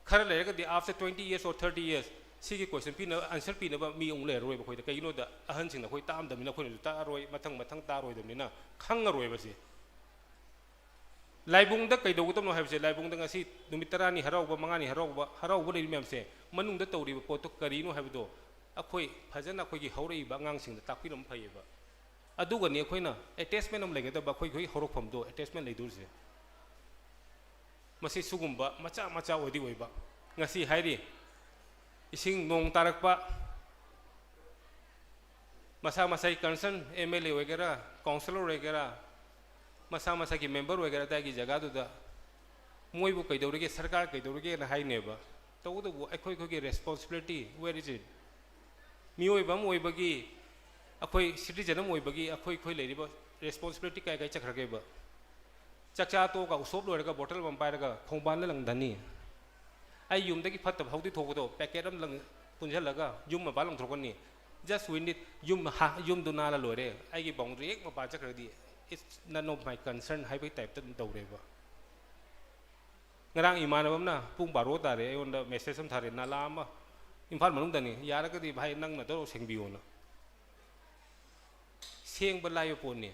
ꯈꯔ ꯂꯩꯔꯒꯗꯤ, after twenty years or thirty years, ꯁꯤꯒꯤ question ꯄꯤꯅꯕ, answer ꯄꯤꯅꯕ ꯃꯤ ꯑꯃꯨꯛ ꯂꯩꯔꯔꯣꯏꯕ ꯑꯩꯈꯣꯏꯗ꯫ ꯀꯩꯒꯤꯅꯣꯗ, ꯑꯍꯟꯁꯤꯡꯅ ꯑꯩꯈꯣꯏ ꯇꯥꯛꯑꯝꯗꯕꯅꯤꯅ, ꯑꯩꯈꯣꯏꯅꯁꯨ ꯇꯥꯛꯑꯔꯣꯏ, ꯃꯊꯪ ꯃꯊꯪ ꯇꯥꯔꯣꯏꯗꯕꯅꯤꯅ ꯈꯪꯉꯔꯣꯏꯕ ꯁꯤ꯫ ꯂꯥꯏꯕꯨꯡꯗ ꯀꯩꯗꯧꯒꯗꯕꯅꯣ ꯍꯥꯏꯕꯁꯦ, ꯂꯥꯏꯕꯨꯡꯗ ꯉꯁꯤ ꯅꯨꯃꯤꯠ ꯇꯔꯥꯅꯤ ꯍꯔꯥꯎꯕ, ꯃꯉꯥꯅꯤ ꯍꯔꯥꯎꯕ, ꯍꯔꯥꯎꯕ ꯂꯩꯔꯤ ꯃꯌꯥꯝꯁꯦ, ꯃꯅꯨꯡꯗ ꯇꯧꯔꯤꯕ ꯄꯣꯠꯇꯣ ꯀꯔꯤꯅꯣ ꯍꯥꯏꯕꯗꯣ ꯑꯩꯈꯣꯏ ꯐꯖꯅ ꯑꯩꯈꯣꯏꯒꯤ ꯍꯧꯔꯛꯏꯕ ꯑꯉꯥꯡꯁꯤꯡꯗ ꯇꯥꯛꯄꯤꯔꯝꯕ ꯐꯩꯌꯦꯕ꯫ ꯑꯗꯨꯒꯅꯤ ꯑꯩꯈꯣꯏꯅ attachment ꯑꯃ ꯂꯩꯒꯗꯕ, ꯑꯩꯈꯣꯏꯒꯤ ꯍꯧꯔꯛꯐꯝꯗꯣ attachment ꯂꯩꯗꯣꯔꯤꯁꯦ꯫ ꯃꯁꯤ ꯁꯤꯒꯨꯝꯕ ꯃꯆꯥ ꯃꯆꯥ ꯑꯣꯏꯗꯤ ꯑꯣꯏꯕ꯫ ꯉꯁꯤ ꯍꯥꯏꯔꯤ, ꯏꯁꯤꯡ ꯅꯣꯡ ꯇꯥꯔꯛꯄ, ꯃꯁꯥ ꯃꯁꯥꯒꯤ concern, M L A ꯑꯣꯏꯒꯦꯔꯥ, councillor ꯑꯣꯏꯒꯦꯔꯥ, ꯃꯁꯥ ꯃꯁꯥꯒꯤ member ꯑꯣꯏꯒꯦꯔꯥ, ꯑꯗꯥꯏꯒꯤ ꯖꯒꯥꯗꯨꯗ ꯃꯣꯏꯕꯨ ꯀꯩꯗꯧꯔꯤꯒꯦ, ꯁꯔꯀꯥꯔ ꯀꯩꯗꯧꯔꯤꯒꯦꯅ ꯍꯥꯏꯅꯦꯕ꯫ ꯇꯧꯕꯇꯕꯨ ꯑꯩꯈꯣꯏ ꯑꯩꯈꯣꯏꯒꯤ responsibility, where is it? ꯃꯤꯑꯣꯏꯕ ꯑꯃ ꯑꯣꯏꯕꯒꯤ, ꯑꯩꯈꯣꯏ citizen ꯑꯃ ꯑꯣꯏꯕꯒꯤ ꯑꯩꯈꯣꯏ ꯑꯩꯈꯣꯏ ꯂꯩꯔꯤꯕ responsibility ꯀꯥꯏ ꯀꯥꯏ ꯆꯠꯈ꯭ꯔꯒꯦꯕ? ꯆꯥꯛꯆꯥ ꯇꯣꯛꯑꯒ ꯎꯁꯣꯞ ꯂꯣꯏꯔꯒ bottle ꯑꯃ ꯄꯥꯏꯔꯒ ꯈꯣꯡꯕꯥꯟꯗ ꯂꯪꯊꯅꯤ꯫ ꯑꯩ ꯌꯨꯝꯗꯒꯤ ꯐꯠꯇꯕ ꯍꯥꯎꯗꯤ ꯊꯣꯛꯄꯗꯣ packet ꯑꯃ ꯂꯪ-, ꯄꯨꯟꯁꯤꯜꯂꯒ ꯌꯨꯝ ꯃꯄꯥꯟ ꯂꯪꯊꯣꯛꯀꯅꯤ꯫ Just we need ꯌꯨꯝ ꯍꯥ-, ꯌꯨꯝꯗꯣ ꯅꯥꯜꯂ ꯂꯣꯏꯔꯦ꯫ ꯑꯩꯒꯤ boundary ꯍꯦꯛ ꯃꯄꯥꯟ ꯆꯠꯈ꯭ꯔꯗꯤ, "It's none of my concern" ꯍꯥꯏꯕꯒꯤ typeꯇ ꯑꯗꯨꯝ ꯇꯧꯔꯦꯕ꯫ ꯉꯔꯥꯡ ꯏꯃꯥꯟꯅꯕ ꯑꯃꯅ ꯄꯨꯡ ꯕꯥꯔꯣ ꯇꯥꯔꯦ, ꯑꯩꯉꯣꯟꯗ message ꯑꯃ ꯊꯥꯔꯛꯑꯦ, ꯅꯥꯂꯥ ꯑꯃ ꯏꯝꯐꯥꯜ ꯃꯅꯨꯡꯗꯅꯤ, "ꯌꯥꯔꯒꯗꯤ ꯚꯥꯏ ꯅꯪꯅ ꯇꯧꯔ ꯁꯦꯡꯕꯤꯌꯣꯅ"꯫ ꯁꯦꯡꯕ ꯂꯥꯏꯕ ꯄꯣꯠꯅꯤ,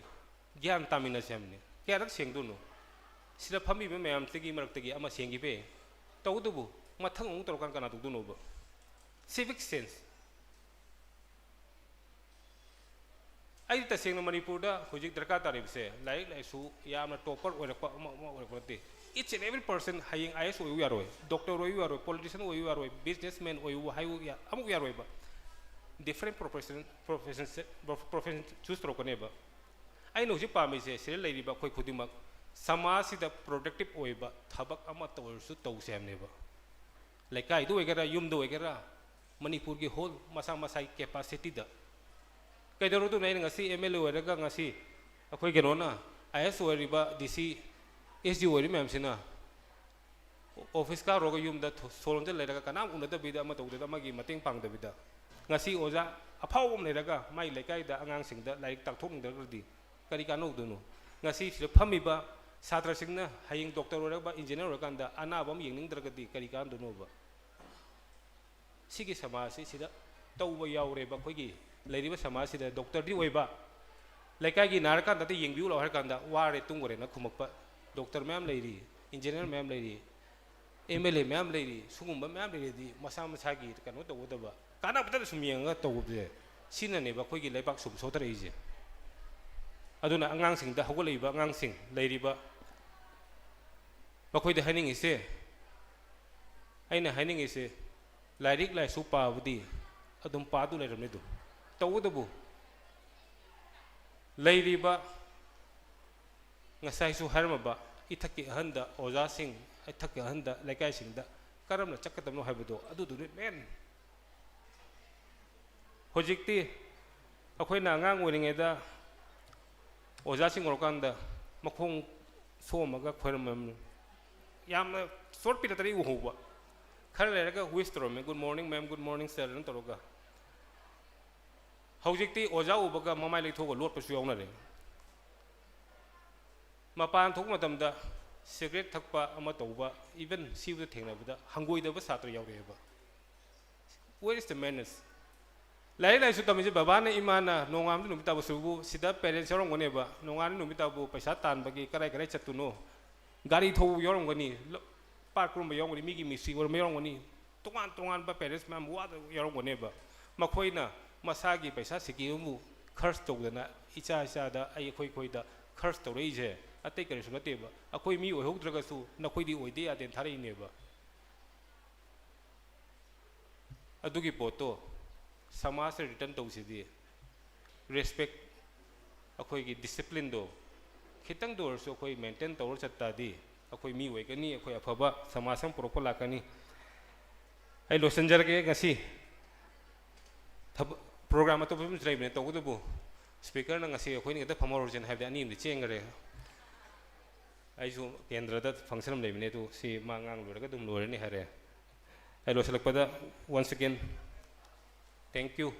ꯒ꯭ꯌꯥꯟ ꯇꯥꯃꯤꯟꯅꯁꯦ ꯍꯥꯏꯕꯅꯤ꯫ ꯀꯌꯥꯔꯛ ꯁꯦꯡꯗꯣꯏꯅꯣ? ꯁꯤꯗ ꯐꯝꯃꯤꯕ ꯃꯌꯥꯝꯁꯤꯒꯤ ꯃꯔꯛꯇꯒꯤ ꯑꯃ ꯁꯦꯡꯈꯤꯕ ꯌꯥꯏ꯫ ꯇꯧꯕꯇꯕꯨ ꯃꯊꯪ ꯑꯃꯨꯛ ꯇꯧꯔꯀꯥꯟꯗ ꯀꯅꯥ ꯇꯧꯗꯣꯏꯅꯣꯕ? Civic sense꯫ ꯑꯩ ꯇꯁꯦꯡꯅ ꯃꯅꯤꯄꯨꯔꯗ ꯍꯧꯖꯤꯛ ꯗꯔꯀꯥꯔ ꯇꯥꯔꯤꯕꯁꯦ ꯂꯥꯏꯔꯤꯛ ꯂꯥꯏꯁꯨ ꯌꯥꯝꯅ topper ꯑꯣꯏꯔꯛꯄ ꯑꯃ ꯑꯃ ꯑꯣꯏꯔꯛꯄ ꯅꯠꯇꯦ꯫ Each and every person ꯍꯌꯦꯡ I A S ꯑꯣꯏꯌꯨ ꯌꯥꯔꯣꯏ, doctor ꯑꯣꯏꯌꯨ ꯌꯥꯔꯣꯏ, politician ꯑꯣꯏꯌꯨ ꯌꯥꯔꯣꯏ, businessman ꯑꯣꯏꯌꯨ ꯍꯥꯏꯌꯨ ꯌꯥ-, ꯑꯃꯨꯛ ꯌꯥꯔꯣꯏꯕ꯫ Different profession, profession, profession choose ꯇꯧꯔꯛꯀꯅꯦꯕ꯫ ꯑꯩꯅ ꯍꯧꯖꯤꯛ ꯄꯥꯝꯃꯤꯁꯦ ꯁꯤꯗ ꯂꯩꯔꯤꯕ ꯑꯩꯈꯣꯏ ꯈꯨꯗꯤꯡꯃꯛ ꯁꯃꯥꯖꯁꯤꯗ productive ꯑꯣꯏꯕ ꯊꯕꯛ ꯑꯃꯠꯇ ꯑꯣꯏꯔꯁꯨ ꯇꯧꯁꯦ ꯍꯥꯏꯕꯅꯦꯕ꯫ ꯂꯩꯀꯥꯏꯗ ꯑꯣꯏꯒꯦꯔꯥ, ꯌꯨꯝꯗ ꯑꯣꯏꯒꯦꯔꯥ, ꯃꯅꯤꯄꯨꯔꯒꯤ whole ꯃꯁꯥ ꯃꯁꯥꯒꯤ capacityꯗ꯫ ꯀꯩꯗꯧꯔꯨꯗꯣꯏꯅꯣ? ꯑꯩꯅ ꯉꯁꯤ M L A ꯑꯣꯏꯔꯒ ꯉꯁꯤ ꯑꯩꯈꯣꯏ ꯀꯩꯅꯣꯅ I A S ꯑꯣꯏꯔꯤꯕ D C, S D ꯑꯣꯏꯔꯤꯕ ꯃꯌꯥꯝꯁꯤꯅ office ꯀꯥꯔꯨꯔꯒ ꯌꯨꯝꯗ ꯊꯣ-, ꯁꯣꯔꯣꯝꯗ ꯂꯩꯔꯒ ꯀꯅꯥꯝ ꯎꯅꯗꯕꯤꯗ, ꯑꯃ ꯇꯧꯗꯕꯤꯗ, ꯑꯃꯒꯤ ꯃꯇꯦꯡ ꯄꯥꯡꯗꯕꯤꯗ, ꯉꯁꯤ ꯑꯣꯖꯥ ꯑꯐꯥꯎꯕ ꯑꯃ ꯂꯩꯔꯒ ꯃꯥꯏ ꯂꯩꯀꯥꯏꯗ ꯑꯉꯥꯡꯁꯤꯡꯗ ꯂꯥꯏꯔꯤꯛ ꯇꯥꯛꯊꯣꯛꯅꯤꯡꯗ꯭ꯔꯒꯗꯤ ꯀꯔꯤ ꯀꯥꯟꯅꯧꯗꯣꯏꯅꯣ? ꯉꯁꯤ ꯁꯤꯗ ꯐꯝꯃꯤꯕ ꯁꯥꯇ꯭ꯔꯁꯤꯡꯅ ꯍꯌꯦꯡ doctor ꯑꯣꯏꯔꯒ, engineer ꯑꯣꯏꯔꯀꯥꯟꯗ ꯑꯅꯥꯕ ꯑꯃ ꯌꯦꯡꯅꯤꯡꯗ꯭ꯔꯒꯗꯤ ꯀꯔꯤ ꯀꯥꯟꯅꯗꯣꯏꯅꯣꯕ? ꯁꯤꯒꯤ ꯁꯃꯥꯖꯁꯤ ꯁꯤꯗ ꯇꯧꯕ ꯌꯥꯎꯔꯦꯕ꯫ ꯑꯩꯈꯣꯏꯒꯤ ꯂꯩꯔꯤꯕ ꯁꯃꯥꯖꯁꯤꯗ doctorꯗꯤ ꯑꯣꯏꯕ, ꯂꯩꯀꯥꯏꯒꯤ ꯅꯥꯔꯀꯥꯟꯗ ꯑꯝꯇ ꯌꯦꯡꯕꯤꯌꯨ ꯂꯥꯎ ꯍꯥꯏꯔꯀꯥꯟꯗ ꯋꯥꯔꯦ ꯇꯨꯝꯈ꯭ꯔꯦꯅ ꯈꯨꯝꯃꯛꯄ doctor ꯃꯌꯥꯝ ꯂꯩꯔꯤ, engineer ꯃꯌꯥꯝ ꯂꯩꯔꯤ, M L A ꯃꯌꯥꯝ ꯂꯩꯔꯤ, ꯁꯤꯒꯨꯝꯕ ꯃꯌꯥꯝ ꯂꯩꯔꯗꯤ ꯃꯁꯥ ꯃꯁꯥꯒꯤ ꯀꯩꯅꯣ ꯇꯧꯒꯗꯕ, ꯀꯥꯟꯅꯕꯇ ꯁꯨꯝ ꯌꯦꯡꯉꯒ ꯇꯧꯕꯁꯦ, ꯁꯤꯅꯅꯦꯕ ꯑꯩꯈꯣꯏꯒꯤ ꯂꯩꯕꯥꯛ ꯁꯨꯝ ꯁꯣꯊꯔꯛꯏꯁꯦ꯫ ꯑꯗꯨꯅ ꯑꯉꯥꯡꯁꯤꯡꯗ, ꯍꯧꯒꯠꯂꯛꯏꯕ ꯑꯉꯥꯡꯁꯤꯡ ꯂꯩꯔꯤꯕ, ꯃꯈꯣꯏꯗ ꯍꯥꯏꯅꯤꯡꯉꯤꯁꯦ, ꯑꯩꯅ ꯍꯥꯏꯅꯤꯡꯉꯤꯁꯦ, ꯂꯥꯏꯔꯤꯛ ꯂꯥꯏꯁꯨ ꯄꯥꯕꯗꯤ ꯑꯗꯨꯝ ꯄꯥꯗꯨ ꯂꯩꯔꯝꯅꯤ꯫ ꯑꯗꯨꯝ ꯇꯧꯕꯇꯕꯨ ꯂꯩꯔꯤꯕ, ꯉꯁꯥꯏꯁꯨ ꯍꯥꯏꯔꯝꯃꯕ, ꯏꯊꯛꯀꯤ ꯑꯍꯟꯗ, ꯑꯣꯖꯥꯁꯤꯡ, ꯏꯊꯛꯀꯤ ꯑꯍꯟꯗ, ꯂꯩꯀꯥꯏꯁꯤꯡꯗ ꯀꯔꯝꯅ ꯆꯠꯀꯗꯕꯅꯣ ꯍꯥꯏꯕꯗꯣ ꯑꯗꯨꯗꯨꯅꯤ main꯫ ꯍꯧꯖꯤꯛꯇꯤ ꯑꯩꯈꯣꯏꯅ ꯑꯉꯥꯡ ꯑꯣꯏꯔꯤꯉꯩꯗ ꯑꯣꯖꯥꯁꯤꯡ ꯎꯔꯀꯥꯟꯗ ꯃꯈꯣꯡ ꯁꯣꯝꯃꯒ ꯈꯣꯏꯔꯝꯃꯝꯃꯤ꯫ ꯌꯥꯝꯅ short period ꯇꯗꯤ ꯎꯍꯧꯕ꯫ ꯈꯔ ꯂꯩꯔꯒ wish ꯇꯧꯔꯝꯃꯦ, "Good morning ma'am, good morning sir" ꯑꯅ ꯇꯧꯔꯒ꯫ ꯍꯧꯖꯤꯛꯇꯤ ꯑꯣꯖꯥ ꯎꯕꯒ ꯃꯃꯥꯏ ꯂꯩꯊꯣꯛꯑꯒ ꯂꯣꯠꯄꯁꯨ ꯌꯥꯎꯅꯔꯦ꯫ ꯃꯄꯥꯟ ꯊꯣꯛꯄ ꯃꯇꯝꯗ cigarette ꯊꯛꯄ ꯑꯃ ꯇꯧꯕ, even ꯁꯤꯕꯨꯗ ꯊꯦꯡꯅꯕꯗ ꯍꯪꯒꯣꯏꯗꯕ ꯁꯥꯇ꯭ꯔ ꯌꯥꯎꯔꯛꯑꯦꯕ꯫ Where is the manners? ꯂꯥꯏꯔꯤꯛ ꯂꯥꯏꯁꯨ ꯇꯝꯃꯤꯁꯦ ꯕꯕꯥꯅ ꯏꯃꯥꯅ ꯅꯣꯡꯉꯥꯟꯕ ꯅꯨꯃꯤꯠ ꯇꯥꯕꯁꯤꯕꯨ ꯁꯤꯗ parents ꯌꯥꯎꯔꯝꯒꯅꯦꯕ, ꯅꯣꯡꯉꯥꯟꯕ ꯅꯨꯃꯤꯠ ꯇꯥꯕꯨ ꯄꯩꯁꯥ ꯇꯥꯟꯕꯒꯤ ꯀꯗꯥꯏ ꯀꯗꯥꯏ ꯆꯠꯇꯣꯏꯅꯣ, ꯒꯥꯔꯤ ꯊꯧꯕ ꯌꯥꯎꯔꯝꯒꯅꯤ, ꯂ-, park ꯀꯨꯝꯕ ꯌꯥꯎꯔꯝꯒꯅꯤ, ꯃꯤꯒꯤ ꯃꯤꯁꯇ꯭ꯔꯤ ꯑꯣꯏꯔꯝꯕ ꯌꯥꯎꯔꯝꯒꯅꯤ, ꯇꯣꯉꯥꯟ ꯇꯣꯉꯥꯟꯕ parents ꯃꯌꯥꯝ ꯋꯥꯗ ꯌꯥꯎꯔꯝꯒꯅꯦꯕ꯫ ꯃꯈꯣꯏꯅ ꯃꯁꯥꯒꯤ ꯄꯩꯁꯥ ꯁꯤꯀꯤ ꯑꯃꯕꯨ ꯈꯔꯆ ꯇꯧꯗꯅ, ꯏꯆꯥ ꯏꯆꯥꯗ, ꯑꯩ ꯑꯩꯈꯣꯏ ꯑꯩꯈꯣꯏꯗ ꯈꯔꯆ ꯇꯧꯔꯛꯏꯁꯦ ꯑꯇꯩ ꯀꯔꯤꯁꯨ ꯅꯠꯇꯦꯕ꯫ ꯑꯩꯈꯣꯏ ꯃꯤ ꯑꯣꯏꯍꯧꯗ꯭ꯔꯒꯁꯨ ꯅꯈꯣꯏꯗꯤ ꯑꯣꯏꯗ ꯌꯥꯗꯦꯅ ꯊꯥꯔꯛꯏꯅꯦꯕ꯫ ꯑꯗꯨꯒꯤ ꯄꯣꯠꯇꯣ ꯁꯃꯥꯖꯇ return ꯇꯧꯁꯤꯗꯤ꯫ Respect, ꯑꯩꯈꯣꯏꯒꯤ disciplineꯗꯣ ꯈꯤꯇꯪꯗ ꯑꯣꯏꯔꯁꯨ ꯑꯩꯈꯣꯏ maintain ꯇꯧꯔ ꯆꯠ ꯇꯥꯔꯗꯤ ꯑꯩꯈꯣꯏ ꯃꯤ ꯑꯣꯏꯒꯅꯤ, ꯑꯩꯈꯣꯏ ꯑꯐꯕ ꯁꯃꯥꯖ ꯑꯃ ꯄꯨꯔꯛꯄ ꯂꯥꯛꯀꯅꯤ꯫ ꯑꯩ ꯂꯣꯏꯁꯤꯟꯖꯔꯒꯦ꯫ ꯉꯁꯤ ꯊꯕꯛ, program ꯑꯇꯣꯞꯄ ꯑꯃꯁꯨ ꯂꯩꯕꯅꯦ, ꯇꯧꯕꯇꯕꯨ speakerꯅ ꯉꯁꯤ ꯑꯩꯈꯣꯏꯅꯤ ꯈꯛꯇ ꯐꯝꯍꯧꯔꯁꯦꯅ ꯍꯥꯏꯕꯗꯤ ꯑꯅꯤ ꯑꯃꯗꯤ ꯆꯦꯟꯈꯔꯦ꯫ ꯑꯩꯁꯨ ꯀꯦꯟꯗ꯭ꯔꯗ function ꯑꯃ ꯂꯩꯕꯅꯦ, ꯑꯗꯨ ꯁꯤ ꯃꯥ ꯉꯥꯡ ꯂꯣꯏꯔꯒ ꯑꯗꯨꯝ ꯂꯣꯏꯔꯅꯤ ꯍꯥꯏꯔꯦ꯫ ꯑꯩ ꯂꯣꯏꯁꯤꯜꯂꯛꯄꯗ once again thank you꯫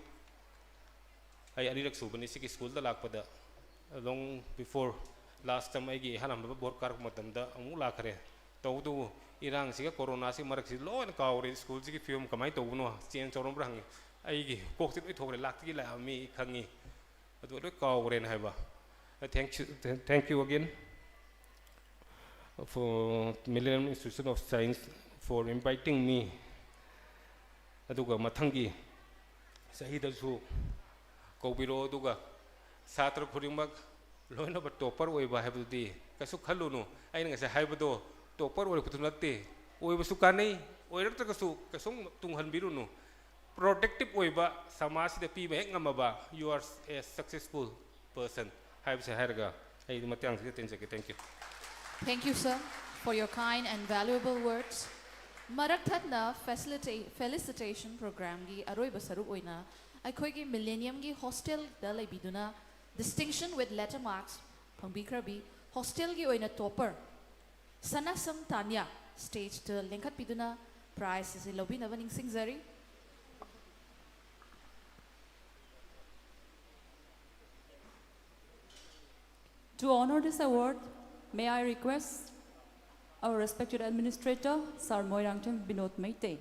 ꯑꯩ ꯑꯅꯤꯔꯛ ꯁꯨꯕꯅꯤ ꯁꯤꯒꯤ schoolꯗ ꯂꯥꯛꯄꯗ, long before last time ꯑꯩꯒꯤ ꯏꯍꯥꯟ ꯍꯥꯟꯕ vote ꯀꯥꯔꯛꯄ ꯃꯇꯝꯗ ꯑꯃꯨꯛ ꯂꯥꯛꯈ꯭ꯔꯦ꯫ ꯇꯧꯕꯇꯕꯨ ꯏꯔꯥꯡꯁꯤꯒ coronaꯁꯤꯒꯤ ꯃꯔꯛꯁꯤ ꯂꯣꯏꯅ ꯀꯥꯎꯔꯦ꯫ Schoolꯁꯤꯒꯤ ꯐꯤꯕꯝ ꯀꯃꯥꯏꯅ ꯇꯧꯕꯅꯣ, change ꯇꯧꯔꯝꯕ꯭ꯔꯥ ꯍꯪꯉꯤ꯫ ꯑꯩꯒꯤ ꯀꯣꯛꯁꯤ ꯂꯣꯏ ꯊꯣꯛꯈ꯭ꯔꯦ, ꯂꯥꯛꯇꯒꯤ ꯂꯥꯛꯑꯝꯃꯤ ꯈꯪꯉꯤ꯫ ꯑꯗꯨ ꯂꯣꯏ ꯀꯥꯎꯈ꯭ꯔꯦꯅ ꯍꯥꯏꯕ꯫ Thank you, thank you again for Millennium Institute of Science for inviting me꯫ ꯑꯗꯨꯒ ꯃꯊꯪꯒꯤ ꯆꯍꯤꯗꯁꯨ ꯀꯧꯕꯤꯔꯛꯑꯣ꯫ ꯑꯗꯨꯒ ꯁꯥꯇ꯭ꯔ ꯈꯨꯗꯤꯡꯃꯛ ꯂꯣꯏꯅꯃꯛ topper ꯑꯣꯏꯕ ꯍꯥꯏꯕꯗꯨꯗꯤ ꯀꯩꯁꯨ ꯈꯜꯂꯨꯅꯨ꯫ ꯑꯩꯅ ꯉꯁꯥꯏ ꯍꯥꯏꯕꯗꯣ topper ꯑꯣꯏꯔꯛꯄꯗꯨ ꯅꯠꯇꯦ, ꯑꯣꯏꯕꯁꯨ ꯀꯥꯟꯅꯩ, ꯑꯣꯏꯔꯛꯇ꯭ꯔꯒꯁꯨ ꯀꯩꯁꯨꯝ ꯇꯨꯡꯍꯟꯕꯤꯔꯨꯅꯨ꯫ Productive ꯑꯣꯏꯕ ꯁꯃꯥꯖꯁꯤꯗ ꯄꯤꯕ ꯍꯦꯛ ꯉꯝꯃꯕ, you are a successful person ꯍꯥꯏꯕꯁꯦ ꯍꯥꯏꯔꯒ ꯑꯩ ꯃꯇꯥꯡꯁꯤꯗ ꯇꯦꯟꯖꯒꯦ꯫ Thank you꯫ Thank you, sir, for your kind and valuable words. ꯃꯔꯛ ꯊꯠꯅ facilita- felicitation programꯒꯤ ꯑꯔꯣꯏꯕ ꯁꯔꯨꯛ ꯑꯣꯏꯅ ꯑꯩꯈꯣꯏꯒꯤ Millenniumꯒꯤ hostelꯗ ꯂꯩꯕꯤꯗꯨꯅ distinction with letter marks ꯐꯪꯕꯤꯈ꯭ꯔꯕꯤ hostelꯒꯤ ꯑꯣꯏꯅ topper ꯁꯅꯥꯁꯝ ꯇꯥꯅꯤꯌꯥ stageꯇ ꯂꯦꯡꯈꯠꯄꯤꯗꯨꯅ prize ꯑꯁꯤ ꯂꯧꯕꯤꯅꯕ ꯅꯤꯡꯁꯤꯡꯖꯔꯤ꯫ To honor this award, may I request our respected administrator, Sir Moirangthem Binod Meitei.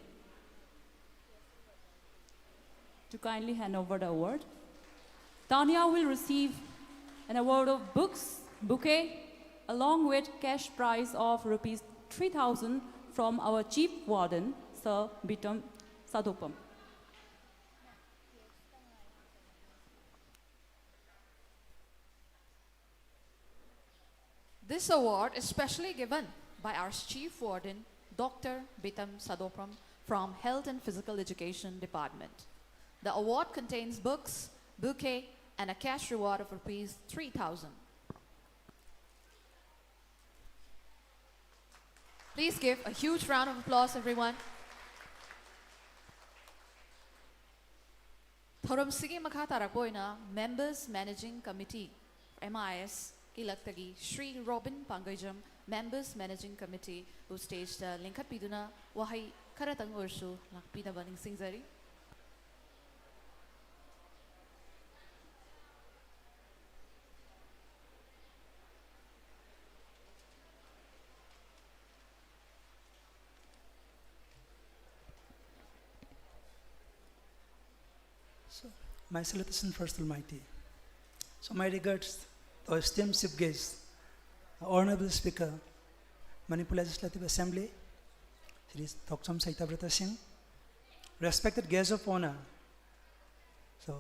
To kindly hand over the award. Tanya will receive an award of books, bouquet, along with cash prize of rupees three thousand from our chief warden, Sir Bitam Sadopam. This award is specially given by our Chief Warden, Doctor Bitam Sadopram from Health and Physical Education Department. The award contains books, bouquet, and a cash reward of rupees three thousand. Please give a huge round of applause, everyone. ꯊꯧꯔꯝꯁꯤꯒꯤ ꯃꯈꯥ ꯇꯥꯔꯛꯄ ꯑꯣꯏꯅ Members Managing Committee, M I S, ꯀꯤ ꯂꯛꯇꯒꯤ Shri Robin Pangeijam, Members Managing Committee ꯕꯨ ꯁ꯭ꯇꯦꯖꯇ ꯂꯤꯡꯈꯠꯄꯤꯗꯨꯅ ꯋꯥꯍꯩ ꯈꯔꯇꯪ ꯑꯣꯏꯔꯁꯨ ꯂꯥꯛꯄꯤꯅꯕ ꯅꯤꯡꯁꯤꯡꯖꯔꯤ꯫ So, my salutation first, Almighty. So, my regards to our esteemed chief guest, Honorable Speaker, Manipur Legislative Assembly, Shri Thokchom Saitabrata Singh, respected guests of honor. So,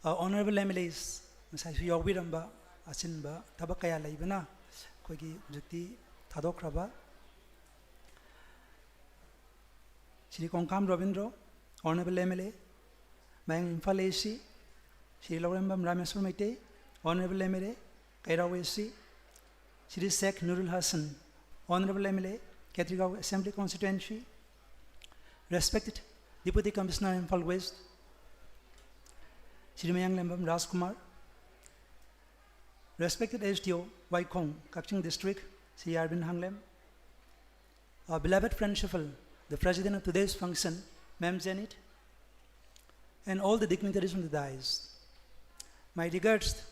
our honorable M L As, ꯉꯁꯥꯏꯁꯨ ꯌꯥꯎꯕꯤꯔꯝꯕ ꯑꯆꯤꯟꯕ ꯊꯕꯛ ꯀꯌꯥ ꯂꯩꯕꯅ ꯑꯩꯈꯣꯏꯒꯤ ꯍꯧꯖꯤꯛꯇꯤ ꯊꯥꯗꯣꯛꯈ꯭ꯔꯕ Shri ꯀꯣꯡꯀꯥꯝ Robindro, Honorable M L A, ꯃꯌꯥꯡ Imphal A C, Shri Lourembam Rameshor Meitei, Honorable M L A, ꯀꯩꯔꯥꯎ A C, Shri Sheikh ꯅꯨꯔꯨꯜ Hasan, Honorable M L A, ꯀꯦꯇ꯭ꯔꯤꯒꯥꯎ Assembly Constituency, respected Deputy Commissioner Imphal West, Shri ꯃꯌꯥꯡꯂꯦꯝꯕꯝ Rajkumar, respected S D O Waikhong, Kakching District, Shri Arbin ꯍꯥꯡꯂꯦꯝ, our beloved principal, the president of today's function, Ma'am Janet, and all the dignitaries on the dais. My regards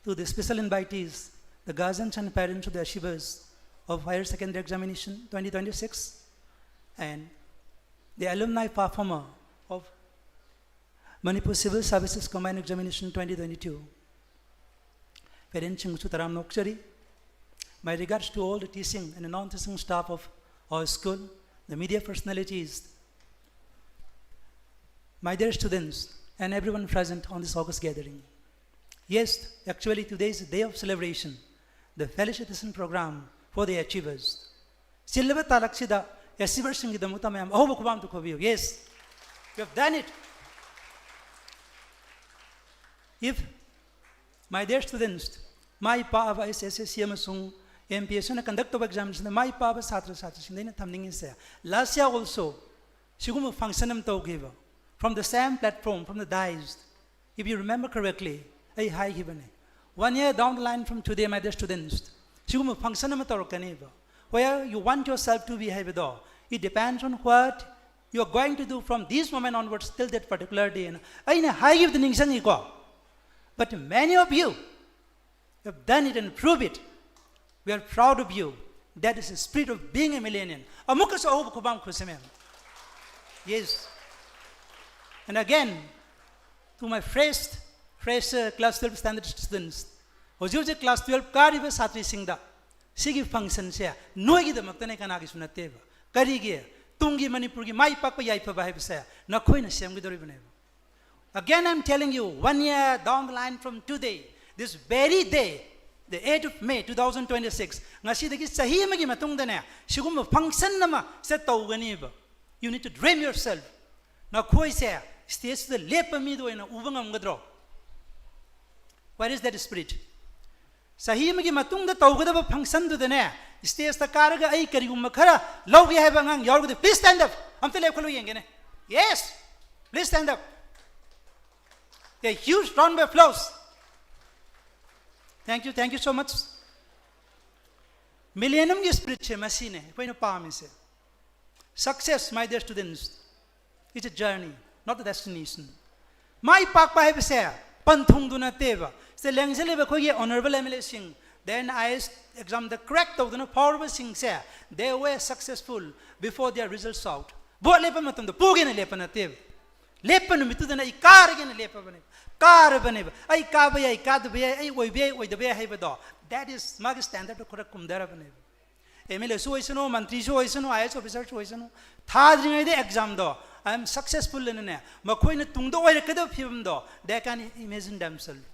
to the special invitees, the guardians and parents of the achievers of Higher Secondary Examination twenty twenty-six, and the alumni performer Manipur Civil Services Combined Examination twenty twenty-two. Parents ꯁꯤꯡꯁꯨ ꯇꯔꯥꯝꯅ ꯑꯣꯛꯆꯔꯤ. My regards to all the teaching and non-teaching staff of our school, the media personalities, my dear students, and everyone present on this august gathering. Yes, actually today is a day of celebration, the felicitation program for the achievers. ꯆꯤꯜꯂꯕ ꯇꯥꯂꯛꯁꯤꯗ ꯑꯦꯆꯤꯚꯔꯁꯤꯡꯒꯤꯗꯃꯛꯇ ꯃꯌꯥꯝ ꯑꯍꯧꯕ ꯈꯨꯕꯥꯝꯗꯨ ꯈꯣꯕꯤꯌꯨ. Yes, you have done it. If, my dear students, my ꯄꯥꯛꯑꯕ H S S C ꯑꯃꯁꯨꯡ ꯑꯦꯝ ꯄꯤ ꯑꯦꯁ ꯁꯤꯅ ꯀꯟꯗꯛ ꯇꯧꯕ ꯑꯦꯛꯖꯥꯝꯁꯤꯡꯗ ꯃꯥꯏ ꯄꯥꯛꯑꯕ ꯁꯥꯇ꯭ꯔ ꯁꯥꯇ꯭ꯔꯁꯤꯡꯗ ꯑꯩꯅ ꯊꯝꯅꯤꯡꯉꯤꯁꯦ, last year also ꯁꯤꯒꯨꯝꯕ ꯐꯪꯁꯟ ꯑꯃ ꯇꯧꯈꯤꯕ, from the same platform, from the dais, if you remember correctly, ꯑꯩ ꯍꯥꯏꯈꯤꯕꯅꯦ, one year down the line from today, my dear students, ꯁꯤꯒꯨꯝꯕ ꯐꯪꯁꯟ ꯑꯃ ꯇꯧꯔꯛꯀꯅꯦꯕ, where you want yourself to be ꯍꯥꯏꯕꯗꯣ, it depends on what you are going to do from this moment onwards till that particular day. ꯑꯩꯅ ꯍꯥꯏꯈꯤꯕꯗꯨ ꯅꯤꯡꯁꯤꯡꯉꯤꯀꯣ? But many of you have done it and prove it. We are proud of you. That is the spirit of being a millennial. ꯑꯃꯨꯛꯀꯁꯨ ꯑꯍꯧꯕ ꯈꯨꯕꯥꯝ ꯈꯨꯁꯦ ꯃꯌꯥꯝ. Yes. And again, to my fresh, fresh uh, class twelve standard students, ꯍꯧꯖꯤꯛ ꯍꯧꯖꯤꯛ class twelve ꯀꯥꯔꯤꯕ ꯁꯥꯇ꯭ꯔꯤꯁꯤꯡꯗ ꯁꯤꯒꯤ ꯐꯪꯁꯟꯁꯦ ꯅꯣꯏꯒꯤꯗꯃꯛꯇꯅꯦ, ꯀꯅꯥꯒꯤꯁꯨ ꯅꯠꯇꯦꯕ꯫ ꯀꯔꯤꯒꯤ? ꯇꯨꯡꯒꯤ ꯃꯅꯤꯄꯨꯔꯒꯤ ꯃꯥꯏ ꯄꯥꯛꯄ ꯌꯥꯏꯐꯕ ꯍꯥꯏꯕꯁꯦ ꯅꯈꯣꯏꯅ ꯁꯦꯝꯒꯗꯧꯔꯤꯕꯅꯦꯕ. Again, I'm telling you, one year down the line from today, this very day, the eighth of May two thousand twenty-six, ꯉꯁꯤꯗꯒꯤ ꯆꯍꯤ ꯑꯃꯒꯤ ꯃꯇꯨꯡꯗꯅꯦ, ꯁꯤꯒꯨꯝꯕ ꯐꯪꯁꯟ ꯑꯃ ꯁꯤꯗ ꯇꯧꯒꯅꯤꯕ. You need to dream yourself. ꯅꯈꯣꯏꯁꯦ ꯁ꯭ꯇꯦꯖꯇꯨꯗ ꯂꯦꯞꯄ ꯃꯤꯗ ꯑꯣꯏꯅ ꯎꯕ ꯉꯝꯒꯗ꯭ꯔꯣ? Where is that spirit? ꯆꯍꯤ ꯑꯃꯒꯤ ꯃꯇꯨꯡꯗ ꯇꯧꯒꯗꯕ ꯐꯪꯁꯟꯗꯨꯗꯅꯦ, ꯁ꯭ꯇꯦꯖꯇ ꯀꯥꯔꯒ ꯑꯩ ꯀꯔꯤꯒꯨꯝꯕ ꯈꯔ ꯂꯧꯒꯦ ꯍꯥꯏꯕ ꯑꯉꯥꯡ ꯌꯥꯎꯔꯒꯗꯤ, please stand up. ꯑꯝꯇ ꯂꯦꯞꯈꯠꯂꯨ ꯌꯦꯡꯒꯦꯅꯦ. Yes, please stand up. A huge round of applause. Thank you, thank you so much. Millenniumꯒꯤ spiritꯁꯦ ꯃꯁꯤꯅꯦ ꯑꯩꯈꯣꯏꯅ ꯄꯥꯝꯃꯤꯁꯦ. Success, my dear students, is a journey, not a destination. ꯃꯥꯏ ꯄꯥꯛꯄ ꯍꯥꯏꯕꯁꯦ ꯄꯟꯊꯨꯡꯗꯨ ꯅꯠꯇꯦꯕ. ꯁꯤꯗ ꯂꯦꯡꯁꯤꯜꯂꯤꯕ ꯑꯩꯈꯣꯏꯒꯤ honourable M L Aꯁꯤꯡ, then I A S examꯗ crack ꯇꯧꯗꯨꯅ ꯐꯥꯎꯔꯕꯁꯤꯡꯁꯦ, they were successful before their results out. Vote ꯂꯦꯞꯄ ꯃꯇꯝꯗ ꯄꯣꯒꯦꯅ ꯂꯦꯞꯄ ꯅꯠꯇꯦꯕ. ꯂꯦꯞꯄ ꯅꯨꯃꯤꯠꯇꯨꯗꯅ ꯑꯩ ꯀꯥꯔꯒꯦꯅ ꯂꯦꯞꯄꯕꯅꯦꯕ, ꯀꯥꯔꯕꯅꯦꯕ꯫ ꯑꯩ ꯀꯥꯕ ꯌꯥꯏ, ꯀꯥꯗꯕ ꯌꯥꯏ, ꯑꯩ ꯑꯣꯏꯕ ꯌꯥꯏ, ꯑꯣꯏꯗꯕ ꯌꯥꯏ ꯍꯥꯏꯕꯗꯣ, that is ꯃꯥꯒꯤ ꯁ꯭ꯇꯦꯟꯗꯔꯗꯇꯣ ꯈꯔ ꯀꯨꯝꯊꯔꯕꯅꯦꯕ꯫ ꯑꯦꯝ ꯑꯦꯜ ꯑꯦꯁꯨ ꯑꯣꯏꯁꯅꯨ, ꯃꯟꯇ꯭ꯔꯤꯁꯨ ꯑꯣꯏꯁꯅꯨ, ꯑꯥꯏ ꯑꯦꯁ ꯑꯣꯐꯤꯁꯔꯁꯨ ꯑꯣꯏꯁꯅꯨ, ꯊꯥꯗ꯭ꯔꯤꯉꯩꯗ ꯑꯦꯛꯖꯥꯝꯗꯣ, "I am successful" ꯑꯅꯅꯦ, ꯃꯈꯣꯏꯅ ꯇꯨꯡꯗ ꯑꯣꯏꯔꯛꯀꯗꯕ ꯐꯤꯕꯝꯗꯣ, they can imagine themselves.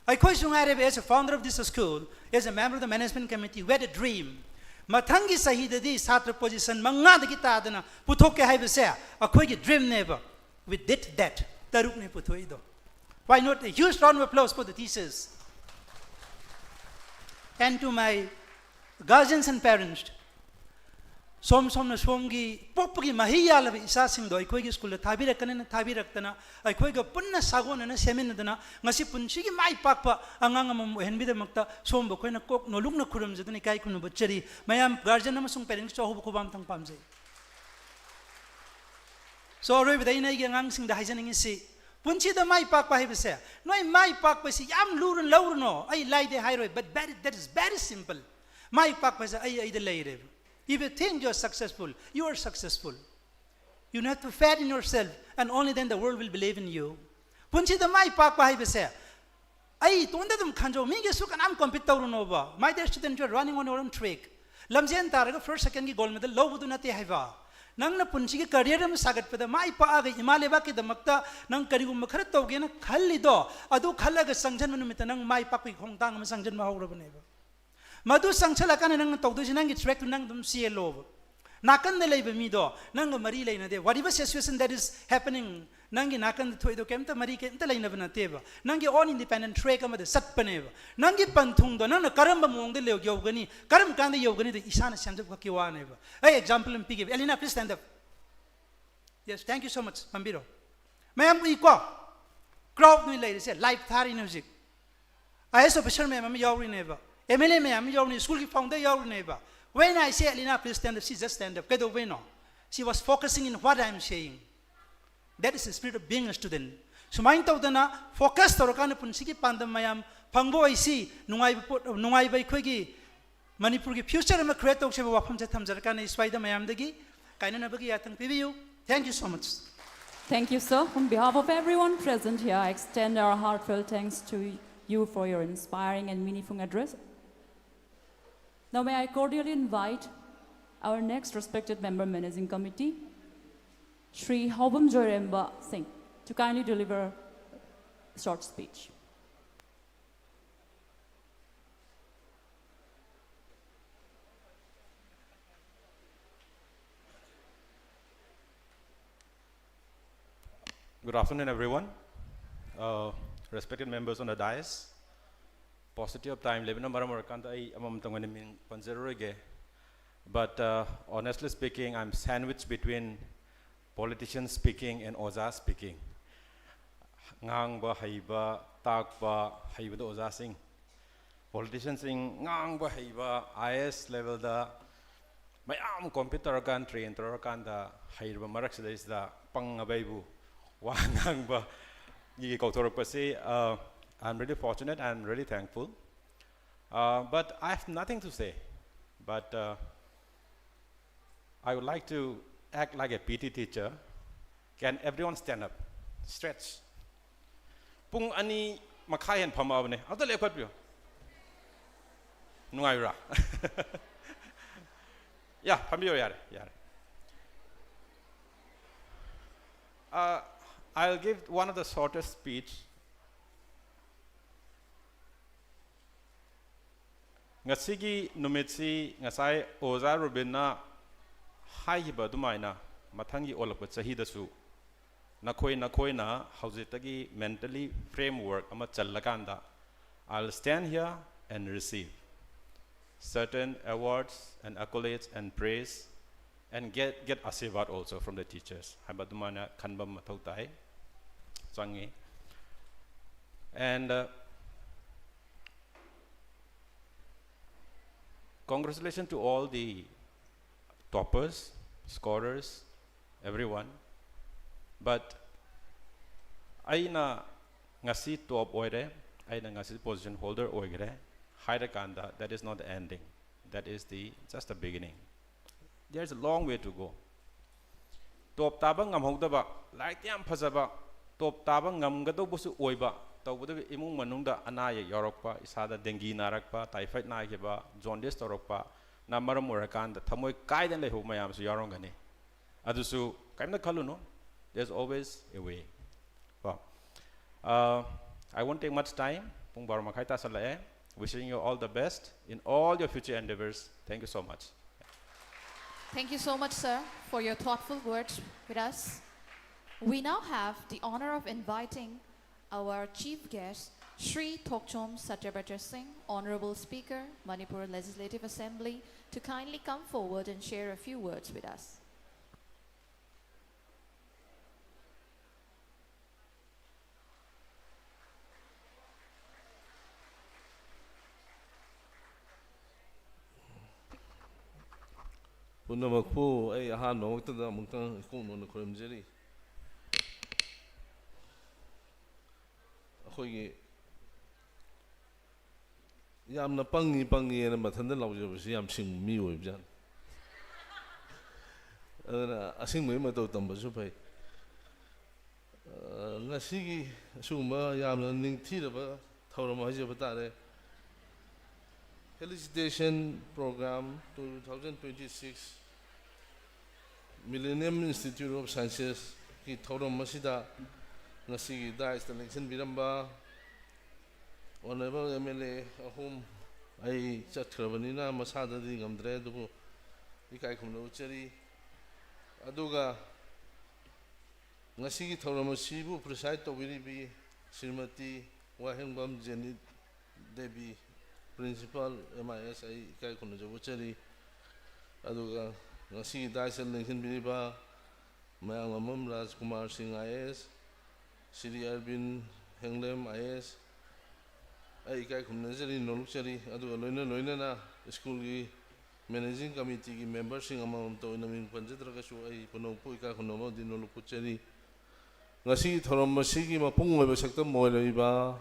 ꯑꯩꯈꯣꯏꯁꯨ ꯉꯥꯏꯔꯦꯕ, as a founder of this school, as a member of the management committee, we had a dream. ꯃꯊꯪꯒꯤ ꯆꯍꯤꯗꯗꯤ ꯁꯥꯇ꯭ꯔ ꯄꯣꯖꯤꯁꯟ ꯃꯉꯥꯗꯒꯤ ꯇꯥꯗꯅ ꯄꯨꯊꯣꯛꯀꯦ ꯍꯥꯏꯕꯁꯦ ꯑꯩꯈꯣꯏꯒꯤ ꯗ꯭ꯔꯤꯝꯅꯦꯕ꯫ We did that. ꯇꯔꯨꯛꯅꯦ ꯄꯨꯊꯣꯛꯏꯗꯣ꯫ Why not a huge round of applause for the teachers? And to my guardians and parents, ꯁꯣꯝ ꯁꯣꯝꯅ ꯁꯣꯝꯒꯤ ꯄꯣꯛꯄꯒꯤ ꯃꯍꯩ ꯌꯥꯜꯂꯕ ꯏꯆꯥꯁꯤꯡꯗꯣ ꯑꯩꯈꯣꯏꯒꯤ ꯁ꯭ꯀꯨꯜꯗ ꯊꯥꯕꯤꯔꯛꯀꯅꯤꯅ ꯊꯥꯕꯤꯔꯛꯇꯅ, ꯑꯩꯈꯣꯏꯒ ꯄꯨꯟꯅ ꯁꯥꯒꯣꯟꯅꯅ ꯁꯦꯝꯃꯤꯟꯅꯗꯅ ꯉꯁꯤ ꯄꯨꯟꯁꯤꯒꯤ ꯃꯥꯏ ꯄꯥꯛꯄ ꯑꯉꯥꯡ ꯑꯃꯃꯝ ꯑꯣꯏꯍꯟꯕꯤꯗꯃꯛꯇ ꯁꯣꯝꯕꯨ ꯑꯩꯈꯣꯏꯅ ꯀꯣꯛ ꯅꯣꯂꯨꯛꯅ ꯈꯨꯔꯨꯝꯖꯗꯨꯅ ꯏꯀꯥꯏ ꯈꯨꯝꯅꯕ ꯎꯠꯆꯔꯤ꯫ ꯃꯌꯥꯝ ꯒꯥꯔꯖꯤꯌꯟ ꯑꯃꯁꯨꯡ ꯄꯦꯔꯦꯟꯁ ꯑꯍꯧꯕ ꯈꯨꯕꯥꯝ ꯊꯪ ꯄꯥꯝꯖꯩ꯫ So ꯑꯔꯣꯏꯕꯗ ꯑꯩꯅ ꯑꯩꯒꯤ ꯑꯉꯥꯡꯁꯤꯡꯗ ꯍꯥꯏꯖꯅꯤꯡꯉꯤꯁꯤ, ꯄꯨꯟꯁꯤꯗ ꯃꯥꯏ ꯄꯥꯛꯄ ꯍꯥꯏꯕꯁꯦ, ꯅꯣꯏ ꯃꯥꯏ ꯄꯥꯛꯄꯁꯤ ꯌꯥꯝ ꯂꯨꯅ ꯂꯧꯔꯨꯅꯣ, ꯑꯩ ꯂꯥꯏꯗꯦ ꯍꯥꯏꯔꯣꯏ, but very, that is very simple. ꯃꯥꯏ ꯄꯥꯛꯄꯁꯦ ꯑꯩ ꯑꯩꯗ ꯂꯩꯔꯦꯕ꯫ If you think you are successful, you are successful. You have to faith in yourself, and only then the world will believe in you. ꯄꯨꯟꯁꯤꯗ ꯃꯥꯏ ꯄꯥꯛꯄ ꯍꯥꯏꯕꯁꯦ ꯑꯩ ꯏꯇꯣꯝꯗ ꯑꯗꯨꯝ ꯈꯟꯖꯧ, ꯃꯤꯒꯁꯨ ꯀꯅꯥꯝ compete ꯇꯧꯔꯨꯅꯣꯕ꯫ My dear student, you are running on your own track. ꯂꯝꯖꯦꯟ ꯇꯥꯔꯒ ꯐꯥꯔꯁ ꯁꯦꯀꯦꯟꯒꯤ ꯒꯣꯜ ꯃꯦꯗꯜ ꯂꯧꯕꯗꯨ ꯅꯠꯇꯦ ꯍꯥꯏꯕ꯫ ꯅꯪꯅ ꯄꯨꯟꯁꯤꯒꯤ ꯀꯔꯤꯌꯔ ꯑꯃ ꯁꯥꯒꯠꯄꯗ ꯃꯥꯏ ꯄꯥꯛꯑꯒ ꯏꯃꯥ ꯂꯩꯕꯥꯛꯀꯤꯗꯃꯛꯇ ꯅꯪ ꯀꯔꯤꯒꯨꯝꯕ ꯈꯔ ꯇꯧꯒꯦꯅ ꯈꯜꯂꯤꯗꯣ, ꯑꯗꯨ ꯈꯜꯂꯒ ꯆꯪꯁꯤꯟꯕ ꯅꯨꯃꯤꯠꯇ ꯅꯪ ꯃꯥꯏ ꯄꯥꯛꯄꯒꯤ ꯈꯣꯡꯊꯥꯡ ꯑꯃ ꯆꯪꯁꯤꯟꯕ ꯍꯧꯔꯕꯅꯦꯕ꯫ ꯃꯗꯨ ꯆꯪꯁꯤꯜꯂꯀꯥꯟꯗ ꯅꯪꯅ ꯇꯧꯗꯣꯏꯁꯤ, ꯅꯪꯒꯤ ꯇ꯭ꯔꯦꯛꯇꯨ ꯅꯪ ꯑꯗꯨꯝ ꯆꯦꯜꯂꯣꯕ꯫ ꯅꯥꯀꯟꯗ ꯂꯩꯕ ꯃꯤꯗꯣ ꯅꯪꯒ ꯃꯔꯤ ꯂꯩꯅꯗꯦ꯫ Whatever situation that is happening, ꯅꯪꯒꯤ ꯅꯥꯀꯟꯗ ꯊꯣꯛꯏꯗꯣ ꯀꯩꯝꯇ ꯃꯔꯤ ꯀꯩꯝꯇ ꯂꯩꯅꯕ ꯅꯠꯇꯦꯕ꯫ ꯅꯪꯒꯤ own independent track ꯑꯃꯗ ꯆꯠꯄꯅꯦꯕ꯫ ꯅꯪꯒꯤ ꯄꯟꯊꯨꯡꯗꯣ ꯅꯪꯅ ꯀꯔꯝꯕ ꯃꯑꯣꯡꯗ ꯂꯩ-, ꯌꯧꯒꯅꯤ, ꯀꯔꯝ ꯀꯥꯟꯗ ꯌꯧꯒꯅꯤꯗꯣ ꯏꯁꯥꯅ ꯁꯦꯝꯖꯕ ꯈꯛꯀꯤ ꯋꯥꯅꯦꯕ꯫ ꯑꯩ ꯑꯦꯛꯖꯥꯝꯄꯜ ꯑꯃ ꯄꯤꯒꯦꯕ꯫ Elena, please stand up. Yes, thank you so much. ꯐꯝꯕꯤꯔꯣ꯫ ꯃꯌꯥꯝ ꯎꯏꯀꯣ? ꯀ꯭ꯔꯥꯎꯗ ꯅꯣꯏ ꯂꯩꯔꯤꯁꯦ, ꯂꯥꯏꯚ ꯊꯥꯔꯤꯅꯦ ꯍꯧꯖꯤꯛ꯫ ꯑꯥꯏ ꯑꯦꯁ ꯑꯣꯐꯤꯁꯔ ꯃꯌꯥꯝ ꯑꯃ ꯌꯥꯎꯔꯤꯅꯦꯕ, ꯑꯦꯝ ꯑꯦꯜ ꯑꯦ ꯃꯌꯥꯝ ꯑꯃ ꯌꯥꯎꯔꯤꯅꯦ, ꯁ꯭ꯀꯨꯜꯒꯤ founder ꯌꯥꯎꯔꯤꯅꯦꯕ꯫ When I say Elena, please stand up, she just stand up. ꯀꯩꯗꯧꯕꯩꯅꯣ? She was focusing in what I am saying. That is the spirit of being a student. ꯁꯨꯃꯥꯏꯅ ꯇꯧꯗꯅ ꯐꯣꯀꯁ ꯇꯧꯔꯀꯥꯟꯗ ꯄꯨꯟꯁꯤꯒꯤ ꯄꯥꯟꯗꯝ ꯃꯌꯥꯝ ꯐꯪꯕ ꯑꯣꯏꯁꯤ꯫ ꯅꯨꯡꯉꯥꯏꯕ ꯄꯣꯠ, ꯅꯨꯡꯉꯥꯏꯕ ꯑꯩꯈꯣꯏꯒꯤ ꯃꯅꯤꯄꯨꯔꯒꯤ ꯐ꯭ꯌꯨꯆꯔ ꯑꯃ ꯀ꯭ꯔꯤꯌꯦꯠ ꯇꯧꯁꯦꯕ ꯋꯥꯐꯝꯁꯦ ꯊꯝꯖꯔꯀꯥꯟꯗ ꯑꯩ ꯁ꯭ꯋꯥꯏꯗ ꯃꯌꯥꯝꯗꯒꯤ ꯀꯥꯏꯅꯅꯕꯒꯤ ꯌꯥꯊꯪ ꯄꯤꯕꯤꯌꯨ꯫ Thank you so much. Thank you, sir. On behalf of everyone present here, I extend our heartfelt thanks to you for your inspiring and meaningful address. Now, may I cordially invite our next respected member, Managing Committee, Shri Hobam Joyremba Singh, to kindly deliver a short speech. Good afternoon, everyone. Uh, respected members on the dais, paucity of time ꯂꯩꯕꯅ ꯃꯔꯝ ꯑꯣꯏꯔꯀꯥꯟꯗ ꯑꯩ ꯑꯃꯃꯝꯇꯪ ꯑꯣꯏꯅ ꯃꯤꯡ ꯄꯟꯖꯔꯔꯣꯏꯒꯦ꯫ But uh, honestly speaking, I'm sandwiched between politician speaking and ꯑꯣꯖꯥ speaking. ꯉꯥꯡꯕ ꯍꯩꯕ, ꯇꯥꯛꯄ ꯍꯩꯕꯗ ꯑꯣꯖꯥꯁꯤꯡ, ꯄꯣꯂꯤꯇꯤꯁꯤꯌꯟꯁꯤꯡ ꯉꯥꯡꯕ ꯍꯩꯕ, ꯑꯥꯏ ꯑꯦ ꯑꯦꯁ ꯂꯦꯚꯦꯜꯗ ꯃꯌꯥꯝ ꯀꯣꯝꯄꯤꯠ ꯇꯧꯔꯀꯥꯟ ꯇ꯭ꯔꯦꯟ ꯇꯧꯔꯀꯥꯟꯗ ꯍꯩꯔꯕ ꯃꯔꯛꯁꯤꯗꯩꯁꯤꯗ ꯄꯪꯉꯕ ꯑꯩꯕꯨ ꯋꯥ ꯉꯥꯡꯕꯒꯤ ꯀꯧꯊꯣꯔꯛꯄꯁꯤ, uh, I'm really fortunate, I'm really thankful. Uh, but I have nothing to say. But uh, I would like to act like a P T teacher. Can everyone stand up? Stretch. ꯄꯨꯡ ꯑꯅꯤ ꯃꯈꯥꯏ ꯍꯦꯟꯅ ꯐꯝꯃꯛꯑꯕꯅꯦ꯫ ꯑꯝꯇ ꯂꯦꯞꯈꯠꯄꯤꯌꯨ꯫ ꯅꯨꯡꯉꯥꯏꯕ꯭ꯔꯥ? ꯌꯥ, ꯐꯝꯕꯤꯌꯣ, ꯌꯥꯔꯦ, ꯌꯥꯔꯦ꯫ Uh, I'll give one of the shortest speech. ꯉꯁꯤꯒꯤ ꯅꯨꯃꯤꯠꯁꯤ ꯉꯁꯥꯏ ꯑꯣꯖꯥ ꯔꯣꯕꯤꯟꯅ ꯍꯥꯏꯈꯤꯕ ꯑꯗꯨꯃꯥꯏꯅ, ꯃꯊꯪꯒꯤ ꯑꯣꯜꯂꯛꯄ ꯆꯍꯤꯗꯁꯨ ꯅꯈꯣꯏ ꯅꯈꯣꯏꯅ ꯍꯧꯖꯤꯛꯇꯒꯤ mentally framework ꯑꯃ ꯆꯜꯂꯀꯥꯟꯗ, I'll stand here and receive certain awards and accolades and praise and get, get Ashirwad also from the teachers ꯍꯥꯏꯕ ꯑꯗꯨꯃꯥꯏꯅ ꯈꯟꯕ ꯃꯊꯧ ꯇꯥꯏ, ꯆꯪꯉꯤ꯫ And uh, congratulations to all the toppers, scorers, everyone. But ꯑꯩꯅ ꯉꯁꯤ top ꯑꯣꯏꯔꯦ, ꯑꯩꯅ ꯉꯁꯤ position holder ꯑꯣꯏꯈ꯭ꯔꯦ ꯍꯥꯏꯔꯀꯥꯟꯗ, that is not the ending. That is the, just the beginning. There's a long way to go. ꯇꯣꯞ ꯇꯥꯕ ꯉꯝꯍꯧꯗꯕ, ꯂꯥꯏꯔꯤꯛꯇꯤ ꯌꯥꯝ ꯐꯖꯕ, ꯇꯣꯞ ꯇꯥꯕ ꯉꯝꯒꯗꯧꯕꯁꯨ ꯑꯣꯏꯕ, ꯇꯧꯕꯇꯕꯨ ꯏꯃꯨꯡ ꯃꯅꯨꯡꯗ ꯑꯅꯥ ꯑꯌꯦꯛ ꯌꯥꯎꯔꯛꯄ, ꯏꯁꯥꯗ ꯗꯦꯡꯒꯤ ꯅꯥꯔꯛꯄ, ꯇꯥꯏꯐꯣꯏꯗ ꯅꯥꯈꯤꯕ, ꯖꯣꯟꯗꯤꯁ ꯇꯧꯔꯛꯄꯅ ꯃꯔꯝ ꯑꯣꯏꯔꯀꯥꯟꯗ ꯊꯃꯣꯏ ꯀꯥꯏꯗꯅ ꯂꯩꯍꯧꯕ ꯃꯌꯥꯝꯁꯨ ꯌꯥꯎꯔꯝꯒꯅꯤ꯫ ꯑꯗꯨꯁꯨ ꯀꯔꯤꯝꯇ ꯈꯜꯂꯨꯅꯨ, there's always a way. ꯀꯣ꯫ Uh, I won't take much time. ꯄꯨꯡ ꯕꯥꯔꯣ ꯃꯈꯥꯏ ꯇꯥꯁꯜꯂꯛꯑꯦ꯫ Wishing you all the best in all your future endeavors. Thank you so much. Thank you so much, sir, for your thoughtful words with us. We now have the honor of inviting our chief guest, Shri Thokchom Satyabrata Singh, Honorable Speaker, Manipur Legislative Assembly, to kindly come forward and share a few words with us. ꯄꯨꯝꯅꯃꯛꯄꯨ ꯑꯩ ꯑꯍꯥꯟꯕꯃꯛꯇꯗ ꯑꯃꯨꯛꯇꯪ ꯏꯀꯣꯛ ꯅꯣꯟꯅ ꯈꯨꯔꯨꯝꯖꯔꯤ꯫ ꯑꯩꯈꯣꯏꯒꯤ ꯌꯥꯝꯅ ꯄꯪꯉꯤ ꯄꯪꯉꯤꯅ ꯃꯊꯟꯇ ꯂꯥꯎꯖꯕꯁꯤ ꯌꯥꯝ ꯁꯤꯡꯕ ꯃꯤ ꯑꯣꯏꯕꯖꯥꯠꯅꯤ꯫ ꯑꯗꯨꯅ ꯑꯁꯤꯡꯕꯒꯤ ꯃꯇꯧ ꯇꯝꯕꯁꯨ ꯐꯩ꯫ ꯑ, ꯉꯁꯤꯒꯤ ꯑꯁꯤꯒꯨꯝꯕ ꯌꯥꯝꯅ ꯅꯤꯡꯊꯤꯔꯕ ꯊꯧꯔꯝ ꯍꯥꯏꯖꯕ ꯇꯥꯔꯦ, Felicitation Program two thousand twenty-six, Millennium Institute of Sciences ꯀꯤ ꯊꯧꯔꯝ ꯑꯁꯤꯗ ꯉꯁꯤꯒꯤ dais ꯇ ꯂꯦꯡꯁꯤꯟꯕꯤꯔꯝꯕ Honourable M L A ꯑꯍꯨꯝ, ꯑꯩ ꯆꯠꯈ꯭ꯔꯕꯅꯤꯅ ꯃꯁꯥꯗꯗꯤ ꯉꯝꯗ꯭ꯔꯦ, ꯑꯗꯨꯕꯨ ꯏꯀꯥꯏ ꯈꯨꯝꯅꯕ ꯎꯠꯆꯔꯤ꯫ ꯑꯗꯨꯒ ꯉꯁꯤꯒꯤ ꯊꯧꯔꯝ ꯑꯁꯤꯕꯨ preside ꯇꯧꯕꯤꯔꯤꯕꯤ Shrimati Wahengbam Jenit Devi, Principal M I S, ꯑꯩ ꯏꯀꯥꯏ ꯈꯨꯝꯅꯖꯕ ꯎꯠꯆꯔꯤ꯫ ꯑꯗꯨꯒ ꯉꯁꯤꯒꯤ dais ꯇ ꯂꯦꯡꯁꯤꯟꯕꯤꯔꯤꯕ ꯃꯌꯥꯡꯂꯝꯕꯝ ꯔꯥꯖꯀꯨꯃꯥꯔ ꯁꯤꯡ I A S, Shri ꯑꯔꯕꯤꯟ ꯍꯦꯡꯂꯦꯝ I A S, ꯑꯩ ꯏꯀꯥꯏ ꯈꯨꯝꯅꯖꯔꯤ, ꯅꯣꯂꯨꯛꯆꯔꯤ꯫ ꯑꯗꯨꯒ ꯂꯣꯏꯅ ꯂꯣꯏꯅꯅ school ꯒꯤ managing committee ꯒꯤ member ꯁꯤꯡ ꯑꯃꯃꯝꯇ ꯑꯣꯏꯅ ꯃꯤꯡ ꯄꯟꯖꯗ꯭ꯔꯒꯁꯨ ꯑꯩ ꯄꯨꯝꯅꯃꯛꯄꯨ ꯏꯀꯥꯏ ꯈꯨꯝꯅꯕ ꯑꯃꯗꯤ ꯅꯣꯂꯨꯛ ꯎꯠꯆꯔꯤ꯫ ꯉꯁꯤꯒꯤ ꯊꯧꯔꯝ ꯑꯁꯤꯒꯤ ꯃꯄꯨꯡ ꯑꯣꯏꯕ ꯁꯛꯇꯝ ꯑꯣꯏꯔꯤꯕ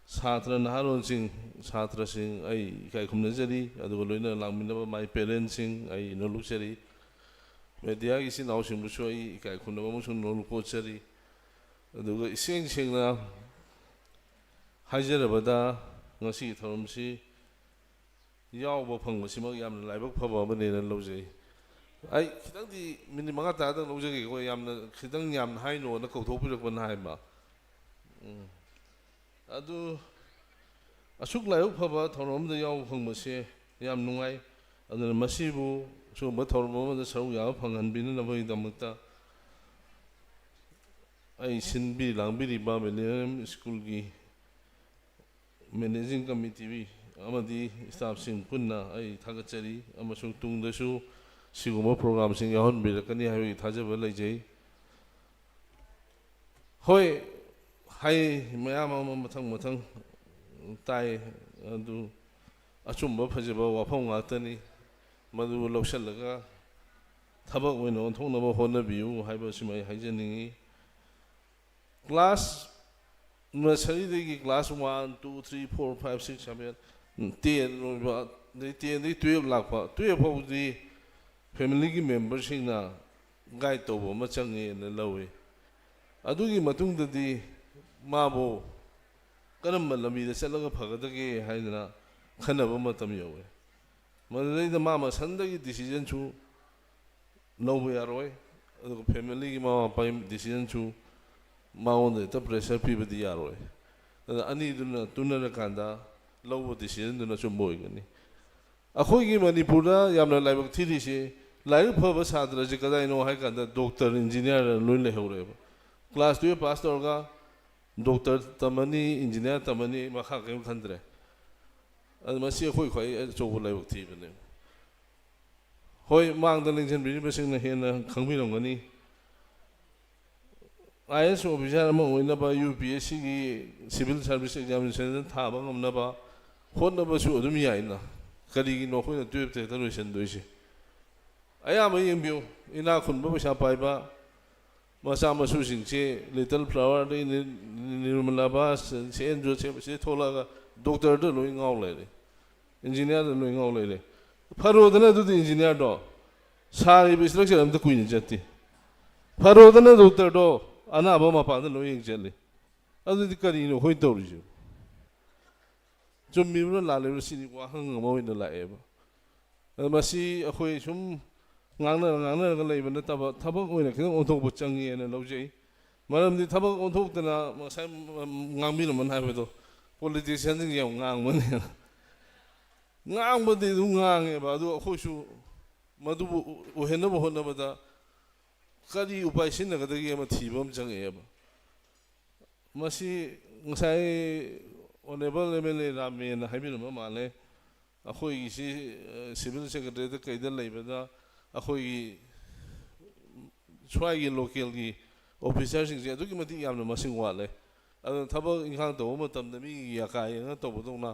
ꯁꯥꯇ꯭ꯔ ꯅꯍꯥꯔꯣꯜꯁꯤꯡ, ꯁꯥꯇ꯭ꯔꯁꯤꯡ ꯑꯩ ꯏꯀꯥꯏ ꯈꯨꯝꯅꯖꯔꯤ꯫ ꯑꯗꯨꯒ ꯂꯣꯏꯅꯅ ꯂꯥꯛꯃꯤꯟꯅꯕ my parent ꯁꯤꯡ ꯑꯩ ꯅꯣꯂꯨꯛꯆꯔꯤ꯫ ꯃꯦꯗꯤꯌꯥꯒꯤ ꯏꯆꯤꯟ ꯏꯅꯥꯎꯁꯤꯡꯕꯨꯁꯨ ꯑꯩ ꯏꯀꯥꯏ ꯈꯨꯝꯅꯕ ꯑꯃꯁꯨꯡ ꯅꯣꯂꯨꯛ ꯀꯣꯠꯆꯔꯤ꯫ ꯑꯗꯨꯒ ꯏꯁꯦꯡ ꯁꯦꯡꯅ ꯍꯥꯏꯖꯔꯕꯗ, ꯉꯁꯤꯒꯤ ꯊꯧꯔꯝꯁꯤ ꯌꯥꯎꯕ ꯐꯪꯕꯁꯤꯃꯛ ꯌꯥꯝꯅ ꯂꯥꯏꯕꯛ ꯐꯕ ꯑꯃꯅꯦꯅ ꯂꯧꯖꯩ꯫ ꯑꯩ ꯈꯤꯇꯪꯗꯤ, ꯃꯤꯅꯤꯠ ꯃꯉꯥ ꯇꯔꯥꯗꯪ ꯂꯧꯖꯒꯦꯀꯣ, ꯌꯥꯝꯅ, ꯈꯤꯇꯪ ꯌꯥꯝꯅ ꯍꯥꯏꯅꯣꯅ ꯀꯧꯊꯣꯛꯄꯤꯔꯛꯄꯅ ꯍꯥꯏꯕ꯫ ꯎꯝ꯫ ꯑꯗꯨ, ꯑꯁꯨꯛ ꯂꯥꯏꯕꯛ ꯐꯕ ꯊꯧꯔꯝ ꯑꯃꯗ ꯌꯥꯎꯕ ꯐꯪꯕꯁꯦ ꯌꯥꯝ ꯅꯨꯡꯉꯥꯏ꯫ ꯑꯗꯨꯅ ꯃꯁꯤꯕꯨ ꯁꯤꯒꯨꯝꯕ ꯊꯧꯔꯝ ꯑꯃꯗ ꯁꯔꯨꯛ ꯌꯥꯕ ꯐꯪꯍꯟꯕꯤꯅꯅꯕꯒꯤꯗꯃꯛꯇ ꯑꯩ ꯁꯤꯟꯕꯤ ꯂꯥꯡꯕꯤꯔꯤꯕ ꯃꯤꯂꯦꯅꯤꯌꯝ ꯁ꯭ꯀꯨꯜꯒꯤ ꯃꯦꯅꯦꯖꯤꯡ ꯀꯃꯤꯇꯤ ꯑꯃꯗꯤ ꯁ꯭ꯇꯥꯐꯁꯤꯡ ꯄꯨꯟꯅ ꯑꯩ ꯊꯥꯒꯠꯆꯔꯤ, ꯑꯃꯁꯨꯡ ꯇꯨꯡꯗꯁꯨ ꯁꯤꯒꯨꯝꯕ ꯄ꯭ꯔꯣꯒ꯭ꯔꯥꯝꯁꯤꯡ ꯌꯥꯎꯍꯟꯕꯤꯔꯛꯀꯅꯤ ꯍꯥꯏꯕꯒꯤ ꯊꯥꯖꯕ ꯂꯩꯖꯩ꯫ ꯍꯣꯏ, ꯍꯥꯏ, ꯃꯌꯥꯝ ꯑꯃ ꯃꯊꯪ ꯃꯊꯪ ꯇꯥꯏ, ꯑꯗꯨ ꯑꯆꯨꯝꯕ ꯐꯖꯕ ꯋꯥꯐꯝ ꯉꯥꯛꯇꯅꯤ꯫ ꯃꯗꯨ ꯂꯧꯁꯤꯜꯂꯒ ꯊꯕꯛ ꯑꯣꯏꯅ ꯑꯣꯟꯊꯣꯛꯅꯕ ꯍꯣꯠꯅꯕꯤꯌꯨ ꯍꯥꯏꯕꯁꯤꯃ ꯑꯩ ꯍꯥꯏꯖꯅꯤꯡꯏ꯫ ꯀ꯭ꯂꯥꯁ ꯅꯔꯁꯔꯤꯗꯒꯤ class one, two, three, four, five, six, seven, ten ꯂꯣꯏꯕ, ꯑꯗꯩ ꯇꯦꯟꯗꯒꯤ ꯇꯨꯌꯦꯜꯞ ꯂꯥꯛꯄ, ꯇꯨꯌꯦꯜꯞ ꯐꯥꯎꯕꯗꯤ ꯐꯦꯃꯤꯂꯤꯒꯤ ꯃꯦꯝꯕꯔꯁꯤꯡꯅ ꯒꯥꯏꯗ ꯇꯧꯕ ꯑꯃ ꯆꯪꯉꯦꯅ ꯂꯧꯏ꯫ ꯑꯗꯨꯒꯤ ꯃꯇꯨꯡꯗꯗꯤ ꯃꯥꯕꯨ ꯀꯔꯝꯕ ꯂꯝꯕꯤꯗ ꯆꯠꯂꯒ ꯐꯒꯗꯒꯦ ꯍꯥꯏꯗꯅ ꯈꯟꯅꯕ ꯃꯇꯝ ꯌꯧꯋꯦ꯫ ꯃꯗꯨꯗꯩꯗ ꯃꯥ ꯃꯁꯟꯗꯒꯤ ꯗꯤꯁꯤꯖꯟꯁꯨ ꯂꯧꯕ ꯌꯥꯔꯣꯏ, ꯑꯗꯨꯒ ꯐꯦꯃꯤꯂꯤꯒꯤ ꯃꯃꯥ ꯃꯄꯥꯒꯤ ꯗꯤꯁꯤꯖꯟꯁꯨ ꯃꯉꯣꯟꯗ ꯍꯦꯛꯇ ꯄ꯭ꯔꯦꯁꯔ ꯄꯤꯕꯗꯤ ꯌꯥꯔꯣꯏ꯫ ꯑꯗꯨꯅ ꯑꯅꯤꯗꯨꯅ ꯇꯨꯅꯔꯀꯥꯟꯗ ꯂꯧꯕ ꯗꯤꯁꯤꯖꯟꯗꯨꯅ ꯑꯆꯨꯝꯕ ꯑꯣꯏꯒꯅꯤ꯫ ꯑꯩꯈꯣꯏꯒꯤ ꯃꯅꯤꯄꯨꯔꯗ ꯌꯥꯝꯅ ꯂꯥꯏꯕꯛ ꯊꯤꯔꯤꯁꯤ, ꯂꯥꯏꯔꯤꯛ ꯐꯕ ꯁꯥꯇ꯭ꯔꯁꯤ ꯀꯗꯥꯏꯅꯣ ꯍꯥꯏ ꯀꯥꯟꯗ ꯗꯣꯛꯇꯔ, ꯏꯟꯖꯤꯅꯤꯌꯥꯔ ꯂꯣꯏ ꯂꯩꯍꯧꯔꯦꯕ꯫ ꯀ꯭ꯂꯥꯁ ꯇꯨꯌꯦꯜꯞ ꯄꯥꯁ ꯇꯧꯔꯒ ꯗꯣꯛꯇꯔ ꯇꯝꯃꯅꯤ, ꯏꯟꯖꯤꯅꯤꯌꯥꯔ ꯇꯝꯃꯅꯤ, ꯃꯈꯥ ꯀꯔꯤꯝ ꯈꯟꯗ꯭ꯔꯦ꯫ ꯑꯗꯨ ꯃꯁꯤ ꯑꯩꯈꯣꯏ ꯈ꯭ꯋꯥꯏ ꯑꯆꯧꯕ ꯂꯥꯏꯕꯛ ꯊꯤꯕꯅꯦ꯫ ꯍꯣꯏ, ꯃꯥꯡꯗ ꯂꯦꯡꯁꯤꯟꯕꯤꯔꯤꯕꯁꯤꯡꯅ ꯍꯦꯟꯅ ꯈꯪꯕꯤꯔꯝꯒꯅꯤ꯫ ꯑꯥꯏ ꯑꯦꯁ ꯑꯣꯐꯤꯁꯥꯔ ꯑꯃ ꯑꯣꯏꯅꯕ, ꯌꯨ ꯄꯤ ꯑꯦꯁ ꯁꯤꯒꯤ ꯁꯤꯚꯤꯜ ꯁꯥꯔꯚꯤꯁ ꯑꯦꯛꯖꯥꯃꯤꯅꯦꯁꯟꯗ ꯊꯥꯕ ꯉꯝꯅꯕ ꯍꯣꯠꯅꯕꯁꯨ ꯑꯗꯨꯝ ꯌꯥꯏꯅ꯫ ꯀꯔꯤꯒꯤꯅꯣ ꯑꯩꯈꯣꯏꯅ ꯇꯨꯌꯦꯜꯞꯇ ꯍꯦꯛꯇ ꯂꯣꯏꯁꯤꯟꯗꯣꯏꯁꯦ? ꯑꯌꯥꯝꯕ ꯌꯦꯡꯕꯤꯌꯨ, ꯏꯅꯥꯛ ꯈꯨꯟꯕ, ꯄꯩꯁꯥ ꯄꯥꯏꯕ ꯃꯆꯥ ꯃꯁꯨꯁꯤꯡꯁꯦ Little Flower, ꯅꯤꯔꯃꯂꯥ ꯕꯥꯁ, ꯁꯦꯟ ꯖꯣꯁꯦꯐ, ꯁꯤꯗ ꯊꯣꯛꯂꯛꯑꯒ ꯗꯣꯛꯇꯔꯗ ꯂꯣꯏ ꯉꯥꯎ ꯂꯩꯔꯦ, ꯏꯟꯖꯤꯅꯤꯌꯥꯔꯗ ꯂꯣꯏ ꯉꯥꯎ ꯂꯩꯔꯦ꯫ ꯐꯔꯣꯗꯅ ꯑꯗꯨꯗꯤ ꯏꯟꯖꯤꯅꯤꯌꯥꯔꯗꯣ? ꯁꯥꯔꯤꯕ ꯏꯁꯇ꯭ꯔꯛꯆꯔ ꯑꯝꯇ ꯀꯨꯏꯅ ꯆꯠꯇꯦ꯫ ꯐꯔꯣꯗꯅ ꯗꯣꯛꯇꯔꯗꯣ ꯑꯅꯥꯕ ꯃꯄꯥꯟꯗ ꯂꯣꯏ ꯌꯦꯡ ꯆꯠꯂꯤ꯫ ꯑꯗꯨꯗꯤ ꯀꯔꯤꯅꯣ ꯑꯩꯈꯣꯏ ꯇꯧꯔꯤꯁꯦ? ꯆꯨꯝꯃꯤꯕ꯭ꯔꯥ ꯂꯥꯜꯂꯤꯕ꯭ꯔꯥ ꯁꯤꯗꯤ ꯋꯥꯍꯪ ꯑꯃ ꯑꯣꯏꯅ ꯂꯥꯛꯑꯦꯕ꯫ ꯑꯗ ꯃꯁꯤ ꯑꯩꯈꯣꯏ ꯁꯨꯝ ꯉꯥꯡꯅꯔ ꯉꯥꯡꯅꯔꯒ ꯂꯩꯕ ꯅꯠꯇꯕ, ꯊꯕꯛ ꯑꯣꯏꯅ ꯈꯤꯇꯪ ꯑꯣꯟꯊꯣꯛꯄ ꯆꯪꯉꯦꯅ ꯂꯧꯖꯩ꯫ ꯃꯔꯝꯗꯤ ꯊꯕꯛ ꯑꯣꯟꯊꯣꯛꯇꯅ ꯉꯁꯥꯏ ꯉꯥꯡꯕꯤꯔꯝꯕꯅ ꯍꯥꯏꯕꯗꯣ, ꯄꯣꯂꯤꯇꯤꯁꯤꯌꯥꯟꯁꯤꯡꯁꯦ ꯌꯥꯝ ꯉꯥꯡꯕꯅꯦꯅ꯫ ꯉꯥꯡꯕꯗꯤ ꯑꯗꯨꯝ ꯉꯥꯡꯉꯦꯕ, ꯑꯗꯨ ꯑꯩꯈꯣꯏꯁꯨ ꯃꯗꯨꯕꯨ ꯑꯣꯏꯍꯟꯅꯕ ꯍꯣꯠꯅꯕꯗ ꯀꯔꯤ ꯎꯄꯥꯏ ꯁꯤꯖꯤꯟꯅꯒꯗꯒꯦ ꯑꯃ ꯊꯤꯕ ꯑꯃ ꯆꯪꯉꯛꯑꯦꯕ꯫ ꯃꯁꯤ ꯉꯁꯥꯏ ꯑꯣꯅꯔꯦꯕꯜ ꯑꯦꯝ ꯑꯦꯜ ꯑꯦ ꯔꯥꯃꯦꯅ ꯍꯥꯏꯕꯤꯔꯝꯕ ꯃꯥꯜꯂꯦ꯫ ꯑꯩꯈꯣꯏꯒꯤꯁꯤ, ꯑ, ꯁꯤꯚꯤꯜ ꯁꯦꯀ꯭ꯔꯦꯇꯔꯤꯗ ꯀꯩꯗ ꯂꯩꯕꯗ ꯑꯩꯈꯣꯏꯒꯤ ꯁ꯭ꯋꯥꯏꯒꯤ ꯂꯣꯀꯦꯜꯒꯤ ꯑꯣꯐꯤꯁꯥꯔꯁꯤꯡꯁꯦ ꯑꯗꯨꯛꯀꯤ ꯃꯇꯤꯛ ꯌꯥꯝꯅ ꯃꯁꯤꯡ ꯋꯥꯠꯂꯦ꯫ ꯑꯗꯨꯅ ꯊꯕꯛ ꯏꯪꯈꯥꯡ ꯇꯧꯕ ꯃꯇꯝꯗ ꯃꯤꯒꯤ ꯌꯥꯀꯥ ꯌꯦꯡꯉ ꯇꯧꯕꯗꯧꯅ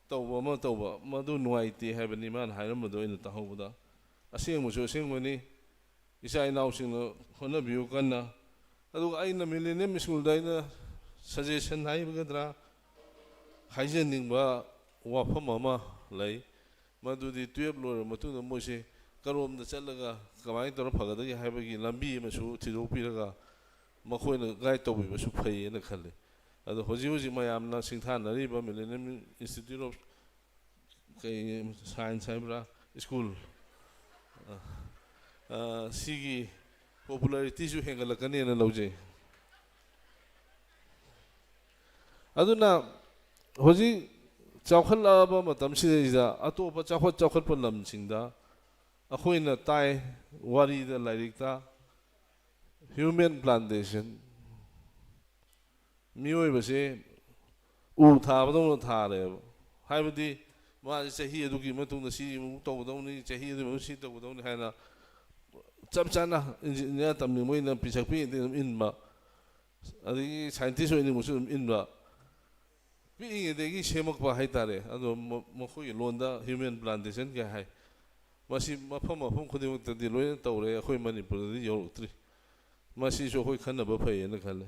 ꯇꯧꯕ ꯑꯃ ꯇꯧꯕ, ꯃꯗꯨ ꯅꯨꯡꯉꯥꯏꯇꯦ ꯍꯥꯏꯕꯅꯤ ꯃꯥꯅ ꯍꯥꯏꯔꯝꯕꯗꯣ ꯑꯩꯅ ꯇꯥꯍꯧꯕꯗ꯫ ꯑꯁꯦꯡꯕꯁꯨ ꯑꯁꯦꯡꯕꯅꯤ, ꯏꯆꯥ ꯏꯅꯥꯎꯁꯤꯡꯅ ꯍꯣꯠꯅꯕꯤꯌꯨ ꯀꯟꯅ꯫ ꯑꯗꯨꯒ ꯑꯩꯅ ꯃꯤꯂꯦꯅꯤꯌꯝ ꯁ꯭ꯀꯨꯜꯗ ꯑꯩꯅ ꯁꯖꯦꯁꯟ ꯍꯥꯏꯒꯗ꯭ꯔꯥ, ꯍꯥꯏꯖꯅꯤꯡꯕ ꯋꯥꯐꯝ ꯑꯃ ꯂꯩ, ꯃꯗꯨꯗꯤ ꯇꯨꯌꯦꯜꯞ ꯂꯣꯏꯔꯕ ꯃꯇꯨꯡꯗ ꯃꯣꯏꯁꯦ ꯀꯔꯣꯝꯗ ꯆꯠꯂꯒ ꯀꯃꯥꯏꯅ ꯇꯧꯔ ꯐꯒꯗꯒꯦ ꯍꯥꯏꯕꯒꯤ ꯂꯝꯕꯤ ꯑꯃꯁꯨ ꯊꯤꯗꯣꯛꯄꯤꯔꯒ ꯃꯈꯣꯏꯅ ꯒꯥꯏꯗ ꯇꯧꯕꯤꯕꯁꯨ ꯐꯩꯌꯦꯅ ꯈꯜꯂꯤ꯫ ꯑꯗꯣ ꯍꯧꯖꯤꯛ ꯍꯧꯖꯤꯛ ꯃꯌꯥꯝꯅ ꯁꯤꯡꯊꯥꯅꯔꯤꯕ ꯃꯤꯂꯦꯅꯤꯌꯝ ꯏꯟꯁꯇꯤꯇ꯭ꯌꯨꯠ ꯑꯣꯐ ꯀꯩ, ꯁꯥꯏꯟꯁ ꯍꯥꯏꯕ꯭ꯔꯥ, ꯁ꯭ꯀꯨꯜ, ꯑ, ꯑ, ꯁꯤꯒꯤ ꯄꯣꯄꯨꯂꯔꯤꯇꯤꯁꯨ ꯍꯦꯟꯒꯠꯂꯛꯀꯅꯦꯅ ꯂꯧꯖꯩ꯫ ꯑꯗꯨꯅ ꯍꯧꯖꯤꯛ ꯆꯥꯎꯈꯠꯂꯛꯑꯕ ꯃꯇꯝꯁꯤꯗꯩꯗ ꯑꯇꯣꯞꯄ ꯆꯥꯎꯈꯠ ꯆꯥꯎꯈꯠꯄ ꯂꯝꯁꯤꯡꯗ ꯑꯩꯈꯣꯏꯅ ꯇꯥꯏ, ꯋꯥꯔꯤꯗ, ꯂꯥꯏꯔꯤꯛꯇ, ꯍ꯭ꯌꯨꯃꯦꯟ ꯄ꯭ꯂꯥꯟꯇꯦꯁꯟ, ꯃꯤꯑꯣꯏꯕꯁꯦ ꯎ ꯊꯥꯕꯗꯧꯅ ꯊꯥꯔꯦꯕ꯫ ꯍꯥꯏꯕꯗꯤ ꯃꯥꯁꯦ ꯆꯍꯤ ꯑꯗꯨꯒꯤ ꯃꯇꯨꯡꯗ ꯁꯤ ꯑꯃꯨꯛ ꯇꯧꯒꯗꯧꯅꯤ, ꯆꯍꯤ ꯑꯗꯨꯒꯤ ꯃꯇꯨꯡꯗ ꯁꯤ ꯇꯧꯒꯗꯧꯅꯤ ꯍꯥꯏꯅ ꯆꯞ ꯆꯥꯅ ꯏꯟꯖꯤꯅꯤꯌꯥꯔ ꯇꯝꯅꯤꯡꯕ ꯑꯣꯏꯅ ꯄꯤꯁꯛ ꯄꯤꯛꯏꯉꯩꯗꯒꯤ ꯑꯗꯨꯝ ꯏꯟꯕ, ꯑꯗꯒꯤ ꯁꯥꯏꯟꯇꯤꯁ ꯑꯣꯏꯅꯤꯡꯕꯁꯨ ꯑꯗꯨꯝ ꯏꯟꯕ, ꯄꯤꯛꯏꯉꯩꯗꯒꯤ ꯁꯦꯝꯃꯛꯄ ꯍꯥꯏꯇꯥꯔꯦ꯫ ꯑꯗꯣ ꯃ-, ꯃꯈꯣꯏꯒꯤ ꯂꯣꯟꯗ ꯍ꯭ꯌꯨꯃꯦꯟ ꯄ꯭ꯂꯥꯟꯇꯦꯁꯟ ꯀꯥꯏ ꯍꯥꯏ꯫ ꯃꯁꯤ ꯃꯐꯝ ꯃꯐꯝ ꯈꯨꯗꯤꯡꯃꯛꯇꯗꯤ ꯂꯣꯏꯅ ꯇꯧꯔꯦ, ꯑꯩꯈꯣꯏ ꯃꯅꯤꯄꯨꯔꯗꯗꯤ ꯌꯧꯔꯛꯇ꯭ꯔꯤ꯫ ꯃꯁꯤꯁꯨ ꯑꯩꯈꯣꯏ ꯈꯟꯅꯕ ꯐꯩꯌꯦꯅ ꯈꯜꯂꯦ꯫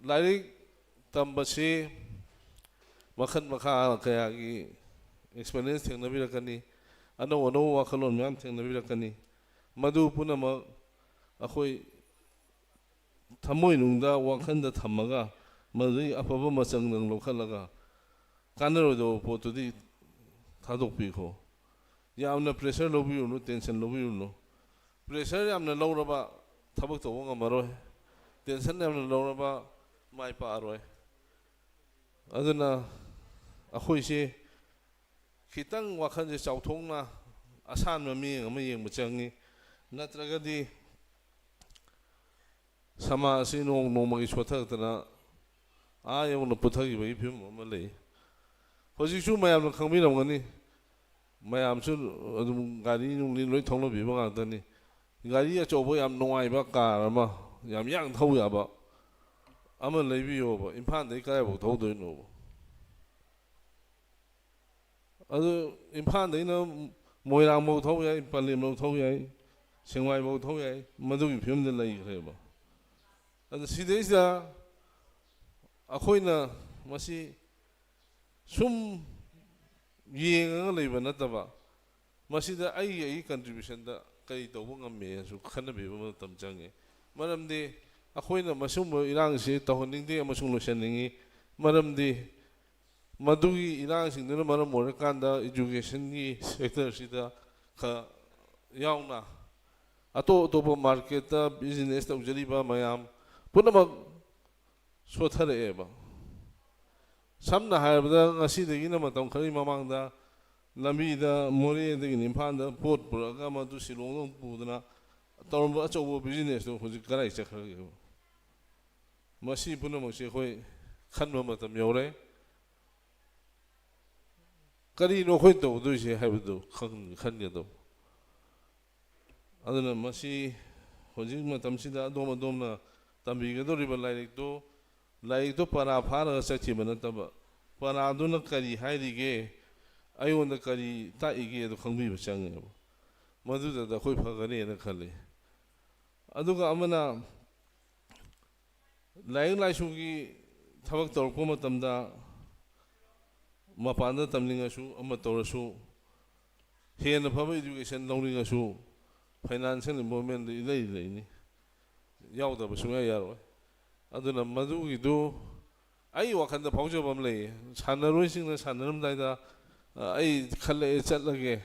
ꯂꯥꯏꯔꯤꯛ ꯇꯝꯕꯁꯤ ꯃꯈꯜ ꯃꯈꯥ ꯀꯌꯥꯒꯤ ꯑꯦꯛꯁꯄꯤꯔꯤꯌꯦꯟꯁ ꯊꯦꯡꯅꯕꯤꯔꯛꯀꯅꯤ꯫ ꯑꯅꯧ ꯑꯅꯧꯕ ꯋꯥꯈꯜꯂꯣꯟ ꯃꯌꯥꯝ ꯊꯦꯡꯅꯕꯤꯔꯛꯀꯅꯤ꯫ ꯃꯗꯨ ꯄꯨꯝꯅꯃꯛ ꯑꯩꯈꯣꯏ ꯊꯃꯣꯏꯅꯨꯡꯗ, ꯋꯥꯈꯜꯗ ꯊꯝꯃꯒ, ꯃꯗꯨꯗꯒꯤ ꯑꯐꯕ ꯃꯆꯪꯗꯪ ꯂꯧꯈꯠꯂꯒ, ꯀꯥꯟꯅꯔꯣꯏꯗꯕ ꯄꯣꯠꯇꯨꯗꯤ ꯊꯥꯗꯣꯛꯄꯤꯈꯣ꯫ ꯌꯥꯝꯅ pressure ꯂꯧꯕꯤꯔꯨꯅꯨ, tension ꯂꯧꯕꯤꯔꯨꯅꯨ꯫ Pressure ꯌꯥꯝꯅ ꯂꯧꯔꯕ ꯊꯕꯛ ꯇꯧꯕ ꯉꯝꯃꯔꯣꯏ, tension ꯌꯥꯝꯅ ꯂꯧꯔꯕ ꯃꯥꯏ ꯄꯥꯛꯑꯔꯣꯏ꯫ ꯑꯗꯨꯅ ꯑꯩꯈꯣꯏꯁꯦ ꯈꯤꯇꯪ ꯋꯥꯈꯜꯁꯦ ꯆꯥꯎꯊꯣꯛꯅ ꯑꯁꯥꯟꯕ ꯃꯤꯠꯌꯦꯡ ꯑꯃ ꯌꯦꯡꯕ ꯆꯪꯉꯤ꯫ ꯅꯠꯇ꯭ꯔꯒꯗꯤ ꯁꯃꯥꯖ ꯑꯁꯤ ꯅꯣꯡ ꯅꯣꯡꯃꯒꯤ ꯁꯣꯠꯊꯔꯛꯇꯅ ꯑꯥ ꯌꯧꯅ ꯄꯨꯊꯈꯤꯕꯒꯤ ꯐꯤꯕꯝ ꯑꯃ ꯂꯩ꯫ ꯍꯧꯖꯤꯛꯁꯨ ꯃꯌꯥꯝꯅ ꯈꯪꯕꯤꯔꯝꯒꯅꯤ, ꯃꯌꯥꯝꯁꯨ ꯑꯗꯨꯝ ꯒꯥꯔꯤ ꯅꯨꯡꯂꯤ ꯂꯣꯏ ꯊꯧꯅꯕꯤꯕ ꯉꯥꯛꯇꯅꯤ꯫ ꯒꯥꯔꯤ ꯑꯆꯧꯕ ꯌꯥꯝ ꯅꯨꯡꯉꯥꯏꯕ car ꯑꯃ, ꯌꯥꯝ ꯌꯥꯡ ꯊꯧ ꯌꯥꯕ ꯑꯃ ꯂꯩꯕꯤꯌꯣꯕ꯫ ꯏꯝꯐꯥꯜꯗꯒꯤ ꯀꯗꯥꯏꯐꯥꯎ ꯊꯧꯗꯣꯏꯅꯣꯕ? ꯑꯗꯨ ꯏꯝꯐꯥꯜꯗꯩꯅ ꯃꯣꯏꯔꯥꯡꯐꯧ ꯊꯧ ꯌꯥꯏ, ꯄꯂꯦꯟꯐꯧ ꯊꯧ ꯌꯥꯏ, ꯁꯦꯡꯃꯥꯏꯐꯧ ꯊꯧ ꯌꯥꯏ, ꯃꯗꯨꯒꯤ ꯐꯤꯕꯝꯗ ꯂꯩꯈ꯭ꯔꯦꯕ꯫ ꯑꯗꯨ ꯁꯤꯗꯩꯁꯤꯗ ꯑꯩꯈꯣꯏꯅ ꯃꯁꯤ ꯁꯨꯝ ꯌꯦꯡꯉꯒ ꯂꯩꯕ ꯅꯠꯇꯕ, ꯃꯁꯤꯗ ꯑꯩꯒꯤ, ꯑꯩꯒꯤ contributionꯗ ꯀꯔꯤ ꯇꯧꯕ ꯉꯝꯃꯦꯅꯁꯨ ꯈꯟꯅꯕꯤꯕ ꯃꯇꯝ ꯆꯪꯉꯤ꯫ ꯃꯔꯝꯗꯤ ꯑꯩꯈꯣꯏꯅ ꯃꯁꯤꯒꯨꯝꯕ ꯏꯔꯥꯡꯁꯤ ꯇꯧꯍꯟꯅꯤꯡꯗꯦ ꯑꯃꯁꯨꯡ ꯂꯣꯏꯁꯤꯟꯅꯤꯡꯉꯤ꯫ ꯃꯔꯝꯗꯤ ꯃꯗꯨꯒꯤ ꯏꯔꯥꯡꯁꯤꯡꯗꯨꯅ ꯃꯔꯝ ꯑꯣꯏꯔꯀꯥꯟꯗ educationꯒꯤ sectorꯁꯤꯗ ꯈ-, ꯌꯥꯎꯅ ꯑꯇꯣꯞ ꯑꯇꯣꯞꯄ marketꯇ business ꯇꯧꯖꯔꯤꯕ ꯃꯌꯥꯝ ꯄꯨꯝꯅꯃꯛ ꯁꯣꯠꯊꯔꯛꯑꯦꯕ꯫ ꯁꯝꯅ ꯍꯥꯏꯔꯕꯗ, ꯉꯁꯤꯗꯒꯤꯅ ꯃꯇꯝ ꯈꯔꯒꯤ ꯃꯃꯥꯡꯗ ꯂꯝꯕꯤꯗ ꯃꯣꯔꯦꯗꯒꯤꯅ ꯏꯝꯐꯥꯜꯗ ꯄꯣꯠ ꯄꯨꯔꯛꯑꯒ ꯃꯗꯨ ꯁꯤꯂꯣꯡꯗ ꯑꯃꯨꯛ ꯄꯨꯗꯅ ꯇꯧꯔꯝꯕ ꯑꯆꯧꯕ businessꯇꯨ ꯍꯧꯖꯤꯛ ꯀꯗꯥꯏ ꯆꯠꯈ꯭ꯔꯒꯦꯕ? ꯃꯁꯤ ꯄꯨꯝꯅꯃꯛꯁꯦ ꯑꯩꯈꯣꯏ ꯈꯟꯕ ꯃꯇꯝ ꯌꯧꯔꯦ꯫ ꯀꯔꯤꯅꯣ ꯑꯩꯈꯣꯏ ꯇꯧꯗꯣꯏꯁꯦ ꯍꯥꯏꯕꯗꯨ ꯈꯪ-, ꯈꯟꯒꯗꯧꯕ꯫ ꯑꯗꯨꯅ ꯃꯁꯤ ꯍꯧꯖꯤꯛ ꯃꯇꯝꯁꯤꯗ ꯑꯗꯣꯝ ꯑꯗꯣꯝꯅ ꯇꯝꯕꯤꯒꯗꯧꯔꯤꯕ ꯂꯥꯏꯔꯤꯛꯇꯨ, ꯂꯥꯏꯔꯤꯛꯇꯨ ꯄꯔꯥ ꯐꯥꯔꯒ ꯆꯠꯈꯤꯕ ꯅꯠꯇꯕ, ꯄꯔꯥꯗꯨꯅ ꯀꯔꯤ ꯍꯥꯏꯔꯤꯒꯦ, ꯑꯩꯉꯣꯟꯗ ꯀꯔꯤ ꯇꯥꯛꯏꯒꯦ ꯑꯗꯨ ꯈꯪꯕꯤꯕ ꯆꯪꯉꯦꯕ꯫ ꯃꯗꯨꯗꯗ ꯑꯩꯈꯣꯏ ꯐꯒꯅꯦꯅ ꯈꯜꯂꯤ꯫ ꯑꯗꯨꯒ ꯑꯃꯅ, ꯂꯥꯏꯔꯤꯛ ꯂꯥꯏꯁꯨꯒꯤ ꯊꯕꯛ ꯇꯧꯔꯛꯄ ꯃꯇꯝꯗ, ꯃꯄꯥꯟꯗ ꯇꯝꯅꯤꯡꯉꯁꯨ ꯑꯃ ꯇꯧꯔꯁꯨ, ꯍꯦꯟꯅ ꯐꯕ education ꯂꯧꯅꯤꯡꯉꯁꯨ financial involvement ꯏꯂꯩ ꯂꯩꯅꯤ, ꯌꯥꯎꯗꯕ ꯁꯨꯡꯌꯥ ꯌꯥꯔꯣꯏ꯫ ꯑꯗꯨꯅ ꯃꯗꯨꯒꯤꯗꯨ ꯑꯩ ꯋꯥꯈꯜꯗ ꯐꯥꯎꯖꯕ ꯑꯃ ꯂꯩꯌꯦ꯫ ꯁꯥꯟꯅꯔꯣꯏꯁꯤꯡꯅ ꯁꯥꯟꯅꯔꯝꯗꯥꯏꯗ, "ꯑ, ꯑꯩ ꯈꯜꯂꯛꯑꯦ, ꯆꯠꯂꯒꯦ,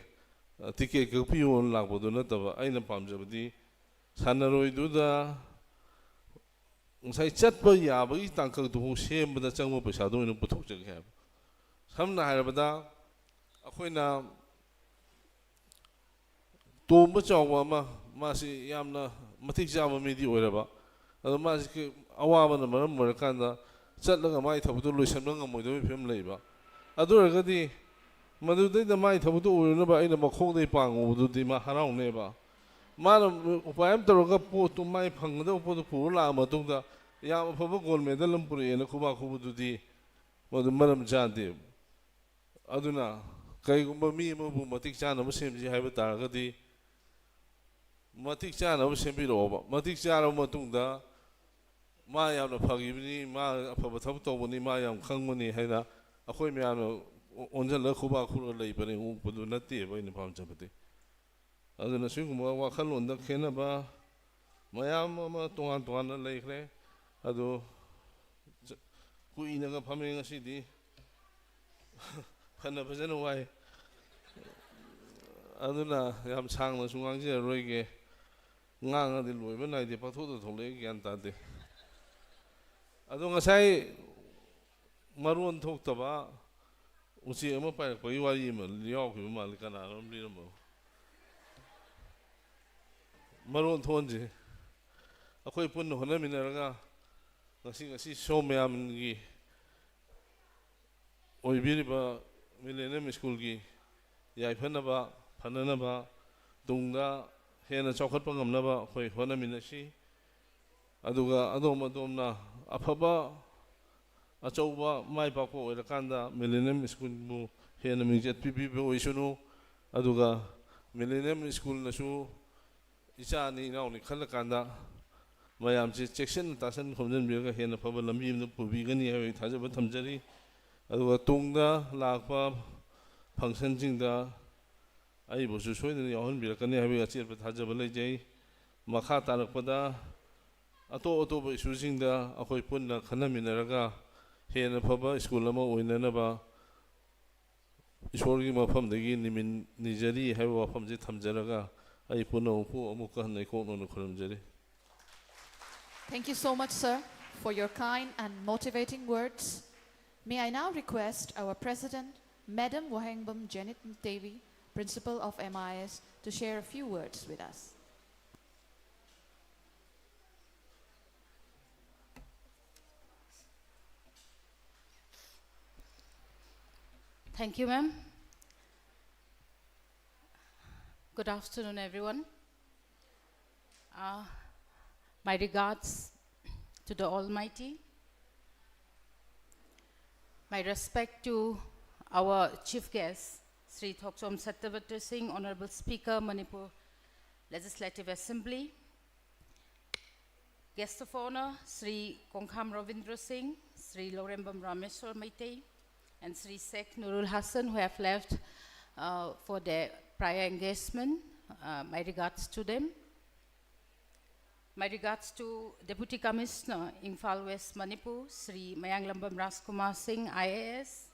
ꯑ, ticket ꯀꯛꯄꯤꯌꯣꯅ" ꯂꯥꯛꯄꯗꯨ ꯅꯠꯇꯕ, ꯑꯩꯅ ꯄꯥꯝꯖꯕꯗꯤ ꯁꯥꯟꯅꯔꯣꯏꯗꯨꯗ ꯉꯁꯥꯏ ꯆꯠꯄ ꯌꯥꯕꯒꯤ ꯇꯥꯡꯀꯛꯇꯨꯐꯥꯎ ꯁꯦꯝꯕꯗ ꯆꯪꯕ ꯄꯩꯁꯥꯗꯣ ꯑꯣꯏꯅ ꯄꯨꯊꯣꯛꯆꯒꯦ ꯍꯥꯏꯕ꯫ ꯁꯝꯅ ꯍꯥꯏꯔꯕꯗ, ꯑꯩꯈꯣꯏꯅ ꯇꯣꯝꯕ ꯆꯥꯎꯕ ꯑꯃ, ꯃꯥꯁꯤ ꯌꯥꯝꯅ ꯃꯇꯤꯛ ꯆꯥꯕ ꯃꯤꯗꯤ ꯑꯣꯏꯔꯕ, ꯑꯗꯣ ꯃꯥꯁꯤ ꯀ-, ꯑꯋꯥꯕꯅ ꯃꯔꯝ ꯑꯣꯏꯔꯀꯥꯟꯗ ꯆꯠꯂꯒ ꯃꯥꯒꯤ ꯊꯕꯛꯇꯣ ꯂꯣꯏꯁꯤꯟꯕ ꯉꯝꯃꯣꯏꯗꯕꯒꯤ ꯐꯤꯕꯝ ꯂꯩꯕ꯫ ꯑꯗꯨ ꯑꯣꯏꯔꯒꯗꯤ ꯃꯗꯨꯗꯩꯗ ꯃꯥꯒꯤ ꯊꯕꯛꯇꯣ ꯑꯣꯏꯔꯨꯅꯕ ꯑꯩꯅ ꯃꯈꯣꯡꯗꯒꯤ ꯄꯥꯡꯉꯨꯕꯗꯨꯗꯤ ꯃꯥ ꯍꯔꯥꯎꯅꯦꯕ꯫ ꯃꯥꯅ ꯎꯄꯥꯏ ꯑꯃ ꯇꯧꯔꯒ ꯄꯣꯠꯇꯨ, ꯃꯥꯏ ꯐꯪꯒꯗꯕ ꯄꯣꯠꯇꯨ ꯄꯨꯔ ꯂꯥꯛꯑ ꯃꯇꯨꯡꯗ ꯌꯥꯝ ꯑꯐꯕ gold medal ꯑꯃ ꯄꯨꯔꯛꯑꯦꯅ ꯈꯨꯕꯥꯛ ꯈꯨꯕꯗꯨꯗꯤ ꯃꯗꯨ ꯃꯔꯝ ꯆꯥꯗꯦꯕ꯫ ꯑꯗꯨꯅ ꯀꯩꯒꯨꯝꯕ ꯃꯤ ꯑꯃꯕꯨ ꯃꯇꯤꯛ ꯆꯥꯅꯕ ꯁꯦꯝꯁꯤ ꯍꯥꯏꯕ ꯇꯥꯔꯒꯗꯤ, ꯃꯇꯤꯛ ꯆꯥꯅꯕ ꯁꯦꯝꯕꯤꯔꯛꯑꯣꯕ꯫ ꯃꯇꯤꯛ ꯆꯥꯔꯕ ꯃꯇꯨꯡꯗ, "ꯃꯥ ꯌꯥꯝꯅ ꯐꯈꯤꯕꯅꯤ, ꯃꯥ ꯑꯐꯕ ꯊꯕꯛ ꯇꯧꯕꯅꯤ, ꯃꯥ ꯌꯥꯝ ꯈꯪꯕꯅꯤ" ꯍꯥꯏꯅ ꯑꯩꯈꯣꯏ ꯃꯌꯥꯝꯅ ꯑꯣꯟꯁꯤꯜꯂꯒ ꯈꯨꯕꯥꯛ ꯈꯨꯔꯒ ꯂꯩ ꯄꯔꯦꯡ ꯑꯣꯛꯄꯗꯨ ꯅꯠꯇꯦꯕ ꯑꯩꯅ ꯄꯥꯝꯖꯕꯗꯤ꯫ ꯑꯗꯨꯅ ꯁꯤꯒꯨꯝꯕ ꯋꯥꯈꯜꯂꯣꯟꯗ ꯈꯦꯠꯅꯕ ꯃꯌꯥꯝ ꯑꯃ ꯇꯣꯉꯥꯟ ꯇꯣꯉꯥꯟꯅ ꯂꯩꯈ꯭ꯔꯦ꯫ ꯑꯗꯨ ꯆ-, ꯀꯨꯏꯅꯒ ꯐꯝꯃꯦ ꯉꯁꯤꯗꯤ꯫ ꯐꯅ ꯐꯖꯅ ꯋꯥꯏ꯫ ꯑꯗꯨꯅ ꯌꯥꯝ ꯁꯥꯡꯅꯁꯨ ꯉꯥꯡꯖꯔꯔꯣꯏꯒꯦ꯫ ꯉꯥꯡꯉꯗꯤ ꯂꯣꯏꯕ ꯅꯥꯏꯗꯦ, ꯄꯪꯊꯣꯛꯇ ꯊꯣꯛꯂꯛꯑꯦ, ꯒ꯭ꯌꯥꯟ ꯇꯥꯗꯦ꯫ ꯑꯗꯣ ꯉꯁꯥꯏ ꯃꯔꯣꯟ ꯊꯣꯛꯇꯕ ꯎꯆꯦꯛ ꯑꯃ ꯄꯥꯏꯔꯛꯄꯒꯤ ꯋꯥꯔꯤ ꯑꯃ ꯌꯥꯎꯈꯤꯕ ꯃꯥꯜꯂꯤ, ꯀꯅꯥꯅꯣꯝ ꯂꯤꯔꯝꯕ꯫ ꯃꯔꯣꯟ ꯊꯣꯛꯍꯟꯁꯤ꯫ ꯑꯩꯈꯣꯏ ꯄꯨꯟꯅ ꯍꯣꯠꯅꯃꯤꯟꯅꯔꯒ ꯉꯁꯤ, ꯉꯁꯤ ꯁꯣꯝ ꯃꯌꯥꯝꯒꯤ ꯑꯣꯏꯕꯤꯔꯤꯕ Millennium Schoolꯒꯤ ꯌꯥꯏꯐꯅꯕ, ꯐꯅꯅꯕ, ꯇꯨꯡꯗ ꯍꯦꯟꯅ ꯆꯥꯎꯈꯠꯄ ꯉꯝꯅꯕ ꯑꯩꯈꯣꯏ ꯍꯣꯠꯅꯃꯤꯟꯅꯁꯤ꯫ ꯑꯗꯨꯒ ꯑꯗꯣꯝ ꯑꯗꯣꯝꯅ ꯑꯐꯕ, ꯑꯆꯧꯕ, ꯃꯥꯏ ꯄꯥꯛꯄ ꯑꯣꯏꯔꯀꯥꯟꯗ Millennium Schoolꯕꯨ ꯍꯦꯟꯅ ꯃꯤꯡꯆꯠ ꯄꯤꯕꯤꯕ ꯑꯣꯏꯁꯅꯨ꯫ ꯑꯗꯨꯒ Millennium Schoolꯅꯁꯨ ꯏꯆꯥꯅꯤ ꯏꯅꯥꯎꯅꯤ ꯈꯜꯂꯀꯥꯟꯗ ꯃꯌꯥꯝꯁꯦ ꯆꯦꯛꯁꯤꯟꯅ ꯇꯥꯁꯟ ꯈꯣꯝꯖꯤꯟꯕꯤꯔꯒ ꯍꯦꯟꯅ ꯐꯕ ꯂꯝꯕꯤ ꯑꯃꯗ ꯄꯨꯕꯤꯒꯅꯤ ꯍꯥꯏꯕꯒꯤ ꯊꯥꯖꯕ ꯊꯝꯖꯔꯤ꯫ ꯑꯗꯨꯒ ꯇꯨꯡꯗ ꯂꯥꯛꯄ functionꯁꯤꯡꯗ ꯑꯩꯕꯨꯁꯨ ꯁꯣꯏꯗꯅ ꯌꯥꯎꯍꯟꯕꯤꯔꯛꯀꯅꯤ ꯍꯥꯏꯕꯒꯤ ꯑꯆꯦꯠꯄ ꯊꯥꯖꯕ ꯂꯩꯖꯩ꯫ ꯃꯈꯥ ꯇꯥꯔꯛꯄꯗ ꯑꯇꯣꯞ ꯑꯇꯣꯞꯄ ꯏꯁꯨꯁꯤꯡꯗ ꯑꯩꯈꯣꯏ ꯄꯨꯟꯅ ꯈꯟꯅꯃꯤꯟꯅꯔꯒ ꯍꯦꯟꯅ ꯐꯕ ꯁ꯭ꯀꯨꯜ ꯑꯃ ꯑꯣꯏꯅꯅꯕ ꯏꯁꯣꯔꯒꯤ ꯃꯐꯝꯗꯒꯤ ꯅꯤꯃꯤꯟ ꯅꯤꯖꯔꯤ ꯍꯥꯏꯕ ꯋꯥꯐꯝꯁꯤ ꯊꯝꯖꯔꯒ ꯑꯩ ꯄꯨꯝꯅꯃꯛꯄꯨ ꯑꯃꯨꯛꯀ ꯍꯟꯅ ꯏꯀꯣꯛ ꯅꯧꯅ ꯈꯨꯔꯨꯝꯖꯔꯤ꯫ Thank you so much, sir, for your kind and motivating words. May I now request our President, Madam Wahengbam Janet Devi, Principal of M I S, to share a few words with us. Thank you, ma'am. Good afternoon, everyone. Uh, my regards to the Almighty. My respect to our chief guest, Sri Thokchom Satyavrat Singh, Honorable Speaker, Manipur Legislative Assembly. Guest of honor, Sri Kongkham Ravindra Singh, Sri Lorembam Rameshwar Meitei, and Sri Sheikh Nurul Hassan, who have left uh, for their prior engagement. Uh, my regards to them. My regards to Deputy Commissioner, Imphal West, Manipur, Sri Mayanglambam Rajkumar Singh, I A S.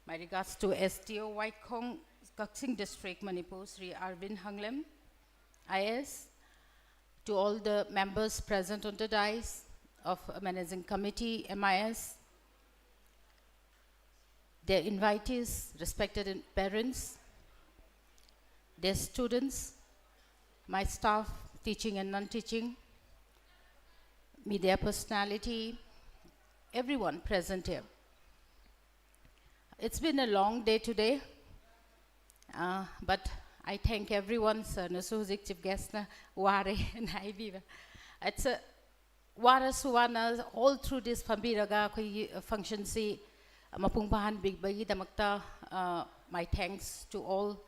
My regards to S D O Waikhong, Kakching District, Manipur, Sri Arvind Hanglem, I A S. To all the members present on the dais of Managing Committee, M I S, their invitees, respected in- parents, their students, my staff, teaching and non-teaching, media personality, everyone present here. It's been a long day today, uh, but I thank everyone, sir, ꯅꯁꯨ ꯍꯧꯖꯤꯛ chief guest ꯅ ꯋꯥꯔꯦ ꯍꯥꯏꯕꯤꯕ꯫ It's a ꯋꯥꯔꯁꯨ ꯋꯥꯅ all through this ꯐꯝꯕꯤꯔꯒ ꯑꯩꯈꯣꯏꯒꯤ function ꯁꯤ ꯃꯄꯨꯡ ꯐꯥꯍꯟꯕꯤꯕꯒꯤꯗꯃꯛꯇ, uh, my thanks to all.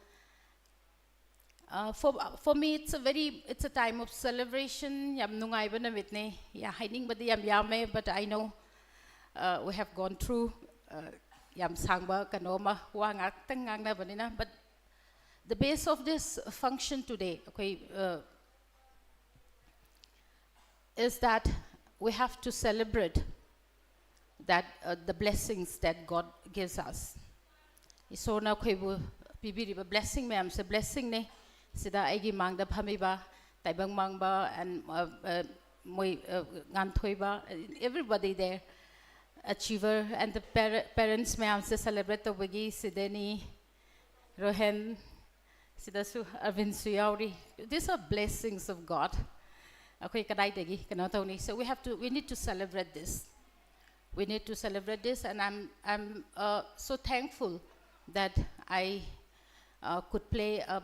Uh, for, for me, it's a very, it's a time of celebration. ꯌꯥꯝ ꯅꯨꯡꯉꯥꯏꯕ ꯅꯨꯃꯤꯠꯅꯤ꯫ ꯌꯥ, ꯍꯥꯏꯅꯤꯡꯕꯗꯤ ꯌꯥꯝ ꯌꯥꯝꯃꯦ, but I know uh, we have gone through uh, ꯌꯥꯝ ꯁꯥꯡꯕ ꯀꯩꯅꯣ ꯑꯃ ꯋꯥ ꯉꯥꯛꯇꯪ ꯉꯥꯡꯅꯕꯅꯤꯅ, but The base of this function today, okay, uh, is that we have to celebrate that uh, the blessings that God gives us. ꯏꯁꯣꯔꯅ ꯑꯩꯈꯣꯏꯕꯨ ꯄꯤꯕꯤꯔꯤꯕ blessing ꯃꯌꯥꯝꯁꯦ blessingꯅꯦ꯫ ꯁꯤꯗ ꯑꯩꯒꯤ ꯃꯥꯡꯗ ꯐꯝꯃꯤꯕ ꯇꯥꯏꯕꯪ ꯃꯥꯡꯕ and uh, uh, ꯃꯣꯏ uh, ꯉꯥꯟꯊꯣꯏꯕ, everybody there, achiever and the parents ꯃꯌꯥꯝꯁꯦ celebrate ꯇꯧꯕꯒꯤ ꯁꯤꯗꯅꯤ, ꯔꯣꯍꯦꯟ, ꯁꯤꯗꯁꯨ ꯑꯔꯕꯤꯟꯁꯨ ꯌꯥꯎꯔꯤ꯫ These are blessings of God. ꯑꯩꯈꯣꯏ ꯀꯗꯥꯏꯗꯒꯤ ꯀꯩꯅꯣ ꯇꯧꯅꯤ? So we have to, we need to celebrate this. We need to celebrate this, and I'm, I'm uh, so thankful that I uh, could play, uh,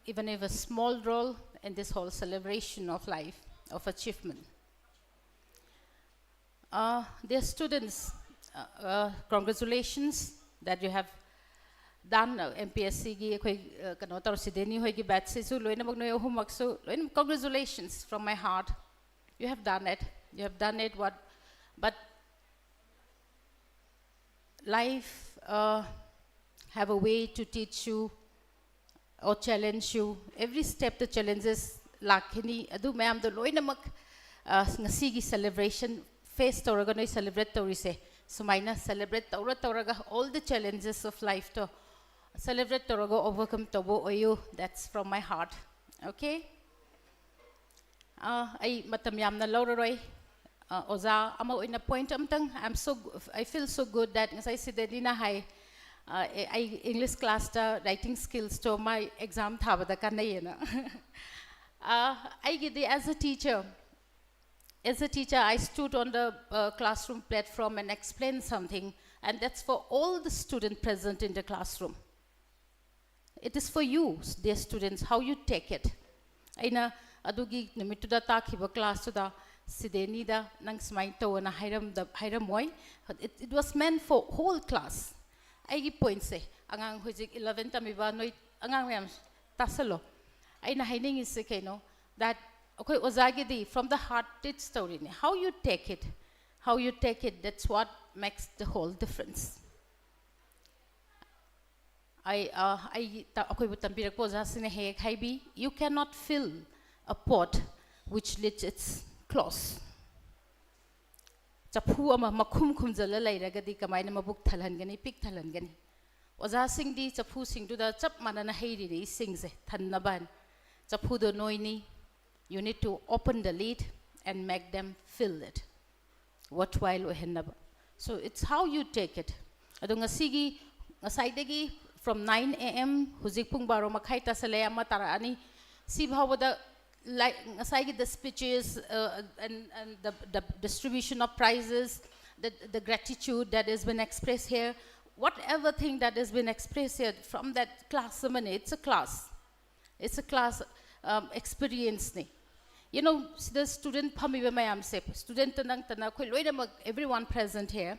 even if a small role in this whole celebration of life, of achievement. Uh, dear students, uh, uh, congratulations that you have done uh, M P S C ꯒꯤ ꯑꯩꯈꯣꯏ uh, ꯀꯩꯅꯣ ꯇꯧꯔ ꯁꯤꯗꯅꯤ ꯍꯣꯏꯒꯤ batch ꯁꯤꯁꯨ ꯂꯣꯏꯅꯃꯛ ꯅꯣꯏ ꯑꯍꯨꯝꯃꯛꯁꯨ ꯂꯣꯏꯅꯃꯛ congratulations from my heart. You have done it. You have done it. What, but life uh, have a way to teach you or challenge you. Every step the challenges ꯂꯥꯛꯈꯤꯅꯤ꯫ ꯑꯗꯨ ꯃꯌꯥꯝꯗꯣ ꯂꯣꯏꯅꯃꯛ uh, ꯉꯁꯤꯒꯤ celebration face ꯇꯧꯔꯒ ꯅꯣꯏ celebrate ꯇꯧꯔꯤꯁꯦ, ꯁꯨꯃꯥꯏꯅ celebrate ꯇꯧꯔ ꯇꯧꯔꯒ all the challenges of life to celebrate ꯇꯧꯔꯒ overcome ꯇꯧꯕ ꯑꯣꯏꯌꯨ꯫ That's from my heart. Okay? Uh, ꯑꯩ ꯃꯇꯝ ꯌꯥꯝꯅ ꯂꯧꯔꯔꯣꯏ꯫ Uh, ꯑꯣꯖꯥ ꯑꯃ ꯑꯣꯏꯅ point ꯑꯃꯇꯪ, I'm so, I feel so good that ꯉꯁꯥꯏ ꯁꯤꯗꯅꯤꯅ ꯍꯥꯏ, uh, ꯑꯩ English class ꯇ writing skills ꯇꯣ ꯃꯥꯏ exam ꯊꯥꯕꯗ ꯀꯥꯟꯅꯩꯌꯦꯅ꯫ Uh, ꯑꯩꯒꯤꯗꯤ as a teacher, as a teacher, I stood on the uh, classroom platform and explained something, and that's for all the student present in the classroom. It is for you, dear students, how you take it. ꯑꯩꯅ ꯑꯗꯨꯒꯤ ꯅꯨꯃꯤꯠꯇꯨꯗ ꯇꯥꯛꯈꯤꯕ class ꯇꯨꯗ ꯁꯤꯗꯦꯅꯤꯗ ꯅꯪ ꯁꯨꯃꯥꯏꯅ ꯇꯧꯑꯅ ꯍꯥꯏꯔꯝꯗ-, ꯍꯥꯏꯔꯝꯃꯣꯏ꯫ It, it was meant for whole class. ꯑꯩꯒꯤ point ꯁꯦ, ꯑꯉꯥꯡ ꯍꯧꯖꯤꯛ eleven ꯇꯝꯃꯤꯕ ꯅꯣꯏ ꯑꯉꯥꯡ ꯃꯌꯥꯝ ꯇꯥꯁꯜꯂꯣ꯫ ꯑꯩꯅ ꯍꯥꯏꯅꯤꯡꯉꯤꯁꯦ ꯀꯩꯅꯣ, that ꯑꯩꯈꯣꯏ ꯑꯣꯖꯥꯒꯤꯗꯤ from the heart teach ꯇꯧꯔꯤꯅꯦ꯫ How you take it, how you take it, that's what makes the whole difference. ꯑꯩ ꯑ, ꯑꯩꯒꯤ ꯇ- ꯑꯩꯈꯣꯏꯕꯨ ꯇꯝꯕꯤꯔꯛꯄ ꯑꯣꯖꯥꯁꯤꯡꯅ ꯍꯦꯛ ꯍꯦꯛ ꯍꯥꯏꯕꯤ, "You cannot fill a pot which leaks its close." ꯆꯐꯨ ꯑꯃ ꯃꯈꯨꯝ ꯈꯨꯝꯖꯤꯜꯂ ꯂꯩꯔꯒꯗꯤ ꯀꯃꯥꯏꯅ ꯃꯕꯨꯛ ꯊꯜꯍꯟꯒꯅꯤ, ꯄꯤꯛ ꯊꯜꯍꯟꯒꯅꯤ? ꯑꯣꯖꯥꯁꯤꯡꯗꯤ ꯆꯐꯨꯁꯤꯡꯗꯨꯗ ꯆꯞ ꯃꯥꯟꯅꯅ ꯍꯩꯔꯤꯅꯤ ꯏꯁꯤꯡꯁꯦ ꯊꯟꯅꯕ ꯍꯥꯏꯅ꯫ ꯆꯐꯨꯗꯣ ꯅꯣꯏꯅꯤ, you need to open the lid and make them fill it. Worthwhile ꯑꯣꯏꯍꯟꯅꯕ. So it's how you take it. ꯑꯗꯣ ꯉꯁꯤꯒꯤ, ꯉꯁꯥꯏꯗꯒꯤ from nine a.m. ꯍꯧꯖꯤꯛ ꯄꯨꯡ ꯕꯥꯔꯣ ꯃꯈꯥꯏ ꯇꯥꯁꯜꯂꯦ, ꯑꯃ ꯇꯥꯔꯛꯑꯅꯤ, ꯁꯤ ꯐꯥꯎꯕꯗ, like, ꯉꯁꯥꯏꯒꯤ the speeches, uh, and, and the, the distribution of prizes, the, the gratitude that has been expressed here, whatever thing that has been expressed here from that class, ꯑꯃꯅꯤ, it's a class. It's a class, um, experience ꯅꯤ꯫ You know, ꯁꯤꯗ student ꯐꯝꯃꯤꯕ ꯃꯌꯥꯝꯁꯦ, student ꯇ ꯅꯠꯇꯅ ꯑꯩꯈꯣꯏ ꯂꯣꯏꯅꯃꯛ, everyone present here,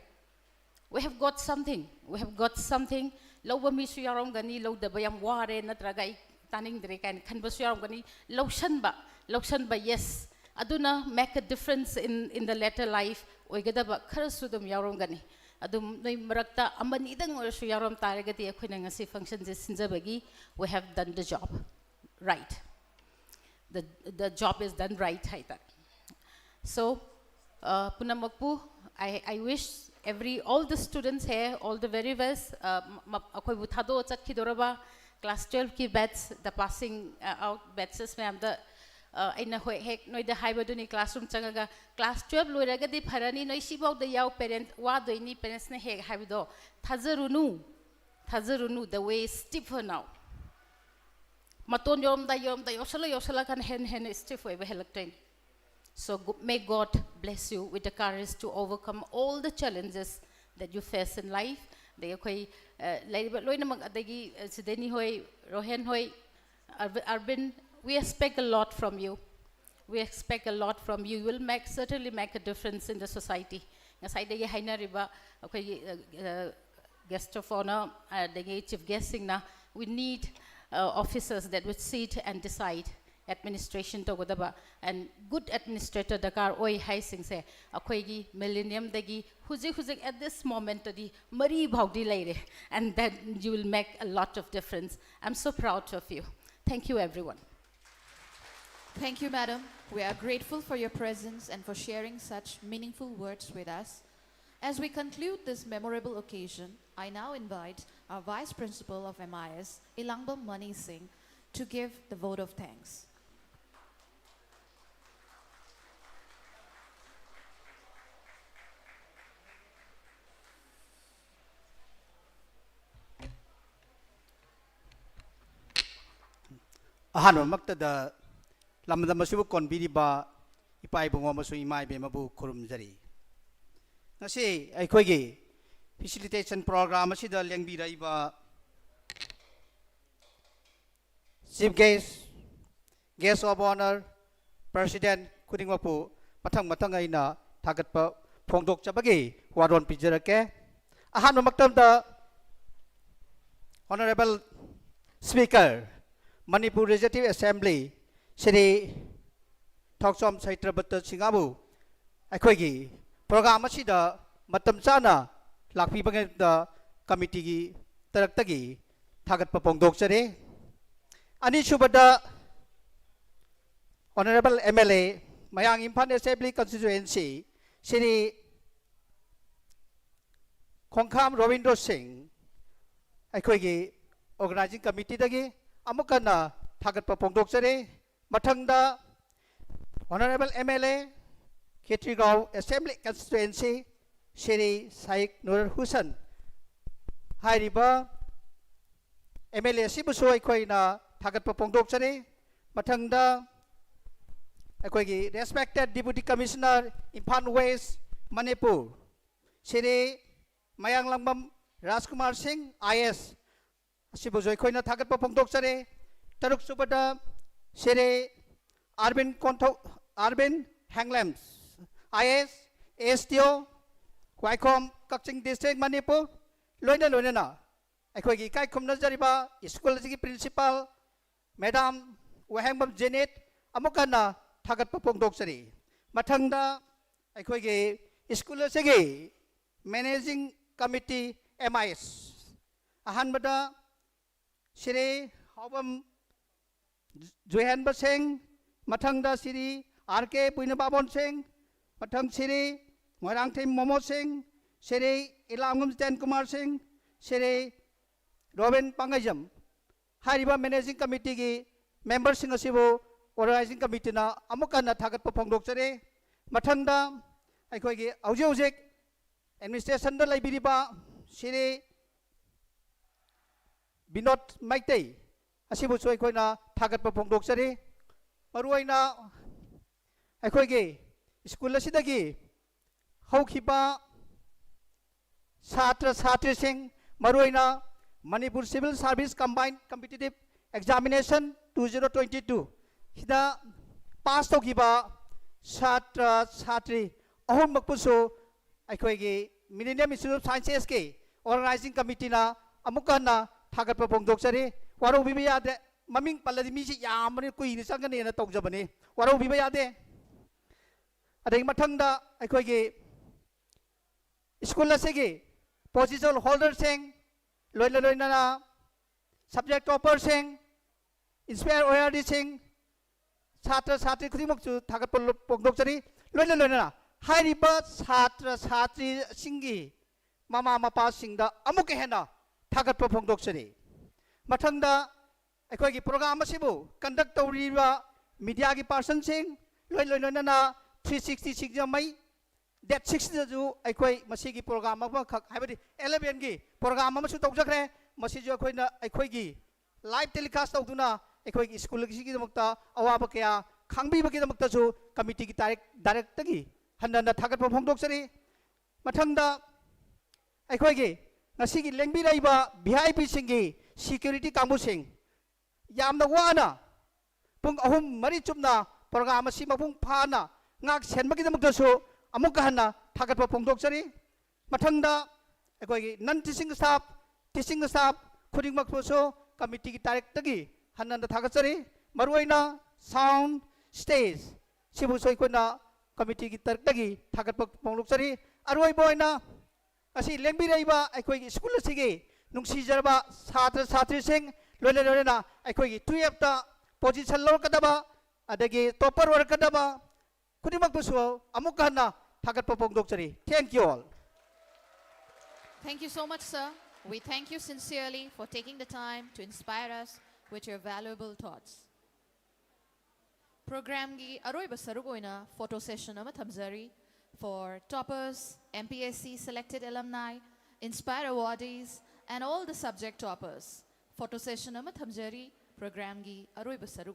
we have got something, we have got something. ꯂꯧꯕ ꯃꯤꯁꯨ ꯌꯥꯎꯔꯝꯒꯅꯤ, ꯂꯧꯗꯕ ꯌꯥꯝ ꯋꯥꯔꯦ ꯅꯠꯇ꯭ꯔꯒ ꯑꯩ ꯇꯥꯅꯤꯡꯗ꯭ꯔꯦ ꯀꯥꯏꯅ ꯈꯟꯕꯁꯨ ꯌꯥꯎꯔꯝꯒꯅꯤ꯫ ꯂꯧꯁꯟꯕ, ꯂꯧꯁꯟꯕ, yes, ꯑꯗꯨꯅ make a difference in, in the later life, ꯑꯣꯏꯒꯗꯕ ꯈꯔꯁꯨ ꯑꯗꯨꯝ ꯌꯥꯎꯔꯝꯒꯅꯤ꯫ ꯑꯗꯨꯝ ꯅꯣꯏ ꯃꯔꯛꯇ ꯑꯃꯅꯤꯗꯪ ꯑꯣꯏꯔꯁꯨ ꯌꯥꯎꯔꯝ ꯇꯥꯔꯒꯗꯤ ꯑꯩꯈꯣꯏꯅ ꯉꯁꯤ function say ꯁꯤꯟꯖꯕꯒꯤ we have done the job, right? The, the job is done right ꯍꯥꯏꯇꯥꯔꯦ꯫ So, uh, ꯄꯨꯝꯅꯃꯛꯄꯨ, I, I wish every, all the students here, all the very best. Uh, ꯃ-, ꯃ-, ꯑꯩꯈꯣꯏꯕꯨ ꯊꯥꯗꯣꯛꯑ ꯆꯠꯈꯤꯗꯧꯔꯕ class twelve ꯀꯤ batch, the passing, uh, out batches ꯃꯌꯥꯝꯗ, uh, ꯑꯩꯅ ꯍꯣꯏ ꯍꯦꯛ ꯅꯣꯏꯗ ꯍꯥꯏꯕꯗꯨꯅꯤ, classroom ꯆꯪꯉꯒ class twelve ꯂꯣꯏꯔꯒꯗꯤ ꯐꯔꯅꯤ, ꯅꯣꯏ ꯁꯤꯐꯥꯎꯗ ꯌꯥꯎ, parent ꯋꯥꯗꯣꯏꯅꯤ, parents ꯅ ꯍꯦꯛ ꯍꯥꯏꯕꯗꯣ ꯊꯥꯖꯔꯨꯅꯨ, ꯊꯥꯖꯔꯨꯅꯨ, the way is stiffer now. ꯃꯇꯣꯟ ꯌꯧꯔꯝꯗꯥꯏ, ꯌꯧꯔꯝꯗꯥꯏ, ꯌꯧꯁꯜꯂ, ꯌꯧꯁꯜꯂꯀꯥꯟꯗ ꯍꯦꯟꯅ, ꯍꯦꯟꯅ stiff ꯑꯣꯏꯕ ꯍꯦꯜꯂꯛꯇꯣꯏꯅꯤ꯫ So, gu-, may God bless you with the courage to overcome all the challenges that you face in life. ꯑꯗꯒꯤ ꯑꯩꯈꯣꯏ, ꯑ, ꯂꯩꯔꯤꯕ ꯂꯣꯏꯅꯃꯛ, ꯑꯗꯒꯤ, ꯑ, ꯁꯤꯗꯅꯤ ꯍꯣꯏ, ꯔꯣꯍꯦꯟ ꯍꯣꯏ, Arvi-, Arvind, we expect a lot from you. We expect a lot from you. You will make, certainly make a difference in the society. ꯉꯁꯥꯏꯗꯒꯤ ꯍꯥꯏꯅꯔꯤꯕ ꯑꯩꯈꯣꯏꯒꯤ, ꯑ, ꯑ, guest of honour, ꯑꯗꯒꯤ chief guest ꯁꯤꯡꯅ, we need, uh, officers that would sit and decide. administration ꯇꯧꯒꯗꯕ and good administrator ꯗꯔꯀꯥꯔ ꯑꯣꯏ ꯍꯥꯏꯁꯤꯡꯁꯦ ꯑꯩꯈꯣꯏꯒꯤ millennium ꯗꯒꯤ ꯍꯧꯖꯤꯛ ꯍꯧꯖꯤꯛ at this moment ꯇꯗꯤ ꯃꯔꯤ ꯐꯥꯎꯗꯤ ꯂꯩꯔꯦ, and then you will make a lot of difference. I'm so proud of you. Thank you, everyone. Thank you, madam. We are grateful for your presence and for sharing such meaningful words with us. As we conclude this memorable occasion, I now invite our Vice Principal of M I S, Ilangbam Mani Singh, to give the vote of thanks. ꯑꯍꯥꯟꯕꯃꯛꯇꯗ ꯂꯝꯗꯝ ꯑꯁꯤꯕꯨ ꯀꯣꯟꯕꯤꯔꯤꯕ ꯏꯄꯥ ꯏꯕꯨꯡꯉꯣ ꯑꯃꯁꯨꯡ ꯏꯃꯥ ꯏꯕꯦꯟ ꯑꯃꯕꯨ ꯈꯨꯔꯨꯝꯖꯔꯤ꯫ ꯉꯁꯤ ꯑꯩꯈꯣꯏꯒꯤ facilitation program ꯑꯁꯤꯗ ꯂꯦꯡꯕꯤꯔꯛꯏꯕ Chief Guest, Guest of Honour, President ꯈꯨꯗꯤꯡꯃꯛꯄꯨ ꯃꯊꯪ ꯃꯊꯪ ꯑꯩꯅ ꯊꯥꯒꯠꯄ ꯐꯣꯡꯗꯣꯛꯆꯕꯒꯤ ꯋꯥꯔꯣꯜ ꯄꯤꯖꯔꯛꯀꯦ꯫ ꯑꯍꯥꯟꯕ ꯃꯛꯇꯗ Honourable Speaker, Manipur Legislative Assembly, Shri ꯊꯣꯛꯆꯣꯝ ꯁꯩꯇ꯭ꯔꯕꯇ ꯁꯤꯡꯍꯕꯨ ꯑꯩꯈꯣꯏꯒꯤ program ꯑꯁꯤꯗ ꯃꯇꯝ ꯆꯥꯅ ꯂꯥꯛꯄꯤꯕꯒꯤꯗꯃꯛꯇ committeeꯒꯤ ꯇꯔꯛꯇꯒꯤ ꯊꯥꯒꯠꯄ ꯐꯣꯡꯗꯣꯛꯆꯔꯤ꯫ ꯑꯅꯤꯁꯨꯕꯗ Honourable M L A, ꯃꯌꯥꯡ ꯏꯝꯐꯥꯜ Assembly Constituency, ꯁ꯭ꯔꯤ ꯈꯣꯡꯈꯥꯝ ꯔꯣꯕꯤꯟꯗ꯭ꯔꯣ ꯁꯤꯡ, ꯑꯩꯈꯣꯏꯒꯤ Organising Committeeꯗꯒꯤ ꯑꯃꯨꯛ ꯍꯟꯅ ꯊꯥꯒꯠꯄ ꯐꯣꯡꯗꯣꯛꯆꯔꯤ꯫ ꯃꯊꯪꯗ Honourable M L A, Khetrigao Assembly Constituency, Shri ꯁꯥꯏꯛ Nur ꯍꯨꯁꯟ ꯍꯥꯏꯔꯤꯕ M L A ꯑꯁꯤꯕꯨꯁꯨ ꯑꯩꯈꯣꯏꯅ ꯊꯥꯒꯠꯄ ꯐꯣꯡꯗꯣꯛꯆꯔꯤ꯫ ꯃꯊꯪꯗ ꯑꯩꯈꯣꯏꯒꯤ respected Deputy Commissioner, Imphal West, Manipur, Shri ꯃꯌꯥꯡꯂꯥꯡꯕꯝ ꯔꯥꯖꯀꯨꯃꯥꯔ ꯁꯤꯡ, I A S, ꯑꯁꯤꯕꯨꯁꯨ ꯑꯩꯈꯣꯏꯅ ꯊꯥꯒꯠꯄ ꯐꯣꯡꯗꯣꯛꯆꯔꯤ꯫ ꯇꯔꯨꯛꯁꯨꯕꯗ Shri ꯑꯔꯕꯤꯟ ꯀꯣꯟꯊꯧ, ꯑꯔꯕꯤꯟ ꯍꯦꯡꯂꯦꯝ, I A S, S D O, ꯋꯥꯏꯈꯣꯝ, ꯀꯛꯆꯤꯡ District, ꯃꯅꯤꯄꯨꯔ, ꯂꯣꯏꯅ ꯂꯣꯏꯅꯅ ꯑꯩꯈꯣꯏꯒꯤ ꯏꯀꯥꯏ ꯈꯨꯝꯅꯖꯔꯤꯕ school ꯑꯁꯤꯒꯤ principal, madam, ꯋꯥꯍꯦꯡꯕꯝ ꯖꯦꯅꯦꯠ ꯑꯃꯨꯛ ꯍꯟꯅ ꯊꯥꯒꯠꯄ ꯐꯣꯡꯗꯣꯛꯆꯔꯤ꯫ ꯃꯊꯪꯗ ꯑꯩꯈꯣꯏꯒꯤ ꯁ꯭ꯀꯨꯜ ꯑꯁꯤꯒꯤ ꯃꯦꯅꯦꯖꯤꯡ ꯀꯃꯤꯇꯤ, ꯑꯦꯝ ꯑꯥꯏ ꯑꯦꯁ, ꯑꯍꯥꯟꯕꯗ ꯁ꯭ꯔꯤ ꯍꯥꯎꯕꯝ ꯖꯨꯍꯦꯟꯕ ꯁꯤꯡ, ꯃꯊꯪꯗ ꯁ꯭ꯔꯤ ꯑꯥꯔ ꯀꯦ ꯄꯨꯏꯅꯕꯥꯕꯣꯟ ꯁꯤꯡ, ꯃꯊꯪ ꯁ꯭ꯔꯤ ꯃꯣꯏꯔꯥꯡꯊꯦꯝ ꯃꯣꯃꯣ ꯁꯤꯡ, ꯁ꯭ꯔꯤ ꯏꯂꯥꯝꯉꯝ ꯖꯤꯇꯦꯟ ꯀꯨꯃꯥꯔ ꯁꯤꯡ, ꯁ꯭ꯔꯤ ꯔꯣꯕꯤꯟ ꯄꯥꯡꯒꯩꯖꯝ꯫ ꯍꯥꯏꯔꯤꯕ ꯃꯦꯅꯦꯖꯤꯡ ꯀꯃꯤꯇꯤꯒꯤ ꯃꯦꯝꯕꯔꯁꯤꯡ ꯑꯁꯤꯕꯨ ꯑꯣꯔꯒꯅꯥꯏꯖꯤꯡ ꯀꯃꯤꯇꯤꯅ ꯑꯃꯨꯛ ꯍꯟꯅ ꯊꯥꯒꯠꯄ ꯐꯣꯡꯗꯣꯛꯆꯔꯤ꯫ ꯃꯊꯪꯗ ꯑꯩꯈꯣꯏꯒꯤ ꯍꯧꯖꯤꯛ ꯍꯧꯖꯤꯛ ꯑꯦꯗꯃꯤꯅꯤꯁꯇ꯭ꯔꯦꯁꯟꯗ ꯂꯩꯕꯤꯔꯤꯕ ꯁ꯭ꯔꯤ ꯕꯤꯅꯣꯗ ꯃꯩꯇꯩ ꯑꯁꯤꯕꯨꯁꯨ ꯑꯩꯈꯣꯏꯅ ꯊꯥꯒꯠꯄ ꯐꯣꯡꯗꯣꯛꯆꯔꯤ꯫ ꯃꯔꯨꯑꯣꯏꯅ ꯑꯩꯈꯣꯏꯒꯤ ꯁ꯭ꯀꯨꯜ ꯑꯁꯤꯗꯒꯤ ꯍꯧꯈꯤꯕ ꯁꯥꯇ꯭ꯔ ꯁꯥꯇ꯭ꯔꯤꯁꯤꯡ, ꯃꯔꯨꯑꯣꯏꯅ Manipur civil service combine competitive examination two zero twenty two ꯁꯤꯗ ꯄꯥꯁ ꯇꯧꯈꯤꯕ ꯁꯥꯇ꯭ꯔ ꯁꯥꯇ꯭ꯔꯤ ꯑꯍꯨꯝꯃꯛꯄꯨꯁꯨ ꯑꯩꯈꯣꯏꯒꯤ ꯃꯤꯂꯦꯅꯤꯌꯝ ꯏꯟꯁꯇꯤꯇ꯭ꯌꯨꯠ ꯑꯣꯐ ꯁꯥꯏꯟꯁꯦꯁꯀꯤ ꯑꯣꯔꯒꯅꯥꯏꯖꯤꯡ ꯀꯃꯤꯇꯤꯅ ꯑꯃꯨꯛ ꯍꯟꯅ ꯊꯥꯒꯠꯄ ꯐꯣꯡꯗꯣꯛꯆꯔꯤ꯫ ꯋꯥꯔꯧꯕꯤꯕ ꯌꯥꯗꯦ, ꯃꯃꯤꯡ ꯄꯜꯂꯗꯤ ꯃꯤꯁꯤ ꯌꯥꯝꯕꯅꯤ, ꯀꯨꯏꯅ ꯆꯪꯒꯅꯤꯅ ꯇꯧꯖꯕꯅꯤ, ꯋꯥꯔꯧꯕꯤꯕ ꯌꯥꯗꯦ꯫ ꯑꯗꯒꯤ ꯃꯊꯪꯗ ꯑꯩꯈꯣꯏꯒꯤ ꯁ꯭ꯀꯨꯜ ꯑꯁꯤꯒꯤ ꯄꯣꯖꯤꯁꯟ ꯍꯣꯜꯗꯔꯁꯤꯡ, ꯂꯣꯏꯅ ꯂꯣꯏꯅꯅ ꯁꯕꯖꯦꯛ ꯇꯣꯄꯔꯁꯤꯡ, ꯏꯟꯁꯄꯌꯔ ꯑꯣꯏꯍꯧꯔꯤꯁꯤꯡ, ꯁꯥꯇ꯭ꯔ ꯁꯥꯇ꯭ꯔꯤ ꯈꯨꯗꯤꯡꯃꯛꯁꯨ ꯊꯥꯒꯠꯄ ꯂꯨꯞ-, ꯐꯣꯡꯗꯣꯛꯆꯔꯤ꯫ ꯂꯣꯏꯅ ꯂꯣꯏꯅꯅ ꯍꯥꯏꯔꯤꯕ ꯁꯥꯇ꯭ꯔ ꯁꯥꯇ꯭ꯔꯤꯁꯤꯡꯒꯤ ꯃꯃꯥ ꯃꯄꯥꯁꯤꯡꯗ ꯑꯃꯨꯛꯀ ꯍꯦꯟꯅ ꯊꯥꯒꯠꯄ ꯐꯣꯡꯗꯣꯛꯆꯔꯤ꯫ ꯃꯊꯪꯗ ꯑꯩꯈꯣꯏꯒꯤ ꯄ꯭ꯔꯣꯒ꯭ꯔꯥꯝ ꯑꯁꯤꯕꯨ ꯀꯟꯗꯛ ꯇꯧꯔꯤꯕ ꯃꯤꯗꯤꯌꯥꯒꯤ ꯄꯥꯔꯁꯟꯁꯤꯡ, ꯂꯣꯏ ꯂꯣꯏ ꯂꯣꯏꯅꯅ ꯊ꯭ꯔꯤ ꯁꯤꯛꯁꯇꯤ ꯁꯤꯡꯖꯃꯩ, ꯗꯦꯠ ꯁꯤꯛꯁꯇꯁꯨ ꯑꯩꯈꯣꯏ ꯃꯁꯤꯒꯤ ꯄ꯭ꯔꯣꯒ꯭ꯔꯥꯝ ꯑꯃꯈꯛ, ꯍꯥꯏꯕꯗꯤ ꯑꯦꯂꯚꯦꯟꯒꯤ ꯄ꯭ꯔꯣꯒ꯭ꯔꯥꯝ ꯑꯃꯁꯨ ꯇꯧꯖꯈ꯭ꯔꯦ꯫ ꯃꯁꯤꯁꯨ ꯑꯩꯈꯣꯏꯅ ꯑꯩꯈꯣꯏꯒꯤ ꯂꯥꯏꯚ ꯇꯦꯂꯤꯀꯥꯁ ꯇꯧꯗꯨꯅ ꯑꯩꯈꯣꯏꯒꯤ ꯁ꯭ꯀꯨꯜ ꯑꯁꯤꯒꯤꯗꯃꯛꯇ ꯑꯋꯥꯕ ꯀꯌꯥ ꯈꯪꯕꯤꯕꯒꯤꯗꯃꯛꯇꯁꯨ ꯀꯃꯤꯇꯤꯒꯤ ꯗꯥꯏꯔꯦꯛ-, ꯗꯥꯏꯔꯦꯛꯇꯒꯤ ꯍꯟꯅ ꯍꯟꯅ ꯊꯥꯒꯠꯄ ꯐꯣꯡꯗꯣꯛꯆꯔꯤ꯫ ꯃꯊꯪꯗ ꯑꯩꯈꯣꯏꯒꯤ ꯉꯁꯤꯒꯤ ꯂꯦꯡꯕꯤꯔꯛꯏꯕ ꯚꯤ ꯑꯥꯏ ꯄꯤꯁꯤꯡꯒꯤ ꯁꯤꯀ꯭ꯌꯨꯔꯤꯇꯤ ꯀꯥꯡꯕꯨꯁꯤꯡ, ꯌꯥꯝꯅ ꯋꯥꯅ ꯄꯨꯡ ꯑꯍꯨꯝ ꯃꯔꯤ ꯆꯨꯞꯅ ꯄ꯭ꯔꯣꯒ꯭ꯔꯥꯝ ꯑꯁꯤ ꯃꯄꯨꯡ ꯐꯥꯅ ꯉꯥꯛ ꯁꯦꯟꯕꯒꯤꯗꯃꯛꯇꯁꯨ ꯑꯃꯨꯛꯀ ꯍꯟꯅ ꯊꯥꯒꯠꯄ ꯐꯣꯡꯗꯣꯛꯆꯔꯤ꯫ ꯃꯊꯪꯗ ꯑꯩꯈꯣꯏꯒꯤ ꯅꯟ ꯇꯤꯆꯤꯡ ꯁ꯭ꯇꯥꯐ, ꯇꯤꯆꯤꯡ ꯁ꯭ꯇꯥꯐ ꯈꯨꯗꯤꯡꯃꯛꯄꯨꯁꯨ ꯀꯃꯤꯇꯤꯒꯤ ꯗꯥꯏꯔꯦꯛꯇꯒꯤ ꯍꯟꯅ ꯍꯟꯅ ꯊꯥꯒꯠꯆꯔꯤ꯫ ꯃꯔꯨꯑꯣꯏꯅ sound stage ꯁꯤꯕꯨꯁꯨ ꯑꯩꯈꯣꯏꯅ committeeꯒꯤ ꯇꯔꯛꯇꯒꯤ ꯊꯥꯒꯠꯄ ꯐꯣꯡꯗꯣꯛꯆꯔꯤ꯫ ꯑꯔꯣꯏꯕ ꯑꯣꯏꯅ ꯉꯁꯤ ꯂꯦꯡꯕꯤꯔꯛꯏꯕ ꯑꯩꯈꯣꯏꯒꯤ school ꯑꯁꯤꯒꯤ ꯅꯨꯡꯁꯤꯖꯔꯕ ꯁꯥꯇ꯭ꯔ ꯁꯥꯇ꯭ꯔꯤꯁꯤꯡ, ꯂꯣꯏꯅ ꯂꯣꯏꯅꯅ ꯑꯩꯈꯣꯏꯒꯤ twelfthꯇ position ꯂꯧꯔꯛꯀꯗꯕ ꯑꯗꯒꯤ topper ꯑꯣꯏꯔꯛꯀꯗꯕ ꯈꯨꯗꯤꯡꯃꯛꯄꯨꯁꯨ ꯑꯃꯨꯛ ꯍꯟꯅ ꯊꯥꯒꯠꯄ ꯐꯣꯡꯗꯣꯛꯆꯔꯤ꯫ Thank you all. Thank you so much, sir. We thank you sincerely for taking the time to inspire us with your valuable thoughts. Programꯒꯤ ꯑꯔꯣꯏꯕ ꯁꯔꯨꯛ ꯑꯣꯏꯅ photo session ꯑꯃ ꯊꯝꯖꯔꯤ for toppers, M P S C selected alumni, Inspire awardees, and all the subject toppers. Photo session ꯑꯃ ꯊꯝꯖꯔꯤ programꯒꯤ ꯑꯔꯣꯏꯕ ꯁꯔꯨꯛ